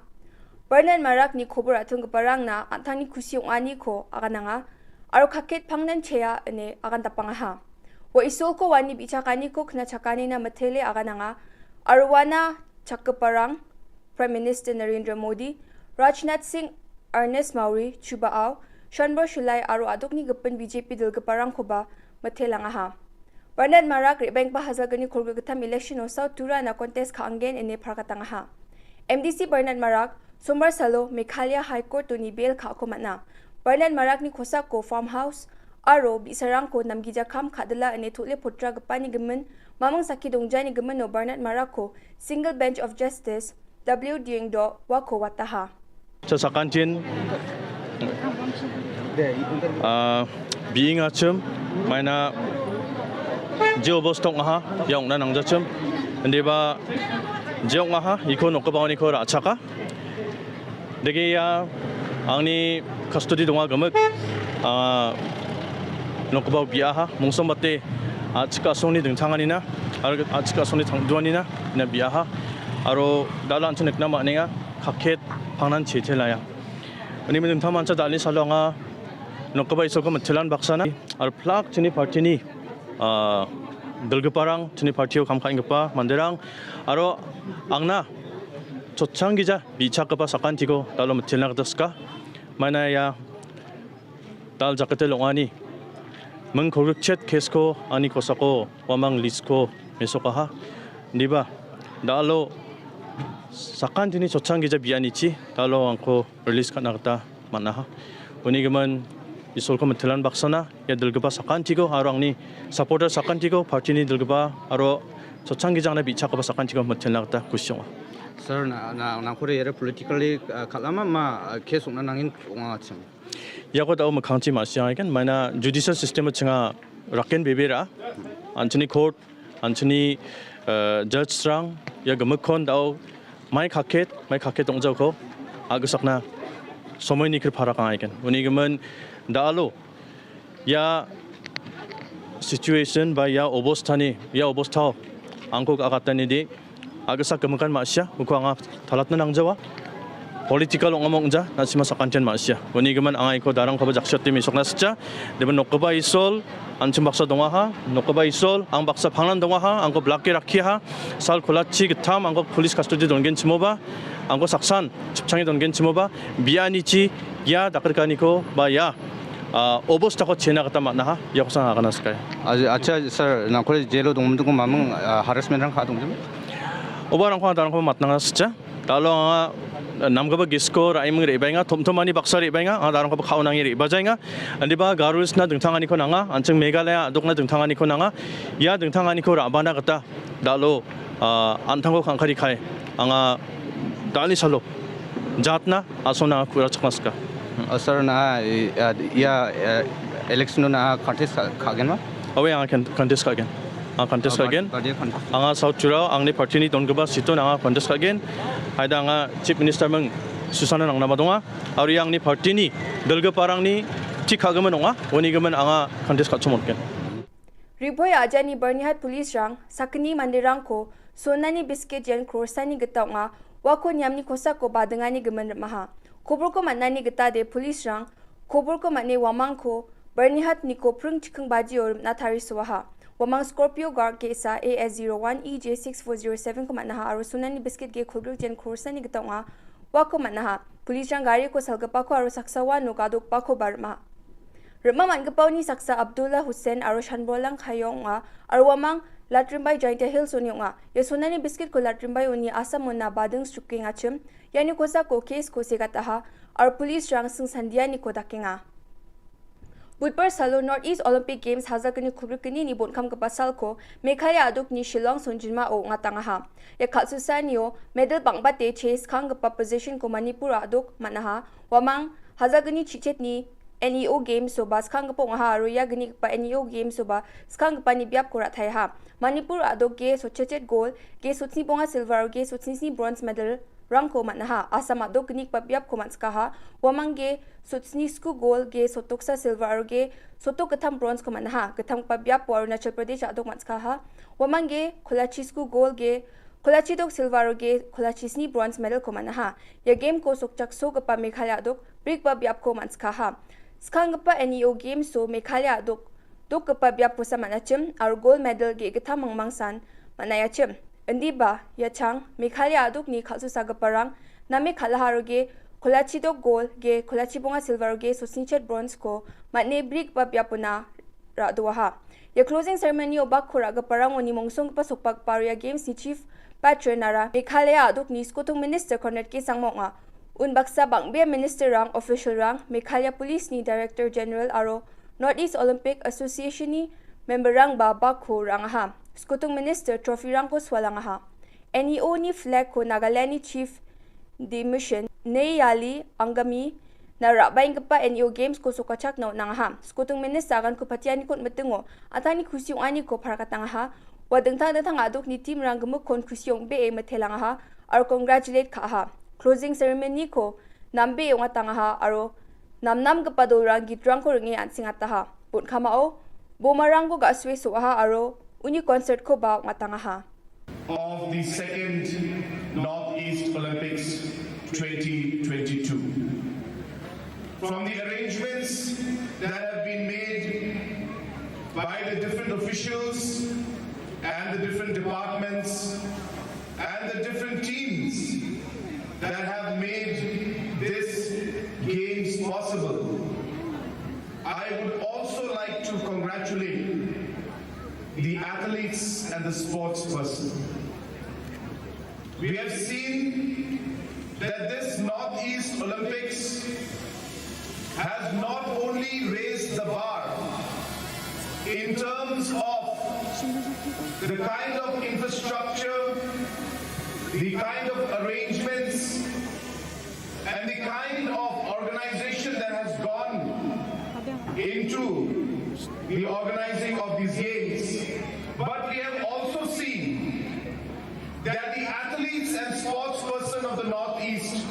Bernard Marakni kobor a·tonggiparangna an·tangni kusi ong·aniko agananga, aro kaket pangnan chea ine agandapangaha. Ua Isolko uani bi·chakaniko knachakanina mitele agananga, aro uana chakgiparang, Prime Minister Narendra Modi, Rajnath Singh, Ernest Mawrie, Chuba Aw, Shanbor Shulai aro a·dokni gipin B J P dilgiparangkoba mitelangaha. Bernard Marak re·baenggipa hajalgni kolgrikgittam election-o South Turana contest ka·angen ine parakatangaha. M D C Bernard Marak, Sombar salo Meghalaya High Court-oni bail ka·ako man·a. Bernard Marakni kosako farmhouse aro bi·sarangko namgija kam ka·dila ine tole potragipani gimin, maming sakki dongjani gimino Bernard Marakko Single Bench of Justice W Diengdo uako wataha. Cha sakantin, ah, bi·ing achim, maina je obosta ong·aha, ia ong·na nangjachim. Indiba je ong·aha, iko nokgipaoniko ra·chaka. Dege ia angni custody donga gimik, ah, nokgipao bi·aha, mongsombate a·chik a·songni dingtanganina, aro a·chik a·songni tangduanina, ina bi·aha. Aro dal·a an·ching nikna man·enga, kaket pangnan chete laia. Uni dingtang mancha dal·ni salo anga nokgipa Isolko mitelan baksana, aro plak chini party-ni, ah, dilgiparang, chini party-o kam ka·enggipa manderang, aro angna chotchang gija bi·chakgipa sakantiko dal·o mitelna gita sika. Maina ia dal jakete long·ani ming kolgrikchet case-ko ani kosako uamang list-ko mesokaha. Indiba dal·o sakantini chotchang gija bi·anichi dal·o angko release ka·na gita man·aha. Uni gimin Isolko mitelan baksana ia dilgipa sakantiko aro angni supporter sakantiko, party-ni dilgipa aro chotchang gija angna bi·chakgipa sakantiko mitelna gita kusi ong·a. Sir, na, na, nangkore iara politically, ah, kal·ama ma, ah, case ong·na nangin ong·achim? Iako da·o mikkangchi ma·siangagen, maina judicial system-o chinga raken bebera, an·chingni court, an·chingni, eh, judge-rang ia gimikkon da·o mai kaket, mai kaket ong·jako a·gisakna somoini kri parakangaigen. Uni gimin da·alo ia situation ba ia obostani, ia obostao angko agatani de a·gisak gimikan ma·sia, uko anga talatna nangjawa. Political ong·amo ong·ja, na·sima sakantian ma·sia. Uni gimin anga iko darangkoba jaksio timi sokna sitja. Deben nokgipa Isol, an·ching baksa dongaha, nokgipa Isol, ang baksa pangnan dongaha, angko blake rakkiaha, sal kolachi gittam, angko police custody dongenchimoba, angko saksan, chipchange dongenchimoba, bianichi, ia dakrikaniko, ba ia, ah, obostako chena gita man·aha, iakosan agana sikae. Acha, acha, sir, nangkore jelo dongmidiko maming, ah, harassment-rang ka·dongjem? Oba rangko, darangko matnanga sitja. Dalo anga namgipa gisko ra·iming re·baenga, tomtomani baksa re·baenga, anga darangkoba ka·onange re·bajaenga. Indiba Garo Hills-na dingtanganiko nanga, an·ching Meghalaya a·dokna dingtanganiko nanga. Ia dingtanganiko ra·bana gita dalo, ah, an·tangko kangkari kae anga dal·ni salo jatna asongna anga ku·rachakna sika. Hmm. Oh, sir, na, eh, eh, ia, eh, election-o na contest ka-, ka·genma? Aue, anga kan-, contest ka·gen. Anga contest Oh, ka·gen. Party contest. Anga South Jurao, angni party-ni dongipa seat-on anga contest ka·gen. Haida anga Chief Minister ming susana nangnaba donga. Aro ia angni party-ni dilgiparangni tik ka·gimin ong·a. Uni gimin anga contest ka·chim on·gen. Ri·bhoi a·jani Byrnihat police-rang sakgni manderangko sonani biskit yen crore-sani gita ong·a, uako niamni kosako badingani gimin rim·aha. Koborko man·ani gitade police-rang koborko man·e uamangko Byrnihat niko pring chikking bajio rim·na tarisoaha. Uamang Scorpio Guard ge·sa A S zero one E J six four zero seven-ko man·aha aro sonani biskit ge kolgrik yen crore-sani gita ong·a, uako man·aha. Police-rang gariko salgipako aro saksa uano gadokbakoba rim·a. Rim·a man·gipaoni saksa Abdullah Hussain aro Shanbolang Khayo ong·a, aro uamang Latrimbai Jaintia Hills-oni ong·a. Ia sonani biskitko Latrimbai uni Assam-ona bading srukengachim, iani kosako case-ko segataha, aro police-rang singsandianiko dakenga. Budbar salo North East Olympic Games hajalgni kubrikgnini bonkamgipa salko Meghalaya a·dokni Shillong songjinmao ong·atangaha. Ia kal·susaanio medal bang·bate chase skanggipa position-ko Manipur a·dok man·aha. Uamang hajalgni chichetni N E O Games-o ba skanggipa ong·aha aro ia gnigipa N E O Games-o ba skanggipani biapko ra·taiaha. Manipur a·dok ge sotchechet gol, ge sotsni bonga silver aro ge sotsni sni bronze medal-rangko man·aha. Assam a·dok gnigipa biapko man·sikaha. Uamang ge sotsni sku gol, ge sotoksa silver aro ge sotok gittam bronze-ko man·aha. Gittamgipa biapo Arunachal Pradesh a·dok man·sikaha. Uamang ge kolachi sku gol, ge kolachi dok silver aro ge kolachi sni bronze medal-ko man·aha. Ia game-ko sokchaksogipa Meghalaya a·dok brikba biapko man·sikaha. Skanggipa N E O Games-o Meghalaya a·dok dokgipa biapkosa man·achim aro gold medal ge·gittam mingmangsan man·aiachim. Indiba, ia chang Meghalaya a·dokni kal·susagiparang name kal·aha aro ge kolachi dok gold, ge kolachi bonga silver aro ge sotsnichet bronze-ko man·e brikba biapona ra·doaha. Ia closing ceremony-o bakko ra·giparangoni mongsonggipa sokbagipa aro ia Games-ni Chief Patron-ara Meghalaya a·dokni Skotung Minister Conrad K Sangma ong·a. Unbaksa bang·bea minister-rang, official-rang, Meghalaya Police-ni Director General aro North East Olympic Association-ni member-rangba bakko ra·angaha. Skotung Minister trophy-rangko sualangaha. N E O-ni flag-ko Nagaland-ni Chief de Mission Neyali Angami na ra·baenggipa N E O Games-ko sokachakna on·angaha. Skotung Minister aganko patianiko on·mitingo an·tangni kusi ong·aniko parakatangaha. Ua dingtang-dingtang a·dokni team-rang gimikkon kusi ong·bee mitelangaha aro congratulate ka·aha. Closing ceremony-ko nambee ong·atangaha aro namnamgipa dolrang gitrangko ring·e an·sengataha. Bonkamao bomarangko ga·sue so·aha aro uni concert-koba ong·atangaha. Of the second Northeast Olympics twenty twenty-two. From the arrangements that have been made by the different officials and the different departments and the different teams that have made this games possible, I would also like to congratulate the athletes and the sports person. We have seen that this Northeast Olympics has not only raised the bar in terms of the kind of infrastructure, the kind of arrangements, and the kind of organization that has gone into the organizing of these games. But we have also seen that the athletes and sports person of the Northeast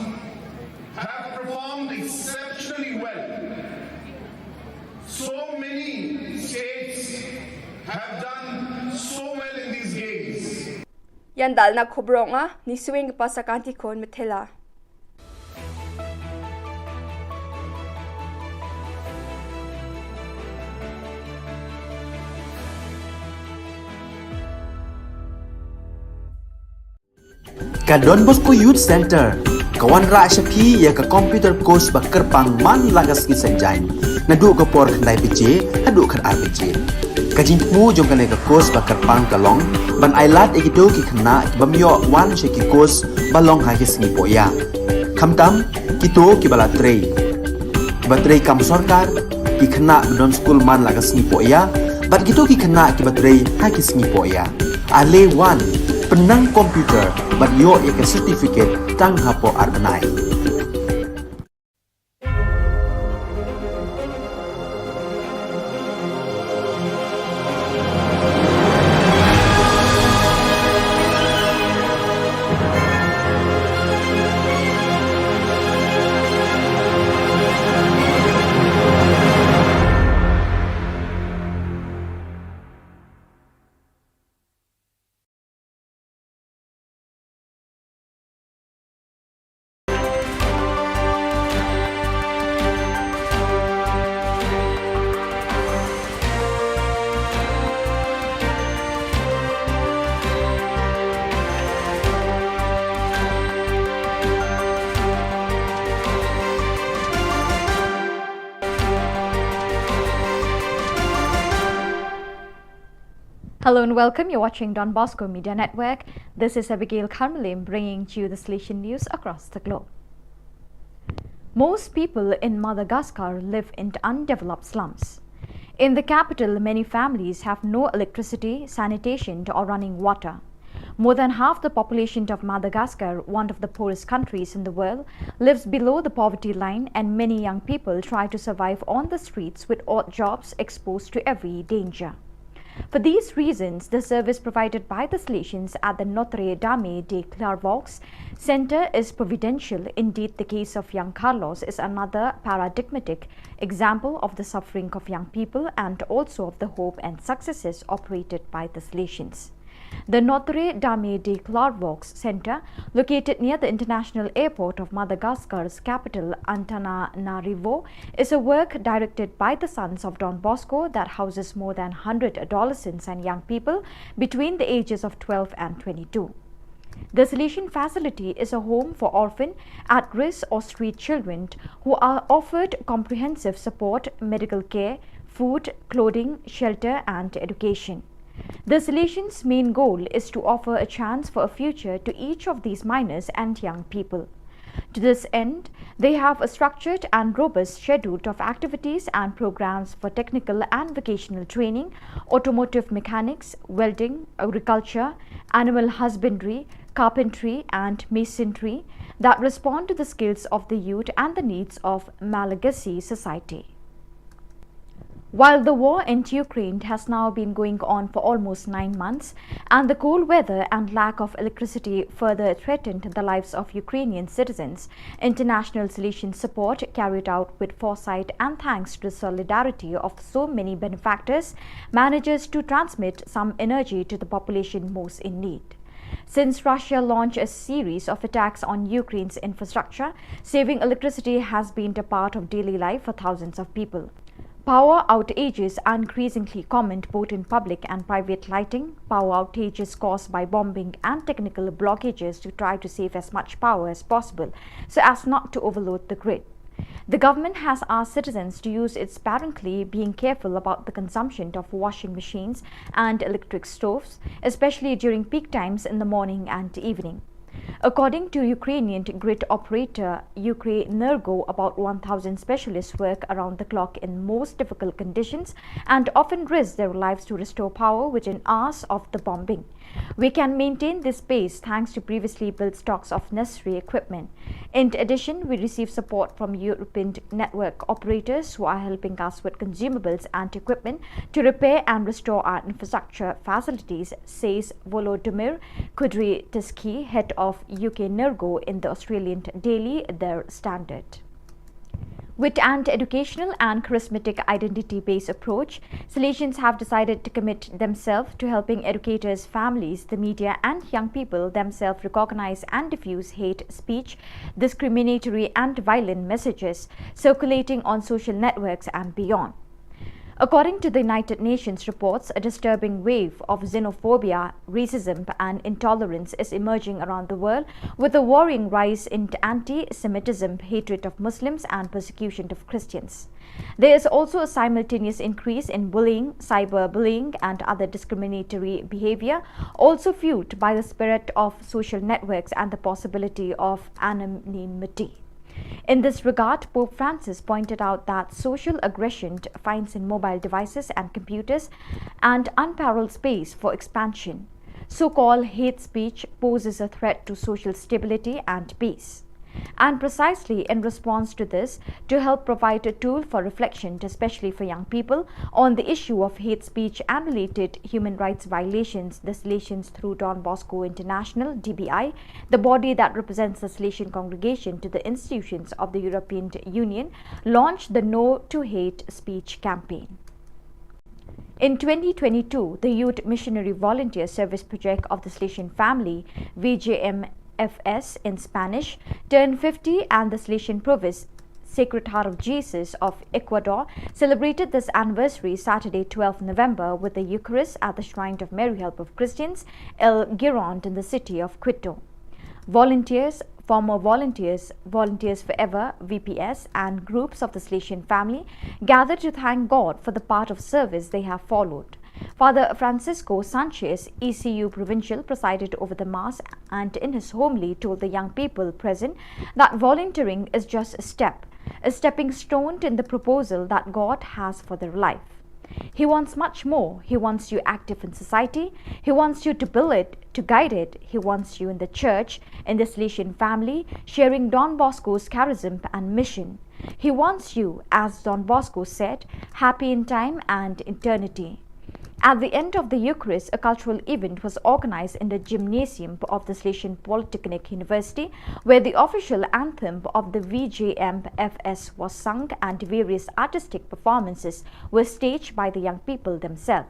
have performed exceptionally well. So many states have done so well in these games. Ian dal·na kobor ong·a, nisuenggipa sakantikon mitela. Ka Don Bosco Youth Center, ka wanrah sha phi ïa ka computer course ba kyrpang man la ka sngi Saitjaiñ. Naduh ka por khyndai baje haduh khatar baje. Ka jingthmu jong kane ka course ba kyrpang ka long ban ailad ïa kito ki khynnah ki bym ïoh wan sha ki course ba long ha ki sngi pohïa. Khamtam kito ki ba la trei, ki ba trei kam sorkar, ki khynnah ba don skul man la ka sngi pohïa, bad kito ki khynnah ki ba trei ha ki sngi pohïa. Ale wan, Penang komputer, ban ioh ïa ka certificate tang hapoh ar bnai. Hello and welcome. You're watching Don Bosco Media Network. This is Abigail Kharmalim bringing to you the Salesian news across the globe. Most people in Madagascar live in undeveloped slums. In the capital, many families have no electricity, sanitation, or running water. More than half the population of Madagascar, one of the poorest countries in the world, lives below the poverty line, and many young people try to survive on the streets with odd jobs exposed to every danger. For these reasons, the service provided by the Salesians at the Notre Dame de Clairvaux Center is providential. Indeed, the case of young Carlos is another paradigmatic example of the suffering of young people and also of the hope and successes operated by the Salesians. The Notre Dame de Clairvaux Center, located near the international airport of Madagascar's capital, Antananarivo, is a work directed by the Sons of Don Bosco that houses more than hundred adolescents and young people between the ages of twelve and twenty-two. The Salesian facility is a home for orphan, at-risk or street children who are offered comprehensive support, medical care, food, clothing, shelter and education. The Salesians' main goal is to offer a chance for a future to each of these minors and young people. To this end, they have a structured and robust schedule of activities and programs for technical and vocational training, automotive mechanics, welding, agriculture, animal husbandry, carpentry, and masonry that respond to the skills of the youth and the needs of Malagasy society. While the war in Ukraine has now been going on for almost nine months, and the cold weather and lack of electricity further threatened the lives of Ukrainian citizens, international Salesian support, carried out with foresight and thanks to the solidarity of so many benefactors, manages to transmit some energy to the population most in need. Since Russia launched a series of attacks on Ukraine's infrastructure, saving electricity has been a part of daily life for thousands of people. Power outages are increasingly common both in public and private lighting. Power outages caused by bombing and technical blockages to try to save as much power as possible so as not to overload the grid. The government has asked citizens to use it sparingly, being careful about the consumption of washing machines and electric stoves, especially during peak times in the morning and evening. According to Ukrainian grid operator Ukrenergo, about one thousand specialists work around the clock in most difficult conditions and often risk their lives to restore power within hours of the bombing. We can maintain this pace thanks to previously built stocks of necessary equipment. In addition, we receive support from European network operators who are helping us with consumables and equipment to repair and restore our infrastructure facilities, says Volodymyr Kudryavtsev, head of Ukrenergo, in the Australian daily Der Standard. With an educational and charismatic identity-based approach, Salesians have decided to commit themselves to helping educators, families, the media, and young people themselves recognize and diffuse hate speech, discriminatory and violent messages circulating on social networks and beyond. According to the United Nations reports, a disturbing wave of xenophobia, racism, and intolerance is emerging around the world, with a worrying rise in anti-Semitism, hatred of Muslims, and persecution of Christians. There is also a simultaneous increase in bullying, cyberbullying, and other discriminatory behavior, also fueled by the spirit of social networks and the possibility of anonymity. In this regard, Pope Francis pointed out that social aggression finds in mobile devices and computers an unparalleled space for expansion. So-called hate speech poses a threat to social stability and peace. And precisely in response to this, to help provide a tool for reflection, especially for young people, on the issue of hate speech and related human rights violations, the Salesians through Don Bosco International, D B I, the body that represents the Salesian congregation to the institutions of the European Union, launched the No to Hate Speech campaign. In twenty twenty-two, the Youth Missionary Volunteer Service Project of the Salesian Family, V J M F S in Spanish, turned fifty, and the Salesian Province Sacred Heart of Jesus of Ecuador celebrated this anniversary Saturday, twelfth November, with the Eucharist at the Shrine of Mary Help of Christians, El Girón, in the city of Quito. Volunteers, former volunteers, Volunteers Forever, V P S, and groups of the Salesian Family gathered to thank God for the path of service they have followed. Father Francisco Sanchez, E C U Provincial, presided over the Mass and in his homily told the young people present that volunteering is just a step, a stepping stone in the proposal that God has for their life. He wants much more. He wants you active in society. He wants you to build it, to guide it. He wants you in the church, in the Salesian family, sharing Don Bosco's charism and mission. He wants you, as Don Bosco said, happy in time and eternity. At the end of the Eucharist, a cultural event was organized in the gymnasium of the Salesian Polytechnic University, where the official anthem of the V J M F S was sung and various artistic performances were staged by the young people themselves.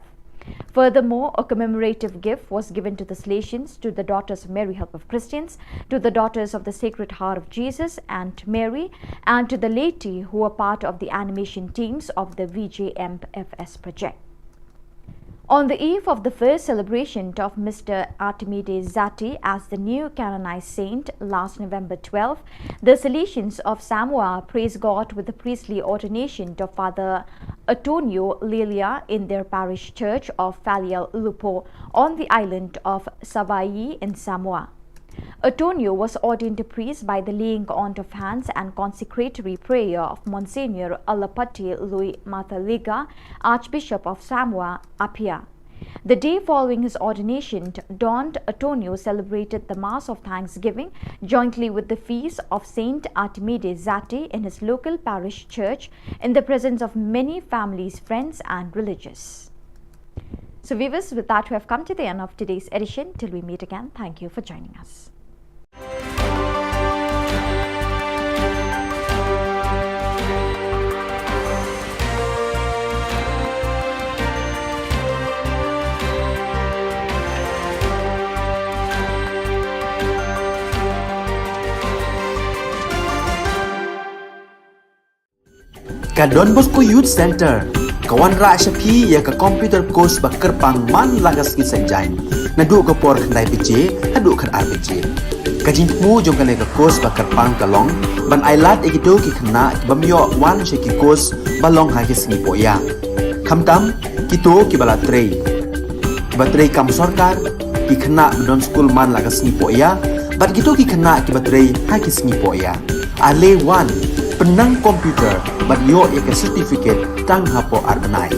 Furthermore, a commemorative gift was given to the Salesians, to the Daughters of Mary Help of Christians, to the Daughters of the Sacred Heart of Jesus and Mary, and to the laity who were part of the animation teams of the V J M F S project. On the eve of the first celebration of Mister Artemide Zatti as the new canonized saint last November twelve, the Salesians of Samoa praised God with the priestly ordination of Father Antonio Lilia in their parish church of Falealaupo on the island of Savai'i in Samoa. Antonio was ordained a priest by the laying on of hands and consecratory prayer of Monsignor Alapati Louis Mataliga, Archbishop of Samoa Apia. The day following his ordination, Don Antonio celebrated the Mass of Thanksgiving jointly with the feast of Saint Artemide Zatti in his local parish church in the presence of many families, friends, and religious. So viewers, with that, we have come to the end of today's edition. Till we meet again, thank you for joining us. Ka Don Bosco Youth Center ka wanrah sha phi ïa ka computer course ba kyrpang man la ka sngi Saitjaiñ, naduh ka por khyndai baje haduh khatar baje. Ka jingthmu jong kane ka course ba kyrpang ka long ban ailad ïa kito ki khynnah ki bym ïoh wan sha ki course ba long ha ki sngi poh ïa. Khamtam kito kiba la trei, kiba trei kam sorkar, ki khynnah ba don skul man la ka sngi poh ïa, bad kito ki khynnah kiba trei ha ki sngi poh ïa. Ale wan, pynnang computer bad ïoh ïa ka certificate tang hapoh ar bnai.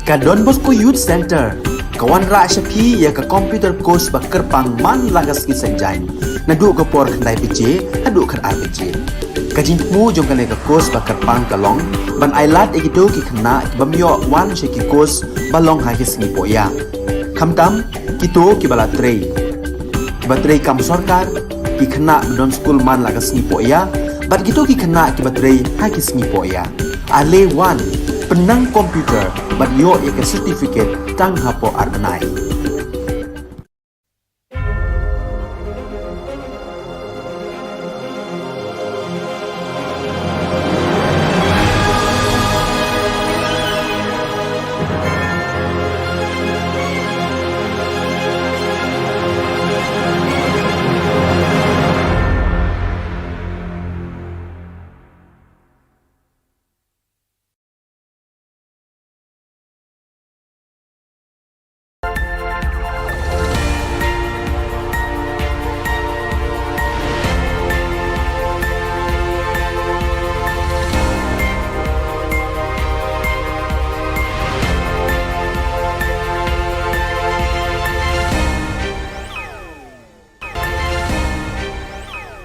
Ka Don Bosco Youth Center ka wanrah sha phi ïa ka computer course ba kyrpang man la ka sngi Saitjaiñ. Naduh ka por khyndai baje haduh khatar baje. Ka jingthmu jong kane ka course ba kyrpang ka long ban ailad ïa kito ki khynnah ki bym ïoh wan sha ki course ba long ha ki sngi poh ïa. Khamtam kito kiba la trei, kiba trei kam sorkar, ki khynnah ba don skul man la ka sngi poh ïa, bad kito ki khynnah kiba trei ha ki sngi poh ïa. Ale wan, pynnang computer bad ïoh ïa ka certificate tang hapoh ar bnai.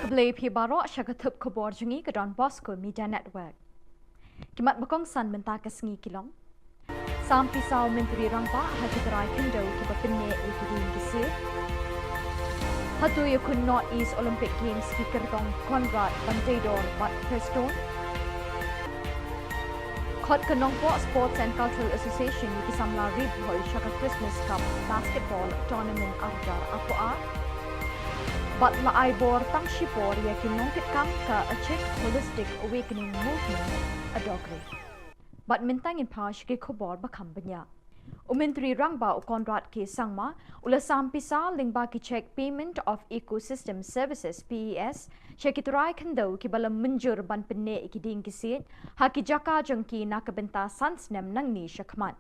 Khublei phi baroh, sha ka thup khubor jong ngi ka Don Bosco Media Network. Ki mat ba kongsan mynta ka sngi ki long. Sam pisa u Myntri Rangbah ha ki trai khyndew kiba pynneh ïa ki dieng ki siej. Hatu ïakhun North East Olympic Games ki kyrtong Conrad, Banteidor bad Prestone. Khot ka Nongpoh Sports and Cultural Association ïa ki samla rit bhoi sha ka Christmas Cup Basketball Tournament ar hajar arphew ar. Bad la ai bor tang shipor ïa ki nongkitkam ka Achik Holistic Awakening Movement, Adogri. Bad mynta ngin phai sha ki khubor ba kham bniah. U Myntri Rangbah u Conrad K Sangma u la sam pisa lyngba ki cheque Payment of Ecosystem Services, P E S, sha ki trai khyndew kiba la mynjur ban pynneh ïa ki dieng ki siej ha ki jaka jong ki na ka bynta san snem nangne sha khmat.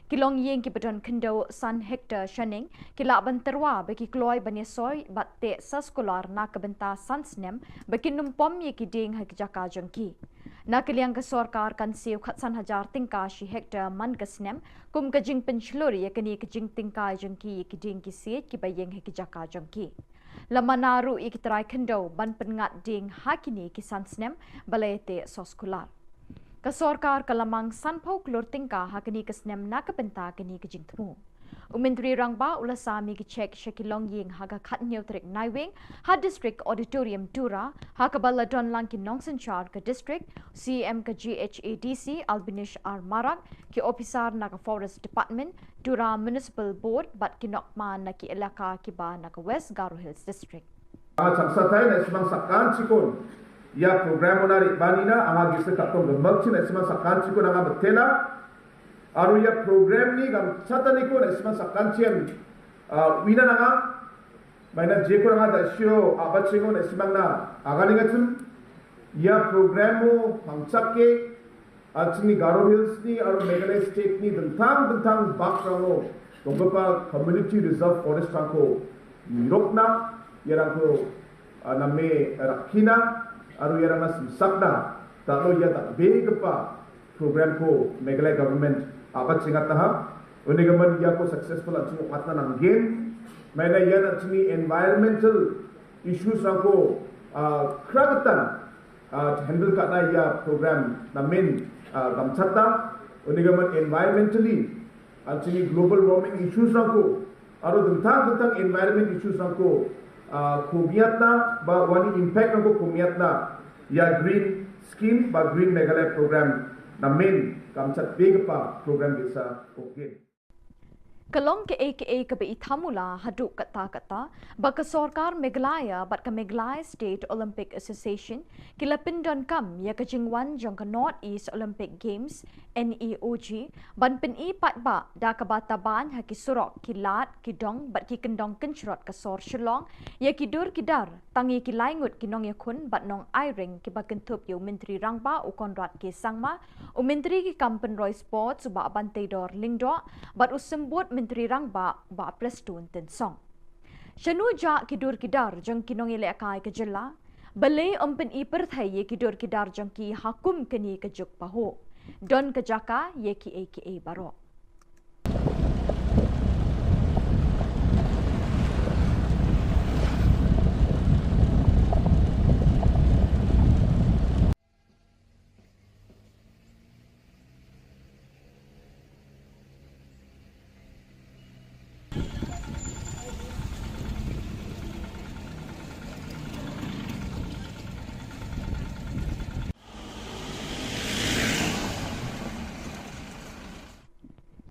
Ki longïing kiba don khyndew san hektar shaneng ki lah ban tyrwa ba ki kloi ban ïasoi bad teh soskular na ka bynta san snem ba kin ym pom ïa ki dieng ha ki jaka jong ki. Na ka liang ka sorkar kan siew khatsan hajar tyngka shi hektar man ka snem kum ka jingpynshlur ïa kane ka jingtyngkai jong ki ïa ki dieng ki siej kiba ïeng ha ki jaka jong ki. La mana ruh ïa ki trai khyndew ban pynngat dieng ha kine ki san snem ba la ïateh soskular. Ka sorkar ka la mang sanphew klur tyngka ha kane ka snem na ka bynta kane ka jingthmu. U Myntri Rangbah u la sam ïa ki cheque sha ki longïing ha ka khathynñiew tarik Naiwieng ha District Auditorium Tura, ha kaba la don lang ki nongsynshar ka district, C E M ka G H A D C Albinish R Marak, ki ophisar na ka Forest Department, Tura Municipal Board bad ki nongkman na ki elaka kiba na ka West Garo Hills District. Anga changsatai na·simang sakantikon ia program-ona re·baanina anga gisik ka·tong gimikchi na·simang sakantikon anga mitela. Aro ia program-ni gangchataniko na·simang sakantian, ah, uina nanga. Maina jeko anga da·sio a·bachengo na·simangna aganengachim. Ia program-o pangchake, ah, chingni Garo Hills-ni aro Meghalaya State-ni dingtang dingtang bakrango donggipa Community Reserve Forest-rangko nirokna, iarangko, ah, name rakkina, aro iarangna simsakna, dal·o ia dal·begipa program-ko Meghalaya government a·bachengataha. Unigimin iako successful an·ching ong·atna nanggen. Maina ian an·chingni environmental issues-rangko, ah, kragitan, ah, handle ka·na ia program namen, ah, gamchata. Unigimin environmentally an·chingni global warming issues-rangko aro dingtang dingtang environment issues-rangko, ah, komiatna ba uani impact-rangko komiatna ia Green Scheme ba Green Meghalaya Program namen gamchatbegipa program ge·sa ong·gen. Ka long ka·e ka·e kaba ithamula haduh katta katta ba ka sorkar Meghalaya bad ka Meghalaya State Olympic Association ki la pyndonkam ïa ka jingwan jong ka North East Olympic Games, N E O G, ban pyni paidbah da kaba taban ha ki surok, ki lad, ki dong bad ki kyndong kynshrot ka sor Shillong ïa ki dur ki dar, tang ïa ki lai ngut ki nongïakhun bad nongai ring kiba kynthup ïa u Myntri Rangbah u Conrad K Sangma, u Myntri ki kam pynroi Sports u Bah Banteidor Lyngdoh bad u Symbud Myntri Rangbah u Bah Prestone Tynsong. Shano jah ki dur ki dar jong ki nongïalehkai ka jylla, balei ym pyni pyrthei ïa ki dur ki dar jong ki ha kum kane ka juk pahuh. Don ka jaka ïa kiei kiei baroh.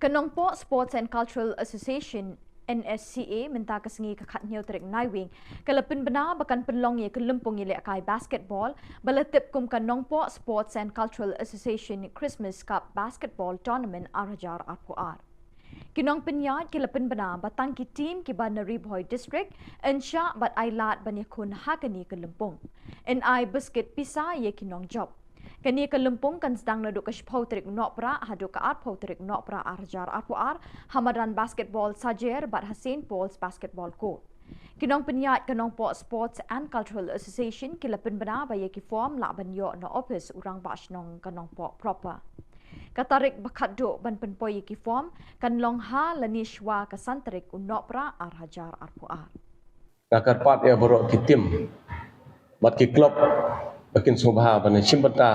Nongpoh Sports and Cultural Association, N S C A, mynta ka sngi ka khatnïew tarik Naiwieng ka la pynbna ba kan pynlong ïa ka lympung ïalehkai basketball ba la tip kum ka Nongpoh Sports and Cultural Association Christmas Cup Basketball Tournament ar hajar arphew ar. Ki nongpynïaid ki la pynbna ba tang ki team kiba na Ri Bhoi District yn shah bad ai lad ban ïakhun ha kane ka lympung. Yn ai biskit pisa ïa ki nongjop. Kane ka lympung kan sdang naduh ka shiphew tarik Nohprah haduh ka arphew tarik Nohprah ar hajar arphew ar ha madan basketball Sajer bad ha Saint Paul's Basketball Court. Ki nongpynïaid ka Nongpoh Sports and Cultural Association ki la pynbna ba ïa ki form lah ban ïoh na ophis u Rangbah Shnong ka Nongpoh proper. Ka tarik ba khatduh ban pynpoi ïa ki form kan long ha lane shwa ka san tarik u Nohprah ar hajar arphew ar. Nga kyrpad ïa baroh ki team bad ki club ba kin sngewbha ban shim bynta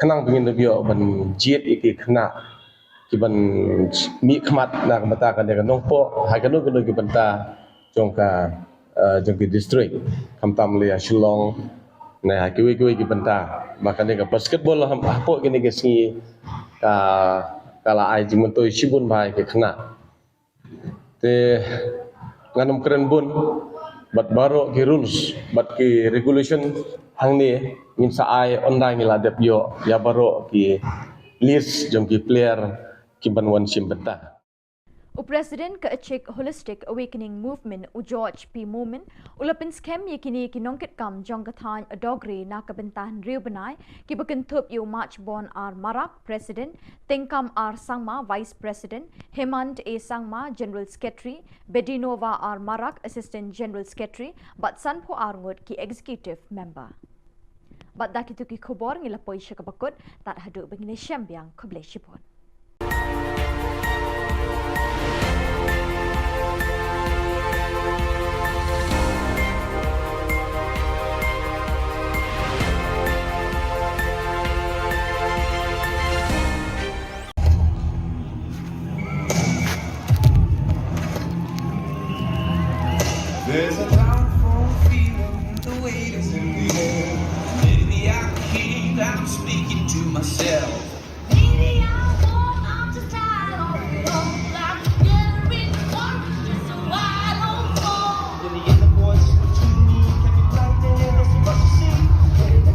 khnang ba ngin da ïoh ban jied ïa ki khynnah kiban mih khmat na ka bynta kane ka Nongpoh ha kano kano ki bynta jong ka, eh, jong ki district, khamtam lei ha Shillong ne ha kiwei kiwei ki bynta ba kane ka basketball ha, hapoh kine ki sngi ka, ka la ai jingmyntoi shibun bha ïa ki khynnah. Te ngan ym kren bun bad baroh ki rules bad ki regulation hangne ngin sa ai, ynda ngi la dep ïoh ïa baroh ki list jong ki player kiban wan shim bynta. U President ka Achik Holistic Awakening Movement u George P Momin u la pynskhem ïa kine ki nongkitkam jong ka thaiñ Adogre na ka bynta hynriew bnai kiba kynthup ïa u Machbon R Marak, President, Tengkam R Sangma, Vice President, Hemant A Sangma, General Secretary, Bedinova R Marak, Assistant General Secretary, bad sanphew ar ngut ki Executive Member. Bad da kito ki khubor ngi la poi sha kaba kut, tad haduh ba ngin ïashem biang, khublei shibun. There's a powerful feeling, the weight is in the air. Maybe I keep, I'm speaking to myself. Maybe I won't, I'm just tired of it all. I'm getting rich, just so I don't fall. In the inner voice between me, can you play there? That's what you see. The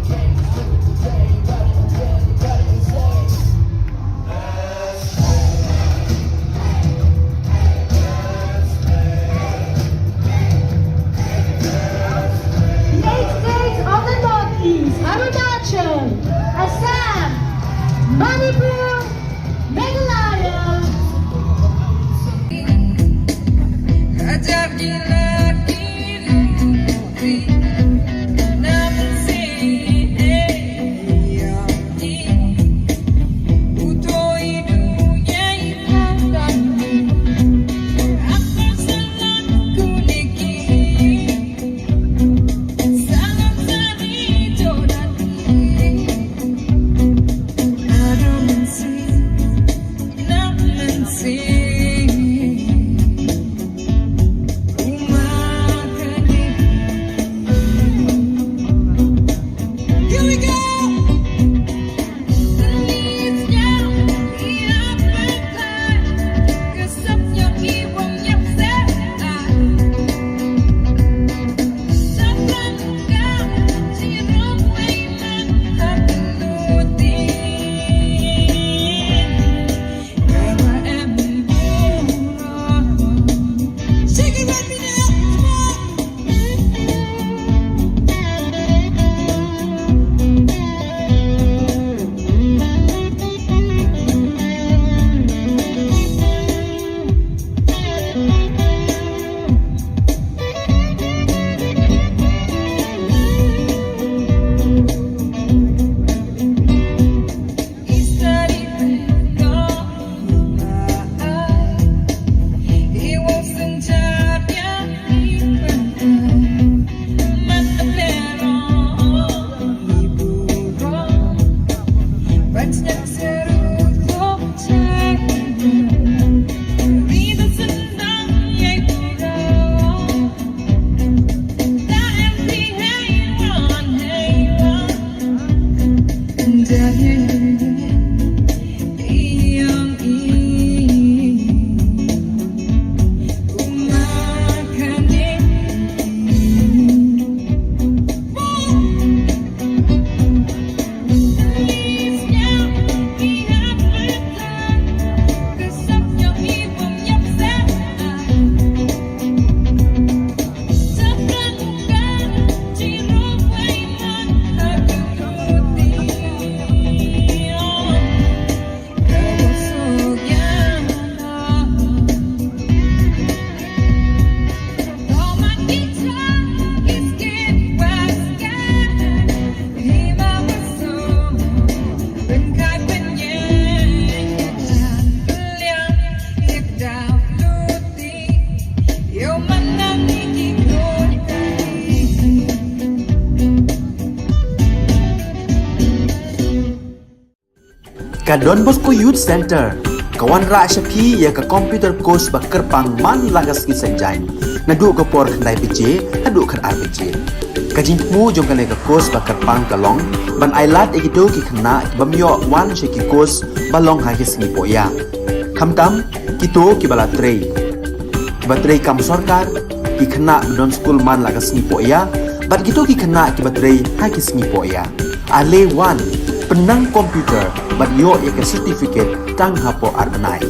eight states of the Northeast, Arunachal, Assam, Manipur, Meghalaya. Ka Don Bosco Youth Center, ka wanrah sha phi ïa ka computer course ba kyrpang man la ka sngi Saitjaiñ. Naduh ka por khyndai baje, haduh khatar baje. Ka jingthmu jong kane ka course ba kyrpang ka long, ban ailad ïa kito ki khynnah, bym ïoh wan sha ki course, ba long ha ki sngi poh ïa. Khamtam, kito kiba la trei. Kiba trei kam sorkar, ki khynnah ba don skul man la ka sngi poh ïa, bad kito ki khynnah kiba trei ha ki sngi poh ïa. Ale wan, pynang computer, bad ïoh ïa ka certificate tang hapoh ar bnai.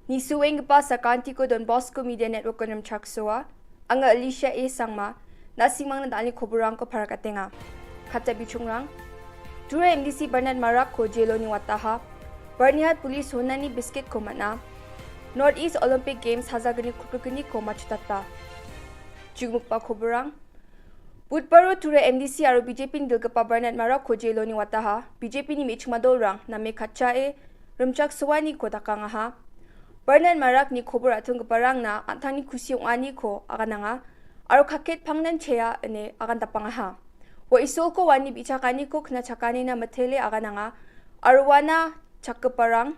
Nisuenggipa sakantiko Don Bosco Media Network-o rimchaksoa, anga Alicia A Sangma, na·simangna da·alni koborrangko parakatenga. Katja bichongrang, Tura M D C Bernard Marakko jeloni wataha, Byrnihat Police honani biskitko man·a, North East Olympic Games hajalgni kulkulgniko matchotata. Jukmikba koborrang, Budbaro Tura M D C aro B J P-ni dilgipa Bernard Marakko jeloni wataha, B J P-ni me·chikma dolrang name katjae rimchaksoaniko dakangaha. Bernard Marakni kobor a·tonggiparangna an·tangni kusi ong·aniko agananga, aro kaket pangnan chea ine agandapangaha. Ua Isolko uani bi·chakaniko knachakanina mitele agananga, aro uana chakgiparang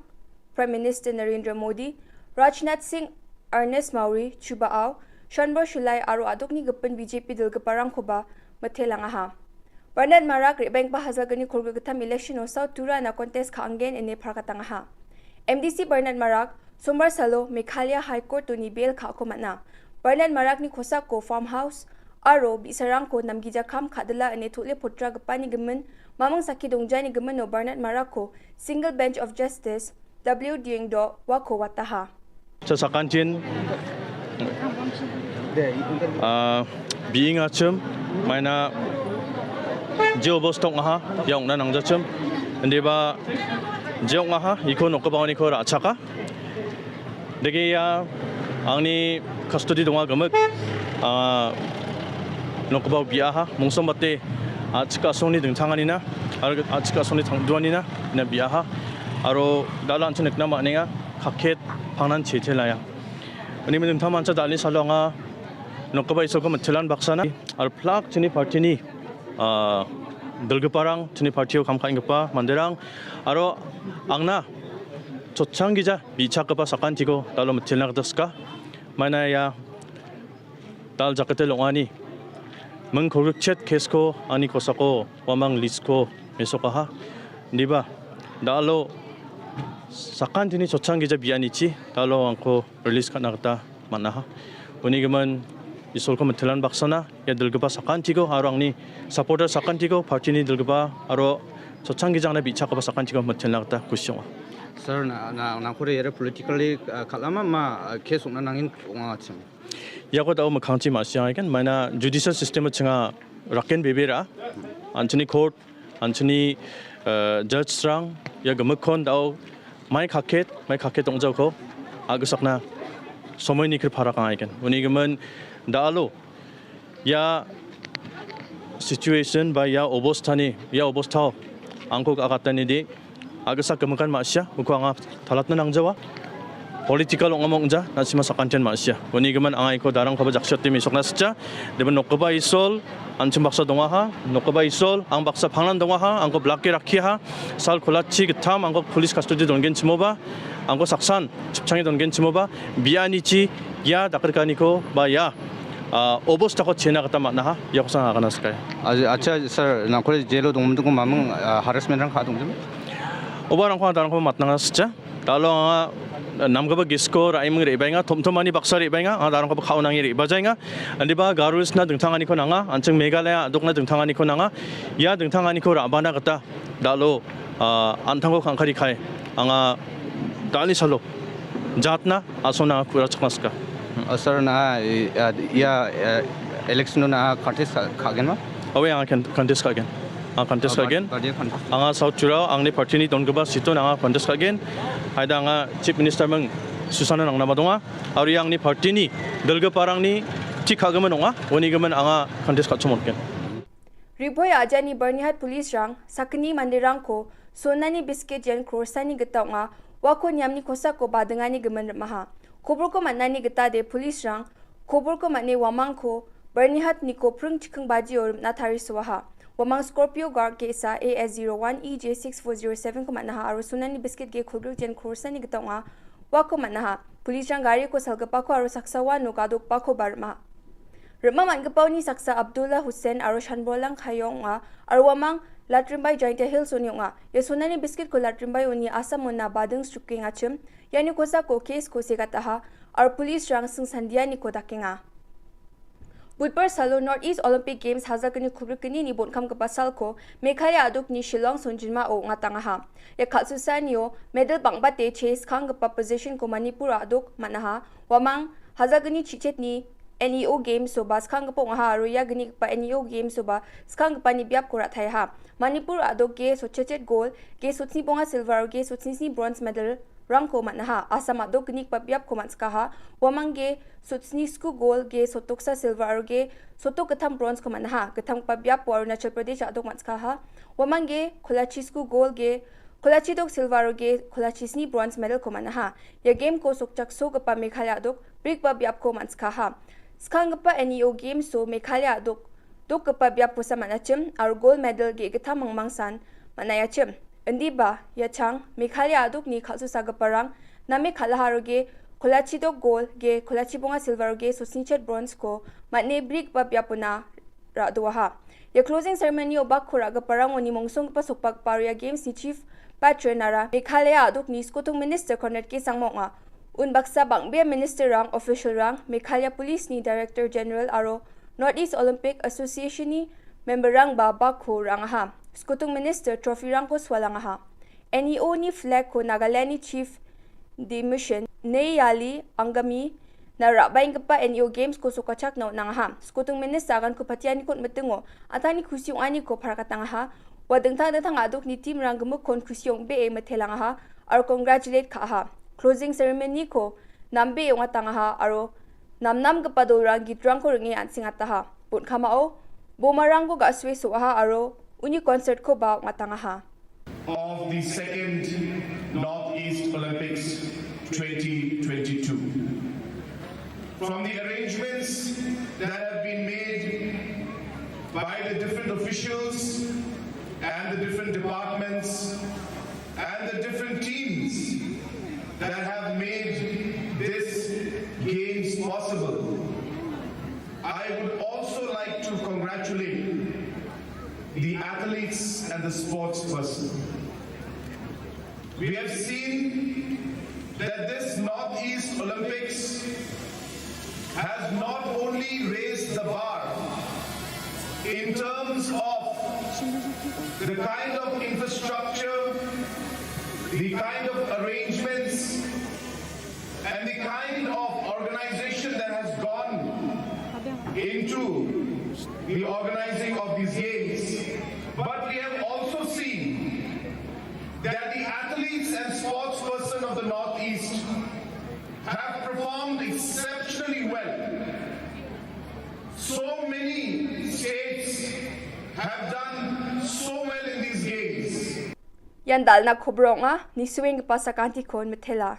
Prime Minister Narendra Modi, Rajnath Singh, Ernest Mawrie, Chuba Aw, Shanbor Shulai aro a·dokni gipin B J P dilgiparangkoba mitelangaha. Bernard Marak re·baenggipa hajalgni kolgrikgittam election-o South Turana contest ka·angen ine parakatangaha. M D C Bernard Marak, Sombar salo Meghalaya High Court-oni bail ka·ako man·a. Bernard Marakni kosako farmhouse aro bi·sarangko namgija kam ka·dila ine tole potragipani gimin, maming sakki dongjani gimino Bernard Marakko Single Bench of Justice W Diengdo uako wataha. Cha sakantin, ah, bi·engachim, maina je obosta ong·aha, ia ong·na nangjachim. Indiba je ong·aha, iko nokgipaoniko ra·chaka. Dake ia angni custody donga gimik, ah, nokgipao bi·aha, mongsombate a·chik a·songni dingtanganina, aro a·chik a·songni tangduanina, ina bi·aha. Aro da·al an·ching nikna man·enga, kaket pangnan chete laia. Uni dingtang mancha da·alni salo anga nokgipa Isolko mitelan baksana, aro plak chini party-ni, ah, dilgiparang, chini party-o kam ka·enggipa manderang, aro angna chotchanggija bi·chakgipa sakantiko da·alo mitelna gita sika. Maina ia da·al jakate long·ani ming kolgrikchet case-ko ani kosako uamang list-ko mesokaha. Indiba da·alo sakantini chotchanggija bi·anichi da·alo angko release ka·na gita man·aha. Uni gimin Isolko mitelan baksana ia dilgipa sakantiko aro angni supporter sakantiko, party-ni dilgipa aro chotchanggija angna bi·chakgipa sakantiko mitelna gita kusi ong·a. Sir, na, na, nangkore iara politically, ah, kal·ama ma, ah, case ong·na nangin ong·achim? Iako da·o mikkangchi ma·siangagen, maina judicial system-o chinga raken bebera, an·chingni court, an·chingni, eh, judge-rang ia gimikkon da·o mai kaket, mai kaket ong·jaoko a·gisakna somoini kri parakangaigen. Uni gimin da·alo ia situation ba ia obostani, ia obostao angko agatani de a·gisa gimikan ma·sia, uko anga talatna nangjawa. Political ong·amo ong·ja, na·sima sakantian ma·sia. Uni gimin anga iko darangkoba jaksio ate mesokna sitja. Deben nokgipa Isol, an·ching baksa dongaha, nokgipa Isol, ang baksa pangnan dongaha, angko blake rakkiaha, sal kolachi gittam, angko police custody dongenchimoba, angko saksan chipchange dongenchimoba, bianichi ia dakrikaniko ba ia, ah, obostako chena gita man·aha, iakosa anga agana sikaia. Acha, acha, sir, nangkore jelo dongmidingko maming, ah, harassment-rang ka·dongjem? Oba rangko anga darangko matnanga sitja. Da·alo anga namgipa gas-ko ra·eming re·baenga, tomtomani baksa re·baenga, anga darangkoba ka·o nange re·bajaenga. Indiba Garo Hills-na dingtanganiko nanga, an·ching Meghalaya a·dokna dingtanganiko nanga. Ia dingtanganiko ra·bana gita da·alo, ah, an·tangko kangkari kae anga da·alni salo jatna asongna kurachakna sika. Oh, sir, na, eh, ah, ia, eh, election na contest ka-, ka·genma? Awe, anga kan-, contest ka·gen. Anga contest Ah, ka·gen. Party contest. Anga South Jura, angni party-ni donggipa seat-on anga contest ka·gen. Haida anga Chief Minister ming Susana nangnama donga. Aro ia angni party-ni dilgiparangni tik ka·gimin ong·a. Uni gimin anga contest ka·chim on·gen. Ripoi ajani Byrnihat police-rang sakgni manderangko sonani biscuit yen crore-sani gita ong·a, uako niamni kosako badingani gimin rim·aha. Koborko man·ani gitade police-rang koborko man·e uamangko Byrnihat niko pring chikking bajio rim·na tarisoaha. Uamang Scorpio Guard ge·sa A S zero one E J six four zero seven-ko man·aha aro sonani biscuit ge kolgrik yen crore-sani gita ong·a, uako man·aha. Police-rang gariko salgipako aro saksa uano gadokbakoba rim·a. Rim·a man·gipaoni saksa Abdullah Hussain aro Shanbolang Khayo ong·a, aro uamang Latrimbai Jaintia Hills-oni ong·a. Ia sonani biscuit-ko Latrimbai uni Assam-ona bading srukengachim, iani kosako case-ko segataha, aro police-rang singsandianiko dakenga. Budbar salo North East Olympic Games hajalgni kubrikgnini bonkamgipa salko Meghalaya a·dokni Shillong songjinmao ong·atangaha. Ia kal·susaanio medal bang·bate chase skanggipa position-ko Manipur a·dok man·aha. Uamang hajalgni chichetni N E O Games-o ba skanggipa ong·aha aro ia gnigipa N E O Games-o ba skanggipani biapko ra·taiaha. Manipur a·dok ge sotchetchet gol, ge sotni bonga silver aro ge sotni sni bronze medal-rangko man·aha. Assam a·dok gnigipa biapko man·sikaha. Uamang ge sotni sku gol, ge sotoksa silver aro ge sotok gittam bronze-ko man·aha. Gittamgipa biapo Arunachal Pradesh a·dok man·sikaha. Uamang ge kolachi sku gol, ge kolachi dok silver aro ge kolachi sni bronze medal-ko man·aha. Ia game-ko sokchaksogipa Meghalaya a·dok brikba biapko man·sikaha. Skanggipa N E O Games-o Meghalaya a·dok dokgipa biapkosa man·achim aro gold medal ge·gittam mingmangsan man·aiachim. Indiba, ia chang Meghalaya a·dokni kal·susagiparang name kal·aha aro ge kolachi dok gold, ge kolachi bonga silver aro ge sotni chet bronze-ko man·e brikba biapona ra·doaha. Ia closing ceremony-o bakko ra·giparangoni mongsonggipa sokbagipa aro ia Games-ni Chief Patron-ara Meghalaya a·dokni Skotung Minister Conrad K Sangma ong·a. Unbaksa bang·bea minister-rang, official-rang, Meghalaya Police-ni Director General aro North East Olympic Association-ni member-rangba bakko ra·angaha. Skotung Minister trophy-rangko sualangaha. N E O-ni flag-ko Nagaland-ni Chief Demission Neyali Angami na ra·baenggipa N E O Games-ko sokachakna on·angaha. Skotung Minister aganko patianiko on·mitingo an·tangni kusi ong·aniko parakatangaha. Ua dingtang dingtang a·dokni team-rang gimikkon kusi ong·bee mitelangaha aro congratulate ka·aha. Closing ceremony-ko nambee ong·atangaha aro namnamgipa dolrang gitrangko ring·e an·sengataha. Bonkamao bomarangko ga·sue so·aha aro uni concert-koba ong·atangaha. Of the second Northeast Olympics twenty twenty-two. From the arrangements that have been made by the different officials and the different departments and the different teams that have made this games possible, I would also like to congratulate the athletes and the sports person. We have seen that this Northeast Olympics has not only raised the bar in terms of the kind of infrastructure, the kind of arrangements, and the kind of organization that has gone into the organizing of these games. But we have also seen that the athletes and sports person of the Northeast have performed exceptionally well. So many states have done so well in these games. Ian dal·na kobor ong·a, nisuenggipa sakantikon mitela.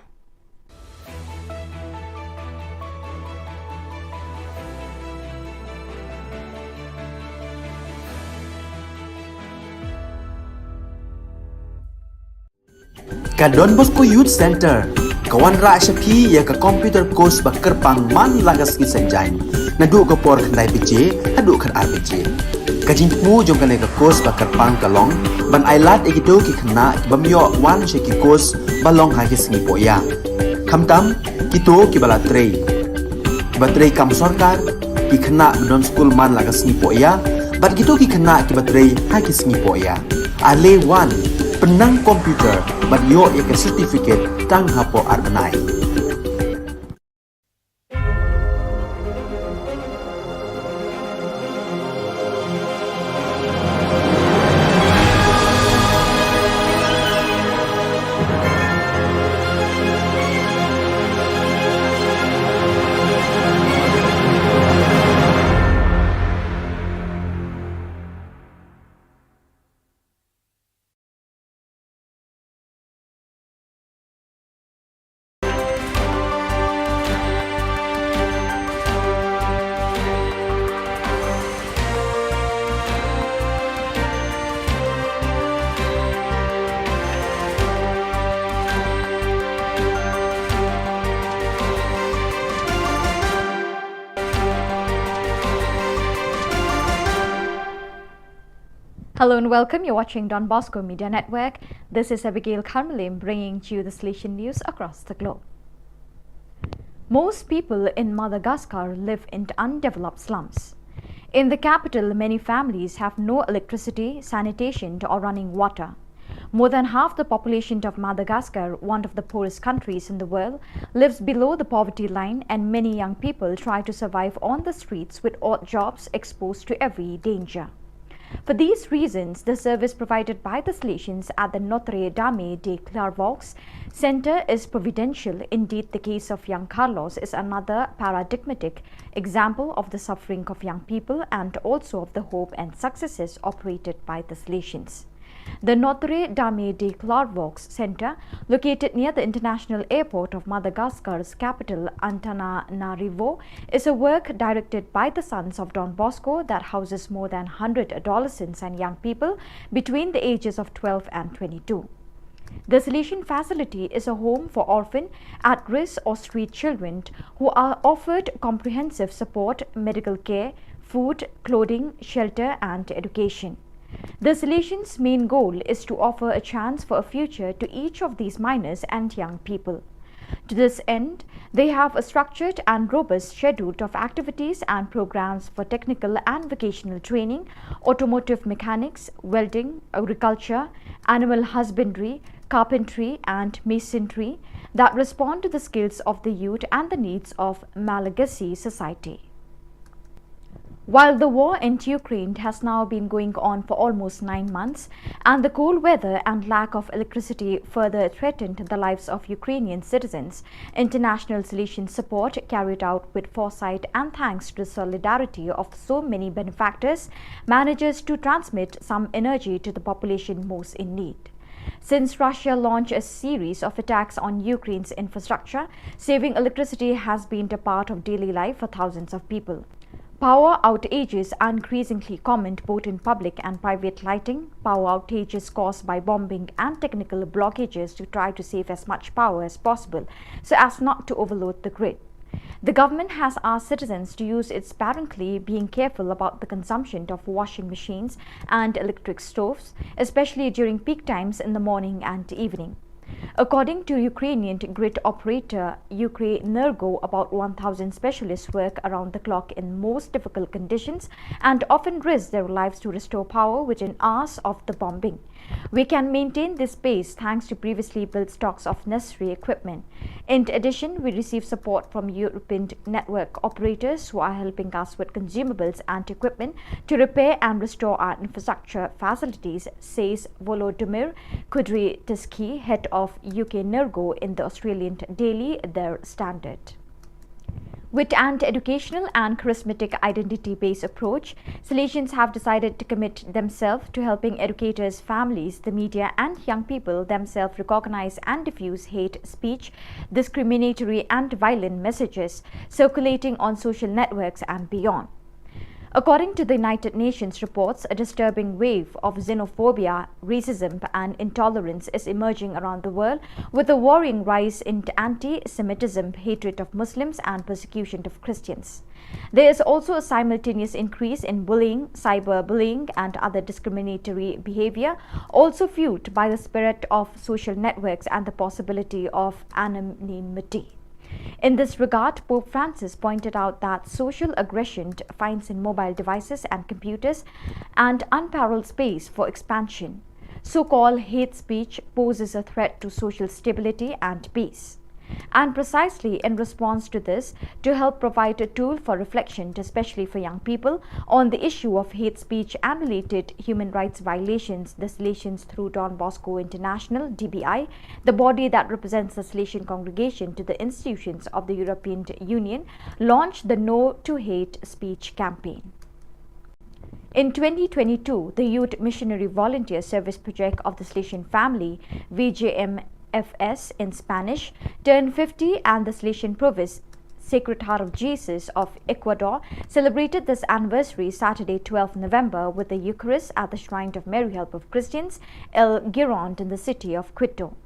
Ka Don Bosco Youth Center, ka wanrah sha phi ïa ka computer course ba kyrpang man la ka sngi saitjaiñ. Naduh ka por khyndai baje, haduh khatar baje. Ka jingthmu jong kane ka course ba kyrpang ka long, ban ailad ïa kito ki khynnah ki bym ïoh wan sha ki course ba long ha ki sngi pohïa. Khamtam, kito ki ba la trei. Ki ba trei kam sorkar, ki khynnah ba don skul man la ka sngi pohïa, bad kito ki khynnah ki ba trei ha ki sngi pohïa. Ale wan, pynnang computer, bad ïoh ïa ka certificate tang hapoh ar bnai. Hello and welcome. You're watching Don Bosco Media Network. This is Abigail Karmalim bringing to you the Salesian news across the globe. Most people in Madagascar live in undeveloped slums. In the capital, many families have no electricity, sanitation, or running water. More than half the population of Madagascar, one of the poorest countries in the world, lives below the poverty line, and many young people try to survive on the streets with odd jobs, exposed to every danger. For these reasons, the service provided by the Salesians at the Notre Dame de Clairvaux Center is providential. Indeed, the case of young Carlos is another paradigmatic example of the suffering of young people and also of the hope and successes operated by the Salesians. The Notre Dame de Clairvaux Center, located near the international airport of Madagascar's capital, Antananarivo, is a work directed by the Sons of Don Bosco that houses more than hundred adolescents and young people between the ages of twelve and twenty-two. The Salesian facility is a home for orphan, at-risk or street children who are offered comprehensive support, medical care, food, clothing, shelter and education. The Salesians' main goal is to offer a chance for a future to each of these minors and young people. To this end, they have a structured and robust schedule of activities and programs for technical and vocational training, automotive mechanics, welding, agriculture, animal husbandry, carpentry, and masonry that respond to the skills of the youth and the needs of Malagasy society. While the war in Ukraine has now been going on for almost nine months, and the cold weather and lack of electricity further threatened the lives of Ukrainian citizens, international Salesian support, carried out with foresight and thanks to the solidarity of so many benefactors, manages to transmit some energy to the population most in need. Since Russia launched a series of attacks on Ukraine's infrastructure, saving electricity has been a part of daily life for thousands of people. Power outages are increasingly common both in public and private lighting. Power outages caused by bombing and technical blockages to try to save as much power as possible so as not to overload the grid. The government has asked citizens to use it sparingly, being careful about the consumption of washing machines and electric stoves, especially during peak times in the morning and evening. According to Ukrainian grid operator Ukrenergo, about one thousand specialists work around the clock in most difficult conditions and often risk their lives to restore power within hours of the bombing. We can maintain this pace thanks to previously built stocks of necessary equipment. In addition, we receive support from European network operators who are helping us with consumables and equipment to repair and restore our infrastructure facilities, says Volodymyr Kudryavtsevsky, head of Ukrenergo, in the Australian daily Der Standard. With an educational and charismatic identity-based approach, Salesians have decided to commit themselves to helping educators, families, the media, and young people themselves recognize and diffuse hate speech, discriminatory and violent messages circulating on social networks and beyond. According to the United Nations reports, a disturbing wave of xenophobia, racism, and intolerance is emerging around the world, with a worrying rise in anti-Semitism, hatred of Muslims, and persecution of Christians. There is also a simultaneous increase in bullying, cyberbullying, and other discriminatory behavior, also fueled by the spirit of social networks and the possibility of anonymity. In this regard, Pope Francis pointed out that social aggression finds in mobile devices and computers an unparalleled space for expansion. So-called hate speech poses a threat to social stability and peace. And precisely in response to this, to help provide a tool for reflection, especially for young people, on the issue of hate speech and related human rights violations, the Salesians through Don Bosco International, D B I, the body that represents the Salesian congregation to the institutions of the European Union, launched the No to Hate Speech campaign. In twenty twenty-two, the Youth Missionary Volunteer Service Project of the Salesian Family, V J M F S in Spanish, turned fifty, and the Salesian province Sacred Heart of Jesus of Ecuador celebrated this anniversary Saturday, twelfth November, with the Eucharist at the Shrine of Mary Help of Christians, El Giron, in the city of Quito.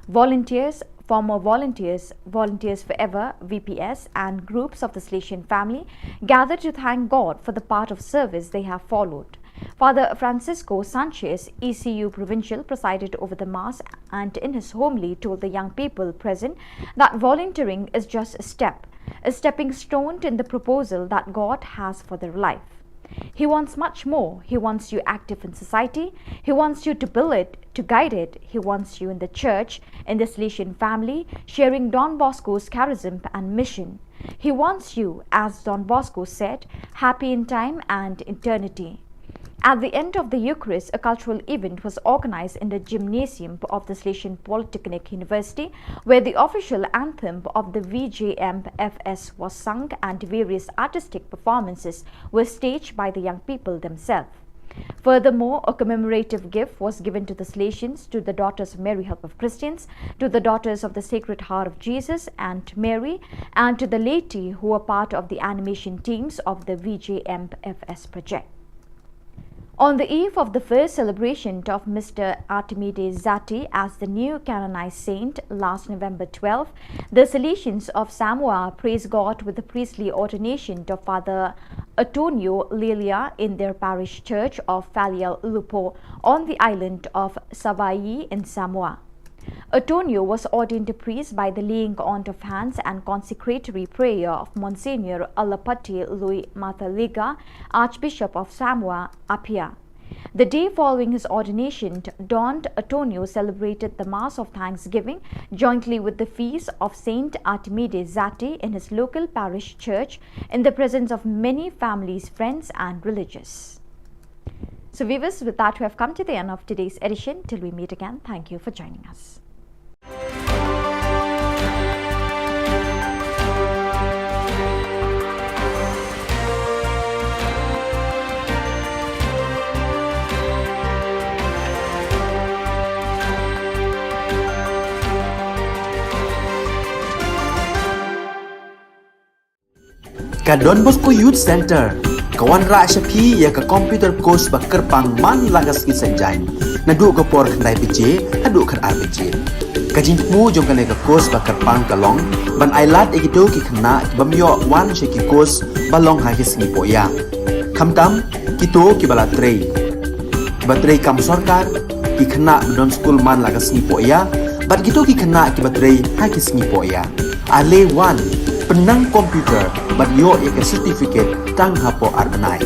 Volunteers, former volunteers, Volunteers Forever, V P S, and groups of the Salesian family gathered to thank God for the path of service they have followed. Father Francisco Sanchez, E C U Provincial, presided over the Mass and in his homily told the young people present that volunteering is just a step, a stepping stone in the proposal that God has for their life. He wants much more. He wants you active in society. He wants you to build it, to guide it. He wants you in the church, in the Salesian family, sharing Don Bosco's charism and mission. He wants you, as Don Bosco said, happy in time and eternity. At the end of the Eucharist, a cultural event was organized in the gymnasium of the Salesian Polytechnic University, where the official anthem of the V J M F S was sung and various artistic performances were staged by the young people themselves. Furthermore, a commemorative gift was given to the Salesians, to the Daughters of Mary, Help of Christians, to the Daughters of the Sacred Heart of Jesus and Mary, and to the laity who were part of the animation teams of the V J M F S project. On the eve of the first celebration of Mister Artemide Zati as the new canonized saint last November twelve, the Salesians of Samoa praised God with the priestly ordination of Father Antonio Lilia in their parish church of Falial Lupo on the island of Savai'i in Samoa. Antonio was ordained a priest by the laying on of hands and consecratory prayer of Monsignor Alapati Lui Mataliga, Archbishop of Samoa Apia. The day following his ordination, Don Antonio celebrated the Mass of Thanksgiving jointly with the feast of Saint Artemide Zati in his local parish church in the presence of many families, friends, and religious. So viewers, with that, we have come to the end of today's edition. Till we meet again, thank you for joining us. Ka Don Bosco Youth Center ka wanrah sha phi ïa ka computer course ba kyrpang man la ka sngi Saitjaiñ, naduh ka por khyndai baje haduh khatar baje. Ka jingthmu jong kane ka course ba kyrpang ka long ban ailad ïa kito ki khynnah ki bym ïoh wan sha ki course ba long ha ki sngi poh ïa. Khamtam kito kiba la trei, kiba trei kam sorkar, ki khynnah ba don skul man la ka sngi poh ïa, bad kito ki khynnah kiba trei ha ki sngi poh ïa. Ale wan, pynnang computer bad ïoh ïa ka certificate tang hapoh ar bnai.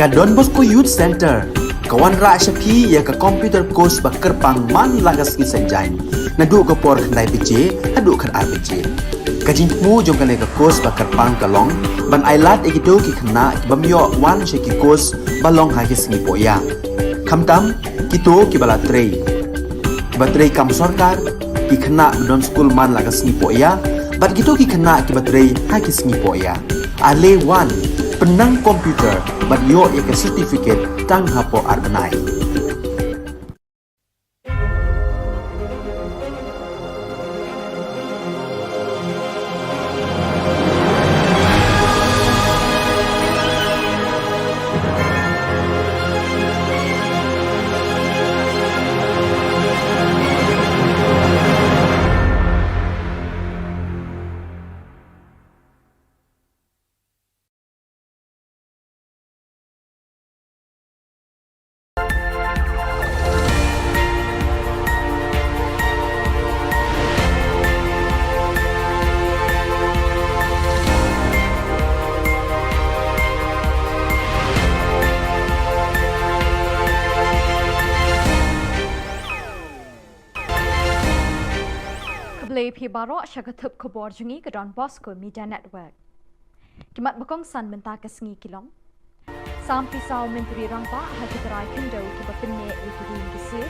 Ka Don Bosco Youth Center ka wanrah sha phi ïa ka computer course ba kyrpang man la ka sngi Saitjaiñ. Naduh ka por khyndai baje haduh khatar baje. Ka jingthmu jong kane ka course ba kyrpang ka long ban ailad ïa kito ki khynnah ki bym ïoh wan sha ki course ba long ha ki sngi pohïa. Khamtam kito ki ba la trei, ki ba trei kam sorkar, ki khynnah ba don skul man la ka sngi pohïa bad kito ki khynnah ki ba trei ha ki sngi pohïa. Ale wan, pynnang computer bad ïoh ïa ka certificate tang hapoh ar bnai. Khublei phi baroh, sha ka thup khubor jong ngi ka Don Bosco Media Network. Ki mat ba kongsan mynta ka sngi ki long. Sam pisa u Myntri Rangbah ha ki trai khyndew ki ba pynneh ïa ki dieng ki siej.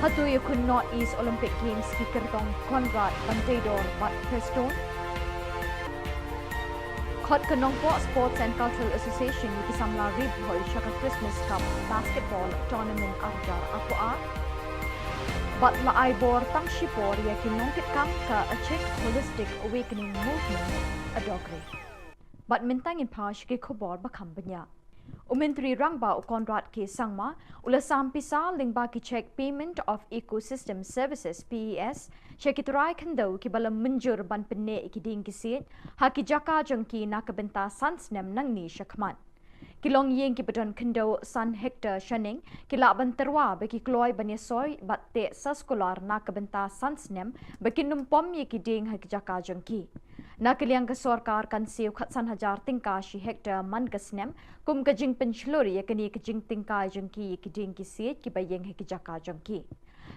Hato ïakhun North East Olympic Games ki kyrtong Conrad, Banteidor bad Prestone. Khot ka Nongpoh Sports and Cultural Association ïa ki samla ri bhoi sha ka Christmas Cup Basketball Tournament ar hajar arphew ar. Bad la ai bor tang shipor ïa ki nongkitkam ka Achik Holistic Awakening Movement, Adokri. Bad mynta ngin phai sha ki khubor ba kham bniah. U Myntri Rangbah u Conrad K Sangma u la sam pisa lyngba ki cheque Payment of Ecosystem Services, P E S, sha ki trai khyndew ki ba la mynjur ban pynneh ïa ki dieng ki siej ha ki jaka jong ki na ka bynta san snem nangne shakhmat. Ki longïing ki ba don khyndew san hectare shaneng ki lah ban tyrwa ba ki kloi ban ïasoi bad teh soskular na ka bynta san snem ba kin ym pom ïa ki dieng ha ki jaka jong ki. Na ka liang ka sorkar kan siew khatsan hajar tyngka shi hectare man ka snem kum ka jingpynshlur ïa kane ka jingtyngkai jong ki ïa ki dieng ki siej ki ba ïeng ha ki jaka jong ki.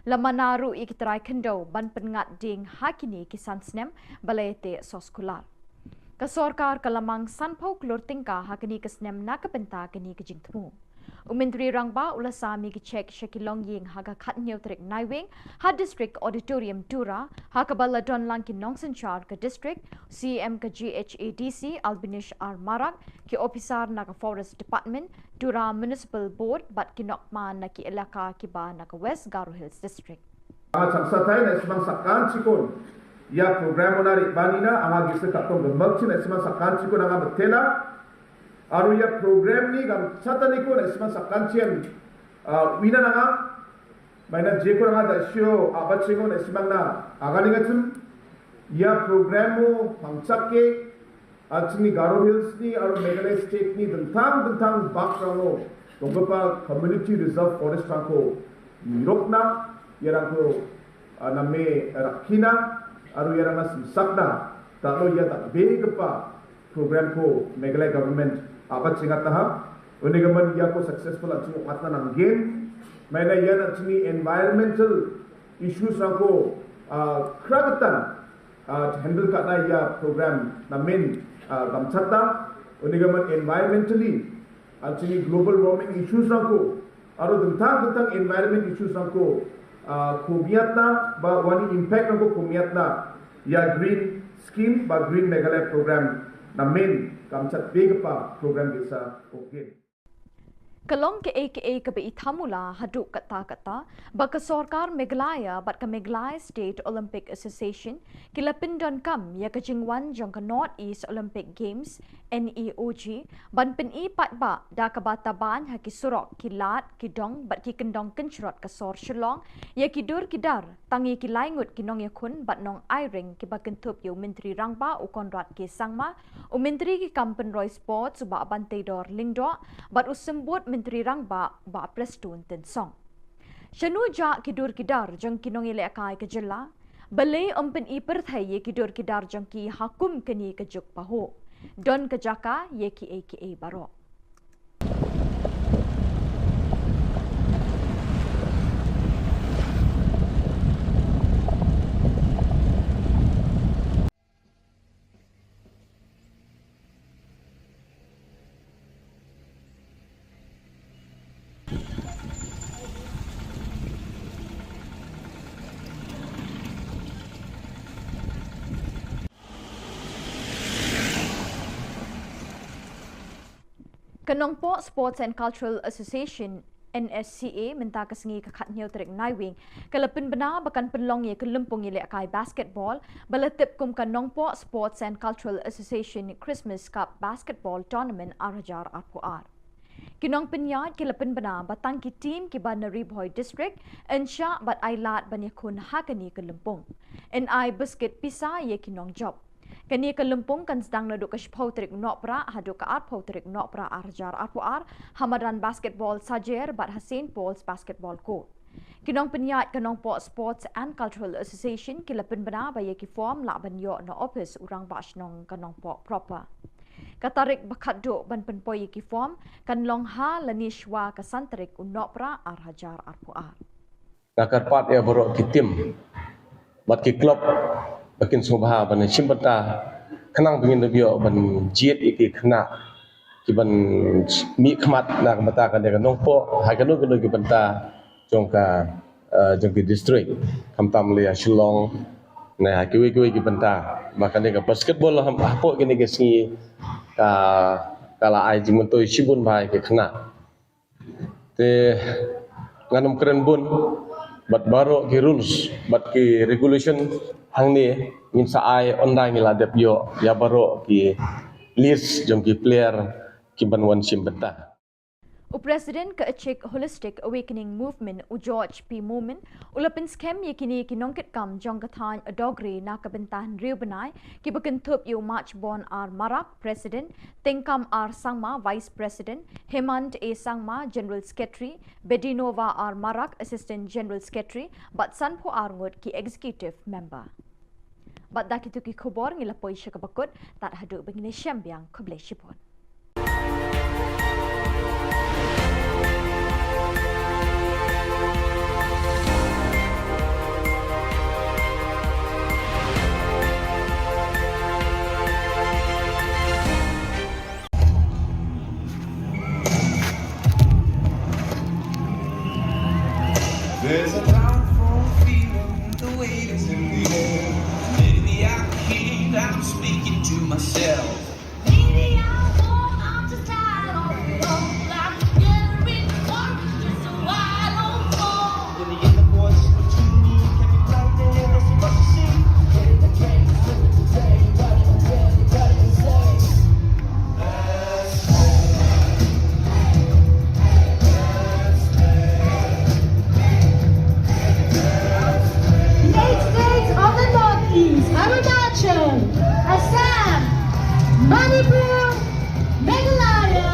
La mana ruh ïa ki trai khyndew ban pynngat dieng ha kine ki san snem ba la ïateh soskular. Ka sorkar ka la mang sanphew klur tyngka ha kane ka snem na ka bynta kane ka jingthmu. U Myntri Rangbah u la sam ïa ki cheque sha ki longïing ha ka khathynñiew tarik Naiwieng ha District Auditorium Tura, ha kaba la don lang ki nongsynshar ka district, C E M ka G H A D C Albinish R Marak, ki ophisar na ka Forest Department, Tura Municipal Board bad ki nongmaham na ki elaka ki ba na ka West Garo Hills District. Anga changsatai na·simang sakantikon ia program-ona re·baanina anga gisik ka·tong gimikchi na·simang sakantikon anga mitela. Aro ia program-ni gamchataniko na·simang sakantian, ah, uina nanga. Maina jeko anga da·sio a·bachengo na·simangna aganengachim. Ia program-o pangchake an·chingni Garo Hills-ni aro Meghalaya State-ni dingtang dingtang bakrango donggipa Community Reserve Forest-rangko nirokna, iarangko, ah, name rakkina aro iarangna simsakna dal·o ia dal·begipa program-ko Meghalaya government a·bachengataha. Unigimin iako successful an·ching ong·atna nanggen. Maina ian an·chingni environmental issues-rangko, ah, kragitan ah, handle ka·na ia program namen, ah, gamchata. Unigimin environmentally, an·chingni global warming issues-rangko aro dingtang dingtang environment issues-rangko, ah, komiatna ba uani impact-rangko komiatna ia Green Scheme ba Green Meghalaya program namen gamchatbegipa program ge·sa ong·gen. Ka long ka·e ka·e ka ba i tamula haduh katta katta ba ka sorkar Meghalaya bad ka Meghalaya State Olympic Association ki la pyndonkam ïa ka jingwan jong ka North East Olympic Games, N E O G, ban pyn-i paidbah da kaba taban ha ki surok, ki lad, ki dong bad ki kyndong kynshrot ka sor Shillong ïa ki dur ki dar, tang ïa ki lai ngut ki nongïakhun bad nongai ring ki ba kynthup ïa u Myntri Rangbah u Conrad K Sangma, u Myntri ki kam pynroi Sports u Bah Banteidor Lyngdoh bad u Symbud Myntri Rangbah u Bah Prestone Tynsong. Shano jah ki dur ki dar jong ki nongïalehkai ka jylla? Balei ym pyn-i pyrthei ïa ki dur ki dar jong ki ha kum kane ka juk pahuh? Don ka jaka ïa kiei kiei baroh. Ka Nongpoh Sports and Cultural Association, N S C A, mynta ka sngi ka khatnïew tarik Naiwieng ka la pynbna ba kan pynlong ïa ka lympung ïalehkai basketball ba la tip kum ka Nongpoh Sports and Cultural Association Christmas Cup Basketball Tournament ar hajar arphew ar. Ki nongpynïaid ki la pynbna ba tang ki team kiba na Ri Bhoi District yn shah bad ailad ban ïakhun ha kane ka lympung. Yn ai biskit pisa ïa ki nongjop. Kane ka lympung kan sdang naduh ka shiphew tarik Nohprah haduh ka arphew tarik Nohprah ar hajar arphew ar ha madan basketball Sajer bad ha Saint Paul's Basketball Court. Ki nongpynïaid ka Nongpoh Sports and Cultural Association ki la pynbna ba ïa ki form lah ban ïoh na ophis u Rangbah Shnong ka Nongpoh proper. Ka tarik ba khatduh ban pynpoi ïa ki form kan long ha lane shuwa ka san tarik u Nohprah ar hajar arphew ar. Nga kyrpad ïa baroh ki team bad ki club ba kin sngewbha ban shim bynta khnang ba ngin da ïoh ban jied ïa ki khynnah kiban mih khmat na ka bynta kane ka Nongpoh ha kano kano ki bynta jong ka, eh, jong ki district, khamtam lei ha Shillong ne ha kiwei kiwei ki bynta ba kane ka basketball ha hapoh kine ki sngi ka, ka la ai jingmyntoi shibun bha ïa ki khynnah. Te ngan ym kren bun bad baroh ki rules bad ki regulation hangne ngin sa ai ynda ngi la dep ïoh ïa baroh ki list jong ki player kiban wan shim bynta. U President ka Achik Holistic Awakening Movement u George P Momin u la pynskhem ïa kine ki nongkitkam jong ka thaiñ Adogri na ka bynta hynriew bnai kiba kynthup ïa u Machbon R Marak, President, Tengkam R Sangma, Vice President, Hemant A Sangma, General Secretary, Bedinova R Marak, Assistant General Secretary, bad sanphew ar ngut ki Executive Member. Bad da kito ki khubor ngi la poi sha kaba kut, tad haduh ba ngin ïashem biang, khublei shibun. There's a powerful feeling, the weight is in the air. Maybe I'm a kid, I'm speaking to myself. Maybe I'm bored, I'm just tired of it all. I'm getting rich, or just a wild old fool. In the inner voice between me, can be right there, that's what you see. The eight states of the Northeast, Arunachal, Assam, Manipur, Meghalaya.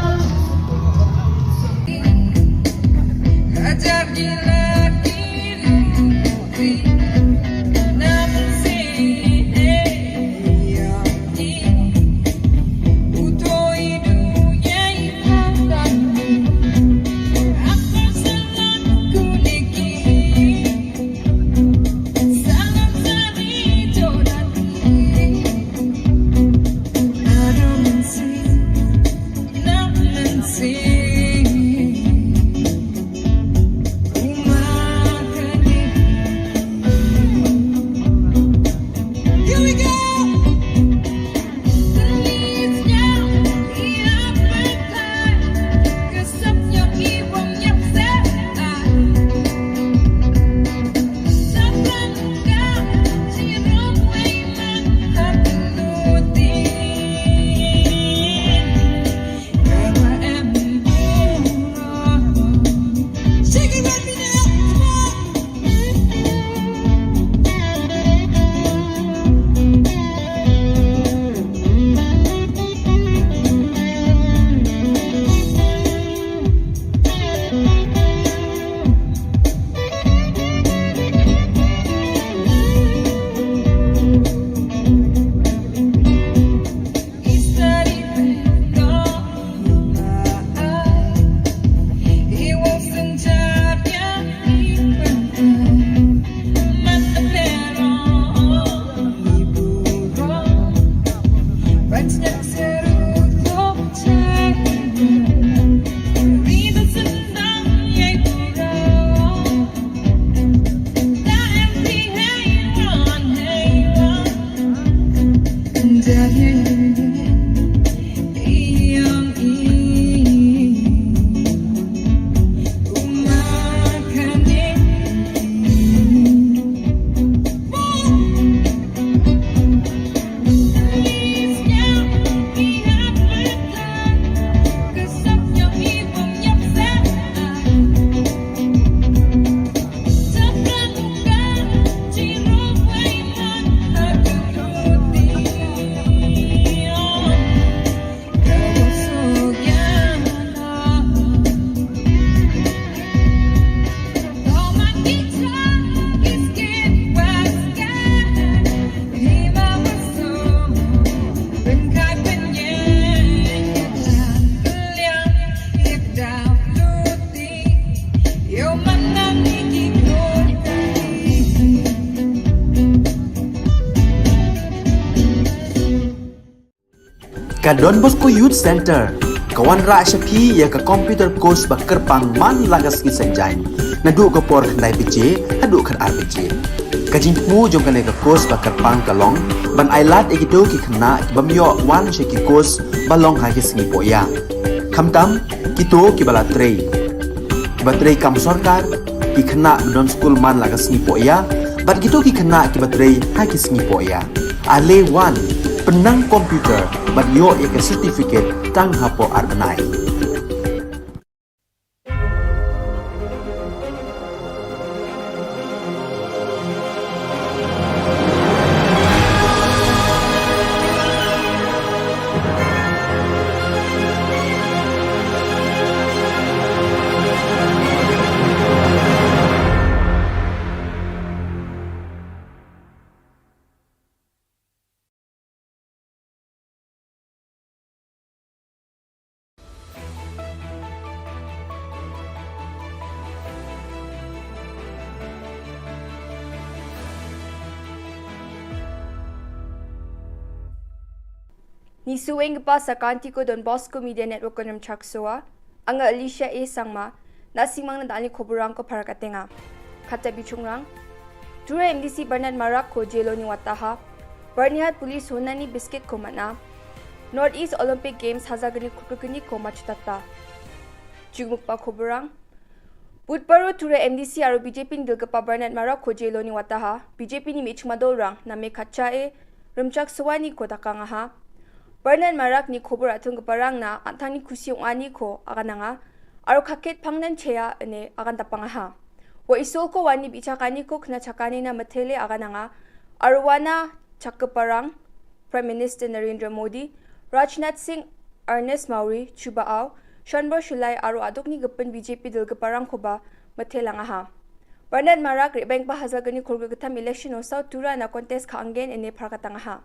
Ka Don Bosco Youth Center, ka wanrah shaphang ïa ka computer course ba kyrpang man la ka sngi Saitjaiñ. Naduh ka por khyndai baje, haduh khatar baje. Ka jingthmu jong kane ka course ba kyrpang ka long, ban ailad ïa kito ki khynnah, ki bym ïoh wan sha ki course, ba long ha ki sngi poh ïa. Khamtam, kito ki ba la trei. Ki ba trei kam sorkar, ki khynnah ba don skul man la ka sngi poh ïa, bad kito ki khynnah ki ba trei ha ki sngi poh ïa. Ale wan, pynnang computer, bad ïoh ïa ka certificate, tang hapoh ar bnai. Nisuenggipa sakantiko Don Bosco Media Network-o rimchaksoa, anga Alicia A Sangma, na·simangna da·alni koborrangko parakatenga. Kata bichongrang, Tura M D C Bernard Marakko jeloni wataha, Byrnihat Police honani biskitko man·a, North East Olympic Games hajalgni kolgrikgniko matchotata. Jukmikba koborrang, Budbaro Tura M D C aro B J P-ni dilgipa Bernard Marakko jeloni wataha, B J P-ni me·chikma dolrang name katchae rimchaksoaniko dakangaha. Bernard Marakni kobor a·tonggiparangna an·tangni kusi ong·aniko agananga, aro kaket pangnan chea ine agandapangaha. Ua Isolko wani bi·chakaniko knachakanina mitele agananga, aro uana chakgiparang Prime Minister Narendra Modi, Rajnath Singh, Ernest Mawri, Chuba Aw, Shanbor Shulai aro a·dokni gipin B J P dilgiparangkoba mitelangaha. Bernard Marak re·baenggipa hajalgni kolgrikgittam election-o South Turana contest ka·angen ine parakatangaha.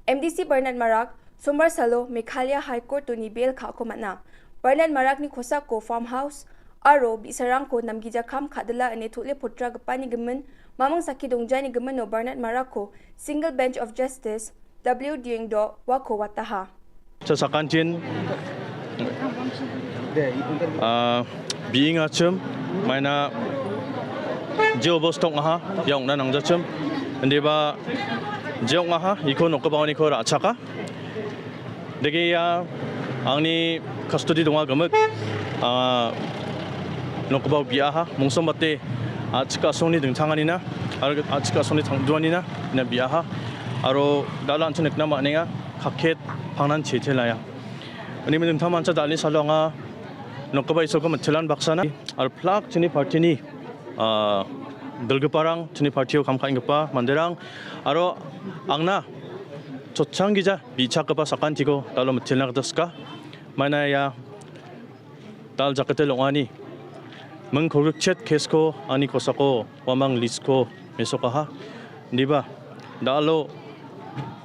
M D C Bernard Marak, Sombar salo Meghalaya High Court-oni bail ka·ako man·a. Bernard Marakni kosako farmhouse aro bi·sarangko namgija kam ka·dila ine tole potragipani gimin, maming sakki dongjani gimino Bernard Marakko Single Bench of Justice W Diengdo uako wataha. Cha sakantin, ah, bi·ing achim, maina je obosta ong·aha, ia ong·na nangjachim. Indiba je ong·aha, iko nokgipaoniko ra·chaka. Dege ia angni custody donga gimik, ah, nokgipao bi·aha, mungsombate a·chik a·songni dingtanganina, aro a·chik a·songni tangduanina, ina bi·aha. Aro dal·a an·ching nikna man·enga, kaket pangnan chetelaya. Uni dingtang mancha dal·ni salo anga nokgipa Isolko mitilan baksana, aro plak chini partini, ah, dilgiparang, chini partio kam ka·enggipa manderang, aro angna chotchang gija bi·chakgipa sakantiko dal·o mitilna gita sika. Maina ia dal jakete long·ani ming kolgrikchet kesko ani kosako uamang lisko mesokaha. Indiba dal·o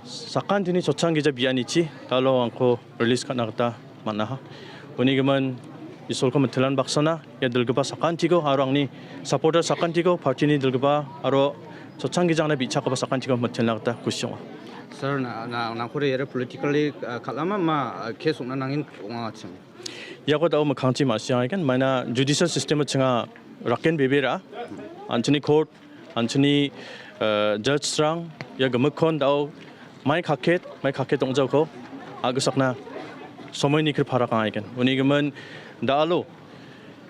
sakantini chotchang gija bi·anichi dal·o angko release ka·na gita man·aha. Uni gimin Isolko mitilan baksana ia dilgipa sakantiko aro angni supporter sakantiko, partini dilgipa aro chotchang gijangna bi·chakgipa sakantiko mitilna gita kusi ong·a. Sir, na, na, nangkore iara politically, ah, kal·ama ma, ah, case ong·na nangin ong·achim? Iako da·o mikkangchi ma·siangagen, maina judicial system-o chinga raken bebera. An·chingni court, an·chingni, eh, judge-rang ia gimikkon da·o mai kaket, mai kaket ong·jako a·gisakna somoini kri parakangaigen. Uni gimin da·alo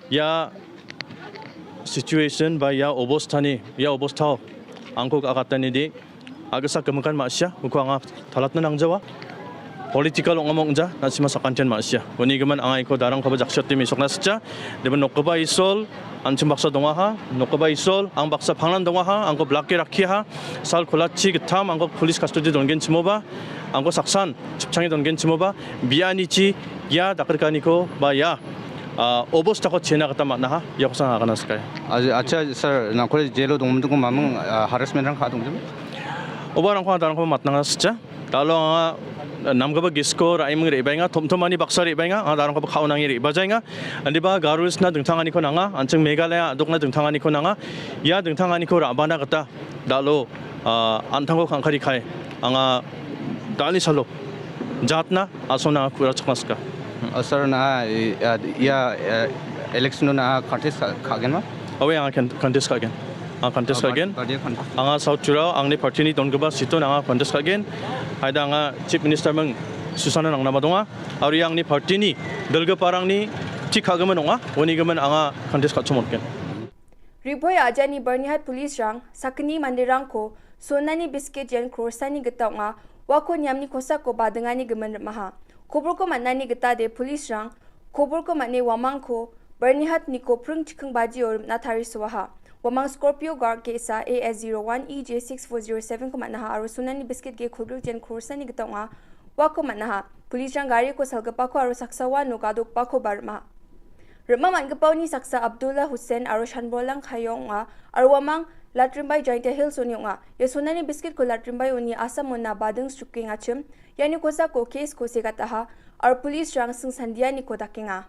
ia situation ba ia obostani, ia obostao angko ka·atanide a·gisa gimikan ma·sia, uko anga talatna nangjawa. Political ong·amo ong·ja, na·sima sakantian ma·sia. Uni gimin anga iko darangkoba jaksio ate mesokna sitja. Deben nokgipa Isol, an·ching baksa dongaha, nokgipa Isol, ang baksa pangnan dongaha, angko blake rakkiaha, sal kolachi gittam angko police custody dongenchimoba, angko saksan chipchange dongenchimoba, bianichi ia dakrikaniko ba ia, ah, obostako chena gita man·aha, iakosan agana sikai. Acha, acha, sir, nangkore jelo dongmintiko maming, ah, harassment-rang ka·a dongjim? Oba rangko ang darangko matnanga sitja. Dalo anga namgipa gisko ra·eming re·baenga, tomtomani baksa re·baenga, anga darangkoba ka·o nange re·bajaenga. Indiba Garo Hills-na dingtanganiko nanga, an·ching Meghalaya a·dokna dingtanganiko nanga. Ia dingtanganiko ra·bana gita dalo, ah, an·tangko kangkari kai anga dal·ni salo Jatna asongna anga ku·rachakna sika. Oh, sir, na, i-, a, ia, a, election na contest ka-, ka·genma? Awe, anga kan-, contest ka·gen. Anga contest Oh, ka·gen. Party, party contest. Anga South Tirao, angni party-ni dongipa seat-on anga contest ka·gen. Haida anga Chief Minister ming Susana nangnama donga. Aro ia angni party-ni dilgiparangni tik ka·gimin ong·a. Uni gimin anga contest ka·chongmotgen. Ri Bhoi a·jani Byrnihat police-rang sakgni manderangko sonani biskit yen crore-sani gita ong·a, uako niamni kosako badingani gimin rim·aha. Kobolko man·ani gitade police-rang kobolko man·e uamangko Byrnihat-niko pring chikking bajio rim·na tarisoaha. Uamang Scorpio Guard ge·sa A S zero one E J six four zero seven-ko man·aha aro sonani biskit ge kolgrik yen crore-sani gita ong·a, uako man·aha. Police-rang gariko salgipako aro saksa uano gadokbakoba rim·a. Rim·a man·gipaoni saksa Abdullah Hussain aro Shanbolang Khayo ong·a, aro uamang Latrimbai Jaintia Hills-oni ong·a. Ia sonani biskitko Latrimbai uni Assam-ona bading srukengachim, iani kosako case-ko segataha, aro police-rang singsandianiko dakenga.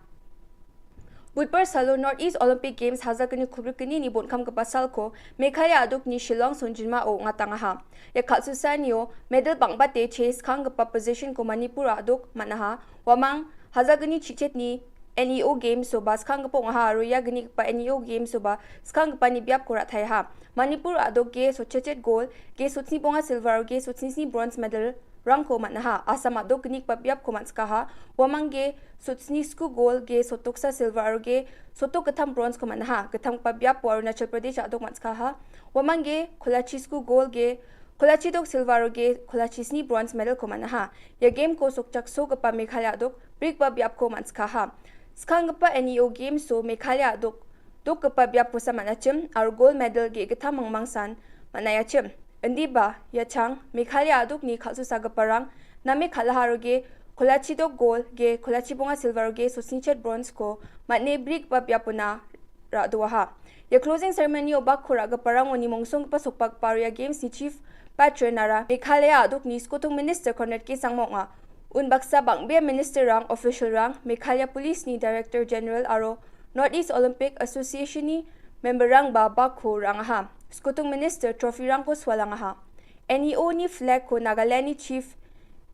Budbar salo North East Olympic Games hajalgni kolgrikgnini bon·kamgipa salko Meghalaya a·dokni Shillong songjinmao ong·atangaha. Ia kal·susaanio medal bang·bate chase skanggipa position-ko Manipur a·dok man·aha. Uamang hajalgni chichetni N E O Games-oba skanggipa ong·aha aro ia gnigipa N E O Games-oba skanggipani biapko ra·taiaha. Manipur a·dok ge sotchechet gol, ge sotsni bonga silver aro ge sotsni sni bronze medal-rangko man·aha. Assam a·dok gnigipa biapko man·sikaha. Uamang ge sotsni sku gol, ge sotoksa silver aro ge sotok gittam bronze-ko man·aha. Gittamgipa biapo Arunachal Pradesh a·dok man·sikaha. Uamang ge kolachi sku gol, ge kolachi dok silver aro ge kolachi sni bronze medal-ko man·aha. Ia game-ko sokchaksogipa Meghalaya a·dok brikba biapko man·sikaha. Skanggipa N E O Games-o Meghalaya a·dok dokgipa biapkosa man·achim aro gold medal ge·gittam mangmangsan man·aiachim. Indiba, ia chang Meghalaya a·dokni kal·susagiparang name kal·aha aro ge kolachi dok gold, ge kolachi bonga silver aro ge sotsnichet bronze-ko man·e brikba biapona ra·doaha. Ia closing ceremony-o bakko ra·giparangoni mongsonggipa sokbagipa aro ia Games-ni Chief Patron-ara Meghalaya a·dokni Skotung Minister Conrad K Sangma ong·a. Unbaksa bang·bea minister-rang, official-rang, Meghalaya Police-ni Director General aro North East Olympic Association-ni member-rangba bakko ra·angaha. Skotung Minister trophy-rangko sualangaha. N E O-ni flag-ko Nagaland-ni Chief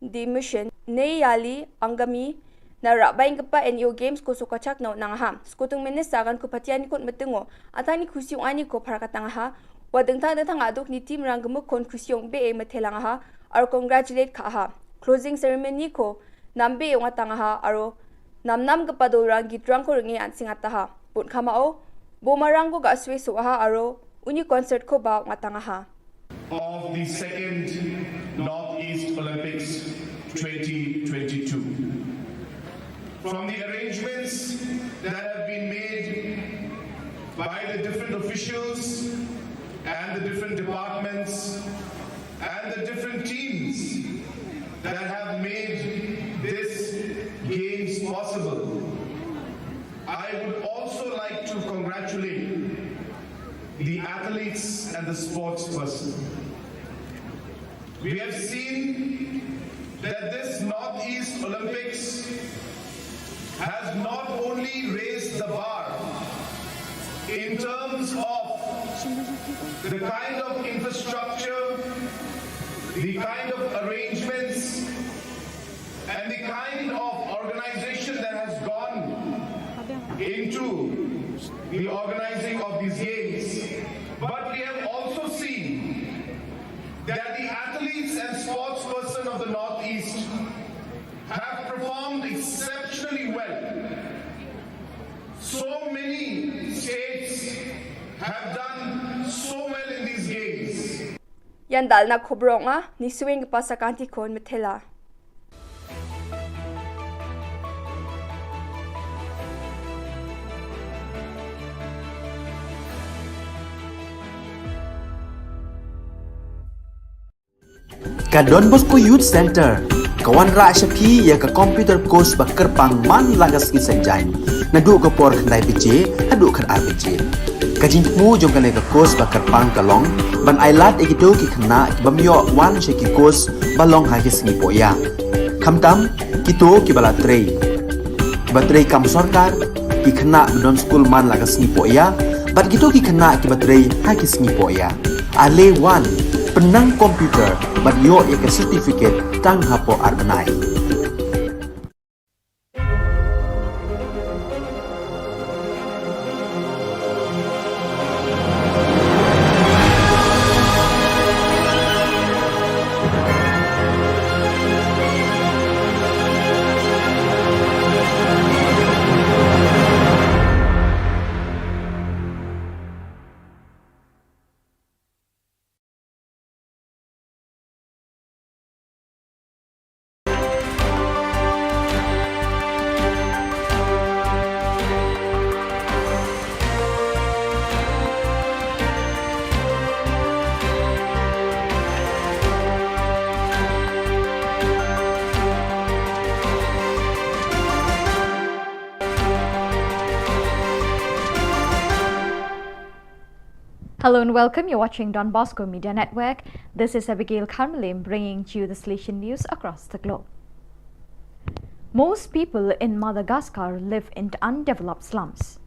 Dimission Neyali Angami na ra·baenggipa N E O Games-ko sokachakna on·angaha. Skotung Minister aganko patianiko on·mitingo an·tangni kusi ong·aniko parakatangaha. Ua dingtang dingtang a·dokni team-rang gimikkon kusi ong·bee mitelangaha aro congratulate ka·aha. Closing ceremony-ko nambee ong·atangaha aro namnamgipa dolrang gitrangko ring·e an·sengataha. Bon·kamao bomarangko ga·sue so·aha aro uni concert-koba ong·atangaha. Of the second Northeast Olympics twenty twenty-two. From the arrangements that have been made by the different officials and the different departments and the different teams that have made this games possible, I would also like to congratulate the athletes and the sports person. We have seen that this Northeast Olympics has not only raised the bar in terms of the kind of infrastructure, the kind of arrangements, and the kind of organization that has gone into the organizing of these games. But we have also seen that the athletes and sports person of the Northeast have performed exceptionally well. So many states have done so well in these games. Ian dal·na kobro ong·a, nisuenggipa sakantikon mitela. Ka Don Bosco Youth Center, ka wanrah sha phi ïa ka computer course ba kyrpang man la ka sngi saitjaiñ. Naduh ka por khyndai baje haduh khatar baje. Ka jingthmu jong kane ka course ba kyrpang ka long ban ailad ïa kito ki khynnah ki bym ïoh wan sha ki course ba long ha ki sngi pohïa. Khamtam kito kiba la trei, kiba trei kam sorkar, ki khynnah ba don skul man la ka sngi pohïa, bad kito ki khynnah kiba trei ha ki sngi pohïa. Ale wan, Nang computer, ban ioh iaka certificate tang hapoh ar bnai. Hello and welcome. You're watching Don Bosco Media Network. This is Abigail Karmalim bringing to you the Salesian news across the globe. Most people in Madagascar live in undeveloped slums.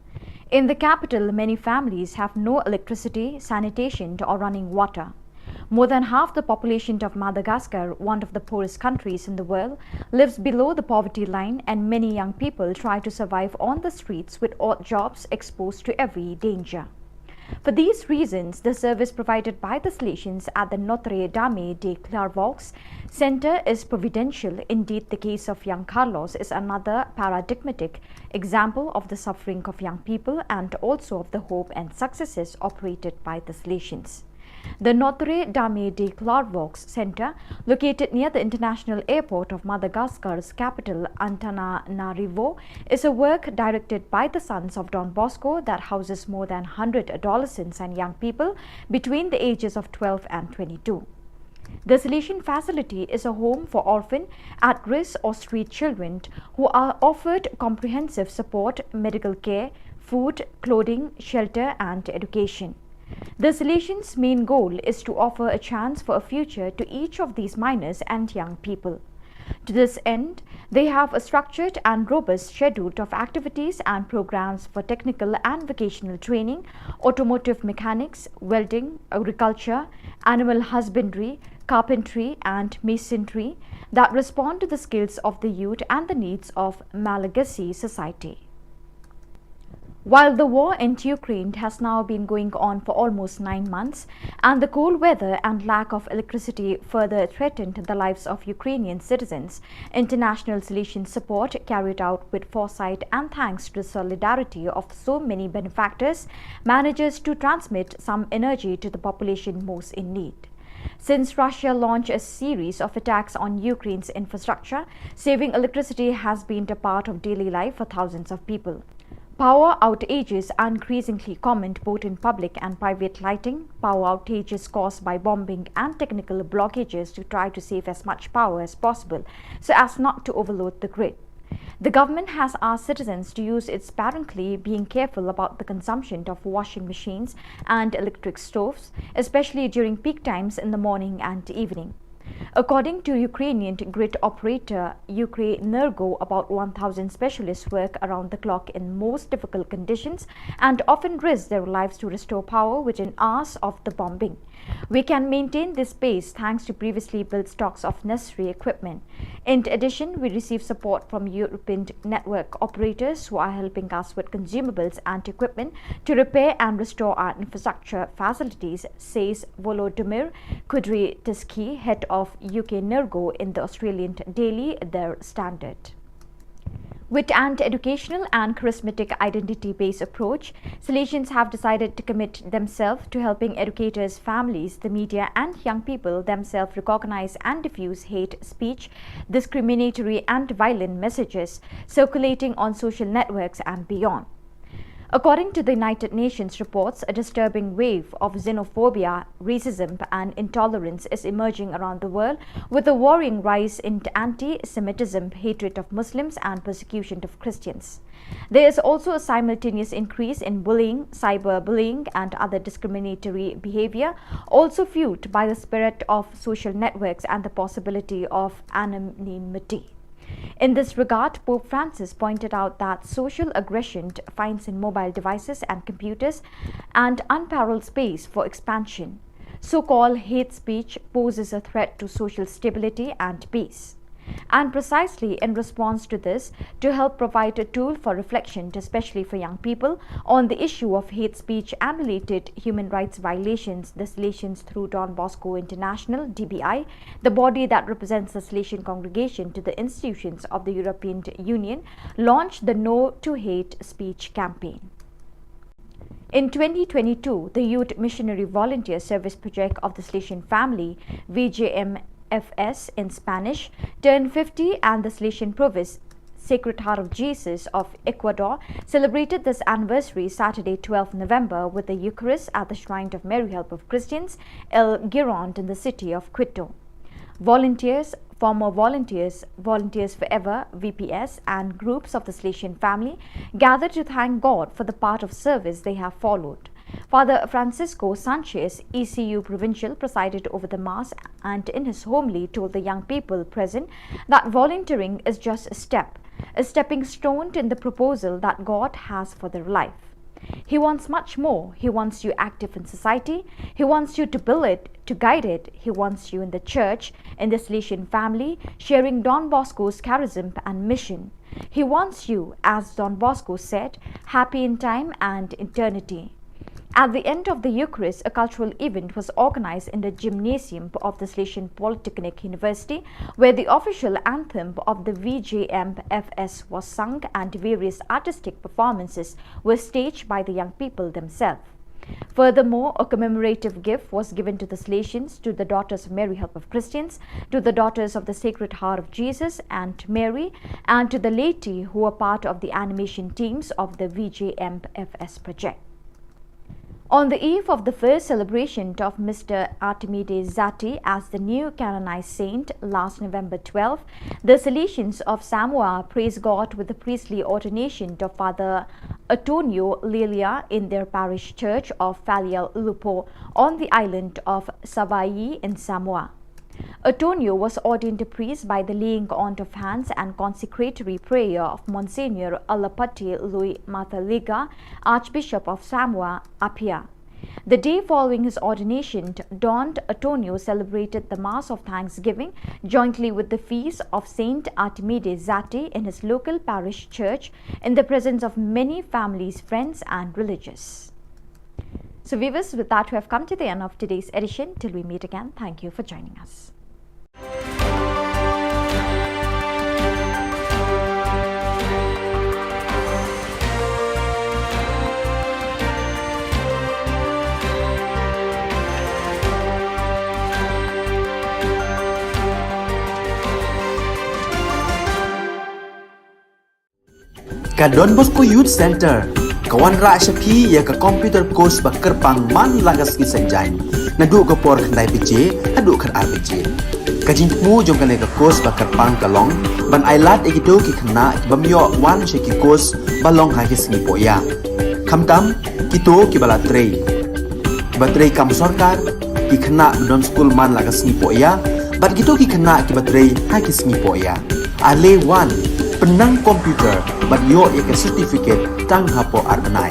In the capital, many families have no electricity, sanitation, or running water. More than half the population of Madagascar, one of the poorest countries in the world, lives below the poverty line, and many young people try to survive on the streets with odd jobs exposed to every danger. For these reasons, the service provided by the Salesians at the Notre Dame de Clairvaux Center is providential. Indeed, the case of young Carlos is another paradigmatic example of the suffering of young people and also of the hope and successes operated by the Salesians. The Notre Dame de Clairvaux Center, located near the international airport of Madagascar's capital, Antananarivo, is a work directed by the Sons of Don Bosco that houses more than hundred adolescents and young people between the ages of twelve and twenty-two. The Salesian facility is a home for orphan, at-risk or street children who are offered comprehensive support, medical care, food, clothing, shelter and education. The Salesians' main goal is to offer a chance for a future to each of these minors and young people. To this end, they have a structured and robust schedule of activities and programs for technical and vocational training, automotive mechanics, welding, agriculture, animal husbandry, carpentry, and masonry that respond to the skills of the youth and the needs of Malagasy society. While the war in Ukraine has now been going on for almost nine months, and the cold weather and lack of electricity further threatened the lives of Ukrainian citizens, international Salesian support, carried out with foresight and thanks to the solidarity of so many benefactors, manages to transmit some energy to the population most in need. Since Russia launched a series of attacks on Ukraine's infrastructure, saving electricity has been a part of daily life for thousands of people. Power outages are increasingly common both in public and private lighting. Power outages caused by bombing and technical blockages to try to save as much power as possible so as not to overload the grid. The government has asked citizens to use it sparingly, being careful about the consumption of washing machines and electric stoves, especially during peak times in the morning and evening. According to Ukrainian grid operator Ukrenergo, about one thousand specialists work around the clock in most difficult conditions and often risk their lives to restore power within hours of the bombing. We can maintain this pace thanks to previously built stocks of necessary equipment. In addition, we receive support from European network operators who are helping us with consumables and equipment to repair and restore our infrastructure facilities, says Volodymyr Kudryavtsev, head of Ukrenergo, in the Australian daily Der Standard. With an educational and charismatic identity-based approach, Salesians have decided to commit themselves to helping educators, families, the media, and young people themselves recognize and diffuse hate speech, discriminatory and violent messages circulating on social networks and beyond. According to the United Nations reports, a disturbing wave of xenophobia, racism, and intolerance is emerging around the world, with a worrying rise in anti-Semitism, hatred of Muslims, and persecution of Christians. There is also a simultaneous increase in bullying, cyberbullying, and other discriminatory behavior, also fueled by the spirit of social networks and the possibility of anonymity. In this regard, Pope Francis pointed out that social aggression finds in mobile devices and computers an unparalleled space for expansion. so-called hate speech poses a threat to social stability and peace. And precisely in response to this, to help provide a tool for reflection, especially for young people, on the issue of hate speech and related human rights violations, the Salesians through Don Bosco International, D B I, the body that represents the Salesian congregation to the institutions of the European Union, launched the No to Hate Speech campaign. In twenty twenty-two, the Youth Missionary Volunteer Service Project of the Salesian Family, V J M F S in Spanish, turned fifty, and the Salesian Province, Sacred Heart of Jesus of Ecuador, celebrated this anniversary Saturday, twelfth November, with the Eucharist at the Shrine of Mary Help of Christians, El Gironde, in the city of Quito. Volunteers, former volunteers, Volunteers Forever, V P S, and groups of the Salesian Family gathered to thank God for the path of service they have followed. Father Francisco Sanchez, E C U Provincial, presided over the Mass and in his homily told the young people present that volunteering is just a step, a stepping stone in the proposal that God has for their life. He wants much more. He wants you active in society. He wants you to build it, to guide it. He wants you in the church, in the Salesian family, sharing Don Bosco's charism and mission. He wants you, as Don Bosco said, happy in time and eternity. At the end of the Eucharist, a cultural event was organized in the gymnasium of the Salesian Polytechnic University, where the official anthem of the V J M F S was sung and various artistic performances were staged by the young people themselves. Furthermore, a commemorative gift was given to the Salesians, to the Daughters of Mary Help of Christians, to the Daughters of the Sacred Heart of Jesus and Mary, and to the laity who were part of the animation teams of the V J M F S project. On the eve of the first celebration of Mister Artimide Zatti as the new canonized saint last November twelfth, the Salesians of Samoa praised God with the priestly ordination of Father Antonio Lilia in their parish church of Falealaupo on the island of Savai'i in Samoa. Antonio was ordained a priest by the laying on of hands and consecratory prayer of Monsignor Alapati Lui Mataliga, Archbishop of Samoa Apia. The day following his ordination, Don Antonio celebrated the Mass of Thanksgiving jointly with the feast of Saint Artimide Zatti in his local parish church in the presence of many families, friends, and religious. So viewers, with that, we have come to the end of today's edition. Till we meet again, thank you for joining us. Ka Don Bosco Youth Center ka wanrah sha phi ïa ka computer course ba kyrpang man la ka sngi Saitjaiñ, naduh ka por khyndai baje haduh khatar baje. Ka jingthmu jong kane ka course ba kyrpang ka long ban ailad ïa kito ki khynnah ki bym ïoh wan sha ki course ba long ha ki sngi poh ïa. Khamtam kito kiba la trei, kiba trei kam sorkar, ki khynnah ba don skul man la ka sngi poh ïa, bad kito ki khynnah kiba trei ha ki sngi poh ïa. Ale wan, pynnang computer bad ïoh ïa ka certificate tang hapoh ar bnai.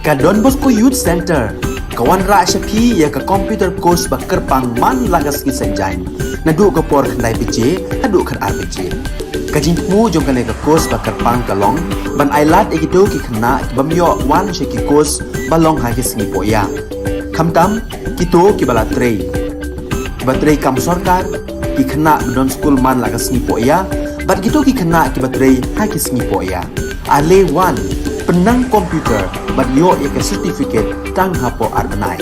Ka Don Bosco Youth Center ka wanrah sha phi ïa ka computer course ba kyrpang man la ka sngi Saitjaiñ, naduh ka por khyndai baje haduh khatar baje. Ka jingthmu jong kane ka course ba kyrpang ka long ban ailad ïa kito ki khynnah ki bym ïoh wan sha ki course ba long ha ki sngi poh ïa. Khamtam kito kiba la trei, kiba trei kam sorkar, ki khynnah ba don skul man la ka sngi poh ïa, bad kito ki khynnah kiba trei ha ki sngi poh ïa. Ale wan, pynnang computer bad ïoh ïa ka certificate tang hapoh ar bnai.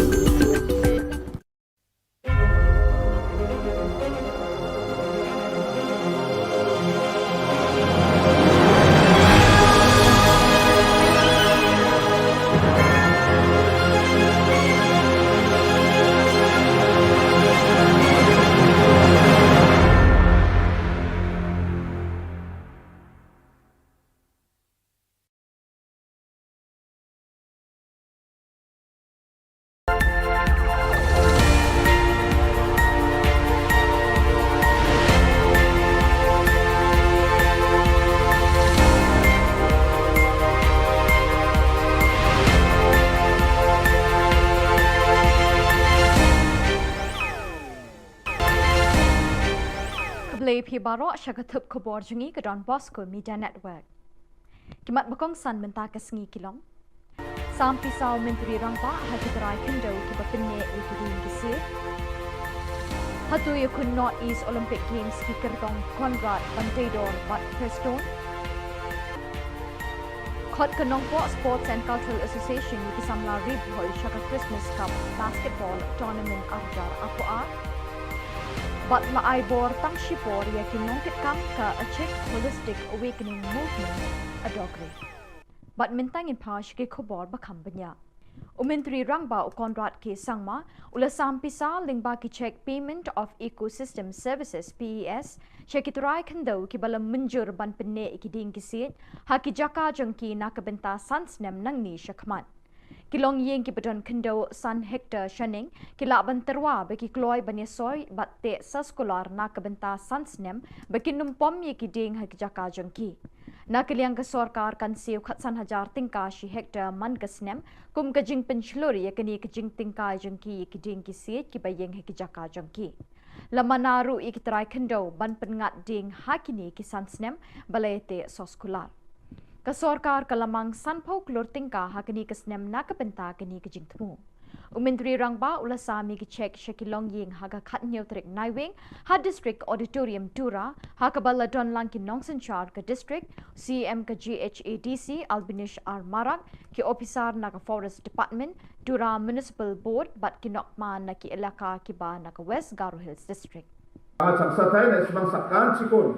Khublei phi baroh, sha ka thup khubor jong ngi ka Don Bosco Media Network. Ki mat ba kongsan mynta ka sngi ki long. Sam pisa u Myntri Rangbah ha ki trai khyndew kiba pynneh ïa ki dieng ki siej. Hato ïakhun North East Olympic Games ki kyrtong Conrad Banteidor bad Prestone. Khot ka Nongpoh Sports and Cultural Association ïa ki samla ri bhoi sha ka Christmas Cup Basketball Tournament ar hajar arphew ar. Bad la ai bor tang shipor ïa ki nongkitkam ka Achik Holistic Awakening Movement, Adogri. Bad mynta ngin pha sha ki khubor ba kham bniah. U Myntri Rangbah u Conrad K Sangma u la sam pisa lyngba ki cheque Payment of Ecosystem Services, P E S, sha ki trai khyndew kiba la mynjur ban pynneh ïa ki dieng ki siej ha ki jaka jong ki na ka bynta san snem nangne sha khmat. Ki longïing kiba don khyndew san hektar shaneng ki lah ban tyrwa ba ki kloi ban ïasoi bad teh soskular na ka bynta san snem ba kin ym pom ïa ki dieng ha ki jaka jong ki. Na ka liang ka sorkar kan siew khatsan hajar tyngka shi hektar man ka snem kum ka jingpynshlur ïa kane ka jingtyngkai jong ki ïa ki dieng ki siej kiba ïeng ha ki jaka jong ki. La mana ruh ïa ki trai khyndew ban pynngat dieng ha kine ki san snem ba la ïateh soskular. Ka sorkar ka la mang sanphew klur tyngka ha kane ka snem na ka bynta kane ka jingthmu. U Myntri Rangbah u la sam ïa ki cheque sha ki longïing ha ka khathynñiew tarik Naiwieng ha District Auditorium Tura, ha kaba la don lang ki nongsynshar ka district, C E M ka G H A D C Albinish R Marak, ki ophisar na ka Forest Department, Tura Municipal Board bad ki nongkman na ki elaka kiba na ka West Garo Hills District. Anga changsatai na·simang sakantikon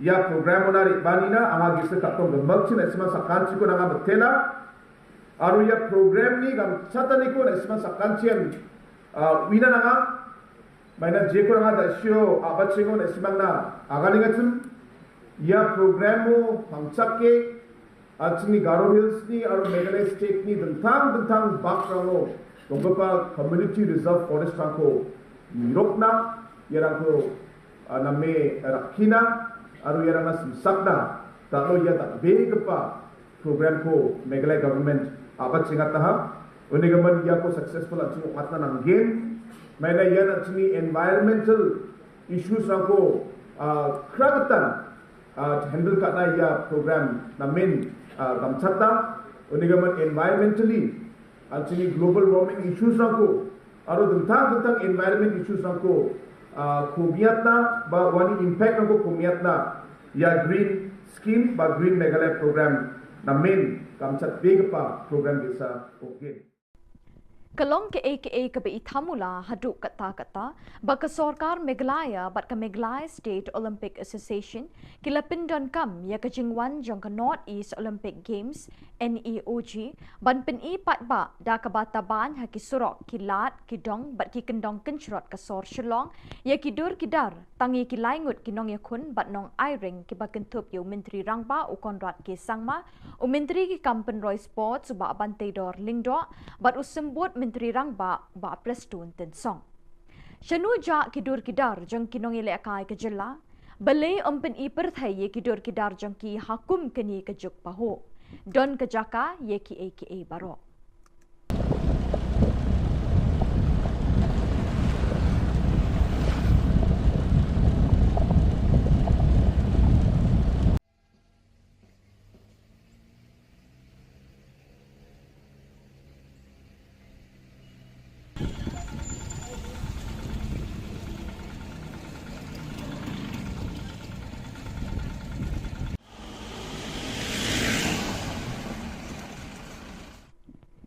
ia program-ona re·baanina anga gisik ka·tong gimikchi na·simang sakantikon anga mitela. Aro ia program-ni gamchataniko na·simang sakantian, ah, uina nanga. Maina jeko anga da·sio a·bachengo na·simangna aganengachim. Ia program-o pangchake, ah, chingni Garo Hills-ni aro Meghalaya State-ni dingtang dingtang bakrango donggipa Community Reserve Forest-rangko nirokna, iarangko, ah, name rakkina aro iarangna simsakna dal·o ia dal·begipa program-ko Meghalaya government a·bachengataha. Unigimin iako successful an·ching ong·atna nanggen. Maina ian an·chingni environmental issues-rangko, ah, kragitan, ah, handle ka·na ia program namen, ah, gamchata. Unigimin environmentally an·chingni global warming issues-rangko aro dingtang dingtang environment issues-rangko, ah, komiatna ba uani impact-rangko komiatna ia Green Scheme ba Green Meghalaya Program namen gamchatbegipa program ge·sa ong·gen. Ka long ka·e ka·e kaba i tamula haduh katta katta ba ka sorkar Meghalaya bad ka Meghalaya State Olympic Association ki la pyndonkam ïa ka jingwan jong ka North East Olympic Games, N E O G, ban pyni paidbah da kaba taban ha ki surok, ki lad, ki dong bad ki kyndong kynshrot ka sor Shillong ïa ki dur ki dar, tang ïa ki lai ngut ki nongïakhun bad nongai ring kiba kynthup ïa u Myntri Rangbah u Conrad K Sangma, u Myntri ki kam pynroi Sports u Bah Banteidor Lyngdoh bad u Symbud Myntri Rangbah u Bah Prestone Tynsong. Shano jah ki dur ki dar jong ki nongïalehkai ka jylla, balei ym pyni pyrthei ïa ki dur ki dar jong ki ha kum kane ka juk pahuh. Don ka jaka ïa kiei kiei baroh.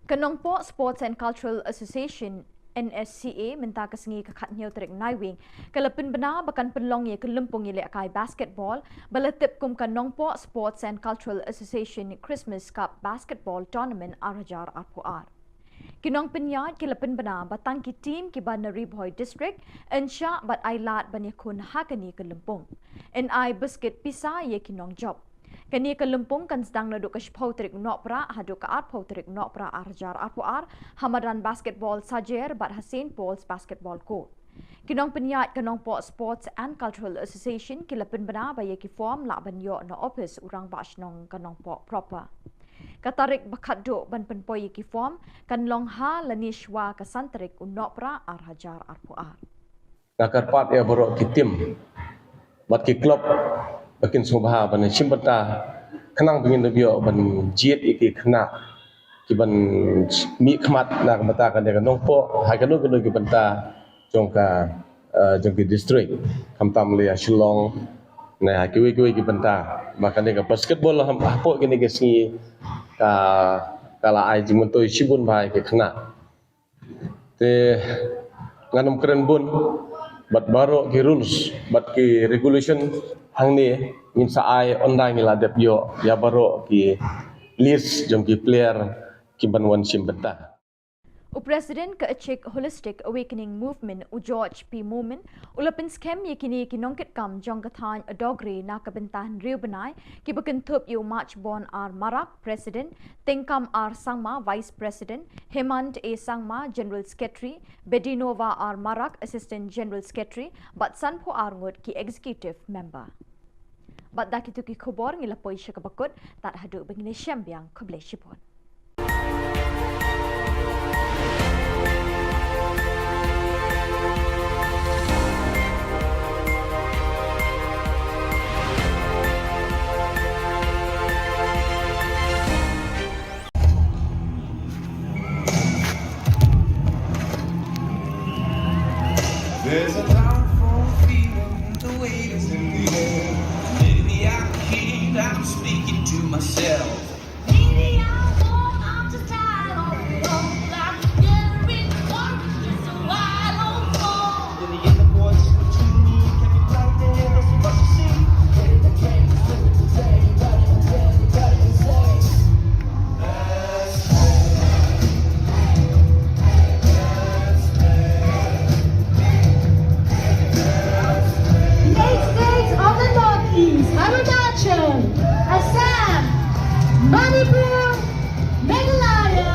Ka Nongpoh Sports and Cultural Association, N S C A, mynta ka sngi ka khatnïew tarik Naiwieng ka la pynbna ba kan pynlong ïa ka lympung ïalehkai basketball ba la tip kum ka Nongpoh Sports and Cultural Association Christmas Cup Basketball Tournament ar hajar arphew ar. Ki nongpynïaid ki la pynbna ba tang ki team kiba na Ri Bhoi District yn shah bad ai lad ban ïakhun ha kane ka lympung, yn ai biscuit pisa ïa ki nongjop. Kane ka lympung kan sdang naduh ka shiphew tarik Nohprah haduh ka arphew tarik Nohprah ar hajar arphew ar ha madan basketball Sajer bad ha Saint Paul's Basketball Court. Ki nongpynïaid ka Nongpoh Sports and Cultural Association ki la pynbna ba ïa ki form lah ban ïoh na office u Rangbah Shnong ka Nongpoh proper. Ka tarik ba khatduh ban pynpoi ïa ki form kan long ha lane shwa ka san tarik u Nohprah ar hajar arphew ar. Nga kyrpad ïa baroh ki team bad ki club ba kin sngewbha ban shim bynta khnang ba ngin da ïoh ban jied ïa ki khynnah ki ban mih khmat na ka bynta kane ka Nongpoh ha kano kano ki bynta jong ka, eh, jong ki district, khamtam lei ha Shillong ne ha kiwei kiwei ki bynta. Ba kane ka basketball ha, hapoh kine ki sngi ka, ka la ai jingmyntoi shibun bha ïa ki khynnah. Te ngan ym kren bun bad baroh ki rules bad ki regulation hangne ngin sa ai, ynda ngi la dep ïoh ïa baroh ki list jong ki player ki ban wan shim bynta. U President ka Achik Holistic Awakening Movement u George P Momin u la pynskhem ïa kine ki nongkitkam jong ka thaiñ Adogri na ka bynta hynriew bnai kiba kynthup ïa u Machbon R Marak, President, Tengkam R Sangma, Vice President, Hemant A Sangma, General Secretary, Bedinova R Marak, Assistant General Secretary, bad sanphew ar ngut ki Executive Member. Bad da kitu ki khubor ngi la poi sha kaba kut, tad haduh ba ngin ïashem biang, khublei shibun. There's a powerful feeling, the weight is in the air. Maybe I can't, I'm speaking to myself. Maybe I won't, I'm just tired of it all. I'm getting bored, it's just a wild old fall. In the inner voice between me, can you tell me what's the scene? The eight states of the Northeast, Arunachal, Assam, Manipur, Meghalaya.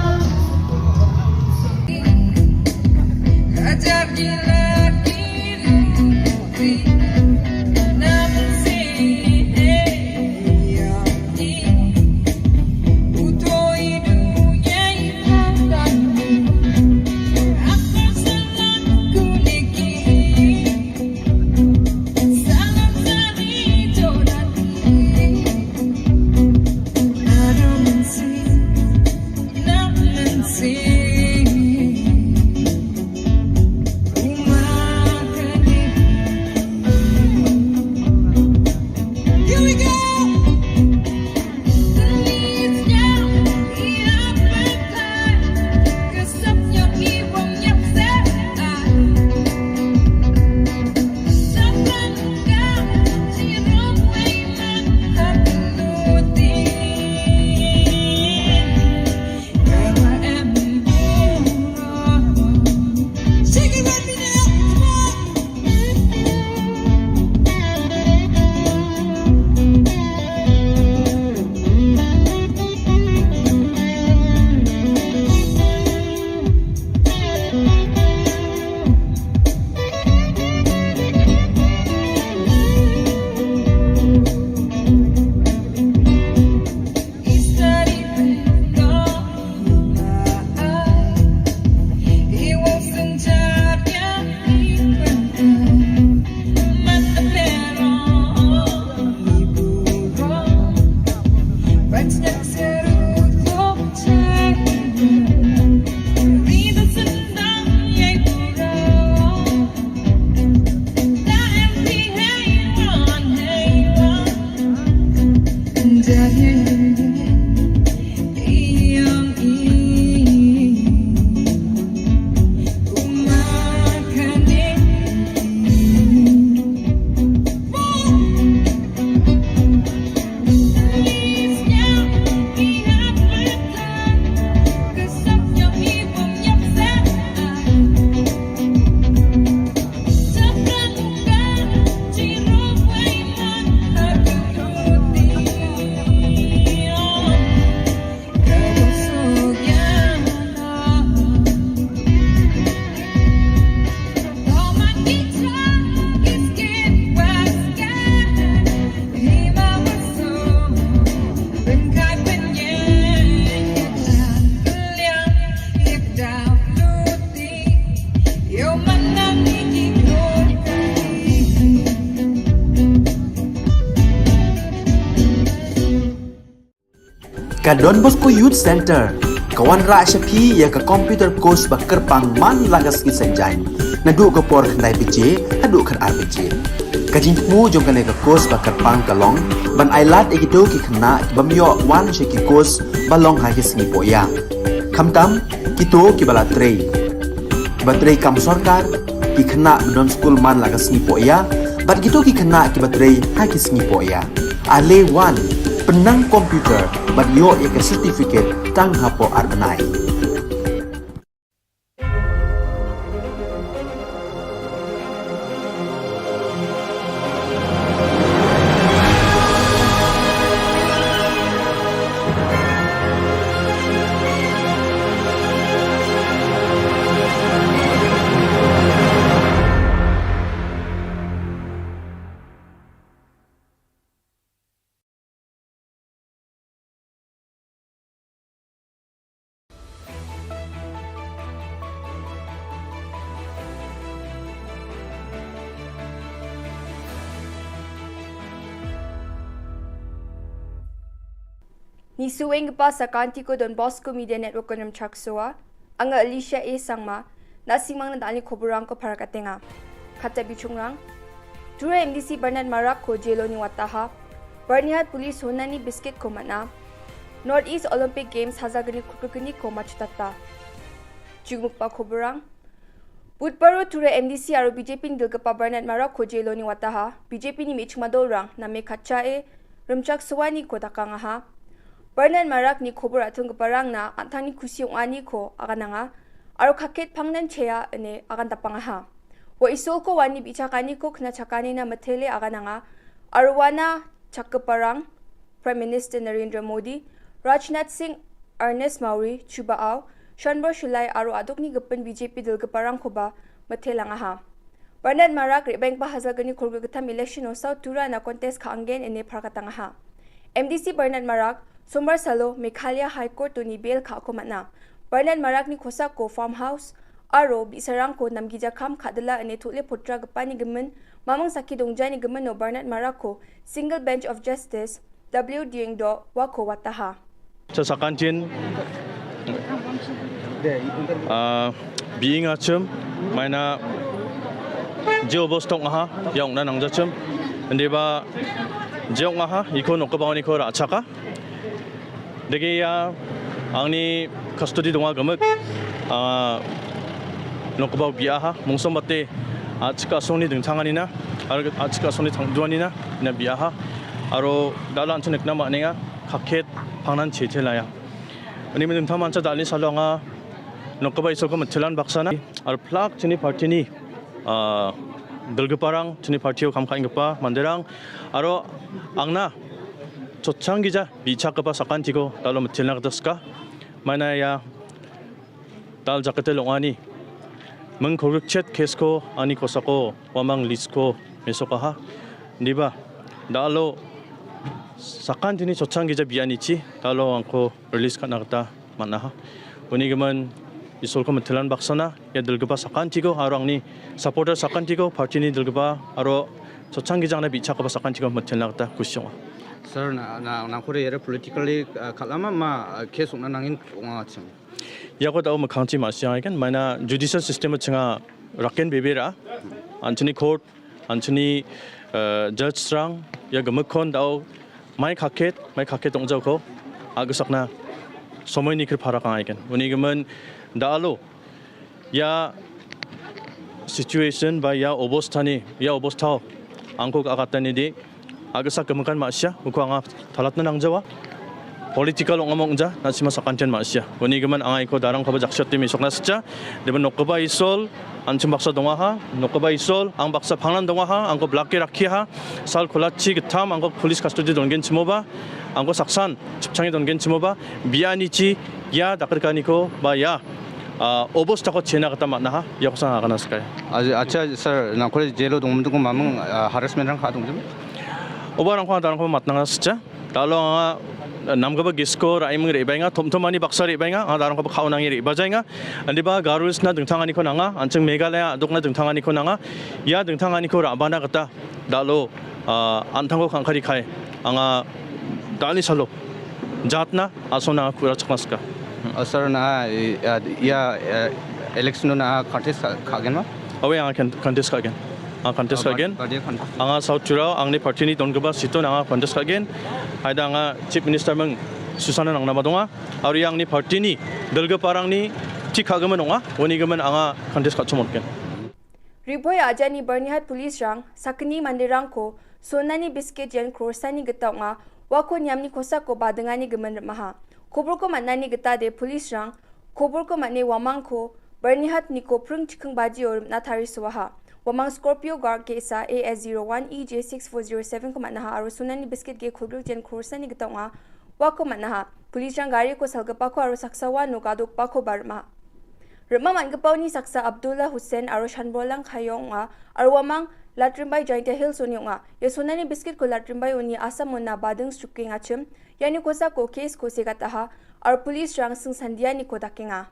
Ka Don Bosco Youth Center ka wanrah sha phi ïa ka computer course ba kyrpang man la ka sngi Saitjaiñ. Naduh ka por khyndai baje haduh khatar baje. Ka jingthmu jong kane ka course ba kyrpang ka long ban ailad ïa kito ki khynnah ki bym ïoh wan sha ki course ba long ha ki sngi poh ïa. Khamtam kito ki ba la trei, ki ba trei kam sorkar, ki khynnah ba don skul man la ka sngi poh ïa, bad kito ki khynnah ki ba trei ha ki sngi poh ïa. Ale wan, pynnang computer bad ïoh ïa ka certificate tang hapoh ar bnai. Nisuenggipa sakantiko Don Bosco Media Network-o rimchaksoa. Anga Alicia A Sangma, na·simangna da·alni koborrangko parakatenga. Kata bichongrang, Tura M D C Bernard Marakko jeloni wataha, Byrnihat Police honani biskitko man·a, North East Olympic Games hajalgni kolgrikgniko matchotata. Jugmikba koborrang, Budbaro Tura M D C aro B J P-ni dilgipa Bernard Marakko jeloni wataha, B J P-ni me·chikma dolrang name katchae rimchaksoaniko dakangaha. Bernard Marakni kobor a·tonggiparangna an·tangni kusi ong·aniko agananga, aro kaket pangnan chea ine agandapangaha. Ua Isolko uani bi·chakaniko knachakanina mitele agananga, aro uana chakgiparang Prime Minister Narendra Modi, Rajnath Singh, Ernest Mawri, Chuba Aw, Shanbor Shilai aro a·dokni gipin B J P dilgiparangkoba mitelangaha. Bernard Marak re·baenggipa hajalgni kolgrikgittam election-o South Turana contest ka·angen ine parakatangaha. M D C Bernard Marak, Sombar salo Meghalaya High Court-oni bail ka·ako man·a. Bernard Marakni kosako farmhouse aro bi·sarangko namgija kam ka·dila ine tole potragipani gimin, maming sakki dongjani gimino Bernard Marakko Single Bench of Justice W Diengdo uako wataha. Cha sakantin, ah, bi·engachim, maina je obosta ong·aha, ia ong·na nangjachim. Indiba je ong·aha, iko nokgipaoniko ra·chaka. Dege ia angni custody donga gimik, ah, nokgipao bi·aha, mongsombate a·chik a·songni dingtanganina, aro a·chik a·songni tangduanina, ina bi·aha. Aro dal·a an·ching nikna man·enga, kaket pangnan chechelaia. Uni dingtang mancha dal·ni salo anga nokgipa Isolko mitelan baksana, aro plak chini partini, ah, dilgiparang, chini partio kam ka·enggipa manderang, aro angna chotchanggija bi·chakgipa sakantiko dal·o mitelna gita sika. Maina ia dal jakete long·ani ming kolgrikchet kesko ani kosako uamang lisko mesokaha. Indiba dal·o sakantini chotchanggija bi·anichi dal·o angko release ka·na gita man·aha. Uni gimin Isolko mitelan baksana ia dilgipa sakantiko aro angni supporter sakantiko, partini dilgipa aro chotchanggija angna bi·chakgipa sakantiko mitelna gita kusi ong·a. Sir, na, na, nangkore iara politically, ah, kal·ama ma, ah, case ong·na nangin ong·achim? Iako da·o mikkangchi ma·siangagen, maina judicial system-o chinga raken bebera, an·chingni court, an·chingni, eh, judge-rang ia gimikkon da·o mai kaket, mai kaket ong·jaoko a·gisakna somoini kri parakangaigen. Uni gimin da·alo ia situation ba ia obostani, ia obostao angko ga·agatani de a·gisak gimikan ma·sia, uko anga talatna nangjawa. Political ong·amo ong·ja, na·sima sakantian ma·sia. Uni gimin anga iko darangkoba jaksio ate mesokna sitja. Deben nokgipa Isol, an·ching baksa dongaha, nokgipa Isol, ang baksa pangnan dongaha, angko blake rakkiaha, sal kolachi gittam, angko police custody dongenchimoba, angko saksan, chipchange dongenchimoba, bianichi, ia dakrikaniko, ba ia, ah, obostako chena gita man·aha, iakosan agana sikai. Acha, acha, sir, nangkore jelo dongmidiko maming, ah, harassment-rang ka·a dongjim? Oba rangko, darangko matnanga sitja. Dalo anga namgipa gisko ra·eming re·baenga, tomtomani baksa re·baenga, anga darangkoba ka·onange re·bajaenga. Indiba Garo Hills-na dingtanganiko nanga, an·ching Meghalaya a·dokna dingtanganiko nanga. Ia dingtanganiko ra·bana gita dalo, ah, an·tangko kangkari kai. Anga dal·ni salo jatna asongna anga ku·rachakna sika. Hmm. Oh, sir, na, eh, ia, eh, election-o na contest ka-, ka·genma? Aue, anga kan-, contest ka·gen. Anga contest Oh, ka·gen. Party-o contest. Anga South Tirao, angni party-ni dongipa seat-on anga contest ka·gen. Haida anga Chief Minister-ming susana nangnaba donga. Aro ia angni party-ni dilgiparangni tik ka·gimin ong·a. Uni gimin anga contest ka·chim on·gen. Ri·bhoi a·jani Byrnihat police-rang sakgni manderangko sonani bisket yen crore-sani gita ong·a, uako niamni kosako badingani gimin rim·aha. Koborko man·ani gitade police-rang koborko man·e uamangko Byrnihat niko pring chikking bajio rim·na tarisoaha. Uamang Scorpio Guard ge·sa A S zero one E J six four zero seven-ko man·aha aro sonani bisket ge kolgrik yen crore-sani gita ong·a, uako man·aha. Police-rang gariko salgipako aro saksa uano gadokbakoba rim·a. Rim·a man·gipaoni saksa Abdullah Hussain aro Shanbolang Khaiyong ong·a, aro uamang Latrimbai Jaintia Hills-oni ong·a. Ia sonani biskitko Latrimbai-oni Assam-ona bading srukengachim, iani kosako case-ko segataha, aro police-rang singsandianiko dakenga.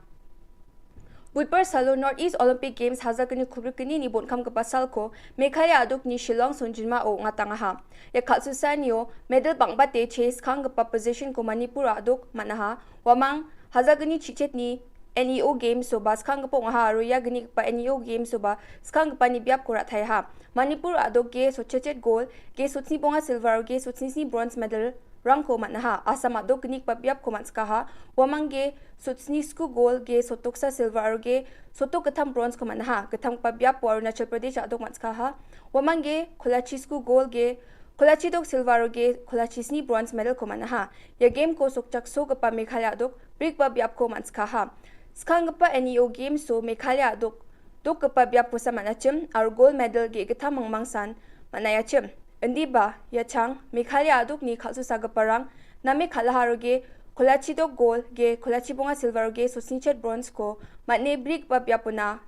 Budbar salo North East Olympic Games hajalgni kulgrikgnini bonkamgipa salko Meghalaya a·dokni Shillong songjinmao ong·atangaha. Ia kal·susaanio medal bang·bate chase skanggipa position-ko Manipur a·dok man·aha. Uamang hajalgni chichetni N E O Games-o ba skanggipa ong·aha aro ia gnigipa N E O Games-o ba skanggipani biapko ra·taiaha. Manipur a·dok ge sotchechet gol, ge sotsni bonga silver aro ge sotsni sni bronze medal-rangko man·aha. Assam a·dok gnigipa biapko man·sikaha. Uamang ge sotsni sku gol, ge sotoksa silver aro ge sotok gittam bronze-ko man·aha. Gittamgipa biapo Arunachal Pradesh a·dok man·sikaha. Uamang ge kolachi sku gol, ge kolachi dok silver aro ge kolachi sni bronze medal-ko man·aha. Ia game-ko sokchaksogipa Meghalaya a·dok brikba biapko man·sikaha. Skanggipa N E O Games-o Meghalaya a·dok dokgipa biapkosa man·achim aro gold medal ge·gittam mingmangsan man·aiachim. Indiba, ia chang Meghalaya a·dokni kal·susagiparang name kal·aha aro ge kolachi dok gold, ge kolachi bonga silver aro ge sotsnichet bronze-ko man·e brikba biapona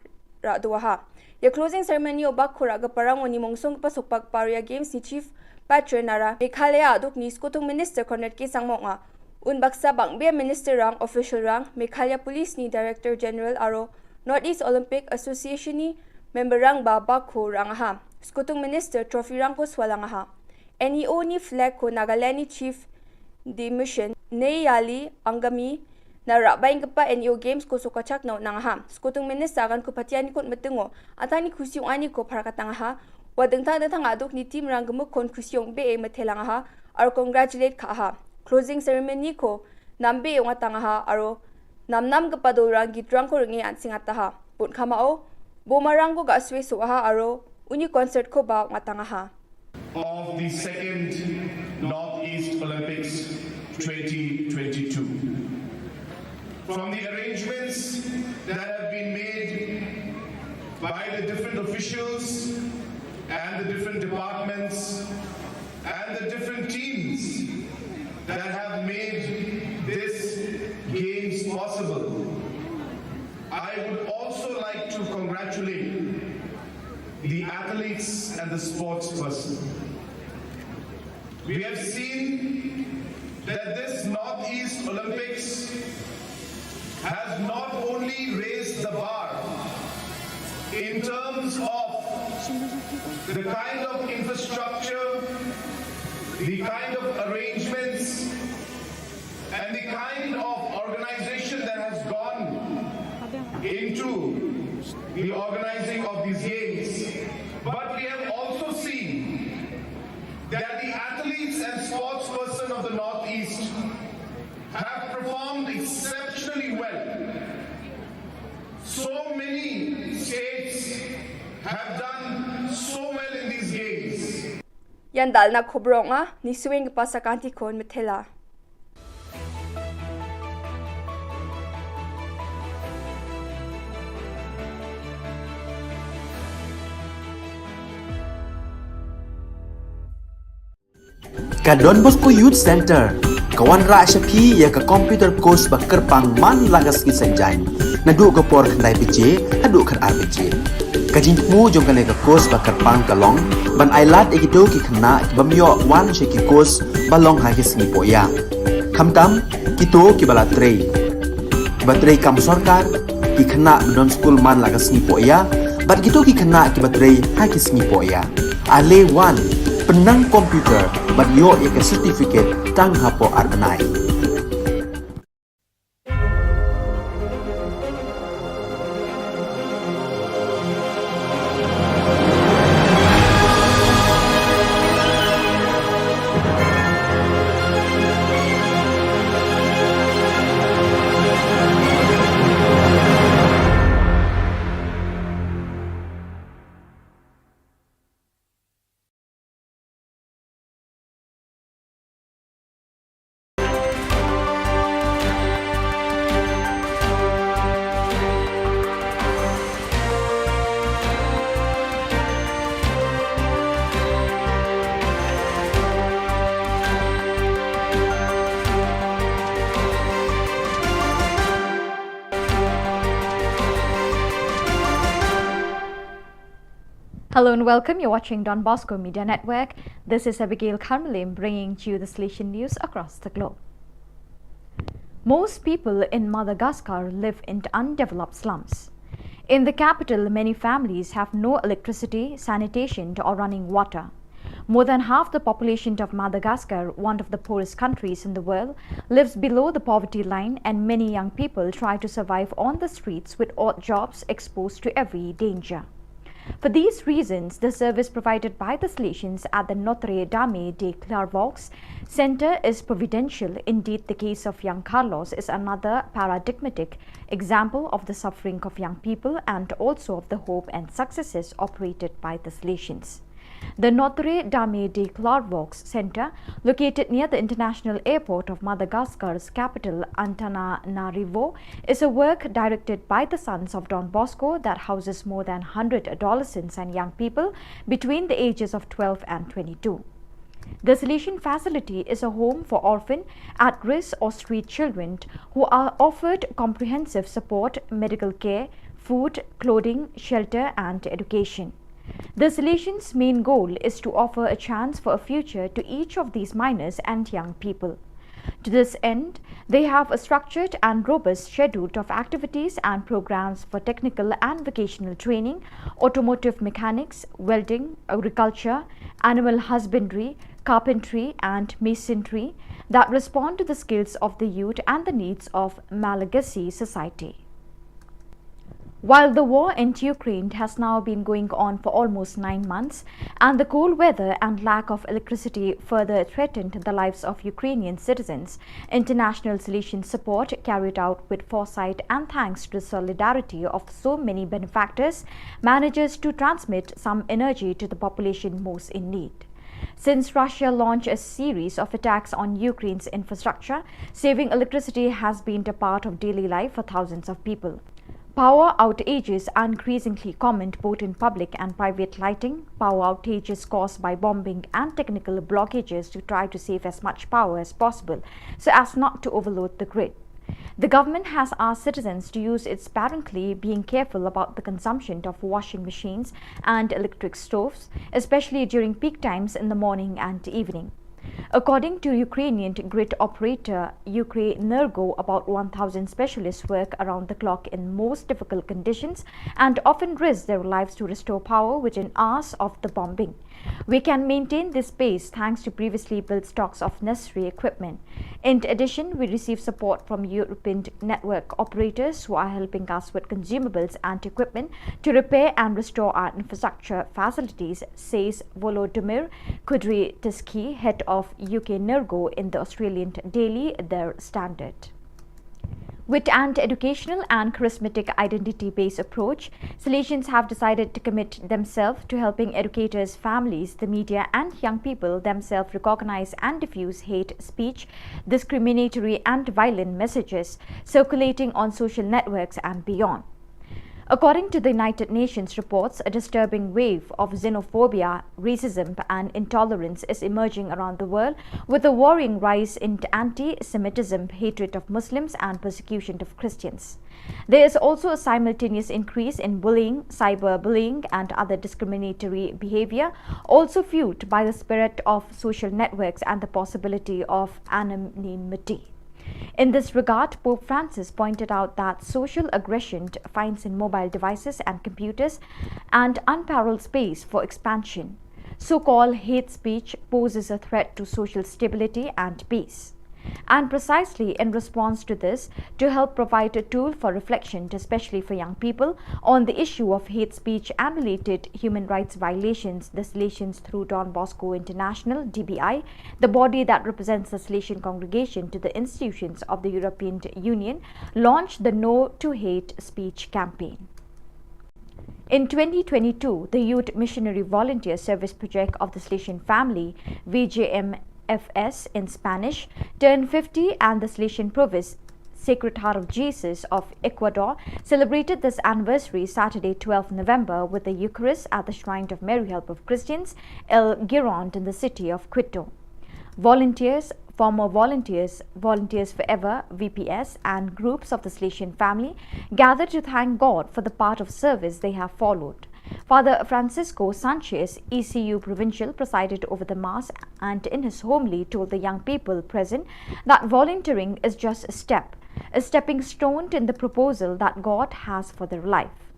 ra·doaha. Ia closing ceremony-o bakko ra·giparangoni mongsonggipa sokbagipa aro ia games-ni chief patron-ara Meghalaya a·dokni skotung minister Conrad K Sangma ong·a. Unbaksa bang·bea minister-rang, official-rang, Meghalaya Police-ni Director General aro North East Olympic Association-ni member-rangba bakko ra·angaha. Skotung minister trophy-rangko sualangaha. N E O-ni flag-ko Nagaland-ni Chief Demission Neyali Angami-na ra·baenggipa N E O Games-ko sokachakna on·angaha. Skotung minister aganko patianiko on·mitingo an·tangni kusi ong·aniko parakatangaha. Ua dingtang dingtang a·dokni team-rang gimikkon kusi ong·bee mitelangaha aro congratulate ka·aha. Closing ceremony-ko nambee ong·atangaha aro namnamgipa dolrang gitrangko ring·e an·sengataha. Bonkamao bomarangko ga·sue so·aha aro uni concert-koba ong·atangaha. Of the second Northeast Olympics twenty twenty-two. From the arrangements that have been made by the different officials and the different departments and the different teams that have made this games possible, I would also like to congratulate the athletes and the sports person. We have seen that this Northeast Olympics has not only raised the bar in terms of the kind of infrastructure, the kind of arrangements, and the kind of organization that has gone into the organizing of these games, but we have also seen that the athletes and sports person of the Northeast have performed exceptionally well. So many states have done so well in these games. Ian dalna kobro ong·a, nisuenggipa sakantikon mitela. Ka Don Bosco Youth Center, ka wanrah sha phi ïa ka computer course ba kyrpang man la ka sngi saitjaiñ. Naduh ka por khyndai baje, haduh khatar baje. Ka jingthmu jong kane ka course ba kyrpang ka long, ban ailad ïa kito ki khynnah ki bym ïoh wan sha ki course ba long ha ki sngi pohïa. Khamtam, kito ki ba la trei. Ki ba trei kam sorkar, ki khynnah ba don skul man la ka sngi pohïa, bad kito ki khynnah ki ba trei ha ki sngi pohïa. Ale wan, pynnang computer, bad ïoh ïa ka certificate tang hapoh ar bnai. Hello and welcome. You're watching Don Bosco Media Network. This is Abigail Karmalim bringing to you the Salesian news across the globe. Most people in Madagascar live in undeveloped slums. In the capital, many families have no electricity, sanitation, or running water. More than half the population of Madagascar, one of the poorest countries in the world, lives below the poverty line, and many young people try to survive on the streets with odd jobs, exposed to every danger. For these reasons, the service provided by the Salesians at the Notre Dame de Clairvaux Center is providential. Indeed, the case of young Carlos is another paradigmatic example of the suffering of young people and also of the hope and successes operated by the Salesians. The Notre Dame de Clairvaux Center, located near the international airport of Madagascar's capital, Antananarivo, is a work directed by the Sons of Don Bosco that houses more than one hundred adolescents and young people between the ages of twelve and twenty-two. The Salesian facility is a home for orphan, at-risk or street children who are offered comprehensive support, medical care, food, clothing, shelter and education. The Salesians' main goal is to offer a chance for a future to each of these minors and young people. To this end, they have a structured and robust schedule of activities and programs for technical and vocational training, automotive mechanics, welding, agriculture, animal husbandry, carpentry, and masonry that respond to the skills of the youth and the needs of Malagasy society. While the war in Ukraine has now been going on for almost nine months, and the cold weather and lack of electricity further threatened the lives of Ukrainian citizens, international Salesian support, carried out with foresight and thanks to the solidarity of so many benefactors, manages to transmit some energy to the population most in need. Since Russia launched a series of attacks on Ukraine's infrastructure, saving electricity has been a part of daily life for thousands of people. Power outages are increasingly common both in public and private lighting. Power outages caused by bombing and technical blockages to try to save as much power as possible so as not to overload the grid. The government has asked citizens to use it sparingly, being careful about the consumption of washing machines and electric stoves, especially during peak times in the morning and evening. According to Ukrainian grid operator Ukrenergo, about one thousand specialists work around the clock in most difficult conditions and often risk their lives to restore power within hours of the bombing. We can maintain this pace thanks to previously built stocks of necessary equipment. In addition, we receive support from European network operators who are helping us with consumables and equipment to repair and restore our infrastructure facilities, says Volodymyr Kudryavtsevsky, head of Ukrenergo, in the Australian daily Der Standard. With an educational and charismatic identity-based approach, Salesians have decided to commit themselves to helping educators, families, the media, and young people themselves recognize and diffuse hate speech, discriminatory and violent messages circulating on social networks and beyond. According to the United Nations reports, a disturbing wave of xenophobia, racism, and intolerance is emerging around the world, with a worrying rise in anti-Semitism, hatred of Muslims, and persecution of Christians. There is also a simultaneous increase in bullying, cyberbullying, and other discriminatory behavior, also fueled by the spirit of social networks and the possibility of anonymity. In this regard, Pope Francis pointed out that social aggression finds in mobile devices and computers an unparalleled space for expansion. So-called hate speech poses a threat to social stability and peace. And precisely in response to this, to help provide a tool for reflection, especially for young people, on the issue of hate speech and related human rights violations, the Salesians through Don Bosco International, D B I, the body that represents the Salesian congregation to the institutions of the European Union, launched the No to Hate Speech campaign. In twenty twenty-two, the Youth Missionary Volunteer Service Project of the Salesian Family, V J M F S in Spanish, turned fifty, and the Salesian Province Sacred Heart of Jesus of Ecuador celebrated this anniversary Saturday, twelfth November, with the Eucharist at the Shrine of Mary Help of Christians, El Girón, in the city of Quito. Volunteers, former volunteers, Volunteers Forever, V P S, and groups of the Salesian Family gathered to thank God for the path of service they have followed. Father Francisco Sanchez, E C U Provincial, presided over the Mass and in his homily told the young people present that volunteering is just a step, a stepping stone in the proposal that God has for their life.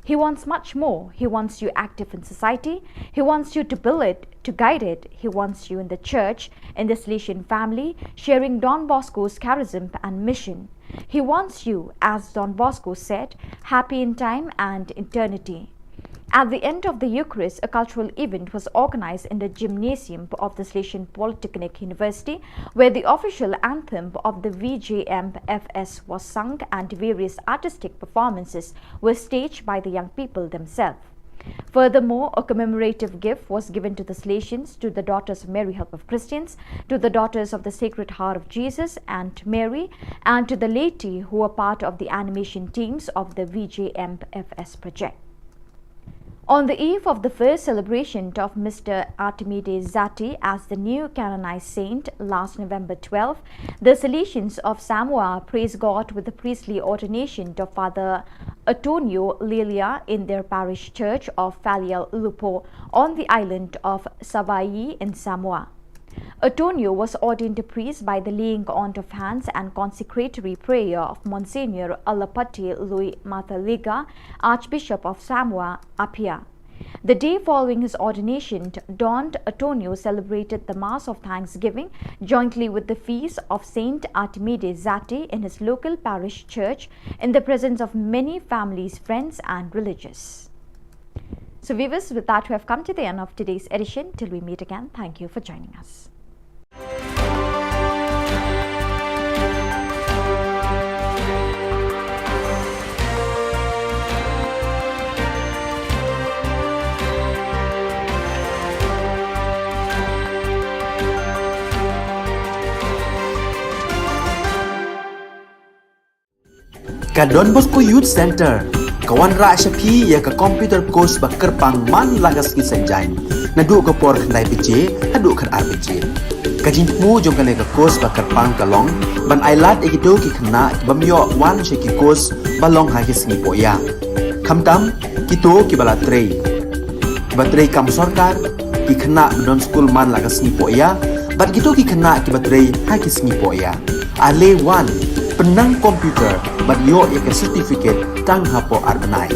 He wants much more. He wants you active in society. He wants you to build it, to guide it. He wants you in the church, in the Salesian family, sharing Don Bosco's charism and mission. He wants you, as Don Bosco said, happy in time and eternity. At the end of the Eucharist, a cultural event was organized in the gymnasium of the Salesian Polytechnic University, where the official anthem of the V J M F S was sung and various artistic performances were staged by the young people themselves. Furthermore, a commemorative gift was given to the Salesians, to the Daughters of Mary Help of Christians, to the Daughters of the Sacred Heart of Jesus and Mary, and to the laity who were part of the animation teams of the V J M F S project. On the eve of the first celebration of Mister Artemide Zatti as the new canonized saint last November twelve, the Salesians of Samoa praised God with the priestly ordination of Father Antonio Lilia in their parish church of Falial Lupo on the island of Savai'i in Samoa. Antonio was ordained a priest by the laying on of hands and consecratory prayer of Monsignor Alapati Lui Mataliga, Archbishop of Samoa Apia. The day following his ordination, Don Antonio celebrated the Mass of Thanksgiving jointly with the feast of Saint Artemide Zatti in his local parish church in the presence of many families, friends, and religious. So, viewers, with that, we have come to the end of today's edition. Till we meet again, thank you for joining us. Ka Don Bosco Youth Center ka wanrah sha phi ïa ka computer course ba kyrpang man la ka sngi Saitjaiñ, naduh ka por khyndai baje haduh khatar baje. Ka jingthmu jong kane ka course ba kyrpang ka long ban ailad ïa kito ki khynnah ki bym ïoh wan sha ki course ba long ha ki sngi Poh Ïa. Khamtam kito ki ba la trei, ki ba trei kam sorkar, ki khynnah ba don skul man la ka sngi Poh Ïa, bad kito ki khynnah ki ba trei ha ki sngi Poh Ïa. Ale wan, pynnang computer bad ïoh ïa ka certificate tang hapoh ar bnai.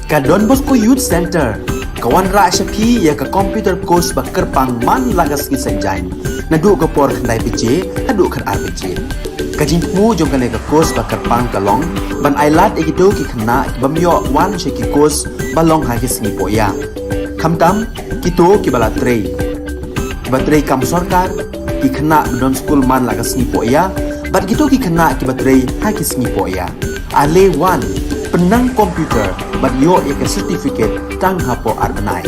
Ka Don Bosco Youth Center ka wanrah sha phi ïa ka computer course ba kyrpang man la ka sngi Saitjaiñ, naduh ka por khyndai baje haduh khatar baje. Ka jingthmu jong kane ka course ba kyrpang ka long ban ailad ïa kito ki khynnah ki bym ïoh wan sha ki course ba long ha ki sngi poh ïa. Khamtam kito kiba la trei, kiba trei kam sorkar, ki khynnah ba don skul man la ka sngi poh ïa, bad kito ki khynnah kiba trei ha ki sngi poh ïa. Ale wan, pynnang computer bad ïoh ïa ka certificate tang hapoh ar bnai.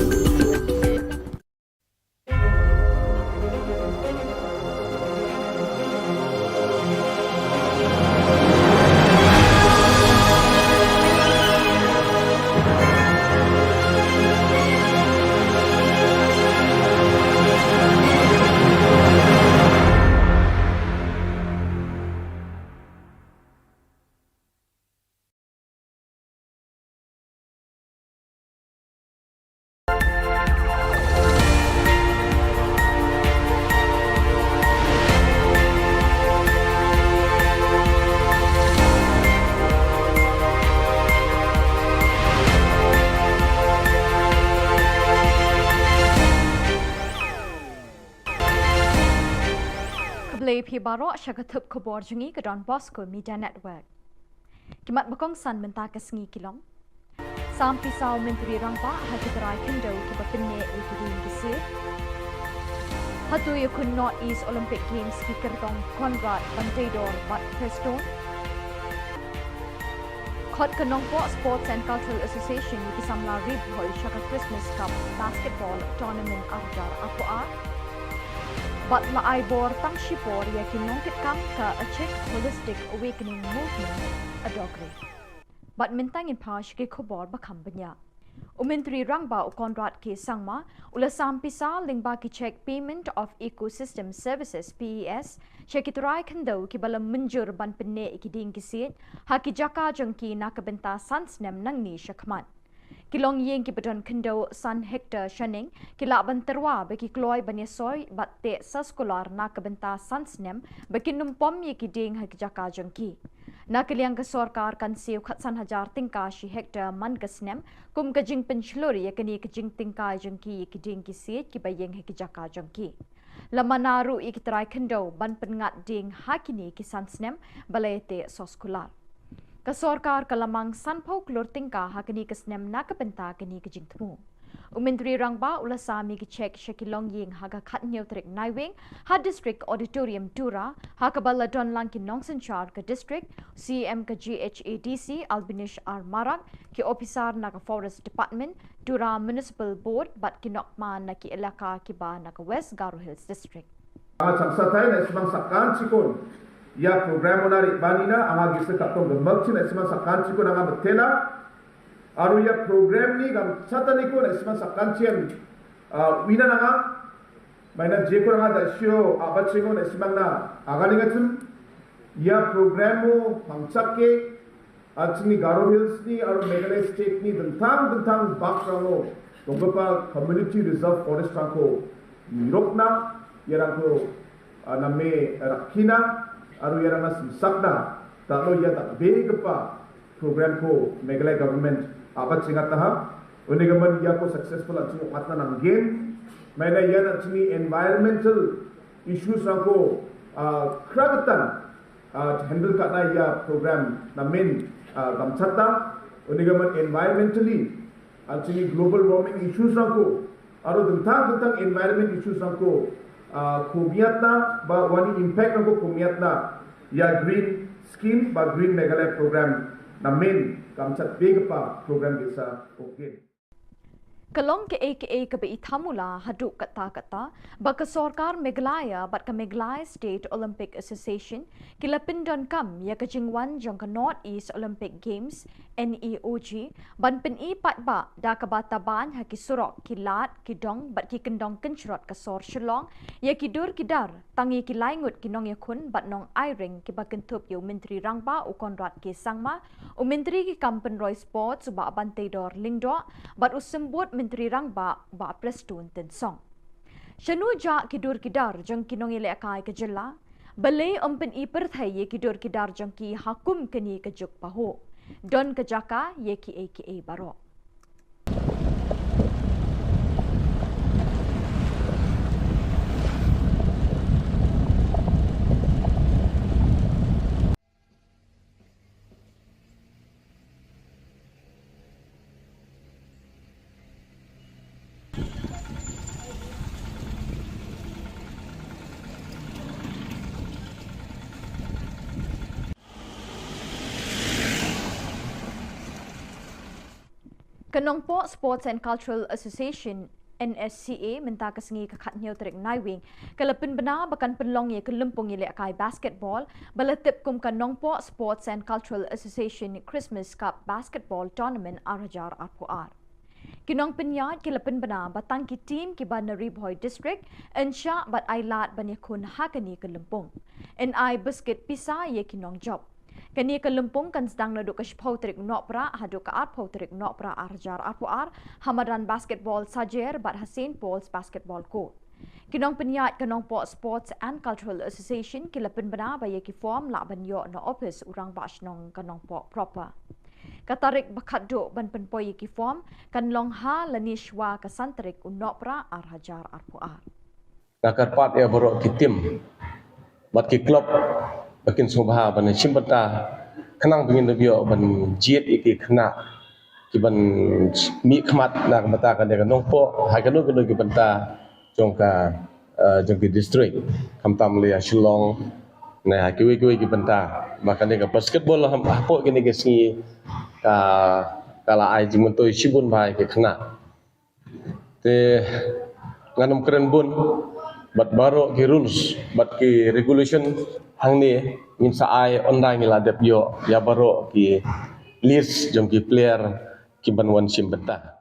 Khublei phi baroh, sha ka thup khubor jong ngi ka Don Bosco Media Network. Ki mat ba kongsan mynta ka sngi ki long. Sam pisa u Myntri Rangbah ha ki trai khyndew kiba pynneh ïa ki dieng ki siej. Hato ïakhun North East Olympic Games ki kyrtong Conrad, Banteidor bad Prestone. Khot ka Nongpoh Sports and Cultural Association ïa ki samla Ri Bhoi sha ka Christmas Cup Basketball Tournament ar hajar arphew ar. Bad la ai bor tang shipor ïa ki nongkitkam ka Achik Holistic Awakening Movement, Adokgre. Bad mynta ngin phai sha ki khubor ba kham bniah. U Myntri Rangbah u Conrad K Sangma u la sam pisa lyngba ki cheque Payment of Ecosystem Services, P E S, sha ki trai khyndew kiba la mynjur ban pynneh ïa ki dieng ki siej ha ki jaka jong ki na ka bynta san snem nangne sha khmat. Ki longïing kiba don khyndew san hektar shaneng ki lah ban tyrwa ba ki kloi ban ïasoi bad teh soskular na ka bynta san snem ba kin ym pom ïa ki dieng ha ki jaka jong ki. Na ka liang ka sorkar kan siew khatsan hajar tyngka shi hektar man ka snem kum ka jingpynshlur ïa kane ka jingtyngkai jong ki ïa ki dieng ki siej kiba ïeng ha ki jaka jong ki. La mana ruh ïa ki trai khyndew ban pynngat dieng ha kine ki san snem ba la ïateh soskular. Ka sorkar ka la mang sanphew klur tyngka ha kane ka snem na ka bynta kane ka jingthmu. U Myntri Rangbah u la sam ïa ki cheque sha ki longïing ha ka khathynñiew tarik Naiwieng ha District Auditorium Tura, ha kaba la don lang ki nongsynshar ka district, C E M ka G H A D C Albinish R Marak, ki ophisar na ka Forest Department, Tura Municipal Board bad ki nongkman na ki elaka kiba na ka West Garo Hills District. Anga changsatai na·simang sakantikon ia program-ona re·baanina anga gisik ka·tong gimikchi na·simang sakantikon anga mitela. Aro ia program-ni gamchataniko na·simang sakantian, ah, uina nanga. Maina jeko anga da·sio a·bachengo na·simangna aganengachim. Ia program-o pangchake, ah, chingni Garo Hills-ni aro Meghalaya State-ni dingtang dingtang bakrango donggipa Community Reserve Forest-rangko nirokna, iarangko, ah, name rakkina aro iarangna simsakna dal·o ia dal·begipa program-ko Meghalaya government a·bachengataha. Unigimin iako successful an·ching ong·atna nanggen. Maina ian an·chingni environmental issues-rangko, ah, kragitan, ah, handle ka·na ia program namen, ah, gamchata. Unigimin environmentally an·chingni global warming issues-rangko aro dingtang dingtang environment issues-rangko, ah, komiatna ba uani impact-rangko komiatna ia Green Scheme ba Green Meghalaya Program namen gamchatbegipa program ge·sa ong·gen. Ka long ka·e ka·e kaba ithamula haduh katta katta ba ka sorkar Meghalaya bad ka Meghalaya State Olympic Association ki la pyndonkam ïa ka jingwan jong ka North East Olympic Games, N E O G, ban pyni paidbah da kaba taban ha ki surok, ki lad, ki dong bad ki kyndong kynshrot ka sor Shillong ïa ki dur ki dar, tang ïa ki lai ngut ki nongïakhun bad nongai ring kiba kynthup ïa u Myntri Rangbah u Conrad K Sangma, u Myntri ki kam pynroi Sports u Bah Banteidor Lyngdoh bad u Symbud Myntri Rangbah u Bah Prestone Tynsong. Shano jah ki dur ki dar jong ki nongïalehkai ka jylla, balei ym pyni pyrthei ïa ki dur ki dar jong ki ha kum kane ka juk pahuh. Don ka jaka ïa kiei kiei baroh. Ka Nongpoh Sports and Cultural Association, N S C A, mynta ka sngi ka khatnïew tarik Naiwieng ka la pynbna ba kan pynlong ïa ka lympung ïalehkai basketball ba la tip kum ka Nongpoh Sports and Cultural Association Christmas Cup Basketball Tournament ar hajar arphew ar. Ki nongpynïaid ki la pynbna ba tang ki team kiba na Ri Bhoi District yn shah bad ai lad ban ïakhun ha kane ka lympung. Yn ai biskit pisa ïa ki nongjop. Kane ka lympung kan sdang naduh ka shiphew tarik Nohprah haduh ka arphew tarik Nohprah ar hajar arphew ar ha madan basketball Sajer bad ha Saint Paul's Basketball Court. Ki nongpynïaid ka Nongpoh Sports and Cultural Association ki la pynbna ba ïa ki form lah ban ïoh na ophis u Rangbah Shnong ka Nongpoh proper. Ka tarik ba khatduh ban pynpoi ïa ki form kan long ha lane shwa ka san tarik u Nohprah ar hajar arphew ar. Nga kyrpad ïa baroh ki team bad ki club ba kin sngewbha ban shim bynta khnang ba ngin da ïoh ban jied ïa ki khynnah kiban mih khmat na ka bynta kane ka Nongpoh ha kano kano ki bynta jong ka, eh, jong ki district, khamtam lei ha Shillong ne ha kiwei kiwei ki bynta ba kane ka basketball ha, hapoh kine ki sngi ka, ka la ai jingmyntoi shibun bha ïa ki khynnah. Te ngan ym kren bun bad baroh ki rules bad ki regulation hangne ngin sa ai, ynda ngi la dep ïoh ïa baroh ki list jong ki player kiban wan shim bynta.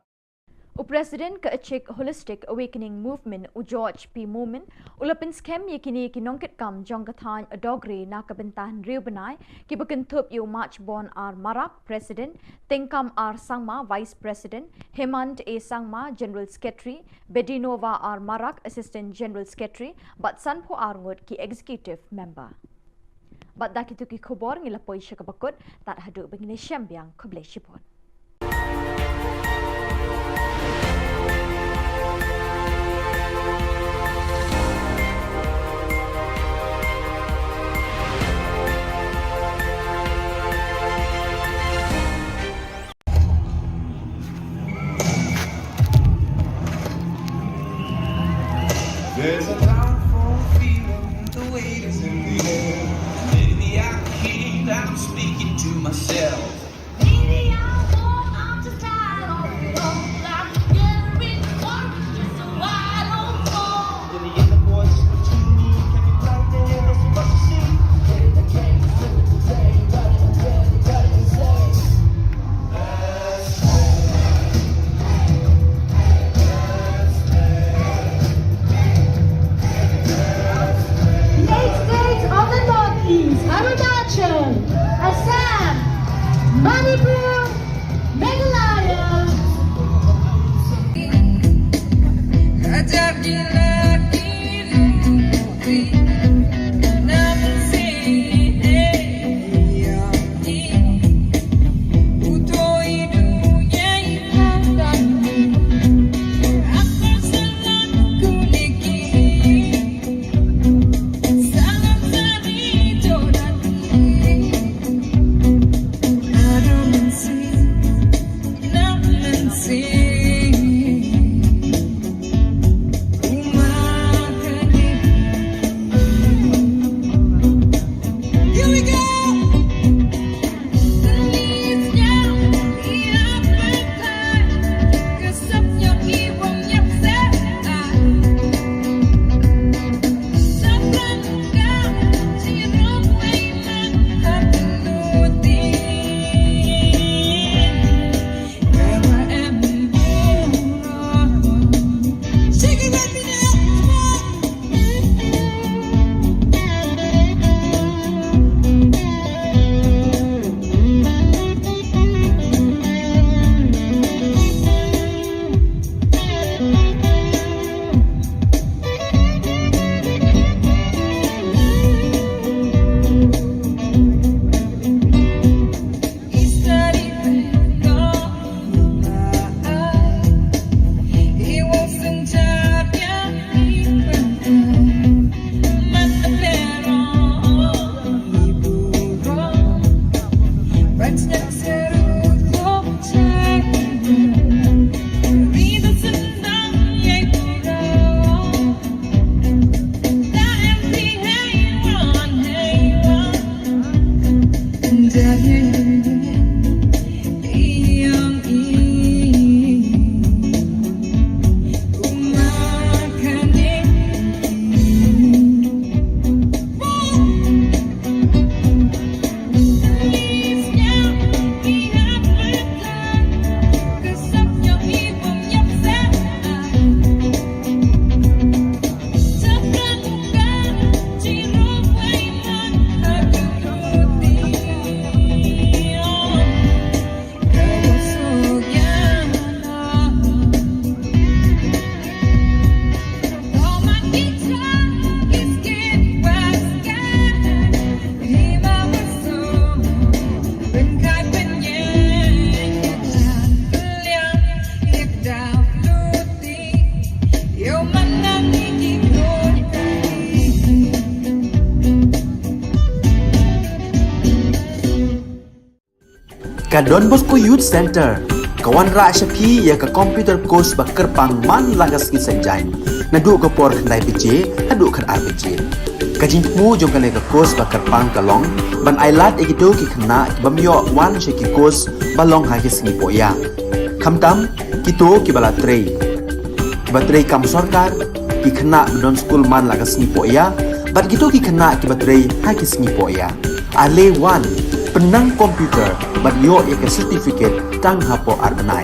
U President ka Achik Holistic Awakening Movement u George P Momin u la pynskhem ïa kine ki nongkitkam jong ka thaiñ Adogre na ka bynta hynriew bnai kiba kynthup ïa u Machbon R Marak, President, Tengkam R Sangma, Vice President, Hemant A Sangma, General Secretary, Bedinova R Marak, Assistant General Secretary, bad sanphew ar ngut ki Executive Member. Bad da kito ki khubor ngi la poi sha kaba kut, tad haduh ba ngin ïashem biang, khublei shibun. There's a powerful feeling, the weight is in the air. Maybe I can't, I'm speaking to myself. Maybe I won't, I'm just tired of it all. I'm getting rich, or it's just a wild old fall. In the inner voice between me, can you tell me what's the The eight states of the Northeast, Arunachal, Assam, Manipur, Meghalaya. Ka Don Bosco Youth Center, ka wanrah sha phi ïa ka computer course ba kyrpang man la ka sngi Saitjaiñ. Naduh ka por khyndai baje, haduh khatar baje. Ka jingthmu jong kane ka course ba kyrpang ka long, ban ailad ïa kito ki khynnah ki bym ïoh wan sha ki course ba long ha ki sngi poh ïa. Khamtam, kito ki ba la trei. Ki ba trei kam sorkar, ki khynnah ba don skul man la ka sngi poh ïa, bad kito ki khynnah ki ba trei ha ki sngi poh ïa. Ale wan, pynnang computer, bad ïoh ïa ka certificate tang hapoh ar bnai.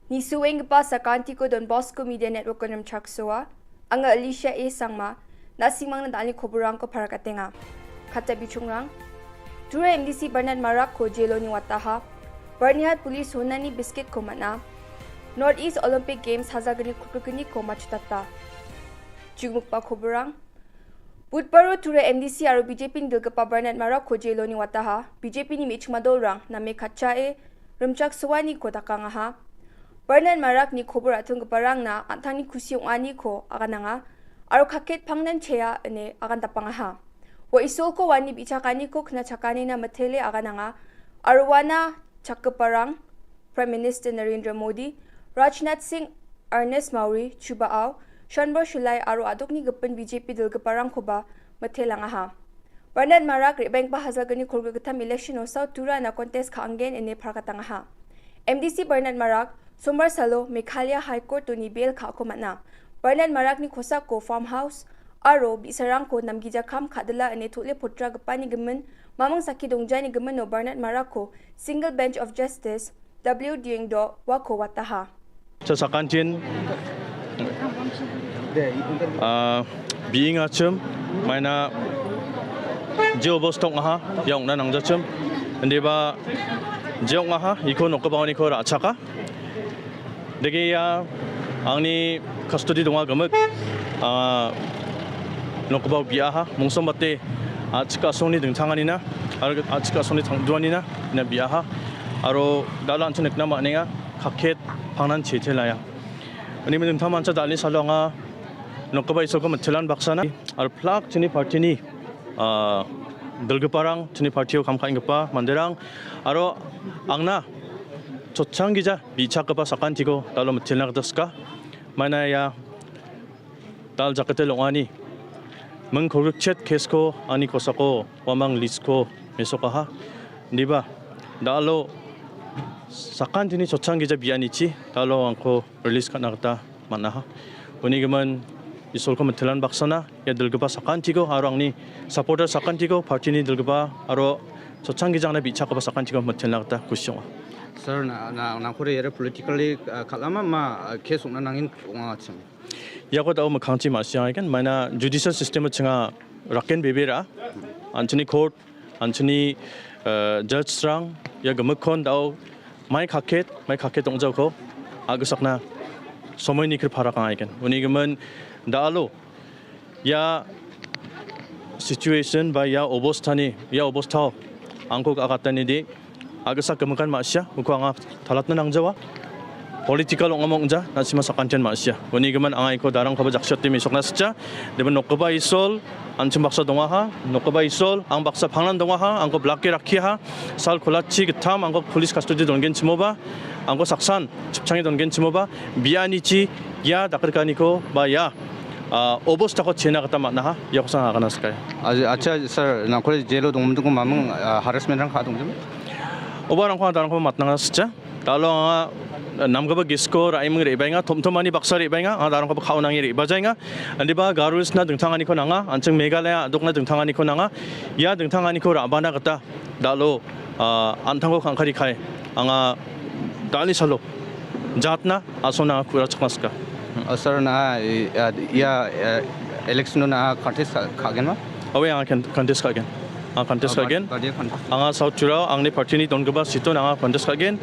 Nisuenggipa sakantiko Don Bosco Media Network-o rimchaksoa. Anga Alicia A Sangma, na·simangna dal·ni koborrangko parakatenga. Kata bichongrang, Tura M D C Bernard Marakko jeloni wataha, Byrnihat Police honani biskitko man·a, North East Olympic Games hajalgni kulkulgniko matchotata. Jugmikba koborrang, Budbaro Tura M D C aro B J P-ni dilgipa Bernard Marakko jeloni wataha, B J P-ni me·chikma dolrang name katchae rimchaksoaniko dakangaha. Bernard Marakni kobor a·tonggiparangna an·tangni kusi ong·aniko agananga aro kaket pangnan chea ine agandapangaha. Ua Isolko wani bi·chakaniko knachakanina mitele agananga aro uana chakgiparang Prime Minister Narendra Modi, Rajnath Singh, Ernest Mawri, Chuba Aw, Shanbor Shilai aro a·dokni gipin B J P dilgiparangkoba mitelangaha. Bernard Marak re·baenggipa hajalgni kolgrikgittam election-o South Turana contest ka·angen ine parakatangaha. M D C Bernard Marak, Sombar salo Meghalaya High Court-oni bail ka·ako man·a. Bernard Marakni kosako farmhouse aro bi·sarangko namgija kam ka·dila ine tole potragipani gimin, maming sakki dongjani gimino Bernard Marakko Single Bench of Justice W Diengdo uako wataha. Cha sakantin, ah, bi·engachim, maina je obosta ong·aha, ia ong·na nangjachim. Indiba je ong·aha, iko nokgipaoniko ra·chaka. Dege ia angni custody donga gimik, ah, nokgipao bi·aha, mungsombate a·chik a·songni dingtanganina, aro a·chik a·songni tangduanina, ina bi·aha. Aro dal·a an·ching nikna man·enga, kaket pangnan chete laya. Uni dingtang mancha dal·ni salo anga nokgipa Isolko mitelan baksana, aro plak chini partini, ah, dilgiparang, chini partio kam ka·enggipa manderang, aro angna chotchang gija bi·chakgipa sakantiko dal·o mitelna gita sika. Maina ia dal jakete long·ani ming kolgrikchet kesko ani kosako uamang lisko mesokaha. Indiba dal·o sakantini chotchang gija bianichi dal·o angko release ka·na gita man·aha. Uni gimin Isolko mitelan baksana ia dilgipa sakantiko aro angni supporter sakantiko partini dilgipa aro chotchang gijangna bi·chakgipa sakantiko mitelna gita kusi ong·a. Sir, na, na, nangkore iara politically, ah, kal·ama ma, ah, case ong·na nangin ong·achim? Iako da·o mikkangchi ma·siangagen, maina judicial system-o chinga raken bebe ra. An·chingni court, an·chingni, eh, judge-rang ia gimikkon da·o mai kaket, mai kaket ong·jako a·gisakna somoini kri parakangaigen. Uni gimin da·alo ia situation ba ia obostani, ia obostao angko ga·gatani de a·gisak gimikan ma·sia, uko anga talatna nangjawa. Political ong·amo ong·ja, na·sima sakantian ma·sia. Uni gimin anga iko darangkoba jaksio timi sokna sitja. Deben nokgipa Isol, an·ching baksa dongaha, nokgipa Isol, ang baksa pangnan dongaha, angko blake rakkiaha, sal kolachi gittam angko police custody dongenchimoba, angko saksan chipchange dongenchimoba, bianichi ia dakrikaniko ba ia, ah, obostako chena gita man·aha, iakosang agana skai. Acha, acha, sir, nangkore jelo dongmintiko maming, ah, harassment-rang ka·a dongjim? Oba rangko darangko matnanga sitja. Dalo anga namgipa gisko ra·eming re·baenga, tomtomani baksa re·baenga, anga darangkoba ka·onange re·bajaenga. Indiba Garo Hills-na dingtanganiko nanga, an·ching Meghalaya a·dokna dingtanganiko nanga. Ia dingtanganiko ra·bana gita dalo, ah, an·tangko kangkari kai anga dal·ni salo jatna asongna kurachakmaska. Oh, sir, na, eh, ia, eh, election na contest ka-, ka·genma? Awe, anga kan-, contest ka·gen. Anga contest Ah, ka·gen. Party contest. Anga South Tirao, angni party-ni dongipa seat-on anga contest ka·gen.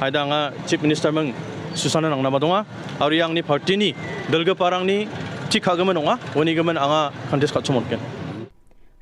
Haida anga Chief Minister ming susana nangnaba donga. Aro ia angni party-ni dilgiparangni tik ka·gimin ong·a. Uni gimin anga contest ka·chongmotgen.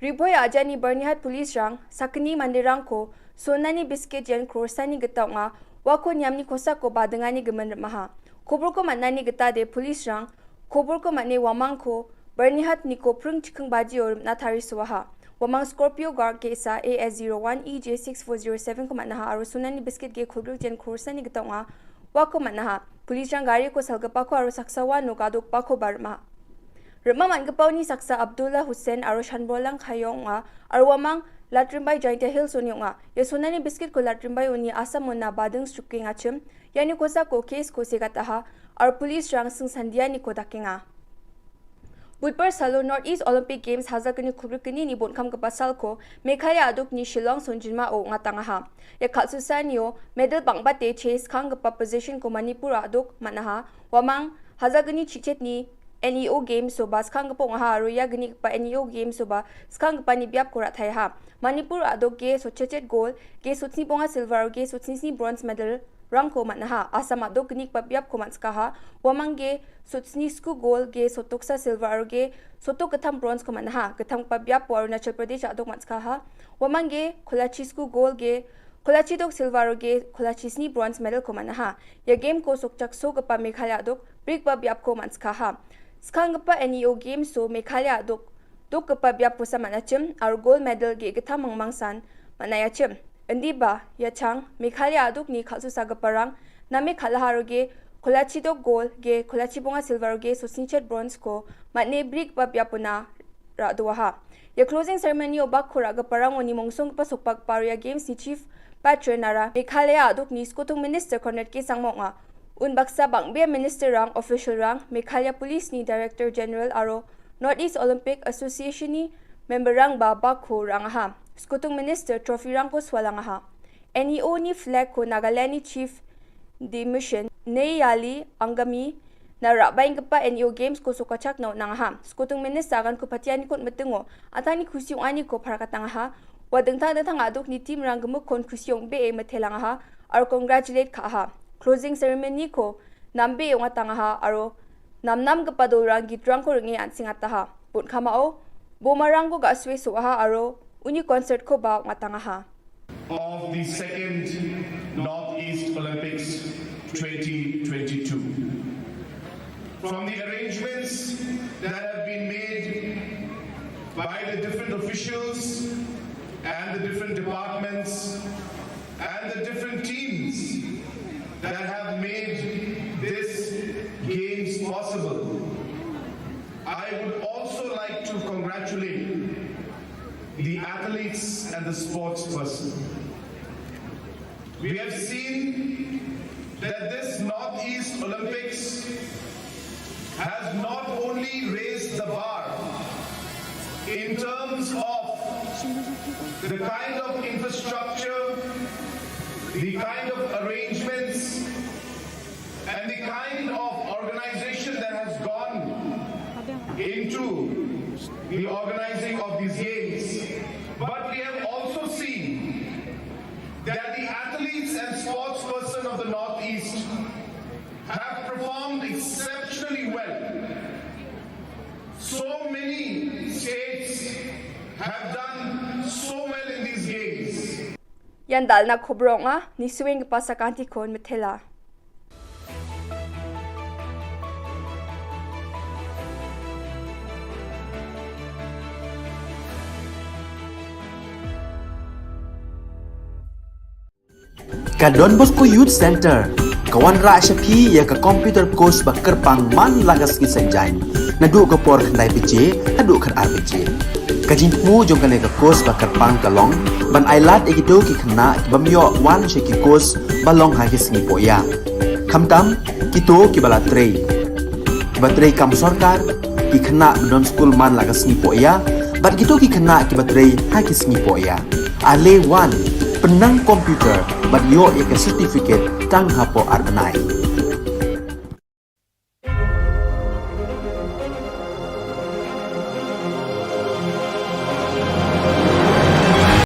Ripoi a·jani Byrnihat police-rang sakgni manderangko sonani biskit yen crore-sani gita ong·a, uako niamni kosako badingani gimin rim·aha. Koborko man·ani gitade police-rang koborko man·e uamangko Byrnihat-niko pring chikking bajio rim·na tarisoaha. Uamang Scorpio Guard ge·sa A S zero one E J six four zero seven-ko man·aha aro sonani biskit ge kolgrik yen crore-sani gita ong·a, uako man·aha. Police-rang gariko salgipako aro saksa uano gadokbakoba rim·a. Rim·a man·gipaoni saksa Abdullah Hussain aro Shanbolang Khayo ong·a, aro uamang Latrimbai Jaintia Hills-oni ong·a. Ia sonani biskitko Latrimbai uni Assam-ona bading srikengachim, iani kosako case-ko segataha, aro police-rang singsandianiko dakenga. Budbar salo North East Olympic Games hajalgni kolgrikgnini bonkamgipa salko Meghalaya a·dokni Shillong songjinmao ong·atangaha. Ia kal·susaanio medal bang·bate chase skanggipa position-ko Manipur a·dok man·aha. Uamang hajalgni chichetni N E O Games-oba skanggipa ong·aha aro ia gnigipa N E O Games-oba skanggipani biapko ra·taiaha. Manipur a·dok ge sotchechet gol, ge sotsni bonga silver aro ge sotsni sni bronze medal-rangko man·aha. Assam a·dok gnigipa biapko man·sikaha. Uamang ge sotsni sku gol, ge sotoksa silver aro ge sotok gittam bronze-ko man·aha. Gittamgipa biapo Arunachal Pradesh a·dok man·sikaha. Uamang ge kolachi sku gol, ge kolachi dok silver aro ge kolachi sni bronze medal-ko man·aha. Ia game-ko sokchaksogipa Meghalaya a·dok brikba biapko man·sikaha. Skanggipa N E O Games-o Meghalaya a·dok dokgipa biapkosa man·achim aro gold medal ge·gittam mangmangsan man·aiachim. Indiba, ia chang Meghalaya a·dokni kal·susagiparang name kal·aha aro ge kolachi dok gold, ge kolachi bonga silver aro ge sotsni chet bronze-ko man·e brikba biapona ra·doaha. Ia closing ceremony-o bakko ra·giparangoni mongsonggipa sokbakba aro ia Games-ni chief patron-ara Meghalaya a·dokni skotung minister Conrad K Sangma ong·a. Unbaksa bang·bea minister-rang, official-rang, Meghalaya Police-ni Director General aro North East Olympic Association-ni member-rangba bakko ra·angaha. Skotung minister trophy-rangko sualangaha. N E O-ni flag-ko Nagaland-ni chief Dimission Nei Yali Angami na ra·baenggipa N E O Games-ko sokachakna on·angaha. Skotung minister aganko patianiko on·mitingo an·tangni kusi ong·aniko parakatangaha. Ua dingtang dingtang a·dokni team-rang gimikkon kusi ong·bee mitelangaha aro congratulate ka·aha. Closing ceremony-ko nambee ong·atangaha aro namnamgipa dolrang gitrangko ring·e an·sengataha. Bonkamao bomarangko ga·sue so·aha aro uni concert-koba ong·atangaha. Of the second Northeast Olympics twenty twenty-two. From the arrangements that have been made by the different officials and the different departments and the different teams that have made this games possible, I would also like to congratulate the athletes and the sports person. We have seen that this Northeast Olympics has not only raised the bar in terms of the kind of infrastructure, the kind of arrangements, and the kind of organization that has gone into the organizing of these games. But we have also seen that the athletes and sports person of the Northeast have performed exceptionally well. So many states have done so well in these games. Ian dal·na kobor ong·a, nisuenggipa sakantikon mitela. Ka Don Bosco Youth Center, ka wanrah sha phi ïa ka computer course ba kyrpang man la ka sngi Saitjaiñ. Naduh ka por khyndai baje, haduh khatar baje. Ka jingthmu jong kane ka course ba kyrpang ka long, ban ailad ïa kito ki khynnah ki bym ïoh wan sha ki course ba long ha ki sngi poh ïa. Khamtam, kito ki ba la trei. Ki ba trei kam sorkar, ki khynnah ba don skul man la ka sngi poh ïa, bad kito ki khynnah ki ba trei ha ki sngi poh ïa. Ale wan, pynnang computer, bad ïoh ïa ka certificate tang hapoh ar bnai.